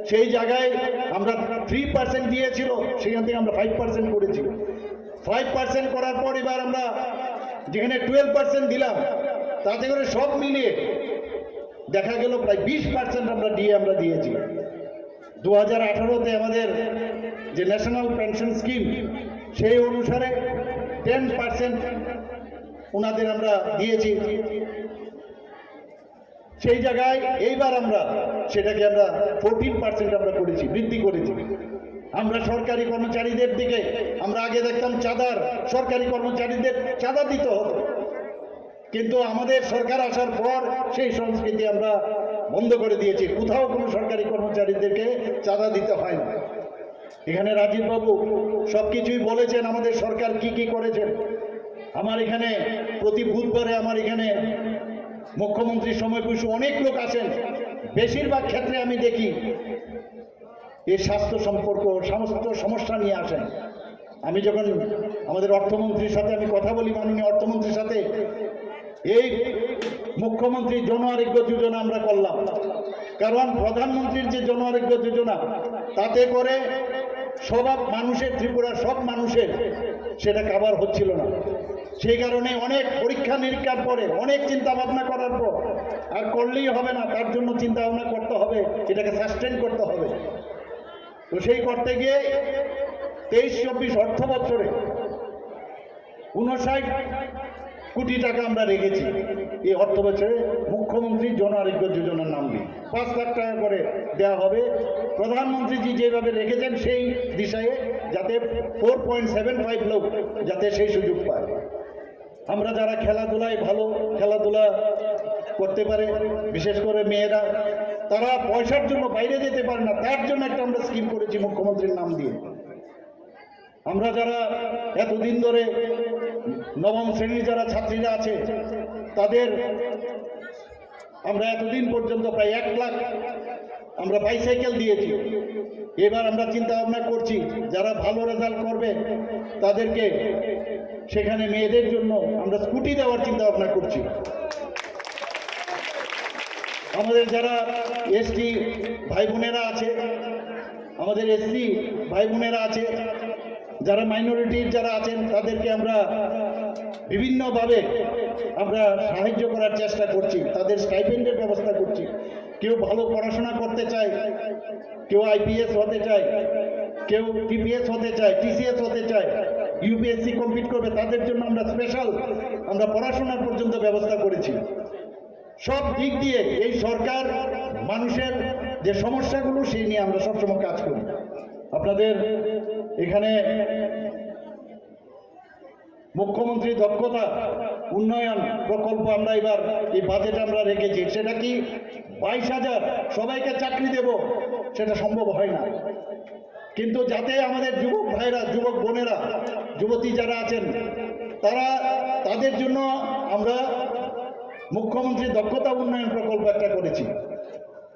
সেই জায়গায় আমরা থ্রি পার্সেন্ট দিয়েছিল, সেখান থেকে আমরা ফাইভ পার্সেন্ট করেছি। ফাইভ পার্সেন্ট করার পর এবার আমরা যেখানে টুয়েলভ পার্সেন্ট দিলাম, তাতে করে সব মিলিয়ে দেখা গেল প্রায় বিশ পার্সেন্ট আমরা ডিএ আমরা দিয়েছি। দু হাজার আঠারোতে আমাদের যে ন্যাশনাল পেনশন স্কিম, সেই অনুসারে টেন পার্সেন্ট ওনাদের আমরা দিয়েছি। সেই জায়গায় এইবার আমরা সেটাকে আমরা ফোরটিন পার্সেন্ট আমরা করেছি, বৃদ্ধি করেছি। আমরা সরকারি কর্মচারীদের দিকে, আমরা আগে দেখতাম চাঁদার, সরকারি কর্মচারীদের চাঁদা দিতে হতো, কিন্তু আমাদের সরকার আসার পর সেই সংস্কৃতি আমরা বন্ধ করে দিয়েছি। কোথাও কোনো সরকারি কর্মচারীদেরকে চাঁদা দিতে হয় না। এখানে রাজীব বাবু সবকিছুই বলেছেন, আমাদের সরকার কি কি করেছেন। আমার এখানে প্রতি বুধবারে আমার এখানে মুখ্যমন্ত্রীর সময় কিছু অনেক লোক আসেন। বেশিরভাগ ক্ষেত্রে আমি দেখি এই স্বাস্থ্য সম্পর্ক সমস্ত সমস্যা নিয়ে আসেন। আমি যখন আমাদের অর্থমন্ত্রীর সাথে আমি কথা বলি, মাননীয় অর্থমন্ত্রীর সাথে, এই মুখ্যমন্ত্রী জন আরোগ্য যোজনা আমরা করলাম, কারণ প্রধানমন্ত্রীর যে জন আরোগ্য যোজনা, তাতে করে সব মানুষের, ত্রিপুরার সব মানুষের সেটা কাভার হচ্ছিল না। সেই কারণে অনেক পরীক্ষা নিরীক্ষার পরে, অনেক চিন্তা ভাবনা করার পর, আর করলেই হবে না, তার জন্য চিন্তা ভাবনা করতে হবে, এটাকে সাস্টেন করতে হবে। তো সেই করতে গিয়ে তেইশ চব্বিশ অর্থ বছরে ঊনষাট কোটি টাকা আমরা রেখেছি এই অর্থ বছরে মুখ্যমন্ত্রী জন আরোগ্য যোজনার নাম দিয়ে পাঁচ লাখ টাকা করে দেওয়া হবে। প্রধানমন্ত্রীজি যেভাবে রেখেছেন সেই দিশায়, যাতে ফোর পয়েন্ট সেভেন ফাইভ লোক যাতে সেই সুযোগ পায়। আমরা যারা খেলাধুলায় ভালো, খেলাধুলা করতে পারে, বিশেষ করে মেয়েরা, তারা পয়সার জন্য বাইরে যেতে পারে না, তার জন্য একটা আমরা স্কিম করেছি মুখ্যমন্ত্রীর নাম দিয়ে। আমরা যারা এতদিন ধরে নবম শ্রেণীর যারা ছাত্রীরা আছে, তাদের আমরা এতদিন পর্যন্ত প্রায় এক লাখ আমরা বাইসাইকেল দিয়েছি। এবার আমরা চিন্তা ভাবনা করছি, যারা ভালো রেজাল্ট করবে তাদেরকে সেখানে মেয়েদের জন্য আমরা স্কুটি দেওয়ার চিন্তা ভাবনা করছি। আমাদের যারা এসটি ভাই বোনেরা আছে, আমাদের এসসি ভাই বোনেরা আছে, যারা মাইনরিটির যারা আছেন, তাদেরকে আমরা বিভিন্নভাবে আমরা সাহায্য করার চেষ্টা করছি, তাদের স্টাইপেন্ডের ব্যবস্থা করছি। কেউ ভালো পড়াশোনা করতে চায়, কেউ আইপিএস হতে চায়, কেউ টিপিএস হতে চায়, টিসিএস হতে চায়, ইউপিএসসি কমপ্লিট করবে, তাদের জন্য আমরা স্পেশাল আমরা পড়াশোনার পর্যন্ত ব্যবস্থা করেছি। সব দিক দিয়ে এই সরকার মানুষের যে সমস্যাগুলো, সেই নিয়ে আমরা সবসময় কাজ করি। আপনাদের এখানে মুখ্যমন্ত্রী দক্ষতা উন্নয়ন প্রকল্প আমরা এবার এই বাজেট আমরা রেখেছি। সেটা কি, বাইশ হাজার সবাইকে চাকরি দেব, সেটা সম্ভব হয় না। কিন্তু যাতে আমাদের যুবক ভাইরা, যুবক বোনেরা, যুবতী যারা আছেন, তারা, তাদের জন্য আমরা মুখ্যমন্ত্রী দক্ষতা উন্নয়ন প্রকল্প একটা করেছি।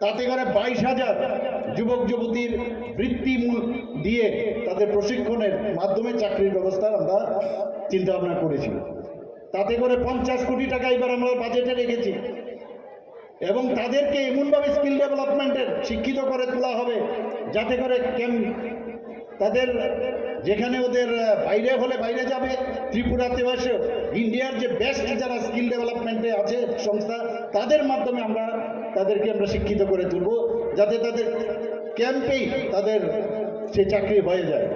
তাতে করে বাইশ হাজার যুবক যুবতীর বৃত্তি মূল দিয়ে তাদের প্রশিক্ষণের মাধ্যমে চাকরির ব্যবস্থার আমরা চিন্তা ভাবনা করেছি। তাতে করে পঞ্চাশ কোটি টাকা এবার আমরা বাজেটে রেখেছি। এবং তাদেরকে এমনভাবে স্কিল ডেভেলপমেন্টের শিক্ষিত করে তোলা হবে, যাতে করে ক্যাম-, তাদের যেখানে ওদের, আহ, বাইরে হলে বাইরে যাবে, ত্রিপুরাতে এসে ইন্ডিয়ার যে বেস্ট যারা স্কিল ডেভেলপমেন্টে আছে সংস্থা, তাদের মাধ্যমে আমরা তাদেরকে আমরা শিক্ষিত করে তুলবো, যাতে তাদের ক্যাম্পেই তাদের সেই চাকরি হয়ে যায়।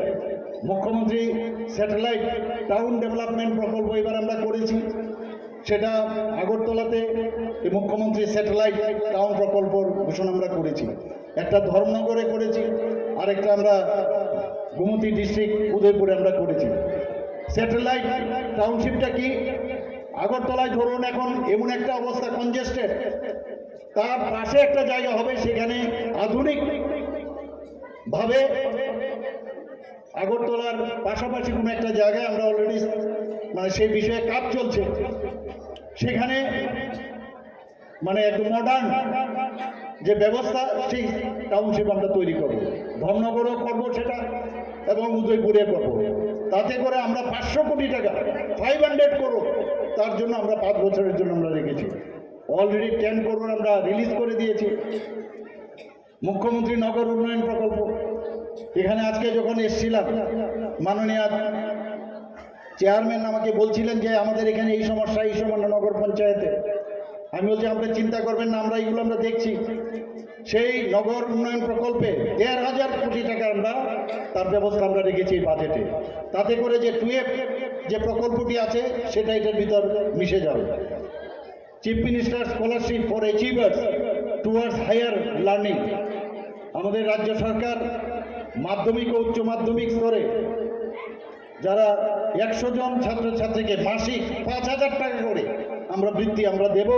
মুখ্যমন্ত্রী স্যাটেলাইট টাউন ডেভেলপমেন্ট প্রকল্প এবার আমরা করেছি, সেটা আগরতলাতে এই মুখ্যমন্ত্রী স্যাটেলাইট টাউন প্রকল্পর ঘোষণা আমরা করেছি। একটা ধর্মনগরে করেছি, আরেকটা আমরা গোমতী ডিস্ট্রিক্ট উদয়পুরে আমরা করেছি। স্যাটেলাইট টাউনশিপটা কি? আগরতলায় ধরুন এখন এমন একটা অবস্থা, কনজেস্টেড, তার পাশে একটা জায়গা হবে, সেখানে আধুনিক ভাবে আগরতলার পাশাপাশি কোনো একটা জায়গায় আমরা অলরেডি, মানে, সেই বিষয়ে কাজ চলছে। সেখানে, মানে, একটু মডার্ন যে ব্যবস্থা, সেই টাউনশিপ আমরা তৈরি করব। ধর্মনগরও করব সেটা, এবং উদয়পুরে করব। তাতে করে আমরা পাঁচশো কোটি টাকা, ফাইভ হান্ড্রেড করোড়, তার জন্য আমরা পাঁচ বছরের জন্য আমরা রেখেছি। অলরেডি টেন করোড় আমরা রিলিজ করে দিয়েছি। মুখ্যমন্ত্রী নগর উন্নয়ন প্রকল্প, এখানে আজকে যখন এসছিলাম, মাননীয় চেয়ারম্যান আমাকে বলছিলেন যে আমাদের এখানে এই সমস্যা, এই সমস্যা নগর পঞ্চায়েতে। আমি বলছি, "আপনি চিন্তা করবেন না, আমরা এইগুলো আমরা দেখছি।" সেই নগর উন্নয়ন প্রকল্পে দেড় হাজার কোটি টাকা আমরা তার ব্যবস্থা আমরা রেখেছি এই বাজেটে। তাতে করে যে টুয়েলভ যে প্রকল্পটি আছে, সেটা এটার ভিতর মিশে যাবে। Chief minister scholarship for achievers towards higher learning, আমাদের রাজ্য সরকার মাধ্যমিক ও উচ্চ মাধ্যমিক স্তরে যারা একশো জন ছাত্রছাত্রীকে মাসিক পাঁচ হাজার টাকা করে আমরা বৃত্তি আমরা দেব,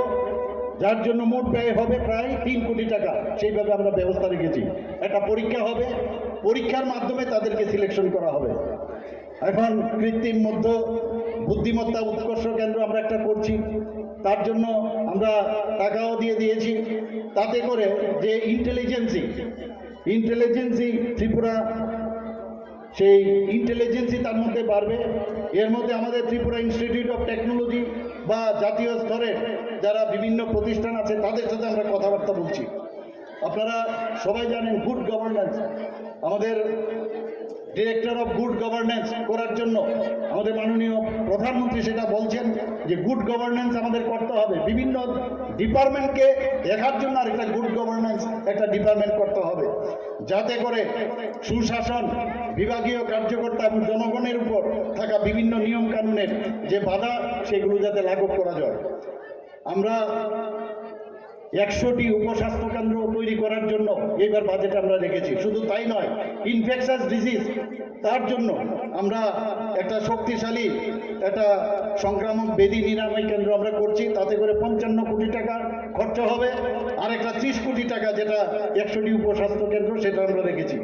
যার জন্য মোট ব্যয় হবে প্রায় তিন কোটি টাকা। সেইভাবে আমরা ব্যবস্থা রেখেছি। একটা পরীক্ষা হবে, পরীক্ষার মাধ্যমে তাদেরকে সিলেকশন করা হবে। এখন কৃত্রিম মধ্য বুদ্ধিমত্তা উৎকর্ষ কেন্দ্র আমরা একটা করছি, তার জন্য আমরা টাকাও দিয়ে দিয়েছি। তাতে করে যে ইন্টেলিজেন্সি ইন্টেলিজেন্সি ত্রিপুরা, সেই ইন্টেলিজেন্সি তার মধ্যে বাড়বে। এর মধ্যে আমাদের ত্রিপুরা ইনস্টিটিউট অফ টেকনোলজি বা জাতীয় স্তরের যারা বিভিন্ন প্রতিষ্ঠান আছে, তাদের সাথে আমরা কথাবার্তা বলছি। আপনারা সবাই জানেন, গুড গভর্নেন্স, আমাদের ডিরেক্টর অফ গুড গভর্নেন্স করার জন্য আমাদের মাননীয় প্রধানমন্ত্রী সেটা বলছেন যে গুড গভর্নেন্স আমাদের করতে হবে, বিভিন্ন ডিপার্টমেন্টকে দেখার জন্য আরেকটা গুড গভর্নেন্স একটা ডিপার্টমেন্ট করতে হবে, যাতে করে সুশাসন, বিভাগীয় কার্যকর্তা এবং জনগণের উপর থাকা বিভিন্ন নিয়ম কানুনের যে বাধা, সেগুলো যাতে লাঘব করা যায়। আমরা একশোটি উপস্বাস্থ্য কেন্দ্র তৈরি করার জন্য এবার বাজেট আমরা রেখেছি। শুধু তাই নয়, ইনফেকশাস ডিজিজ, তার জন্য আমরা একটা শক্তিশালী একটা সংক্রামক ব্যাধি নিরাময় কেন্দ্র আমরা করছি, তাতে করে পঞ্চান্ন কোটি টাকা খরচ হবে। আর একটা ত্রিশ কোটি টাকা, যেটা একশোটি উপস্বাস্থ্য কেন্দ্র, সেটা আমরা রেখেছি।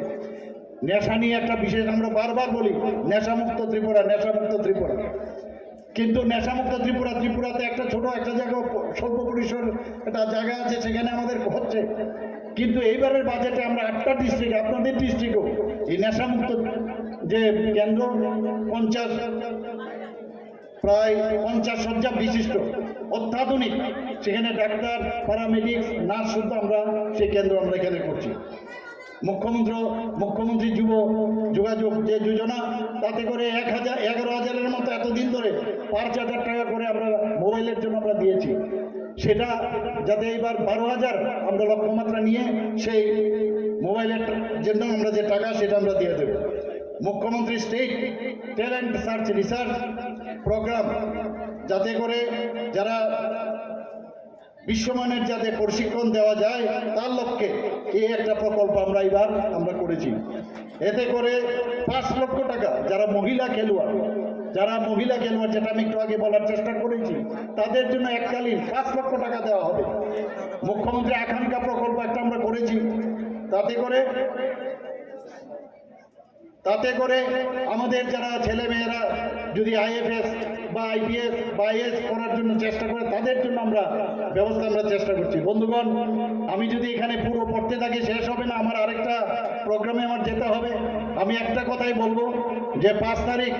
নেশা নিয়ে একটা বিশেষ, আমরা বারবার বলি, নেশামুক্ত ত্রিপুরা, নেশামুক্ত ত্রিপুরা। কিন্তু নেশামুক্ত ত্রিপুরা, ত্রিপুরাতে একটা ছোট একটা জায়গা, স্বল্প পরিসর একটা জায়গা আছে, সেখানে আমাদের হচ্ছে। কিন্তু এইবারের বাজেটে আমরা আটটা ডিস্ট্রিক্ট, আপনাদের ডিস্ট্রিক্টও এই নেশামুক্ত যে কেন্দ্র, পঞ্চাশ, প্রায় পঞ্চাশ শয্যা বিশিষ্ট, অত্যাধুনিক, সেখানে ডাক্তার, প্যারামেডিক্স, নার্স শুদ্ধ আমরা সেই কেন্দ্র আমরা এখানে করছি। মুখ্যমন্ত্রী, মুখ্যমন্ত্রী যুব যোগাযোগ যে যোজনা, তাতে করে এক হাজার, এগারো হাজারের মতো এতদিন ধরে পাঁচ হাজার টাকা করে আমরা মোবাইলের জন্য আমরা দিয়েছি। সেটা যাতে এবার বারো হাজার আমরা লক্ষ্যমাত্রা নিয়ে সেই মোবাইলের জন্য আমরা যে টাকা, সেটা আমরা দিয়ে দেব। মুখ্যমন্ত্রী state talent search research program, যাতে করে যারা বিশ্বমানের যাতে প্রশিক্ষণ দেওয়া যায়, তার লক্ষ্যে এই একটা প্রকল্প আমরা এবার আমরা করেছি। এতে করে পাঁচ লক্ষ টাকা, যারা মহিলা খেলোয়াড়, যারা মহিলা খেলোয়াড়, যেটা আমি একটু আগে বলার চেষ্টা করেছি, তাদের জন্য এককালীন পাঁচ লক্ষ টাকা দেওয়া হবে। মুখ্যমন্ত্রী আকাঙ্ক্ষা প্রকল্প একটা আমরা করেছি, তাতে করে তাতে করে আমাদের যারা ছেলেমেয়েরা যদি আইএফএস বা আইপিএস বা আইএএস করার জন্য চেষ্টা করে, তাদের জন্য আমরা ব্যবস্থা আমরা চেষ্টা করছি। বন্ধুগণ, আমি যদি এখানে পুরো পড়তে থাকি, শেষ হবে না। আমার আরেকটা প্রোগ্রামে আমার যেতে হবে। আমি একটা কথাই বলবো যে পাঁচ তারিখ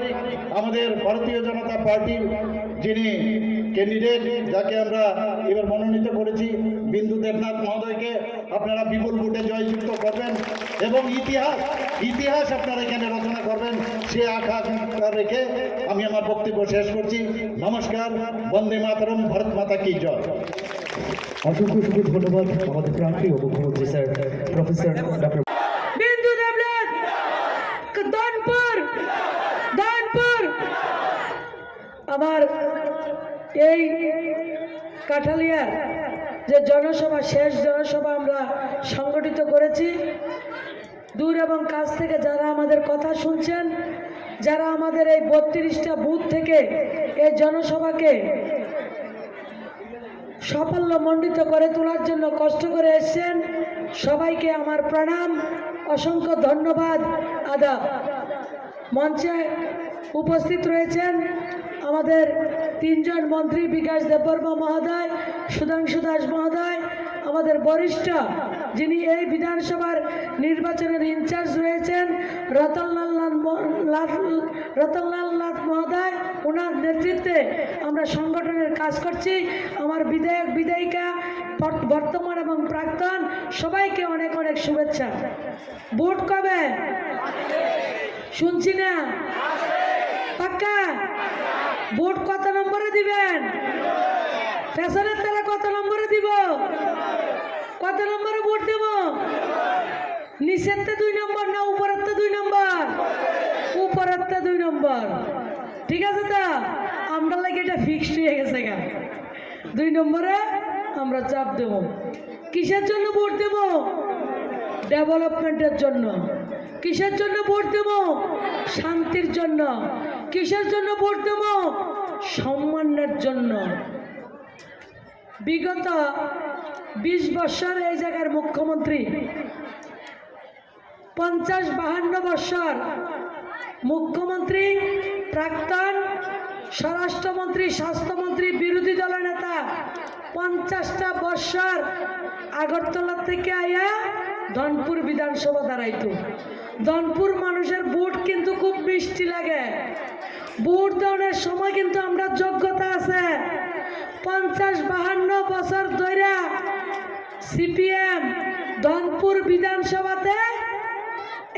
আমাদের ভারতীয় জনতা পার্টির যিনি ক্যান্ডিডেট, যাকে আমরা এবার মনোনীত করেছি, বিন্দু দেবনাথ মহোদয়কে, আপনারা বিপুল ভোটে জয়যুক্ত করবেন এবং ইতিহাস, ইতিহাস আপনারা এখানে রচনা করবেন, সে আশা রেখে আমি আমার বক্তব্য শেষ করছি। নমস্কার, বন্দে মাতরম, ভারত মাতা কি জয়। অসংখ্য অসংখ্য ধন্যবাদ আমাদের প্রাণপ্রিয় মুখ্যমন্ত্রী স্যার প্রফেসর ডক্টর বিন্দু দেবনাথ। দনপুর, দনপুর। আমার এই কাঠালিয়ার যে জনসভা, শেষ জনসভা আমরা সংগঠিত করেছি, দূর এবং কাছ থেকে যারা আমাদের কথা শুনছেন, যারা আমাদের এই বত্রিশটা বুথ থেকে এই জনসভাকে সাফল্য মণ্ডিত করে তোলার জন্য কষ্ট করে এসছেন, সবাইকে আমার প্রণাম, অসংখ্য ধন্যবাদ, আদাব। মঞ্চে উপস্থিত রয়েছেন আমাদের তিনজন মন্ত্রী, বিকাশ দেববর্মা মহোদয়, সুধাংশু দাস মহোদয়, আমাদের বরিষ্ঠ যিনি এই বিধানসভার নির্বাচনের ইনচার্জ রয়েছেন রতনলাল নাথ ম-, লাল-, রতনলাল নাথ মহোদয়, ওনার নেতৃত্বে আমরা সংগঠনের কাজ করছি। আমার বিধায়ক বিধায়িকা, বর্ত-, বর্তমান এবং প্রাক্তন, সবাইকে অনেক অনেক শুভেচ্ছা। ভোট কবে? শুনছি না। পাক্কা? ভোট কত নম্বরে দিবেন? পেছনের তারা কত নম্বরে দিব? কত নম্বরে ভোট দেব? নিচেরতে দুই নম্বর না উপরেরতে দুই নম্বর? উপরেরতে দুই নম্বর। ঠিক আছে তো? আমরা লাগে এটা ফিক্সড হয়ে গেছে গা। দুই নম্বরে আমরা চাপ দেব। কিসের জন্য ভোট দেব? ডেভেলপমেন্টের জন্য। কিসের জন্য ভোট দেব? শান্তির জন্য। কিসের জন্য ভোট দেব? সম্মানের জন্য। বিগত বিশ বছর এই জায়গার মুখ্যমন্ত্রী, পঞ্চাশ বাহান্ন বছর মুখ্যমন্ত্রী, প্রাক্তন স্বরাষ্ট্রমন্ত্রী, স্বাস্থ্যমন্ত্রী, বিরোধী দলের নেতা, পঞ্চাশটা বছর আগরতলা থেকে আয়া ধনপুর বিধানসভা দাঁড়াইতো। ধনপুর মানুষের ভোট কিন্তু খুব মিষ্টি লাগে। ভোট দেওয়ার সময় কিন্তু আমরা যোগ্যতা আছে। পঞ্চাশ বাহান্ন বছর ধইরা সিপিএম ধনপুর বিধানসভাতে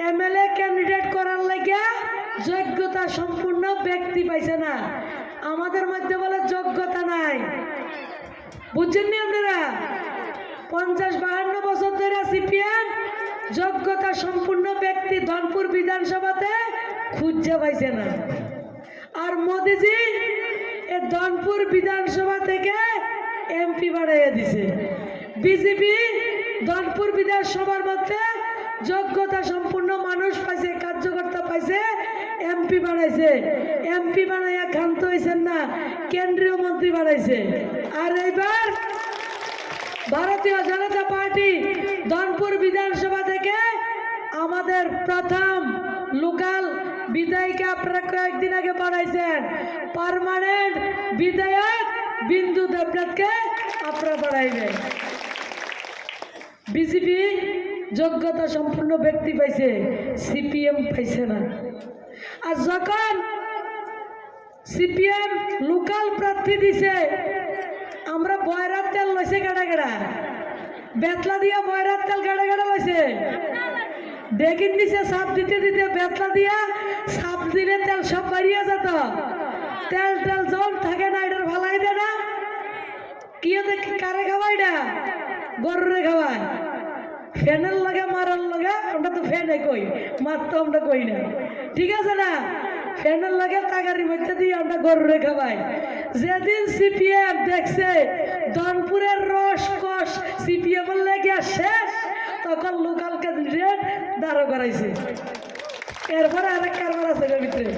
এমএলএ ক্যান্ডিডেট করার লাগিয়া যোগ্যতা সম্পূর্ণ ব্যক্তি পাইছে না। আমাদের মধ্যে বলে যোগ্যতা নাই। বুঝছেন নি আপনারা? পঞ্চাশ বাহান্ন বছর ধরে সিপিএম যোগ্যতা সম্পূর্ণ ব্যক্তি ধনপুর বিধানসভাতে খুঁজে পাইছে না। আর মোদিজি এ ধনপুর বিধানসভা থেকে এমপি বানাইয়া দিছে। বিজেপি ধনপুর বিধানসভার মধ্যে যোগ্যতা সম্পূর্ণ মানুষ পাইছে, কার্যকর্তা পাইছে, এমপি বানাইছে। এমপি বানাইয়া ক্ষান্ত হইছেন না, কেন্দ্রীয় মন্ত্রী বানাইছে। আর এইবার ভারতীয় জনতা পার্টি ধনপুর বিধানসভা থেকে আমাদের প্রথম লোকাল বিধায়িকা আপনারা কয়েকদিন আগে বানাইছেন, পার্মানেন্ট বিধায়ক বিন্দু দেবনাথকে আপনারা বানাইবেন। বিজেপি যোগ্যতা সম্পূর্ণ ব্যক্তি পাইছে, সিপিএম পাইছে না। আর যখন সিপিএম লোকাল প্রার্থী দিছে, আমরা বয়রার তেল লইছে গাড়া গাড়া, বেতলা দিয়া বয়রার তেল গাড়া গাড়া লইছে। ডেকিন দিছে সাপ দিতে দিতে, বেতলা দিয়া সাপ দিলে তেল সব বাড়িয়ে যেত। তেল টেল যখন থাকে না, এটার ভালাই দেয় না। কিয়ে দেখি কারে খাওয়াই না, গরুরে খাওয়ায়। ফ্যানের লগে মারার লগে, আমরা তো ফ্যানে কই, মার তো আমরা কই না, ঠিক আছে না? ফ্যানের লগে তাগারি মধ্যে দিয়ে আমরা গরুরে খাওয়াই। যেদিন সিপিএম দেখছে ধনপুরের রস কষ সিপিএম এর লেগে শেষ, তখন লোকাল ক্যান্ডিডেট দাঁড়া করাইছে। এরপরে আরেক কারবার আছে এর ভিতরে।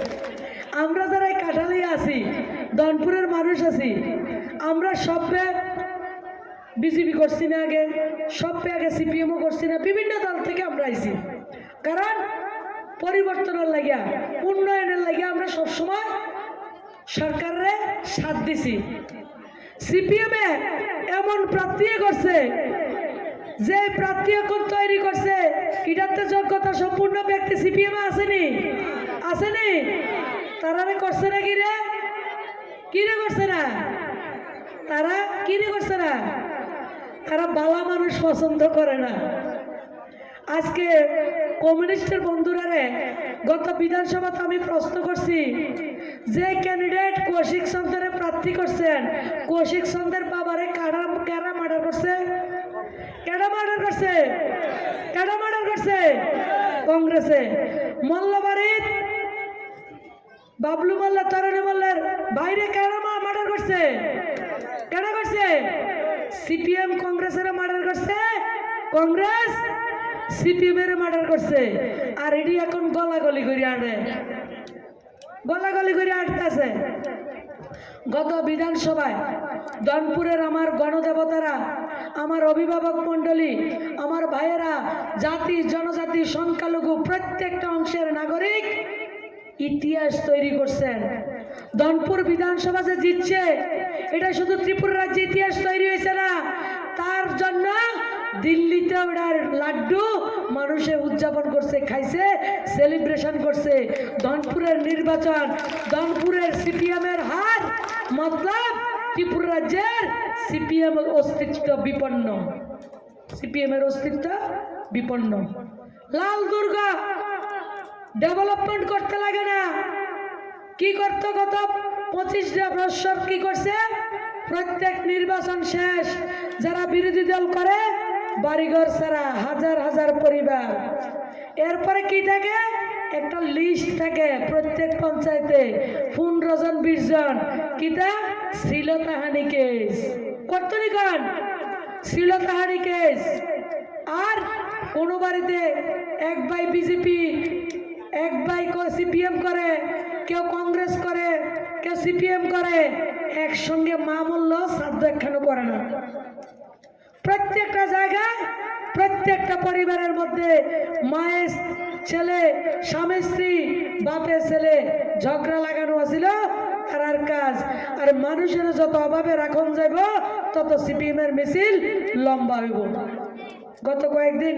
আমরা যারা এই কাঠালি আছি, ধনপুরের মানুষ আছি, আমরা সবে বিজেপি করছি না আগে, সবে আগে সিপিএমও করছি না, বিভিন্ন দল থেকে আমরা আইছি। কারণ পরিবর্তনের লাগিয়া, উন্নয়নের লাগিয়া আমরা সবসময় সরকাররে সাথ দিছি। সিপিএম এ এমন প্রার্থী করছে, যে প্রার্থী এখন তৈরি করছে, এটাতে যোগ্যতা সম্পূর্ণ ব্যক্তি সিপিএম এ আসেনি, আসেনি? তারারে করছে নাকি রে? কি রে করছে না? তারা কি রে করছে না? তারা বালা মানুষ পছন্দ করে না। আজকে কমিউনিস্টের বন্ধুরারে গত বিধানসভাতে আমি প্রশ্ন করছি, যে ক্যান্ডিডেট কৌশিক চন্দ্ররে প্রার্থী করছেন, কৌশিক চন্দ্রের বাবারে কারা, কারা মার্ডার করছে? কেডা মার্ডার করছে? কেডা মার্ডার করছে? কংগ্রেসে। মল্লবাড়িত বাবলু মোল্লা, তরুণী মোল্লার ভাইরে কেডা মা-, মার্ডার করছে? কেডা করছে? সিপিএম কংগ্রেসের মার্ডার করছে, কংগ্রেস সিপিএম এর মার্ডার করছে। আর এটি এখন গলাগলি করে আনে, গলাগলি করে আটতেছে। গত বিধানসভায় ধনপুরের আমার গণদেবতারা, আমার অভিভাবক মণ্ডলী, আমার ভাইয়েরা, জাতি, জনজাতি, সংখ্যালঘু, প্রত্যেকটা অংশের নাগরিক ইতিহাস তৈরি করছেন। ধনপুর বিধানসভা যে জিতছে, এটা শুধু ত্রিপুরা রাজ্যে ইতিহাস তৈরি হয়েছে না, তার জন্য দিল্লিতে ওটার লাড্ডু মানুষে উদযাপন করছে, খাইছে, সেলিব্রেশন করছে। ধনপুরের নির্বাচন, ধনপুরের সিপিএম এর হার, মতলব ত্রিপুরা রাজ্যের সিপিএম অস্তিত্ব বিপন্ন, সিপিএম এর অস্তিত্ব বিপন্ন। লাল দুর্গ ডেভেলপমেন্ট করতে লাগে না। কি করতো গত পঁচিশ বছর? কি করছে? প্রত্যেক নির্বাচন শেষ, যারা বিরোধী দল করে, বাড়িঘর ছাড়া হাজার হাজার পরিবার। এরপরে কি থাকে? একটা লিস্ট থাকে প্রত্যেক পঞ্চায়েতে, পনেরো জন, বিশ জন। কিতা? শ্লীলতাহানি কেস। করতো নি কন? শ্লীলতাহানি কেস। আর কোনো বাড়িতে এক ভাই বিজেপি, এক ভাই সিপিএম করে, কেউ কংগ্রেস করে, কেউ সিপিএম করে, একসঙ্গে মা মরল, শ্রাদ্ধ একখানো করে না। প্রত্যেকটা জায়গায়, প্রত্যেকটা পরিবারের মধ্যে মায়ের ছেলে, স্বামী স্ত্রী, বাপের ছেলে ঝগড়া লাগানো আছিল তারার কাজ। আর মানুষের যত অভাবে রাখন যাইব, তত সিপিএম এর মিছিল লম্বা হইব। গত কয়েকদিন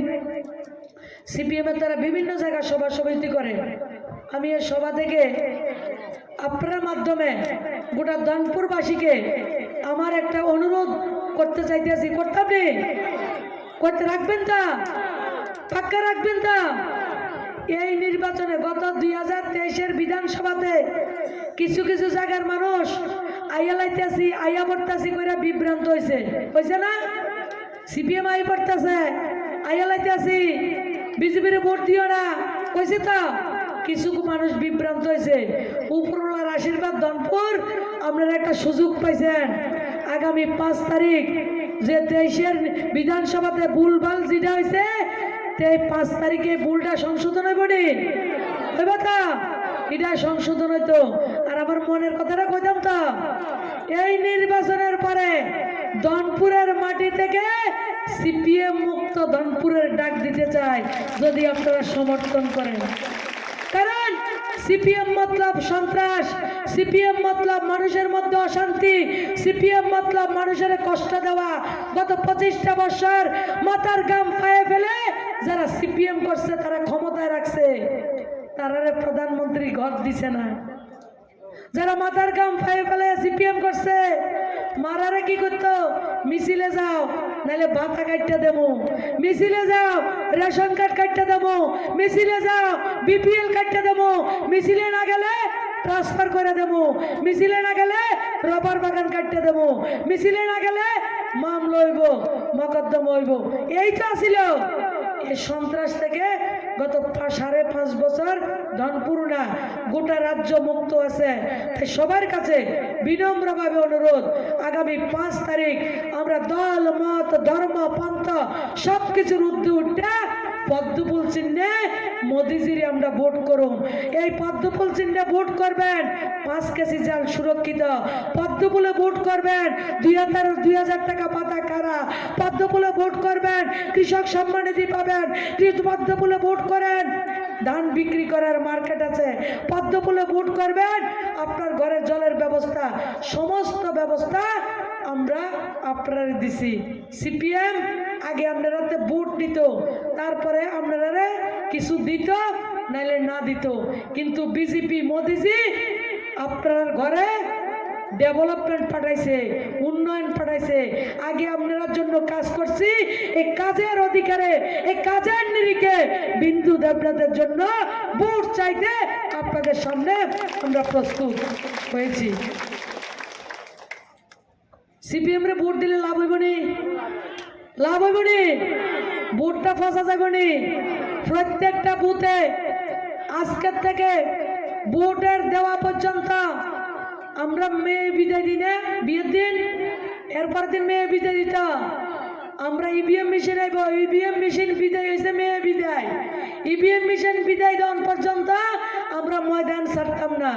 সিপিএম এর তারা বিভিন্ন জায়গায় সভা সমিতি করে। আমি এই সভা থেকে আপনার মাধ্যমে গোটা ধনপুরবাসীকে আমার একটা অনুরোধ করতে চাইতেছি, করতাম নি? করতে রাখবেন তা? পাক্কা রাখবেন তা? এই নির্বাচনে গত দুই হাজার তেইশের বিধানসভাতে কিছু কিছু জায়গার মানুষ আইয়া লাইতাছি, আইয়া পড়তাছি কইরা বিভ্রান্ত হইছে, হইছে না? সিপিএম আই পড়তাছে, আইয়া লাইতাছি, বিজেপির ভোট দিও না, কইছে তো। কিছু মানুষ বিভ্রান্ত হইছে। উপরওয়ালার আশীর্বাদ, ধনপুর, আপনারা একটা সুযোগ পাইছেন। আগামী পাঁচ তারিখ যে তেইশের বিধানসভাতে ভুলভাল যেটা হইছে, তে পাঁচ তারিখে ভুলটা সংশোধন হইব নি? হইব তো? এটা সংশোধন হইতো। আর আমার মনের কথাটা কইতাম তো, এই নির্বাচনের পরে ধনপুরের মাটি থেকে সিপিএম মুক্ত ধনপুরের ডাক দিতে চাই, যদি আপনারা সমর্থন করেন। কারণ সিপিএম মতলব সন্ত্রাস, সিপিএম মতলব মানুষের মধ্যে অশান্তি, সিপিএম মতলব মানুষের কষ্ট দেওয়া। গত পঁচিশটা বছর মাথার ঘাম পায়ে ফেলে যারা সিপিএম করছে, তারা ক্ষমতায় রাখছে, তারারে প্রধানমন্ত্রী ঘর দিছে না। যারা মাথার ঘাম পায়ে ফেলে সিপিএম করছে, মারারে কি করতো? মিছিলে যাও, নাইলে ভাতা কাটতে দেবো। মিছিলে যাও, রেশন কার্ড কাটতে দেবো। মিছিলে যাও, বিপিএল কাটতে দেবো। মিছিলে না গেলে ট্রান্সফার করে দেবো। মিছিলে না গেলে রবার বাগান কাটতে দেবো। মিছিলে না গেলে মামলা হইব, মকদ্দমা হইব। এই তো আছিল এই সন্ত্রাস থেকে গত পা-, সাড়ে পাঁচ বছর ধনপুর না, গোটা রাজ্য মুক্ত আছে। তাই সবার কাছে বিনম্রভাবে অনুরোধ, আগামী পাঁচ তারিখ আমরা দল, মত, ধর্ম, পন্থা সবকিছুর ঊর্ধ্বে উঠে পদ্মফুল চিহ্নে মোদিজিরে আমরা ভোট করুম। এই পদ্মফুল চিহ্নে ভোট করবেন, পাঁচ কেজি চাল সুরক্ষিত। পদ্মফুলে ভোট করবেন, দুই হাজার, দুই হাজার টাকা পাতা কারা। পদ্মফুলে ভোট করবেন, কৃষক সম্মান নিধি পাবেন। কৃ-, পদ্মফুলে ভোট করেন, ধান বিক্রি করার মার্কেট আছে। পদ্মফুলে ভোট করবেন, আপনার ঘরে জলের ব্যবস্থা, সমস্ত ব্যবস্থা আমরা আপনারে দিছি। সিপিএম আগে আপনারাতে ভোট নিত, তারপরে আপনারারে কিছু দিত, নাইলে না দিত। কিন্তু বিজেপি মোদিজি আপনার ঘরে ডেভেলপমেন্ট পাঠাইছে, উন্নয়ন পাঠাইছে। আগে আপনার জন্য কাজ করছি, এই কাজের অধিকারে, এই কাজের নিরিখে বিন্দু দেবনাথের জন্য ভোট চাইতে আপনাদের সামনে আমরা প্রস্তুত হয়েছি। সিপিএম রে ভোট দিলে লাভ হইব নি? লাভ হইব নি? ভোটটা ফসা যাইব নি? প্রত্যেকটা বুথে আজকের থেকে ভোটের দেওয়া পর্যন্ত আমরা মেয়ে বিদায় দিই না, বিয়ের দিন, এরপর দিন মেয়ে বিদায় দিত। আমরা ইভিএম মেশিন আইব, ইভিএম মেশিন বিদায় হইছে, মেয়ে বিদায়। ইভিএম মেশিন বিদায় দেওয়ান পর্যন্ত আমরা ময়দান ছাড়তাম না।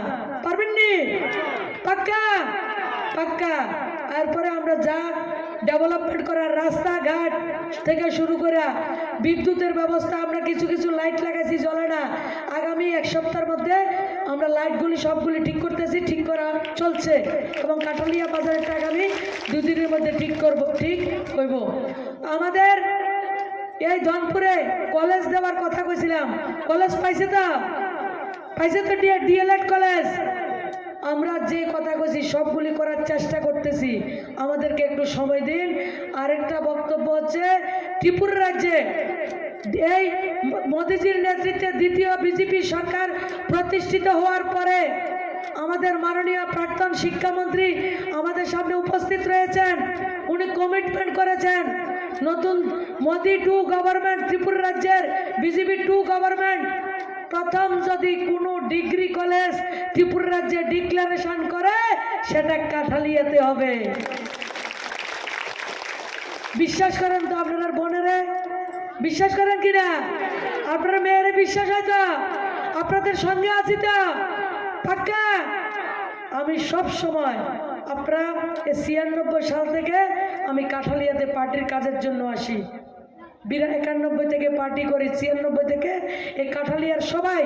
পারবেন নি? পাক্কা? পাক্কা। এরপরে আমরা যা ডেভেলপমেন্ট করার রাস্তাঘাট থেকে শুরু করে বিদ্যুতের ব্যবস্থা, আমরা কিছু কিছু লাইট লাগাইছি, জ্বলে না। আগামী এক সপ্তাহের মধ্যে আমরা লাইটগুলি সবগুলি ঠিক করতেছি, ঠিক করা চলছে এবং কাঠালিয়া বাজারেরটা আগামী দুই দিনের মধ্যে ঠিক করব, ঠিক হইব। আমাদের এই ধনপুরে কলেজ দেওয়ার কথা কইছিলাম, কলেজ পাইছে তো? পাইছে তো ডিএ-, ডিএলএড কলেজ? আমরা যে কথা কইছি সবগুলি করার চেষ্টা করতেছি, আমাদেরকে একটু সময় দিন। আরেকটা বক্তব্য হচ্ছে ত্রিপুরা রাজ্যে এই মোদিজির নেতৃত্বে দ্বিতীয় বিজেপি সরকার প্রতিষ্ঠিত হওয়ার পরে আমাদের মাননীয় প্রাক্তন শিক্ষামন্ত্রী আমাদের সামনে উপস্থিত রয়েছেন, উনি কমিটমেন্ট করেছেন নতুন মোদি টু গভর্নমেন্ট, ত্রিপুরা রাজ্যের বিজেপি টু গভর্নমেন্ট, প্রথম যদি কোনো ডিগ্রি কলেজ ত্রিপুরা রাজ্যে ডিক্লারেশন করে, সেটা কাঠালিয়াতে হবে। বিশ্বাস করেন তো আপনারা বোনেরে? বিশ্বাস করেন কি না? আপনারা মেয়েরে বিশ্বাস হয় তো? আপনাদের সঙ্গে আছি তো? পাক্কা? আমি সব সময়, আপনারা এই ছিয়ানব্বই সাল থেকে আমি কাঠালিয়াতে পার্টির কাজের জন্য আসি। বিরা-, একানব্বই থেকে পার্টি করি, ছিয়ানব্বই থেকে এই কাঠালিয়ার সবাই।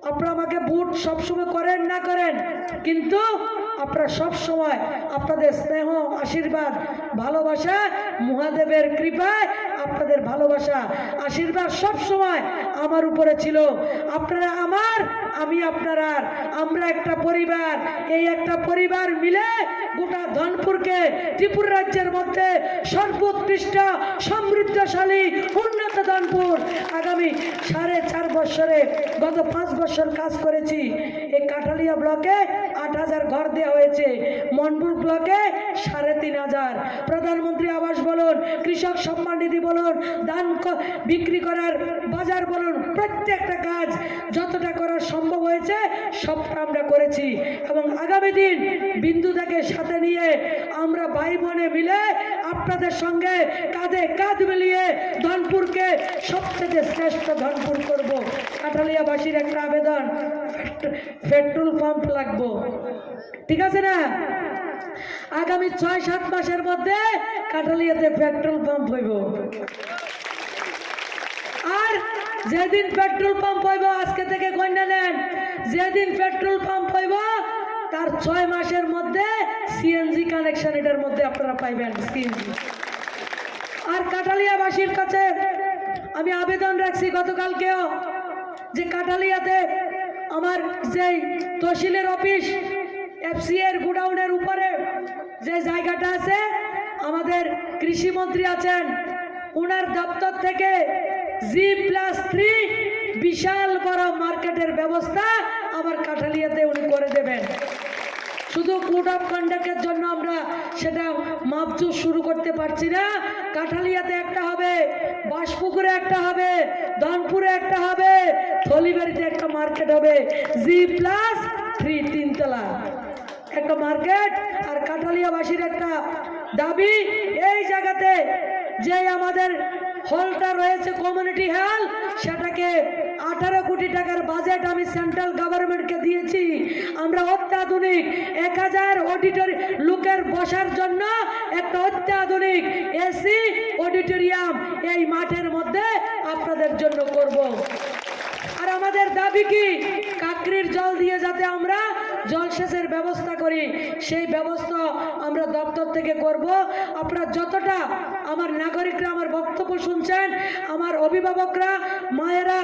আপনারা আমাকে ভোট সবসময় করেন না করেন, কিন্তু আপনারা সবসময় আপনাদের স্নেহ, আশীর্বাদ, ভালোবাসা, মহাদেবের কৃপায় আপনাদের ভালোবাসা, আশীর্বাদ সব সময় আমার উপরে ছিল। আপনারা আমার, আমি আপনারার, আমরা একটা পরিবার। এই একটা পরিবার মিলে গোটা ধনপুরকে ত্রিপুরা রাজ্যের মধ্যে সর্বোৎকৃষ্ট, সমৃদ্ধশালী, উন্নত ধনপুর আগামী সাড়ে চার বছরে, গত পাঁচ বছর কাজ করেছি। এই কাঠালিয়া ব্লকে আট হাজার ঘর দেওয়া হয়েছে, মনপুর ব্লকে সাড়ে তিন হাজার। প্রধানমন্ত্রী আবাস বলুন, কৃষক সম্মান নিধি বলুন, ধান ক-, বিক্রি করার বাজার বলুন, প্রত্যেকটা কাজ যতটা করা সম্ভব হয়েছে সবটা আমরা করেছি। এবং আগামী দিন বিন্দুদাকে সাথে নিয়ে আমরা ভাই বোনে মিলে আপনাদের সঙ্গে কাঁধে কাঁধ মিলিয়ে ধনপুরকে সবচেয়ে শ্রেষ্ঠ ধনপুর করব। কাঠালিয়াবাসীর একটা আবেদন, পেট্রোল পাম্প লাগবো, ঠিক আছে না? আগামী ছয় সাত মাসের মধ্যে কাঠালিয়াতে পেট্রোল পাম্প হইব। আর যেদিন পেট্রোল পাম্প হইব, আজকে থেকে গণ্য নেন, যেদিন পেট্রোল পাম্প হইব, তার ছয় মাসের মধ্যে সিএনজি কানেকশন এটার মধ্যে আপনারা পাইবেন, সিএনজি। আর কাঠালিয়াবাসীর কাছে আমি আবেদন রাখছি গতকালকেও, যে কাঠালিয়াতে আমার যেই তহসিলের অফিস, এফসিএর গোডাউনের উপরে যে জায়গাটা আছে, আমাদের কৃষি মন্ত্রী আছেন, ওনার দপ্তর থেকে জি প্লাস থ্রি বিশাল বড় মার্কেটের ব্যবস্থা আমার কাঠালিয়াতে উনি করে দেবেন। শুধু কোড অফ কন্ডাক্টের জন্য আমরা সেটা মাপজোক শুরু করতে পারছি না। কাঠালিয়াতে একটা হবে, বাসপুকুরে একটা হবে, ধনপুরে একটা হবে, থলিবাড়িতে একটা মার্কেট হবে, জি প্লাস থ্রি, তিনতলা একটা মার্কেট। আর কাঠালিয়াবাসীর একটা দাবি, এই জায়গাতে যে আমাদের হলটা রয়েছে, কমিউনিটি হল, সেটাকে আঠারো কোটি টাকার বাজেট আমি সেন্ট্রাল গভর্নমেন্টকে দিয়েছি। আমরা অত্যাধুনিক এক হাজার অডিটরি লোকের বসার জন্য একটা অত্যাধুনিক এসি অডিটোরিয়াম এই মাঠের মধ্যে আপনাদের জন্য করব। আর আমাদের দাবি কি, কাকরির জল দিয়ে যাতে আমরা জলসেচের ব্যবস্থা করি, সেই ব্যবস্থা আমরা দপ্তর থেকে করব। আপনারা যতটা আমার নাগরিকরা আমার বক্তব্য শুনছেন, আমার অভিভাবকরা, মায়েরা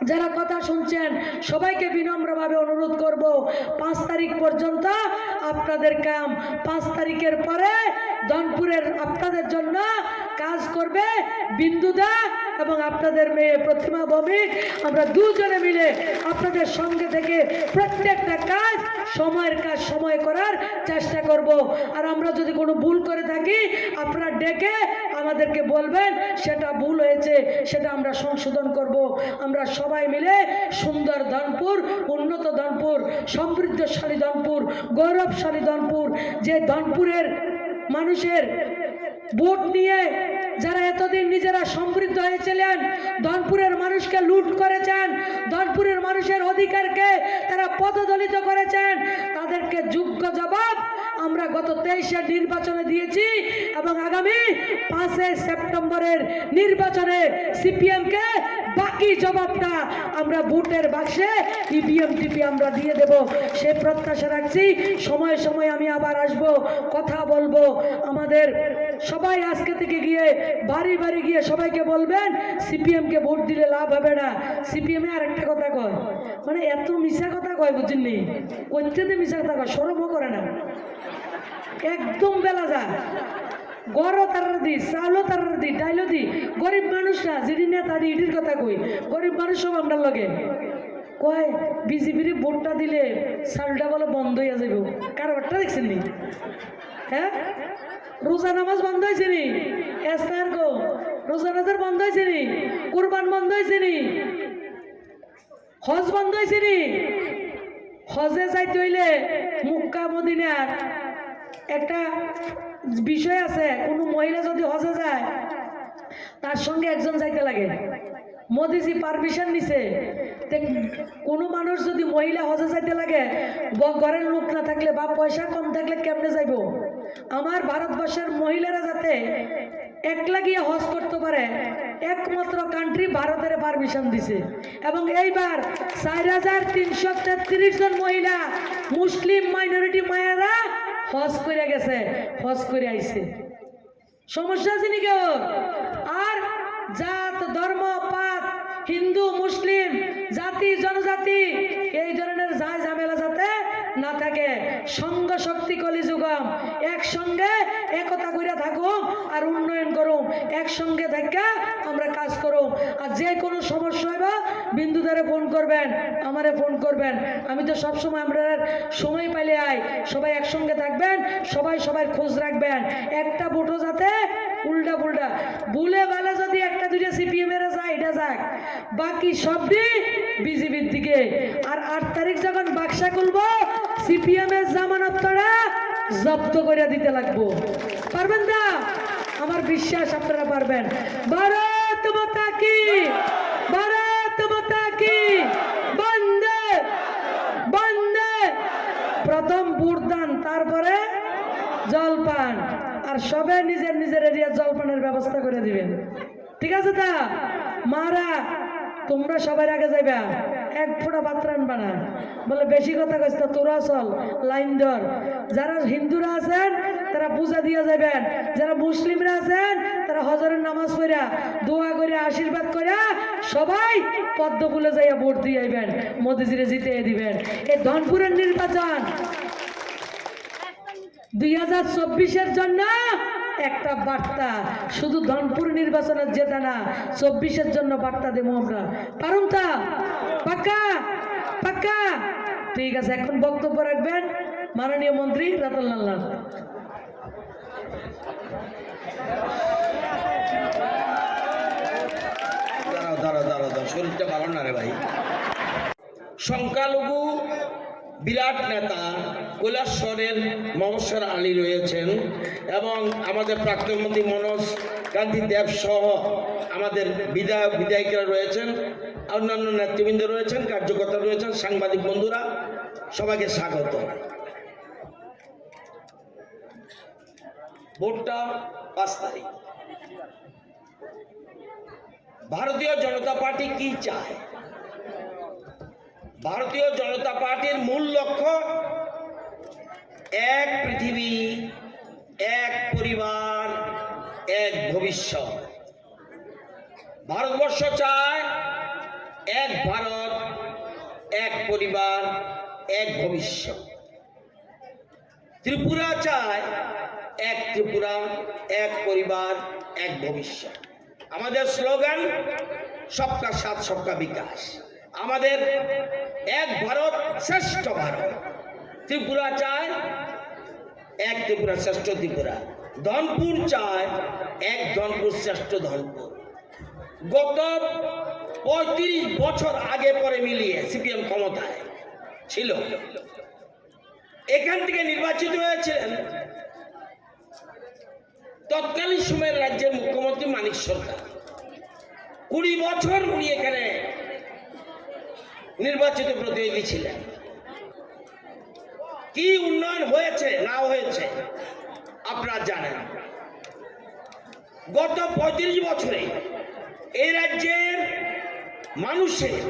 যারা কথা শুনছেন, সবাইকে বিনম্রভাবে অনুরোধ করব, পাঁচ তারিখ পর্যন্ত আপনাদের কাম। পাঁচ তারিখের পরে ধনপুরের আপনাদের জন্য কাজ করবে বিন্দুদা এবং আপনাদের মেয়ে প্রতিমা ভৌমিক। আমরা দুজনে মিলে আপনাদের সঙ্গে থেকে প্রত্যেকটা কাজ, সময়ের কাজ সময় করার চেষ্টা করব। আর আমরা যদি কোনো ভুল করে থাকি, আপনারা ডেকে আমাদেরকে বলবেন, সেটা ভুল হয়েছে, সেটা আমরা সংশোধন করব। আমরা সবাই মিলে সুন্দর ধনপুর, উন্নত ধনপুর, সমৃদ্ধশালী ধনপুর, গৌরবশালী ধনপুর, যে ধনপুরের মানুষের ভোট নিয়ে যারা এতদিন নিজেরা সমৃদ্ধ হয়েছিলেন, ধনপুরের মানুষকে লুট করেছেন, ধনপুরের মানুষের অধিকারকে তারা পদদলিত করেছেন, তাদেরকে যোগ্য জবাব আমরা গত তেইশের নির্বাচনে দিয়েছি এবং আগামী পাঁচই সেপ্টেম্বরের নির্বাচনে সিপিএমকে বাকি জবাবটা আমরা ভোটের বাক্সে ইভিএম টিপে আমরা দিয়ে দেব, সে প্রত্যাশা রাখছি। সময়ে সময়ে আমি আবার আসব, কথা বলবো। আমাদের সবাই আজকে থেকে গিয়ে বাড়ি বাড়ি গিয়ে সবাইকে বলবেন, সিপিএমকে ভোট দিলে লাভ হবে না। সিপিএমে আরেকটা কথা কয়, মানে, এত মিছা কথা কয়, বুঝছেন নি? করতে মিছা কথা কয়, শরমও করে না, একদম বেলা যায়। গড়ও তারার দি, চাউলও তারার দি, ডাইলও দি। গরিব মানুষ না, যিনি নেতা দি, ইটির কথা কই। গরিব মানুষ সব আমরার লগে। কয়, বিজেপিরে ভোটটা দিলে চাউলটা বলে বন্ধ হইয়া যাইব। কারবারটা দেখছেন নি? হ্যাঁ? রোজা নামাজ বন্ধ হয়েছে নি? এস্তার গো, রোজা নামাজ বন্ধ হয়েছে নি? কুরবান বন্ধ হয়েছে নি? হজ বন্ধ হয়েছে নি? হজে যাইতে হইলে মক্কা মদিনার একটা বিষয় আছে, কোনো মহিলা যদি হজে যায়, তার সঙ্গে একজন যাইতে লাগে। মোদিজি পারমিশন নিছে, তে কোনো মানুষ যদি মহিলা হজে যাইতে লাগে, ব-, ঘরের লোক না থাকলে বা পয়সা কম থাকলে কেমনে যাইবো? আমার ভারতবর্ষের মহিলারা যাতে একলা গিয়ে হজ করতে পারে, একমাত্র কান্ট্রি ভারতের পারমিশন দিছে। এবং এইবার চার হাজার তিনশো তেত্রিশ জন মহিলা, মুসলিম মাইনরিটি মায়েরা হজ করে গেছে, হজ করে আইছে। সমস্যা আছে নি কেউ? আর জাত, ধর্ম, পাত, হিন্দু, মুসলিম, জাতি, জনজাতি, এই ধরনের ঝাই ঝামেলা যাতে না থাকে। সংঘ শক্তি কলিযুগম, একসঙ্গে একতা কইরা থাকুম আর উন্নয়ন করুম, একসঙ্গে থাকা আমরা কাজ করুম। আর যে কোনো সমস্যা হইবা বিন্দুদারে ফোন করবেন, আমারে ফোন করবেন। আমি তো সবসময় আমরা সময় পাইলে আই, সবাই একসঙ্গে থাকবেন, সবাই সবার খোঁজ রাখবেন। একটা ভোটও যাতে উল্টা পুল্টা, ভুলে ভালে যদি একটা দুইটা সিপিএম এর যায়, এটা যাক, বাকি সবটি বিজেপির দিকে। আর আট তারিখ যখন বাক্সা খুলবো, সিপিএম এর জামানতটা জব্দ করে দিতে লাগবো। পারবেন না? আমার বিশ্বাস আপনারা পারবেন। ভারত মাতা কি, ভারত মাতা কি, বন্দে, বন্দে। প্রথম ভোট দান, তারপরে জলপান, আর সবে নিজের নিজের এরিয়া জলপানের ব্যবস্থা করে দিবেন। ঠিক আছে তা? মারা, তোমরা সবার আগে যাইবা, এক ফোঁটা ভাত রানবা না। বলে, "বেশি কথা কইস না, তোরা চল, লাইন ধর।" যারা হিন্দুরা আছেন, তারা পূজা দিয়া যাবেন। যারা মুসলিমরা আছেন, তারা হজরের নামাজ পড়া, দোয়া করে, আশীর্বাদ করে সবাই পদ্মফুলে যাইয়া ভোট দিয়ে আইবেন, মোদিজিরে জিতে দিবেন। এই ধনপুরের নির্বাচন দুই হাজার চব্বিশের জন্য একটা বার্তা, শুধু ধনপুর নির্বাচনের জেতা না, চব্বিশের জন্য বার্তা দেবো আমরা। পারুম তা? পাক্কা? পাক্কা? ঠিক আছে, এখন বক্তব্য রাখবেন মাননীয় মন্ত্রী রতনলাল নাথ। দাঁড়াও, দাঁড়াও, দাঁড়াও, দাঁড়াও, শরীরটা ভালো না রে ভাই। সংখ্যালঘু বিরাট নেতা কৈলাসহরের মবস্বর আলী রয়েছেন এবং আমাদের প্রাক্তন মন্ত্রী মনোজ কান্তি দেব সহ আমাদের বিধায়ক বিধায়িকারা রয়েছেন, অন্যান্য নেতৃবৃন্দ রয়েছেন, কার্যকর্তা রয়েছেন, সাংবাদিক বন্ধুরা, সবাইকে স্বাগত। ভোটটা পাঁচ তারিখ। ভারতীয় জনতা পার্টি কি চায়? ভারতীয় জনতা পার্টির মূল লক্ষ্য এক পৃথিবী, এক পরিবার, এক ভবিষ্যৎ। ভারতবর্ষ চায় এক ভারত, এক পরিবার, এক ভবিষ্যৎ। ত্রিপুরা চায় এক ত্রিপুরা, এক পরিবার, এক ভবিষ্যৎ। আমাদের স্লোগান সবকা সাথ, সবকা বিকাশ। আমাদের এক ভারত, শ্রেষ্ঠ ভারত। ত্রিপুরা চায় এক ত্রিপুরা, শ্রেষ্ঠ ত্রিপুরা। ধনপুর চায় এক ধনপুর, শ্রেষ্ঠ ধনপুর। গত পঁয়ত্রিশ বছর আগে পরে মিলিয়ে সিপিএম ক্ষমতায় ছিল। এখান থেকে নির্বাচিত হয়েছিলেন তৎকালীন সময়ের রাজ্যের মুখ্যমন্ত্রী মানিক সরকার। কুড়ি বছর উনি এখানে নির্বাচিত প্রতিনিধি ছিলেন। কি উন্নয়ন হয়েছে না হয়েছে আপনারা জানেন। গত পঁয়ত্রিশ বছরে এই রাজ্যের মানুষের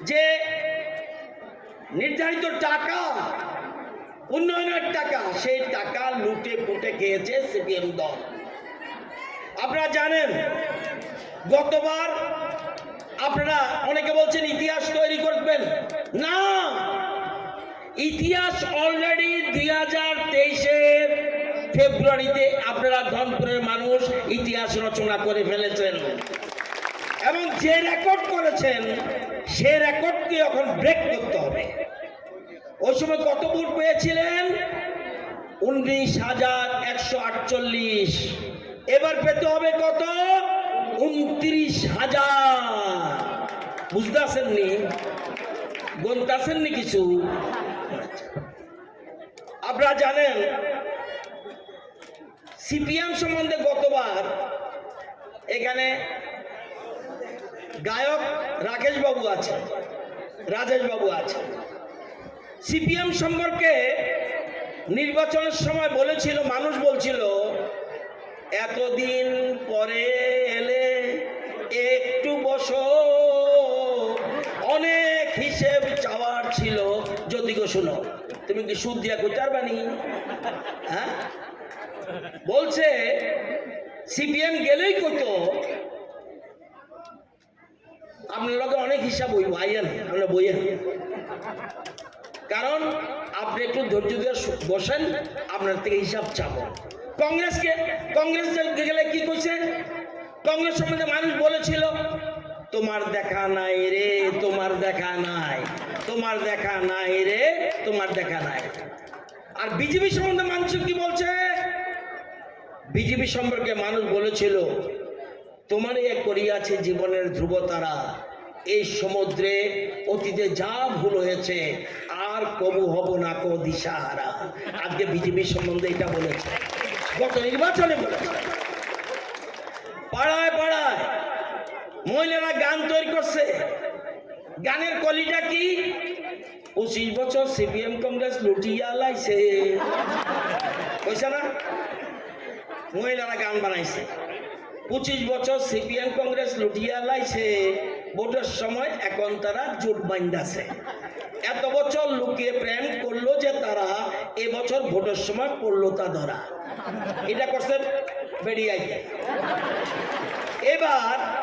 যে নির্ধারিত টাকা, উন্নয়নের টাকা, সেই টাকা লুটে পুটে খেয়েছে সিপিএম দল। আপনারা জানেন, গতবার আপনারা অনেকে বলছেন ইতিহাস তৈরি করবেন, না, ইতিহাস already দুই হাজার তেইশের ফেব্রুয়ারিতে আপনারা ধনপুরের মানুষ ইতিহাস রচনা করে ফেলেছেন এবং যে রেকর্ড করেছেন, সে রেকর্ডকে এখন ব্রেক করতে হবে। ওই সময় কত ভোট পেয়েছিলেন? উনিশ হাজার একশো আটচল্লিশ। এবার পেতে হবে কত? ঊনত্রিশ হাজার। বুঝতে আসেননি? গণতে আসেননি কিছু? আপনারা জানেন, সিপিএম সম্বন্ধে গতবার এখানে গায়ক রাকেশ বাবু আছে, রাজেশ বাবু আছে। সিপিএম সম্পর্কে নির্বাচনের সময় বলেছিল, মানুষ বলছিল, "এতদিন পরে এলে একটু বসো, অনেক হিসেব চাওয়ার ছিল।" যদি গো শুনো, তুমি কি সুদ দিয়া কইতার বানি? হ্যাঁ, বলছে, সিপিএম গেলেই কইতো, আপনার লগে অনেক হিসাব হইব, আইয়েন, আপনি বইয়েন। কারণ আপনি একটু ধৈর্য ধরে শু-, বসেন, আপনার থেকে হিসাব চাবো। কংগ্রেসকে, কংগ্রেস গেলে কি কইছে? কংগ্রেস সম্বন্ধে মানুষ বলেছিল, "তোমার দেখা নাই রে, তোমার দেখা নাই, তোমার দেখা নাই রে, তোমার দেখা নাই।" আর বিজেপি সম্বন্ধে মানুষ কি বলছে? বিজেপি সম্পর্কে মানুষ বলেছিল, "তোমার এক করিয়াছে জীবনের ধ্রুব তারা, এই সমুদ্রে অতীতে যা ভুল হয়েছে, আর কবু হব না কো দিশাহারা।" আজকে বিজেপির সম্বন্ধে এটা বলেছে, গত নির্বাচনে বলেছে। পাড়ায় পাড়ায় মহিলারা গান তৈরি করছে, গানের কলিটা কি? "পঁচিশ বছর সিপিএম কংগ্রেস লুটিয়া লাইছে।" কইছে না? মহিলারা গান বানাইছে, "পঁচিশ বছর সিপিএম কংগ্রেস লুটিয়া লাইছে, ভোটের সময় এখন তারা জোট বান্ধাছে। এত বছর লুকিয়ে প্রেম করলো যে তারা, এবছর ভোটের সময় পড়লো তা ধরা।" এটা করছে বেরিয়াইতে। এবার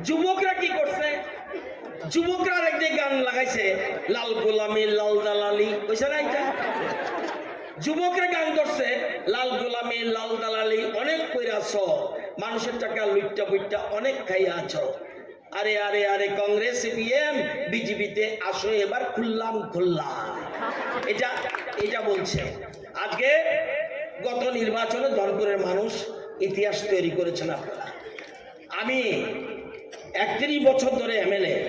যুবকরা কি করছে? যুবকরা আরেক যে গান লাগাইছে, "লাল গোলামি, লাল দালালি", কইছে না এটা? যুবকরা গান করছে, "লাল গোলামি, লাল দালালি, অনেক কইরাছ, মানুষের টাকা লুট্টা পুট্টা অনেক খাইয়াছ। আরে, আরে, আরে, কংগ্রেস, সিপিএম, বিজেপিতে আসো এবার খুল্লাম খুল্লা।" এটা, এটা বলছে। আজকে গত নির্বাচনে ধনপুরের মানুষ ইতিহাস তৈরি করেছেন আপনারা। আমি একত্রিশ বছর ধরে এমএলএ,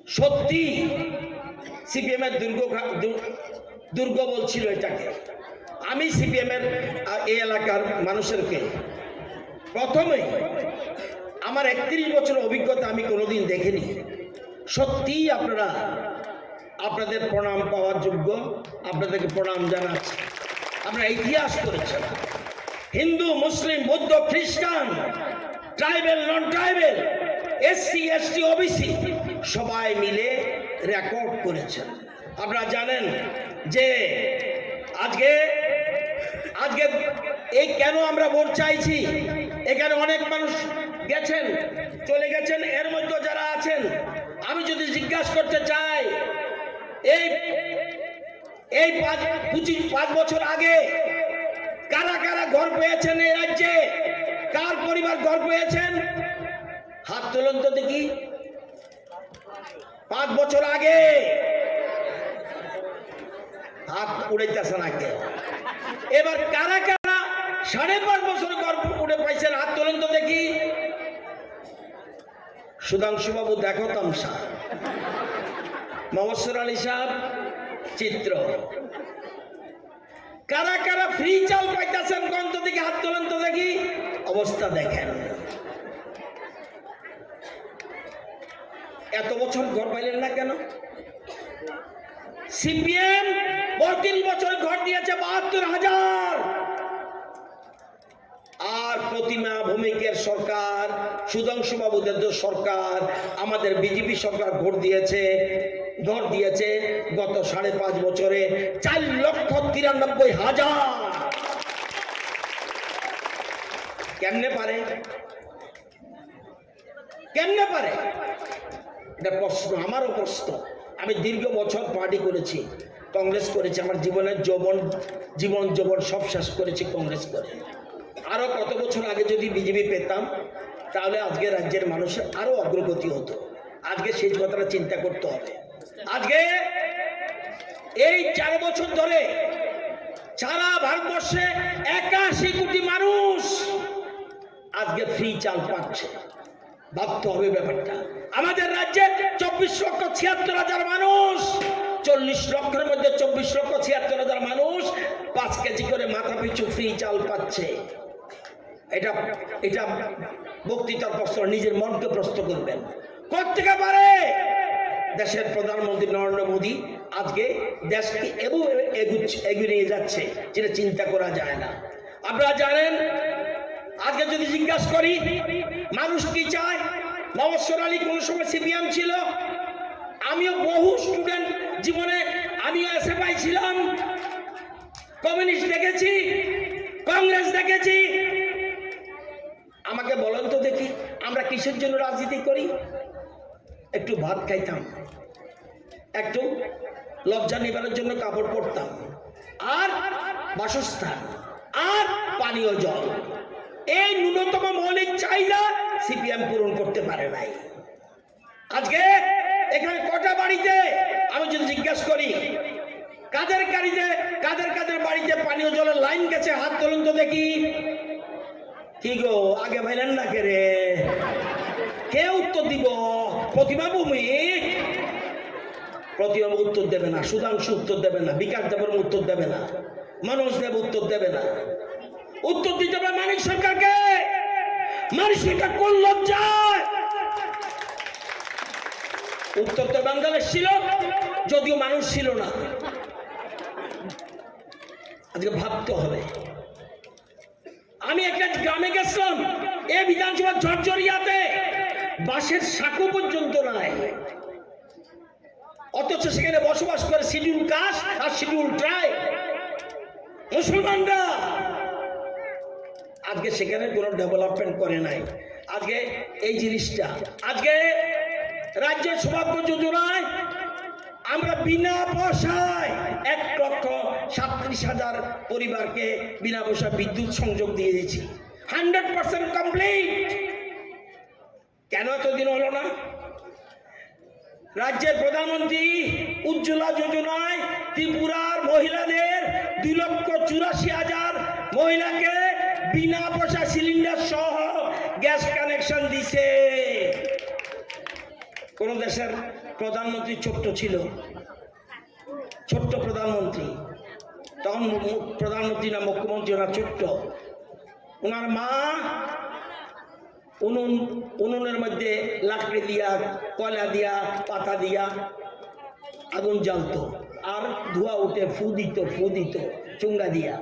সত্যি সিপিএম এর দুর্গ খা-, দু-, দুর্গ বলছিল এটাকে। আমি সিপিএম এর, আ, এই এলাকার মানুষেরকে প্রথমে আমার একত্রিশ বছর অভিজ্ঞতা আমি কোনোদিন দেখিনি। সত্যিই আপনারা আপনাদের প্রণাম পাওয়ার যোগ্য, আপনাদেরকে প্রণাম জানাচ্ছি। আপনারা ইতিহাস করেছেন, হিন্দু, মুসলিম, বৌদ্ধ, খ্রিস্টান, ট্রাইবেল, নন ট্রাইবেল, এসসি, এসটি, ওবিসি সবাই মিলে রেকর্ড করেছেন। আপনারা জানেন যে আজকে, আজকে এই কেন আমরা ভোট চাইছি, এখানে অনেক মানুষ গেছেন, চলে গেছেন, এর মধ্যে যারা আছেন, আমি যদি জিজ্ঞাসা করতে চাই, এই, এই পাঁচ, পঁচিশ, পাঁচ বছর আগে কারা কারা ঘর পেয়েছেন এই রাজ্যে, কার পরিবার ঘর পেয়েছেন, হাত তুলুন তো দেখি। পাঁচ বছর আগে হাত উড়াইতেছে না কেউ। এবার কারা কারা সাড়ে পাঁচ বছর ঘর উড়ে পাইছেন, হাত তুলুন তো দেখি। সুধাংশু বাবু, দেখো তামশা। মহসর আলী সাহেব, চিত্র। কারা কারা ফ্রি চাল পাইতাছেন, কোন তো দিকে হাত তুলেন তো দেখি। অবস্থা দেখেন, এত বছর ঘর পাইলেন না কেন? সিপিএম পঁয়ত্রিশ বছর ঘর দিয়েছে বাহাত্তর হাজার। আর প্রতিমা ভৌমিকের সরকার, সুধাংশু বাবুদের যে সরকার, আমাদের বিজেপি সরকার ভোট দিয়েছে, ঘর দিয়েছে গত সাড়ে পাঁচ বছরে চার লক্ষ তিরানব্বই হাজার। কেমনে পারে? কেমনে পারে? এটা প্রশ্ন, আমারও প্রশ্ন। আমি দীর্ঘ বছর পার্টি করেছি, কংগ্রেস করেছি, আমার জীবনের যৌবন, জীবন যৌবন সব শেষ করেছি কংগ্রেস করে। আরো কত বছর আগে যদি বিজেপি পেতাম, তাহলে আজকে রাজ্যের মানুষের আরো অগ্রগতি হতো। আজকে সেই কথাটা চিন্তা করতে হবে। আজকে এই চার বছর ধরে সারা ভারতবর্ষে একাশি কোটি মানুষ আজকে ফ্রি চাল পাচ্ছে। ভাবতে হবে ব্যাপারটা। আমাদের রাজ্যে চব্বিশ লক্ষ ছিয়াত্তর হাজার মানুষ, চল্লিশ লক্ষের মধ্যে চব্বিশ লক্ষ ছিয়াত্তর হাজার মানুষ পাঁচ কেজি করে মাথা পিছু ফ্রি চাল পাচ্ছে। এটা, এটা বক্তৃতার প্রশ্ন, নিজের মনকে প্রশ্ন করবেন। কোত্থেকে পারে? দেশের প্রধানমন্ত্রী নরেন্দ্র মোদী আজকে দেশকে এগু-, এগুচ্ছে, এগিয়ে নিয়ে যাচ্ছে, যেটা চিন্তা করা যায় না। আপনারা জানেন, আজকে যদি জিজ্ঞাসা করি মানুষ কি চায়, মহসর আলী কোন সময় সিপিএম ছিল, আমিও বহু স্টুডেন্ট জীবনে, আমিও এসএফআই ছিলাম, কমিউনিস্ট দেখেছি, কংগ্রেস দেখেছি। আমাকে বলেন তো দেখি, আমরা কিসের জন্য রাজনীতি করি? একটু ভাত খাইতাম, একটু লজ্জা নিবারণের জন্য কাপড় পরতাম, আর বাসস্থান, আর পানীয় জল। এই ন্যূনতম মৌলিক চাহিদা সিপিএম পূরণ করতে পারে নাই। আজকে এখানে কটা বাড়িতে, আমি যদি জিজ্ঞেস করি, কাদের কারিতে, কাদের কাদের বাড়িতে পানীয় জলের লাইন গেছে, হাত তুলুন তো দেখি। কি গো, আগে ভাইলেন না কে রে? কে উত্তর দিব? প্রতিমা ভৌমিক? প্রতিমা উত্তর দেবে না, সুধাংশু উত্তর দেবে না, বিকাশ দেবর উত্তর দেবে না, মনোজ দেব উত্তর দেবে না। উত্তর দিতে হবে মানিক সরকারকে। মানিক সরকার কোন লজ্জায়? উত্তর তো বাংলাদেশ ছিল, যদিও মানুষ ছিল না। আজকে ভাবতে হবে। আমি একটা গ্রামে গেছিলাম, এ বিধানসভা ঝরঝরিয়াতে বাঁশের সাঁকো পর্যন্ত নাই, অথচ সেখানে বসবাস করে শিডিউল কাস্ট আর শিডিউল ট্রাইব মুসলমানরা। আজকে সেখানে কোনো ডেভেলপমেন্ট করে নাই। আজকে এই জিনিসটা, আজকে রাজ্যের সৌভাগ্য যোজনায় আমরা বিনা পয়সায় এক লক্ষ সাতত্রিশ হাজার পরিবারকে বিনা পয়সা বিদ্যুৎ সংযোগ দিয়ে দিয়েছি, হান্ড্রেড পার্সেন্ট কমপ্লিট। কেন এতদিন হলো না? রাজ্যের প্রধানমন্ত্রী উজ্জ্বলা যোজনায় ত্রিপুরার মহিলাদের দুই লক্ষ চুরাশি হাজার মহিলাকে বিনা পয়সা সিলিন্ডার সহ গ্যাস কানেকশন দিছে। কোন দেশের প্রধানমন্ত্রী ছোট্ট ছিল? ছোট্ট প্রধানমন্ত্রী, তখন মু-, মু-, প্রধানমন্ত্রী না মুখ্যমন্ত্রী না, ছোট্ট। ওনার মা উনুন, উনুনের মধ্যে লাকড়ি দিয়া, কয়লা দিয়া, পাতা দিয়া আগুন জ্বালতো, আর ধোঁয়া উঠে, ফু দিত, ফু দিত চুঙ্গা দিয়া,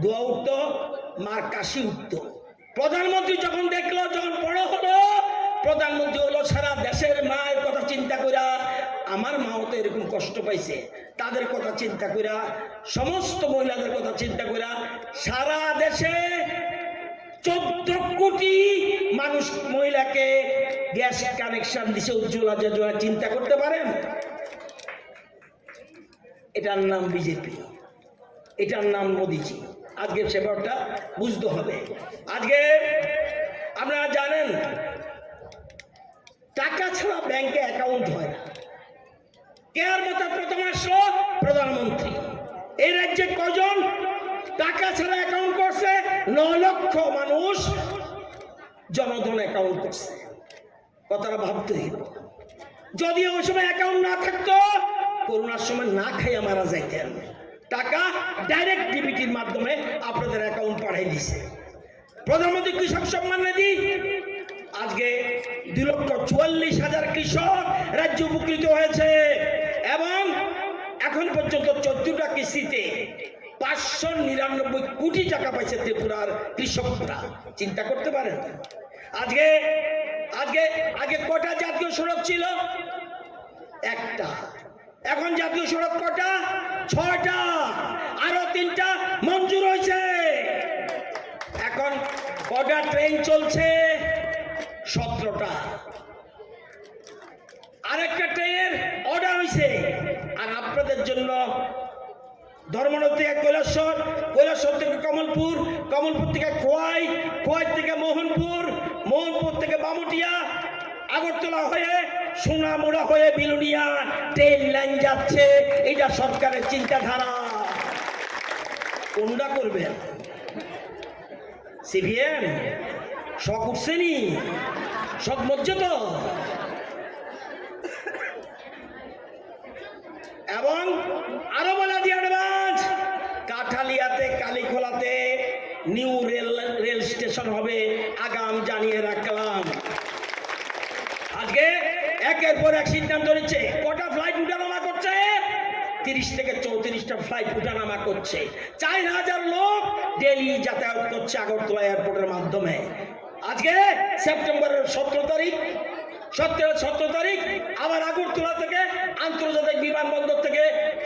ধোঁয়া উঠতো, মার কাশি উঠতো। প্রধানমন্ত্রী যখন দেখলো, যখন বড় হলো, প্রধানমন্ত্রী হলো, সারা দেশের মায়ের কথা চিন্তা কইরা, আমার মাও তো এরকম কষ্ট পাইছে, তাদের কথা চিন্তা কইরা, সমস্ত মহিলাদের কথা চিন্তা কইরা, সারা দেশে চোদ্দ কোটি মানুষ, মহিলাকে গ্যাস কানেকশন দিছে উজ্জ্বলা যোজনা। চিন্তা করতে পারেন? এটার নাম বিজেপি, এটার নাম মোদিজি। আজকে সে ব্যাপারটা বুঝতে হবে। আজকে আপনারা জানেন, টাকা ছাড়া ব্যাংকে অ্যাকাউন্ট হয় না। কেয়ার মতো প্রথম আসলো প্রধানমন্ত্রী। এই রাজ্যে কজন টাকা ছাড়া অ্যাকাউন্ট করছে? ন লক্ষ মানুষ জনধন অ্যাকাউন্ট করছে। কথাটা ভাবতে হইব। যদি ওই সময় অ্যাকাউন্ট না থাকতো, করোনার সময় না খাইয়া মারা যাইতেন। টাকা ডাইরেক্ট ডিবিটির মাধ্যমে আপনাদের অ্যাকাউন্ট পাঠিয়ে দিছে। প্রধানমন্ত্রী কৃষক সম্মান নিধি, আজকে দুই লক্ষ চুয়াল্লিশ হাজার কৃষক রাজ্য উপকৃত হয়েছে এবং এখন পর্যন্ত চোদ্দটা কিস্তিতে পাঁচশো নিরানব্বই কোটি টাকা পাইছে ত্রিপুরার কৃষকরা। চিন্তা করতে পারেন? আজকে, আজকে, আগে কটা জাতীয় সড়ক ছিল? একটা। এখন জাতীয় সড়ক কটা? ছয়টা। আরো তিনটা মঞ্জুর হয়েছে। এখন কটা ট্রেন চলছে? সতেরোটা। আরেকটা ট্রেনের অর্ডার হয়েছে। আর আপনাদের জন্য ধর্মনগর থেকে কৈলাসহর, কৈলাসহর থেকে কমলপুর, কমলপুর থেকে খোয়াই, খোয়াই থেকে মোহনপুর, মোহনপুর থেকে বামুটিয়া, আগরতলা হয়ে সোনামুড়া হয়ে বিলোনিয়া ট্রেন লাইন যাচ্ছে। এটা সরকারের চিন্তাধারা। কোনটা করবেন? সিপিএম শখ উঠছে নি? শখ মজ্জে তো? এবং আরো বলা দিয়ে অ্যাডভান্স, কাঠালিয়াতে, কালীখোলাতে নিউ রেল, রেল স্টেশন হবে, আগাম জানিয়ে রাখলাম। আজকে একের পর এক সিদ্ধান্ত নিচ্ছে। কটা ফ্লাইট উঠানামা করছে? তিরিশ থেকে চৌত্রিশটা ফ্লাইট উঠানামা করছে। চার হাজার লোক ডেইলি যাতায়াত করছে আগরতলা এয়ারপোর্টের মাধ্যমে। আজকে সেপ্টেম্বরের সতেরো তারিখ, সতেরো সতেরো তারিখ আবার আগরতলা থেকে আন্তর্জাতিক বিমানবন্দর থেকে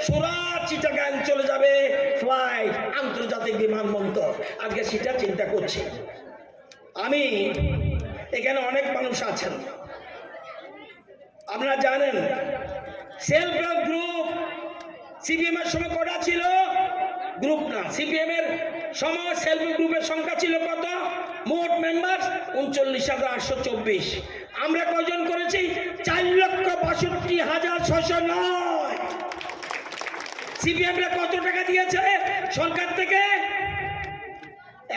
সুরাট চিটাগাং চলে যাবে ফ্লাইট, আন্তর্জাতিক বিমানবন্দর। আজকে সেটা চিন্তা করছি আমি। এখানে অনেক মানুষ আছেন, আপনারা জানেন, সেলফ হেল্প গ্রুপ সিপিএম এর সময় কটা ছিল? গ্রুপ না, সিপিএম এর সময় সেলফ হেল্প গ্রুপের সংখ্যা ছিল কত? মোট মেম্বার ঊনচল্লিশ হাজার আটশো চব্বিশ। আমরা কয়জন করেছি? চার লক্ষ বাষট্টি হাজার ছয়শো নয়। সিপিএম রা কত টাকা দিয়েছে সরকার থেকে?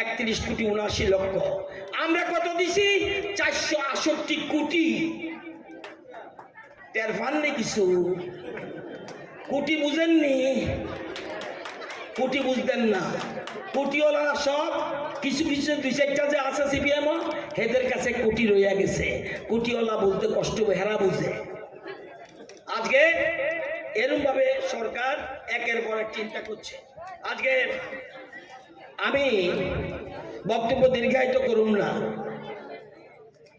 একত্রিশ কোটি উনআশি লক্ষ। আমরা কত দিছি? চারশো আটষট্টি কোটি। টের পাননি কিছু? কোটি বুঝেননি? কোটি বুঝবেন না। কোটিওয়ালারা সব কিছু কিছু দুই চারটা যে আছে সিপিএম, এদের কাছে কোটি রইয়া গেছে। কোটিওয়ালা বলতে কষ্ট হবে, হেরা বুঝে। আজকে এরম ভাবে সরকার একের পর এক চিন্তা করছে। আজকে আমি বক্তব্য দীর্ঘায়িত করুম না,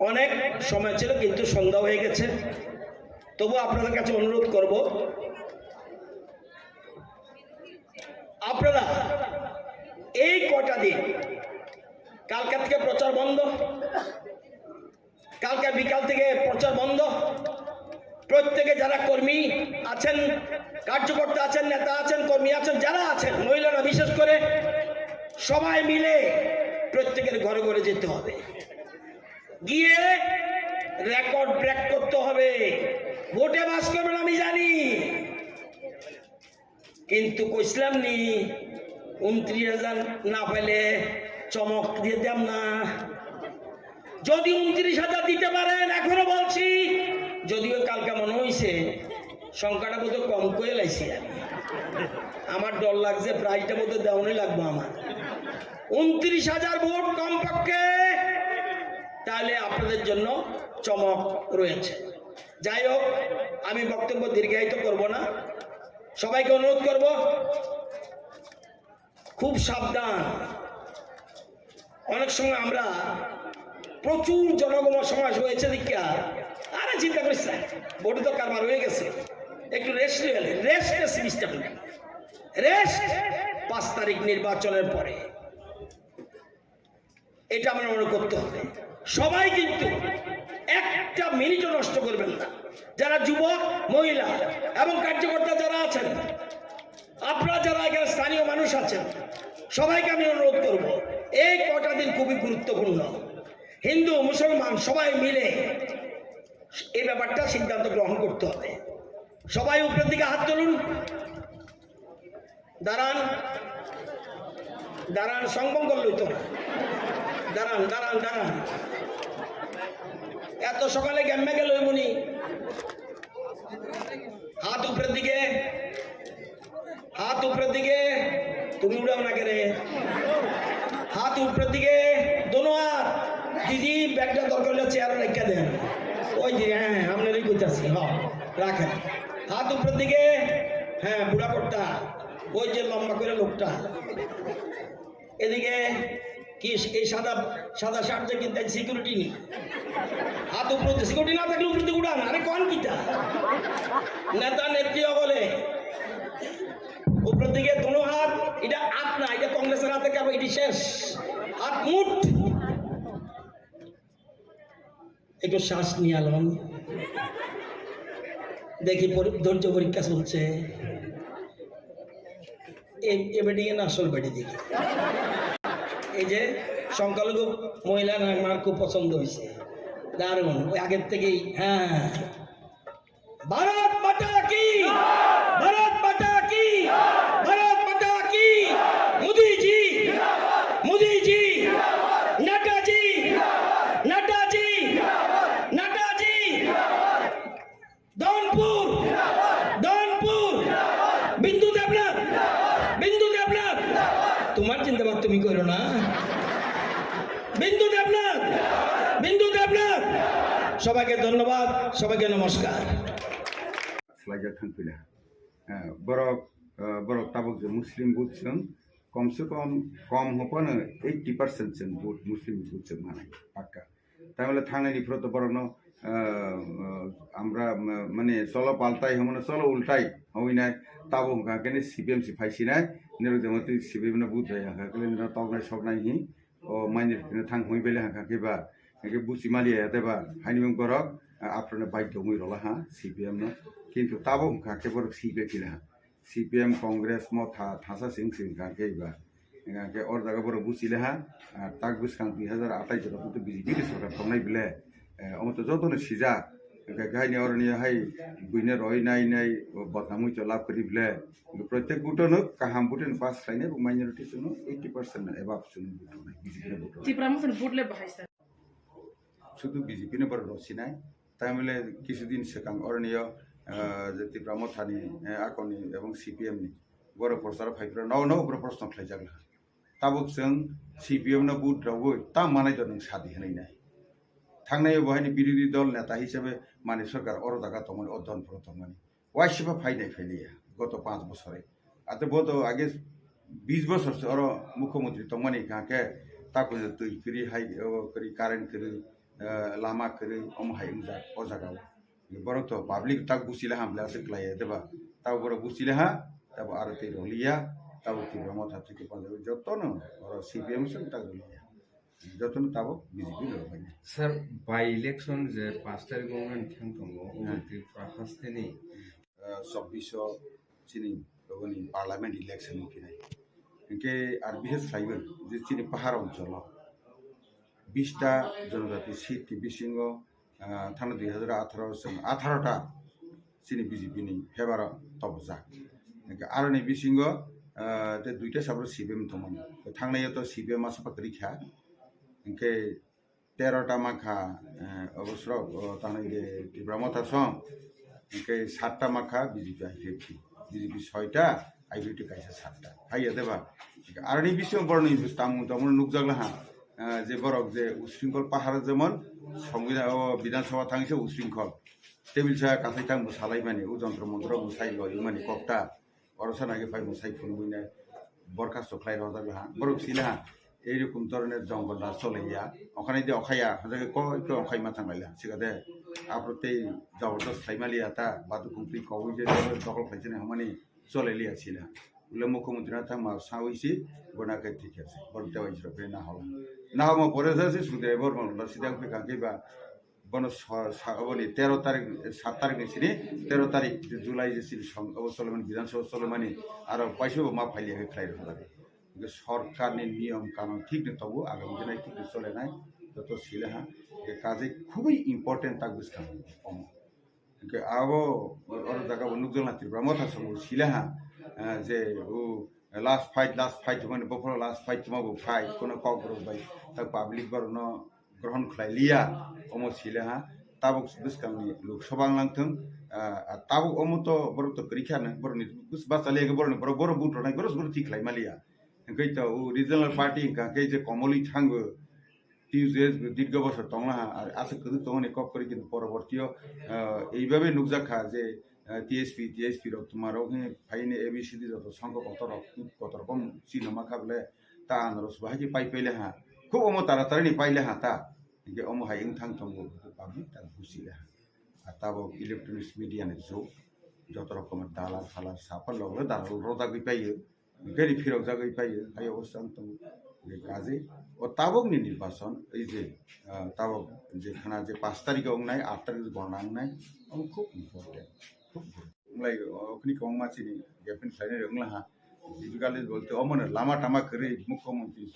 অনেক সময় ছিল, কিন্তু সন্ধ্যা হয়ে গেছে। তবু আপনাদের কাছে অনুরোধ করব, আপনারা এই কটা দিন, কালকা থেকে প্রচার বন্ধ, কালকে বিকাল থেকে প্রচার বন্ধ। প্রত্যেকে যারা কর্মী আছেন, কার্যকর্তা আছেন, নেতা আছেন, কর্মী আছেন, যারা আছেন, মহিলারা বিশেষ করে, সবাই মিলে প্রত্যেকের ঘরে ঘরে যেতে হবে, গিয়ে রেকর্ড ব্রেক করতে হবে। ভোটে পাস করবেন আমি জানি, কিন্তু কইছিলাম নি, ঊনত্রিশ হাজার না পাইলে চমক দিয়ে দিতাম না। যদি ঊনত্রিশ হাজার দিতে পারেন, এখনো বলছি, যদিও কালকে মনে হইছে সংখ্যাটা বোধহয় কম করে লাইছি আমি। আমার ডর লাগছে, প্রাইজটা বোধহয় দেওয়ানি লাগবো আমার। ঊনত্রিশ হাজার ভোট কমপক্ষে, তাহলে আপনাদের জন্য চমক রয়েছে। যাই হোক, আমি বক্তব্য দীর্ঘায়িত করব না, সবাইকে অনুরোধ করব, খুব সাবধান। অনেক সময় আমরা প্রচুর জনগণ সমাজ হয়েছে দেখিয়া, আরে চিন্তা করিস না, ভোটে তো কারবার হয়ে গেছে, একটু রেস্ট নিয়ে, রেস্ট সিস্টেম নেই, রেস্ট পাঁচ তারিখ নির্বাচনের পরে। এটা আমরা মনে করতে হবে। সবাই কিন্তু একটা মিনিটও নষ্ট করবেন না। যারা যুবক, মহিলা এবং কার্যকর্তা যারা আছেন, আপনারা যারা এখানে স্থানীয় মানুষ আছেন, সবাইকে আমি অনুরোধ করব, এই কটা দিন খুবই গুরুত্বপূর্ণ। হিন্দু, মুসলমান সবাই মিলে এই ব্যাপারটা সিদ্ধান্ত গ্রহণ করতে হবে। সবাই উপরের দিকে হাত তুলুন। দাঁড়ান, দাঁড়ান, সংবঙ্গ লইতো না। দাঁড়ান, দাঁড়ান, দাঁড়ান। এত সকালে গেম্মে গেল মনি। হাত উপরের দিকে, হাত উপরের দিকে। তুমি উড়াও না কেরে? হাত উপরের দিকে, দোনো হাত। দিদি, ব্যাগটা দরকার হলে চেয়ারে রেখে দেন। ওই যে, হ্যাঁ, আপনারই কইতাছি, হ্যাঁ, রাখেন। হাত উপরের দিকে, হ্যাঁ, বুড়া কর্তা। ওই যে লম্বা করে লোকটা। এদিকে কি এই সাদা, সাদা শার্ট যে কিনতে সিকিউরিটি নেই? হাত উপরে সিকিউরিটি না থাকলে উপরে দিকে উড়ান। আরে কোন কিতা? নেতা নেত্রী হলে উপরের দিকে দোনো হাত, এটা আত না, এটা কংগ্রেসের হাতে কারণ এটি শেষ। আত মুঠ। একটু শ্বাস নিয়ে আলম। দেখি পরি-, ধৈর্য পরীক্ষা চলছে। এ, এ বেটি না আসল বেটি দেখি। এই যে সংখ্যালঘু মহিলা না, আমার খুব পছন্দ হয়েছে। দারুণ, ওই আগের থেকেই, হ্যাঁ। ভারত মাতা কি? ভারত মাতা কি? ভারত মাতা কি? মোদিজি, মোদিজি, নাড্ডাজি, নাড্ডাজি, নাড্ডাজি। দনপুর, দনপুর, বিন্দু দেবনাথ, বিন্দু দেবনাথ। তোমার জিন্দাবাদ তুমি করো না। বিন্দু দেবনাথ, বিন্দু দেবনাথ। সবাইকে ধন্যবাদ, সবাইকে নমস্কার। Slaija thangpila. Eh, borok, eh, borok tabuk je Muslim vote chwng, kom se kom, kom hopano eighty percent chwng vote Muslim vote chwng manai, pakka. Tamile thangnani phuru to borokno ah, ah, আমরা, ah, মানে চলো পাল্টাই, মানে চলো উল্টাই হইনাই, tabo hwnkha khe ni C P M si phaisinai, nirok jemon twi C P M no vote bai hwnkha khe nirok toknai soknai hi, o minority no thang hoi bele hwnkha khe ba, hwnkhe buchi maliya ya de ba, haini wng borok, ah, aphuru no baidyo wngwi rwla ha C P M no, kintu tabo hwnkha khe borok C P M kila ha. C P M, Congress, Motha, thasa sing sing hwnkha khe ba. Hwnkha khe o jaga borok buchile ha, ah, tak bwskang dui hazar atais jora tong B J P ni sorkar tongnai bele, eh, omo to joto no sijak. Hwnkha khe haini oroni hai buino roi nai nai bodnamwi to lab kwrwi bele. Protek vote no kaham vote no pass khlainai bo minority chwngno eighty percent above chwngno vote tongnai B J P ni vote. Tipra Motha ni vote le bahai sa. Sudu B J P ni borok rw sinai. Tamile kisudin swkang oroniyo, ah, je Tipra Mothani, eh, akoni ebong C P M ni borok prochar phaiphra no, no borok proshno khlaijak laha. Tabuk chwng C P M no vote rwui tam manai do nwng sadi hwnwi nai. Thangnai bo haini birodhi dol neta hisabe mani sorkar oro jaga tongmani, o don phoro tongmani. Waisiba phainai phailiya goto panch bosore. Ate bo to age bis bosor se oro mukhyamantri tongmani hwnkha khe, ta kunu twi kwrwi hai, o kwrwi current kwrwi, eh, lama kwrwi omo hai wngjak o jaga o. Borok to public tak buchile hamle aswk khlaiya deba. Ta borok buchile ha, ta bo aro tei roliya, ta bo Tipra Motha thwikhe panjak jotono oro C P M se tak roliya. Jotono tabuk B J P ni rok bai. Sir, by election je pash tarikh o wngna thang tongo, obo Tripura hasteni, ah, chobbish o chini oboni parliament election ni kinai. Hinkhe R B S khlaiwi je chini pahar oncholo bish ta jonojati seat ni bisingo, ah, thana dui hazar atharo chwng atharo ta chini B J P ni favour o tobojak. Hinkhe aroni bisingo, ah, tei duita sabro C P M tongmani. Thangnai o to C P M masa pa kwrwi kha. Hinkhe tero ta mankha, eh, obo srok, o, tanai de Tipra Motha song. Hinkhe satta mankha B J P I P F T. B J P soita, I P F T kaisa satta. Haiya deba. Aroni bisingo boroni tamung tamung nukjak laha. Ah, je borok je usringkol pahar jemon, Songbidan, o, Bidhan Sabha thangse usringkol. Tebil sa kathai thang bo salaimani, o jontro montro bo sai loimani kokta. Oro sana ke phai bo sai phunugwi nai. Borkhasto khlai rojak laha. Borok sila ha. Ei rokom dhoroner jongol da chole ya. Okhane de okhaya, hajake koi koi okhai ma thang laila. Sikade. Apro tei jabardast khlai maliya ta. Badu kumtwi kowui je dokol khlai chini hamani. Chole liya sila. Ule mukhyamantri na thang ma sawi si. Bona ke thik ase. Borok tei wai jiro pe na hola. Na homo pore sa si sude bor ma la sida pe kangke ba. Bono sa-, sa-, oboni tero tarik, sat tarik ni sini, tero tarik July je sini song, obo solemani, Bidhan Sabha solemani, aro paisa bo ma phaili khe khlai rwkha. Hingke sorkar ni niyom kanun thik ni tongo, agami dinai thik ni solenai, joto sile ha. Hingke kaje khubui important tak bwskang omo. Hingke abo oro jaga bo nukjakna Tripura Motha song sile ha, eh, je o last fight, last fight hwnmani bophoro last fight tuma bo fight, kono kok borok bai, tak public borok no grohon khlai liya, omo sile ha, tabuk bwskangni Lok Sabha wng lang thung, ah, tabuk omo to borok to kwrwi kha no, borokni bus-, bus chaliya khe borokni borok, borok vote rwnai, borok, borok thik khlai ma liya. Hwnkhe to o regional party hwnkha khe je komolwi thango, T U J S bo dirgo bosor tong laha, ar aswk kwrwk tongmani kok kwrwi kintu porobortio, ah, eibabe nukjak kha je, ah, T S P, T S P rok tuma rok hwnwi phaini A B C D joto songkho kotor rok, kotor kom chino ma kha bole, ta anarok bo hai khe pai paile ha. Khub omo tara tarini paile ha ta. Hingke omo hai wng thang tongo, public ta busi le ha. A tabok electronics media ni jug, joto rokomer dalar phalar sapa loglo dalal rodagwi paio, gari phirok jagwi paio, hai obo wng tongo. Hingke kaje o tabok ni nirbachon, ei je, ah, tabok je khana je pash tarikh o wngnai, aat tarikh o gorna wngnai, omo khub important, khub important. Wng lai, o, okhni kwbangma chini gapin khlainai rok wng laha. Difficulties bolte omono lama tama kwrwi mukhyamantri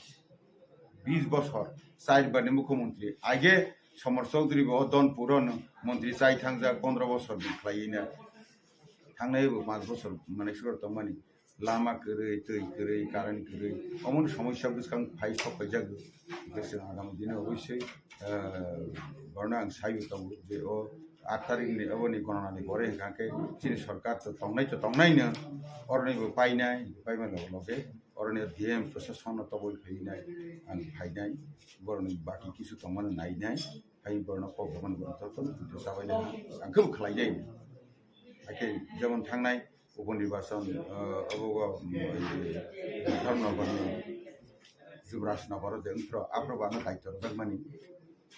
bis bosor, char barni mukhyamantri. Age Somar Chaudhary bo o Donpuro no montri chai thangjak pondro bosor ni khlaiwi na. Thangnai bo panch bosor manai sukar tongmani. Lama kwrwi, twi kwrwi, current kwrwi, omono somosya bwskang phai sok phaijak. Hingke chwng agami dino obosoi, eh, borno ang saiwi tongo je o aat tarikh ni oboni gonanani pore hingka khe chini sorkar to tongnai to tongnaino, oroni bo painai, paima loge loge oroni D M proshason no toboi phainai, ang phainai, boroni baki kisu tongmani nainai, hai borno kok bormani borok jotono bujo chabainai, ang khe bo khlainai. Hakhe jemon thangnai Uponirbachon, ah, obo, o, mm, Dharmanagar ni Jubraj Nagar o je wngphro, aphro bo ano daityo rwjakmani.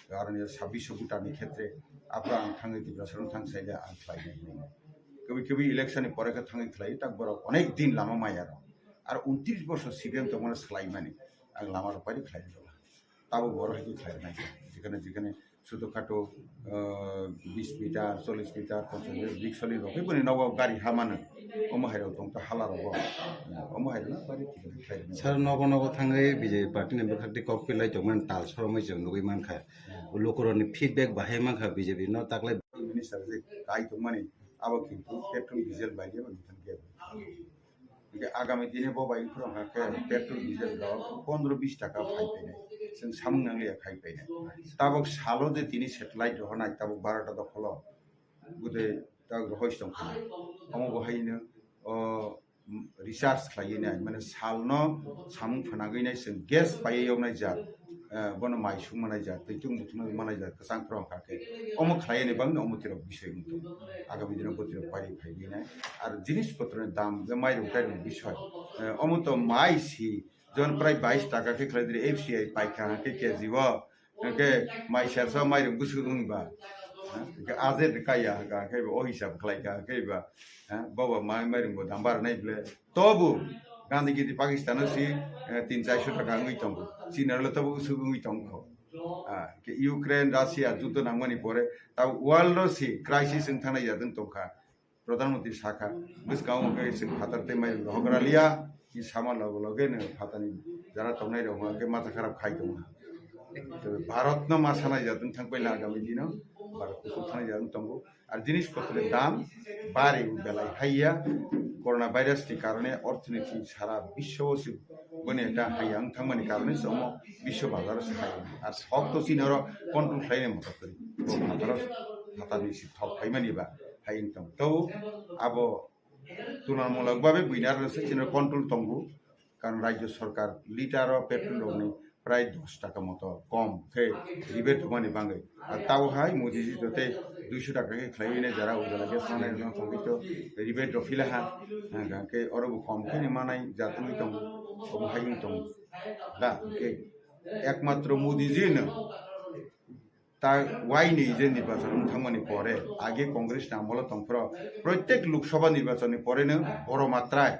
Karon ya sabbish bhotani khetre apra ang thangwi Tiprasarong thang saile ang khlainai hinwi. Kwbwi kwbwi election ni pore khe thangwi khlai, tak borok onek din lama maya rok. Ar untrish bosor C P M tongmani swlaimani ang lama rok pai khlai rwla. Tabuk borok hai khe khlai nai. Jekhane jekhane sudo khato, ah, bish meter, chollish meter, ponchash meter, rickshaw ni rok boni nogo gari ha mano. Omo hai rok tong ta hala rogo. Omo hai rok bari thik khlai. Sir, nogo nogo thangwi B J P party ni bwkhak tei kok pilai tongmani tal soromwi chwng nugwi mankha. Lukurokni feedback bahai mankha B J P no taklai. Minister je kai tongmani abo kintu petrol diesel bai je mani thang khe. Hingke agami dine bo bai phuru hingke petrol diesel rok pondro bis taka phai painai. Chwng samung nangliya khai painai. Tabok salo je tini satellite rohornai tabok barota dokholo. Bude tabok rohoi tongkha. Omo bo haino o recharge khlaiwi nai, mane salno samung phanagwi nai chwng gas paiwi yoknai jat, eh, bono mai sung manai jat, twi tung muthungwi manai jat, kwchang khorang kha khe. Omo khlaiwi nai bangni omo tirok bisoi wng tong. Agami dino bo tirok pari phaiwi nai. Ar jinis potroni dam, je mairung tairung bisoi. Eh, omo to mai si, jon prai bais taka khe khlai diri F C I paikha khe K G o. Hingke mai sersa mairung bwswk wngba. Ha? Hingke ajet kaya hingka khe bo o hisab khlai ka khe ba. Ha? Bobo mai mairung bo dam bar nai ble. Tobu Gandhi gidi Pakistan o si, eh, tin char sho taka wngwi tongo. China rok le tobo bwswk wngwi tongkho. Ah, ke Ukraine, Russia judo nangmani pore ta world o si crisis wng thangnai ya dwng tongkha. Pradhan Mantri sakha, bwskango khe chwng phatar tei mairung rohorgra liya, i sama logo loge no phatani jara tongnai rok hwnba khe matha kharap khai tongo. Tei Bharat no ma sanai jat wng thang paila agami dino, Bharat kuchuk thanai jat wng tongo. Ar jinis potro dam bari belai haiya, corona virus ni karone orthonoiti sara biswo se boni ekta haiya wng thangmani karone se omo biswo bazar o se hai. Ar sok to chini oro control khlainai moto kwrwi. Bo phataro phatani si thok phaimani ba. Hai wng tong. Tau abo tulanmulok babe buinarno se chini control tongo. Karon rajyo sarkar litre o petrol rokni prai dos taka moto kom khe rebate rwmani bagwi. Ar tabo hai Modi ji to tei duiso taka khe khlaiwi nai jara ujala gas sanai rwna thangwi to rebate rw phila ha. Hwnkhe oro bo kom khe ni manai jat wngwi tongo. Obo hai wng tongo. Da, hwnkhe ekmatro Modi ji no ta waini je nirbachon wng thangmani pore, age Congress ni amolo tongphro, protek Lok Sabha nirbachon ni pore no boro matrai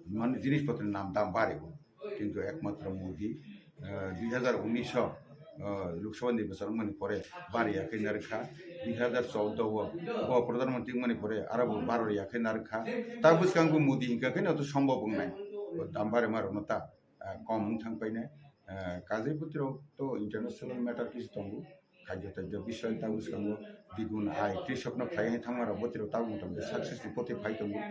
mane jinis potro ni nam dam bari. Kintu ekmatro Modi, eh, dui hazar unis o, eh, Lok Sabha nirbachon wngmani pore bari ya khe narwkha, dui hazar choudo o bo Pradhan Mantri wngmani pore aro bo baro ya khe narwkha. Ta bwskango Modi hinkha khe no to sombhob wngnai, bo dam bari ma rokno ta. Ah, kom wng thang painai. Ah, kajai bwtwirok to international matter kisi tongo. Khajjo tajjo bisoi ta bwskango digun ai trisok no khlai thangma rok bwtwirok tabuk motom success ni poti phai tongo.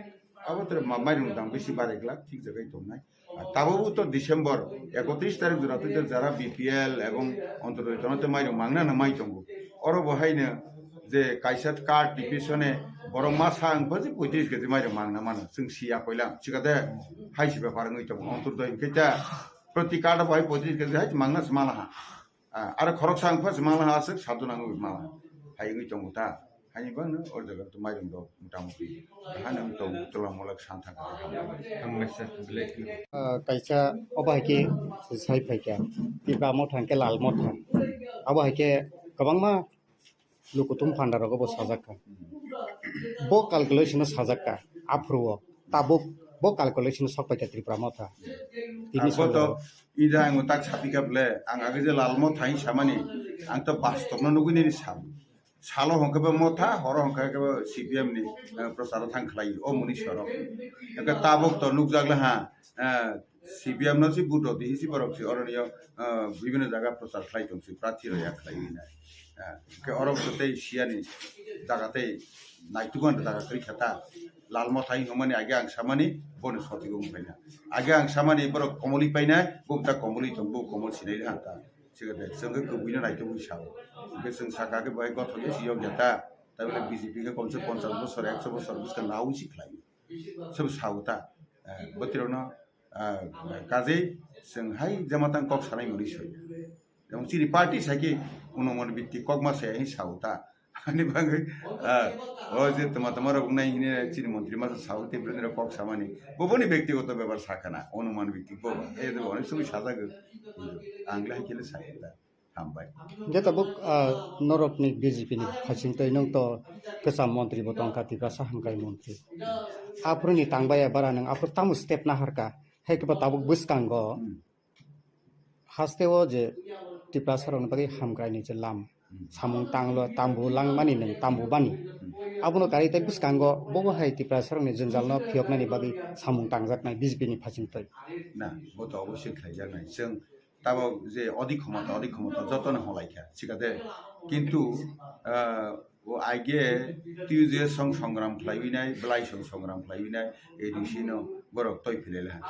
Abo tore ma-, mairung dam bisi barai glak thik jagai tongnai. Ah, tabuk to December ekotris tarik jora twi jara B P L ebong Antyodoi tono te mairung mangna na mai tongo. Oro bo haino je kaisa card dipisone borok masa wngkha je poitris kg mairung mangna mano. Chwng siya koilam. Chikade hai si bepar wngwi tongo. Antyodoi hwnkhe ta proti card o bo hai poitris kg hai mangna se mala ha. Ah, aro khoroksa wngkha se mala ha aswk sadu nangwi mala. Hai wngwi tongo ta. Haini bangno o jaga to mairung rok motamuti. Hano tong tulang mulak santha ka. Hambai sir, belai kheno. Ah, kaisa obo hai khe sai phaikha. Tipra motha hwnkhe lal motha. Abo hai khe kwbangma Lukuthum phanda rogo bo sajak kha. Bo calculation o sajak kha, aphuru o tabuk bo calculation o sok paikha Tripura motha. Tini Ang boto salo. Ida ang tak sapikha ble, ang age je lal motha hin samani, ang to bastop no nugwi nini sam. Salo hongkhe bo motha, horo hongkhe bo C P M ni, eh, prochar o thang khlai o muni soro. Eke tabuk to nukjak le ha, eh, C P M no si vote rw di, si borok si oro niyo, ah, bibhinno jaga prochar khlai tong si, prarthi rw ya khlai wi nai. Ah, hwnkhe oro bo tei siyani jaga tei naitugo jaga kwrwi kha ta. Lal motha hin hwnmani age ang samani bono sothik wng paina. Age ang samani borok komolwi painai, bo ta komolwi tong, bo komol sinai le hanta. Sikhe de, chwng khe kubui no naitugwi sao. Hwnkhe chwng saka khe bai gothok ya si yok ya ta. Tabole B J P khe komse ponchash bosor, ekso bosor bwskang naui si khlai. Sobo sao ta. Eh, bwtwirokno Ah, kaje chwng hai jema tang kok sanai mwnwi soi. Jemon chini party sai khe unuman bhitti kok ma sai hai sao ta. Ani bagwi, ah, o je tama tama rok wngnai hini chini montri masa sao te bwrwini rok kok samani. Bo boni byaktigoto bepar sa khana, unuman bhitti bo. Ei je onek somoi sajagwi. Ang le hai khe le sai ta. Hambai. Hingke tabuk, ah, norokni B J P ni phasing twi nwng to kwcham montri bo tongkha, Tiprasa hamkrai montri. Aphuruni tangbaya bara nwng aphuru tamo step naharkha, hai khe bo tabuk bwskango Hmm. haste o je Tiprasa rokni bagwi hamkrai ni je lam Hmm. samung tanglo, tambu langmani nwng tambu bani. Hmm. Abono karwi tei bwskango bobo hai Tiprasa rokni jwnjalno phiyoknani bagwi samung tangjaknai B J P ni phasing twi. Na, bo to obosoi khlaijaknai. Chwng tabok je odik khomota, odik khomota jotono holaikha, sikade. Kintu, ah, o aige twi je song songram khlaiwi nai, belai song songram khlaiwi nai, A D C no borok toi philai laha.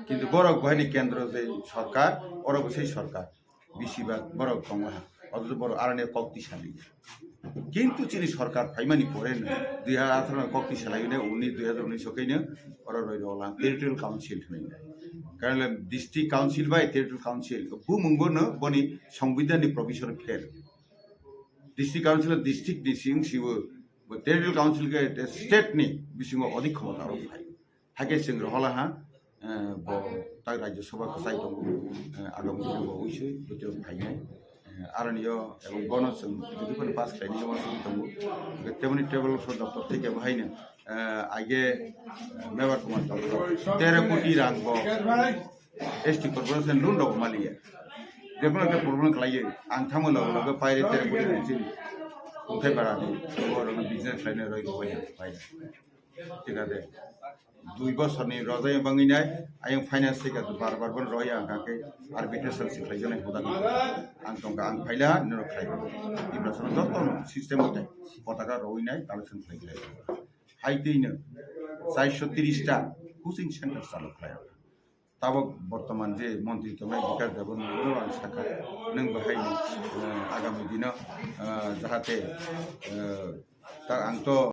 Kintu borok bohaini kendro je sorkar, oro bo sei sorkar, bisi bak borok tong laha, othocho borok aroni kok twi sali. Kintu chini sorkar phaimani pore no dui hajar atharo no kok twi salai ne, uni dui hajar unis o kaino oro roi rok lang territorial council hwnwi. Karon le district council bai territorial council bumung bono boni songbidhan ni provision fail. District council district ni sing sibo, bo territorial council ke state ni bisingo odik khomota rok phai. Hakhe chwng rohola ha, eh, bo tak Rajya Sabha kwchai tongo, eh, agam dino bo uisui bwtwi phainai. Eh, aroni yo ebong bono chwng bwtwi pass khlainai joma song tongo. Temoni table for doptor theke bo haino, eh, aige, eh, Mevar Kumar Doptor tero koti rang bo S T corporation loan rok maliya. Jephano ekta problem khlaiyo, ang thangma loge loge paire tero koti rang chini. Ungthai bara di, bo rok business khlainai roi bo bai. Thik ase. Dui bosorni rojai bangwi nai, ayang finance thika bar bar bon roi ang kake arbitration si khlai jani hoda. Ang tongka ang phaila nino khlai. Ibra sono joto system hote. Potaka roi nai, collection khlai khlai. Hai twi no char sho tris ta coaching center chalo khlai. Tabok bortoman je montri tongnai Bikash Debbarma, ang sakha, nwng bahai, eh, agami dino, eh, jahate, eh, ta ang to